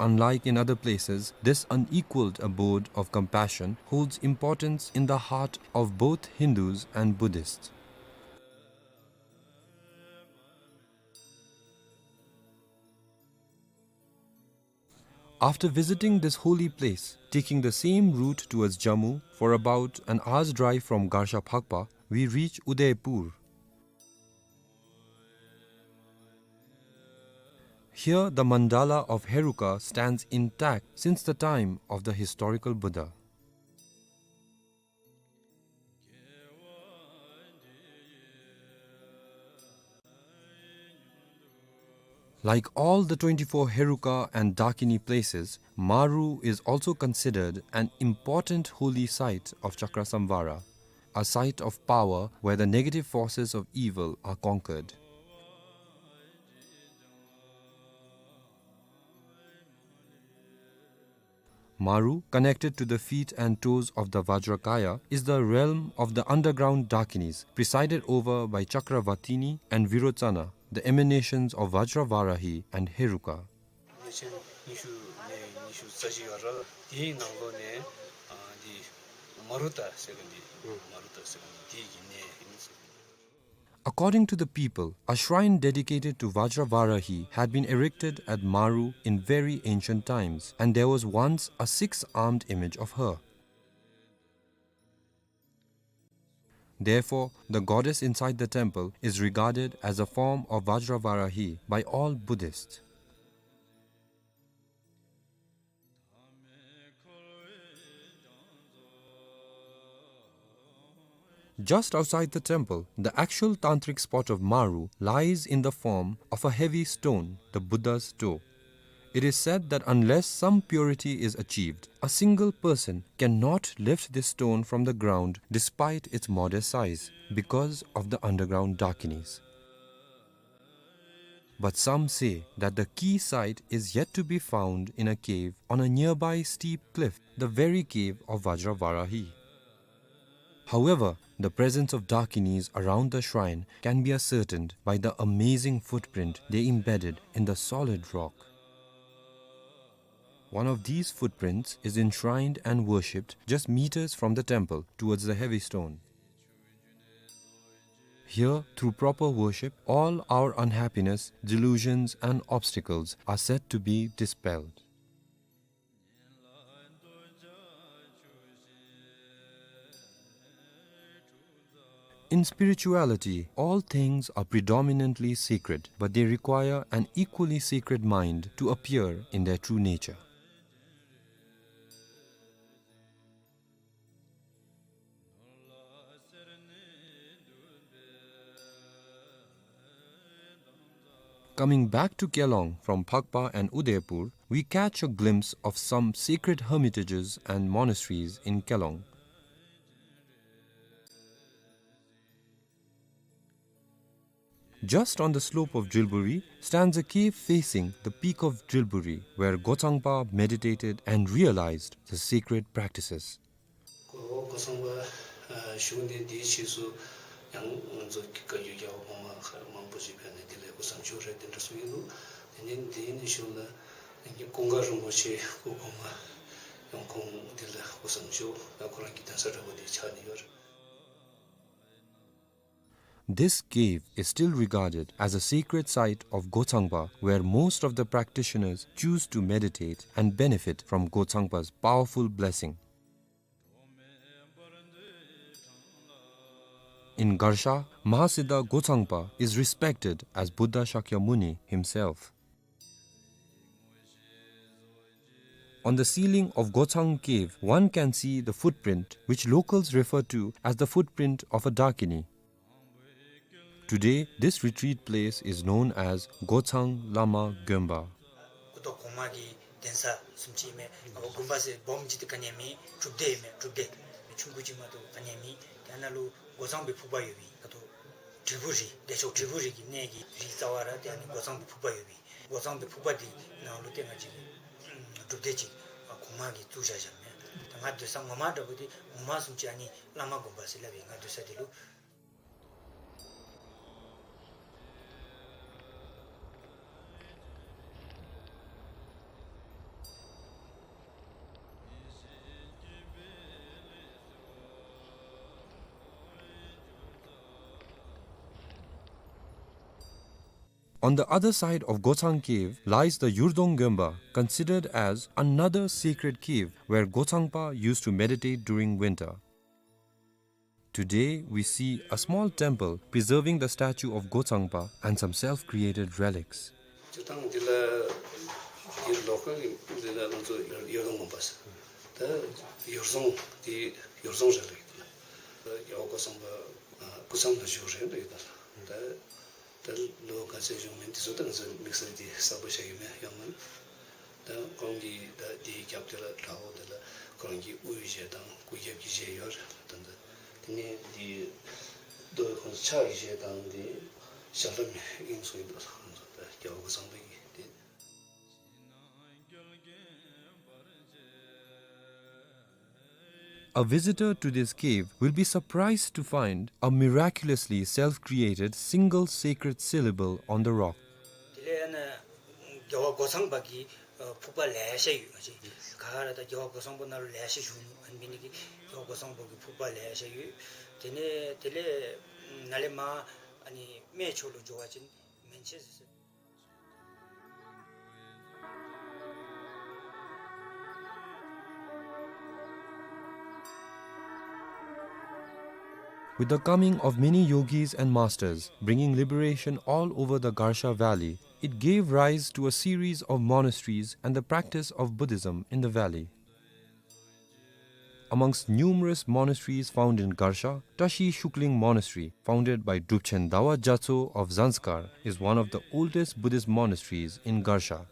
Unlike in other places, this unequaled abode of compassion holds importance in the heart of both Hindus and Buddhists. After visiting this holy place, taking the same route towards Jammu for about an hour's drive from Garsha Phakpa, we reach Udaipur. Here, the mandala of Heruka stands intact since the time of the historical Buddha. Like all the twenty-four Heruka and Dakini places, Maru is also considered an important holy site of Chakrasamvara, a site of power where the negative forces of evil are conquered. Maru, connected to the feet and toes of the Vajrakaya, is the realm of the underground Dakinis, presided over by Chakravatini and Virochana, the emanations of Vajravarahi and Heruka. ཉིས་སྟོང་ཉི་ཤུ་ནས་ཉི་ཤུ་རྩ་བཞི་བར་དེའི་ནང་ལོགས་ནས་ཨ་འདི་མ་རུ་ཏ་ཟེར་མཁན་འདི་མ་རུ་ཏ་ཟེར་མཁན་འདི་དེའི་གི་གནས་ཨིན་ཟེར། According to the people, a shrine dedicated to Vajravarahi had been erected at Maru in very ancient times, and there was once a six-armed image of her. Therefore, the goddess inside the temple is regarded as a form of Vajravarahi by all Buddhists. Just outside the temple, the actual tantric spot of Maru lies in the form of a heavy stone, the Buddha's toe. It is said that unless some purity is achieved, a single person cannot lift this stone from the ground despite its modest size because of the underground Dakinis. But some say that the key site is yet to be found in a cave on a nearby steep cliff, the very cave of Vajravarahi. However, the presence of Dakinis around the shrine can be ascertained by the amazing footprint they embedded in the solid rock. One of these footprints is enshrined and worshipped just meters from the temple towards the heavy stone. Here, through proper worship, all our unhappiness, delusions, and obstacles are said to be dispelled. In spirituality, all things are predominantly sacred, but they require an equally sacred mind to appear in their true nature. Coming back to Kelong from Phakpa and Udaipur, we catch a glimpse of some sacred hermitages and monasteries in Kelong. Just on the slope of Drilburi stands a cave facing the peak of Drilburi, where Gochangpa meditated and realized the sacred practices. གོ་གོ་སངས་པ་ཨ་བཞུགས་གནས་འདིའི་ཕྱིས་སུ་ཡང་ང་ཚོ་བཀའ་བརྒྱུད་རྒྱལ་བ་གོང་མ་མཁའ་མང་པོ་ཅིག་ཕེབས་ནས་འདི་ལས་སྐུ་མཚམས་བཞུགས་རེད་དེ་འདྲ་གསུངས་ཡོད་འདུག་དེ་ནས་འདི་ནས་གཞུག་ལ་ཀུན་དགའ་རིན་པོ་ཆེ་སྐུ་གོང་མ་ཡང་ཁོང་འདི་ལ་སྐུ་མཚམས་བཞུགས་ཡང་ཁོ་རང་གི་གདན་ས་འདྲ་པོ་འདི་ཆགས་ནས་ཡོད་རེད། This cave is still regarded as a sacred site of Gochangpa, where most of the practitioners choose to meditate and benefit from Gochangpa's powerful blessing. In Garsha, Mahasiddha Gochangpa is respected as Buddha Shakyamuni himself. On the ceiling of Gochang Cave, one can see the footprint which locals refer to as the footprint of a Dakini. Today, this retreat place is known as Gochang Lama Gönpa. སྐུ་ཐོག་གོང་མ་གི་གདན་ས་བཟུམ་ཅིག་ཨིན་མས། ཨ་དགོན་པ་ཟེར་སྦོམ་ཅིག་ཏེ་ག་ནི་ཡང་མེད། སྒྲུབ་སྡེ་ཨིན་མས། སྒྲུབ་སྡེ་ཆུང་ཀུ་ཅིག་མ་གཏོགས་ག་ནི་ཡང་མེད། དེ་ནང་ལུ་སྒོ་ཚང་པའི་ཕུག་པ་ཡོད་པའི་ད་ལྟོ་དྲིལ་བུ་རི་བདེ་མཆོག་དྲིལ་བུ་རི་གི་གནས་ཀྱི་རི་རྩ་བ་ར་ཏེ་ཨ་ནི་སྒོ་ཚང་པའི་ཕུག་པ་ཡོད་པའི་སྒོ་ཚང་པའི་ཕུག་པ་འདི་ནང་ལུ་ཏེ་ང་བཅས་ཀྱི་སྒྲུབ་སྡེ་ཅིག་གོང་མ་གིས་བཙུགས་བཞག་བཞགཔ་མས། ད་ང་སྡོད་ས་ངོ་མ་འདྲ་པོ་འདི་ངོ་མ་བཟུམ་ཅིག་ཨ་ནི་བླ་མ་དགོན་པ་ཟེར་སླབ་པའི་ང་སྡོད་ས་འདི་ལུ། On the other side of Gochang Cave lies the Yurdong Gönpa, considered as another sacred cave where Gochangpa used to meditate during winter. Today, we see a small temple preserving the statue of Gochangpa and some self-created relics. སྤྱིར་བཏང་འདི་ལ་འདི་ལོ་ཀལ་གྱི་འདི་ལ་ང་ཚོ་ཡོ་རྫོང་དགོན་པ་ཟེར། ད་ཡོ་རྫོང་འདི་ཡོ་རྫོང་རེད་ལབ་ཀྱི་འདུག་རྒྱལ་བ་སྐུ་བསམ་པ་སྐུ་མཚམས་ལ་བཞུགས་རེད་ལབ་ཀྱི་འདུག་ད་ད་ལོ་ག་ཚོད་བྱུང་མིན་འདི་ཚོ་ད་ང་ཚོ་དམིགས་བསལ་འདི་གསལ་པོ་ཤེས་ཀྱི་མེད་ཡོད་མ་རེད། ད་ཁོང་གིས་ད་འདིའི་རྒྱབ་དེ་ལ་བྲག་འོག་དེ་ལ་ཁོ་རང་གི་དབུའི་གཞས་དང་སྐུ་རྒྱབ་ཀྱི་གཞས་ཡོད་རེད། ད་ད་དེ་ནས་འདི་རྡོ་ཁོང་ཕྱག་གི་གཞས་དང་འདི་ཞབས་བྲོ་མེད་ཨིན་སོང་ཡིན་འདུག་ད་རྒྱལ་བ་སྐུ་བསམ་པའི་གི་དེ། A visitor to this cave will be surprised to find a miraculously self-created single sacred syllable on the rock. དེ་ལས་ཨ་ནི་རྒྱལ་བ་སྒོ་ཚང་པ་གི་ཕུག་པ་ལེ་ཤ་ཡོད། ང་བཅས་ག་ར་ད་རྒྱལ་བ་སྒོ་ཚང་པ་ནང་ལུ་ལེ་ཤ་བཞུགས་ནུག་ཨ་ནི་འབད་ནི་གིས་རྒྱལ་བ་སྒོ་ཚང་པ་གི་ཕུག་པ་ལེ་ཤ་ཡོད། དེ་ནས་དེ་ལས་ནཱ་ལས་མར་ཨ་ནི་སྨད་ཕྱོགས་ལུ་འགྱོ་བ་ཅིན་མན་ཆད་ཟེར། With the coming of many yogis and masters bringing liberation all over the Garsha Valley, it gave rise to a series of monasteries and the practice of Buddhism in the valley. Amongst numerous monasteries found in Garsha, Tashi Shukling Monastery, founded by Drupchen Dawa Gyatso of Zanskar, is one of the oldest Buddhist monasteries in Garsha.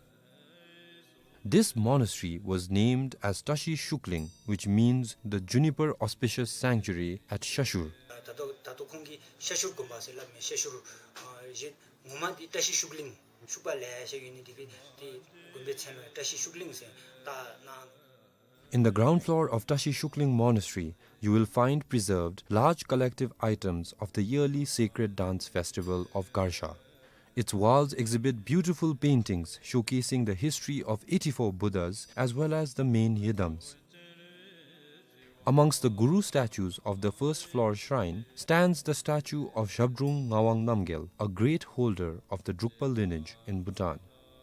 This monastery was named as Tashi Shukling, which means the juniper auspicious sanctuary at Shashur. ད་ལྟོ་ད་ལྟོ་ཁོང་གིས་ཤ་ཤུར་དགོན་པ་ཟེར་སླབ་མས། ཤ་ཤུར་ཨ་ཡེ་ངོ་མ་འདི་བཀྲ་ཤིས་ཤུགས་གླིང་ཤུག་པ་ལེ་ཤ་ཡོད་ནི་འདི་གིས་འདི་དགོན་པའི་མཚན་ལུ་བཀྲ་ཤིས་ཤུགས་གླིང་ཟེར་བཏགས་གནང་། In the ground floor of Tashi Shukling Monastery, you will find preserved large collective items of the yearly sacred dance festival of Garsha. Its walls exhibit beautiful paintings showcasing the history of eighty-four Buddhas as well as the main yidams. Amongst the Guru statues of the first floor shrine stands the statue of Zhabdrung Ngawang Namgyel, a great holder of the Drukpa lineage in Bhutan.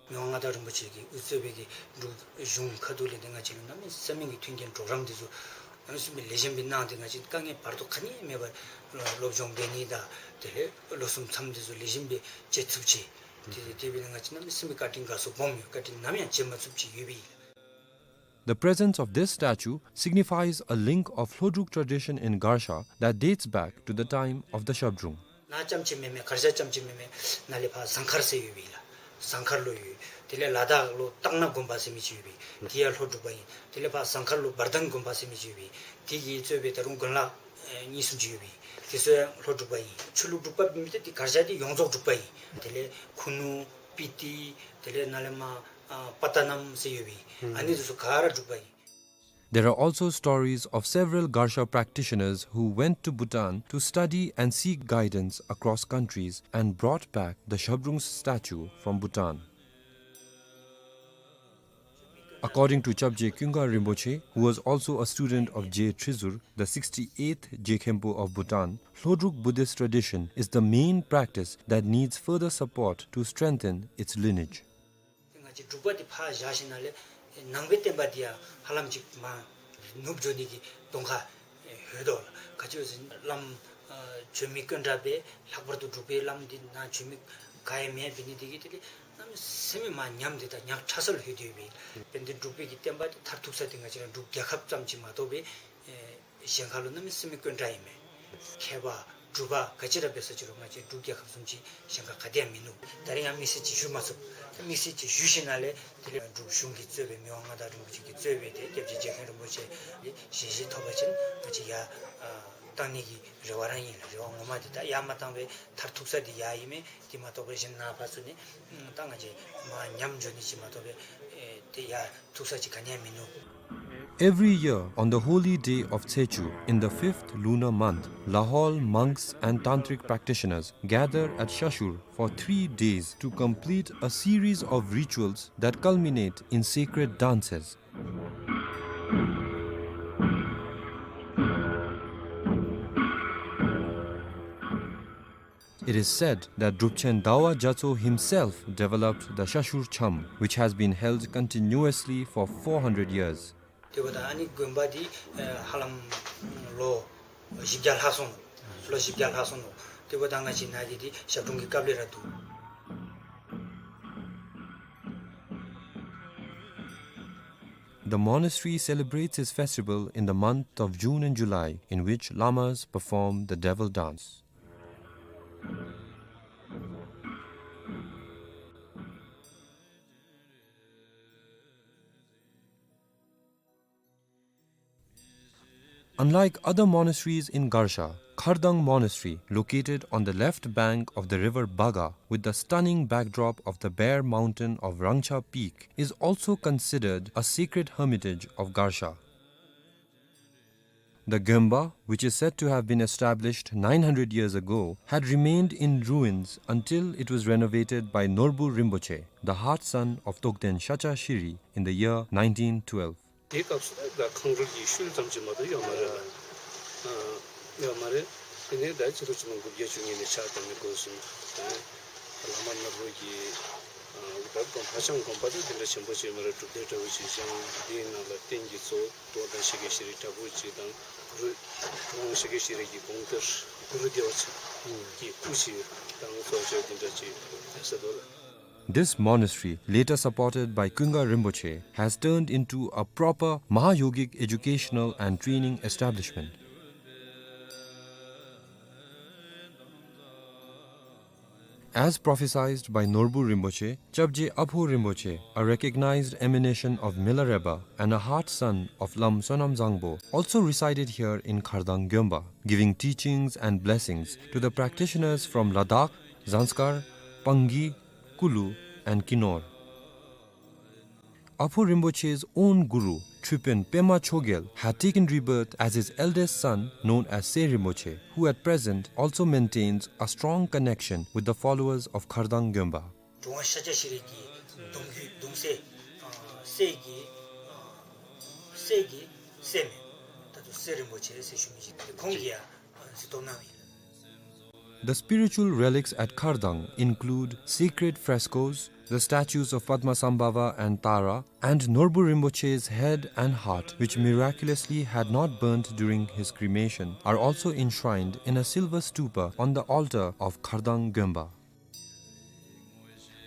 མི་དབང་མངའ་བདག་རིན་པོ་ཆེ་གིས་དབུ་གཙོས་པའི་གི་འབྲུག་གཞུང་ཁ་ཐུག་ལས་འདི་ང་བཅས་ལུ་གནམ་མེད་ས་མེད་ཀྱི་མཐུན་རྐྱེན་གྲོགས་རམ་འདི་ཚུ་གནམ་མེད་ས་མེད་ལེགས་ཤོམ་སྦེ་གནང་སྟེ་ང་བཅས་དཀའ་ངལ་བར་དོ་ག་ནི་མེད་པར་སློབ་སྦྱོང་འབད་ནི་དང་དེ་ལས་ལོ་གསུམ་མཚམས་འདི་ཚུ་ལེགས་ཤོམ་སྦེ་བཅད་ཚུགསཔ་ཅིག། དེ་དེ་སྦེ་ང་བཅས་གནམ་མེད་ས་མེད་བཀའ་དྲིན་དགའ་ཚོར་སྦོམ་ཡོད། བཀའ་དྲིན་ནམ་ཡང་བརྗེད་མ་ཚུགསཔ་ཅིག་ཡོད་པས། The presence of this statue signifies a link of Lhodruk tradition in Garsha that dates back to the time of the Zhabdrung. ནཱ་རྐྱངམ་ཅིག་མེན་མས། གར་ཞ་རྐྱངམ་ཅིག་མེན་མས། ནཱ་ལས་ཕར་ཟངས་མཁར་ཟེར་ཡོད་པས་ལགས། ཟངས་མཁར་ལུ་ཡོད། དེ་ལས་ལ་དྭགས་ལུ་སྟག་སྣ་དགོན་པ་ཟེར་མི་ཅིག་ཡོད་པས། དེ་ཡང་ལྷོ་འབྲུག་པ་ཨིན། དེ་ལས་ཕར་ཟངས་མཁར་ལུ་བར་ལྡན་དགོན་པ་ཟེར་མི་ཅིག་ཡོད་པས། དེ་གིས་གཙོས་པའི་ད་རུང་དགོན་ལག་ཨེ་གཉིས་གསུམ་ཅིག་ཡོད་པས། དེ་ཚུ་ཡང་ལྷོ་འབྲུག་པ་ཨིན། ཆོས་ལུགས་འབྲུག་པ་མེན་ཏེ་དེ་གར་ཞ་དེ་ཡོངས་རྫོགས་འབྲུག་པ་ཨིན། དེ་ལས་ཁུ་ནུ་སྤི་ཏི་དེ་ལས་ནཱ་ལས་མར་ཨ་པ་ཏ་ནམ་ཟེར་ཡོད་པས། ཨ་ནི་དེ་ཚུ་ག་ར་འབྲུག་པ་ཨིན། There are also stories of several Garsha practitioners who went to Bhutan to study and seek guidance across countries and brought back the Zhabdrung's statue from Bhutan. According to Chapje Kyunga Rinpoche, who was also a student of Je Trizur, the sixty-eighth Je Khenpo of Bhutan, Lhodruk Buddhist tradition is the main practice that needs further support to strengthen its lineage. ང་བཅས་འབྲུག་པ་འདི་ཕར་བཞག་ཞིནམ་ལས་ནང་པའི་བསྟན་པ་འདི་ཡང་ཧ་ལམ་ཅིག་མར་ནུབ་འགྱོ་ནི་གི་གདོང་ཁར་ཡོད་དོ་ལགས། ག་ཅི་ཟེར་བླམ་ཨ་བྱོན་མི་དཀོན་དྲགས་སྦེ་ལྷག་པར་དུ་འབྲུག་པའི་བླམ་འདི་ནཱ་བྱོན་མི་ག་ཡང་མེདཔ་འབད་ནི་འདི་གིས་དེ་ལས་གནམ་མེད་ས་མེད་མར་ཉམས་ཏེ་ད་ཉག་ཕྲ་ས་ལུ་ལྷོད་དེ་ཡོད་པས། དཔེར་ན་འབྲུག་པའི་གི་བསྟན་པ་འདི་མཐར་ཐུག་ས་འདི་ང་བཅས་ར་འབྲུག་རྒྱལ་ཁབ་ཙམ་ཅིག་མ་གཏོགས་པའི་ཨེ་གཞན་ཁ་ལུ་གནམ་མེད་ས་མེད་དཀོན་དྲགས་ཨིན་མས། མཁས་པ་འབྲུག་པ་ག་ཅི་ར་འབད་ས་ཅི་རུང་ང་བཅས་འབྲུག་རྒྱལ་ཁབ་བཟུམ་ཅིག་གཞན་ཁར་ག་ཏེ་ཡང་མིན་ནུག། ད་རིས་ཡང་དམིགས་བསལ་ཅིག་ཞུ་མ་ཚུགས། དམིགས་བསལ་ཅིག་ཞུ་ཞིནམ་ལས་དེ་ལས་འབྲུག་གཞུང་གིས་གཙོས་པའི་མི་དབང་མངའ་བདག་རིན་པོ་ཆེ་གིས་གཙོས་པའི་དེ་སྐྱབས་རྗེ་རྗེ་མཁན་རིན་པོ་ཆེ་ཞལ་བཞེས་ཐོབ་པ་ཅིན་ང་བཅས་ཡར་ཨ་བཏང་ནི་གི་རེ་བ་ར་ཨིན་ལགས། རེ་བ་ངོ་མ་འདི་ད་ཡར་མ་བཏང་པའི་མཐར་ཐུག་ས་འདི་ཡར་ཨིན་མས། དེ་མ་གཏོགས་པའི་གཞན་ནཱ་ཕར་ཚུར་ནི་ད་ང་བཅས་མར་ཉམས་འགྱོ་ནི་ཅིག་མ་གཏོགས་པའི་ཨེ་དེ་ཡར་ཐུག་ས་ཅིག་ག་ནི་ཡང་མིན་ནུག། Every year, on the holy day of Tsechu, in the fifth lunar month, Lahaul monks and tantric practitioners gather at Shashur for three days to complete a series of rituals that culminate in sacred dances. It is said that Drupchen Dawa Gyatso himself developed the Shashur Cham, which has been held continuously for four hundred years. དེ་འབདཝ་ད་ཨ་ནི་དགོན་པ་འདི་ཨེ་ཧ་ལམ་ལོ་བཞི་བརྒྱ་ལྷག་སོང་ནུག། ལོ་བཞི་བརྒྱ་ལྷག་སོང་ནུག། དེ་འབདཝ་ད་ང་བཅས་ནཱ་གི་འདི་ཞབས་དྲུང་གི་སྐབས་ལས་ར་འདུག། The monastery celebrates its festival in the month of June and July, in which lamas perform the devil dance. Unlike other monasteries in Garsha, Khardang Monastery, located on the left bank of the river Baga, with the stunning backdrop of the Bear Mountain of Rangcha Peak, is also considered a sacred hermitage of Garsha. The Gyomba, which is said to have been established nine hundred years ago, had remained in ruins until it was renovated by Norbu Rinpoche, the heart son of Tokden Shacha Shiri, in the year nineteen twelve. དེའི་སྐབས་སུ་ད་ཁང་རུལ་གྱི་ཤུལ་ཙམ་ཅིག་མ་གཏོགས་ཡོད་མ་རེད་ལགས། ཨ་ཡོད་མ་རེད། དེ་ནས་ད་ཕྱི་ལོ་ཆིག་སྟོང་དགུ་བརྒྱ་བཅུ་གཉིས་ནས་ཕྱག་བཏབ་ནས་འགོ་བཟུང་། དེ་ནས་བླ་མ་ནོར་བུ་གིས་ཨ་ད་དགོན་ཕ་ཤང་དགོན་པ་དེ་འདི་འདྲ་ཆེན་པོ་ཅིག་མ་རེད། སྒྲུབ་སྡེ་འདྲ་བོ་ཅིག་བཞེངས། དེའི་ནང་ལ་རྟེན་གྱི་གཙོ་བོ་རྟོགས་ལྡན་ཤཱཀྱ་ཤྲཱི་འདྲ་བོ་ཅིག་དང་གུ་རུ་ཁོང་ཤཱཀྱ་ཤྲཱི་གི་དགོངས་གཏེར་གུ་རུ་བདེ་བ་ཆེན་གྱི་སྐུ་ཅིག་དང་གཙོ་བོ་དེ་འདྲ་ཅིག་ཡོད་ཟེར་འདུག་ལགས། This monastery, later supported by Kunga Rinpoche, has turned into a proper Mahayogic educational and training establishment. As prophesied by Norbu Rinpoche, Chapje Apho Rinpoche, a recognized emanation of Milarepa and a heart son of Lam Sonam Zangpo, also resided here in Khardang Gyonpa, giving teachings and blessings to the practitioners from Ladakh, Zanskar, Pangi, Kulu, and Kinor. Apho Rinpoche's own guru, Tripin Pema Chogyal, had taken rebirth as his eldest son, known as Se Rinpoche, who at present also maintains a strong connection with the followers of Khardang Gyonpa. འབྲོང་ཤཱཀྱ་ཤྲཱི་གི་གདུང་བརྒྱུད་གདུང་སྲས་ཨ་སྲས་ཀྱི་ཨ་སྲས་ཀྱི་སྲས་མོ་ད་ལྟོ་སྲས་རིན་པོ་ཆེ་ཟེར་ཞུ་མི་ཅིག་ཁོང་གིས་ཡང་གཟིགས་རྟོག་གནང་ཡོད། The spiritual relics at Khardang include sacred frescoes, the statues of Padmasambhava and Tara, and Norbu Rinpoche's head and heart, which miraculously had not burnt during his cremation, are also enshrined in a silver stupa on the altar of Khardang Gyonpa.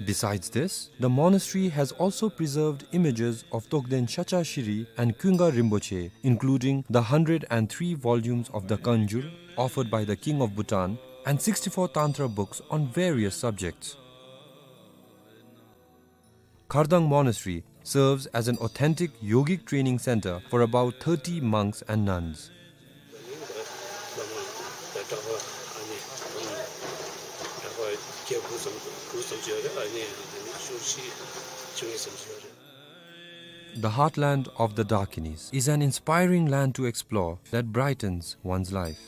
Besides this, the monastery has also preserved images of Tokden Shakya Shri and Kunga Rinpoche, including the hundred and three volumes of the Kanjur offered by the King of Bhutan and sixty-four Tantra books on various subjects. Khardang Monastery serves as an authentic yogic training center for about thirty monks and nuns. The heartland of the Dakinis is an inspiring land to explore that brightens one's life.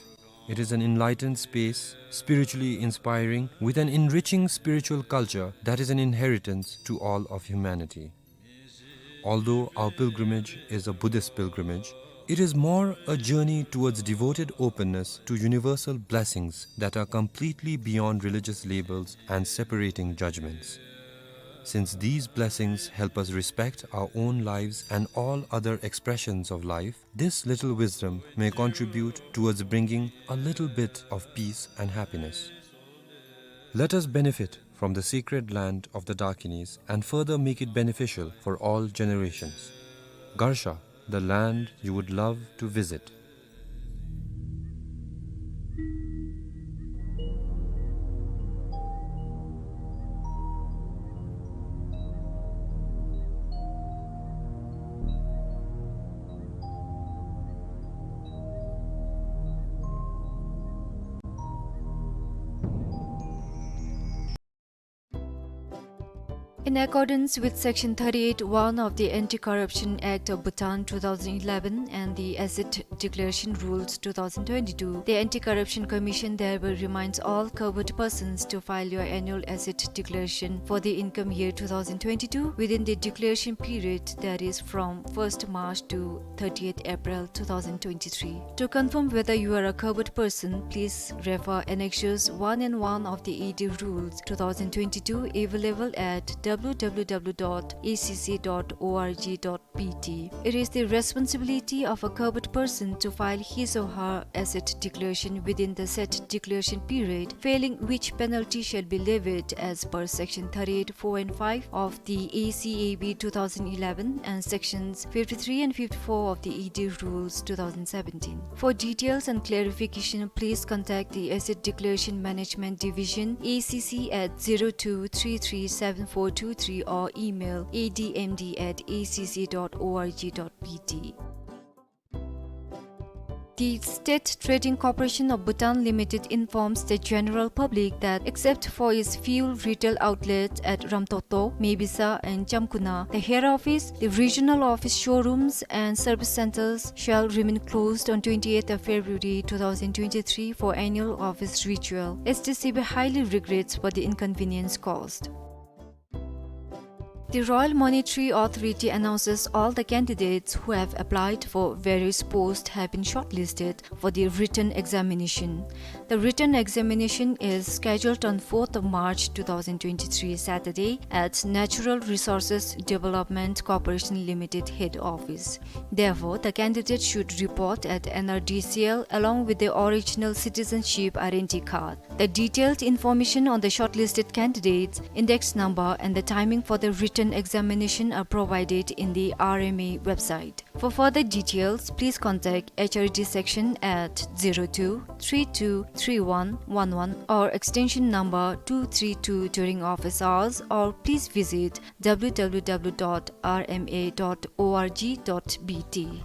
It is an enlightened space, spiritually inspiring, with an enriching spiritual culture that is an inheritance to all of humanity. Although our pilgrimage is a Buddhist pilgrimage, it is more a journey towards devoted openness to universal blessings that are completely beyond religious labels and separating judgments. Since these blessings help us respect our own lives and all other expressions of life, this little wisdom may contribute towards bringing a little bit of peace and happiness. Let us benefit from the sacred land of the Dakinis and further make it beneficial for all generations. Garsha, the land you would love to visit. In accordance with Section thirty-eight one of the Anti-Corruption Act of Bhutan two thousand eleven and the Asset Declaration Rules two thousand twenty-two, the Anti-Corruption Commission thereby reminds all covered persons to file your annual asset declaration for the income year two thousand twenty-two within the declaration period, that is from first March to thirtieth April two thousand twenty-three. To confirm whether you are a covered person, please refer Annexures one and one of the A D Rules two thousand twenty-two, available at W W W dot A C C dot O R G dot P T. It is the responsibility of a covered person to file his or her asset declaration within the set declaration period, failing which penalty shall be levied as per Section thirty-eight four and five of the A C A B two thousand eleven and Sections fifty-three and fifty-four of the A D Rules two thousand seventeen. For details and clarification, please contact the Asset Declaration Management Division, A C C at zero two three three seven four two three or email A D M D at A C C dot O R G dot P T. The State Trading Corporation of Bhutan Limited informs the general public that, except for its few retail outlets at Ramtokto, Mebisa, and Chamkuna, the head office, the regional office, showrooms, and service centers shall remain closed on twenty-eighth of February two thousand twenty-three for annual office ritual. S T C B highly regrets for the inconvenience caused. The Royal Monetary Authority announces all the candidates who have applied for various posts have been shortlisted for the written examination. The written examination is scheduled on fourth of March two thousand twenty-three, Saturday, at Natural Resources Development Corporation Limited head office. Therefore, the candidate should report at N R D C L along with the original citizenship identity card. The detailed information on the shortlisted candidates, index number, and the timing for the written examination are provided in the R M A website. For further details, please contact H R D section at zero two three two three one one one or extension number two three two during office hours, or please visit w w w dot r m a dot o r g dot b t.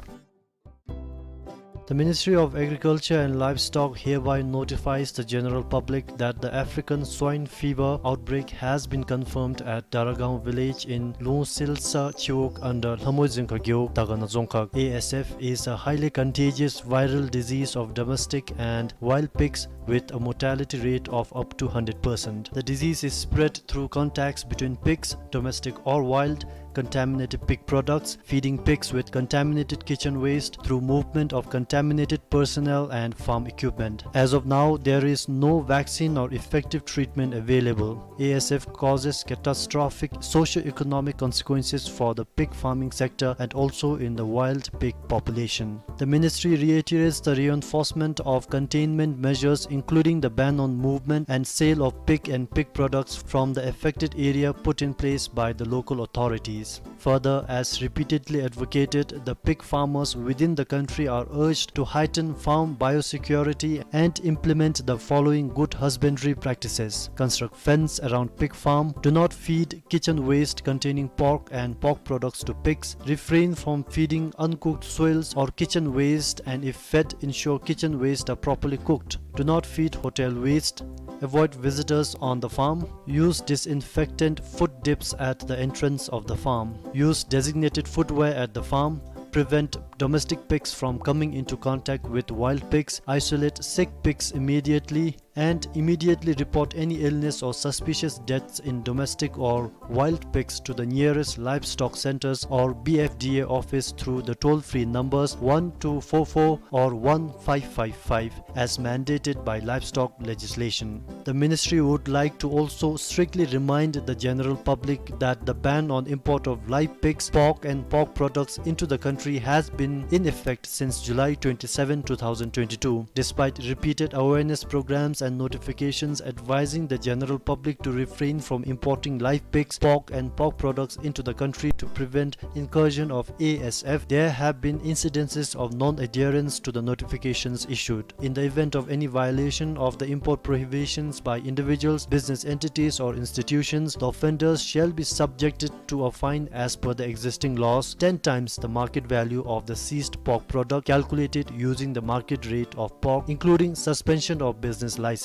The Ministry of Agriculture and Livestock hereby notifies the general public that the African swine fever outbreak has been confirmed at Daragaon village in Lungsilsa Chiwog under Lhamoi Dzongkhag Gewog, Dagana Dzongkhag. A S F is a highly contagious viral disease of domestic and wild pigs with a mortality rate of up to hundred percent. The disease is spread through contacts between pigs, domestic or wild, contaminated pig products, feeding pigs with contaminated kitchen waste through movement of contaminated personnel and farm equipment. As of now, there is no vaccine or effective treatment available. A S F causes catastrophic socio-economic consequences for the pig farming sector and also in the wild pig population. The ministry reiterates the reinforcement of containment measures, including the ban on movement and sale of pig and pig products from the affected area, put in place by the local authorities. Further, as repeatedly advocated, the pig farmers within the country are urged to heighten farm biosecurity and implement the following good husbandry practices: construct fence around pig farm, do not feed kitchen waste containing pork and pork products to pigs, refrain from feeding uncooked soils or kitchen waste, and if fed, ensure kitchen waste are properly cooked. Do not feed hotel waste. Avoid visitors on the farm. Use disinfectant foot dips at the entrance of the farm. Use designated footwear at the farm. Prevent domestic pigs from coming into contact with wild pigs. Isolate sick pigs immediately, and immediately report any illness or suspicious deaths in domestic or wild pigs to the nearest livestock centers or B F D A office through the toll-free numbers one two four four or one five five five, as mandated by livestock legislation. The ministry would like to also strictly remind the general public that the ban on import of live pigs, pork and pork products into the country has been in effect since July twenty-seven, two thousand twenty-two. Despite repeated awareness programs and notifications advising the general public to refrain from importing live pigs, pork and pork products into the country to prevent incursion of A S F, there have been incidences of non-adherence to the notifications issued. In the event of any violation of the import prohibitions by individuals, business entities or institutions, the offenders shall be subjected to a fine as per the existing laws, ten times the market value of the seized pork product, calculated using the market rate of pork, including suspension of business license.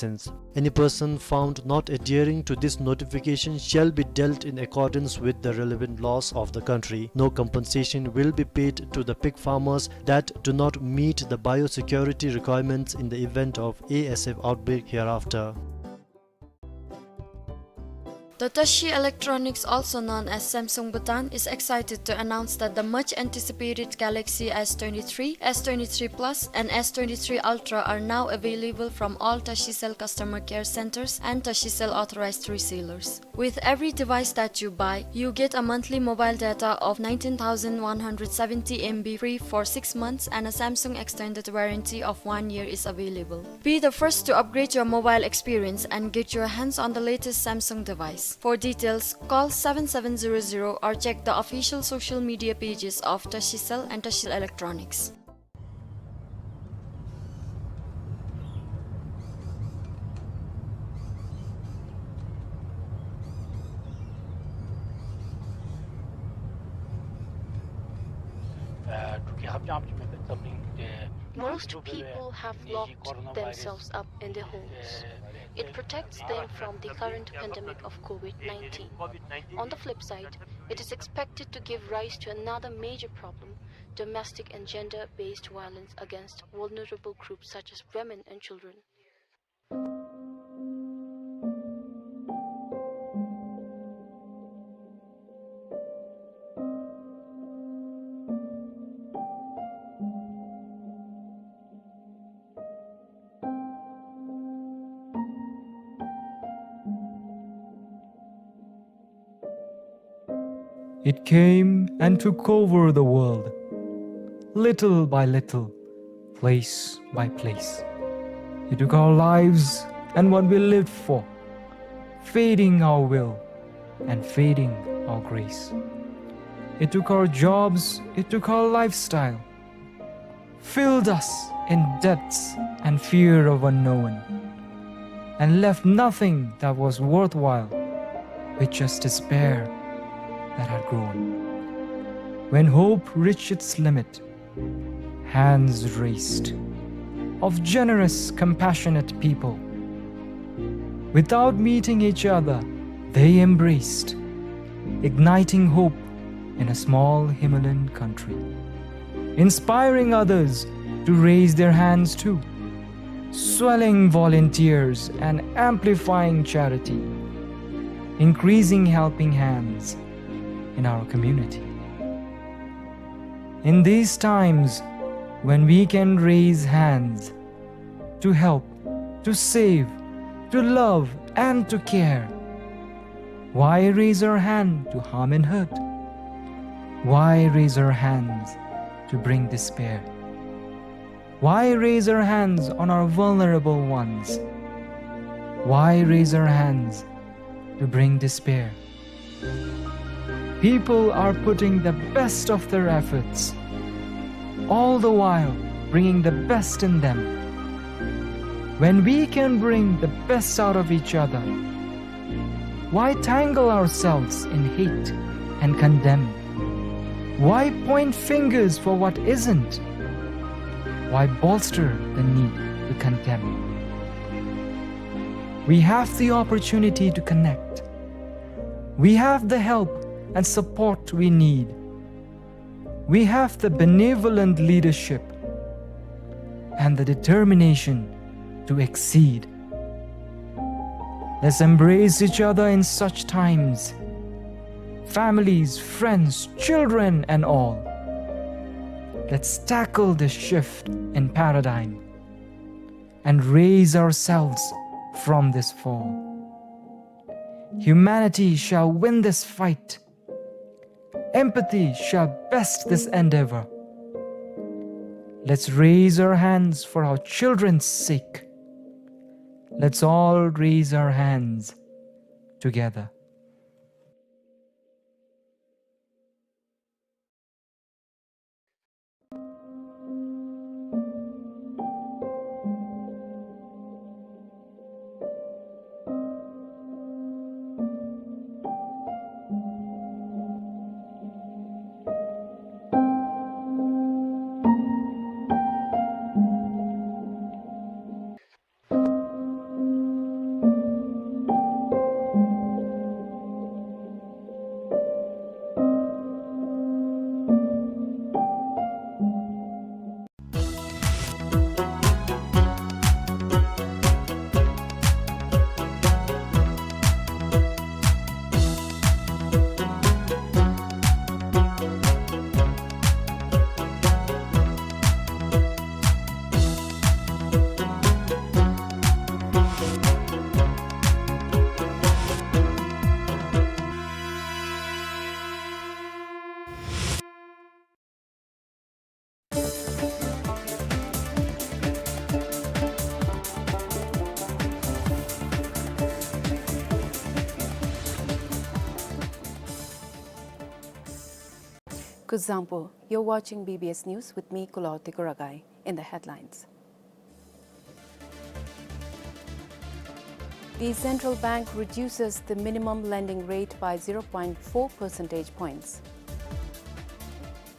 Any person found not adhering to this notification shall be dealt in accordance with the relevant laws of the country. No compensation will be paid to the pig farmers that do not meet the biosecurity requirements in the event of A S F outbreak hereafter. The Tashi Electronics, also known as Samsung Bhutan, is excited to announce that the much anticipated Galaxy S twenty-three, S twenty-three Plus, and S twenty-three Ultra are now available from all Tashicell customer care centers and Tashicell authorized resellers. With every device that you buy, you get a monthly mobile data of nineteen thousand one hundred seventy M B free for six months, and a Samsung extended warranty of one year is available. Be the first to upgrade your mobile experience and get your hands on the latest Samsung device. For details, call seven seven zero zero or check the official social media pages of Tashicell and Tashicell Electronics. Most people have locked themselves up in their homes. It protects them from the current pandemic of COVID nineteen. On the flip side, it is expected to give rise to another major problem: domestic and gender-based violence against vulnerable groups such as women and children. It came and took over the world, little by little, place by place. It took our lives and what we lived for, feeding our will and feeding our grace. It took our jobs, it took our lifestyle, filled us in debts and fear of unknown, and left nothing that was worthwhile, with just despair that had grown. When hope reached its limit, hands raised of generous, compassionate people. Without meeting each other, they embraced, igniting hope in a small Himalayan country, inspiring others to raise their hands too, swelling volunteers and amplifying charity, increasing helping hands in our community. In these times when we can raise hands to help, to save, to love, and to care, why raise our hand to harm and hurt? Why raise our hands to bring despair? Why raise our hands on our vulnerable ones? Why raise our hands to bring despair? People are putting the best of their efforts, all the while bringing the best in them. When we can bring the best out of each other, why tangle ourselves in hate and condemn? Why point fingers for what isn't? Why bolster the need to condemn? We have the opportunity to connect. We have the help and support we need. We have the benevolent leadership and the determination to exceed. Let's embrace each other in such times. Families, friends, children, and all. Let's tackle this shift in paradigm and raise ourselves from this fall. Humanity shall win this fight. Empathy shall best this endeavor. Let's raise our hands for our children's sake. Let's all raise our hands together. Kuzuzangpo, you're watching B B S News with me, Kulaw Tikuragai. In the headlines. The central bank reduces the minimum lending rate by zero point four percentage points.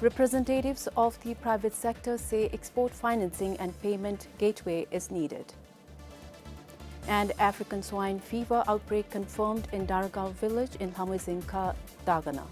Representatives of the private sector say export financing and payment gateway is needed. And African swine fever outbreak confirmed in Dargaon village in Lamizingka, Dagana.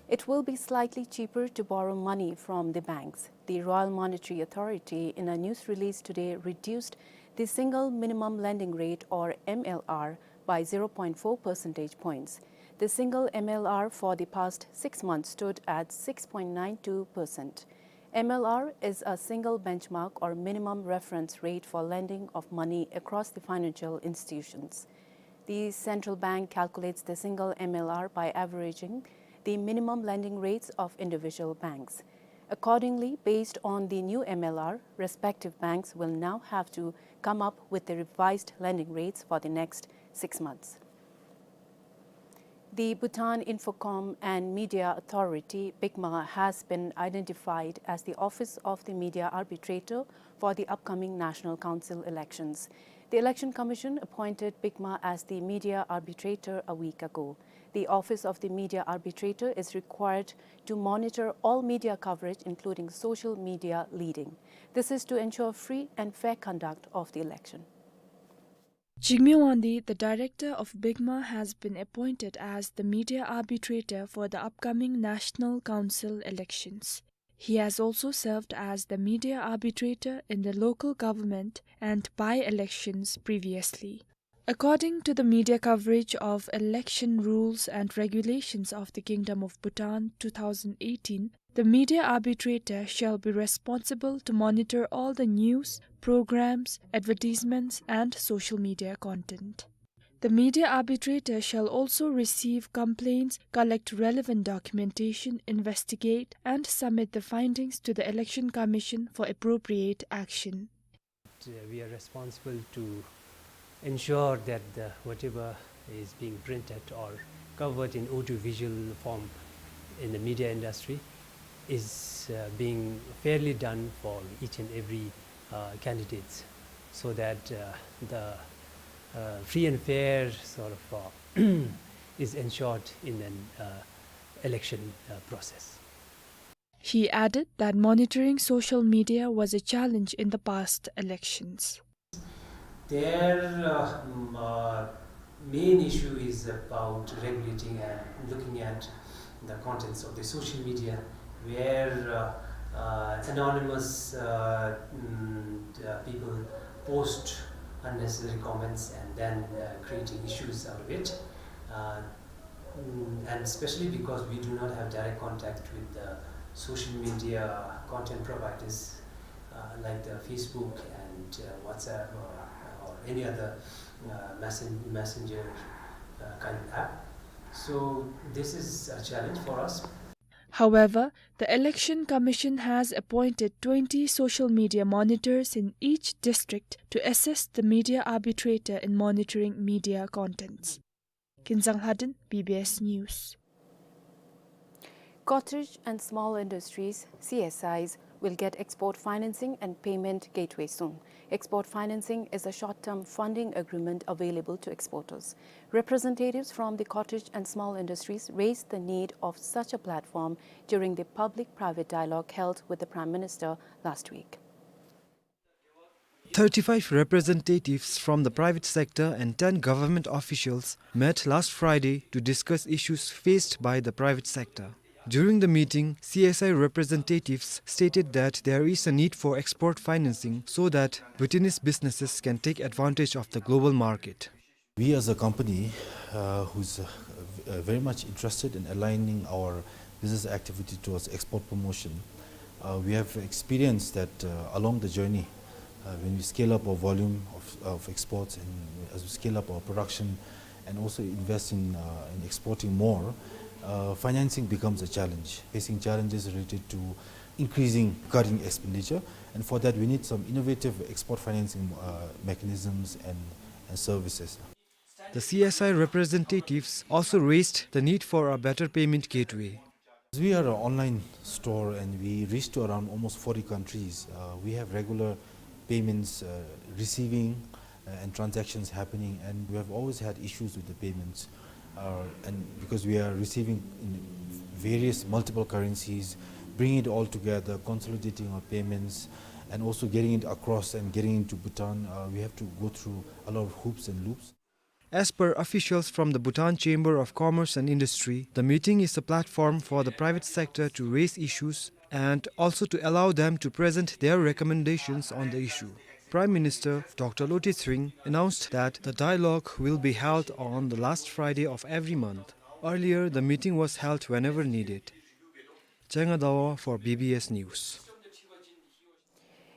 It will be slightly cheaper to borrow money from the banks. The Royal Monetary Authority, in a news release today, reduced the single minimum lending rate, or M L R, by zero point four percentage points. The single M L R for the past six months stood at six point nine two percent. M L R is a single benchmark or minimum reference rate for lending of money across the financial institutions. The central bank calculates the single M L R by averaging the minimum lending rates of individual banks. Accordingly, based on the new M L R, respective banks will now have to come up with the revised lending rates for the next six months. The Bhutan Infocom and Media Authority, BICMA, has been identified as the Office of the Media Arbitrator for the upcoming National Council elections. The Election Commission appointed BICMA as the media arbitrator a week ago. The Office of the Media Arbitrator is required to monitor all media coverage, including social media leading. This is to ensure free and fair conduct of the election. Jigme Wangdi, the director of BICMA, has been appointed as the media arbitrator for the upcoming National Council elections. He has also served as the media arbitrator in the local government and by-elections previously. According to the media coverage of election rules and regulations of the Kingdom of Bhutan two thousand eighteen, the media arbitrator shall be responsible to monitor all the news, programs, advertisements, and social media content. The media arbitrator shall also receive complaints, collect relevant documentation, investigate, and submit the findings to the Election Commission for appropriate action. Uh, we are responsible to ensure that the, whatever is being printed or covered in audiovisual form in the media industry is, uh, being fairly done for each and every, uh, candidates, so that, uh, the, uh, free and fair sort of, uh, is ensured in an, uh, election, uh, process. He added that monitoring social media was a challenge in the past elections. Their, uh, um, uh, main issue is about regulating and looking at the contents of the social media, where, uh, uh, anonymous, uh, mm, uh, people post unnecessary comments and then, uh, creating issues out of it. Uh, Mm, and especially because we do not have direct contact with the social media content providers, uh, like the Facebook and, uh, WhatsApp or, or any other, uh, messen-, messenger, uh, kind of app. So this is a challenge for us. However, the Election Commission has appointed twenty social media monitors in each district to assist the media arbitrator in monitoring media contents. Kinzang Lhaden, B B S News. Cottage and small industries, C S Is, will get export financing and payment gateway soon. Export financing is a short-term funding agreement available to exporters. Representatives from the cottage and small industries raised the need of such a platform during the public-private dialogue held with the Prime Minister last week. Thirty-five representatives from the private sector and ten government officials met last Friday to discuss issues faced by the private sector. During the meeting, C S I representatives stated that there is a need for export financing so that Bhutanese businesses can take advantage of the global market. We as a company, uh, who's, uh, v-, uh, very much interested in aligning our business activity towards export promotion, uh, we have experienced that, uh, along the journey, uh, when we scale up our volume of, of exports and as we scale up our production and also invest in, uh, in exporting more, uh, financing becomes a challenge, facing challenges related to increasing recurring expenditure, and for that we need some innovative export financing, uh, mechanisms and, and services. The C S I representatives also raised the need for a better payment gateway. As we are an online store and we reach to around almost forty countries, uh, we have regular payments, uh, receiving, uh, and transactions happening, and we have always had issues with the payments. Uh, and because we are receiving in various multiple currencies, bringing it all together, consolidating our payments, and also getting it across and getting into Bhutan, uh, we have to go through a lot of hoops and loops. As per officials from the Bhutan Chamber of Commerce and Industry, the meeting is a platform for the private sector to raise issues and also to allow them to present their recommendations on the issue. Prime Minister Doctor Lotay Tshering announced that the dialogue will be held on the last Friday of every month. Earlier, the meeting was held whenever needed. Changa Dawa for B B S News.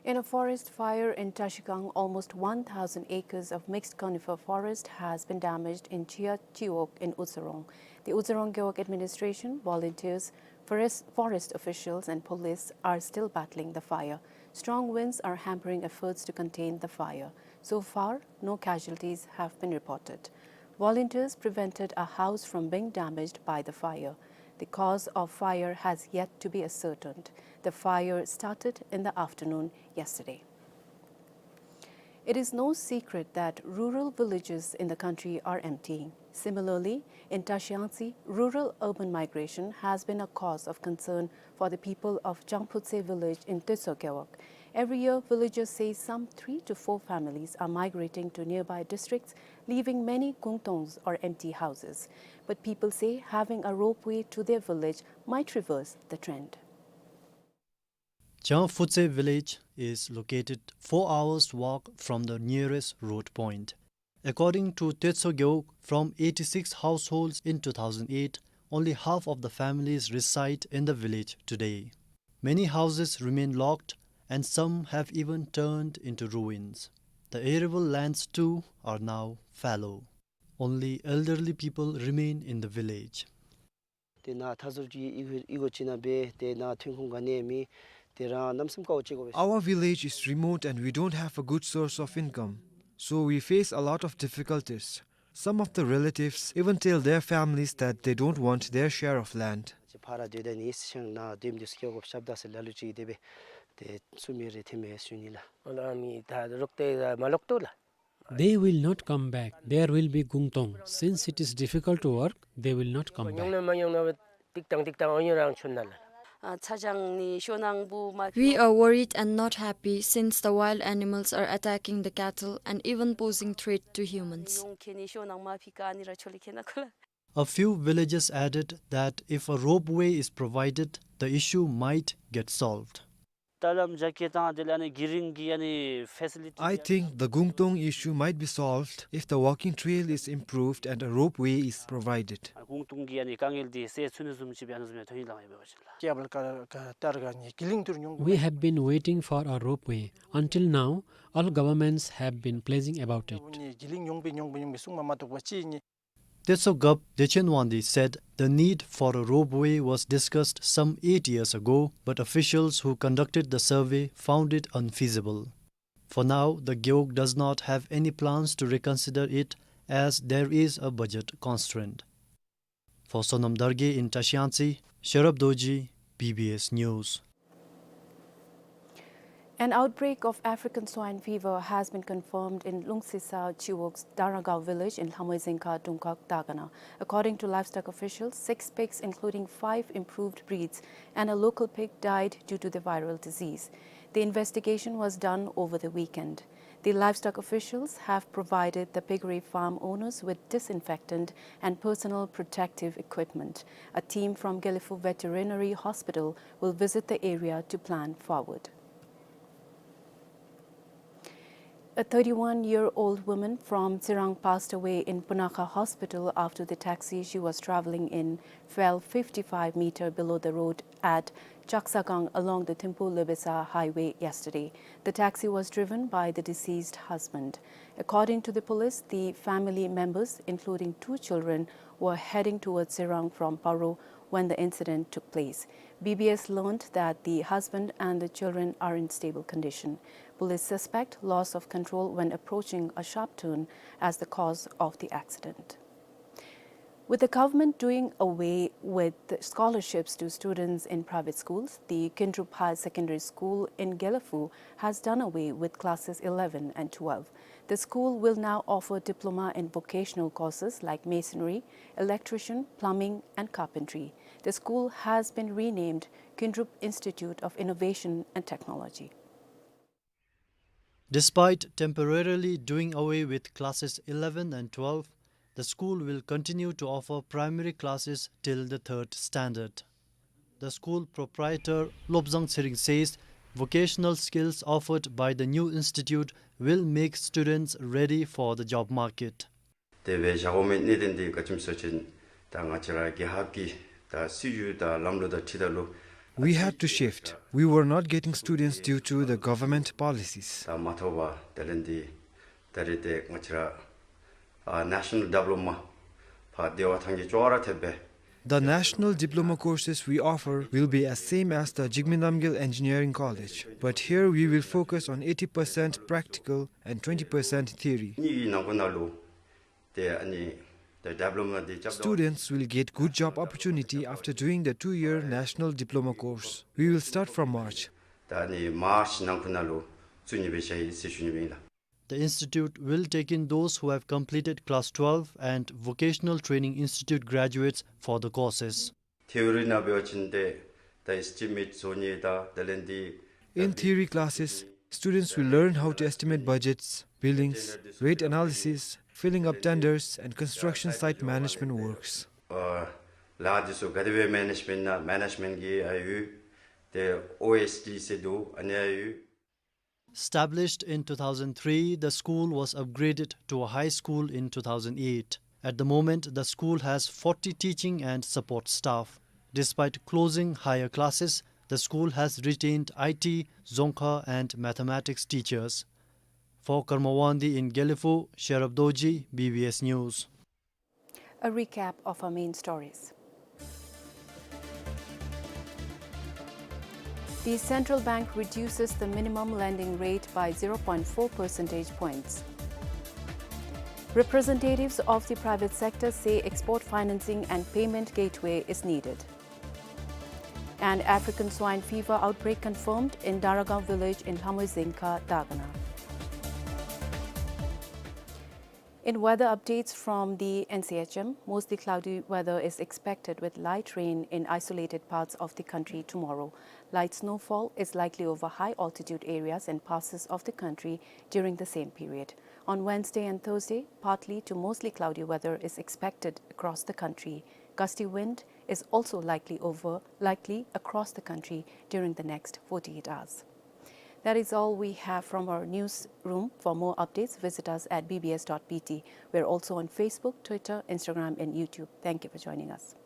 In a forest fire in Trashigang, almost one thousand acres of mixed conifer forest has been damaged in Chia Chiwog in Uzorong. The Uzorong Gewog administration, volunteers, forest, forest officials and police are still battling the fire. Strong winds are hampering efforts to contain the fire. So far, no casualties have been reported. Volunteers prevented a house from being damaged by the fire. The cause of fire has yet to be ascertained. The fire started in the afternoon yesterday. It is no secret that rural villages in the country are empty. Similarly, in Trashiyangtse, rural-urban migration has been a cause of concern for the people of Changphutse village in Tetso Gewog. Every year, villagers say some three to four families are migrating to nearby districts, leaving many gungtongs or empty houses. But people say having a ropeway to their village might reverse the trend. Changphutse village is located four hours' walk from the nearest road point. According to Tetso Gewog, from eighty-six households in two thousand eight, only half of the families reside in the village today. Many houses remain locked, and some have even turned into ruins. The arable lands too are now fallow. Only elderly people remain in the village. དེ་ནང་མཐའ་ཟུར་གྱི་ཨི་ཁུ་ཨི་ཁུ་ཅིག་ནང་སྦེ་དེ་ནང་ཐོན་ཁུངས་ག་ནི་ཡང་མེད། དེ་རང་གནམ་མེད་ས་མེད་དཀའཝ་སྤྱད་དགོ་པས། Our village is remote and we don't have a good source of income. So we face a lot of difficulties. Some of the relatives even tell their families that they don't want their share of land. ཕར་སྡོད་ད་ནི་ཤང་ནང་སྡོད་མི་འདི་སྐྱོ་དགོཔ་ཤབ་ད་ཟེར་ལ་ལུ་ཅིག་དེ་སྦེ་དེ་སུ་མི་རེ་ཐེ་མེད་ཞུ་ནི་ལགས། ཨ་ལ་མི་ད་རོགས་ཏེ་མ་ལོག་ཏོ་ལགས། They will not come back. There will be gungtong. Since it is difficult to work, they will not come back. ཉུང་ན་མ་ཉུང་ན་ཏིག་ཏང་ཏིག་ཏང་ཨོ་ཉོ་རང་ཆུན་ན་ལགས། ཨ་ཚ་གྱང་ནི་ཤོ་ནང་བུ་མ། We are worried and not happy since the wild animals are attacking the cattle and even posing threat to humans. ཡོང་ཁེ་ནི་ཤོ་ནང་མ་ཕི་ཀ་ནི་ར་ཆོ་ལི་ཁེ་ན་ཁོ་ལགས། A few villagers added that if a ropeway is provided, the issue might get solved. ད་ལམ་རྒྱ་སྐྱེད་དང་དེ་ལས་ཨ་ནི་དགེ་རིང་གི་ཨ་ནི་ཕེ་སི་ལི་ཊི། I think the gungtong issue might be solved if the walking trail is improved and a ropeway is provided. ཨ་གུང་ཏུང་གི་ཨ་ནི་དཀའ་ངལ་འདི་སེལ་ཚུགས་ནི་བཟུམ་ཅིག་སྦེ་ཨ་ནི་བཟུམ་ཡང་ཐོན་ཡི་ལགས་ཡོད་པ་ཅིན་ལགས། ཀྱ་བལ་ཀ་ཀ་ཏར་ག་ནི་གི་ལིང་ཐུར་ཉུང་གུ། We have been waiting for a ropeway. Until now, all governments have been pleasing about it. ནི་གི་ལིང་ཉུང་བི་ཉུང་བི་ཉུང་བི་གསུང་མ་མ་གཏོགས་པ་ཅི་ནི། Tetso Gap Dechen Wangdi said the need for a ropeway was discussed some eight years ago, but officials who conducted the survey found it unfeasible. For now, the Gewog does not have any plans to reconsider it as there is a budget constraint. For Sonam Dargay in Trashiyangtse, Sherab Dorji, B B S News. An outbreak of African swine fever has been confirmed in Lungsisa Chiwog's Daragaon village in Lhamoizengkha Dungkhag Dagana. According to livestock officials, six pigs, including five improved breeds and a local pig, died due to the viral disease. The investigation was done over the weekend. The livestock officials have provided the piggery farm owners with disinfectant and personal protective equipment. A team from Gelephu Veterinary Hospital will visit the area to plan forward. A thirty-one-year-old woman from Tsirang passed away in Punakha Hospital after the taxi she was traveling in fell fifty-five meter below the road at Chaksagang along the Thimphu-Lebesa highway yesterday. The taxi was driven by the deceased husband. According to the police, the family members, including two children, were heading towards Tsirang from Paro when the incident took place. B B S learned that the husband and the children are in stable condition. Police suspect loss of control when approaching a sharp turn as the cause of the accident. With the government doing away with scholarships to students in private schools, the Kindrup Higher Secondary School in Gelephu has done away with classes eleven and twelve. The school will now offer diploma in vocational courses like masonry, electrician, plumbing, and carpentry. The school has been renamed Kindrup Institute of Innovation and Technology. Despite temporarily doing away with classes eleven and twelve, the school will continue to offer primary classes till the third standard. The school proprietor Lobzang Tsering says vocational skills offered by the new institute will make students ready for the job market. དེ་སྦེ་བཞག་དགོ་མི་གནད་དོན་འདི་ག་ཅི་སྨོ་ཟེར་བ་ཅིན་ད་ང་བཅས་ར་རྒྱལ་ཁབ་ཀྱི་ད་སྲིད་བྱུས་དང་ལམ་ལུགས་དང་འཁྲིལ་ད་ལུ་ We had to shift. We were not getting students due to the government policies. ད་མ་ཐོབ་པར་དེ་ལས་འདི་ད་རེས་དེ་ང་བཅས་ར་ཨ་National Diploma ཕར་དེ་བ་ཐང་གི་ཅོག་ར་ཐེབས་པས། The national diploma courses we offer will be as same as the Jigme Namgyel Engineering College, but here we will focus on eighty percent practical and twenty percent theory. གཉིས་ཀྱི་ནང་ཁུལ་ནང་ལུ་དེ་ཨ་ནི་དེ་diploma འདི་རྐྱབ་ད། Students will get good job opportunity after doing the two-year national diploma course. We will start from March. ད་ཨ་ནི་March ནང་ཁུལ་ནང་ལུ་བཙུགས་ནི་སྦེ་བཞག་ཡི་ཟེར་ཞུ་ནི་སྦེ་ཨིན་ལགས། The institute will take in those who have completed class twelve and vocational training institute graduates for the courses. Theory ནང་འབད་བ་ཅིན་ཏེ་ད་estimate བཟོ་ནི་དང་དེ་ལས་འདི། In theory classes, students will learn how to estimate budgets, billings, rate analysis, filling up tenders, and construction site management works. ཨ་ལཱ་འདི་ཚུ་ག་དེ་སྦེ་management ཨིན་ན་management གི་ཨ་ཡོད། ཏེ་ཨོ་ཨེསི་ཌི་ཟེར་འདུག། ཨ་ནི་ཨ་ཡོད། Established in two thousand three, the school was upgraded to a high school in two thousand eight. At the moment, the school has forty teaching and support staff. Despite closing higher classes, the school has retained I T, Dzongkha, and mathematics teachers. For Karma Wangdi in Gelephu, Sherab Dorji, B B S News. A recap of our main stories. The central bank reduces the minimum lending rate by zero point four percentage points. Representatives of the private sector say export financing and payment gateway is needed. And African swine fever outbreak confirmed in Daragaon village in Lhamoy Dzengkha, Dagana. In weather updates from the N C H M, mostly cloudy weather is expected with light rain in isolated parts of the country tomorrow. Light snowfall is likely over high altitude areas and passes of the country during the same period. On Wednesday and Thursday, partly to mostly cloudy weather is expected across the country. Gusty wind is also likely over, likely across the country during the next forty-eight hours. That is all we have from our newsroom. For more updates, visit us at B B S dot B T. We're also on Facebook, Twitter, Instagram, and YouTube. Thank you for joining us.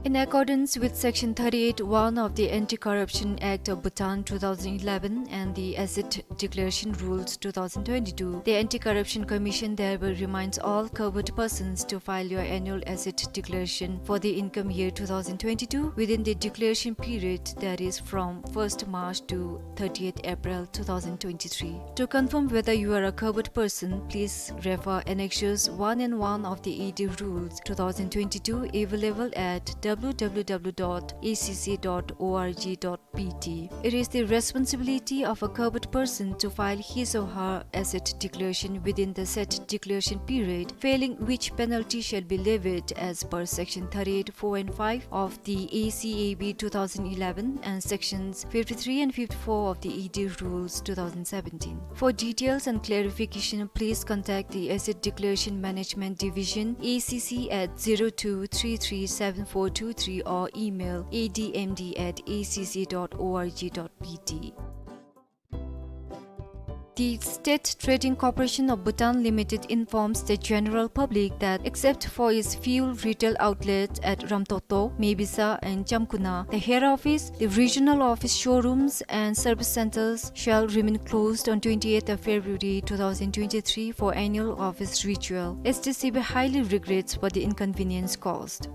In accordance with Section thirty-eight one of the Anti-Corruption Act of Bhutan two thousand eleven and the Asset Declaration Rules two thousand twenty-two, the Anti-Corruption Commission thereby reminds all covered persons to file your annual asset declaration for the income year two thousand twenty-two within the declaration period, that is from first March to thirtieth April two thousand twenty-three. To confirm whether you are a covered person, please refer Annexures one and one of the A D Rules two thousand twenty-two, available at W W W dot A C C dot O R G dot B T. It is the responsibility of a covered person to file his or her asset declaration within the set declaration period, failing which penalty shall be levied as per Section thirty-eight four and five of the A C A B two thousand eleven and Sections fifty-three and fifty-four of the A D Rules two thousand seventeen. For details and clarification, please contact the Asset Declaration Management Division, A C C at zero two three three seven four two three or email A D M D at A C C dot O R G dot B T. The State Trading Corporation of Bhutan Limited informs the general public that, except for its few retail outlets at Ramtoktok, Mebisa, and Chamkuna, the head office, the regional office, showrooms, and service centers shall remain closed on twenty-eighth of February two thousand twenty-three for annual office ritual. S T C B highly regrets for the inconvenience caused.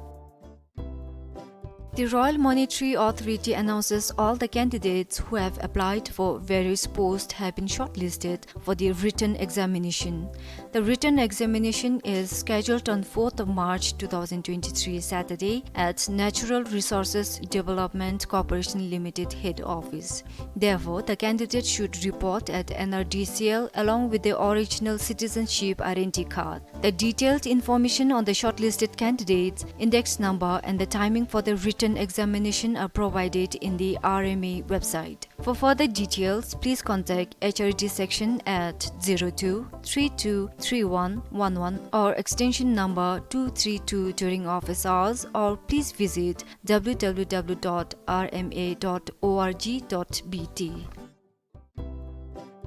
The Royal Monetary Authority announces all the candidates who have applied for various posts have been shortlisted for the written examination. The written examination is scheduled on fourth of March two thousand twenty-three, Saturday, at Natural Resources Development Corporation Limited head office. Therefore, the candidate should report at N R D C L along with the original citizenship identity card. The detailed information on the shortlisted candidates, index number, and the timing for the written examination are provided in the R M A website. For further details, please contact H R D section at zero two three two three one one one or extension number two three two during office hours, or please visit W W W dot R M A dot org dot B T.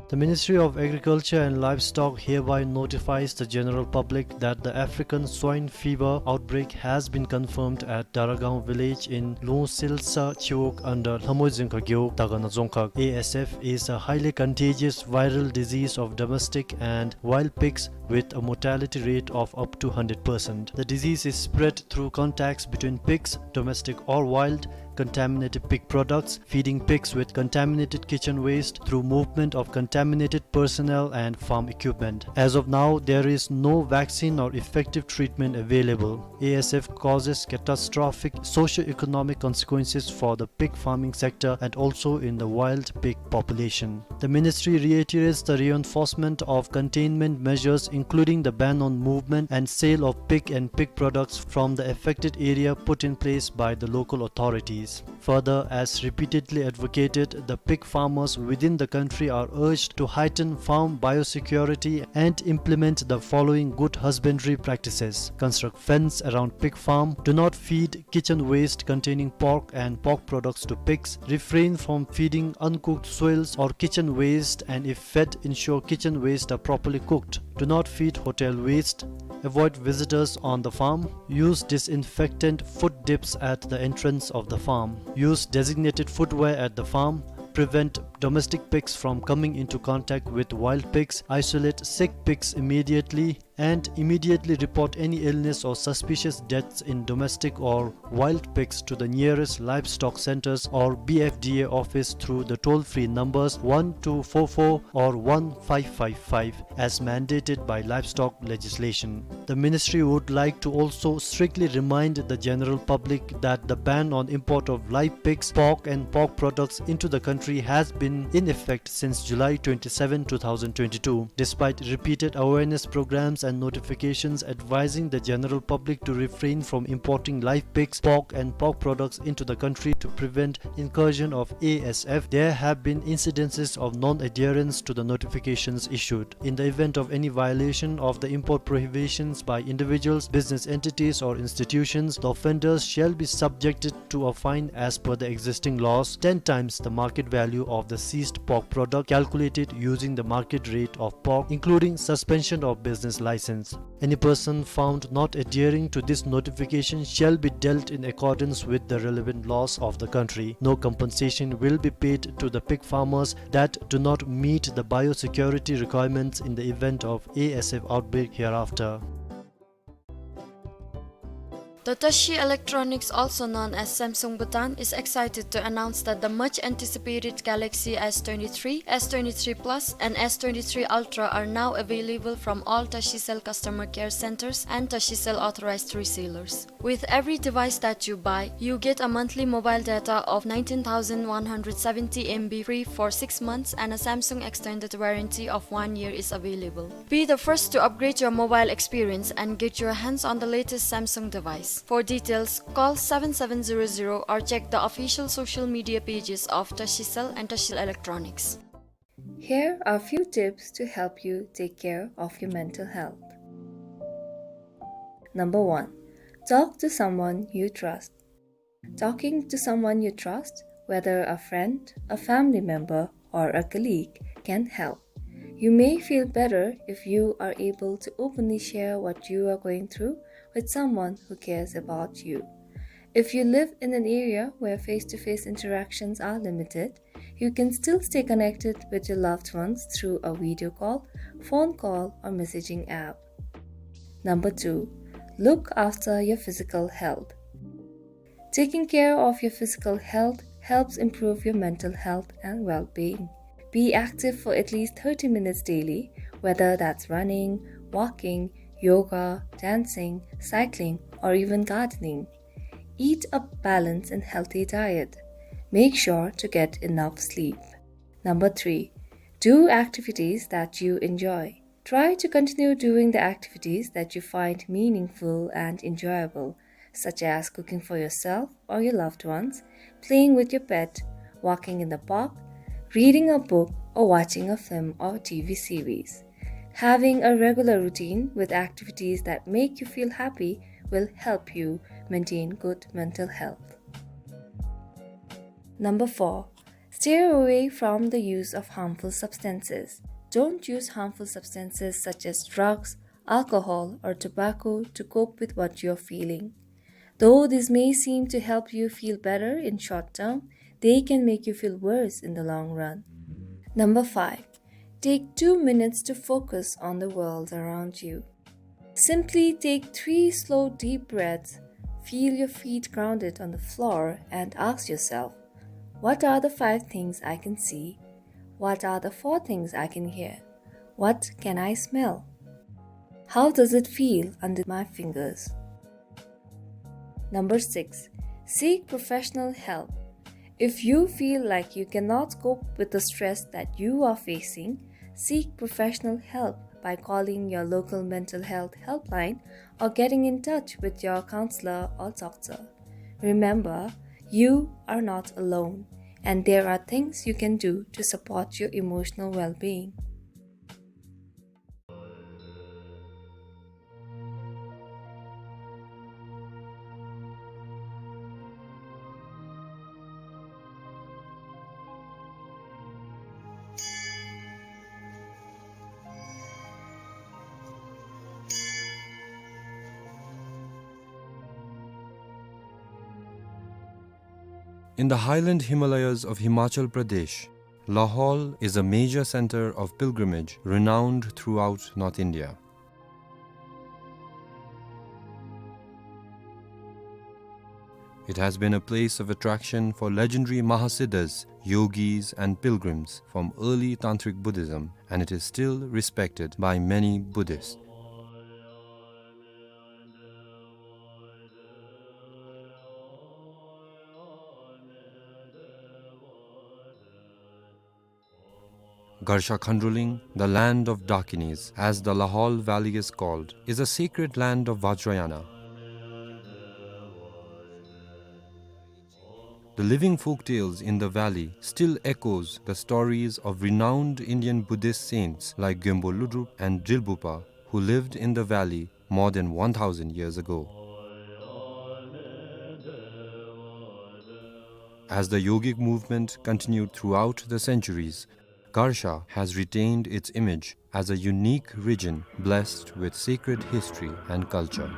The Ministry of Agriculture and Livestock hereby notifies the general public that the African swine fever outbreak has been confirmed at Daragaon village in Lungsilsa Chiwog under Lhamoy Dzongkhag Gewog, Dagana Dzongkhag. A S F is a highly contagious viral disease of domestic and wild pigs with a mortality rate of up to hundred percent. The disease is spread through contacts between pigs, domestic or wild, contaminated pig products, feeding pigs with contaminated kitchen waste through movement of contaminated personnel and farm equipment. As of now, there is no vaccine or effective treatment available. A S F causes catastrophic socio-economic consequences for the pig farming sector and also in the wild pig population. The ministry reiterates the reinforcement of containment measures, including the ban on movement and sale of pig and pig products from the affected area put in place by the local authorities. Further, as repeatedly advocated, the pig farmers within the country are urged to heighten farm biosecurity and implement the following good husbandry practices. Construct fence around pig farm. Do not feed kitchen waste containing pork and pork products to pigs. Refrain from feeding uncooked soils or kitchen waste, and if fed, ensure kitchen waste are properly cooked. Do not feed hotel waste. Avoid visitors on the farm. Use disinfectant foot dips at the entrance of the farm. Use designated footwear at the farm. Prevent domestic pigs from coming into contact with wild pigs. Isolate sick pigs immediately, and immediately report any illness or suspicious deaths in domestic or wild pigs to the nearest livestock centers or B F D A office through the toll-free numbers one two four four or one five five five, as mandated by livestock legislation. The ministry would like to also strictly remind the general public that the ban on import of live pigs, pork, and pork products into the country has been in effect since July twenty-seven, two thousand twenty-two. Despite repeated awareness programs and notifications advising the general public to refrain from importing live pigs, pork, and pork products into the country to prevent incursion of A S F, there have been incidences of non-adherence to the notifications issued. In the event of any violation of the import prohibitions by individuals, business entities, or institutions, the offenders shall be subjected to a fine as per the existing laws, ten times the market value of the seized pork product calculated using the market rate of pork, including suspension of business license. Any person found not adhering to this notification shall be dealt in accordance with the relevant laws of the country. No compensation will be paid to the pig farmers that do not meet the biosecurity requirements in the event of A S F outbreak hereafter. The Tashi Electronics, also known as Samsung Bhutan, is excited to announce that the much anticipated Galaxy S twenty-three, S twenty-three Plus, and S twenty-three Ultra are now available from all Tashicell customer care centers and Tashicell authorized resellers. With every device that you buy, you get a monthly mobile data of nineteen thousand one hundred seventy M B free for six months and a Samsung extended warranty of one year is available. Be the first to upgrade your mobile experience and get your hands on the latest Samsung device. For details, call seven seven zero zero or check the official social media pages of Tashicell and Tashicell Electronics. Here are few tips to help you take care of your mental health. Number one, talk to someone you trust. Talking to someone you trust, whether a friend, a family member, or a colleague, can help. You may feel better if you are able to openly share what you are going through with someone who cares about you. If you live in an area where face-to-face interactions are limited, you can still stay connected with your loved ones through a video call, phone call, or messaging app. Number two, look after your physical health. Taking care of your physical health helps improve your mental health and well-being. Be active for at least thirty minutes daily, whether that's running, walking, yoga, dancing, cycling, or even gardening. Eat a balanced and healthy diet. Make sure to get enough sleep. Number three, do activities that you enjoy. Try to continue doing the activities that you find meaningful and enjoyable, such as cooking for yourself or your loved ones, playing with your pet, walking in the park, reading a book, or watching a film or T V series. Having a regular routine with activities that make you feel happy will help you maintain good mental health. Number four, stay away from the use of harmful substances. Don't use harmful substances such as drugs, alcohol, or tobacco to cope with what you're feeling. Though this may seem to help you feel better in short term, they can make you feel worse in the long run. Number five, take two minutes to focus on the world around you. Simply take three slow, deep breaths, feel your feet grounded on the floor, and ask yourself, "What are the five things I can see? What are the four things I can hear? What can I smell? How does it feel under my fingers?" Number six, seek professional help. If you feel like you cannot cope with the stress that you are facing, seek professional help by calling your local mental health helpline or getting in touch with your counselor or doctor. Remember, you are not alone, and there are things you can do to support your emotional well-being. In the highland Himalayas of Himachal Pradesh, Lahaul is a major center of pilgrimage renowned throughout North India. It has been a place of attraction for legendary Mahasiddhas, yogis, and pilgrims from early Tantric Buddhism, and it is still respected by many Buddhists. Garsha Khandroling, the land of Dakinis, as the Lahaul Valley is called, is a sacred land of Vajrayana. The living folktales in the valley still echoes the stories of renowned Indian Buddhist saints like Gyönpo Lodrop and Drilbugpa, who lived in the valley more than one thousand years ago. As the yogic movement continued throughout the centuries, Garsha has retained its image as a unique region blessed with sacred history and culture.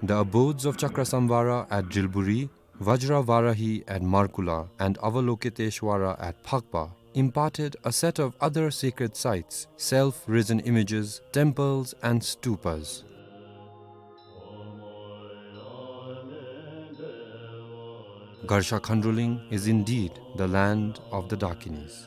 The abodes of Chakrasamvara at Drilburi, Vajra Varahi at Markula, and Avalokiteshvara at Phakpa imparted a set of other sacred sites, self-risen images, temples, and stupas. Garsha Khandroling is indeed the land of the Dakinis.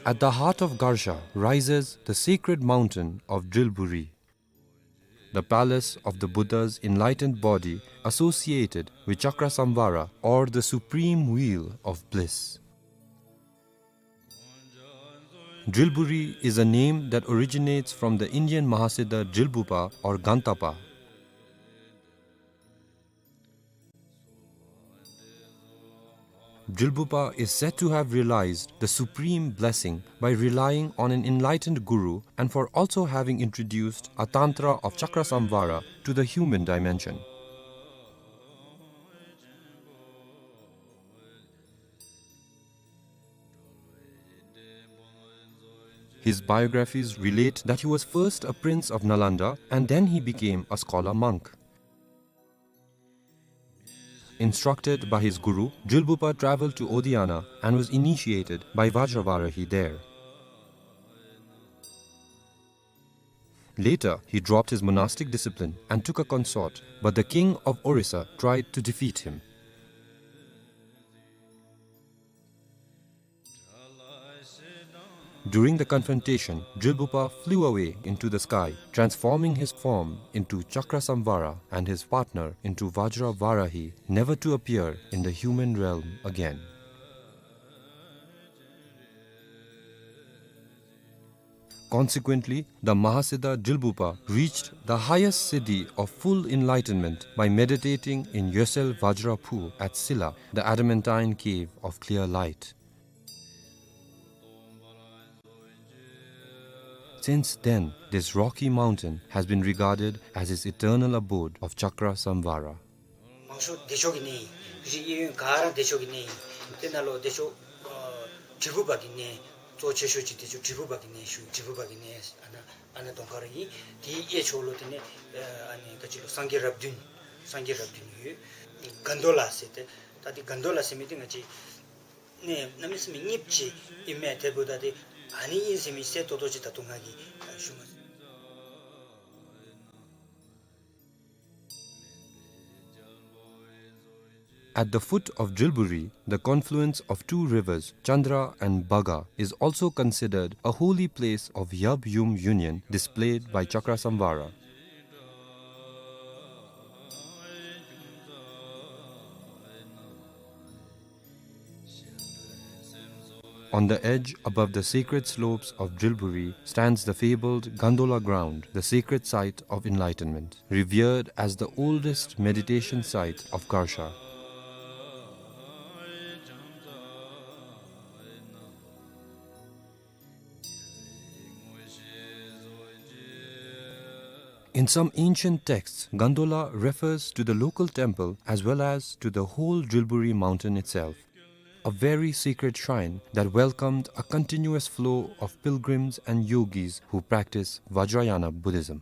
At the heart of Garsha rises the sacred mountain of Drilburi, the palace of the Buddha's enlightened body, associated with Chakrasamvara, or the supreme wheel of bliss. Drilburi is a name that originates from the Indian Mahasiddha Drilbupa or Gantapa. Drilbupa is said to have realized the supreme blessing by relying on an enlightened guru and for also having introduced a tantra of Chakrasamvara to the human dimension. His biographies relate that he was first a prince of Nalanda and then he became a scholar monk. Instructed by his guru, Drilbupa traveled to Odiyana and was initiated by Vajravarahi there. Later, he dropped his monastic discipline and took a consort, but the king of Orissa tried to defeat him. During the confrontation, Drilbupa flew away into the sky, transforming his form into Chakrasamvara and his partner into Vajravarahi, never to appear in the human realm again. Consequently, the Mahasiddha Drilbupa reached the highest siddhi of full enlightenment by meditating in Yosel Vajra Phu at Silla, the adamantine cave of clear light. Since then, this rocky mountain has been regarded as his eternal abode of Chakra Samvara. མང་ཤོས་བདེ་མཆོག་གི་གནས་ཨིན། རིགས་གཡས་གཡོན་ག་ར་བདེ་མཆོག་གི་གནས་ཨིན། དེ་ནང་ལུ་བདེ་མཆོག་ཨ་དྲིལ་བུ་པ་གི་གནས་གཙོ་ཆེ་ཤོས་ཅིག་བདེ་མཆོག་དྲིལ་བུ་པ་གི་གནས་ཞུ། དྲིལ་བུ་པ་གི་གནས་ཨ་ནཱ་ཨ་ནཱ་གདོང་ཁར་ཨིན། དེའི་གཡས་ཕྱོགས་ལུ་དེ་ནས་ཨ་ནི་ག་ཅི་ལོ་སངས་རྒྱས་རབས་བདུན། སངས་རྒྱས་རབས་བདུན་ཡོད། གན་དོ་ལ་ཟེར་ཏེ། ད་དེ་གན་དོ་ལ་ཟེར་མི་དེ་ང་བཅས་ནས་གནམ་མེད་ས་མེད་རྙིངམ་ཅིག་ཨིན་མས། དེ་འབདཝ་ད་དེ་ཨ་ནི་ཨིན་ཟེར་མི་གསལ་ཏོག་ཏོ་ཅིག་ད་ལྟོ་ང་གིས་ཞུ་མ་ཚུགས། At the foot of Drilburi, the confluence of two rivers, Chandra and Baga, is also considered a holy place of Yab Yum union displayed by Chakra Samvara. On the edge, above the sacred slopes of Drilburi, stands the fabled Gandola ground, the sacred site of enlightenment, revered as the oldest meditation site of Garsha. In some ancient texts, Gandola refers to the local temple as well as to the whole Drilburi mountain itself, a very sacred shrine that welcomed a continuous flow of pilgrims and yogis who practice Vajrayana Buddhism.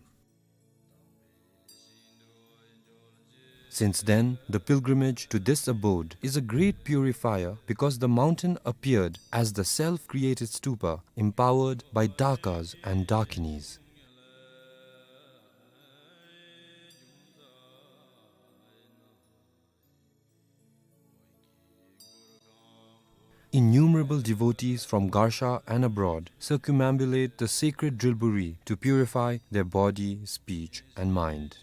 Since then, the pilgrimage to this abode is a great purifier because the mountain appeared as the self-created stupa empowered by Dakas and Dakinis. Innumerable devotees from Garsha and abroad circumambulate the sacred Drilburi to purify their body, speech, and mind.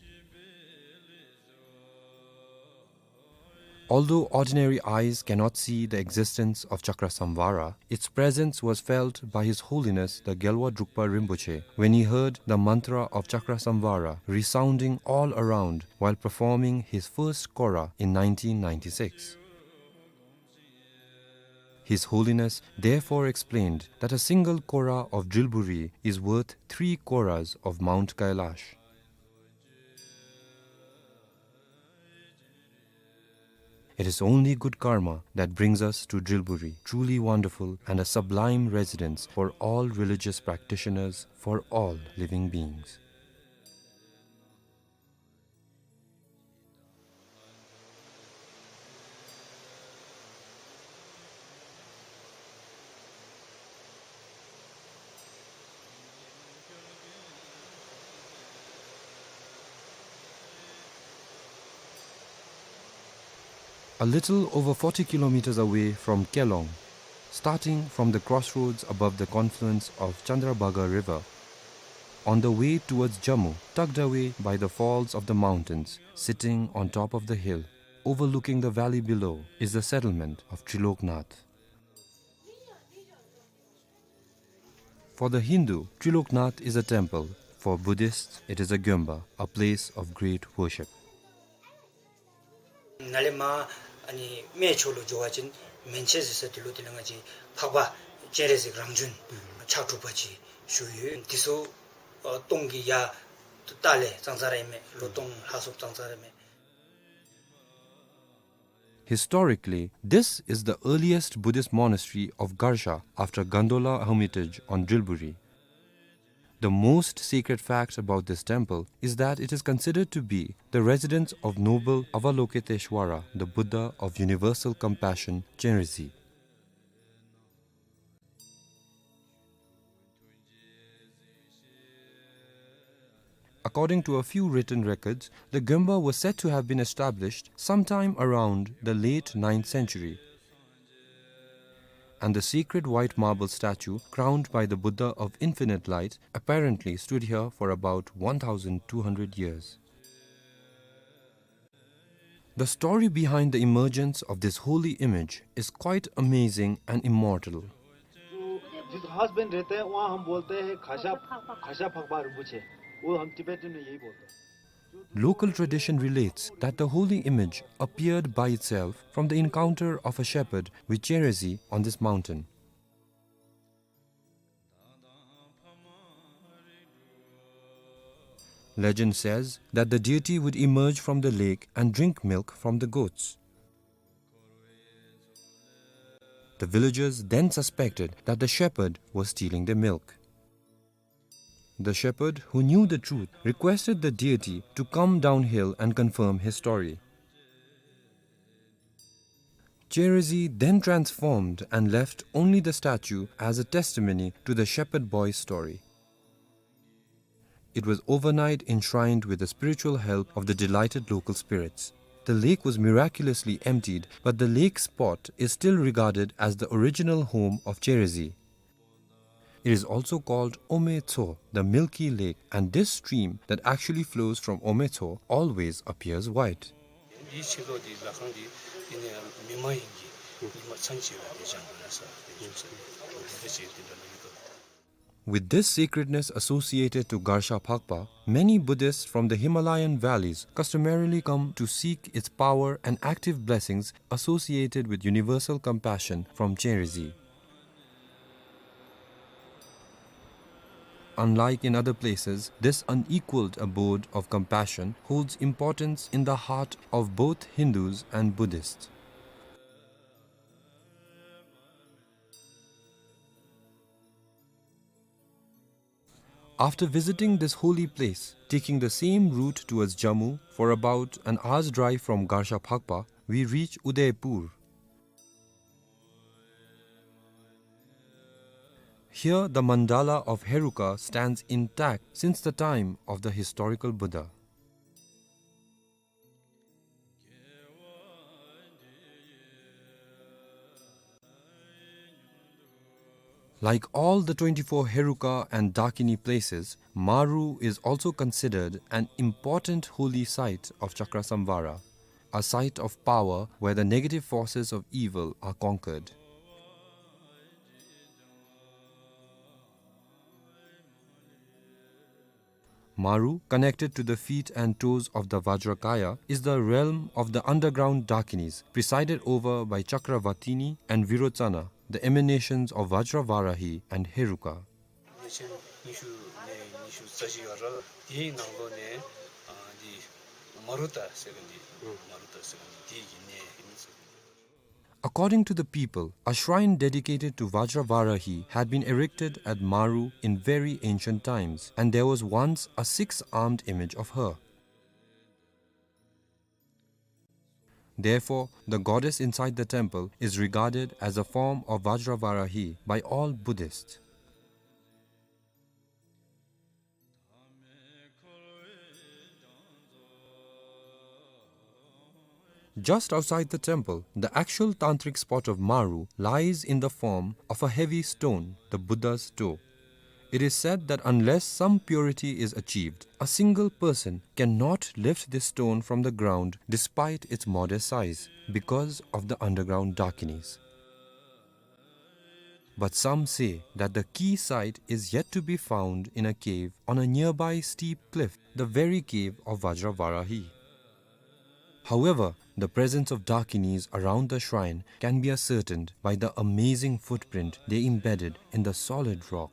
Although ordinary eyes cannot see the existence of Chakra Samvara, its presence was felt by His Holiness the Gyalwa Drukpa Rinpoche when he heard the mantra of Chakra Samvara resounding all around while performing his first Kora in nineteen ninety-six. His Holiness therefore explained that a single Kora of Drilburi is worth three Koras of Mount Kailash. It is only good karma that brings us to Drilburi, truly wonderful and a sublime residence for all religious practitioners, for all living beings. A little over forty kilometers away from Kelong, Starting from the crossroads above the confluence of Chandrabhaga River, on the way towards Jammu, tucked away by the falls of the mountains, sitting on top of the hill, overlooking the valley below, is the settlement of Triloknath. For the Hindu, Triloknath is a temple. For Buddhists, it is a gyomba, a place of great worship. ནཱ་ལས་མར་ཨ་ནི་སྨད་ཕྱོགས་ལུ་འགྱོ་བ་ཅིན་མན་ཆད་ཟེར་ས་དེ་ལུ་དེ་ལས་ང་བཅས་འཕགས་པ་སྤྱན་རས་གཟིགས་རང་བྱོན་ཕྱག་དྲུག་པ་ཅིག་བཞུགས་ཡོད། དེ་ཚུ་ཨ་སྟོང་གི་ཡ་ཏ་ལས་ཙང་ཙ་ར་ཨིན་མས། ལོ་སྟོང་ལྷག་སོངམ་ཙང་ཙ་ར་ཨིན་མས། Historically, this is the earliest Buddhist monastery of Garsha after Gandola Hermitage on Drilburi. The most sacred fact about this temple is that it is considered to be the residence of noble Avalokiteshvara, the Buddha of universal compassion, Chenrezig. According to a few written records, the gyomba was said to have been established sometime around the late ninth century, and the sacred white marble statue crowned by the Buddha of Infinite Light apparently stood here for about one thousand two hundred years. The story behind the emergence of this holy image is quite amazing and immortal. जो जिस घास बन रहते हैं, वहाँ हम बोलते हैं घासा, घासा फकबा रिंपोछे। वो हम तिब्बतन में यही बोलते हैं। Local tradition relates that the holy image appeared by itself from the encounter of a shepherd with Chenrezig on this mountain. Legend says that the deity would emerge from the lake and drink milk from the goats. The villagers then suspected that the shepherd was stealing their milk. The shepherd, who knew the truth, requested the deity to come downhill and confirm his story. Chenrezig then transformed and left only the statue as a testimony to the shepherd boy's story. It was overnight enshrined with the spiritual help of the delighted local spirits. The lake was miraculously emptied, but the lake spot is still regarded as the original home of Chenrezig. It is also called Ometso, the milky lake, and this stream that actually flows from Ometso always appears white. འདི་ཕྱི་ལོགས་འདི་ལྷ་ཁང་འདི་འདི་ནི་མི་མ་ཡིན་གྱི་ཉི་མ་མཚན་བྱེད་པ་འདི་བཞེངས་པ་རེད་ཟེར་འདི་བཞུགས་ས་འདི་འདི་འདྲ་བྱས་འདི་འདྲ་ལ་ཡོད་དོ། With this sacredness associated to Garsha Phakpa, many Buddhists from the Himalayan valleys customarily come to seek its power and active blessings associated with universal compassion from Chenrezig. Unlike in other places, this unequaled abode of compassion holds importance in the heart of both Hindus and Buddhists. After visiting this holy place, taking the same route towards Jammu for about an hour's drive from Garsha Phakpa, we reach Udaipur. Here, the mandala of Heruka stands intact since the time of the historical Buddha. Like all the twenty-four Heruka and Dakini places, Maru is also considered an important holy site of Chakrasamvara, a site of power where the negative forces of evil are conquered. Maru, connected to the feet and toes of the Vajrakaya, is the realm of the underground Dakinis, presided over by Chakravatini and Virochana, the emanations of Vajravarahi and Heruka. གནས་ཆེན་ཉི་ཤུ་ནས་ཉི་ཤུ་རྩ་བཞི་ཡོད་ར། དེའི་ནང་ལོགས་ནས་ཨ་འདི་མ་རུ་ཏ་ཟེར་མཁན་འདི་མ་རུ་ཏ་ཟེར་མཁན་འདི་དེའི་གི་གནས་ཨིན་ཟེར། According to the people, a shrine dedicated to Vajravarahi had been erected at Maru in very ancient times, and there was once a six-armed image of her. Therefore, the goddess inside the temple is regarded as a form of Vajravarahi by all Buddhists. Just outside the temple, the actual tantric spot of Maru lies in the form of a heavy stone, the Buddha's toe. It is said that unless some purity is achieved, a single person cannot lift this stone from the ground despite its modest size because of the underground Dakinis. But some say that the key site is yet to be found in a cave on a nearby steep cliff, the very cave of Vajravarahi. However, the presence of Dakinis around the shrine can be ascertained by the amazing footprint they embedded in the solid rock.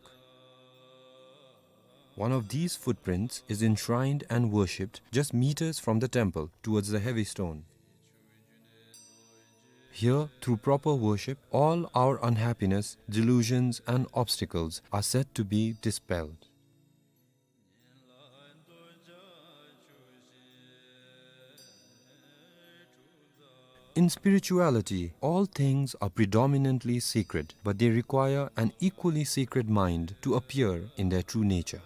One of these footprints is enshrined and worshipped just meters from the temple towards the heavy stone. Here, through proper worship, all our unhappiness, delusions, and obstacles are said to be dispelled. In spirituality, all things are predominantly sacred, but they require an equally sacred mind to appear in their true nature.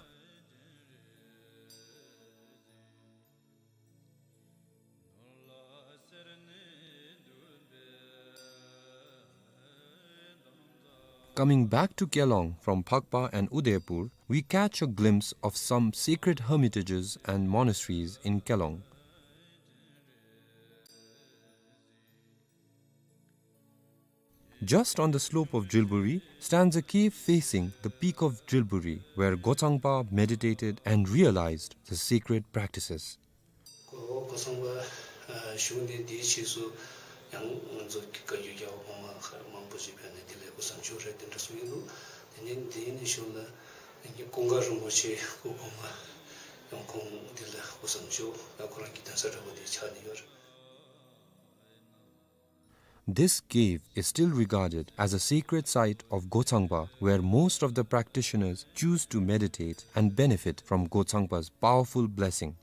Coming back to Kelong from Phakpa and Udaipur, we catch a glimpse of some sacred hermitages and monasteries in Kelong. Just on the slope of Drilburi stands a cave facing the peak of Drilburi, where Gochangpa meditated and realized the sacred practices. གོ་གོ་སོང་བ་ཨ་གཞུང་འདི་འདིའི་ཕྱིས་སུ་ཡང་ང་ཚོ་བཀའ་བརྒྱུད་རྒྱལ་བ་གོང་མ་མཁའ་མང་པོ་ཅིག་ཕེབས་ནས་འདི་ལས་སྐུ་མཚམས་འཇོག་རེད་དེ་འདྲ་གསུངས་ཡིན་འདུག་དེ་ནས་འདི་ནས་གཞུང་ལ་ཀུན་དགའ་རིན་པོ་ཆེ་སྐུ་གོང་མ་ཡང་ཁོང་འདི་ལ་སྐུ་མཚམས་འཇོག་ཡང་ཁོ་རང་གི་གདན་ས་འདྲ་པོ་འདི་ཆགས་ནས་ཡོད་རེད། This cave is still regarded as a sacred site of Gochangpa, where most of the practitioners choose to meditate and benefit from Gochangpa's powerful blessing.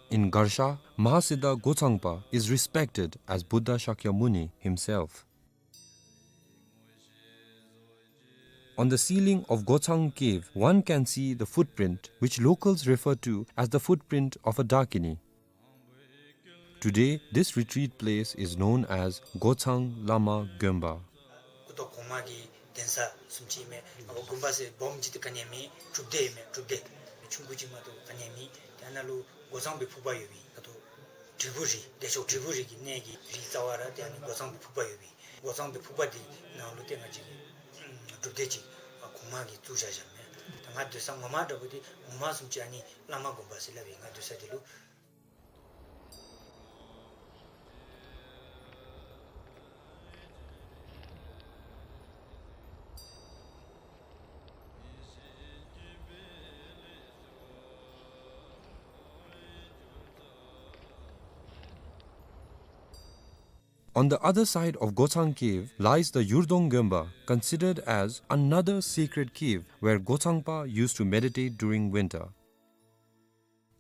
In Garsha, Mahasiddha Gochangpa is respected as Buddha Shakyamuni himself. On the ceiling of Gochang Cave, one can see the footprint, which locals refer to as the footprint of a Dakini. Today, this retreat place is known as Gochang Lama Gonpa. སྐུ་ཐོག་གོང་མ་གི་གདན་ས་བཟུམ་ཅིག་ཨིན་མས། ཨ་ནི་དགོན་པ་ཟེར་སྦོམ་ཅིག་དེ་ག་ནི་ཡང་མེད། སྒྲུབ་སྡེ་ཨིན་མས། སྒྲུབ་སྡེ་ཆུང་ཀུ་ཅིག་མ་གཏོགས་ག་ནི་ཡང་མེད། དེ་ནང་ལུ་སྒོ་མཚམས་པའི་ཕུག་པ་ཡོད་པའི་ད་ལྟོ་དྲིལ་བུ་རི་བདེ་མཆོག་དྲིལ་བུ་རི་གི་གནས་ཀྱི་རིའི་རྩ་བ་ར་དེ་ཨ་ནི་སྒོ་མཚམས་པའི་ཕུག་པ་ཡོད་པའི་སྒོ་མཚམས་པའི་ཕུག་པ་དེ་ནང་ལུ་ཏེ་ང་བཅས་ཀྱི་སྒྲུབ་སྡེ་ཅིག་གོང་མ་གིས་བཙུགས་བཞག་བཞགཔ་མས། ད་ང་སྡོད་ས་ངོ་མ་འདྲ་པོ་དེ་ངོ་མ་བཟུམ་ཅིག་ཨ་ནི་བླ་མ་དགོན་པ་ཟེར་སླབ་ཨིན། ང་སྡོད་ས་དེ་ལུ། On the other side of Gochang Cave lies the Yurdong Gonpa, considered as another sacred cave where Gochangpa used to meditate during winter.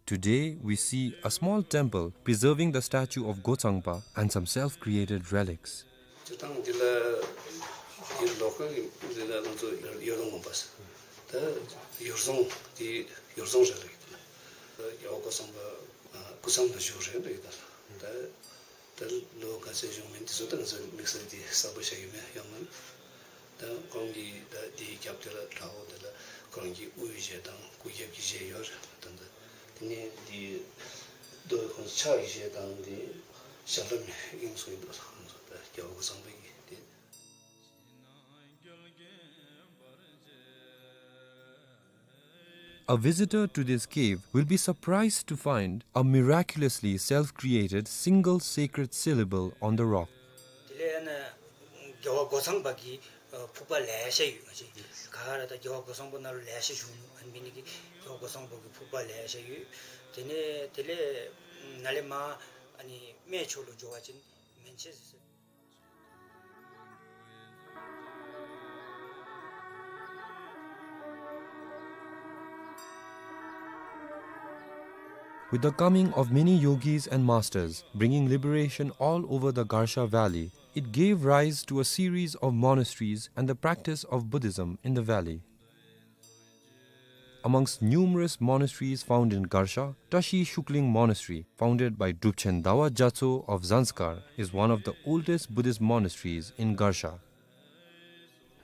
Today, we see a small temple preserving the statue of Gochangpa and some self-created relics. སྤྱིར་བཏང་འདི་ལ་འདི་ལོ་ཀལ་འདི་ལ་ང་ཚོ་ཡོར་རྫོང་དགོན་པ་ཟེར། ད་ཡོར་རྫོང་འདི་ཡོར་རྫོང་རེད་ལབ་ཀྱི་འདུག་རྒྱལ་བ་སྐུ་ཚངས་པ་སྐུ་མཚམས་ལ་བཞུགས་རེད་ལབ་ཀྱི་འདུག་ད་ད་ལོ་ག་ཚོད་བཞུགས་མིན་འདི་ཚོ་ད་ང་ཚོ་དམིགས་བསལ་འདི་གསལ་པོ་ཞུ་ཡི་མེད་ཡོད་མ་རེད། ད་ཁོང་གི་ད་འདིའི་རྒྱབ་དེ་ལ་བྲག་འོག་དེ་ལ་ཁོ་རང་གི་དབུའི་གཞས་དང་སྐུ་རྒྱབ་ཀྱི་གཞས་ཡོད་རེད། ད་ད་དེ་ནས་འདི་རྡོ་ཁོང་ཕྱག་གི་གཞས་དང་འདི་ཞལ་ལག་མི་དབྱིངས་སུ་ཡིན་འདུག་ཁོང་ཚོ་ད་རྒྱལ་བ་སྐུ་ཚངས་པ་གི་འདི། A visitor to this cave will be surprised to find a miraculously self-created single sacred syllable on the rock. དེ་ལས་ཨ་ནི་རྒྱལ་བ་སྐུ་ཚངས་པ་གི་ཕུག་པ་ལེ་ཤ་ཡོད། ང་བཅས་ག་ར་ད་རྒྱལ་བ་སྐུ་ཚངས་པ་ནང་ལུ་ལེ་ཤ་བཞུགས་ནུག་ཨ་ནི་འབད་ནི་གི་རྒྱལ་བ་སྐུ་ཚངས་པ་གི་ཕུག་པ་ལེ་ཤ་ཡོད། དེ་ནས་དེ་ལས་ནཱ་ལས་མར་ཨ་ནི་སྨད་ཕྱོགས་ལུ་འགྱོ་བ་ཅིན་མན་ཆད་ཟེར། With the coming of many yogis and masters bringing liberation all over the Garsha Valley, it gave rise to a series of monasteries and the practice of Buddhism in the valley. Amongst numerous monasteries found in Garsha, Tashi Shukling Monastery, founded by Drupchen Dawa Gyatso of Zanskar, is one of the oldest Buddhist monasteries in Garsha.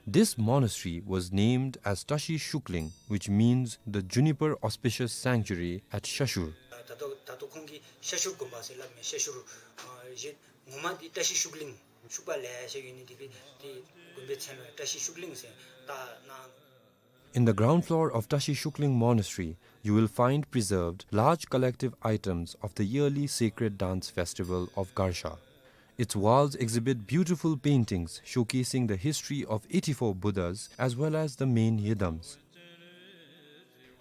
This monastery was named as Tashi Shukling, which means the juniper auspicious sanctuary at Shashur. ད་ལྟོ་ད་ལྟོ་ཁོང་གིས་ཤ་ཤུར་དགོན་པ་ཟེར་སླབ་མས། ཤ་ཤུར་ཨ་ཡེ་ངོ་མ་འདི་བཀྲ་ཤིས་ཤུགས་གླིང་ཤུག་པ་ལེ་ཤ་ཡོད་ནི་འདི་གིས་འདི་དགོན་པའི་མཚན་ལུ་བཀྲ་ཤིས་ཤུགས་གླིང་ཟེར་བཏགས་གནང་། In the ground floor of Tashi Shukling Monastery, you will find preserved large collective items of the yearly sacred dance festival of Garsha. Its walls exhibit beautiful paintings showcasing the history of eighty-four Buddhas as well as the main yidams.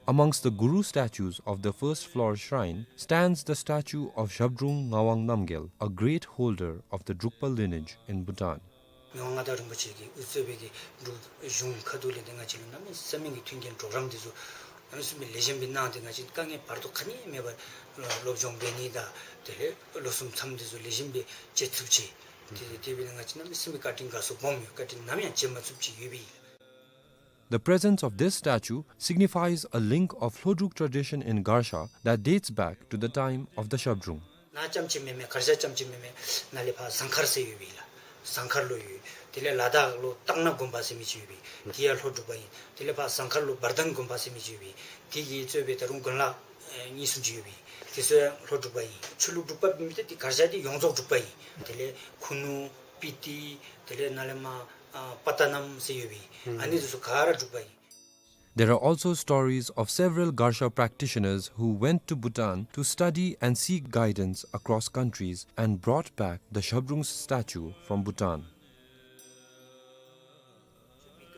Amongst the Guru statues of the first floor shrine stands the statue of Zhabdrung Ngawang Namgyel, a great holder of the Drukpa lineage in Bhutan. མི་དབང་མངའ་བདག་རིན་པོ་ཆེ་གིས་དབུ་གཙོས་པའི་གི་འབྲུག་གཞུང་ཁ་ཐུག་ལས་ཏེ་ང་བཅས་ལུ་གནམ་མེད་ས་མེད་ཀྱི་མཐུན་རྐྱེན་གྲོགས་རམ་འདི་ཚུ་གནམ་མེད་ས་མེད་ལེགས་ཤོམ་སྦེ་གནང་སྟེ་ང་བཅས་དཀའ་ངལ་བར་དོ་ག་ནི་མེད་པར་སློབ་སྦྱོང་འབད་ནི་དང་དེ་ལས་ལོ་གསུམ་མཚམས་འདི་ཚུ་ལེགས་ཤོམ་སྦེ་བཅད་ཚུགསཔ་ཅིག། དེ་དེ་སྦེ་ང་བཅས་གནམ་མེད་ས་མེད་བཀའ་དྲིན་དགའ་ཚོར་སྦོམ་ཡོད། བཀའ་དྲིན་ནམ་ཡང་བརྗེད་མ་ཚུགསཔ་ཅིག་ཡོད་པས། The presence of this statue signifies a link of Lhodruk tradition in Garsha that dates back to the time of the Zhabdrung. ནཱ་རྐྱངམ་ཅིག་མེན་མས། གར་ཞ་རྐྱངམ་ཅིག་མེན་མས། ནཱ་ལས་ཕར་ཟངས་མཁར་ཟེར་ཡོད་པས་ལགས། ཟངས་མཁར་ལུ་ཡོད། དེ་ལས་ལ་དྭགས་ལུ་སྟག་སྣ་དགོན་པ་ཟེར་མི་ཅིག་ཡོད་པས། དེ་ཡང་ལྷོ་འབྲུག་པ་ཨིན། དེ་ལས་ཕར་ཟངས་མཁར་ལུ་བར་དན་དགོན་པ་ཟེར་མི་ཅིག་ཡོད་པས། དེ་གིས་གཙོས་པའི་ད་རུང་དགོན་ལག་ཨེ་གཉིས་གསུམ་ཅིག་ཡོད་པས། དེ་ཚུ་ཡང་ལྷོ་འབྲུག་པ་ཨིན། ཆོས་ལུགས་འབྲུག་པ་མེན་ཏེ་དེ་གར་ཞ་དེ་ཡོངས་རྫོགས་འབྲུག་པ་ཨིན། དེ་ལས་ཁུ་ནུ་སྤི་ཏི་དེ་ལས་ནཱ་ལས་མར་ཨ་པ་ཏ་ནམ་ཟེར་ཡོད་པས། ཨ་ནི་དེ་ཚུ་ག་ར་འབྲུག་པ་ཨིན། There are also stories of several Garsha practitioners who went to Bhutan to study and seek guidance across countries and brought back the Zhabdrung's statue from Bhutan.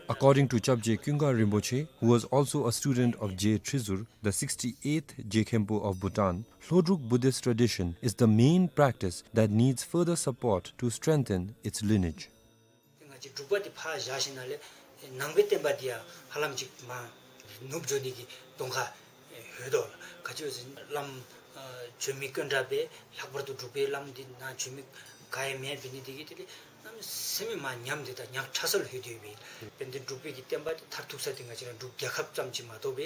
According to Chapje Kyunga Rinpoche, who was also a student of Je Trizur, the sixty-eighth Je Khenpo of Bhutan, Lhodruk Buddhist tradition is the main practice that needs further support to strengthen its lineage. ང་བཅས་འབྲུག་པ་འདི་ཕར་བཞག་ཞིནམ་ལས་ནང་པའི་བསྟན་པ་འདི་ཡང་ཧ་ལམ་ཅིག་མར་ནུབ་འགྱོ་ནི་གི་གདོང་ཁ་ཡོད་དོ་ལགས། ག་ཅི་ཟེར་བླམ་ཨ་བྱོན་མི་དཀོན་དྲགས་སྦེ་ལྷག་པར་དུ་འབྲུག་པའི་བླམ་འདི་ནཱ་བྱོན་མི་ག་ཡང་མེདཔ་འབད་ནི་འདི་གིས་དེ་ལས་གནམ་མེད་ས་མེད་མར་ཉམས་ཏེ་ད་ཉག་ཕྲ་ས་ལུ་ལྷོད་དེ་ཡོད་པས། དཔེར་ན་འབྲུག་པའི་གི་བསྟན་པ་འདི་མཐར་ཐུག་ས་འདི་ང་བཅས་ར་འབྲུག་རྒྱལ་ཁབ་ཙམ་ཅིག་མ་གཏོགས་པའི་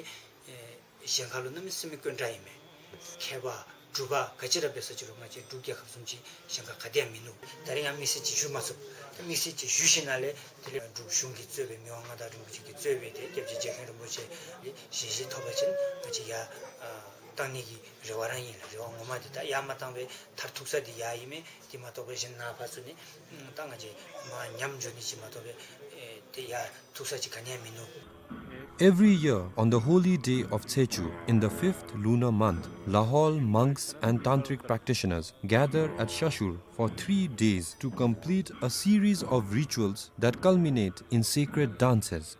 ཨེ་གཞན་ཁ་ལུ་གནམ་མེད་ས་མེད་དཀོན་དྲགས་ཨིན་མས། མཁས་པ་འབྲུག་པ་ག་ཅི་ར་འབད་ས་ཅིག་རུང་ང་བཅས་འབྲུག་རྒྱལ་ཁབ་བཟུམ་ཅིག་གཞན་ཁར་ག་ཏེ་ཡང་མིན་ནུག། ད་རིས་ཡང་དམིགས་བསལ་ཅིག་ཞུ་མ་ཚུགས། དམིགས་བསལ་ཅིག་ཞུ་ཞིནམ་ལས་དེ་ལས་འབྲུག་གཞུང་གིས་གཙོས་པའི་མི་དབང་མངའ་བདག་རིན་པོ་ཆེ་གིས་གཙོས་པའི་དེ་སྐྱབས་རྗེ་རྗེ་མཁན་རིན་པོ་ཆེ་གི་ཞལ་བཞེས་ཐོབ་པ་ཅིན་ང་བཅས་ཡར་ཨ་བཏང་ནི་གི་རེ་བ་ར་ཨིན་ལགས། རེ་བ་ངོ་མ་འདི་ད་ཡར་མ་བཏང་པའི་མཐར་ཐུག་ས་འདི་ཡར་ཨིན་མས། དེ་མ་གཏོགས་པའི་གཞན་ནཱ་ཕར་ཚུར་ནི་ད་ང་བཅས་མར་ཉམས་འགྱོ་ནི་ཅིག་མ་གཏོགས་པའི་ཨེ་དེ་ཡར་ཐུག་ས་ཅིག་ག་ནི་ཡང་མིན་ནུག། Every year, on the holy day of Tsechu, in the fifth lunar month, Lahaul monks and tantric practitioners gather at Shashur for three days to complete a series of rituals that culminate in sacred dances.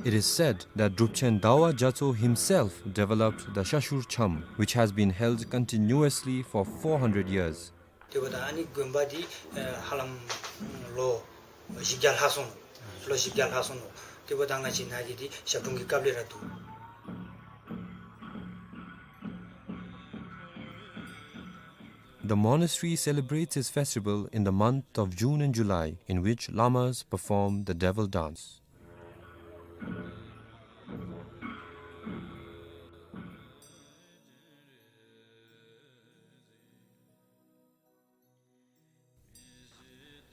It is said that Drupchen Dawa Gyatso himself developed the Shashur Cham, which has been held continuously for four hundred years. དེ་འབདཝ་ད་ཨ་ནི་དགོན་པ་འདི་ཨེ་ཧ་ལམ་ལོ་བཞི་བརྒྱ་ལྷག་སོང་ནུག། ལོ་བཞི་བརྒྱ་ལྷག་སོང་ནུག། དེ་འབདཝ་ད་ང་བཅས་ནཱ་གི་འདི་ཞབས་དྲུང་གི་སྐབས་ལས་ར་འདུག། The monastery celebrates its festival in the month of June and July, in which lamas perform the devil dance.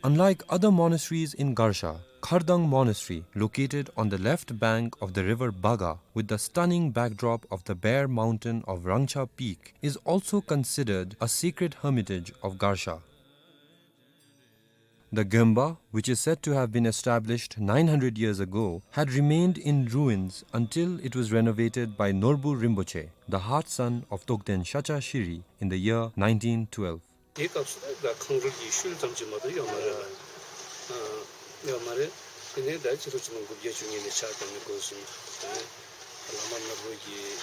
Unlike other monasteries in Garsha, Khardang Monastery, located on the left bank of the river Baga, with the stunning backdrop of the bare mountain of Rangcha Peak, is also considered a sacred hermitage of Garsha. The Gyönpa, which is said to have been established nine hundred years ago, had remained in ruins until it was renovated by Norbu Rinpoche, the heart son of Togden Shacha Shiri, in the year nineteen twelve. དེའི་སྐབས་སུ་ད་ཁང་རུལ་གྱི་ཤུལ་ཙམ་ཅིག་མ་གཏོགས་ཡོད་མ་རེད་ལགས། ཨ་ཡོད་མ་རེད། དེ་ནས་ད་ཕྱི་ལོ་ཆིག་སྟོང་དགུ་བརྒྱ་བཅུ་གཉིས་ནས་ཕྱག་བཏབ་ནས་འགོ་བཟུང་། དེ་ནས་བླ་མ་ནོར་བུ་གིས་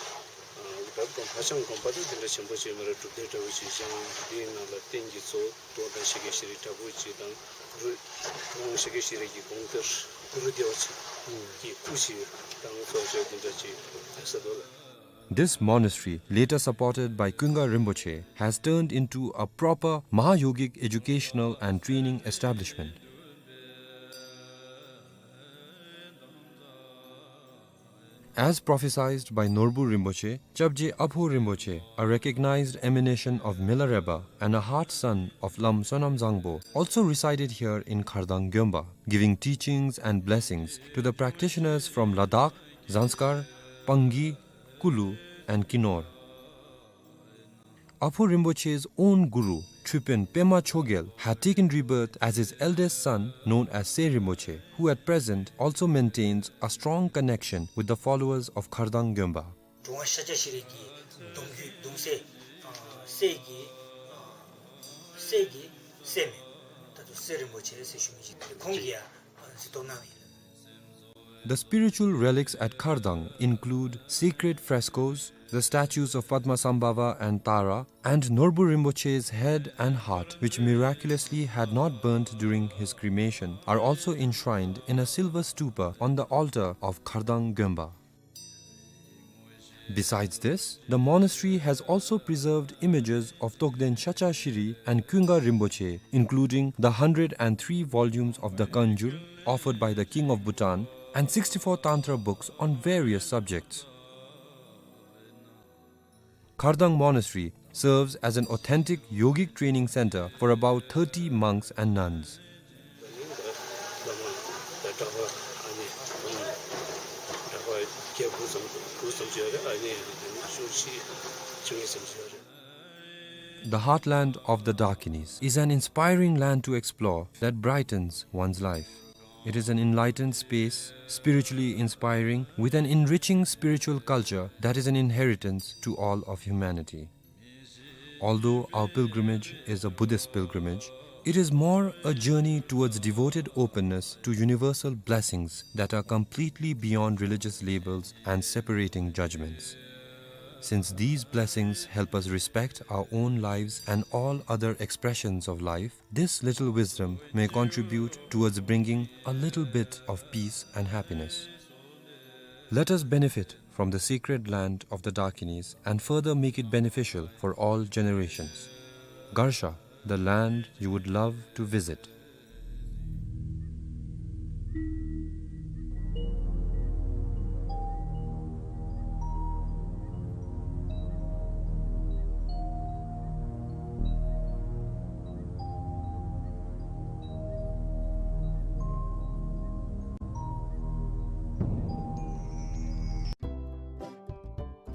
ཨ་ད་དགོན་ཧ་ཅང་དགོན་པ་དེ་འདི་འདྲ་ཆེན་པོ་ཅིག་ཡོད་མ་རེད། སྒྲུབ་སྡེ་འདྲ་བོ་ཅིག་བཞེངས། དེའི་ནང་ལ་རྟེན་གྱི་གཙོ་བོ་རྟོགས་ལྡན་ཤཱཀྱ་ཤྲཱི་དྲག་པོ་ཅིག་དང་གུ་རུ་རྟོགས་ལྡན་ཤཱཀྱ་ཤྲཱི་གི་དགོངས་གཏེར་གུ་རུ་བདེ་བ་ཅན་གྱི་སྐུ་ཅིག་དང་སོགས་ཅིག་དེ་འདྲ་ཅིག་ཡོད་ས་འདུག་ལགས། This monastery, later supported by Kunga Rinpoche, has turned into a proper Mahayogic educational and training establishment. As prophesied by Norbu Rinpoche, Chapje Apho Rinpoche, a recognized emanation of Milarepa and a heart son of Lam Sonam Zangpo, also resided here in Khardang Gyompa, giving teachings and blessings to the practitioners from Ladakh, Zanskar, Pangi, Kulu, and Kinor. Apho Rinpoche's own guru, Tripin Pema Chogyal, had taken rebirth as his eldest son, known as Se Rinpoche, who at present also maintains a strong connection with the followers of Khardang Gyompa. འབྲོང་བ་ཤཱཀྱ་ཤྲཱི་གི་གདུང་བརྒྱུད་གདུང་སྲས་ཨ་སྲས་ཀྱི་ཨ་སྲས་ཀྱི་སྲས་མོ་ད་ལྟོ་སེ་རིན་པོ་ཆེ་ཟེར་ཞུ་མི་ཅིག་ཁོང་གིས་ཡང་གཟིགས་རྟོག་གནང་ཡོད། The spiritual relics at Khardang include sacred frescoes, the statues of Padmasambhava and Tara, and Norbu Rinpoche's head and heart, which miraculously had not burnt during his cremation, are also enshrined in a silver stupa on the altar of Khardang Gyompa. Besides this, the monastery has also preserved images of Togden Shakya Shri and Kunga Rinpoche, including the hundred and three volumes of the Kanjur offered by the King of Bhutan and sixty-four Tantra books on various subjects. Khardang Monastery serves as an authentic yogic training center for about thirty monks and nuns. The heartland of the Dakinis is an inspiring land to explore that brightens one's life. It is an enlightened space, spiritually inspiring, with an enriching spiritual culture that is an inheritance to all of humanity. Although our pilgrimage is a Buddhist pilgrimage, it is more a journey towards devoted openness to universal blessings that are completely beyond religious labels and separating judgments. Since these blessings help us respect our own lives and all other expressions of life, this little wisdom may contribute towards bringing a little bit of peace and happiness. Let us benefit from the sacred land of the Dakinis and further make it beneficial for all generations. Garsha, the land you would love to visit.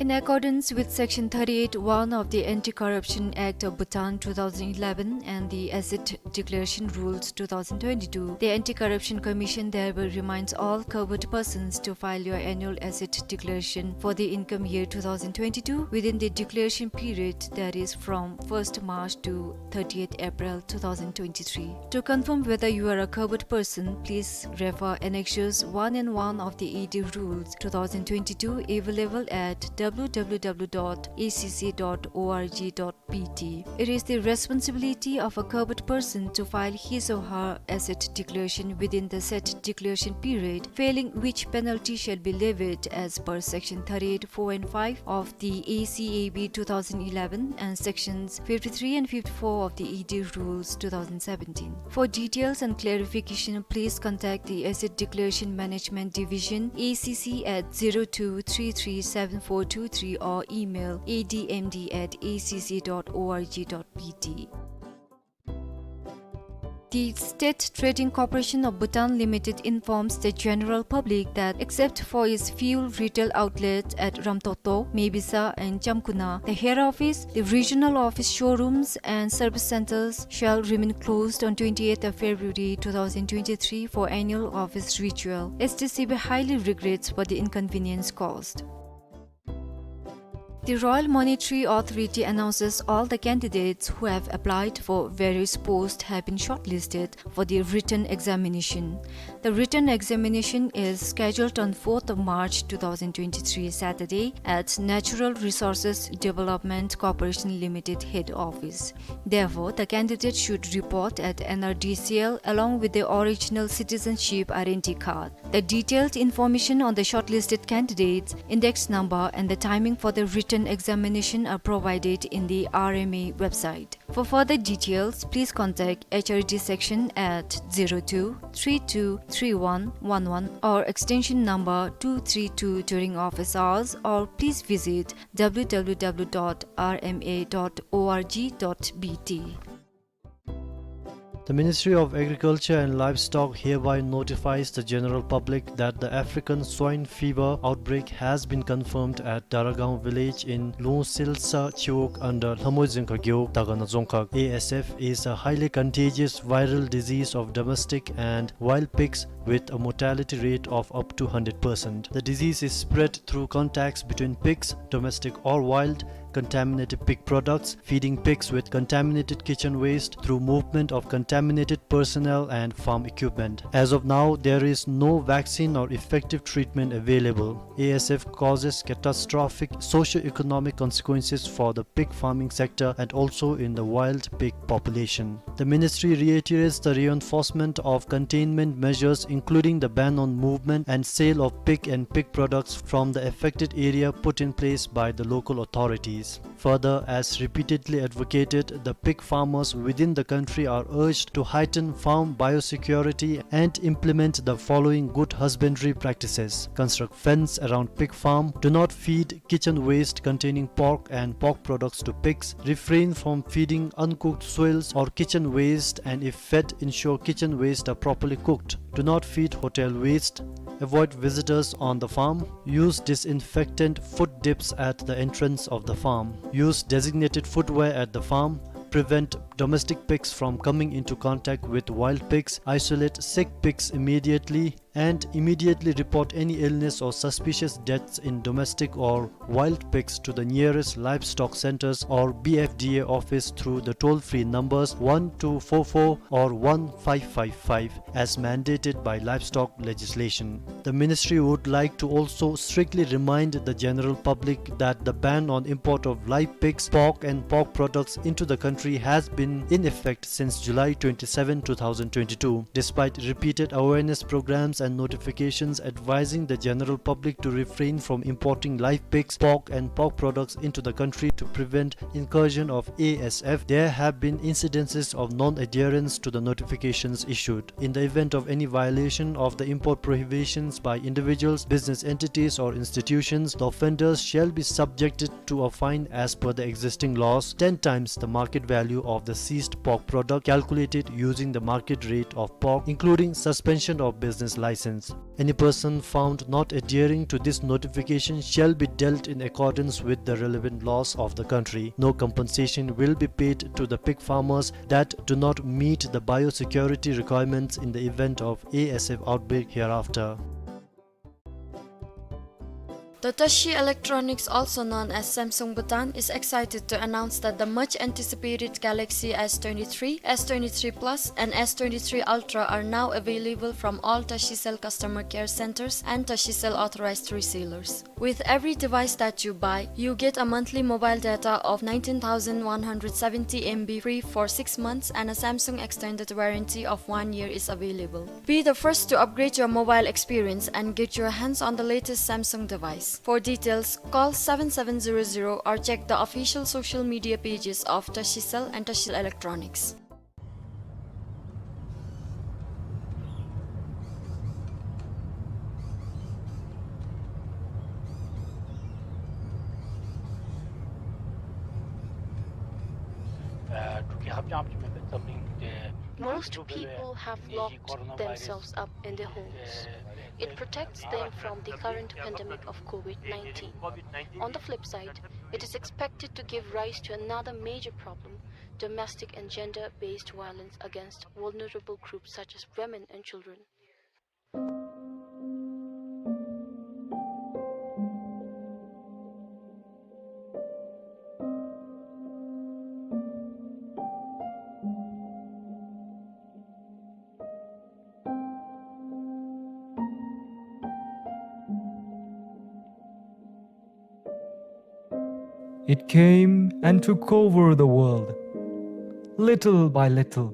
In accordance with Section thirty-eight one of the Anti-Corruption Act of Bhutan two thousand eleven and the Asset Declaration Rules two thousand twenty-two, the Anti-Corruption Commission thereby reminds all covered persons to file your annual asset declaration for the income year two thousand twenty-two within the declaration period, that is from first March to thirtieth April two thousand twenty-three. To confirm whether you are a covered person, please refer Annexures one and one of the A D Rules two thousand twenty-two, available at W W W dot A C C dot O R G dot P T. It is the responsibility of a covered person to file his or her asset declaration within the set declaration period, failing which penalty shall be levied as per Section thirty-eight four and five of the A C A B two thousand eleven and Sections fifty-three and fifty-four of the A D Rules two thousand seventeen. For details and clarification, please contact the Asset Declaration Management Division, A C C at zero two three three seven four two three or email A D M D at A C C dot O R G dot P T. The State Trading Corporation of Bhutan Limited informs the general public that, except for its few retail outlets at Ramtokto, Mebisa, and Chamkuna, the head office, the regional office, showrooms, and service centers shall remain closed on twenty-eighth of February two thousand twenty-three for annual office ritual. S T C B highly regrets for the inconvenience caused. The Royal Monetary Authority announces all the candidates who have applied for various posts have been shortlisted for the written examination. The written examination is scheduled on fourth of March two thousand twenty-three, Saturday, at Natural Resources Development Corporation Limited head office. Therefore, the candidate should report at N R D C L along with the original citizenship identity card. The detailed information on the shortlisted candidates, index number, and the timing for the written examination are provided in the R M A website. For further details, please contact H R D section at zero two three two three one one one or extension number two three two during office hours, or please visit W W W dot R M A dot org dot B T. The Ministry of Agriculture and Livestock hereby notifies the general public that the African swine fever outbreak has been confirmed at Daragaon village in Lungsilsa Chiwog under Lhamoy Dzongkhag Gewog, Dagana Dzongkhag. A S F is a highly contagious viral disease of domestic and wild pigs with a mortality rate of up to hundred percent. The disease is spread through contacts between pigs, domestic or wild, contaminated pig products, feeding pigs with contaminated kitchen waste through movement of contaminated personnel and farm equipment. As of now, there is no vaccine or effective treatment available. A S F causes catastrophic socio-economic consequences for the pig farming sector and also in the wild pig population. The ministry reiterates the reinforcement of containment measures, including the ban on movement and sale of pig and pig products from the affected area, put in place by the local authorities. Further, as repeatedly advocated, the pig farmers within the country are urged to heighten farm biosecurity and implement the following good husbandry practices: construct fence around pig farm, do not feed kitchen waste containing pork and pork products to pigs, refrain from feeding uncooked soils or kitchen waste, and if fed, ensure kitchen waste are properly cooked. Do not feed hotel waste. Avoid visitors on the farm. Use disinfectant foot dips at the entrance of the farm. Use designated footwear at the farm. Prevent domestic pigs from coming into contact with wild pigs. Isolate sick pigs immediately, and immediately report any illness or suspicious deaths in domestic or wild pigs to the nearest livestock centers or B F D A office through the toll-free numbers one two four four or one five five five, as mandated by livestock legislation. The ministry would like to also strictly remind the general public that the ban on import of live pigs, pork and pork products into the country has been in effect since July twenty-seven, two thousand twenty-two. Despite repeated awareness programs and notifications advising the general public to refrain from importing live pigs, pork and pork products into the country to prevent incursion of A S F, there have been incidences of non-adherence to the notifications issued. In the event of any violation of the import prohibitions by individuals, business entities or institutions, the offenders shall be subjected to a fine as per the existing laws, ten times the market value of the seized pork product, calculated using the market rate of pork, including suspension of business license. Any person found not adhering to this notification shall be dealt in accordance with the relevant laws of the country. No compensation will be paid to the pig farmers that do not meet the biosecurity requirements in the event of A S F outbreak hereafter. The Tashi Electronics, also known as Samsung Bhutan, is excited to announce that the much anticipated Galaxy S twenty-three, S twenty-three Plus, and S twenty-three Ultra are now available from all Tashicell customer care centers and Tashicell authorized resellers. With every device that you buy, you get a monthly mobile data of nineteen thousand one hundred seventy M B free for six months, and a Samsung extended warranty of one year is available. Be the first to upgrade your mobile experience and get your hands on the latest Samsung device. For details, call seven seven zero zero or check the official social media pages of Tashicell and Tashicell Electronics. Most people have locked themselves up in their homes. It protects them from the current pandemic of COVID nineteen. On the flip side, it is expected to give rise to another major problem: domestic and gender-based violence against vulnerable groups such as women and children. It came and took over the world, little by little,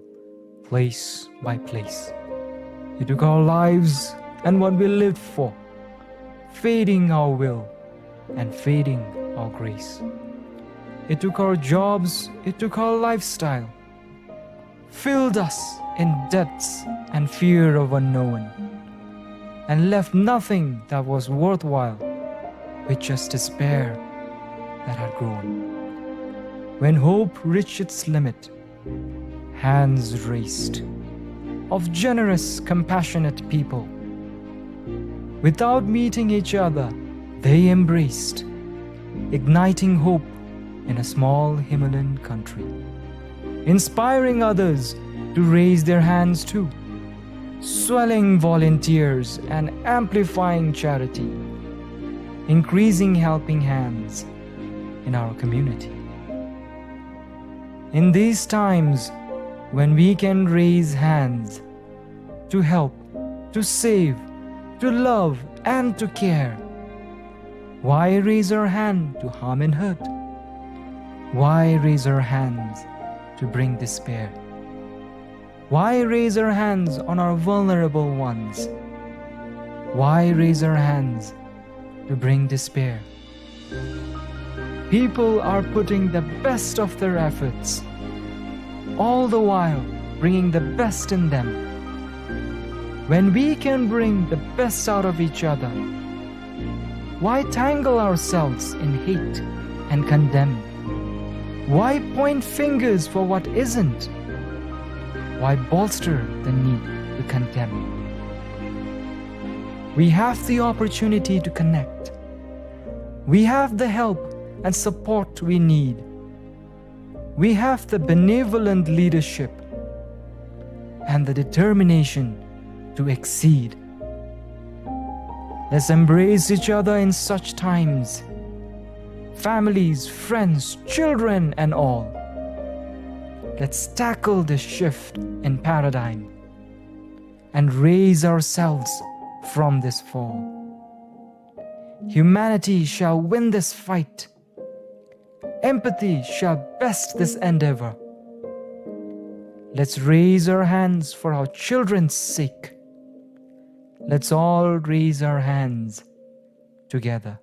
place by place. It took our lives and what we lived for, feeding our will and feeding our grace. It took our jobs, it took our lifestyle, filled us in debts and fear of unknown, and left nothing that was worthwhile, with just despair that had grown. When hope reached its limit, hands raised of generous, compassionate people. Without meeting each other, they embraced, igniting hope in a small Himalayan country, inspiring others to raise their hands too, swelling volunteers and amplifying charity, increasing helping hands in our community. In these times when we can raise hands to help, to save, to love, and to care, why raise our hand to harm and hurt? Why raise our hands to bring despair? Why raise our hands on our vulnerable ones? Why raise our hands to bring despair? People are putting the best of their efforts, all the while bringing the best in them. When we can bring the best out of each other, why tangle ourselves in hate and condemn? Why point fingers for what isn't? Why bolster the need to condemn? We have the opportunity to connect. We have the help and support we need. We have the benevolent leadership and the determination to exceed. Let's embrace each other in such times. Families, friends, children, and all. Let's tackle this shift in paradigm and raise ourselves from this fall. Humanity shall win this fight. Empathy shall best this endeavor. Let's raise our hands for our children's sake. Let's all raise our hands together.